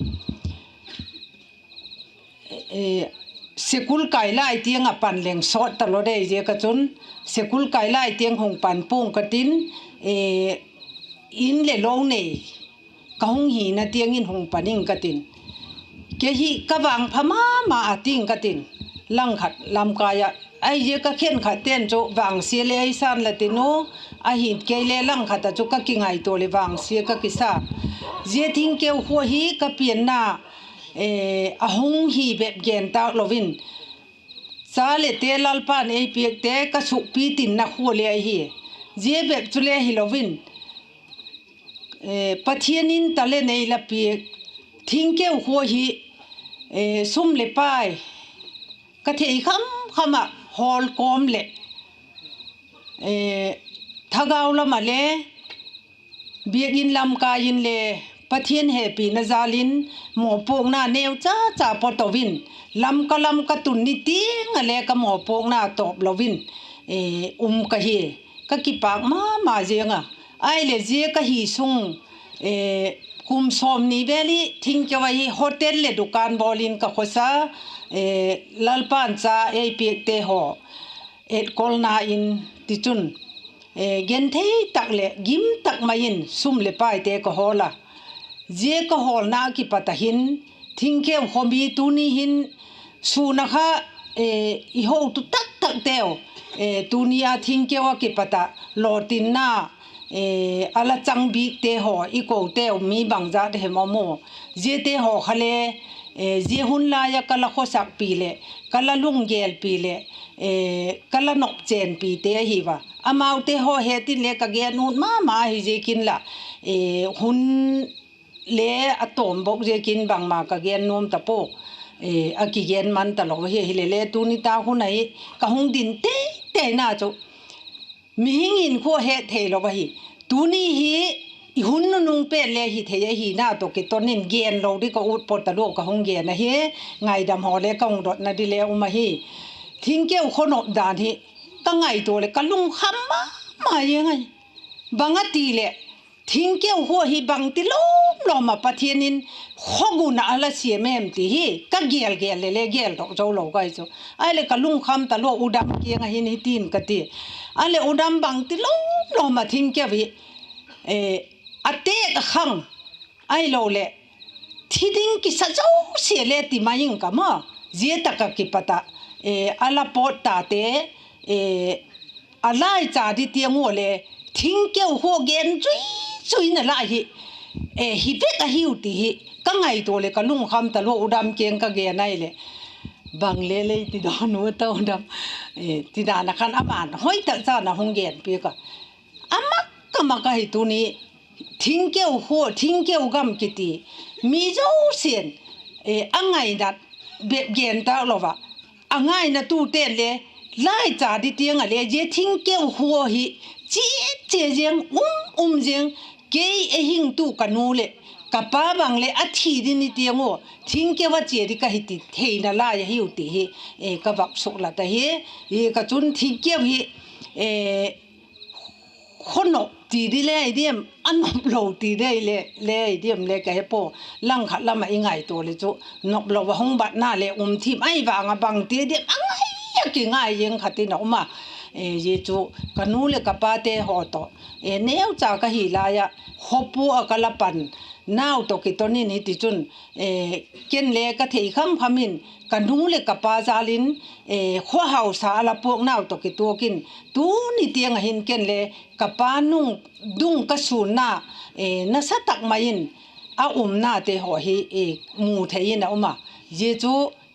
School kai lai tiang ah pan leng sawt talo dei ziak a chun, school kai lai tiang hung pan pua'ng ka tin, in leh lo nei ka hung hina tiang in hung pan ing ka tin, kei hi ka vangpha ma ma a ting ka tin, langkhat lamkai ah. Ahiziak a khenkhatte'n chu vangsia le ei san la tin u, ahi kei le langkhat ah chu ka kingaitua leh vangsia ka kisa. Zia thingkeu khua hi ka pianna a hung hi bep gen tâk lo in, cha leh te Lalpa'n ei piakte ka sukpi tinna khua le ahi. Zia bep chule hilo in, Pathian in talent ei la piak, thingkeu khua hi sum leh pai ka thei kham kham ah hawl kawm leh, thagau lam ah le, biak in lamkai in le, Pathian hepina jal in mawpuakna neucha cha paw to in, Lamka lam ka tun ni tiang ah le ka mawpuakna tawp lo in um ka hi. Ka kipâk ma ma ziang a. Ahileh zia ka hi sung kum sawmni vel hi thingkeu ahi, hotel leh dukan bawl in ka khawsa, Lalpa'n cha ei piakte haw etkolna in, tichun genthei tak leh gim tak mai in sum leh paite ka hawl a. Zia ka hawlna a kipat ah hin, thingkeu khaw mi tuni hin sûn a kha i hotu tak takteu, tuni a thingkeu a kipat ah lawtinna a la chang bikte haw i koteu mi bangzat hem a maw, ziate haw kha le zia hun lai ah ka la khawsakpi leh ka la lunggêlpi leh ka la nopchênpite ahi ua. Amaute haw het in le ka gen ut ma ma ahi ziakin lah, hun le a tawm bawk ziakin bangma ka gen nuam ta pua, a kigen man talo ahi. Hilele tuni tak hun ahi, ka hung din teiteina chu mihing in khua het theilo ahi. Tuni hi i hun nunung pen le hi thei ahina tawh kiton in gen lo di ka ut pua talua ka hung gen ahi. Ngaidam haw le ka hung dotna di le um ahi. Thingkeu khaw nop dan hi ka ngaitua leh ka lungkham ma ma ing ahi. Bang a ti leh thingkeu khua hi bangti lawm lawm ah Pathian in khawgun ah a la siam em ti hi ka gel gel le le geldok zo lo ka hi chu. Ahileh ka lungkham talua u Dam kiang ah hin hitin ka ti. Ahileh u Dam bangti lawm lawm ah thingkeu hi a têk a khang, ahiloleh thi ding kisa zosia le ti mai ing ka maw. Zia tak ah kipat ah a la pawt tate, a laicha di tiang ua le thingkeu khua gen zui zui na lai hi hi vek ahiu ti hi ka ngaitua leh ka lungkham talua u Dam kiang ka gen ahileh, bang le lei ti dawn u ta u Dam, ti dan ah khan aman hoi tak chan a hung gen piak a. A mak a mak ahi tuni, thingkeu khua, thingkeu gam kiti, mi zosia'n a ngaina bep gen tak lo ah, a ngainatute'n le laicha di tiang ah le zia thingkeu khua hi chia chia ziang, um um ziang, kei ei hingtu ka nu leh ka pa bang leh a thi ding ni tiang ua thingkeu a chia di ka hi ti theina lai ahiu ti hi ka vak suklat ahi. Hi ka chun thingkeu hi khaw nop ti di le i diam, a nop lo ti di le i diam le ka he pua. Langkhat lam ah i ngaitua leh chu nop lo a hung batna le um thim ahi vang ah bangti diam a ngai a kingai ziang khat in a um a. Zia chu ka nu leh ka pate haw tawh neucha ka hi lai ah khawpua ah ka la pan nau tawh kiton in hiti chun ken le ka thei kham kham in ka nu leh ka pa jâl in khawhausa a la puak nau tawh kituak in tuni tiang ah hin ken le ka pa nung dung ka sûnna nasa tak mai in a umnate haw hi mu thei in a um a. Zia chu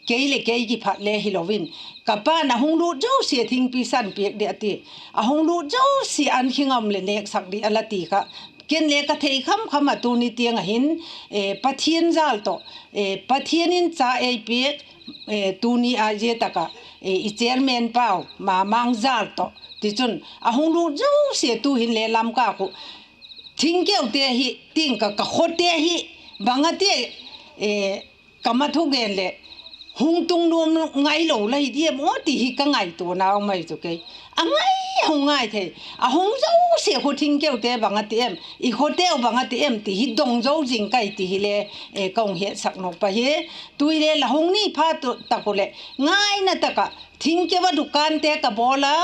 kei leh kei kiphat le hilo in, ka pa'n a hung lût zosia thingpi san piak di a ti, a hung lût zosia an khing a um leh nêksak di a la ti kha, ken le ka thei kham kham ah tuni tiang ah hin Pathian jâl tawh, Pathian in cha ei piak, tuni a zia tak ah i chairman pau Mamang jâl tawh tichun a hung lût zosia tu'hin le Lamka khu thingkeute hi ting ka, ka khawte hi bang a ti ka ma thugen leh hung tung nuam ngailo la hi diam aw ti hi ka ngaituana um ahi chu kei. A ngai a hung ngai thei, a hung zosia khu thingkeute bang a ti em, i khawteu bang a ti em ti hi dong zo zing kai ti hile ka hung hetsak nop ahi. Tu'hin le la hung ni phat tak uh leh ngaina tak ah thingkeu a dukante ka bawl a,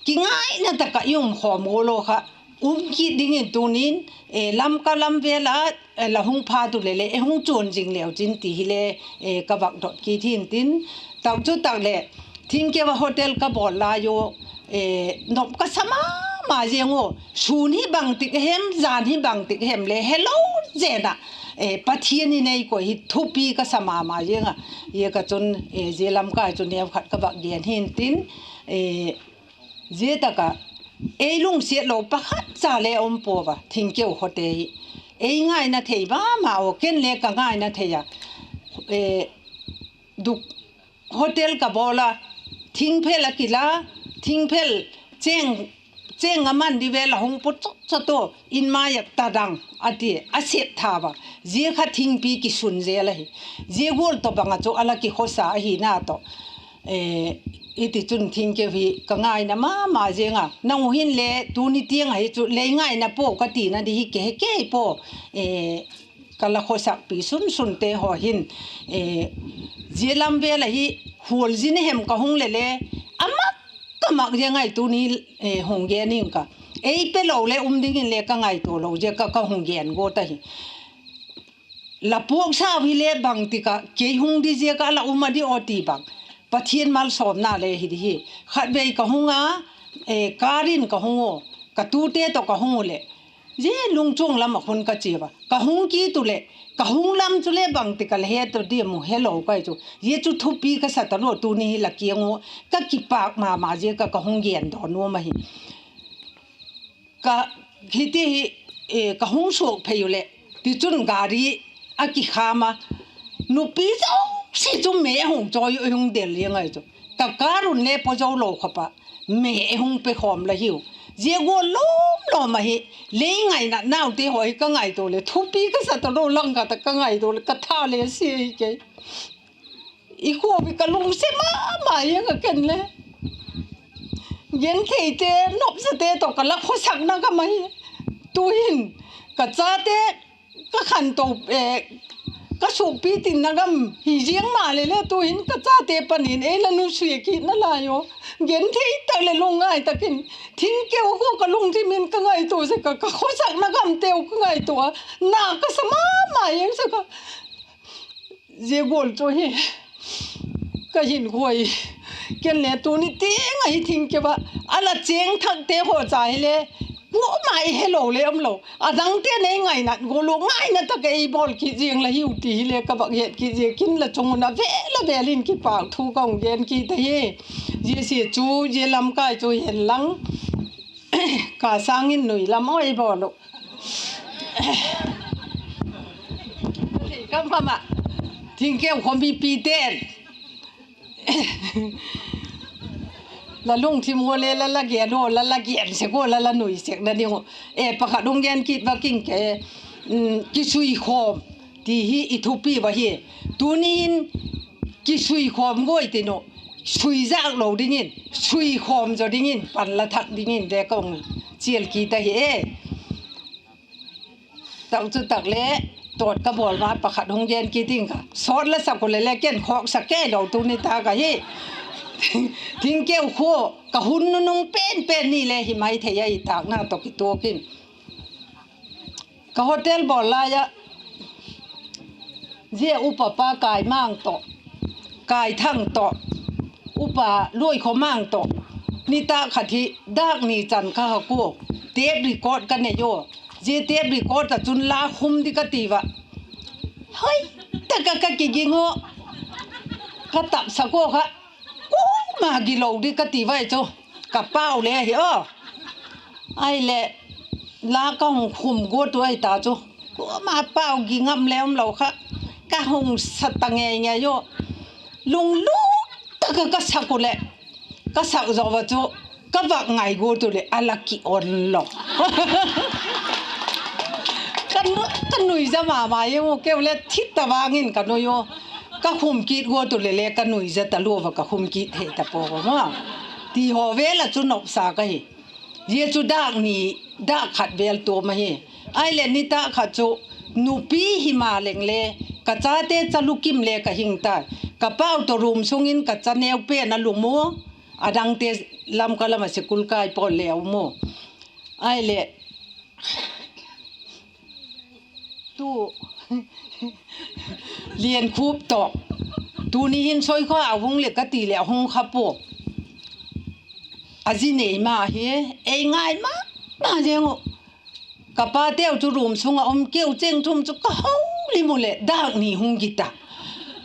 kingaina tak ah i um khawm gual uh kha um kit dingin tuni'n Lamka lam vêl a la hung phat uh leh le ei hung chuan zing leu chin ti hile ka vak dot kit hintin. Tak chu tak leh thingkeu a hotel ka bawl lai uh nop ka sa ma ma ziang uh, sûn hi bangtik hem, jan hi bangtik hem le helo zen ah Pathian in ei koi hi thupi ka sa ma ma ziang a. Zia ka chun zia lam kai chu neu khat ka vak gen hintin, zia tak ah ei lungsiat lo pakhat cha le um pua a, thingkeu khawte hi ei ngaina thei ma ma uh, ken le ka ngaina thei a. Hotel ka bawl a, thingphel a kila, thingphel chêng, chêng a man di vêl a hung put chot chot ua, in mai ah ta dang a ti a, a sep tha a, zia kha thingpi kisun zel ahi. Zia gual tawh bang ah chu a la kikhawsa ahina tawh i ti chun thingkeu hi ka ngaina ma ma ziang a. Nang uh hinle tuni tiang ahi chu lei ngaina pua ka tina di hi ke he kei pua, ka la khawsakpi sun sunte haw hin zia lam vêl ahi, hual zin a hem ka hung leh le a mak ka mak ziang ahi tuni hung gen ing ka. Ei pe lo le um dingin le ka ngaitua lo ziak ah ka hung gen guat ahi. La puaksau hile bangtik ah kei hung di ziak ah la um a di aw ti bang, Pathian malsawmna le hi di hi. Khatvei ka hung a, car in ka hung ua, ka tute tawh ka hung uh leh zia Lungchuang lam ah khun ka chia a, ka hung kit uh leh ka hung lam chule bangtik ah la het uh diam uh helo kai chu. Zia chu thupi ka sa talua tuni hi la kiang ua ka kipâk ma ma ziak ah ka hung gen dawn nuam ahi. Ka, hiti hi ka hung suak phei uh leh, tichun gari a kikham a, nupi zosia chu me a hung chawi uh, hung del ziang ahi chu. Ka car un le paw zo lo khawp ah me hung pe khawm la hiu. Zia gual lawm lawm ahi. Lei ngaina naute haw hi ka ngaitua leh thupi ka sa talo, langkhat ah ka ngaitua leh ka tha le sia hi kei. I khua hi ka lungsiat ma ma ziang a ken le gentheite, nopsate tawh ka la khawsakna gam ahi. Tu'hin ka chate ka khanto, ka sukpi tinna gam hi ziang maleh le, tu'hin ka chate panin ei la nusui kitna lai u. Genthei tak leh lungngai tak in, thingkeu khu ka lungthim in ka ngaitua sek a, ka khawsakna gamteu ka ngaitua a, na ka sa ma ma ing sek a. Zia gual chu hi ka hinkhua hi. Ken le tuni tiang ahi thingkeu ah a la chêng thakte haw cha hile, kuama i helo le umlo, a dangte'n ei ngainat gual u, ngaina tak ei bawl kit ziang la hiu ti hile ka vak het kit ziakin la chung un a vêl a vêl in kipâk thu ka hung gen kit ahi. Zia sia chu, zia lamkai chu hen lang, ka sâng in nui lam ei bawl uh. Kam kam ah, thingkeu khaw mipite'n la lungthim ua le la la gen u, la la gen sek ua, la la nui sekna ding uh. E, pakhat hung gen kit va king ke, kisuikhawm ti hi i thupi va hi. Tuni in kisuikhawm guai tin uh, sui zâk lo dingin, suikhawm zaw dingin pan la thak dingin le ka hung chial kit ahi e. Tak chu tak le, tawt ka bawl ma pakhat hung gen kit ing ka. Sawt la sak u le le ken khawksak kei lo tuni tak ahi. Thingkeu khua ka hun nunung pen pen ni le hi mai thei ahi, tâkna tawh kituak in. Ka hotel bawl lai ah, zia upa pa Kaimang tawh, Kaithang tawh, upa Luaikhawmang tawh, nitâk khat hi dâk ni chan ka ha kua, tape record ka nei ua. Zia tape record ah chun la khum di ka ti ua, hoi tak ah ka kiging u, ka tapsak ua kha, kuama gilo di ka ti ua chu, ka pau le ahi aw. Ahileh, la ka hung khum guat u ahi ta chu, kuama pau gi ngam le umlo kha, ka hung sa ta ngei ngei u. Lunglut tak ah ka sak u leh, ka sak zaw ua chu, ka vak ngai guat u leh a la ki on lo. Ka nuiza ma ma ing u, keu le thi ta vang in ka nui u. Ka khum kit guat u leh le ka nuiza talua ua ka khum kit thei ta pua maw. Ti haw vêl ah chu nopsa ka hi. Zia chu dâk ni, dâk khat vêl tuam ahi. Ahileh nitâk khat chu, nupi hi ma leng le, ka chate cha lukim le ka hing tai. Ka pau tawh room sung in ka cha neu pen a lum u, a dangte Lamka lam ah school kai pawl le a um u. Ahileh, tu Liankhup tawh, tuni hin Soikhuau hung leh ka ti leh a hung kha pua. A zi nei ma hi, ei ngai ma ma zeng uh. Ka pateu chu room sung ah um, keu chêng thum chu ka ho lim u leh dâk ni hung gi ta.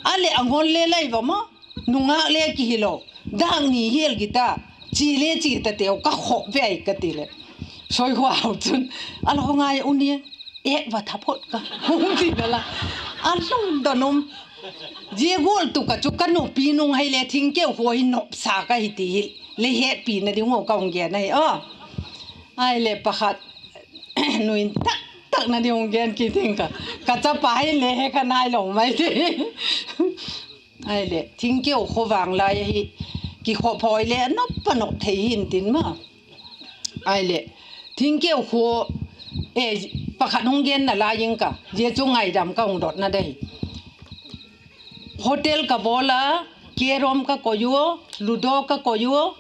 A leh a ngol le lai va maw, nungâk le kihilo, dâk ni hial gi ta, chia le chia ta teu, ka khop ve ai ka ti leh, Soikhuau chun, a lo ngai u ni, ek va tha phot ka, hung ti na la, a lungdon um. Zia gual tuk ah chu ka nupi nung hile thingkeu khua hi nopsa ka hi ti hi le hetpina ding uh ka hung gen ahi aw. Ahileh pakhat, nui tak takna ding hung gen kit ing ka, ka chapa hile he kha nailo mai ti. Ahileh thingkeu khua vang lai ahi, kikhop hawi le a nop a nop thei hin tin ma. Ahileh thingkeu khua, e, pakhat hung genna lai ing ka, zia chu ngaidam ka hung dotna dei. Hotel ka bawl a, carrom ka koi ua, ludo ka koi ua,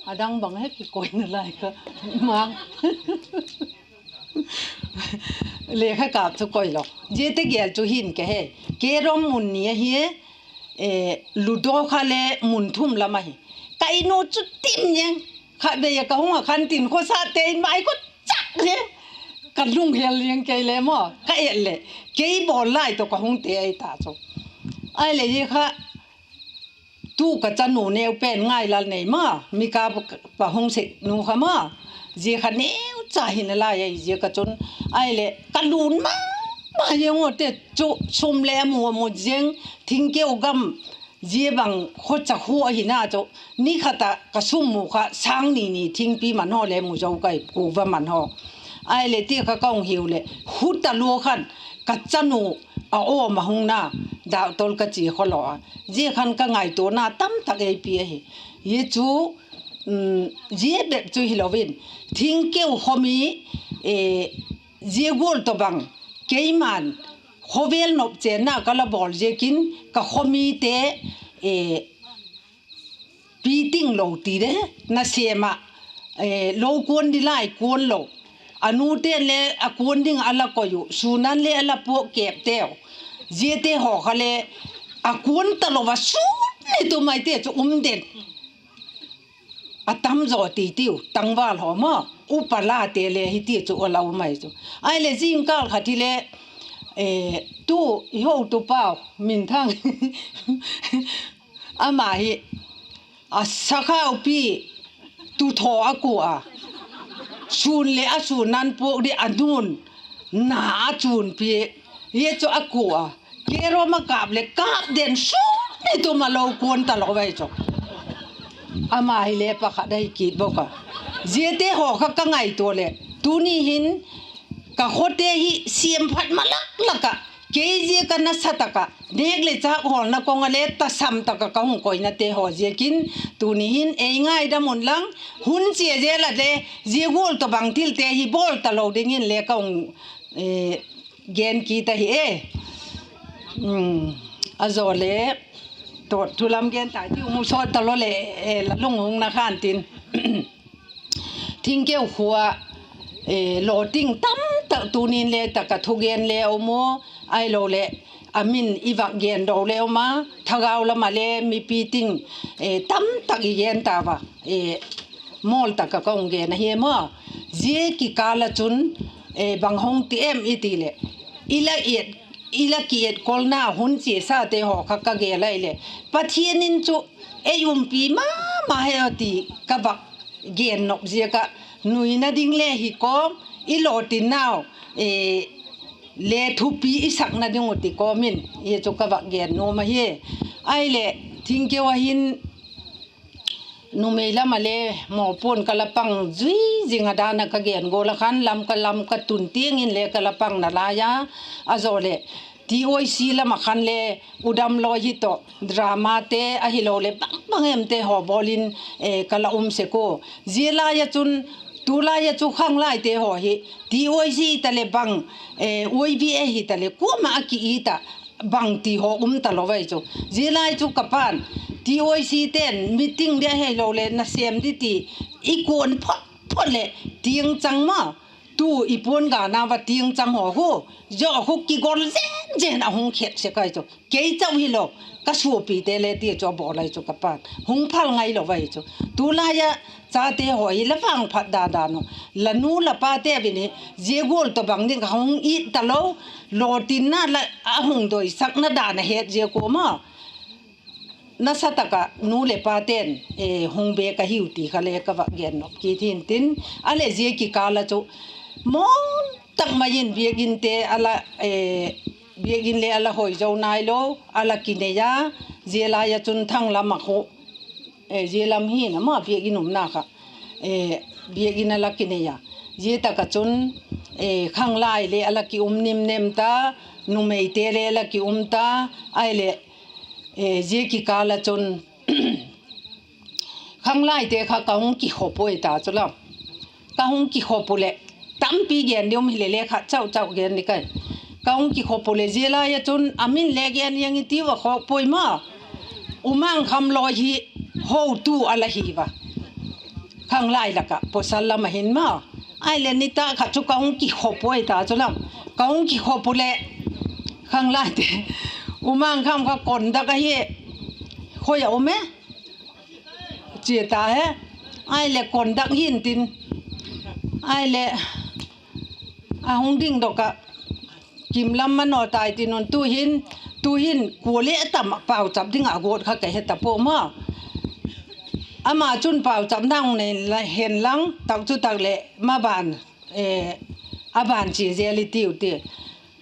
a dang bang he kikoina lai ka mang. Lekha kâp chu koi lo. Ziate gel chu hin ka he. Carrom mun ni ahi, ludo kha le mun thum lam ahi. Ka In u chu tim jeng. Khatvei a ka hung a khan tin khawsate in mai kha chak le, ka lunghel jeng kei le maw, ka et leh, kei bawl lai tawh ka hung te ahi ta chu. Ahileh zia kha, tu ka chanu neu pen Ngailal nei ma, Mikap pa hung sek nu kha ma, zia kha neucha hi nalai ahi ziak a chun, ahileh ka lun ma ma jeng u te chu, sum le a mu a mu jeng, thingkeu gam, zia bang khawcha khua ahina chu, ni khat ah ka sum mu kha sâng ni ni thingpi man haw le mu zo ka hi, kuva man haw. Ahileh ti kha ka hung hiu leh, khu talua khan ka chanu a awm a hung na, doctor ka chia khawlaw a. Zia khan ka ngaituana tamtak ei pi ahi. Hi chu Zia bep chu hilo in, Thingkeu khawmi, zia gual tawhbang, keima'n khawvel nop chênna ka la bawl ziakin, ka khawmite piting lo ti de, nasêm ah, lo kuan di lai kuan lo. A nute'n le a kuan ding a la koi uh, sûn an le a la puak kêpteu. Ziate haw kha le a kuan talo a sûn ni tu maite chu um den. A tam zaw ti tiu, tangval haw maw, upa late le hiti chu a la um ai chu. Ahileh zingkâl khat hile, tu i hotupa Minthang, ama hi a sakhaupi tu thaw a kua a, sûn leh a sûn an puak di a nu'n na a chunpi, hia chu a kua a, kerom a kâp leh kâp den sûn ni tu ma lo kuan talo ai chu. Ama hile pakhat ahi kit bawk a. Ziate haw kha ka ngaitua leh tuni hin ka khawte hi siamphat ma lak lak ah, kei ziak a nasa tak ah nêk leh châk hawlna kawng a le tasam tak ah ka hung koinate haw ziakin, tuni hin ei ngaidam unlang, hun chia zel a le zia gual tawhbang thilte hi bawl talo dingin le ka hung gen kit ahi e. A zaw le, tawt thu lam gen tai ti, hung sawt talo leh la lunghung na khan tin. Thingkeu khua ah lawting tamtak, tuni'n le tak ah thugen le a um u, ahiloleh a min i vak gen do le um a, thagau lam ah le mipi ting tamtak i gen tau a, mawl tak ah ka hung gen ahi maw. Zia kikâl ah chun bang hung ti em i ti leh, i la kietkolna hun chiasate haw kha ka gel ahileh, Pathian in chu ei umpi ma ma hen a ti ka vak gen nop ziak ah, nuina ding le hi kawm, i lawtinnau le thupi i sakna ding uh ti kawm in hi chu ka vak gen nuam ahi. Ahileh, Thingkeu ah hin numei lam ah le mawpuan ka la pang zui zing a, dan ah ka gen gual ah khan lam ka lam ka tun tiang in le ka la pang nalai a, a zaw leh TOC lam ah khan le u Damlawi hi tawh dramate ahiloleh bang bang emte haw bawl in ka la um sek ua. Zia lai ah chun, tulai ah chu khanglaite haw hi TOC hita leh bang, YVA hita leh kuama a ki-it ah bangti haw um talo ai chu. Zia lai chu ka pa'n TOC te'n meeting di ahiloleh nasêm di ti i kuan phot phot leh tiangchang ma, tu i puan gana va tiangchang haw khu, zaw khu kigol zen zen a hung khet sek ai chu. Kei chau hilo, ka suapite le ti chu a bawl ai chu ka pa'n. Hung phal ngailo ai chu. Tulai ah chate haw hi la vangphat dan dan u, la nu la pate vin hi zia gual tawhbang ding kha hung it talo, lawtinna la a hung doisakna dan a het ziak ua maw, nasa tak ah nu leh pate'n hung bêk ahiu ti kha le ka vak gen nop kit hin tin. A leh zia kikâl ah chu mawl tak mai in biak inte, biak in le a la hoi zo nailo, a la kinei a, zia lai ah chun thang lam ah khu, zia lam hin a ma biak in umna kha, biak in a la kinei a, zia tak ah chun khanglai le a la ki um nim nem ta, numeite le a la ki um ta, ahileh zia kikâl ah chun khanglaite kha ka hung kikhop ua ta chu lam. Ka hung kikhop u leh, tampi gen di um hileh le khat chau chau gen di kai. Ka hung kikhop u leh zia lai ah chun a min le gen ziang i tiu a khawk puai maw. U Mangkham lawi hi hotu a la hi va, khanglai lak ah pawsal lam ah hin maw. Ahileh nitâk khat chu ka hung kikhop ua ta chu lam. Ka hung kikhop u leh khanglaite, U Mangkham kha conduct ahi, khoi a um e, chia ta he. Ahileh conduct hin tin, ahileh a hung dingdok ah, Kimlam Manaw tai tin un, tu'hin, tu'hin kua le tam ah pauchap ding ah a guat kha ka he ta pua maw. Ama chun pauchapna hung nei la hen lang tak chu tak leh maban, a ban chia zel i tiu ti.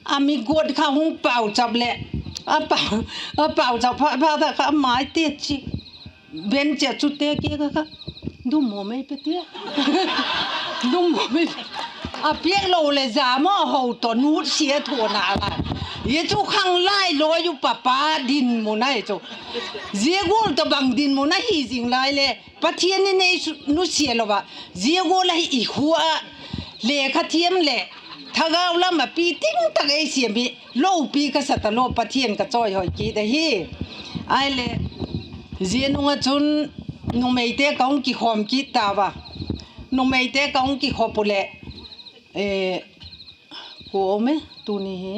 A mi guat kha hung pauchap leh, a pau, a pauchap phat phat a kha a maite chi, bench ah chute kia kha kha, dum maw mei pe tia, dum maw mei pe. A piak lo leh za maw, ho tawh nutsia thuana lai. Zia chu khanglai lawi upa pa dinmun ahi chu. Zia gual tawh bang dinmun ahi zing lai le, Pathian in ei nusia lo a, zia gual ahi i khua ah lekha thiam leh thagau lam ah pi ting tak ei siam hi lopi ka sa talo, Pathian ka chawihoi kit ahi. Ahileh, zia nung ah chun numeite ka hung kikhawm kit ta ua. Numeite ka hung kikhop u leh, kua um e tuni hi,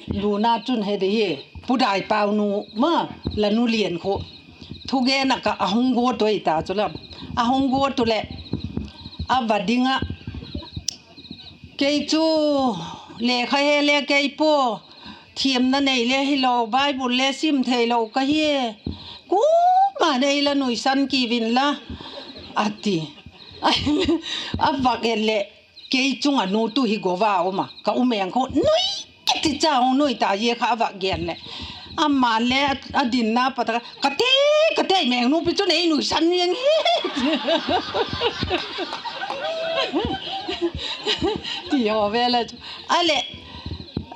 Luna chun he de hi, Pu Daipau nu ma, la nu lian khu, thugen ah ka a hung guat ui ta chu lam, a hung guat u leh, a va ding ah, kei chu lekha he le kei pua, thiamna nei le hilo, Bible le sim theilo ka hi, kuama'n ei la nuisan kiu inla, a ti. A vak et leh, kei chung ah nu tu hi gova um a, ka u meng khu nui, ka ti cha hung nui ta zia kha a vak gen leh, ama'n le a dinna pat a, ka te, ka te, meng nu pi chun ei nuisan ziang hi, ti haw vel a chu. Ahileh,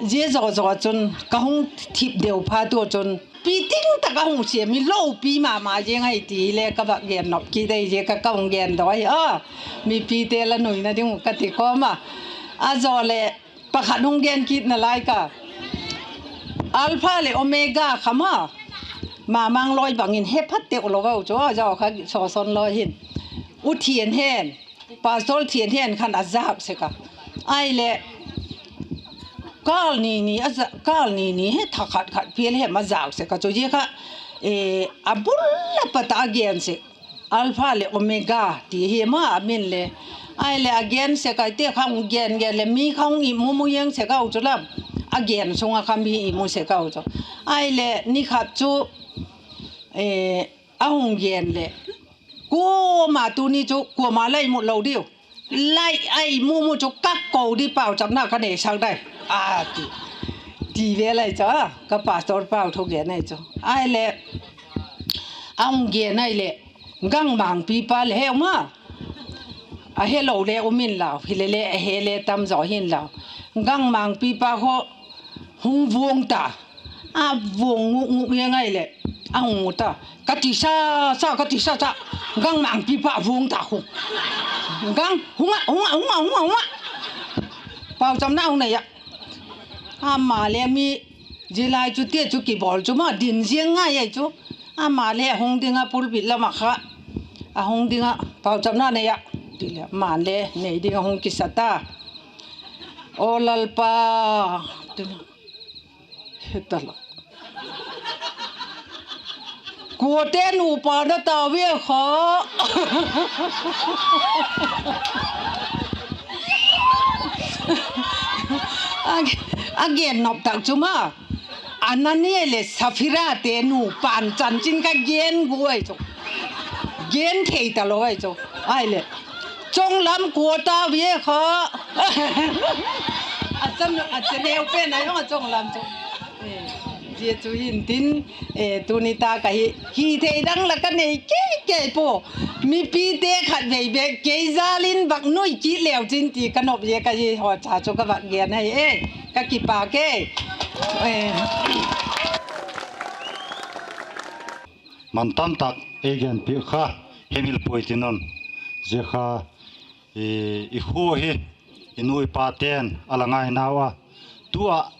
zia zaw zaw chun ka hung thip deu phat ua chun, pi ting tak a hung siam hi lopi ma ma ziang ahi ti le ka vak gen nop kit ahi, zia kha ka hung gen daw ahi a. Mipite la nuina ding uh ka ti kawm a. A zaw leh, pakhat hung gen kitna lai ka, Alpha leh Omega kha ma, ma mang lawi bang in he phat teu lo vau chu, a zaw kha Sawson lawi hin, U Thian hen, Pastor Thian hen khan a zak sek a. Ahileh, kâl ni ni a, kâl ni ni he tha khat khat phial hem a zak sek a chu, zia kha a bul a pat a a gen sek, Alpha leh Omega ti hi ma a min le. Ahileh a gen sek a, te kha hung gen gen leh mi kha hung imu mu ziang sek au chu lam, a gen sung ah kha mi imu sek au chu. Ahileh ni khat chu a hung gen leh, kuama tuni chu kuama la imut lo diu, la imu mu chu ka ko di, pauchapna ka neisak dai, a ti. Ti vel ahi chu, ka pastor pau thugen ahi chu. Ahileh, a hung gen ahileh, gangmangpipa le he um a, a helo le um inlau, hilele a he le tam zaw hinlau, gangmangpipa kha hung vuang ta, a vuang nguk nguk ziang ahileh, a hung mu ta, ka ti sa sa, ka ti sa sa, gangmangpipa vuang ta khu, gang hung ah, hung ah, hung ah, hung ah, hung ah, pauchapna hung nei ah. Ama le mi, zia lai chu tia chu kibawl chu ma din ziang ngai ahi chu. Ama le hung ding ah pulpit lam ah kha, a hung ding ah pauchapna nei ah, ti leh ama'n le nei ding a hung kisa ta, Aw Lalpa, ti, he ta lo, kuate nupa na tau e kha. A gen nop tak chu ma, Anania leh Saphirate nupa'n chanchin kha gen gu ahi chu, gen thei talo ahi chu. Ahileh, chawnglam kua tau e kha, a chaneu pen ahi a chawnglam chu. Zia chu hin tin, tuni tak ahi, hi thei dang la ka nei kei kei pua, mipite khatvei bêk kei jâl in vak nui kit leu chin ti ka nop ziak ahi, haw cha chu ka vak gen ahi e, ka kipâk e. Man tam tak ei genpiak kha hemil puai tin un, zia kha i khua hi i nu i pate'n a la ngainau a, tu ah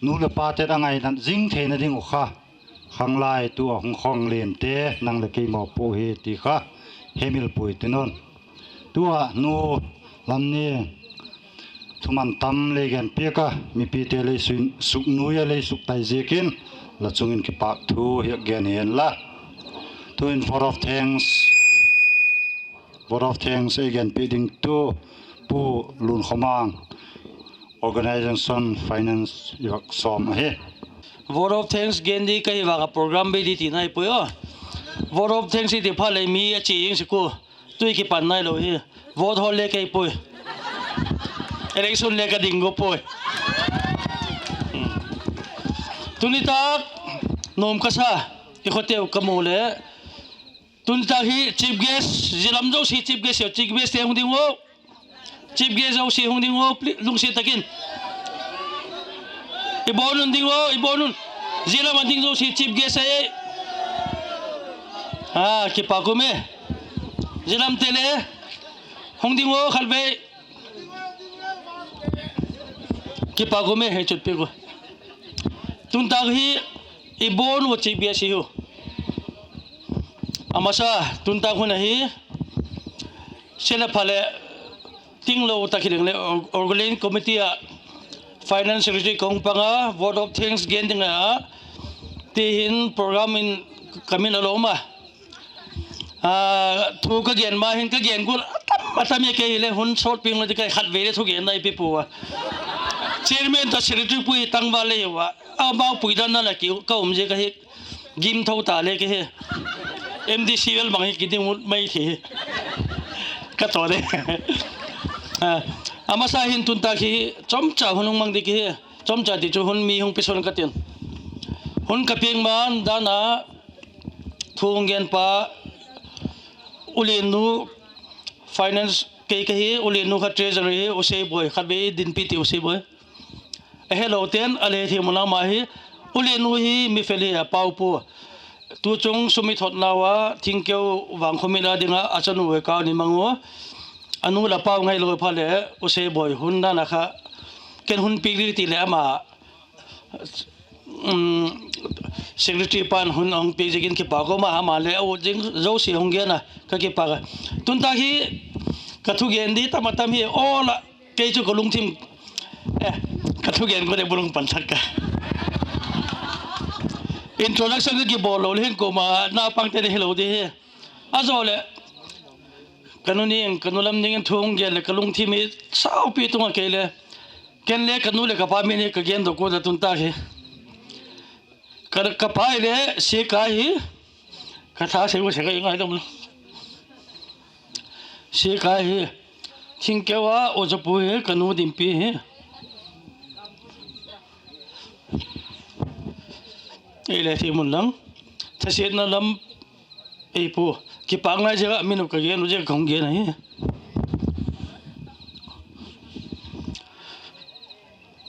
nu leh pate'n a ngainat zing theina ding uh kha, khanglai tu ah hung khawng liante nang leh keimau pua hi ti kha hemil puai tin un. Tu ah nu Lamni, thuman tam lei genpiak a, mipite lei suknui a, lei suktai ziakin la chung in kipâk thu hiak gen hi'n la. Tu'hin vote of thanks, vote of thanks ei genpiak ding tu Pu Lunkhomang, organisation finance i vak sawm ahi. Vote of thanks gen di ka hi vang a program bei di tina ahi puai aw. Vote of thanks i ti phat leh mi a chia zing sek ua, tu i kipan nailo hi. Vote hawl le kei puai, election le ka ding gu puai. Tuni tak nuam ka sa, i khoteu ka mu le, tuni tak hi chief guest, zia lam zosia chief guest, chief guest te hung ding u. Chief guest zosia hung ding u, pli-, lungsiat tak in. I bawn un ding u, i bawn un. Zia lam a ding zosia chief guest ahi. A, kipak um e. Zia lamte le hung ding u khatvei. Kipak um e, hei chut piak u. Tun tâk hi i bawn u chief guest hi u. A masa, tun tâk hun ahi. Sena pha leh tinglo tak hi ding leh or-, organizing committee ah finance secretary ka hung pang a, vote of thanks gen ding a, ti hin program in ka min a la um a. A, thu ka gen ma hin ka gen gual a tam, a tam e, kei hile hun sawt piang lo di ka, khatvei le thugenna i pe pua. Chairman tawh secretary pu hi tangval le hi ua, amau puidanna la ki ka um ziak ahi, gim tho ta le kei hi. M D C vel bang hi kiding ut mai thei hi. Ka taw de. A, a masa hin tun tâk hi chomcha hun hung mang di ki hi. Chomcha ti chu hun mi hung pesuan ka tin. Hun ka piak man dan a thu hung gen pa, U Liannu, finance kei ka hi, U Liannu kha treasurer hi, U Seiboi, khatvei dinpi ti U Seiboi. A helote'n a le thiam unau ma hi, U Liannu hi mi fel hi a pau pua. Tu chung sum i thotnau a, Thingkeu Vangkhawmit a ding a, a chanu hi ka ni mang u. A nu la pau ngailo phat leh, U Seiboi hun dan a kha, ken hun piak di ti leh ama, secretary pa'n hun a hung piak ziakin kipak um a, ama leh a ut zing zosia hung gen a, ka kipak a. Tun tâk hi ka thugen di tam a tam hi awl a, kei chu ka lungthim, e, ka thugen ka de bulung pan thak ka. Introduction ka kibawl lo le hin kuama naupangte le hilo di hi. A zaw leh ka nu ning, ka nu lam ning in thu hung gen leh ka lungthim hi saupi tung a kei le. Ken le ka nu leh ka pa min hi ka gendok u a tun tâk hi. Ka, ka pa hile Siakai hi. Ka tha sei u se ka i ngai dam lo. Siakai hi. Thingkeu a U Zapu hi ka nu dinpi hi. Ei le thiam unlang. Thasiatna lam ei pu. Kipakna ziak a min uh ka gen u ziak a ka hung gen ahi.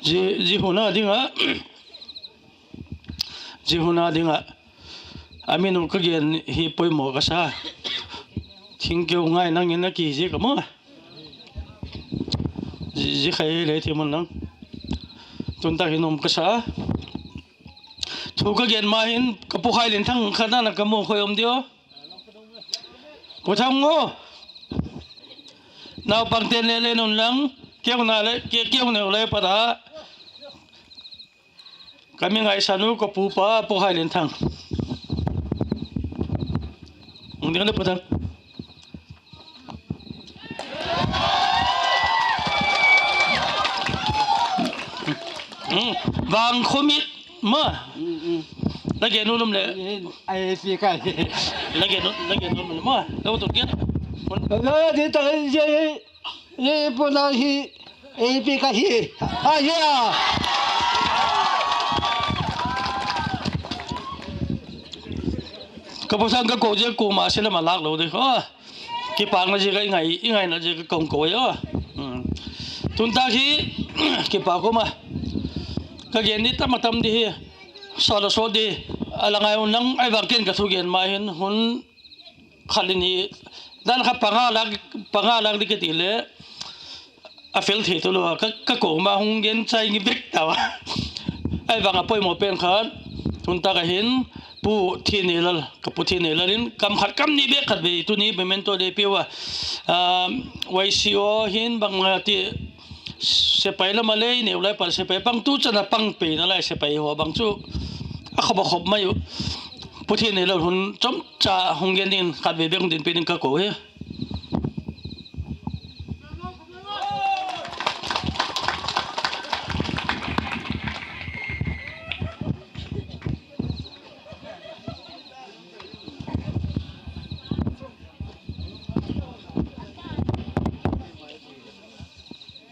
Zi, zi hun a ding a, zi hun a ding a, a min uh ka gen hi poimaw ka sa. Thingkeu ngai nang in a ki ziak a maw. Zi, zi khai le thiam unlang. Tun tâk hi nuam ka sa. Thu ka gen ma hin ka Pu Khailinthang kha dan a ka mu khoi um diu. Pu Thang u. Naupangte'n le len unlang, keu na le, ke-, keu neu le pat a. Ka mi ngaisan u ka pu pa, Pu Khailinthang. Hung ding le Pu Thang. Vangkhawmit ma. La gen u lum le. La gen u, la gen u lum le ma. La tu gen. La di ta ye, ye pu na hi, ei pi ka hi. A ya. Ka Pu Thang ka ko je kuama se le ma lâk lo di kha. Kipakna ziak a i ngai, i ngaina ziak a ka hung ko a. Tun tâk hi kipak um a. Ka gen di tam a tam di hi. Sawt a sawt di. A la ngai unlang, ahivang ken ka thugen ma hin hun khat le ni dan kha panga lâk, panga lâk di ka ti le a fel thei talo a, ka, ka ko ma hung gen chai ngi bek tau a. Ahivang a poimaw pen kha, tun tâk a hin, Pu Thineilal, ka Pu Thineilal in kam khat kam ni bek khat vei tuni memento le piu a, YCO hin bangma ti, sepai lam a le i neu lai pat sepai pang tu chan a pang peina lai sepai haw bang chu a khop a khop mai u. Pu Thineilal hun chomcha hung gen dingin khat vei bek hung dinpi ding ka ko hi.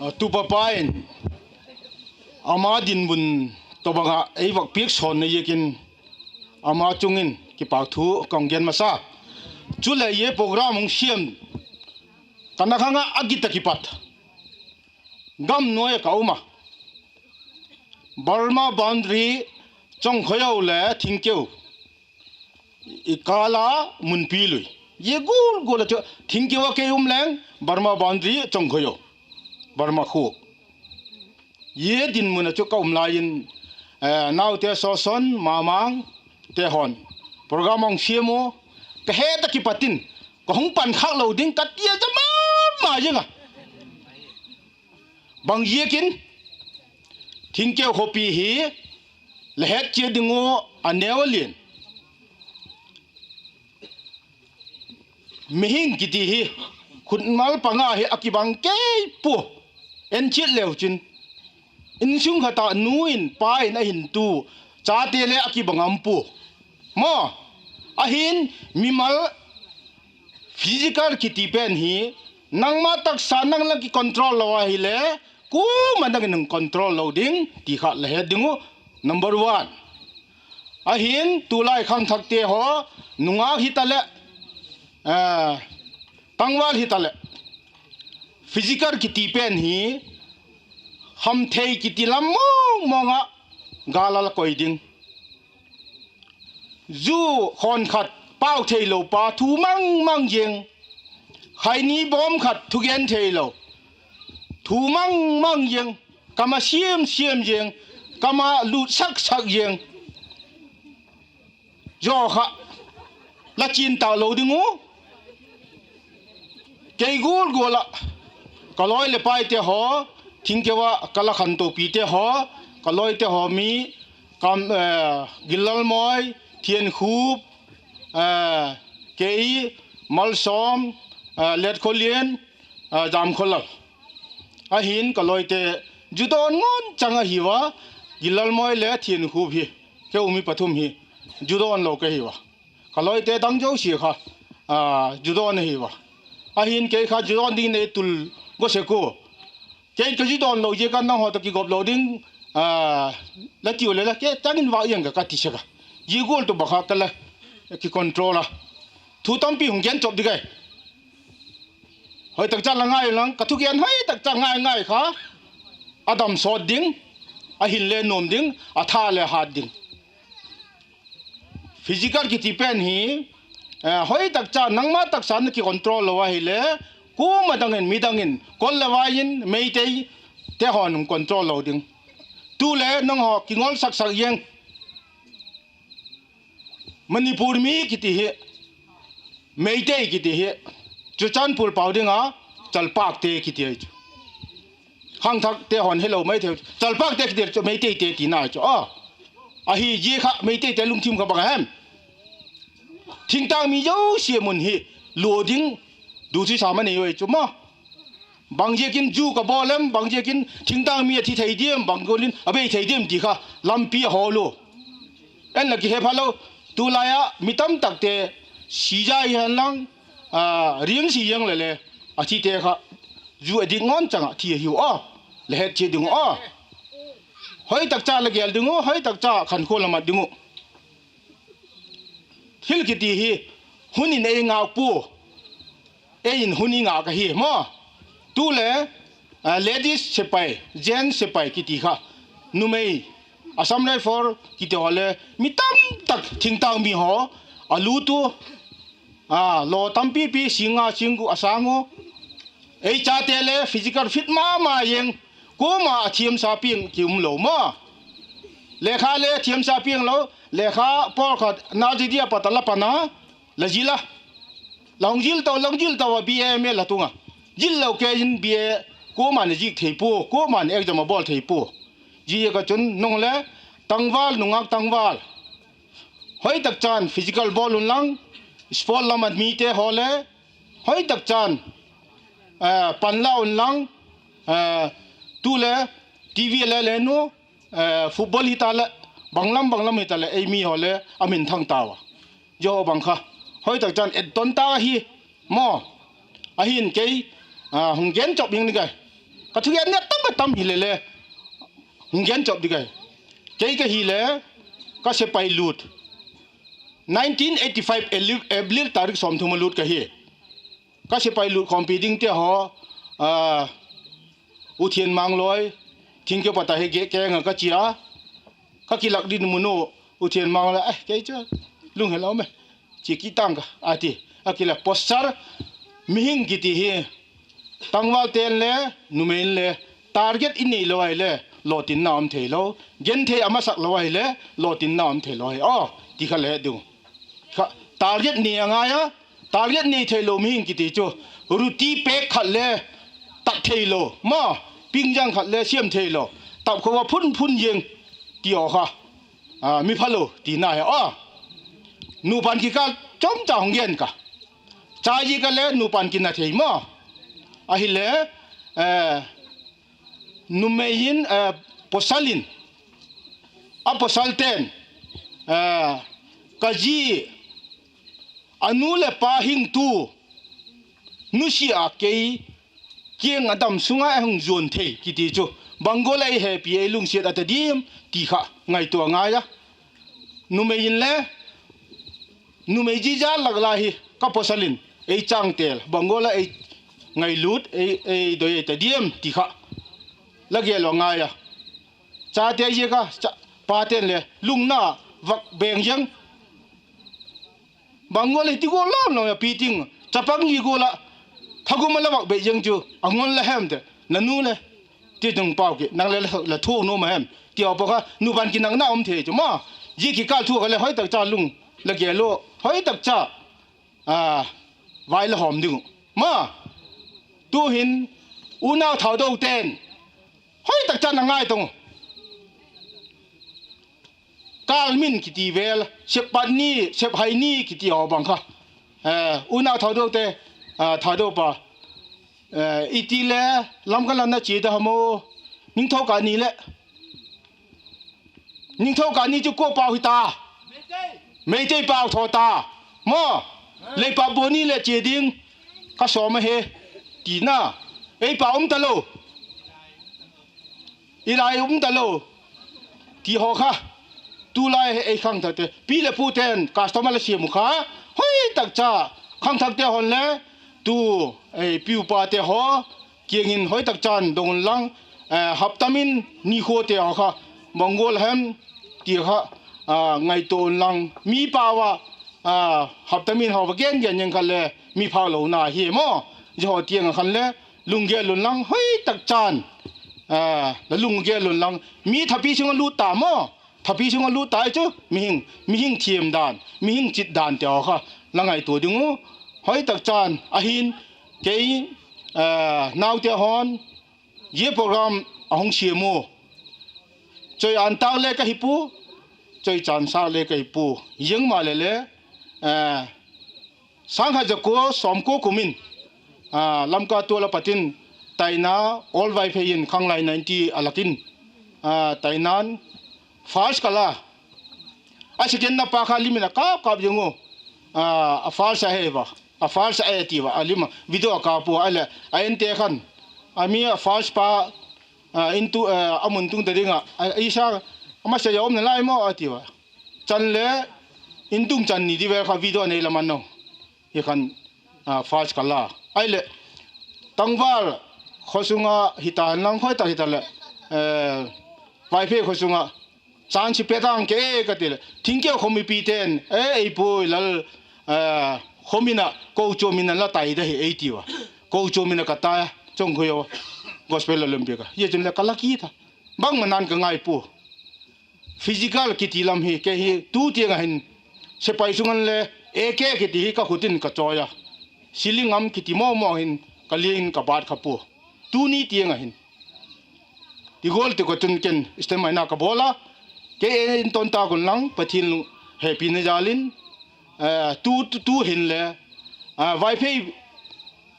A, tupa pa in ama dinmun tawhbang ah ei vak piak sawnna ziakin ama chung in kipakthu ka hung gen masa. Chuleh zia program hung siam tana khang ah a git a kipat Gam nuai ah ka um a, Burma boundary Chongkhoyo le Thingkeu i kâl a munpi lui, zia gual gual ah chu Thingkeu ah kei um leng Burma boundary Chongkhoyo, Burma khua. Zia dinmun ah chu ka um lai in, naute Sawson, Mamang te haw'n program hung siam u, ka het ah kipat in ka hung pan khâk lo ding ka tia za ma ma zing a. Bang ziakin, Thingkeu khawpi hi la het chiat ding uh, a neu a lian. Mihing kiti hi khutmal panga hi a kibang kei pua. En chiat leu chin, insung khat ah nu in pa in a hintu chate le a kibang um pua maw. Ahin, mimal physical kiti pen hi nangma taksa nang la kicontrol lo ahileh, kuama nang in hung control lo ding ti kha la het ding uh, number one. Ahin, tulai khangthakte haw, nungak hitaleh, tangval hitaleh, physical kiti pen hi hamthei kiti lam mawng mawng ah gâl a la koi ding. Zu khawn khat pau theilo pa thu mang mang ziang, khaini bawm khat thugen theilo, thu mang mang ziang, kam a siam siam ziang, kam a lût sak sak ziang, zaw kha la chian tâk lo ding uh. Kei gual gual ah, ka lawi leh paite haw, Thingkeu ah ka la khantopite haw, ka lawite haw mi, Gillalmoi, Thiankhup, kei, Malsawm, Letkholian, Jamkholal. Ahin ka lawite, zu dawn ngawn chang ahiu a, Gillalmoi le Thiankhup hi, keu mi pathum hi, zu dawn lo ka hiu a. Ka lawite dang zosia kha, zu dawn ahiu a. Ahin kei kha zu dawn dingin ei tul go sek ua. Kei ka zu dawn lo ziak a nanghaw tawh kigop lo ding, la tiu leh la, kei chang in vâk ziang ka, ka ti sek a. Zia gual tu bang kha ka la kicontrol a. Thu tampi hung gen chop ding ai. Hoi tak cha la ngai lang, ka thugen hoi tak cha ngai ngai kha, a dam sawt ding, a hin le nuam ding, a tha le hat ding. Physical kiti pen hi, hoi tak cha nangma taksa na kicontrol lo ahileh, kuama dang in, midang in, kol le vai in, Meiteite haw'n hung control lo ding. Tu le nanghaw kingol sak sak ziang. Manipur mi kiti hi, Meitei kiti hi, Churachandpur pau ding a, Chalpakte kiti ahi chu. Khangthakte haw'n helo mai thei, Chalpakte kiti chu Meiteite tina chu a. Ahi zia kha Meiteite lungthim kha bang a hem? Thingtâng mi zosia mun hi lua ding duthusam a nei ui chu maw. Bang ziakin zu ka bawl em, bang ziakin thingtâng mi a thi thei diam, bang gual in a bei thei diam ti kha lampi a hawl u. En la kihe phalo, tulai ah mi tamtakte si zai hen lang, riang si ziang le le, a thite kha zu a dik ngawn chang ah thi ahiu a, la het chiat ding uh a. Hoi tak cha la gel ding uh, hoi tak cha khankhua la mat ding uh. Thil kiti hi hun in ei ngâk pua, ei in hun i ngâk ahi maw. Tu le, ladies sepai, gents sepai kiti kha, numei, Assam Rifle kiti haw le mi tamtak thingtâng mi haw a lût u, law tampipi sîng nga sîng gu a sâng u. Ei chate le physical fit ma ma ziang, kuama a thiamsa piang ki um lo maw. Lekha le thiamsa piang lo, lekha pawlkhat nursery a pat a la pan a, la zil a, la hung zil to, la hung zil to a B A M A la tung a, zil lo kei in B A kuama'n a zik thei pua, kuama'n exam a bawl thei pua. Ziaziak a chun nang le tangval, nungak tangval, hoi tak chan physical bawl unlang, sport lam a mite haw le hoi tak chan pan la unlang, tu le TV le le nu, football hita leh, banglam banglam hita leh ei mi haw le a minthang tau a. Zia haw bang kha hoi tak chan etton ta ahi maw. Ahin kei hung gen chop ding ni gai, ka thugen nêk tam a tam hile le hung gen chop ding gai. Kei ka hile ka sepai lût, nineteen eighty five April tarik sawmthum a lût ka hi. Ka sepai lût khawmpi dingte haw, U Thianmanglawi, thingkeu pat a hi geh keng ah ka chia a, ka kilâk ding mun u, U Thianmanglawi, eh, kei chu lunghel a um e, chia kit tang ka, a ti. A kilâk posture, mihing kiti hi, tangvalte'n le, numei'n le, target i neilo ahile, lawtinna um theilo, genthei a masak lo ahile, lawtinna um theilo hi aw, ti kha le het ding. Kha, target nei a ngai a, target nei theilo mihing kiti chu, ruti pêk khat le tak theilo, ma, pingzang khat le siam theilo, tap kho a phun phun ziang, ti aw kha, a, mi phalo tina hi aw. Nupa'n kikâl chomcha hung gen ka, cha ziak a le nupa'n kina thei ma, ahile, eh, numei in, eh, pawsal in, a pawsalte'n, eh, ka zi, a nu leh pa hingtu, nusia a kei kiang a dam sung a hung zuan thei kiti chu, bang gual a ei hepi ei lungsiat a ta diam ti kha ngaitua ngai a. Numei inle, numei zia zia lak lai hi ka pawsal in ei changtel bang gual a ei ngailût, ei, ei doi ei ta diam ti kha la gel lo ngai a. Chate ziak a, cha, pate'n le lungna vak beng ziang. Bang gual a hi ti gual lam lam a pi ting, chapang hi gual ah thagum a la vak beh ziang chu a ngol la hem te, la nu le, ti tung pau ki, nang le la, la thu nuam a hem, ti a pa kha nupa'n kinakna um thei chu ma, zia kikâl thu kha le hoi tak cha lung la gel u, hoi tak cha, a, vai la hawm ding uh. Ma, tu'hin unau Thaudote'n hoi tak cha na ngai tong u. Kâl min kiti vel, Seppat ni, Sephai ni kiti haw bang kha, eh, unau Thaudote, ah, Thaudo pa, eh, i ti le, Lamka lam na chia da ham aw, Ningthokâl ni leh, Ningthokâl ni chu kua pau hi ta? Meitei pau thaw ta. Maw, Leipa bua ni leh chia ding ka sawm ahi, tina, ei pau um talo. I lai um talo, ti haw kha, tulai ei khangthakte, pi leh pute'n custom a la siam uh kha, hoi tak cha, khangthakte haw'n le, tu, ei pi u pate haw kiang in hoi tak chan dong unlang, eh, hapta min nikhuate haw kha, bang gual hem, ti kha, ah, ngaitua unlang, mi pau a, ah, hapta min haw va gen gen ziang kha le mi phaklona hi maw, zia haw tiang ah khan le, lunggel unlang hoi tak chan, ah, la lunggel unlang, mi thapi sung a lût ta maw, thapi sung a lût ta chu mihing, mihing thiam dan, mihing chit dante haw kha la ngaitua ding uh, hoi tak chan ahin, kei, ah, naute haw'n, zia program a hung siam u, choi an tâk le ka hi pua, choi chan sâk le ka hi pua, ziang maleh le, eh, sâng khat za kua sawmkua kum in, ah, Lamka tual a pat in, taina, Old Vaiphei in khanglai ninety a lak in, ah, taina'n first ka la, a second na pa kha lim in a kâp kâp ziang u, ah, a first ahi va, a first ahi ti va, a lim a video a kâp ua, ahileh a ente khan, a mi a first pa, ah, in tu, ah, a mun tung ta ding ah, a, i sa, a masa a um nalai maw a ti va. Chan le, in tung chan ni di vel kha video nei la man nau. I khan, ah, first ka la. Ahileh, tangval khaw sung a hita henlang, hoi tak hita leh, eh, Vaiphei khaw sung a chance pe tang ke ka ti leh, Thingkeu khaw mipite'n, e, ei pu i lal, eh, khaw min a kochuam in a la tai da hi ei ti ua. Kochuam in a ka tai a, Chongkhui a, Gospel Olympic a. Zia chun le ka la kit a. Bangma nan ka ngai pua. Physical kiti lam hi kei hi tu tiang ah hin, sepai sung ah le, AK kiti hi ka khut in ka chawi a, sling am kiti maw maw hin ka liang in ka bat kha pua. Tuni tiang ah hin, ti gual ti ka chun ken stem maina ka bawl a, kei in ton tâk unlang Pathian hepina jal in, eh, tu, tu, tu hin le, ah, Vaiphei,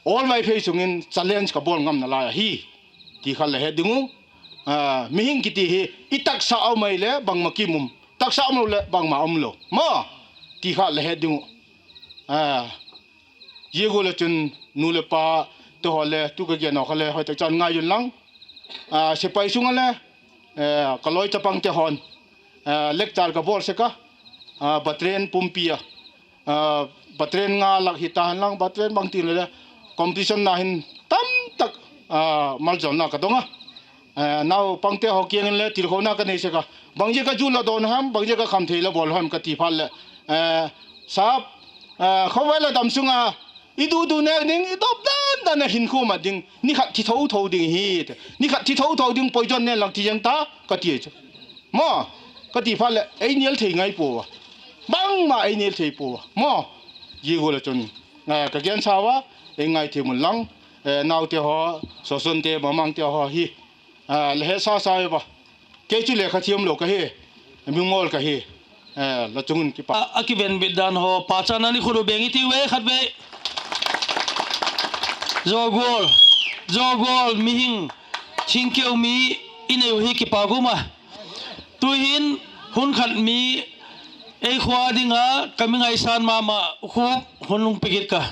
Old Vaiphei sung in challenge ka bawl ngam nalai ahi, ti kha la het ding uh. Ah, mihing kiti hi i taksa um ai le bangma kim um, taksa umlo leh bangma umlo maw, ti kha la het ding uh. Ah, zia gual ah chun nu leh pa te haw le tu ka gen haw kha le hoi tak chan ngai unlang, ah, sepai sung ah le, eh, ka lawi chapangte haw'n, eh, lecture ka bawl sek a, ah, battalion pumpi a, ah, battalion nga lak hita henlang, battalion bangti le le, competition na hin tamtak maljawlna ka dong a, naupangte haw kiang in le tilkhouna ka nei sek a, bangziak a zu la dawn ham, bangziak a khamthei la bawl ham ka ti phat leh, sap, khawvel a dam sung a i dudu nêk ding, i dop dan dan a hinkhua mat ding, ni khat thi tho tho ding hi, ni khat thi tho tho ding poison nen lang thi ziang ta ka ti chu. Maw, ka ti phat leh ei nial thei ngai pua a, bangma ei nial thei pua a maw. Zia gual ah chun ka gensa ua, ei ngaithiam un lang, naute haw, Sawsonte, Mamangte haw hi la hesa sa ua, kei chu lekha thiam lo ka hi, mi ngawl ka hi, la chung un kipak. A kivenbit dan haw pachatna ni khut u beng i tiu e khatvei. Zaw gual, zaw gual mihing, thingkeu mi i nei u hi kipak um a. Tu'hin hun khat mi ei khua ding a ka mi ngaisan ma ma khu hun lung pe kit ka.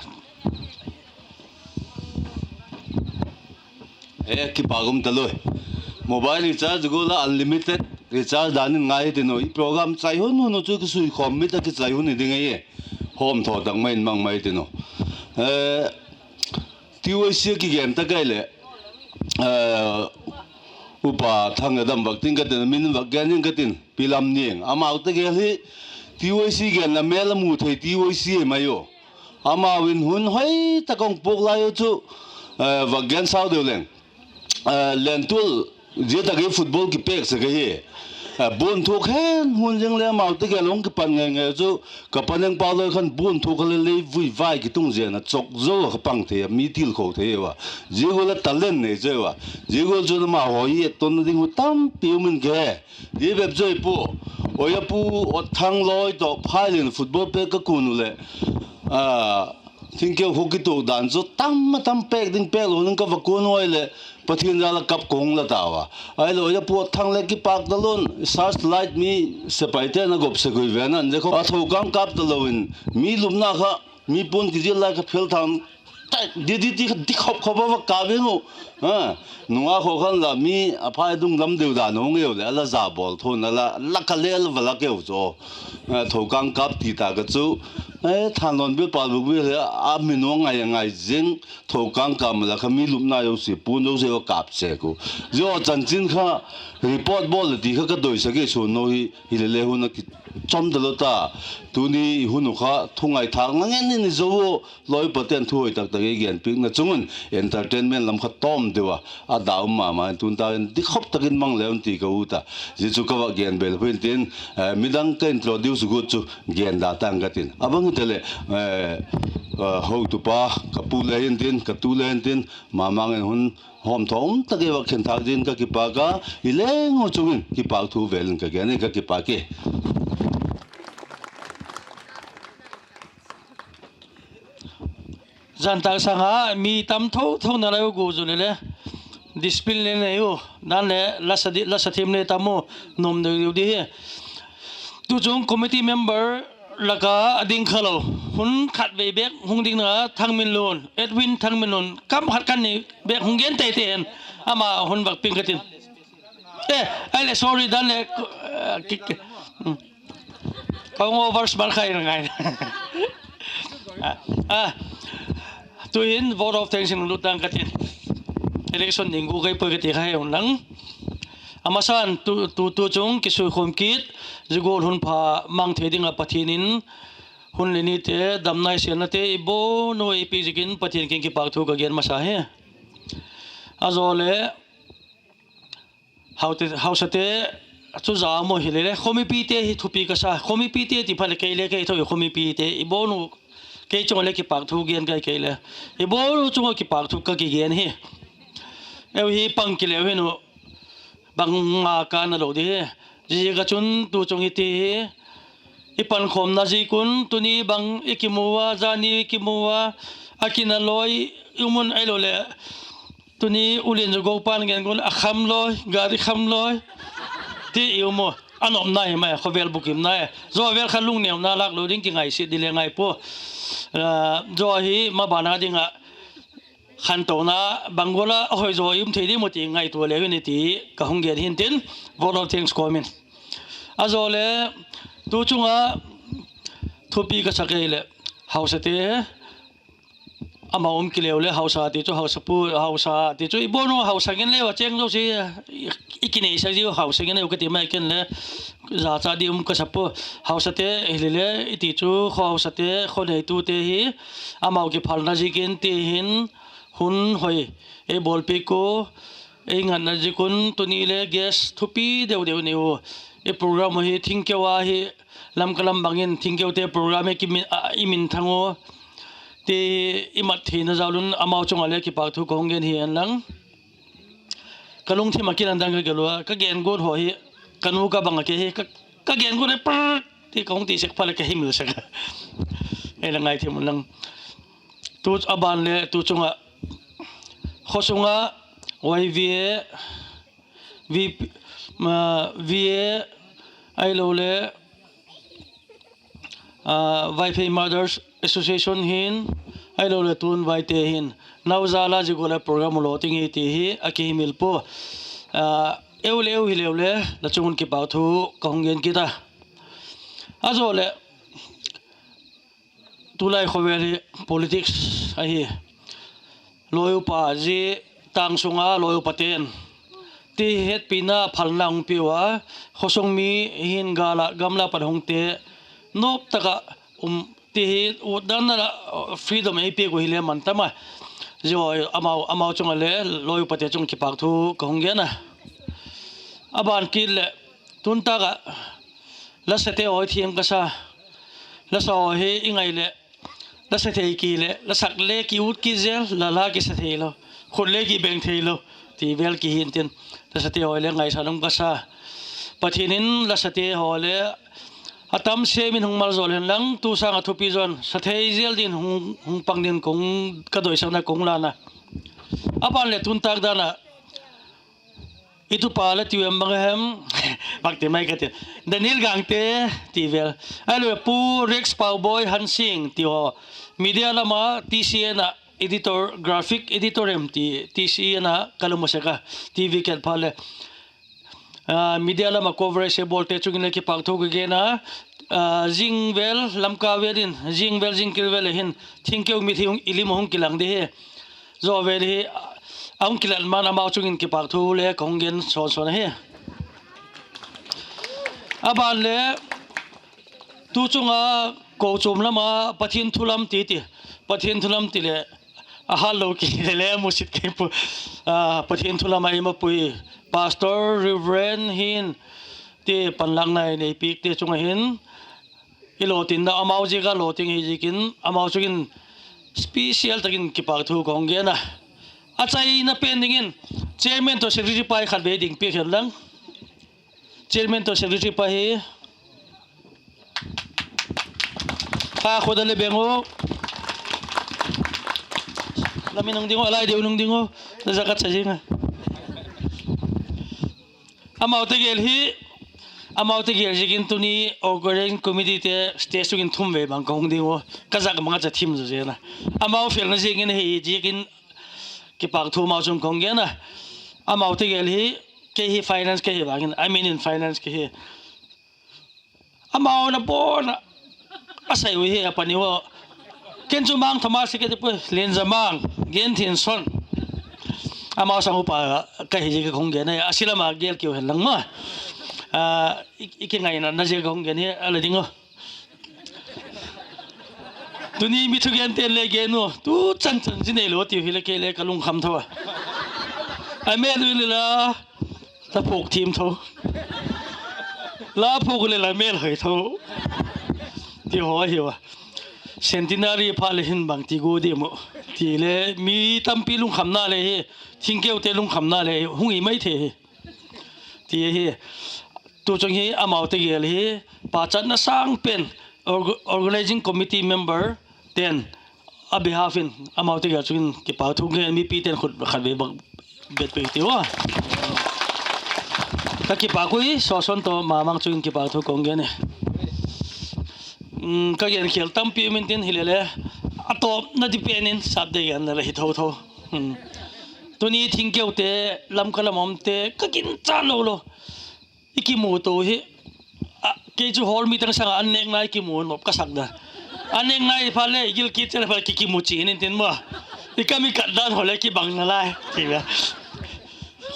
E, kipak um talui. Mobile recharge gual a unlimited recharge dan in ngai hitin u, i program chai hun hun u chu kisuikhawm mit a kichai hun hi ding ahi. Hawmthaw tak mai in mang mai hitin u. T Y C a kigen tak ahileh, Upa Thangdam vak ting ka tin, min vak gen in ka tin, Pi Lamniang. Amau tegel hi T Y C gen la mêl a mu thei T Y C mai u. Amau in hun hoi tak a hung puak lai u chu, vak gen sau deu leng, Lentual, zia tak hi football kipêk sek ahi. Buan thuak hen hun zing le amau tegel hung kipan ngei ngei chu, ka paneng pau loi khan buan thuak kha le lei vui vai kitung ziang a chawk zo a ka pang thei a, mi tilkho thei ua. Zia gual a talent nei cheu a. Zia gual chun amau haw hi etton ding uh tampi um in ke. Zia bep chu ahi pua. Oi a pu, Otthang loi tawh phai lin football pêk ka kun u leh, thingkeu khu kituak dan chu tam a tam, pêk ding pêk lo ding ka va kun ua leh, Pathian jal a kap ka hung la tau a. Ahileh oi a pu Otthang le kipak talun, searchlight mi sepaite'n a gop sek ui ven an, zia kha a thokâng kâp talo in, mi lupna kha, mi puan kizil lai kha phel thang, di di ti kha di khop khop a va kâp ing u. Nungak khaw khan la mi a phai dung lam deu dan a hung eu leh a la za bawl thon a la, la ka lel va la keu chu. Thokâng kâp ti ta ka chu, Thanlawn bil pal buk bil hi a mi nuang ngai a ngai zing, thokâng kâp ma la kha mi lupna zosia, puan zosia va kâp sek u. Zia chanchin kha report bawl le ti kha ka doisak e, suan no hi, hilele hun a kichom talo ta. Tuni hun u kha thungaithâkna ngen in i zo u, lawipate'n thu hoi tak tak ei genpiakna chung un entertainment lam kha tawm deu a, a da um ma ma in tun ta in di khop tak in mang le un ti ka ut a. Zia chu ka va gen bel pua intin, midang ka introduce guat chu gen da tang ka tin. A bang hita leh, hotupa ka pu le hintin, ka tu le hintin, ma mang in hun hawmthaw um tak ei va khenthâk dingin ka kipak a, i leng u chung in kipak thu vel in ka gen in ka kipak e. Zan tak sâng a mi tam tho tho nalai u gu zu le le, discipline le nei u, dan le la sa thiam le tam u, nuam deu deu di hi. Tuchung committee member lak a a ding kha lo, hun khatvei bêk hung ding a Thangminlun, Edwin Thangminlun, kam khat kan ni bêk hung gen tei tei hen, ama hun vak ping ka tin. E, ahileh sorry dan le, ka hung over smart khai ngai. Tu'hin vote of thanks in lut tang ka tin. Election ding gu kai puai ka ti kha he un lang. A masan tu, tu, tuchung kisuikhawm kit, zia gual hun pha mang thei ding ah Pathian in hun le nite, damna i sêlnate i bawn u ei piak ziakin Pathian kiang kipakthu ka gen masa hi. A zaw le, hausate chu za maw, hile le khawmipite hi thupi ka sa, khawmipite ti phat leh kei le kei tho i khawmipite i bawn u, kei chung ah le kipakthu gen kai kei le, i bawn u chung ah kipakthu ka kigen hi. Eu hi pang kileu hin u, bangma ka na lo di hi. Ziaziak ah chun tuchung hiti hi i pankhawmna ziak un tuni bang i kimu a, zani i kimu a, a kina lawi i um un ahiloleh tuni Ulian Zogopa'n gen gual a kham lawi, gari kham lawi ti i um u. A nopna hi mai, khawvel bukimna e. Zaw vel kha lungneuna lâk lo ding kingaisit di le ngai pua. Zaw hi maban a ding ah khantona bang gual a hoi zaw i um thei di maw ti ngaitua leu in i ti ka hung gen hintin, vote of thanks kawm in. A zaw le, tuchung ah thupi ka sak ei leh, hausate, Amau um kileu le hausa ti chu, hausa pu, hausa ti chu i bawn u, hausa ngen leu a chêng zosia i kineisak ziu, hausa ngen leu ka ti mai ken le, zacha di um ka sa pua. Hausate hile le i ti chu, khaw hausate, khaw neitute hi amau kiphalna ziakin ti hin hun hoi ei bawlpiak u, ei ngatna ziak un tuni le guest thupi deu deu nei u. I program u hi thingkeu a hi, Lamka lam bangin thingkeute program hi i minthang u, ti i mat theina jal un amau chung ah le kipâk thu ka hung gen hi en lang. Ka lungthim ah kilan dang ka gel ua, ka gen guat haw hi, ka nu ka bang a kei hi, ka gen guat a par ti ka hung ti sek phat leh ka himil sek a, ei la ngaithiam un lang. Tu a ban le tu chung ah, khaw sung ah Y V A, V A, ahilole Vaiphei Mothers Association hin, ahilole Tunvaite hin, nau jal a zia gual a program u law ting hi ti hi a kihimil pua. Eu le eu hileu le la chung un kipâk thu ka hung gen kit a. A zaw leh tulai khawvel hi politics ahi. Lawi upa zia tâng sung a lawi upate'n ti hetpina phalna hung piau a, khawsung mi hin gâl ah gamla pat hungte nop tak ah um ti hi, utdan ah freedom ei piak uh hile man tam a. Zia amau chung ah le lawi upate chung kipâk thu ka hung gen a. A ban kit leh, tun tâk ah lasate haw thiam ka sa. Lasa haw hi i ngai leh, lasa thei ki leh, lasak le ki ut kit zel, la la kisa theilo, khut le kibeng theilo ti vel kihi intin, lasate haw le ngaisang um ka sa. Pathian in lasate haw le a tam sêm in hung malzawl hen lang, tu sâng ah thupi zaw in sa thei zel dingin hung pang dingin ka doisakna ka hung lan a. A ban leh tun tâk dan ah i tupa la tiu em bang a hem, bak ti mai ka ti, Daniel Gangte ti vel, ahilole Pu Rex Pauboi Hansing ti haw, media lam a T C N ah editor, graphic editor em ti, T C N ah ka la mu sek a, T V ket phat leh media lam ah coverage ei bawlte chung in le kipâk thu ka gen a. Zing vel, Lamka vel in, zing vel, zingkil vel a hin thingkeu mit hi i lim ah hung kilang di hi. Zaw vel hi a hung kilat man amau chung in kipâk thu le ka hung gen sawn sawn ahi. A ban le tu chung a kochuam lam a Pathian thu lam ti ti, Pathian thu lam ti leh a hatlo ki le le musit kei pu, Pathian thu lam a i mapui Pastor, Reverend hin ti panlâkna i neipiakte chung ah hin i lawtinna amau ziak a lawting hi ziakin amau chung in special tak in kipâk thu ka hung gen a. A chaina pen dingin chairman tawh secretary pa hi khatvei ding piak hen lang. Chairman tawh secretary pa hi kha khut a le beng u, la min hung ding u, a lai deu hung ding u, la zak a cha zing a. Amau tegel hi, amau tegel ziakin tuni organizing committeete stage chung in thum vei bang ka hung ding u, ka zak mang a cha thim zaw zen a. Amau felna ziakin hi ziakin kipâk thu amau chung ka hung gen a. Amau tegel hi, kei hi finance ka hi vangin, a min in finance ka hi. Amau na bawn a, a sai ui hi a pani u. Ken chu Mang Thomas ka ti puai, Lenjamang Genthinson. Amau sâng upa ka hi ziak ka hung gen a, a si lam a gel kiu hen lang ma. I kingainatna ziak ka hung gen hi a la ding u. Tuni mi thugente'n le gen u, tu chan chan zi neilo tiu hile kei le ka lungkham tho a. A mêl u le la, la phuak thiam tho. La phuak u le la mêl hoi tho. Ti haw hiu a. Centenary phat leh hin bangti gua diam u ti le mi tampi lungkhamna le hi, thingkeute lungkhamna le hung hi mai thei hi. Ti ahi. Tu chung hi amau tegel hi, pachatna sâng pen, organizing committee memberte'n a behalf in amau tegel chung in kipâk thu gen, mipite'n khut khatvei bang bet pei tiu a. Ka kipâk ui, sawson tawh ma mang chung in kipâk thu ka hung gen e. Ka gen khial tampi um intin hile le, a tawpna di pen in sap de genna la hi tho tho. Tuni thingkeute, Lamka lam a umte ka ginchat lo lo. I kimu to hi, kei chu hall meeting sâng ah an nêkna i kimu nop ka sak da. An nêkna i phat le i gil kit chel phat le ki kimu chian intin maw. I kam i kat dan haw le kibang nalai ti ve.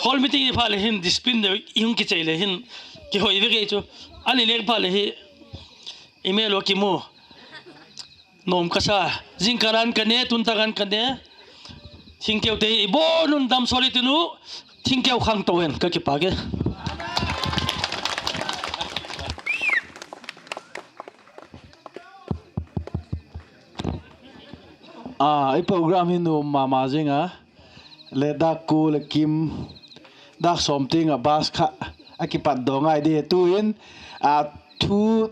Hall meeting i phat leh hin discipline deu i hung kichei leh hin kihoi ve kei chu. A ni nêk phat leh hi i mêl u kimu nuam ka sa. Zingkâl an ka ne, tun tak an ka ne. Thingkeute hi i bawn un damsawl i tin u, thingkeu khangto hen, ka kipâk e. A, i program hi nuam ma ma zing a, le dâk kua leh kim, dâk sawm tiang ah bus kha a kipat daw ngai di hi tu'in, a, thu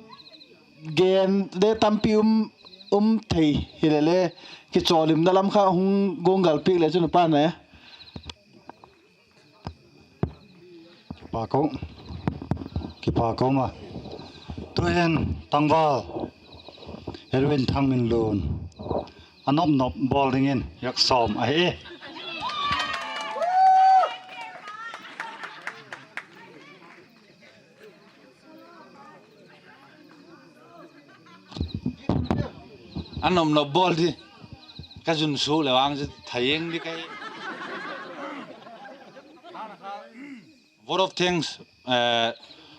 gen le tampi um, um thei hileh le, kichawlimna lam kha hung guanggal piak leh chun a pan e. Kipâk um a. Tu'in tangval Edwin Thangminlun a nop nop bawl dingin yak sawm ahi. A nop nop bawl di. Ka zun suak leh vang chu thaieng di ka hi. Vote of thanks, eh,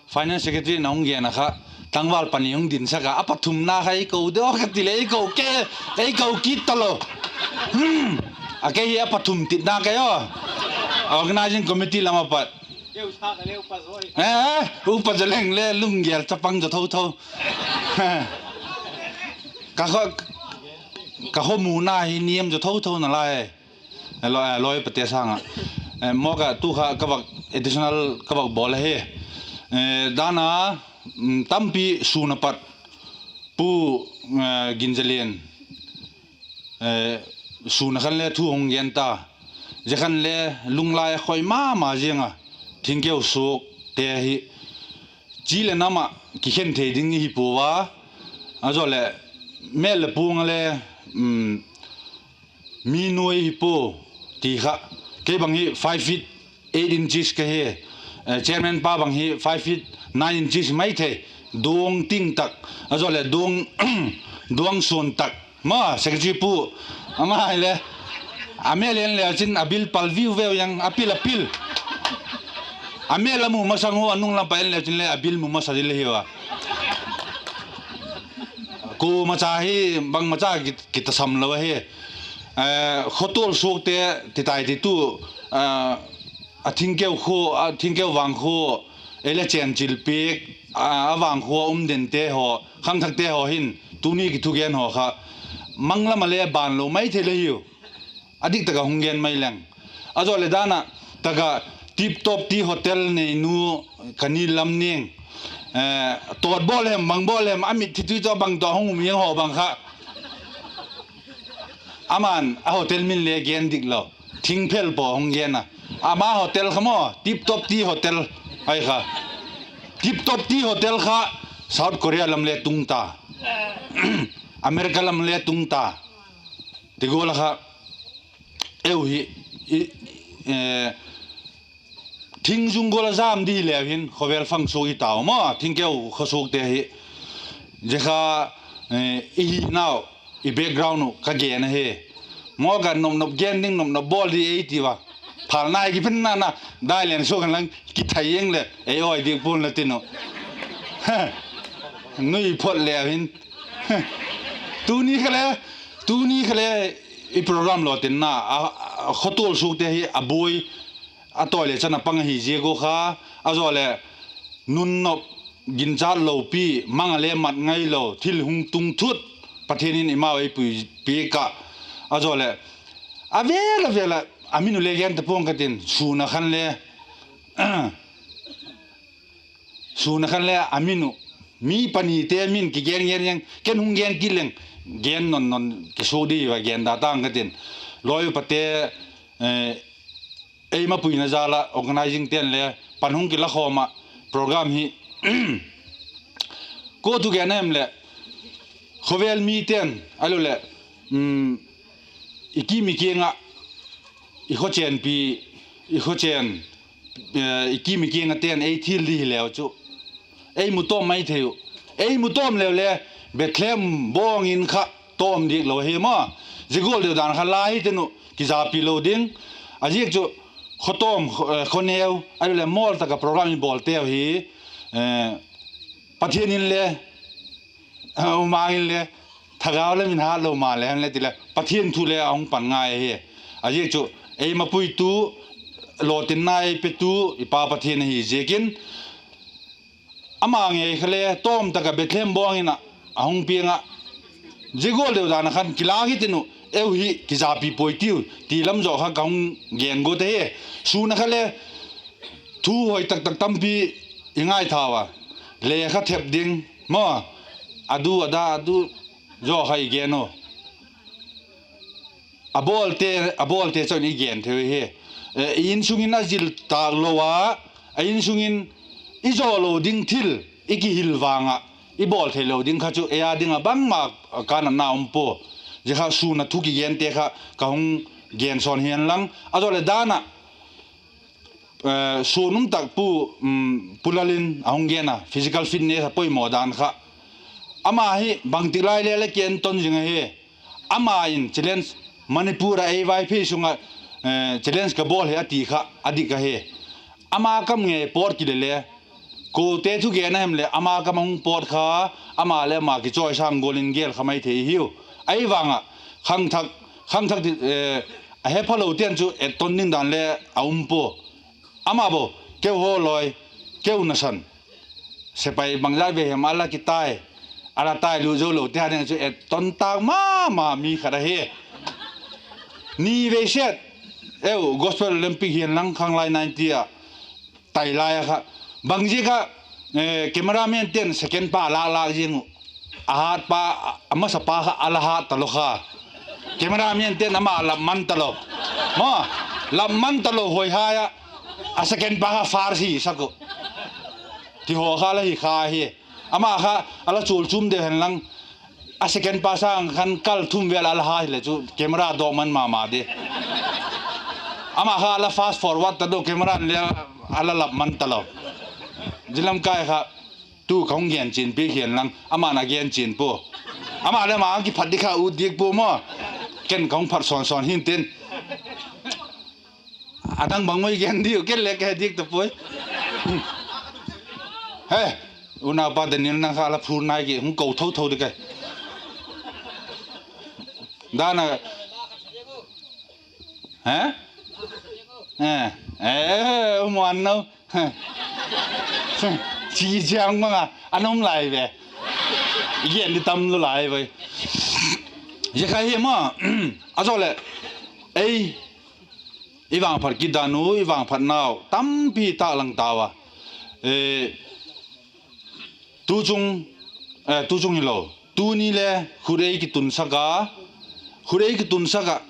Finance Secretary in a hung gen a kha, tangval pani hung dinsak a, a pathumna kha ei ko de aw ka ti leh ei ko ke, ei ko kit talo. A kei hi a pathum titna ka hi aw. Organising Committee lam a pat. Eh, upa zaw leng le lunggel chapang zaw tho tho. Ka kho, ka khomuna hi niam zaw tho tho nalai. Lawi pate sâng ah. Mawk ah tu kha ka vak additional ka vak bawl ahi. Dan a, tampi sûn a pat Pu Ginzalian sûn a khan le thu hung gen ta. Zia khan le lunglai a khoi ma ma ziang a, thingkeu suakte hi chi leh nam ah kikhen thei ding i hi pua a, a zaw leh mêl leh puang a le mi nuai hi pua ti kha. Kei bang hi five feet eight inches ka hi, chairman pa bang hi five feet nine inches mai thei, duang ting tak, a zaw leh duang, duang suan tak. Ma, secretary pu, ama hile, a mêl en leu chin a bil pal viu veu yang, a pil a pil. A mêl a mu masang u, a nung lam pa en leu chin le a bil mu masa ding le hiu a. Kuamacha hi, bangmacha kitasam lo ahi. Khotual suakte ti tai ti tu, a thingkeu khu, a thingkeu vang khu, ei le chenchil piak, a vang khu a um dente haw, khangthakte haw hin tuni kithugen haw kha mang lam a le ban lo mai thei le hiu. A dik tak a hung gen mai leng. A zaw leh dan a, tak ah Tip Top Tea Hotel neinu ka ni lam ning, tawt bawl hem, bang bawl hem, a mit thi tui chu a bang tawh hung um hiang haw bang kha. Aman a hotel min le gen dik lo, Thingphel paw hung gen a. Ama hotel kha maw, Tip Top Tea Hotel ahi kha. Tip Top Tea Hotel kha South Korea lam le tung ta, America lam le tung ta. Ti gual a kha eu hi, thing zung gual a zam di hileu hin khawvel fang suak hi tau maw, thingkeu khaw suakte hi. Zia kha i hinau, i background uh ka gen ahi. Maw, ka nop nop gen ding, nop nop bawl di ei ti ua, phalna i kiphinna na, dai len suak hen lang kithai eng leh ei awi dik pua'n la tin uh. Nui phot leu hin. Tuni kha le, tuni kha le i program lo tinna, khotual suakte hi a buai, a tawi leh chan a pang ahi ziak ua kha, a zaw leh nun nop, ginchat lopi, mang a le mat ngailo, thil hung tung thut, Pathian in eimau ei pui piak ah, a zaw leh a vel a vel ah a min uh le gen ta pua'ng ka tin, sûn a khan le sûn a khan le a min uh, mi panite min kigen gen gen, ken hung gen kit leng, gen non non kisuak di ua gen da ta'ng ka tin. Lawi upate, ei mapuina jal ah organising ten le pan hung kila khawm ah program hi kua thu gen a hem leh, khawvel miten ahiloleh i kim i kiang ah, i khawchenpi, i khawchen, i kim i kiang a ten ei thil di hileu chu ei mu tawm mai thei uh. Ei mu tawm leu le Bethlehem bawng in kha tawm dik lo ahi maw. Zia gual deu dan kha la hi tin uh kizapi lo ding. A ziak chu khawtawm, khawneu, ahiloleh mawl tak ah program i bawlteu hi, Pathian inle, u mang inle, thagau lam in hat lo maleh hen le ti le Pathian thu le a hung pan ngai ahi. A ziak chu ei mapuitu, lawtinna ei petu i Pa Pathian ahi ziakin, ama ngei kha le tawm tak ah Bethlehem bawng in ah a hung piang ah, zia gual deu dan ah khan kilâk hi tin uh, eu hi kizapi puai tiu ti lam zaw kha ka hung gen guat ahi. Sûn a kha le thu hoi tak tak tampi i ngaithau a, lekha thep ding maw, a du a da a du zaw kha i gen u. A bawlte, a bawlte chun i gen thei hi. I insung in a zil tâk lo a, a insung in i zaw lo ding thil i kihil vang ah i bawl theilo ding kha chu ei â ding ah bangma kanatna um pua. Zia kha sûn a thu kigente kha ka hung gen sawn hi'n lang, a zaw leh dan ah sûn um tak Pu, Pu Lal in a hung gen a physical fitness a poimaw dan kha. Ama hi bangtik lai le la kienton zing ahi. Ama in challenge, Manipur ah ei Vaiphei sung ah challenge ka bawl hi a ti kha a dik ahi. Ama kam ngei pawt kile le, kuate thugen a hem leh ama kam a hung pawt kha, ama leh ama kichawisâng gual in gel kha mai thei hiu. Ahi vang ah khangthak, khangthak a hephalo tian chu etton ding dan le a um pua. Ama bo, keu haw lawi, keu nasan, sepai bangzat vei hem a la kitai, a la tai lut zo lo te ha ding chu etton tâk ma ma mi khat ahi. Ni vei set, eu Gospel Olympic hi'n lang khanglai ninety ah tai lai a kha, bang ziak ah cameraman ten second pa lâk lâk ziang uh, a hat pa, a masa pa kha a la hat talo kha. Cameraman ten ama lap man talo, maw, lap man talo hoi hai ah, a second pa kha first hi sak uh, ti haw kha la hi kha hi. Ama kha a la chual chum deu hen lang, a second pa sâng khan kal thum vêl a la hat hileh chu camera dawk man ma ma di. Ama kha a la fast forward talo, camera'n le a la lap man talo. Zia lam kai kha tu ka hung gen chian piak hi'n lang, ama'n a gen chian pua. Ama leh ama kiphat di kha ut diak pua maw. Ken ka hung phat sawn sawn hintin. A dang bang mai gen diu, ken le ka he diak ta puai. He, unaupa Daniel, nang kha la phur nai ki, hung ko tho tho di kai. Dan a, he, e, e, muan no. Chi chiang ma nga a um lai ve. I gen di tam lo lai ve. Zia kha hi maw, a zaw leh ei, i vangphat kit dan u, i vangphat nau tampi tâk lang tau a. Tu chung, tu chung hilo, tuni le khut ei kitunsak a, khut ei kitunsak ah,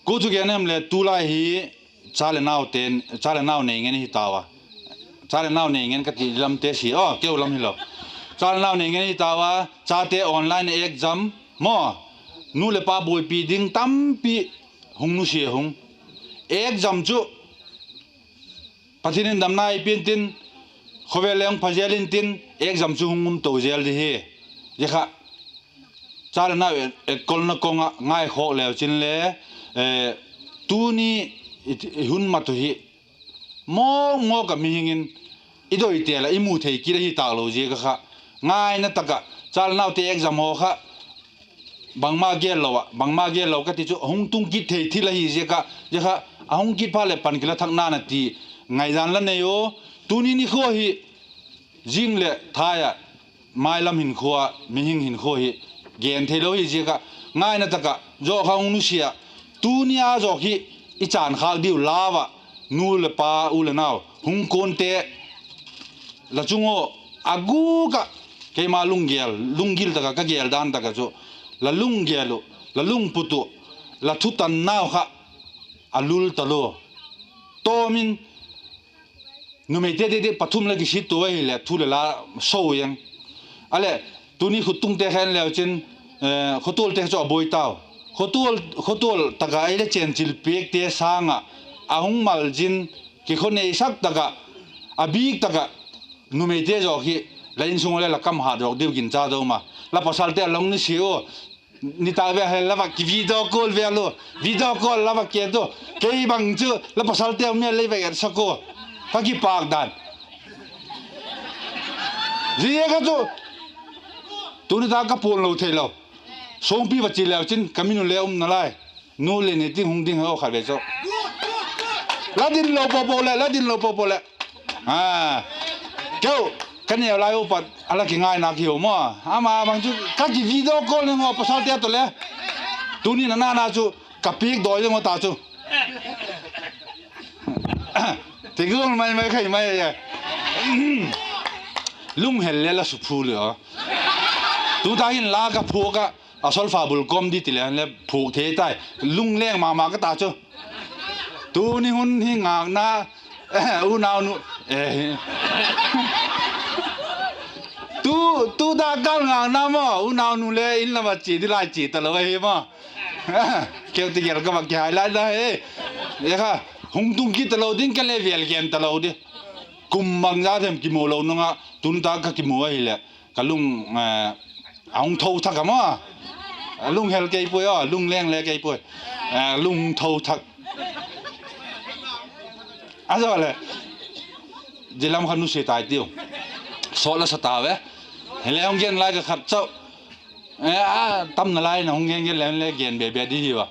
kua chu gen hem leh tulai hi cha leh nau nei ngen hi tau a. Cha leh nau nei ngen ka ti lamte si, aw, keu lam hilo. Cha leh nau nei ngen hi tau a, chate online exam maw, nu leh pa buaipi ding tampi hung nusia hung. Exam chu Pathian in damna ei pia'n tin, khawvel le hung pha zel intin, exam chu hung um to zel di hi. Zia kha cha leh nau etkolna kong ah ngaikhawk leu chin le, tuni i hun mat uh hi mawk mawk ah mihing in i doi tel ah i mu thei kit ahi tâk lo ziak a kha, ngaina tak ah cha leh naute exam haw kha bangma gel lo ah, bangma gel lo ka ti chu a hung tung kit thei thil ahi ziak a, zia kha a hung kit phat leh pan kila thak nan a ti ngaidan la nei u. Tuni nikhua hi zing leh thai ah, mailam hinkhua, mihing hinkhua hi gen theilo hi ziak ah, ngaina tak ah zaw kha hung nusia. Tuni a zaw hi i chan khâk diu lau ah, nu leh pa, u leh nau, hung kuante, la chung u, a gûk ah, keima lunggel, lunggil tak ah ka gel dan tak ah chu, la lunggel uh, la lungput uh, la thutan nau kha a lul talua. Tawm in, numeite di di pathum la kisit tua ahileh thu leh la so eng. A leh, tuni khuttungte kha en leu chin, khotualte chu a buai tau. Khotual, khotual tak ah ei la chenchil piakte sâng ah, a hung malzin, kikhoneisak tak ah, a bîk tak ah, numeite zaw hi, la insung u le la kam hat zawk diu gincha deu ma. La pasalte a long ni si u. Nitâk ve hel la va ki video call ve a lu. Video call la va ke tu. Kei bang chu la pasalte um mi lei va etsak u. Ka kipâk dan. Zia kha chu. Tuni ta ka puan lo theilo. Songpi va chi leu chin ka minu le um nalai. Nu le ni ting hung ding ho khat ve chu. La din lo popo leh, la din lo popo leh. A, keu, ka neu lai u pat a la kingaina ki u maw. Ama bang chu ka ki video call ni maw pasalte tawh le. Tuni na na na chu ka piak dawi ding u ta chu. Ti gual mai mai khai mai e. Lunghel le la su phu le a. Tu ta hin la ka phuak a, a solfa bul kawm di ti le le phuak thei tai. Lungleng ma ma ka ta chu. Tuni hun hi ngâkna, unaunu, e, tu, tu da kal ngâkna maw, unaunu le in lam a chia di lai chia talo ahi maw. Keu ti gel ka va kihai lai da e. E kha, hung tung kit talo ding ka le vel gen talo di. Kum bang za them kimu lo nung a, tun ta ka kimu ahileh. Ka lung, a hung tho thak a maw. Lunghel kei puai a, lungleng le kei puai. Lung tho thak. A zaw leh, zia lam kha nusia tai tiu. Sawt la sa ta ve. Hile hung gen lai ka khat chau. A, tam nalai na hung gen gen le, le gen be be di hi a.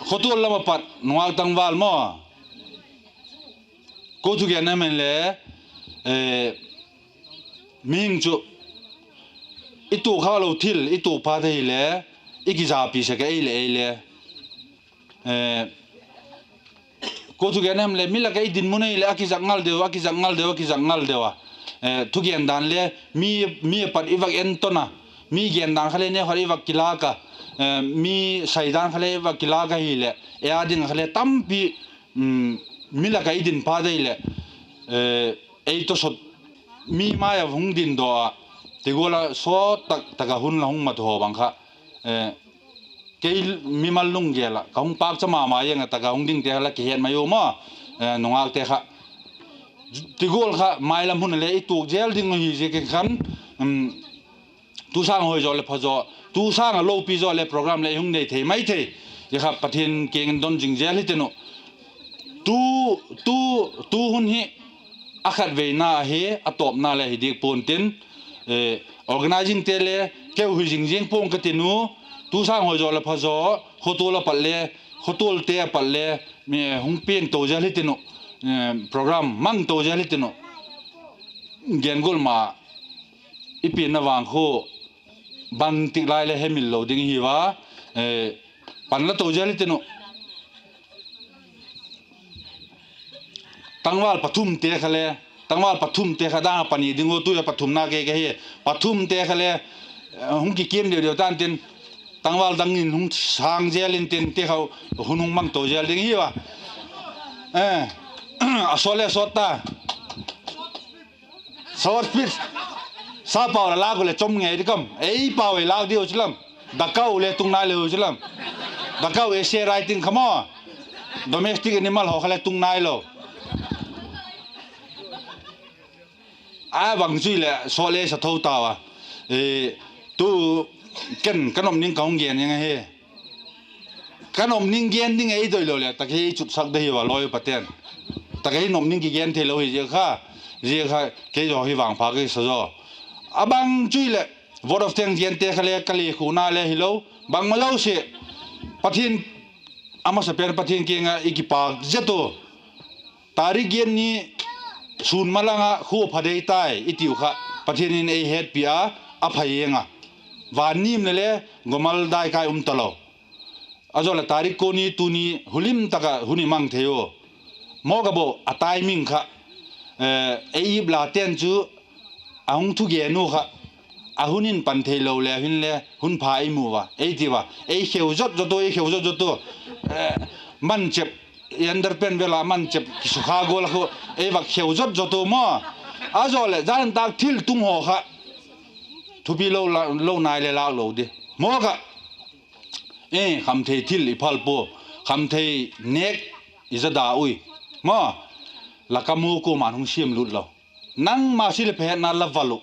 Khotual lam a pat, nungak tangval maw. Ko thugen em en le, mihing chu, i tuak kha lo thil, i tuak phat ahile, i kizapi sek a ei le ei le. Ko thugen em le, mi lak ah i dinmun ahileh a kizak ngal deu, a kizak ngal deu, a kizak ngal deu a. Thugen dan le, mi, mi a pat i vak en ton a, mi gen dan kha le neu khat i vak kilâk a, mi sai dan kha le i vak kilâk ahileh, ei â ding kha le tampi, mi lak ah i din phat ahileh, ei tawsot, mi mai a hung din daw a, ti gual a sawt tak tak a hun la hung mat haw bang kha, kei mimal lunggel ah ka hung pâkcha ma ma eng a tak a hung dingte kha la kihet mai u maw, nungakte kha. Ti gual kha mailam hun a le i tuak zel ding u hi ziakin khan, tu sâng hoi zaw leh pha zaw, tu sâng a lopi zaw leh program leh i hung nei thei mai thei. Zia kha Pathian kiang in don zing zel hitin uh. Tu, tu, tu hun hi a khatveina ahi, a tawpna le hi diak pua'n tin, organizingte le keu hi zing ziang pua'n ka tin u. Tu sâng hoi zaw leh pha zaw, khotual a pat le, khotualte a pat le, hung piang to zel hitin uh, program mang to zel hitin uh. Gen gual ma, i pianna vang khu, bangtik lai le hemil lo ding hi a, pan la to zel hitin uh. Tangval pathumte kha le, tangval pathumte kha dang a pani ding u, tu a pathumna kei ka hi, pathumte kha le, hung kikiam deu deu ta'n tin, tangval dang in hung sâng zel intin ti kha, hun hung mang to zel ding hi a. A sawt le sawt ta. Short speech. Sapau la lâk u leh chom ngei di kam. Ei pau ei lâk diu chu lam. Dakau le tung nai lo chu lam. Dakau essay writing kha maw. Domestic animal haw kha le tung nai lo. A bang chu hileh sawt le sa tho tau a. Tu ken ka nop ning ka hung gen ing ahi. Ka nop ning gen ding ei doi lo leh tak hi ei chutsak de hi a lawi pate'n. Tak hi nop ning kigen theilo hi zia kha. Zia kha kei zaw hi vangpha kei sa zaw. A bang chu hileh vote of thanks gente kha le ka lekhuana le hilo. Bangma zosia, Pathian, a masapen Pathian kiang ah i kipâk zet u. Tarik giat ni sûn malang ah khua pha dei tai i tiu kha, Pathian in ei hetpi a, a pha eng a. Van nim le le, gomal dai kai um talo. A zaw leh tarik kua ni tuni hulim tak ah hun i mang thei u. Mawk a bo a timing kha, ei ip late'n chu a hung thugen u kha, a hun in pan theilo le hinle hun pha i mu a, ei ti a, ei kheu zot zot u, ei kheu zot zot u. Manchep, underpant vel a manchep kisukha gual a khu, ei vak kheu zot zot u maw. A zaw leh zan tâk thil tung haw kha, thupi lo nai le lâk lo di. Mawk a, khamthei thil i phal pua, khamthei nêk i za da ui. Maw, la kam u kuama'n hung siam lut lo. Nangma si leh pha hetna la val u.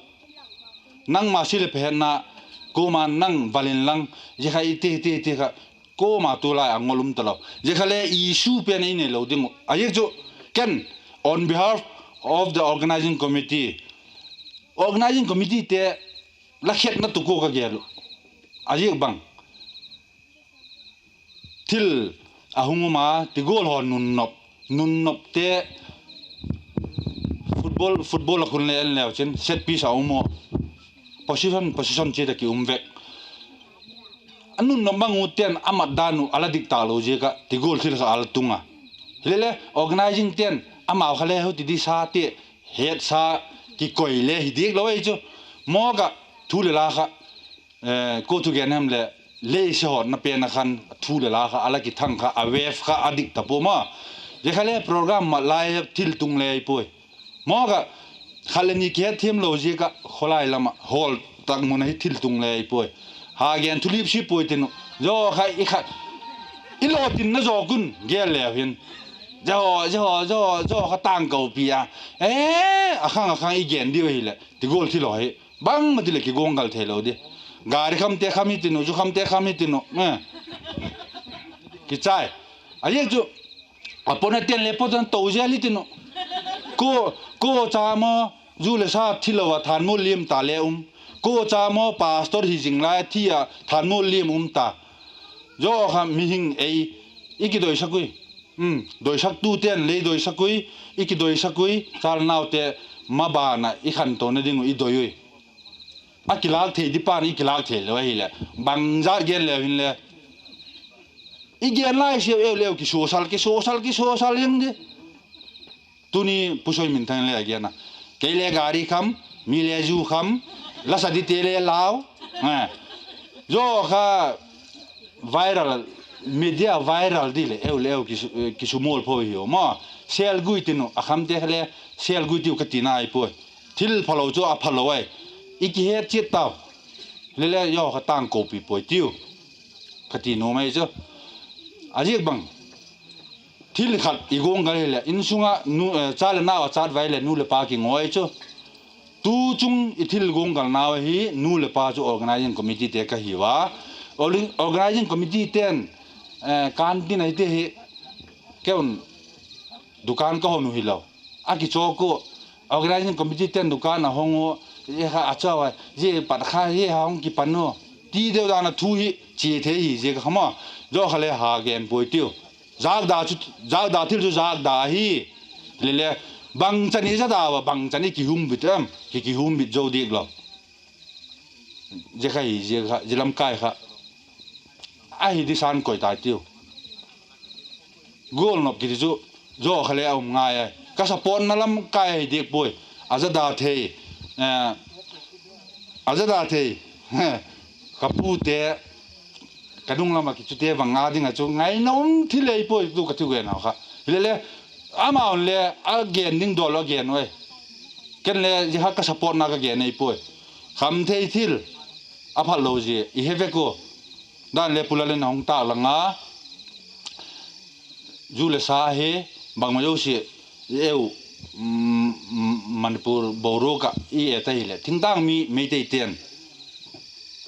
Nangma si leh pha hetna Kuama'n nang vâl inlang, zia kha i ti ti ti kha, kuama tulai a ngol um talo. Zia kha le issue pen i neilo ding uh. A ziak chu, ken, on behalf of the organising committee, organising committeete la khetna tuk ua ka gel uh. A ziak bang, thil a hung um a, ti gual haw nunnop, nunnopte, football, football a khun le en leu chin set piece a um uh, position, position chiat a ki um vek. A nunnop mang u ten a mat dan uh a la dik tâk lo ziak ah ti gual thil kha a la tung a. Hilele organisingte'n amau kha le huti di sa ti, hetsa, kikoi le hi diak lo ei chu. Mawk ah thu le la kha, kua thugen hem leh, lei se hawtna pen a khan thu le la kha a la kithang kha a wave kha a dik ta pua maw. Zia kha le program mat lai thil tung le ei puai. Mawk ah, khat le ni kihetthiam lo ziak ah khawlai lam ah hawl tak mun ah hi thil tung le ei puai. Ha gen thu lip si puai tin uh. Zaw kha i kha, i lawtinna zawk un gel leu hin, zaw, zaw, zaw, zaw kha tangkopi a, e, a khang a khang i gen diu ahileh ti gual thil haw hi bangma ti leh kiguanggal theilo di. Gari khamte kham hi tin uh, zu khamte kham hi tin uh, kichai. A ziak chu, a pona ten le pawtan to zel hi tin uh. Kua cha maw, zu le sa thilo ah thanmual liam ta le um. Kua cha maw, pastor hi zing lai thi ah thanmual liam um ta. Zaw kha mihing ei, i kidoisak ui. Doisaktute'n lei doisak ui, i kidoisak ui, cha le naute maban ah i khantona ding uh i doi ui. A kilâk thei di pa'n i kilâk theilo ahileh, bangzat gen leu hinle, i gen lai siau eu leu kisuasal, kisuasal, kisuasal ziang di. Tuni Pu Soi Minthang le a gen a, kei le gari kham, mi le zu kham, la sa dite le lau. Zaw kha viral, media viral di leh eu leu kisu, kisumawl pho hiu maw. Sel gui tin uh, a khamte kha le sel gui tiu ka tina ahi puai. Thil phalo chu a phalo ai. I kihet chiat tau. Lele zaw kha tangkopi puai tiu ka ti nuam ahi chu. A ziak bang, thil khat i guanggal hileh insung ah cha leh nau a chat vai leh nu leh pa kingawi chu. Tu chung i thil guanggalnau ahi, nu leh pa chu organising committeete ka hiu a. Organising committeete'n, canteen a hite hi, keu'n dukan ka hon u hilo, a kichawk ua. Organising committeete'n dukan a hong ua, zia kha a chau a, zia pat kha zia ha hung kipan u, ti deu dan a thu hi chia thei hi ziak a kha maw. Zaw kha le ha gen puai tiu. Zâkda thil chu zâkda ahi. Lele, bangchan i zada ua, bangchan i kihumbit em, ki kihumbit zo diak lo. Zia kha hi, zia lamkai kha ahi disan koi tai tiu. Gual nop kiti chu zaw kha le a um ngai ai. Ka supportna lamkai ahi diak puai. A zada thei, a zada thei, ka pute, ka nung lam ah kichute bang a ding ah chu ngaina um thil ei puai tu ka thugen haw kha. Hilele, amau'n le a gen ding dawl a gen u ai. Ken le zia kha ka supportna ka gen ei puai. Khamthei thil a phatlo zia i he vek ua. Dan le Pu Lal in a hung tâk lang a, zu le sa hi, bangma zosia, eu, Manipur boruak ah i et ahileh thingtâng mi Meiteite'n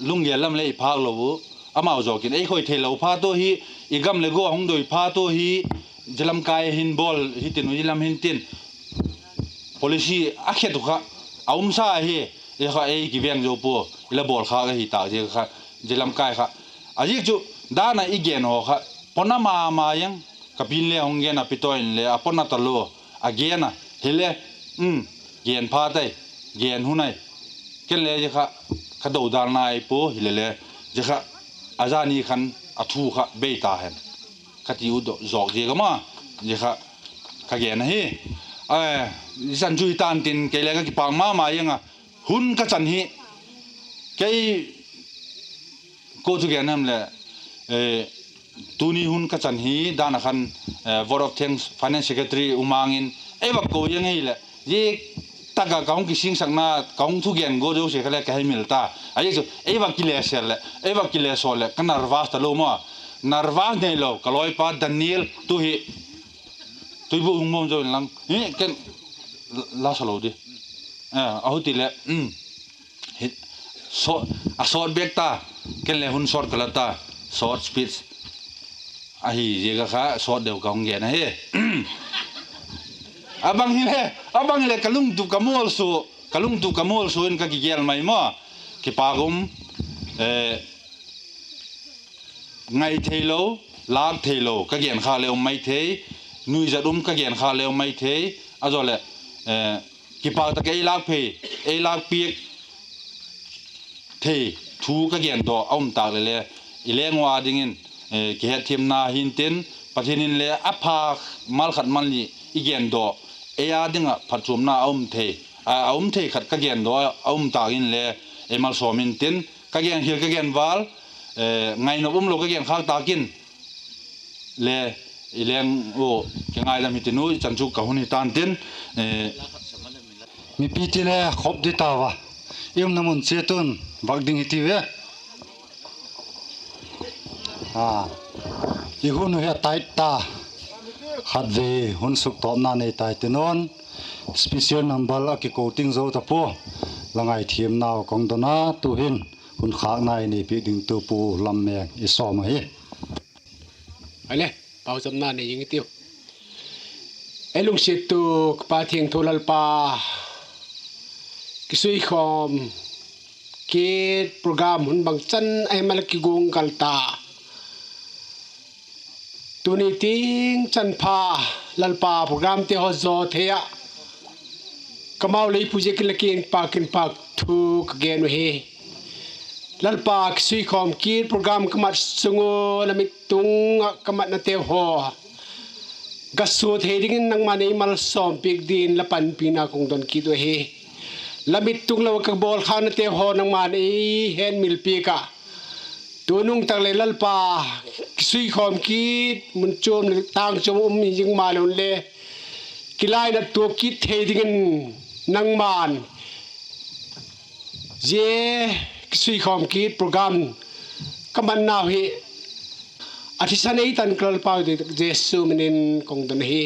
lunggel lam le i phâk lo u, amau zawk in ei khoi theilo phat u hi, i gam le gua hung doi phat u hi, zia lamkai hin bawl hitin u, zia lam hin tin, policy a khet u kha a umsa ahi. Zia kha ei kiveng zo pua, i la bawl khâk ahi tâk ziak kha, zia lamkai kha. A ziak chu, dan a i gen haw kha pona ma ma ing. Ka pi'n le hung gen a, Pi Tawi in le a pona talua a gen a, hile, gen phat ai, gen hun ai. Ken le zia kha ka dodalna ahi pua, hilele, zia kha a zani khan a thu kha bei ta hen ka ti u zawk ziak a ma, zia kha ka gen ahi. Zia chan chu hi tan tin, kei le ka kipâk ma ma ing a, hun ka chan hi, kei kua thugen hem leh, tuni hun ka chan hi dan a khan, vote of thanks, finance secretary u mang in ei vak ko ing ahileh, zia tak ah ka hung kisingsakna, ka hung thugen gua zosia kha le ka hemil ta. A ziak chu ei vak kile sel leh, ei vak kile sawl leh ka nervous talo maw. Nervous neilo, ka lawipa Daniel tu hi, tuibuk hung mawm zo inlang hi, ken la sa lo di. A huti leh, A sawt bêk ta, ken le hun sawt ka la ta, short speech ahi ziak a kha sawt deu ka hung gen ahi. A bang hile, a bang hile ka lungtup ka mualsua, ka lungtup ka mualsua in ka kigel mai maw. Kipâk um, ngai theilo, lâk theilo ka genkhâk le um mai thei, nuizat um ka genkhâk le um mai thei, a zaw leh kipâk tak ei lâk phei, ei lâkpiak thei thu ka gendawk a um tâk le le, i leng u â dingin kihetthiamna hintin, Pathian in le a pha mal khat mal ni i gendawk, ei â ding ah phatchuamna a um thei, a um thei khat ka gendawk a um tâk inle ei malsawm intin, ka genkhial ka genval, ngainop umlo ka genkhâk tâk in le, i leng u kingaidam hitin u, i chan chu ka hun hi ta'n tin, mipi ti le khop di tau a, i umna mun chiat un vak ding hi tiu e. I hun uh hi a tight ta, khatvei hun suktawpna nei tai tin un, special number a kiko ting zo ta pua, la ngaithiamnau ka hung don a, tu'hin hun khâkna i neipiak ding tu Pu Lammeng i sawm ahi. Aile, pauchapna nei ing i tiu. Ei lungsiattu ka Pa thiangtho Lalpa, kisuikhawm kit program hun bangchan ahi mal a kiguanggal ta. Tuni tiang chan pha Lalpa programte haw zaw thei ah, ka mau lei pu ziakin la kiang pâk in pâk thu ka gen uhi. Lalpa, kisuikhawm kit program ka mat sung u, la mit tung ah ka matnateu haw ga sua thei dingin nangma'n ei malsawmpiak dingin la panpina ka hung don kit uhi. La mit tung lo ah ka bawlkhâknateu haw nangma'n ei henmil piak ah, tunung tak leh Lalpa, kisuikhawm kit mun chuam leh tâng chuam um hi zing maleu inle, kilainat tuak kit thei dingin nangma'n zia kisuikhawm kit program ka matnau hi a thisan ei tan ka Lalpau Jesu min in ka hung don ahi.